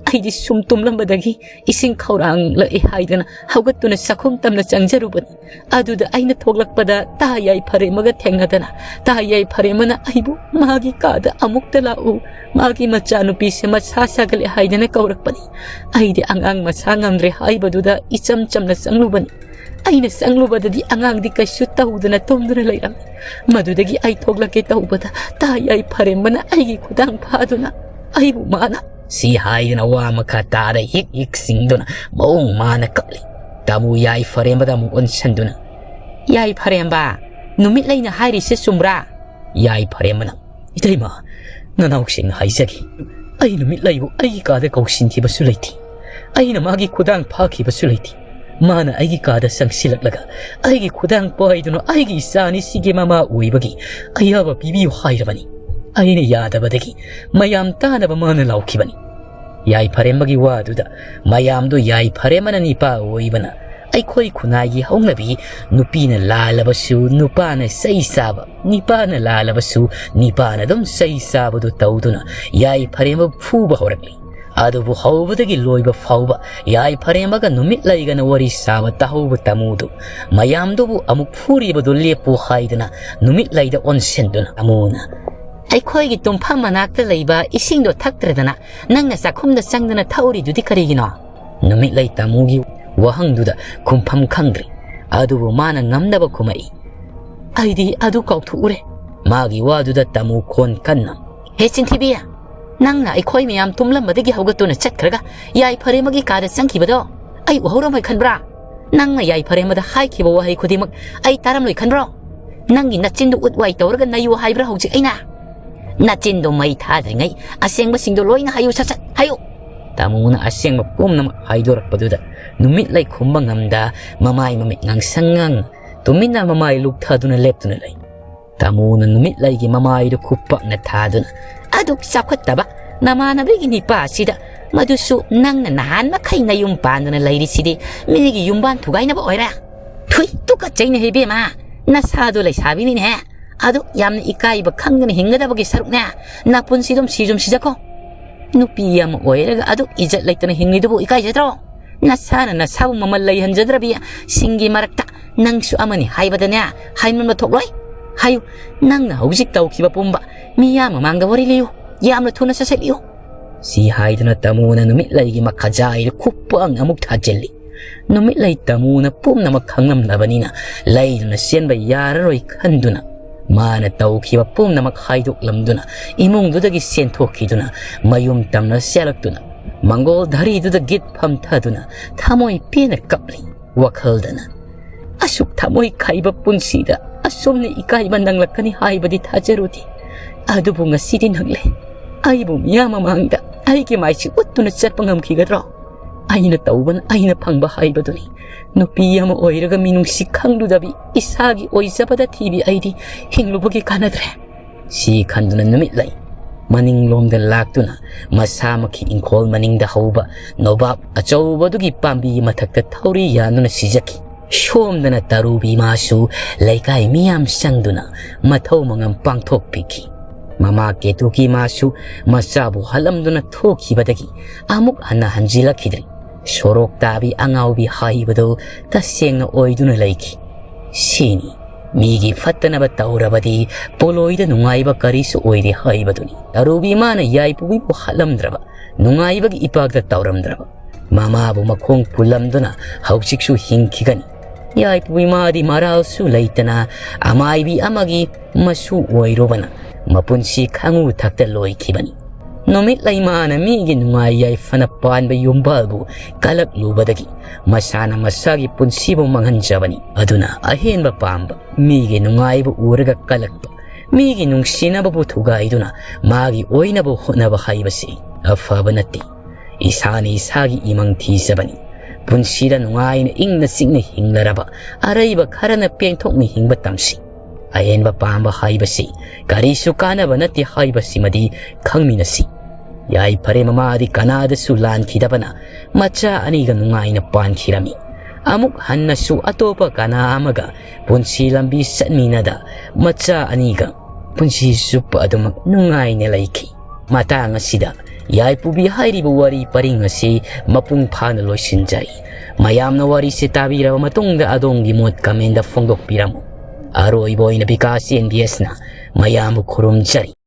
ꯑꯩꯗꯤ ꯁꯨꯝ ꯇꯨꯝꯂꯝꯕꯗꯒꯤ ꯏꯁꯤꯡ ꯈꯧꯔꯥꯡꯂꯛꯑꯦ ꯍꯥꯏꯗꯅ ꯍꯧꯒꯠꯇꯨꯅ ꯆꯥꯛꯈꯨꯝ ꯇꯝꯅ ꯆꯪꯖꯔꯨꯕꯅꯤ꯫ ꯑꯗꯨꯗ ꯑꯩꯅ ꯊꯣꯛꯂꯛꯄꯗ ꯇꯥ ꯌꯥꯏꯐꯔꯦꯝꯃꯒ ꯊꯦꯡꯅꯗꯅ, ꯇꯥ ꯌꯥꯏꯐꯔꯦꯝꯃꯅ ꯑꯩꯕꯨ ꯃꯥꯒꯤ ꯀꯥꯗ ꯑꯃꯨꯛꯇ ꯂꯥꯛꯎ, ꯃꯥꯒꯤ ꯃꯆꯥꯅꯨꯄꯤꯁꯦ ꯃꯁꯥ ꯁꯥꯒꯠꯂꯦ ꯍꯥꯏꯗꯅ ꯀꯧꯔꯛꯄꯅꯤ꯫ ꯑꯩꯗꯤ ꯑꯉꯥꯡ ꯃꯁꯥ ꯉꯝꯗ꯭ꯔꯦ ꯍꯥꯏꯕꯗꯨꯗ ꯏꯆꯝ ꯆꯝꯅ ꯆꯪꯂꯨꯕꯅꯤ꯫ ꯑꯩꯅ ꯆꯪꯂꯨꯕꯗꯗꯤ ꯑꯉꯥꯡꯗꯤ ꯀꯩꯁꯨ ꯇꯧꯗꯅ ꯇꯨꯝꯗꯨꯅ ꯂꯩꯔꯝꯃꯤ꯫ ꯃꯗꯨꯗꯒꯤ ꯑꯩ ꯊꯣꯛꯂꯛꯀꯦ ꯇꯧꯕꯗ ꯇꯥ ꯌꯥꯏꯐꯔꯦꯝꯕꯅ ꯑꯩꯒꯤ ꯈꯨꯗꯥꯡ ꯐꯥꯗꯨꯅ ꯑꯩꯕꯨ ꯃꯥꯅ" ꯁꯤ ꯍꯥꯏꯗꯨꯅ ꯋꯥ ꯃꯈꯥ ꯇꯥꯔ ꯍꯤꯛ ꯍꯤꯛ ꯁꯤꯡꯗꯨꯅ ꯃꯑꯣꯡ ꯃꯥꯅ ꯀꯞꯂꯤ꯫ ꯇꯥꯃꯨ ꯌꯥꯏꯐꯔꯦꯝꯕꯗ ꯑꯃꯨꯛ ꯑꯣꯟꯁꯤꯟꯗꯨꯅ, "ꯌꯥꯏꯐꯔꯦꯝꯕ, ꯅꯨꯃꯤꯠꯂꯩꯅ ꯍꯥꯏꯔꯤꯁꯦ ꯆꯨꯝꯕ꯭ꯔꯥ?" ꯌꯥꯏꯐꯔꯦꯝꯕꯅ, "ꯏꯇꯩꯃ, ꯅꯅꯥꯎꯁꯦꯡꯅ ꯍꯥꯏꯖꯒꯦ, ꯑꯩ ꯅꯨꯃꯤꯠꯂꯩꯕꯨ ꯑꯩꯒꯤ ꯀꯥꯗ ꯀꯧꯁꯤꯟꯈꯤꯕꯁꯨ ꯂꯩꯇꯦ꯫ ꯑꯩꯅ ꯃꯥꯒꯤ ꯈꯨꯗꯥꯡ ꯐꯥꯈꯤꯕꯁꯨ ꯂꯩꯇꯦ꯫ ꯃꯥꯅ ꯑꯩꯒꯤ ꯀꯥꯗ ꯆꯪꯁꯤꯜꯂꯛꯂꯒ ꯑꯩꯒꯤ ꯈꯨꯗꯥꯡ ꯄꯥꯏꯗꯨꯅ ꯑꯩꯒꯤ ꯏꯆꯥ ꯑꯅꯤꯁꯤꯒꯤ ꯃꯃꯥ ꯑꯣꯏꯕꯒꯤ ꯑꯌꯥꯕ ꯄꯤꯕꯤꯌꯨ ꯍꯥꯏꯔꯕꯅꯤ꯫ ꯑꯩꯅ ꯌꯥꯗꯕꯗꯒꯤ ꯃꯌꯥꯝ ꯇꯥꯅꯕ ꯃꯥꯅ ꯂꯥꯎꯈꯤꯕꯅꯤ꯫" ꯌꯥꯏꯐꯔꯦꯝꯕꯒꯤ ꯋꯥꯗꯨꯗ ꯃꯌꯥꯝꯗꯨ ꯌꯥꯏꯐꯔꯦꯝꯕꯅ ꯅꯤꯄꯥ ꯑꯣꯏꯕꯅ ꯑꯩꯈꯣꯏ ꯈꯨꯟꯅꯥꯏꯒꯤ ꯍꯧꯅꯕꯤ ꯅꯨꯄꯤꯅ ꯂꯥꯜꯂꯕꯁꯨ ꯅꯨꯄꯥꯅ ꯆꯩ ꯆꯥꯕ, ꯅꯤꯄꯥꯅ ꯂꯥꯜꯂꯕꯁꯨ ꯅꯤꯄꯥꯅ ꯑꯗꯨꯝ ꯆꯩ ꯆꯥꯕꯗꯨ ꯇꯧꯗꯨꯅ ꯌꯥꯏꯐꯔꯦꯝꯕ ꯐꯨꯕ ꯍꯧꯔꯛꯂꯤ꯫ ꯑꯗꯨꯕꯨ ꯍꯧꯕꯗꯒꯤ ꯂꯣꯏꯕ ꯐꯥꯎꯕ ꯌꯥꯏꯐꯔꯦꯝꯕꯒ ꯅꯨꯃꯤꯠꯂꯩꯒꯅ ꯋꯥꯔꯤ ꯁꯥꯕ ꯇꯥꯍꯧꯕ ꯇꯥꯃꯨꯗꯨ ꯃꯌꯥꯝꯗꯨꯕꯨ ꯑꯃꯨꯛ ꯐꯨꯔꯤꯕꯗꯨ ꯂꯦꯞꯄꯨ ꯍꯥꯏꯗꯨꯅ ꯅꯨꯃꯤꯠꯂꯩꯗ ꯑꯣꯟꯁꯤꯟꯗꯨꯅ ꯑꯃꯨꯅ, "ꯑꯩꯈꯣꯏꯒꯤ ꯇꯨꯝꯐꯝ ꯃꯅꯥꯛꯇ ꯂꯩꯕ ꯏꯁꯤꯡꯗꯣ ꯊꯛꯇ꯭ꯔꯗꯅ ꯅꯪꯅ ꯆꯥꯛꯈꯨꯝꯗ ꯆꯪꯗꯅ ꯊꯛꯎꯔꯤꯗꯨꯗꯤ ꯀꯔꯤꯒꯤꯅꯣ?" ꯅꯨꯃꯤꯠꯂꯩ ꯇꯥꯃꯨꯒꯤ ꯋꯥꯍꯪꯗꯨꯗ ꯈꯨꯝꯐꯝ ꯈꯪꯗ꯭ꯔꯤ꯫ ꯑꯗꯨꯕꯨ ꯃꯥꯅ ꯉꯝꯅꯕ ꯈꯨꯝꯃꯛꯏ, "ꯑꯩꯗꯤ ꯑꯗꯨ ꯀꯥꯎꯊꯣꯛꯎꯔꯦ꯫" ꯃꯥꯒꯤ ꯋꯥꯗꯨꯗ ꯇꯥꯃꯨ ꯈꯣꯟ ꯀꯟꯅ, "ꯍꯦ ꯆꯤꯟꯊꯤꯕꯤ, ꯅꯪꯅ ꯑꯩꯈꯣꯏ ꯃꯌꯥꯝ ꯇꯨꯝꯂꯝꯕꯗꯒꯤ ꯍꯧꯒꯠꯇꯨꯅ ꯆꯠꯈ꯭ꯔꯒ ꯌꯥꯏꯐꯔꯦꯝꯕꯒꯤ ꯀꯥꯗ ꯆꯪꯈꯤꯕꯗꯣ ꯑꯩ ꯎꯍꯧꯔꯝꯃꯣꯏ ꯈꯟꯕ꯭ꯔꯥ? ꯅꯪꯅ ꯌꯥꯏꯐꯔꯦꯝꯕꯗ ꯍꯥꯏꯈꯤꯕ ꯋꯥꯍꯩ ꯈꯨꯗꯤꯡꯃꯛ ꯑꯩ ꯇꯥꯔꯝꯂꯣꯏ ꯈꯟꯕ꯭ꯔꯣ? ꯅꯪꯒꯤ ꯅꯆꯤꯟꯗꯨ ꯎꯠ ꯋꯥꯏ ꯇꯧꯔꯒ ꯅꯩꯌꯨ ꯍꯥꯏꯕ꯭ꯔꯥ ꯍꯧꯖꯤꯛ ꯑꯩꯅ? ꯅꯆꯤꯟꯗꯣ ꯃꯩ ꯊꯥꯗ꯭ꯔꯤꯉꯩ ꯑꯁꯦꯡꯕꯁꯤꯡꯗꯣ ꯂꯣꯏꯅ ꯍꯥꯏꯌꯨ, ꯁꯠ ꯁꯠ ꯍꯥꯏꯌꯨ!" ꯇꯥꯃꯨꯅ ꯑꯁꯦꯡꯕ ꯄꯨꯝꯅꯃꯛ ꯍꯥꯏꯗꯣꯔꯛꯄꯗꯨꯗ ꯅꯨꯃꯤꯠꯂꯩ ꯈꯨꯝꯕ ꯉꯝꯗ ꯃꯃꯥꯏ ꯃꯃꯤꯠ ꯉꯥꯡꯁꯪ ꯉꯥꯡꯅ ꯇꯨꯃꯤꯟꯅ ꯃꯃꯥꯏ ꯂꯨꯛꯊꯗꯨꯅ ꯂꯦꯞꯇꯨꯅ ꯂꯩ꯫ ꯇꯥꯃꯨꯅ ꯅꯨꯃꯤꯠꯂꯩꯒꯤ ꯃꯃꯥꯏꯗꯨ ꯈꯨꯄꯥꯛꯅ ꯊꯥꯗꯨꯅ, "ꯑꯗꯨꯛ ꯆꯥꯎꯈꯠꯇꯕ ꯅꯃꯥꯟꯅꯕꯤꯒꯤ ꯅꯤꯄꯥ ꯑꯁꯤꯗ ꯃꯗꯨꯁꯨ ꯅꯪꯅ ꯅꯍꯥꯟ ꯃꯈꯩ ꯅꯌꯨꯝ ꯄꯥꯟꯗꯨꯅ ꯂꯩꯔꯤꯁꯤꯗꯤ ꯃꯤꯒꯤ ꯌꯨꯝꯕꯥꯟ ꯊꯨꯒꯥꯏꯅꯕ ꯑꯣꯏꯔꯦ? ꯊꯨꯏ, ꯇꯨꯀꯠꯆꯩꯅꯦ ꯏꯕꯦꯝꯃ, ꯅꯁꯥꯗꯣ ꯂꯩꯁꯥꯕꯤꯅꯤꯅꯦ, ꯑꯗꯨ ꯌꯥꯝꯅ ꯏꯀꯥꯏꯕ ꯈꯪꯗꯅ ꯍꯤꯡꯒꯗꯕꯒꯤ ꯁꯔꯨꯛꯅꯦ, ꯅꯄꯨꯟꯁꯤꯗꯨꯝ ꯁꯤꯖꯨꯝ ꯁꯤꯖꯈꯣ꯫ ꯅꯨꯄꯤ ꯑꯃ ꯑꯣꯏꯔꯒ ꯑꯗꯨꯛ ꯏꯖꯠ ꯂꯩꯇꯅ ꯍꯤꯡꯂꯤꯗꯨꯕꯨ ꯏꯀꯥꯏꯖꯗ꯭ꯔꯣ? ꯅꯁꯥꯅ ꯅꯁꯥꯕꯨ ꯃꯃꯜ ꯂꯩꯍꯟꯖꯗ꯭ꯔꯕꯤ ꯁꯤꯡꯒꯤ ꯃꯔꯛꯇ ꯅꯪꯁꯨ ꯑꯃꯅꯤ ꯍꯥꯏꯕꯗꯅꯦ, ꯍꯥꯏꯃꯟꯕ ꯊꯣꯛꯂꯣꯏ꯫ ꯍꯥꯏꯌꯨ, ꯅꯪꯅ ꯍꯧꯖꯤꯛ ꯇꯧꯈꯤꯕ ꯄꯨꯝꯕ ꯃꯤꯌꯥꯝ ꯃꯃꯥꯡꯗ ꯋꯥꯔꯤ ꯂꯤꯌꯨ, ꯌꯥꯝꯅ ꯊꯨꯅ ꯆꯠꯁꯤꯜꯂꯤꯌꯨ꯫ ꯁꯤ ꯍꯥꯏꯗꯨꯅ ꯇꯥꯃꯣꯅ ꯅꯨꯃꯤꯠꯂꯩꯒꯤ ꯃꯈꯥꯖꯥꯏꯗ ꯈꯨꯄꯥꯡ ꯑꯃꯨꯛ ꯊꯥꯖꯤꯜꯂꯤ꯫ ꯅꯨꯃꯤꯠꯂꯩ ꯇꯥꯃꯣꯅ ꯄꯨꯝꯅꯃꯛ ꯈꯪꯂꯝꯂꯕꯅꯤꯅ ꯂꯩꯗꯨꯅ ꯆꯦꯟꯕ ꯌꯥꯔꯔꯣꯏ ꯈꯟꯗꯨꯅ ꯃꯥꯅ ꯇꯧꯈꯤꯕ ꯄꯨꯝꯅꯃꯛ ꯍꯥꯏꯗꯣꯛꯂꯝꯗꯨꯅ ꯏꯃꯨꯡꯗꯨꯗꯒꯤ ꯆꯦꯟꯊꯣꯛꯈꯤꯗꯨꯅ ꯃꯌꯨꯝ ꯇꯝꯅ ꯆꯦꯜꯂꯛꯇꯨꯅ ꯃꯪꯒꯣꯜ ꯙꯔꯤꯗꯨꯗ ꯒꯤꯠ ꯐꯝꯊꯗꯨꯅ ꯊꯃꯣꯏ ꯄꯦꯟꯅ ꯀꯞꯂꯤ꯫ ꯋꯥꯈꯜꯗꯅ, "ꯑꯁꯨꯛ ꯊꯃꯣꯏ ꯀꯥꯏꯕ ꯄꯨꯟꯁꯤꯗ ꯑꯁꯨꯝꯅ ꯏꯀꯥꯏꯕ ꯅꯪꯂꯛꯀꯅꯤ ꯍꯥꯏꯕꯗꯤ ꯊꯥꯖꯔꯨꯗꯦ꯫ ꯑꯗꯨꯕꯨ ꯉꯁꯤꯗꯤ ꯅꯪꯂꯦ꯫ ꯑꯩꯕꯨ ꯃꯤꯌꯥꯝ ꯃꯃꯥꯡꯗ ꯑꯩꯒꯤ ꯃꯥꯏꯁꯤ ꯎꯠꯇꯨꯅ ꯆꯠꯄ ꯉꯝꯈꯤꯒꯗ꯭ꯔꯣ? ꯑꯩꯅ ꯇꯧꯕꯅ ꯑꯩꯅ ꯐꯪꯕ ꯍꯥꯏꯕꯗꯨꯅꯤ꯫ ꯅꯨꯄꯤ ꯑꯃ ꯑꯣꯏꯔꯒ ꯃꯤꯅꯨꯡꯁꯤ ꯈꯪꯂꯨꯗꯕꯤ ꯏꯁꯥꯒꯤ ꯑꯣꯏꯖꯕꯗ ꯊꯤꯕꯤ ꯑꯩꯗꯤ ꯍꯤꯡꯂꯨꯕꯒꯤ ꯀꯥꯟꯅꯗ꯭ꯔꯦ꯫" ꯁꯤ ꯈꯟꯗꯨꯅ ꯅꯨꯃꯤꯠꯂꯩ ꯃꯅꯤꯡꯂꯣꯝꯗ ꯂꯥꯛꯇꯨꯅ ꯃꯁꯥꯃꯛꯀꯤ ꯏꯪꯈꯣꯜ ꯃꯅꯤꯡꯗ ꯍꯧꯕ ꯅꯣꯕꯥꯞ ꯑꯆꯧꯕꯗꯨꯒꯤ ꯄꯥꯝꯕꯤ ꯃꯊꯛꯇ ꯊꯧꯔꯤ ꯌꯥꯟꯗꯨꯅ ꯁꯤꯖꯈꯤ꯫ ꯁꯣꯝꯗꯅ ꯇꯔꯨꯕꯤ ꯃꯥꯁꯨ ꯂꯩꯀꯥꯏ ꯃꯤꯌꯥꯝ ꯆꯪꯗꯨꯅ ꯃꯊꯧ ꯃꯉꯝ ꯄꯥꯡꯊꯣꯛꯄꯤꯈꯤ꯫ ꯃꯃꯥ ꯀꯦꯇꯨꯀꯤ ꯃꯥꯁꯨ ꯃꯆꯥꯕꯨ ꯍꯜꯂꯝꯗꯨꯅ ꯊꯣꯛꯈꯤꯕꯗꯒꯤ ꯑꯃꯨꯛ ꯍꯟꯅ ꯍꯟꯖꯤꯜꯂꯛꯈꯤꯗ꯭ꯔꯤ꯫ ꯁꯣꯔꯣꯛ ꯇꯥꯕꯤ ꯑꯉꯥꯎꯕꯤ ꯍꯥꯏꯕꯗꯨ ꯇꯁꯦꯡꯅ ꯑꯣꯏꯗꯨꯅ ꯂꯩꯈꯤ꯫ ꯁꯤꯅꯤ, ꯃꯤꯒꯤ ꯐꯠꯇꯅꯕ ꯇꯧꯔꯕꯗꯤ ꯄꯣꯂꯣꯏꯗ ꯅꯨꯡꯉꯥꯏꯕ ꯀꯔꯤꯁꯨ ꯑꯣꯏꯗꯦ ꯍꯥꯏꯕꯗꯨꯅꯤ꯫ ꯇꯔꯨꯕꯤ ꯃꯥꯅ ꯌꯥꯏꯄꯨꯕꯤꯕꯨ ꯍꯥꯠꯂꯝꯗ꯭ꯔꯕ, ꯅꯨꯡꯉꯥꯏꯕꯒꯤ ꯏꯄꯥꯛꯇ ꯇꯧꯔꯝꯗ꯭ꯔꯕ, ꯃꯃꯥꯕꯨ ꯃꯈꯣꯡ ꯄꯨꯜꯂꯝꯗꯨꯅ ꯍꯧꯖꯤꯛꯁꯨ ꯍꯤꯡꯈꯤꯒꯅꯤ꯫ ꯌꯥꯏꯄꯨꯕꯤ ꯃꯥꯗꯤ ꯃꯔꯥꯜꯁꯨ ꯂꯩꯇꯅ ꯑꯃꯥꯏꯕꯤ ꯑꯃꯒꯤ ꯃꯁꯨ ꯑꯣꯏꯔꯨꯕꯅ ꯃꯄꯨꯟꯁꯤ ꯈꯪꯉꯨ ꯊꯛꯇ ꯂꯣꯏꯈꯤꯕꯅꯤ꯫ ꯅꯨꯃꯤꯠ ꯂꯩꯃꯥꯅ ꯃꯤꯒꯤ ꯅꯨꯡꯉꯥꯏ ꯌꯥꯏꯐꯅ ꯄꯥꯟꯕ ꯌꯨꯝꯕꯥꯜꯕꯨ ꯀꯂꯛꯂꯨꯕꯗꯒꯤ ꯃꯁꯥꯅ ꯃꯁꯥꯒꯤ ꯄꯨꯟꯁꯤꯕꯨ ꯃꯥꯡꯍꯟꯖꯕꯅꯤ꯫ ꯑꯗꯨꯅ ꯑꯍꯦꯟꯕ ꯄꯥꯝꯕ, ꯃꯤꯒꯤ ꯅꯨꯡꯉꯥꯏꯕ ꯎꯔꯒ ꯀꯂꯛꯄ, ꯃꯤꯒꯤ ꯅꯨꯡꯁꯤꯅꯕꯕꯨ ꯊꯨꯒꯥꯏꯗꯨꯅ ꯃꯥꯒꯤ ꯑꯣꯏꯅꯕ ꯍꯣꯠꯅꯕ ꯍꯥꯏꯕꯁꯤ ꯑꯐꯕ ꯅꯠꯇꯦ꯫ ꯏꯁꯥꯅ ꯏꯁꯥꯒꯤ ꯏꯃꯪ ꯊꯤꯖꯕꯅꯤ꯫ ꯄꯨꯟꯁꯤꯗ ꯅꯨꯡꯉꯥꯏꯅ ꯏꯪꯅ ꯆꯤꯛꯅ ꯍꯤꯡꯂꯔꯕ ꯑꯔꯩꯕ ꯈꯔꯅ ꯄꯦꯟꯊꯣꯛꯅ ꯍꯤꯡꯕ ꯇꯝꯁꯤ꯫ ꯑꯍꯦꯟꯕ ꯄꯥꯝꯕ ꯍꯥꯏꯕꯁꯤ ꯀꯔꯤꯁꯨ ꯀꯥꯟꯅꯕ ꯅꯠꯇꯦ ꯍꯥꯏꯕꯁꯤꯃꯗꯤ ꯈꯪꯃꯤꯟꯅꯁꯤ꯫ ꯌꯥꯏꯐꯔꯦ ꯃꯃꯥꯗꯤ ꯀꯅꯥꯗꯁꯨ ꯂꯥꯟꯈꯤꯗꯕꯅ ꯃꯆꯥ ꯑꯅꯤꯒ ꯅꯨꯡꯉꯥꯏꯅ ꯄꯥꯟꯈꯤꯔꯝꯃꯤ꯫ ꯑꯃꯨꯛ ꯍꯟꯅꯁꯨ ꯑꯇꯣꯞꯄ ꯀꯅꯥ ꯑꯃꯒ ꯄꯨꯟꯁꯤ ꯂꯝꯕꯤ ꯆꯠꯃꯤꯟꯅꯗ ꯃꯆꯥ ꯑꯅꯤꯒ ꯄꯨꯟꯁꯤ ꯆꯨꯞꯄ ꯑꯗꯨꯃꯛ ꯅꯨꯡꯉꯥꯏꯅ ꯂꯩꯈꯤ꯫ ꯃꯇꯥꯡ ꯑꯁꯤꯗ ꯌꯥꯏꯄꯨꯕꯤ ꯍꯥꯏꯔꯤꯕ ꯋꯥꯔꯤ ꯄꯔꯤꯡ ꯑꯁꯤ ꯃꯄꯨꯡ ꯐꯥꯅ ꯂꯣꯏꯁꯤꯟꯖꯔꯤ꯫ ꯃꯌꯥꯝꯅ ꯋꯥꯔꯤꯁꯤ ꯇꯥꯕꯤꯔꯕ ꯃꯇꯨꯡꯗ ꯑꯗꯣꯝꯒꯤ ꯃꯣꯠ comment ꯐꯣꯡꯗꯣꯛꯄꯤꯔꯝꯃꯨ꯫ ꯑꯔꯣꯏꯕ ꯑꯣꯏꯅ ꯕꯤꯀꯥꯁ ꯑꯦꯟ ꯕꯤ ꯑꯦꯁꯅ ꯃꯌꯥꯝꯕꯨ ꯈꯨꯔꯨꯝꯖꯔꯤ꯫